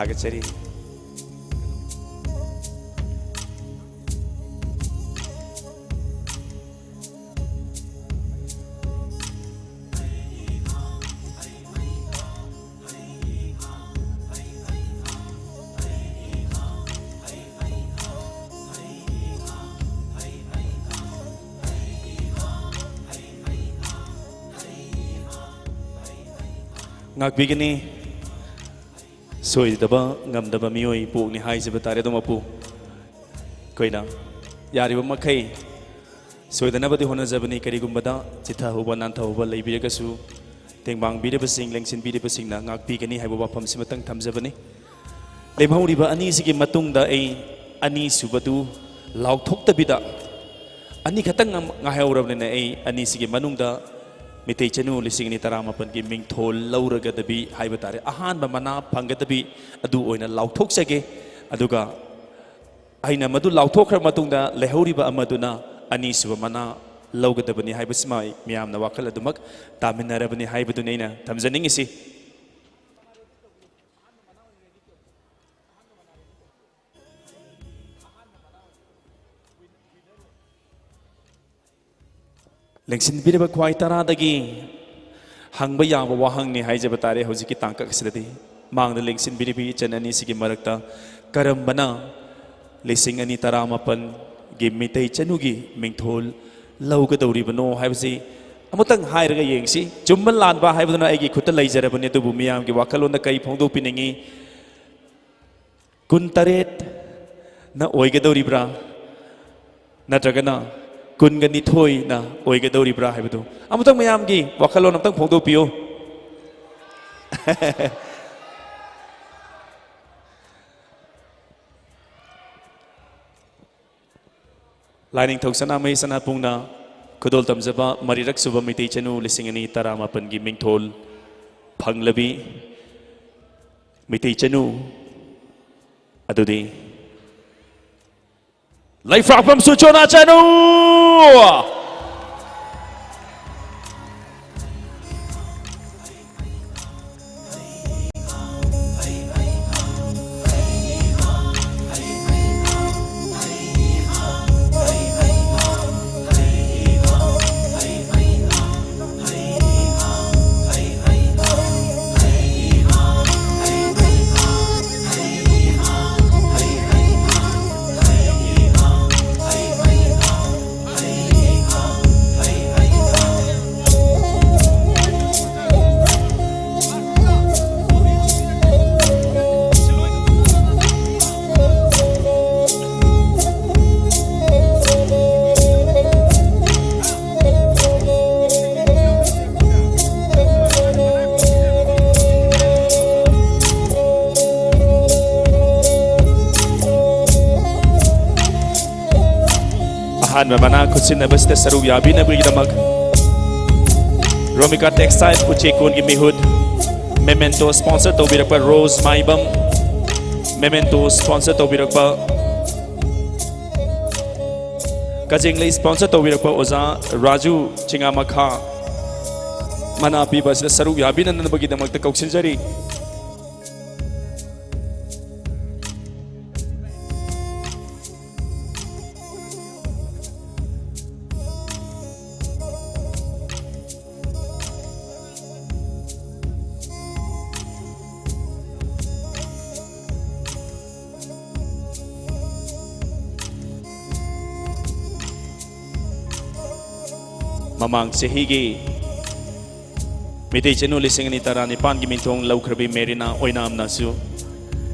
ꯊꯥꯒꯠꯆꯔꯤ꯫ ꯉꯥꯛꯄꯤꯒꯅꯤ꯫ ꯁꯣꯏꯗꯕ ꯉꯝꯗꯕ ꯃꯤꯑꯣꯏ ꯄꯣꯛꯅꯤ ꯍꯥꯏꯖꯕ ꯇꯥꯔꯦ꯫ ꯑꯗꯨꯃꯛꯄꯨ ꯑꯩꯈꯣꯏꯅ ꯌꯥꯔꯤꯕ ꯃꯈꯩ ꯁꯣꯏꯗꯅꯕꯗꯤ ꯍꯣꯠꯅꯖꯕꯅꯤ꯫ ꯀꯔꯤꯒꯨꯝꯕꯗ ꯆꯤꯠꯊꯍꯧꯕ ꯅꯥꯟꯊꯍꯧꯕ ꯂꯩꯕꯤꯔꯒꯁꯨ, ꯇꯦꯡꯕꯥꯡꯕꯤꯔꯤꯕꯁꯤꯡ, ꯂꯦꯡꯁꯤꯟꯕꯤꯔꯤꯕꯁꯤꯡꯅ ꯉꯥꯛꯄꯤꯒꯅꯤ ꯍꯥꯏꯕ ꯋꯥꯐꯝꯁꯤꯃꯇꯪ ꯊꯝꯖꯕꯅꯤ꯫ ꯂꯦꯝꯍꯧꯔꯤꯕ ꯑꯅꯤꯁꯤꯒꯤ ꯃꯇꯨꯡꯗ ꯑꯩ ꯑꯅꯤꯁꯨꯕꯗꯨ ꯂꯥꯎꯊꯣꯛꯇꯕꯤꯗ, ꯑꯅꯤꯈꯛꯇꯪ ꯉꯝ-, ꯉꯥꯏꯍꯧꯔꯕꯅꯤꯅ, ꯑꯩ ꯑꯅꯤꯁꯤꯒꯤ ꯃꯅꯨꯡꯗ ꯃꯤꯇꯩ ꯆꯅꯨ ꯂꯤꯁꯤꯡ ꯑꯅꯤ ꯇꯔꯥꯃꯥꯄꯟꯒꯤ ꯃꯤꯡꯊꯣꯜ ꯂꯧꯔꯒꯗꯕꯤ ꯍꯥꯏꯕ ꯇꯥꯔꯦ, ꯑꯍꯥꯟꯕ ꯃꯅꯥ ꯐꯪꯒꯗꯕꯤ ꯑꯗꯨ ꯑꯣꯏꯅ ꯂꯥꯎꯊꯣꯛꯆꯒꯦ꯫ ꯑꯗꯨꯒ ꯑꯩꯅ ꯃꯗꯨ ꯂꯥꯎꯊꯣꯛꯈ꯭ꯔ ꯃꯇꯨꯡꯗ ꯂꯩꯍꯧꯔꯤꯕ ꯑꯃꯗꯨꯅ ꯑꯅꯤꯁꯨꯕ ꯃꯅꯥ ꯂꯧꯒꯗꯕꯅꯤ ꯍꯥꯏꯕꯁꯤꯃ ꯑꯩ ꯃꯤꯌꯥꯝꯅ ꯋꯥꯈꯜ ꯑꯗꯨꯃꯛ ꯇꯥꯃꯤꯟꯅꯔꯕꯅꯤ ꯍꯥꯏꯕꯗꯨꯅꯤ ꯑꯩꯅ ꯊꯝꯖꯅꯤꯡꯉꯤꯁꯤ꯫ ꯂꯦꯡꯁꯤꯟꯕꯤꯔꯤꯕ ꯈ꯭ꯋꯥꯏ ꯇꯔꯥꯗꯒꯤ ꯍꯪꯕ ꯌꯥꯕ ꯋꯥꯍꯪꯅꯤ ꯍꯥꯏꯖꯕ ꯇꯥꯔꯦ ꯍꯧꯖꯤꯛꯀꯤ ꯇꯥꯡꯀꯛ ꯑꯁꯤꯗꯗꯤ꯫ ꯃꯥꯡꯗ ꯂꯦꯡꯁꯤꯟꯕꯤꯔꯤꯕ ꯏꯆꯟ ꯑꯅꯤꯁꯤꯒꯤ ꯃꯔꯛꯇ ꯀꯔꯝꯕꯅ ꯂꯤꯁꯤꯡ ꯑꯅꯤ ꯇꯔꯥꯃꯥꯄꯟꯒꯤ ꯃꯤꯇꯩ ꯆꯅꯨꯒꯤ ꯃꯤꯡꯊꯣꯜ ꯂꯧꯒꯗꯧꯔꯤꯕꯅꯣ ꯍꯥꯏꯕꯁꯤ ꯑꯃꯨꯛꯇꯪ ꯍꯥꯏꯔꯒ ꯌꯦꯡꯁꯤ꯫ ꯆꯨꯝꯕ ꯂꯥꯟꯕ ꯍꯥꯏꯕꯗꯨꯅ ꯑꯩꯒꯤ ꯈꯨꯠꯇ ꯂꯩꯖꯔꯕꯅꯤ, ꯑꯗꯨꯕꯨ ꯃꯤꯌꯥꯝꯒꯤ ꯋꯥꯈꯜꯂꯣꯟꯗ ꯀꯔꯤ ꯐꯣꯡꯗꯣꯛꯄꯤꯅꯤꯡꯉꯤ? ꯀꯨꯟꯇꯔꯦꯠꯅ ꯑꯣꯏꯒꯗꯧꯔꯤꯕ꯭ꯔꯥ? ꯅꯠꯇ꯭ꯔꯒꯅ ꯀꯨꯟꯒ ꯅꯤꯊꯣꯏꯅ ꯑꯣꯏꯒꯗꯧꯔꯤꯕ꯭ꯔꯥ ꯍꯥꯏꯕꯗꯨ ꯑꯃꯨꯛꯇꯪ ꯃꯌꯥꯝꯒꯤ ꯋꯥꯈꯜꯂꯣꯟ ꯑꯃꯨꯛꯇꯪ ꯐꯣꯡꯗꯣꯛꯄꯤꯌꯨ꯫ ꯂꯥꯏꯅꯤꯡꯊꯧ ꯁꯅꯥꯃꯍꯤ ꯁꯅꯥꯄꯨꯡꯅ ꯈꯨꯗꯣꯜ ꯇꯝꯖꯕ ꯃꯔꯤꯔꯛ ꯁꯨꯕ ꯃꯩꯇꯩ ꯆꯅꯨ ꯂꯤꯁꯤꯡ ꯑꯅꯤ ꯇꯔꯥꯃꯥꯄꯟꯒꯤ ꯃꯤꯡꯊꯣꯜ ꯐꯪꯂꯕꯤ ꯃꯩꯇꯩ ꯆꯅꯨ ꯑꯗꯨꯗꯤ ꯂꯩꯐ꯭ꯔꯥꯛꯄꯝ ꯁꯨꯆꯣꯅ ꯆꯅꯨ꯫ ꯑꯍꯥꯟꯕ ꯃꯅꯥ ꯈꯨꯠꯁꯤꯟꯅꯕꯁꯤꯗ ꯁꯔꯨꯛ ꯌꯥꯕꯤꯅꯕꯒꯤꯗꯃꯛ ꯔꯣꯃꯤꯀꯥ ꯇꯦꯛꯁꯇꯥꯏꯜ ꯎꯆꯦꯛꯀꯣꯟꯒꯤ ꯃꯤꯍꯨꯠ memento sponsor ꯇꯧꯕꯤꯔꯛꯄ ꯔꯣꯁ ꯃꯥꯏꯕꯝ, memento sponsor ꯇꯧꯕꯤꯔꯛꯄ ꯀꯖꯦꯡꯂꯩ sponsor ꯇꯧꯕꯤꯔꯛꯄ ꯑꯣꯖꯥ ꯔꯥꯖꯨ ꯆꯤꯉꯥꯃꯈꯥ, ꯃꯅꯥ ꯄꯤꯕ ꯑꯁꯤꯗ ꯁꯔꯨꯛ ꯌꯥꯕꯤꯅꯅꯕꯒꯤꯗꯃꯛꯇ ꯀꯧꯁꯤꯟꯖꯔꯤ꯫ ꯃꯃꯥꯡ ꯆꯍꯤꯒꯤ ꯃꯤꯇꯩ ꯆꯅꯨ ꯂꯤꯁꯤꯡ ꯑꯅꯤ ꯇꯔꯥꯅꯤꯄꯥꯟꯒꯤ ꯃꯤꯡꯊꯣꯜ ꯂꯧꯈ꯭ꯔꯕꯤ ꯃꯦꯔꯤꯅꯥ ꯑꯣꯏꯅꯥꯝꯅꯁꯨ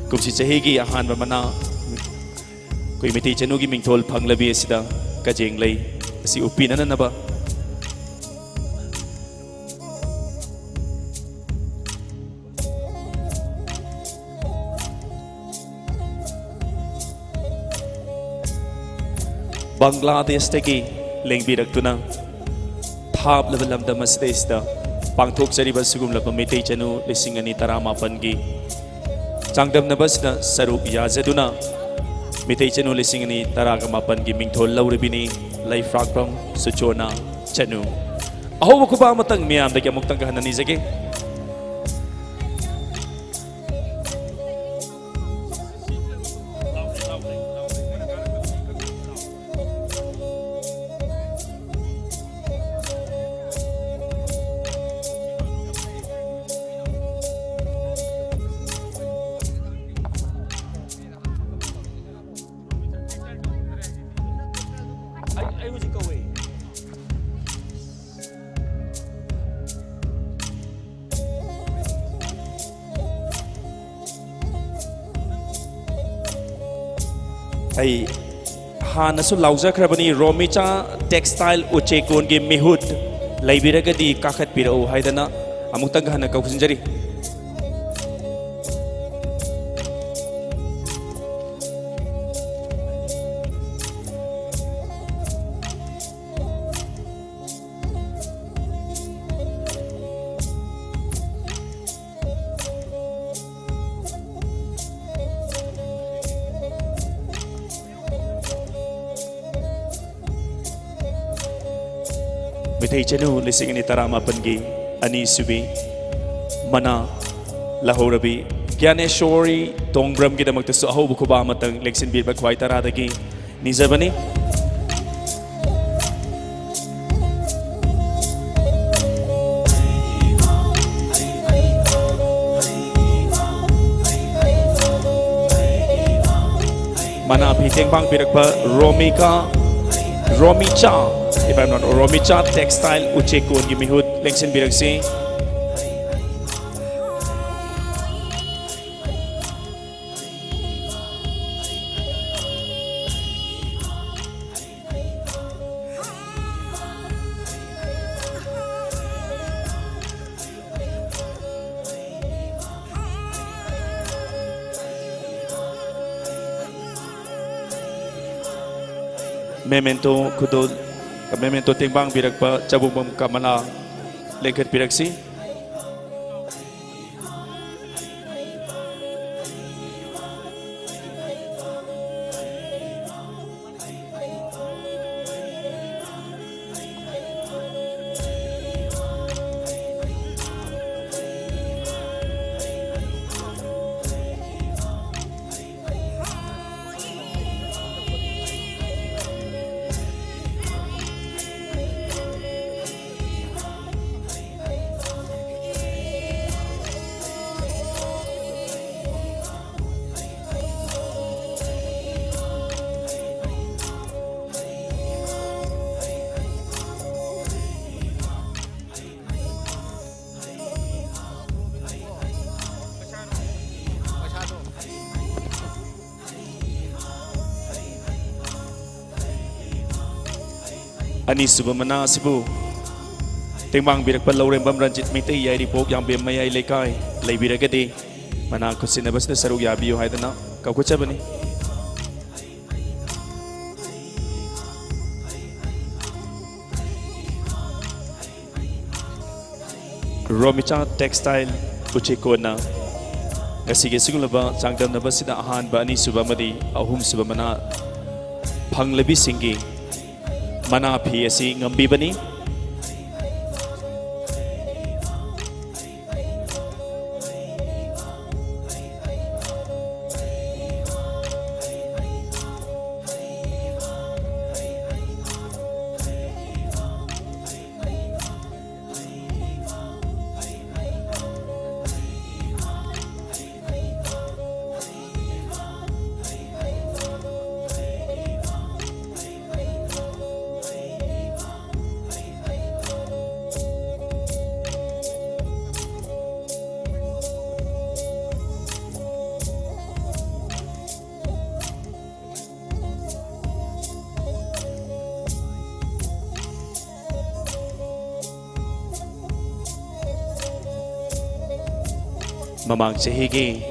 ꯀꯨꯝꯁꯤ ꯆꯍꯤꯒꯤ ꯑꯍꯥꯟꯕ ꯃꯅꯥ ꯑꯩꯈꯣꯏ ꯃꯤꯇꯩ ꯆꯅꯨꯒꯤ ꯃꯤꯡꯊꯣꯜ ꯐꯪꯂꯕꯤ ꯑꯁꯤꯗ ꯀꯖꯦꯡꯂꯩ ꯑꯁꯤ ꯎꯞꯄꯤꯅꯅꯕ ꯕꯪꯒ꯭ꯂꯥꯗꯦꯁꯇꯒꯤ ꯂꯦꯡꯕꯤꯔꯛꯇꯨꯅ ꯊꯥꯞꯂꯕ ꯂꯝꯗꯝ ꯑꯁꯤꯗꯩꯁꯤꯗ ꯄꯥꯡꯊꯣꯛꯆꯔꯤꯕ ꯁꯤꯒꯨꯝꯂꯕ ꯃꯤꯇꯩ ꯆꯅꯨ ꯂꯤꯁꯤꯡ ꯑꯅꯤ ꯇꯔꯥꯃꯥꯄꯟꯒꯤ ꯆꯥꯡꯗꯝꯅꯕ ꯑꯁꯤꯗ ꯁꯔꯨꯛ ꯌꯥꯖꯗꯨꯅ ꯃꯤꯇꯩ ꯆꯅꯨ ꯂꯤꯁꯤꯡ ꯑꯅꯤ ꯇꯔꯥꯒ ꯃꯥꯄꯟꯒꯤ ꯃꯤꯡꯊꯣꯜ ꯂꯧꯔꯤꯕꯤꯅꯤ ꯂꯩꯐ꯭ꯔꯥꯛꯄꯝ ꯁꯨꯆꯣꯅꯥ ꯆꯅꯨ꯫ ꯑꯍꯧꯕ ꯈꯨꯕꯥꯛ ꯑꯃꯇꯪ ꯃꯤꯌꯥꯝꯗꯒꯤ ꯑꯃꯨꯛꯇꯪꯒ ꯍꯟꯅ ꯅꯤꯖꯒꯦ꯫ ꯑꯩ, ꯑꯩ ꯍꯧꯖꯤꯛ ꯀꯧꯋꯦ꯫ ꯑꯩ ꯍꯥꯟꯅꯁꯨ ꯂꯥꯎꯖꯈ꯭ꯔꯕꯅꯤ, ꯔꯣꯃꯤꯆꯥ ꯇꯦꯛꯁꯇꯥꯏꯜ ꯎꯆꯦꯛꯀꯣꯟꯒꯤ ꯃꯤꯍꯨꯠ ꯂꯩꯕꯤꯔꯒꯗꯤ ꯀꯥꯈꯠꯄꯤꯔꯛꯎ ꯍꯥꯏꯗꯅ ꯑꯃꯨꯛꯇꯪ ꯍꯟꯅ ꯀꯧꯁꯤꯟꯖꯔꯤ꯫ ꯊꯩꯆꯅꯨ ꯂꯤꯁꯤꯡ ꯑꯅꯤ ꯇꯔꯥꯃꯥꯄꯟꯒꯤ ꯑꯅꯤꯁꯨꯕꯤ ꯃꯅꯥ ꯂꯧꯍꯧꯔꯕꯤ ꯒ꯭ꯌꯥꯅꯦꯁꯣꯔꯤ ꯇꯣꯡꯕ꯭ꯔꯝꯒꯤꯗꯃꯛꯇꯁꯨ ꯑꯍꯧꯕ ꯈꯨꯕꯥꯛ ꯑꯃꯇꯪ ꯂꯦꯡꯁꯤꯟꯕꯤꯕ ꯈ꯭ꯋꯥꯏ ꯇꯔꯥꯗꯒꯤ ꯅꯤꯖꯕꯅꯤ꯫ ꯃꯅꯥ ꯐꯤ ꯇꯦꯡꯕꯥꯡ ꯄꯤꯔꯛꯄ ꯔꯣꯃꯤꯀꯥ, ꯔꯣꯃꯤꯆꯥ, if I'm not, ꯔꯣꯃꯤꯆꯥ ꯇꯦꯛꯁꯇꯥꯏꯜ ꯎꯆꯦꯛꯀꯣꯟꯒꯤ ꯃꯤꯍꯨꯠ ꯂꯦꯡꯁꯤꯟꯕꯤꯔꯛꯁꯤ꯫ Memento ꯈꯨꯗꯣꯜ, memento ꯇꯦꯡꯕꯥꯡ ꯄꯤꯔꯛꯄ ꯆꯕꯨꯡꯕꯝ ꯀꯃꯂꯥ ꯂꯦꯡꯈꯠꯄꯤꯔꯛꯁꯤ꯫ ꯑꯅꯤꯁꯨꯕ ꯃꯅꯥ ꯑꯁꯤꯕꯨ ꯇꯦꯡꯕꯥꯡꯕꯤꯔꯛꯄ ꯂꯧꯔꯦꯝꯕꯝ ꯔꯟꯖꯤꯠ ꯃꯩꯇꯩ, ꯌꯥꯏꯔꯤꯄꯣꯛ ꯌꯥꯝꯕꯦꯝ ꯃꯌꯥꯏ ꯂꯩꯀꯥꯏ ꯂꯩꯕꯤꯔꯒꯗꯤ ꯃꯅꯥ ꯈꯨꯠꯁꯤꯟꯅꯕꯁꯤꯗ ꯁꯔꯨꯛ ꯌꯥꯕꯤꯌꯨ ꯍꯥꯏꯗꯅ ꯀꯧꯈꯠꯆꯕꯅꯤ꯫ ꯔꯣꯃꯤꯆꯥ ꯇꯦꯛꯁꯇꯥꯏꯜ ꯎꯆꯦꯛꯀꯣꯟꯅ ꯉꯁꯤꯒꯤ ꯑꯁꯤꯒꯨꯝꯂꯕ ꯆꯥꯡꯗꯝꯅꯕꯁꯤꯗ ꯑꯍꯥꯟꯕ, ꯑꯅꯤꯁꯨꯕ ꯑꯃꯗꯤ ꯑꯍꯨꯝꯁꯨꯕ ꯃꯅꯥ ꯐꯪꯂꯕꯤꯁꯤꯡꯒꯤ ꯃꯅꯥ ꯐꯤ ꯑꯁꯤ ꯉꯝꯕꯤꯕꯅꯤ꯫ ꯃꯃꯥꯡ ꯆꯍꯤꯒꯤ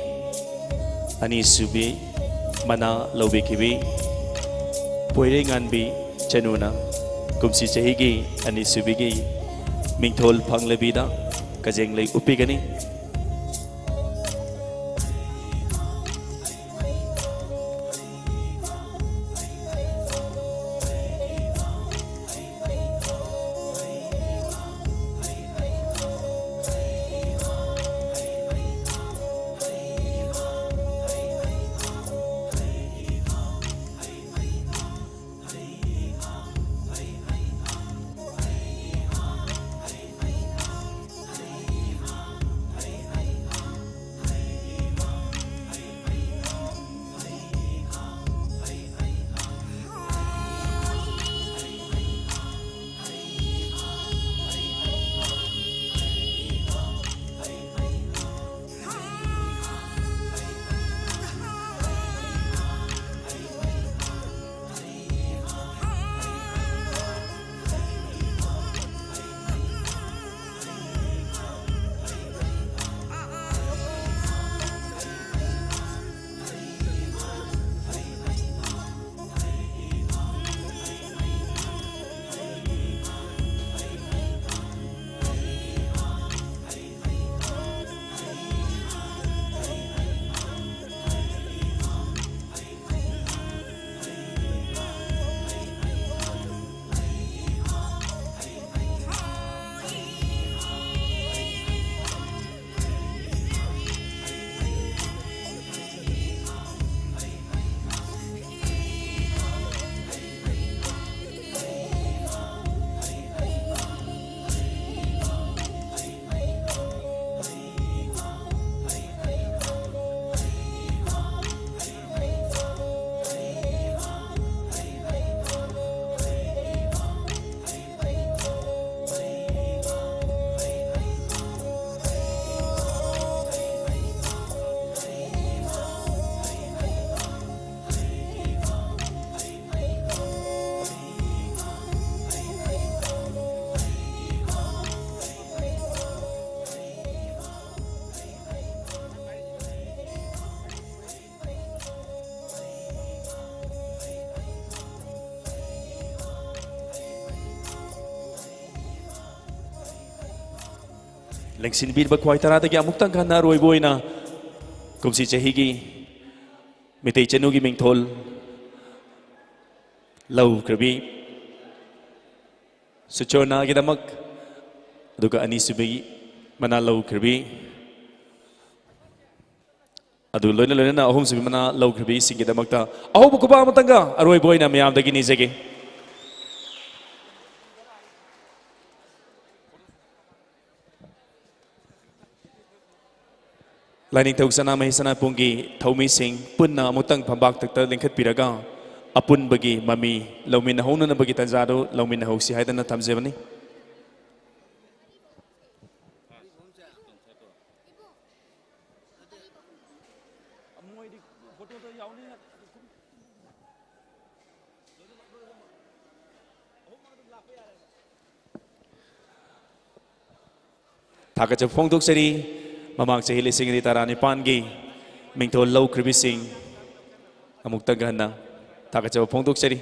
ꯑꯅꯤꯁꯨꯕꯤ ꯃꯅꯥ ꯂꯧꯕꯤꯈꯤꯕꯤ ꯄꯣꯏꯔꯩꯉꯥꯟꯕꯤ ꯆꯅꯨꯅ ꯀꯨꯝꯁꯤ ꯆꯍꯤꯒꯤ ꯑꯅꯤꯁꯨꯕꯤꯒꯤ ꯃꯤꯡꯊꯣꯜ ꯐꯪꯂꯕꯤꯗ ꯀꯖꯦꯡꯂꯩ ꯎꯞꯄꯤꯒꯅꯤ꯫ ꯂꯦꯡꯁꯤꯟꯕꯤꯔꯤꯕ ꯈ꯭ꯋꯥꯏ ꯇꯔꯥꯗꯒꯤ ꯑꯃꯨꯛꯇꯪ ꯍꯟꯅ ꯑꯔꯣꯏꯕ ꯑꯣꯏꯅ ꯀꯨꯝꯁꯤ ꯆꯍꯤꯒꯤ ꯃꯤꯇꯩ ꯆꯅꯨꯒꯤ ꯃꯤꯡꯊꯣꯜ ꯂꯧꯈ꯭ꯔꯕꯤ ꯁꯨꯆꯣꯅꯥꯒꯤꯗꯃꯛ, ꯑꯗꯨꯒ ꯑꯅꯤꯁꯨꯕꯤ ꯃꯅꯥ ꯂꯧꯈ꯭ꯔꯕꯤ, ꯑꯗꯨ ꯂꯣꯏꯅ ꯂꯣꯏꯅꯅ ꯑꯍꯨꯝꯁꯨꯕꯤ ꯃꯅꯥ ꯂꯧꯈ꯭ꯔꯕꯤꯁꯤꯡꯒꯤꯗꯃꯛꯇ ꯑꯍꯧꯕ ꯈꯨꯕꯥꯛ ꯑꯃꯇꯪꯒ ꯑꯔꯣꯏꯕ ꯑꯣꯏꯅ ꯃꯌꯥꯝꯗꯒꯤ ꯅꯤꯖꯒꯦ꯫ ꯂꯥꯏꯅꯤꯡꯊꯧ ꯁꯅꯥꯃꯍꯤ ꯁꯅꯥꯄꯨꯡꯒꯤ ꯊꯧꯃꯤꯁꯤꯡ ꯄꯨꯟꯅ ꯑꯃꯨꯛꯇꯪ ꯐꯝꯕꯥꯛꯇꯛꯇ ꯂꯤꯡꯈꯠꯄꯤꯔꯒ ꯑꯄꯨꯟꯕꯒꯤ ꯃꯃꯤ ꯂꯧꯃꯤꯟꯅꯍꯧꯅꯅꯕꯒꯤ ꯇꯥꯟꯖꯥꯗꯨ ꯂꯧꯃꯤꯟꯅꯍꯧꯁꯤ ꯍꯥꯏꯗꯅ ꯊꯝꯖꯕꯅꯤ꯫ ꯊꯥꯒꯠꯆꯕ ꯐꯣꯡꯗꯣꯛꯆꯔꯤ꯫ ꯃꯃꯥꯡ ꯆꯍꯤ ꯂꯤꯁꯤꯡ ꯑꯅꯤ ꯇꯔꯥꯅꯤꯄꯥꯟꯒꯤ ꯃꯤꯡꯊꯣꯜ ꯂꯧꯈ꯭ꯔꯤꯕꯁꯤꯡ ꯑꯃꯨꯛꯇꯪꯒ ꯍꯟꯅ ꯊꯥꯒꯠꯆꯕ ꯐꯣꯡꯗꯣꯛꯆꯔꯤ꯫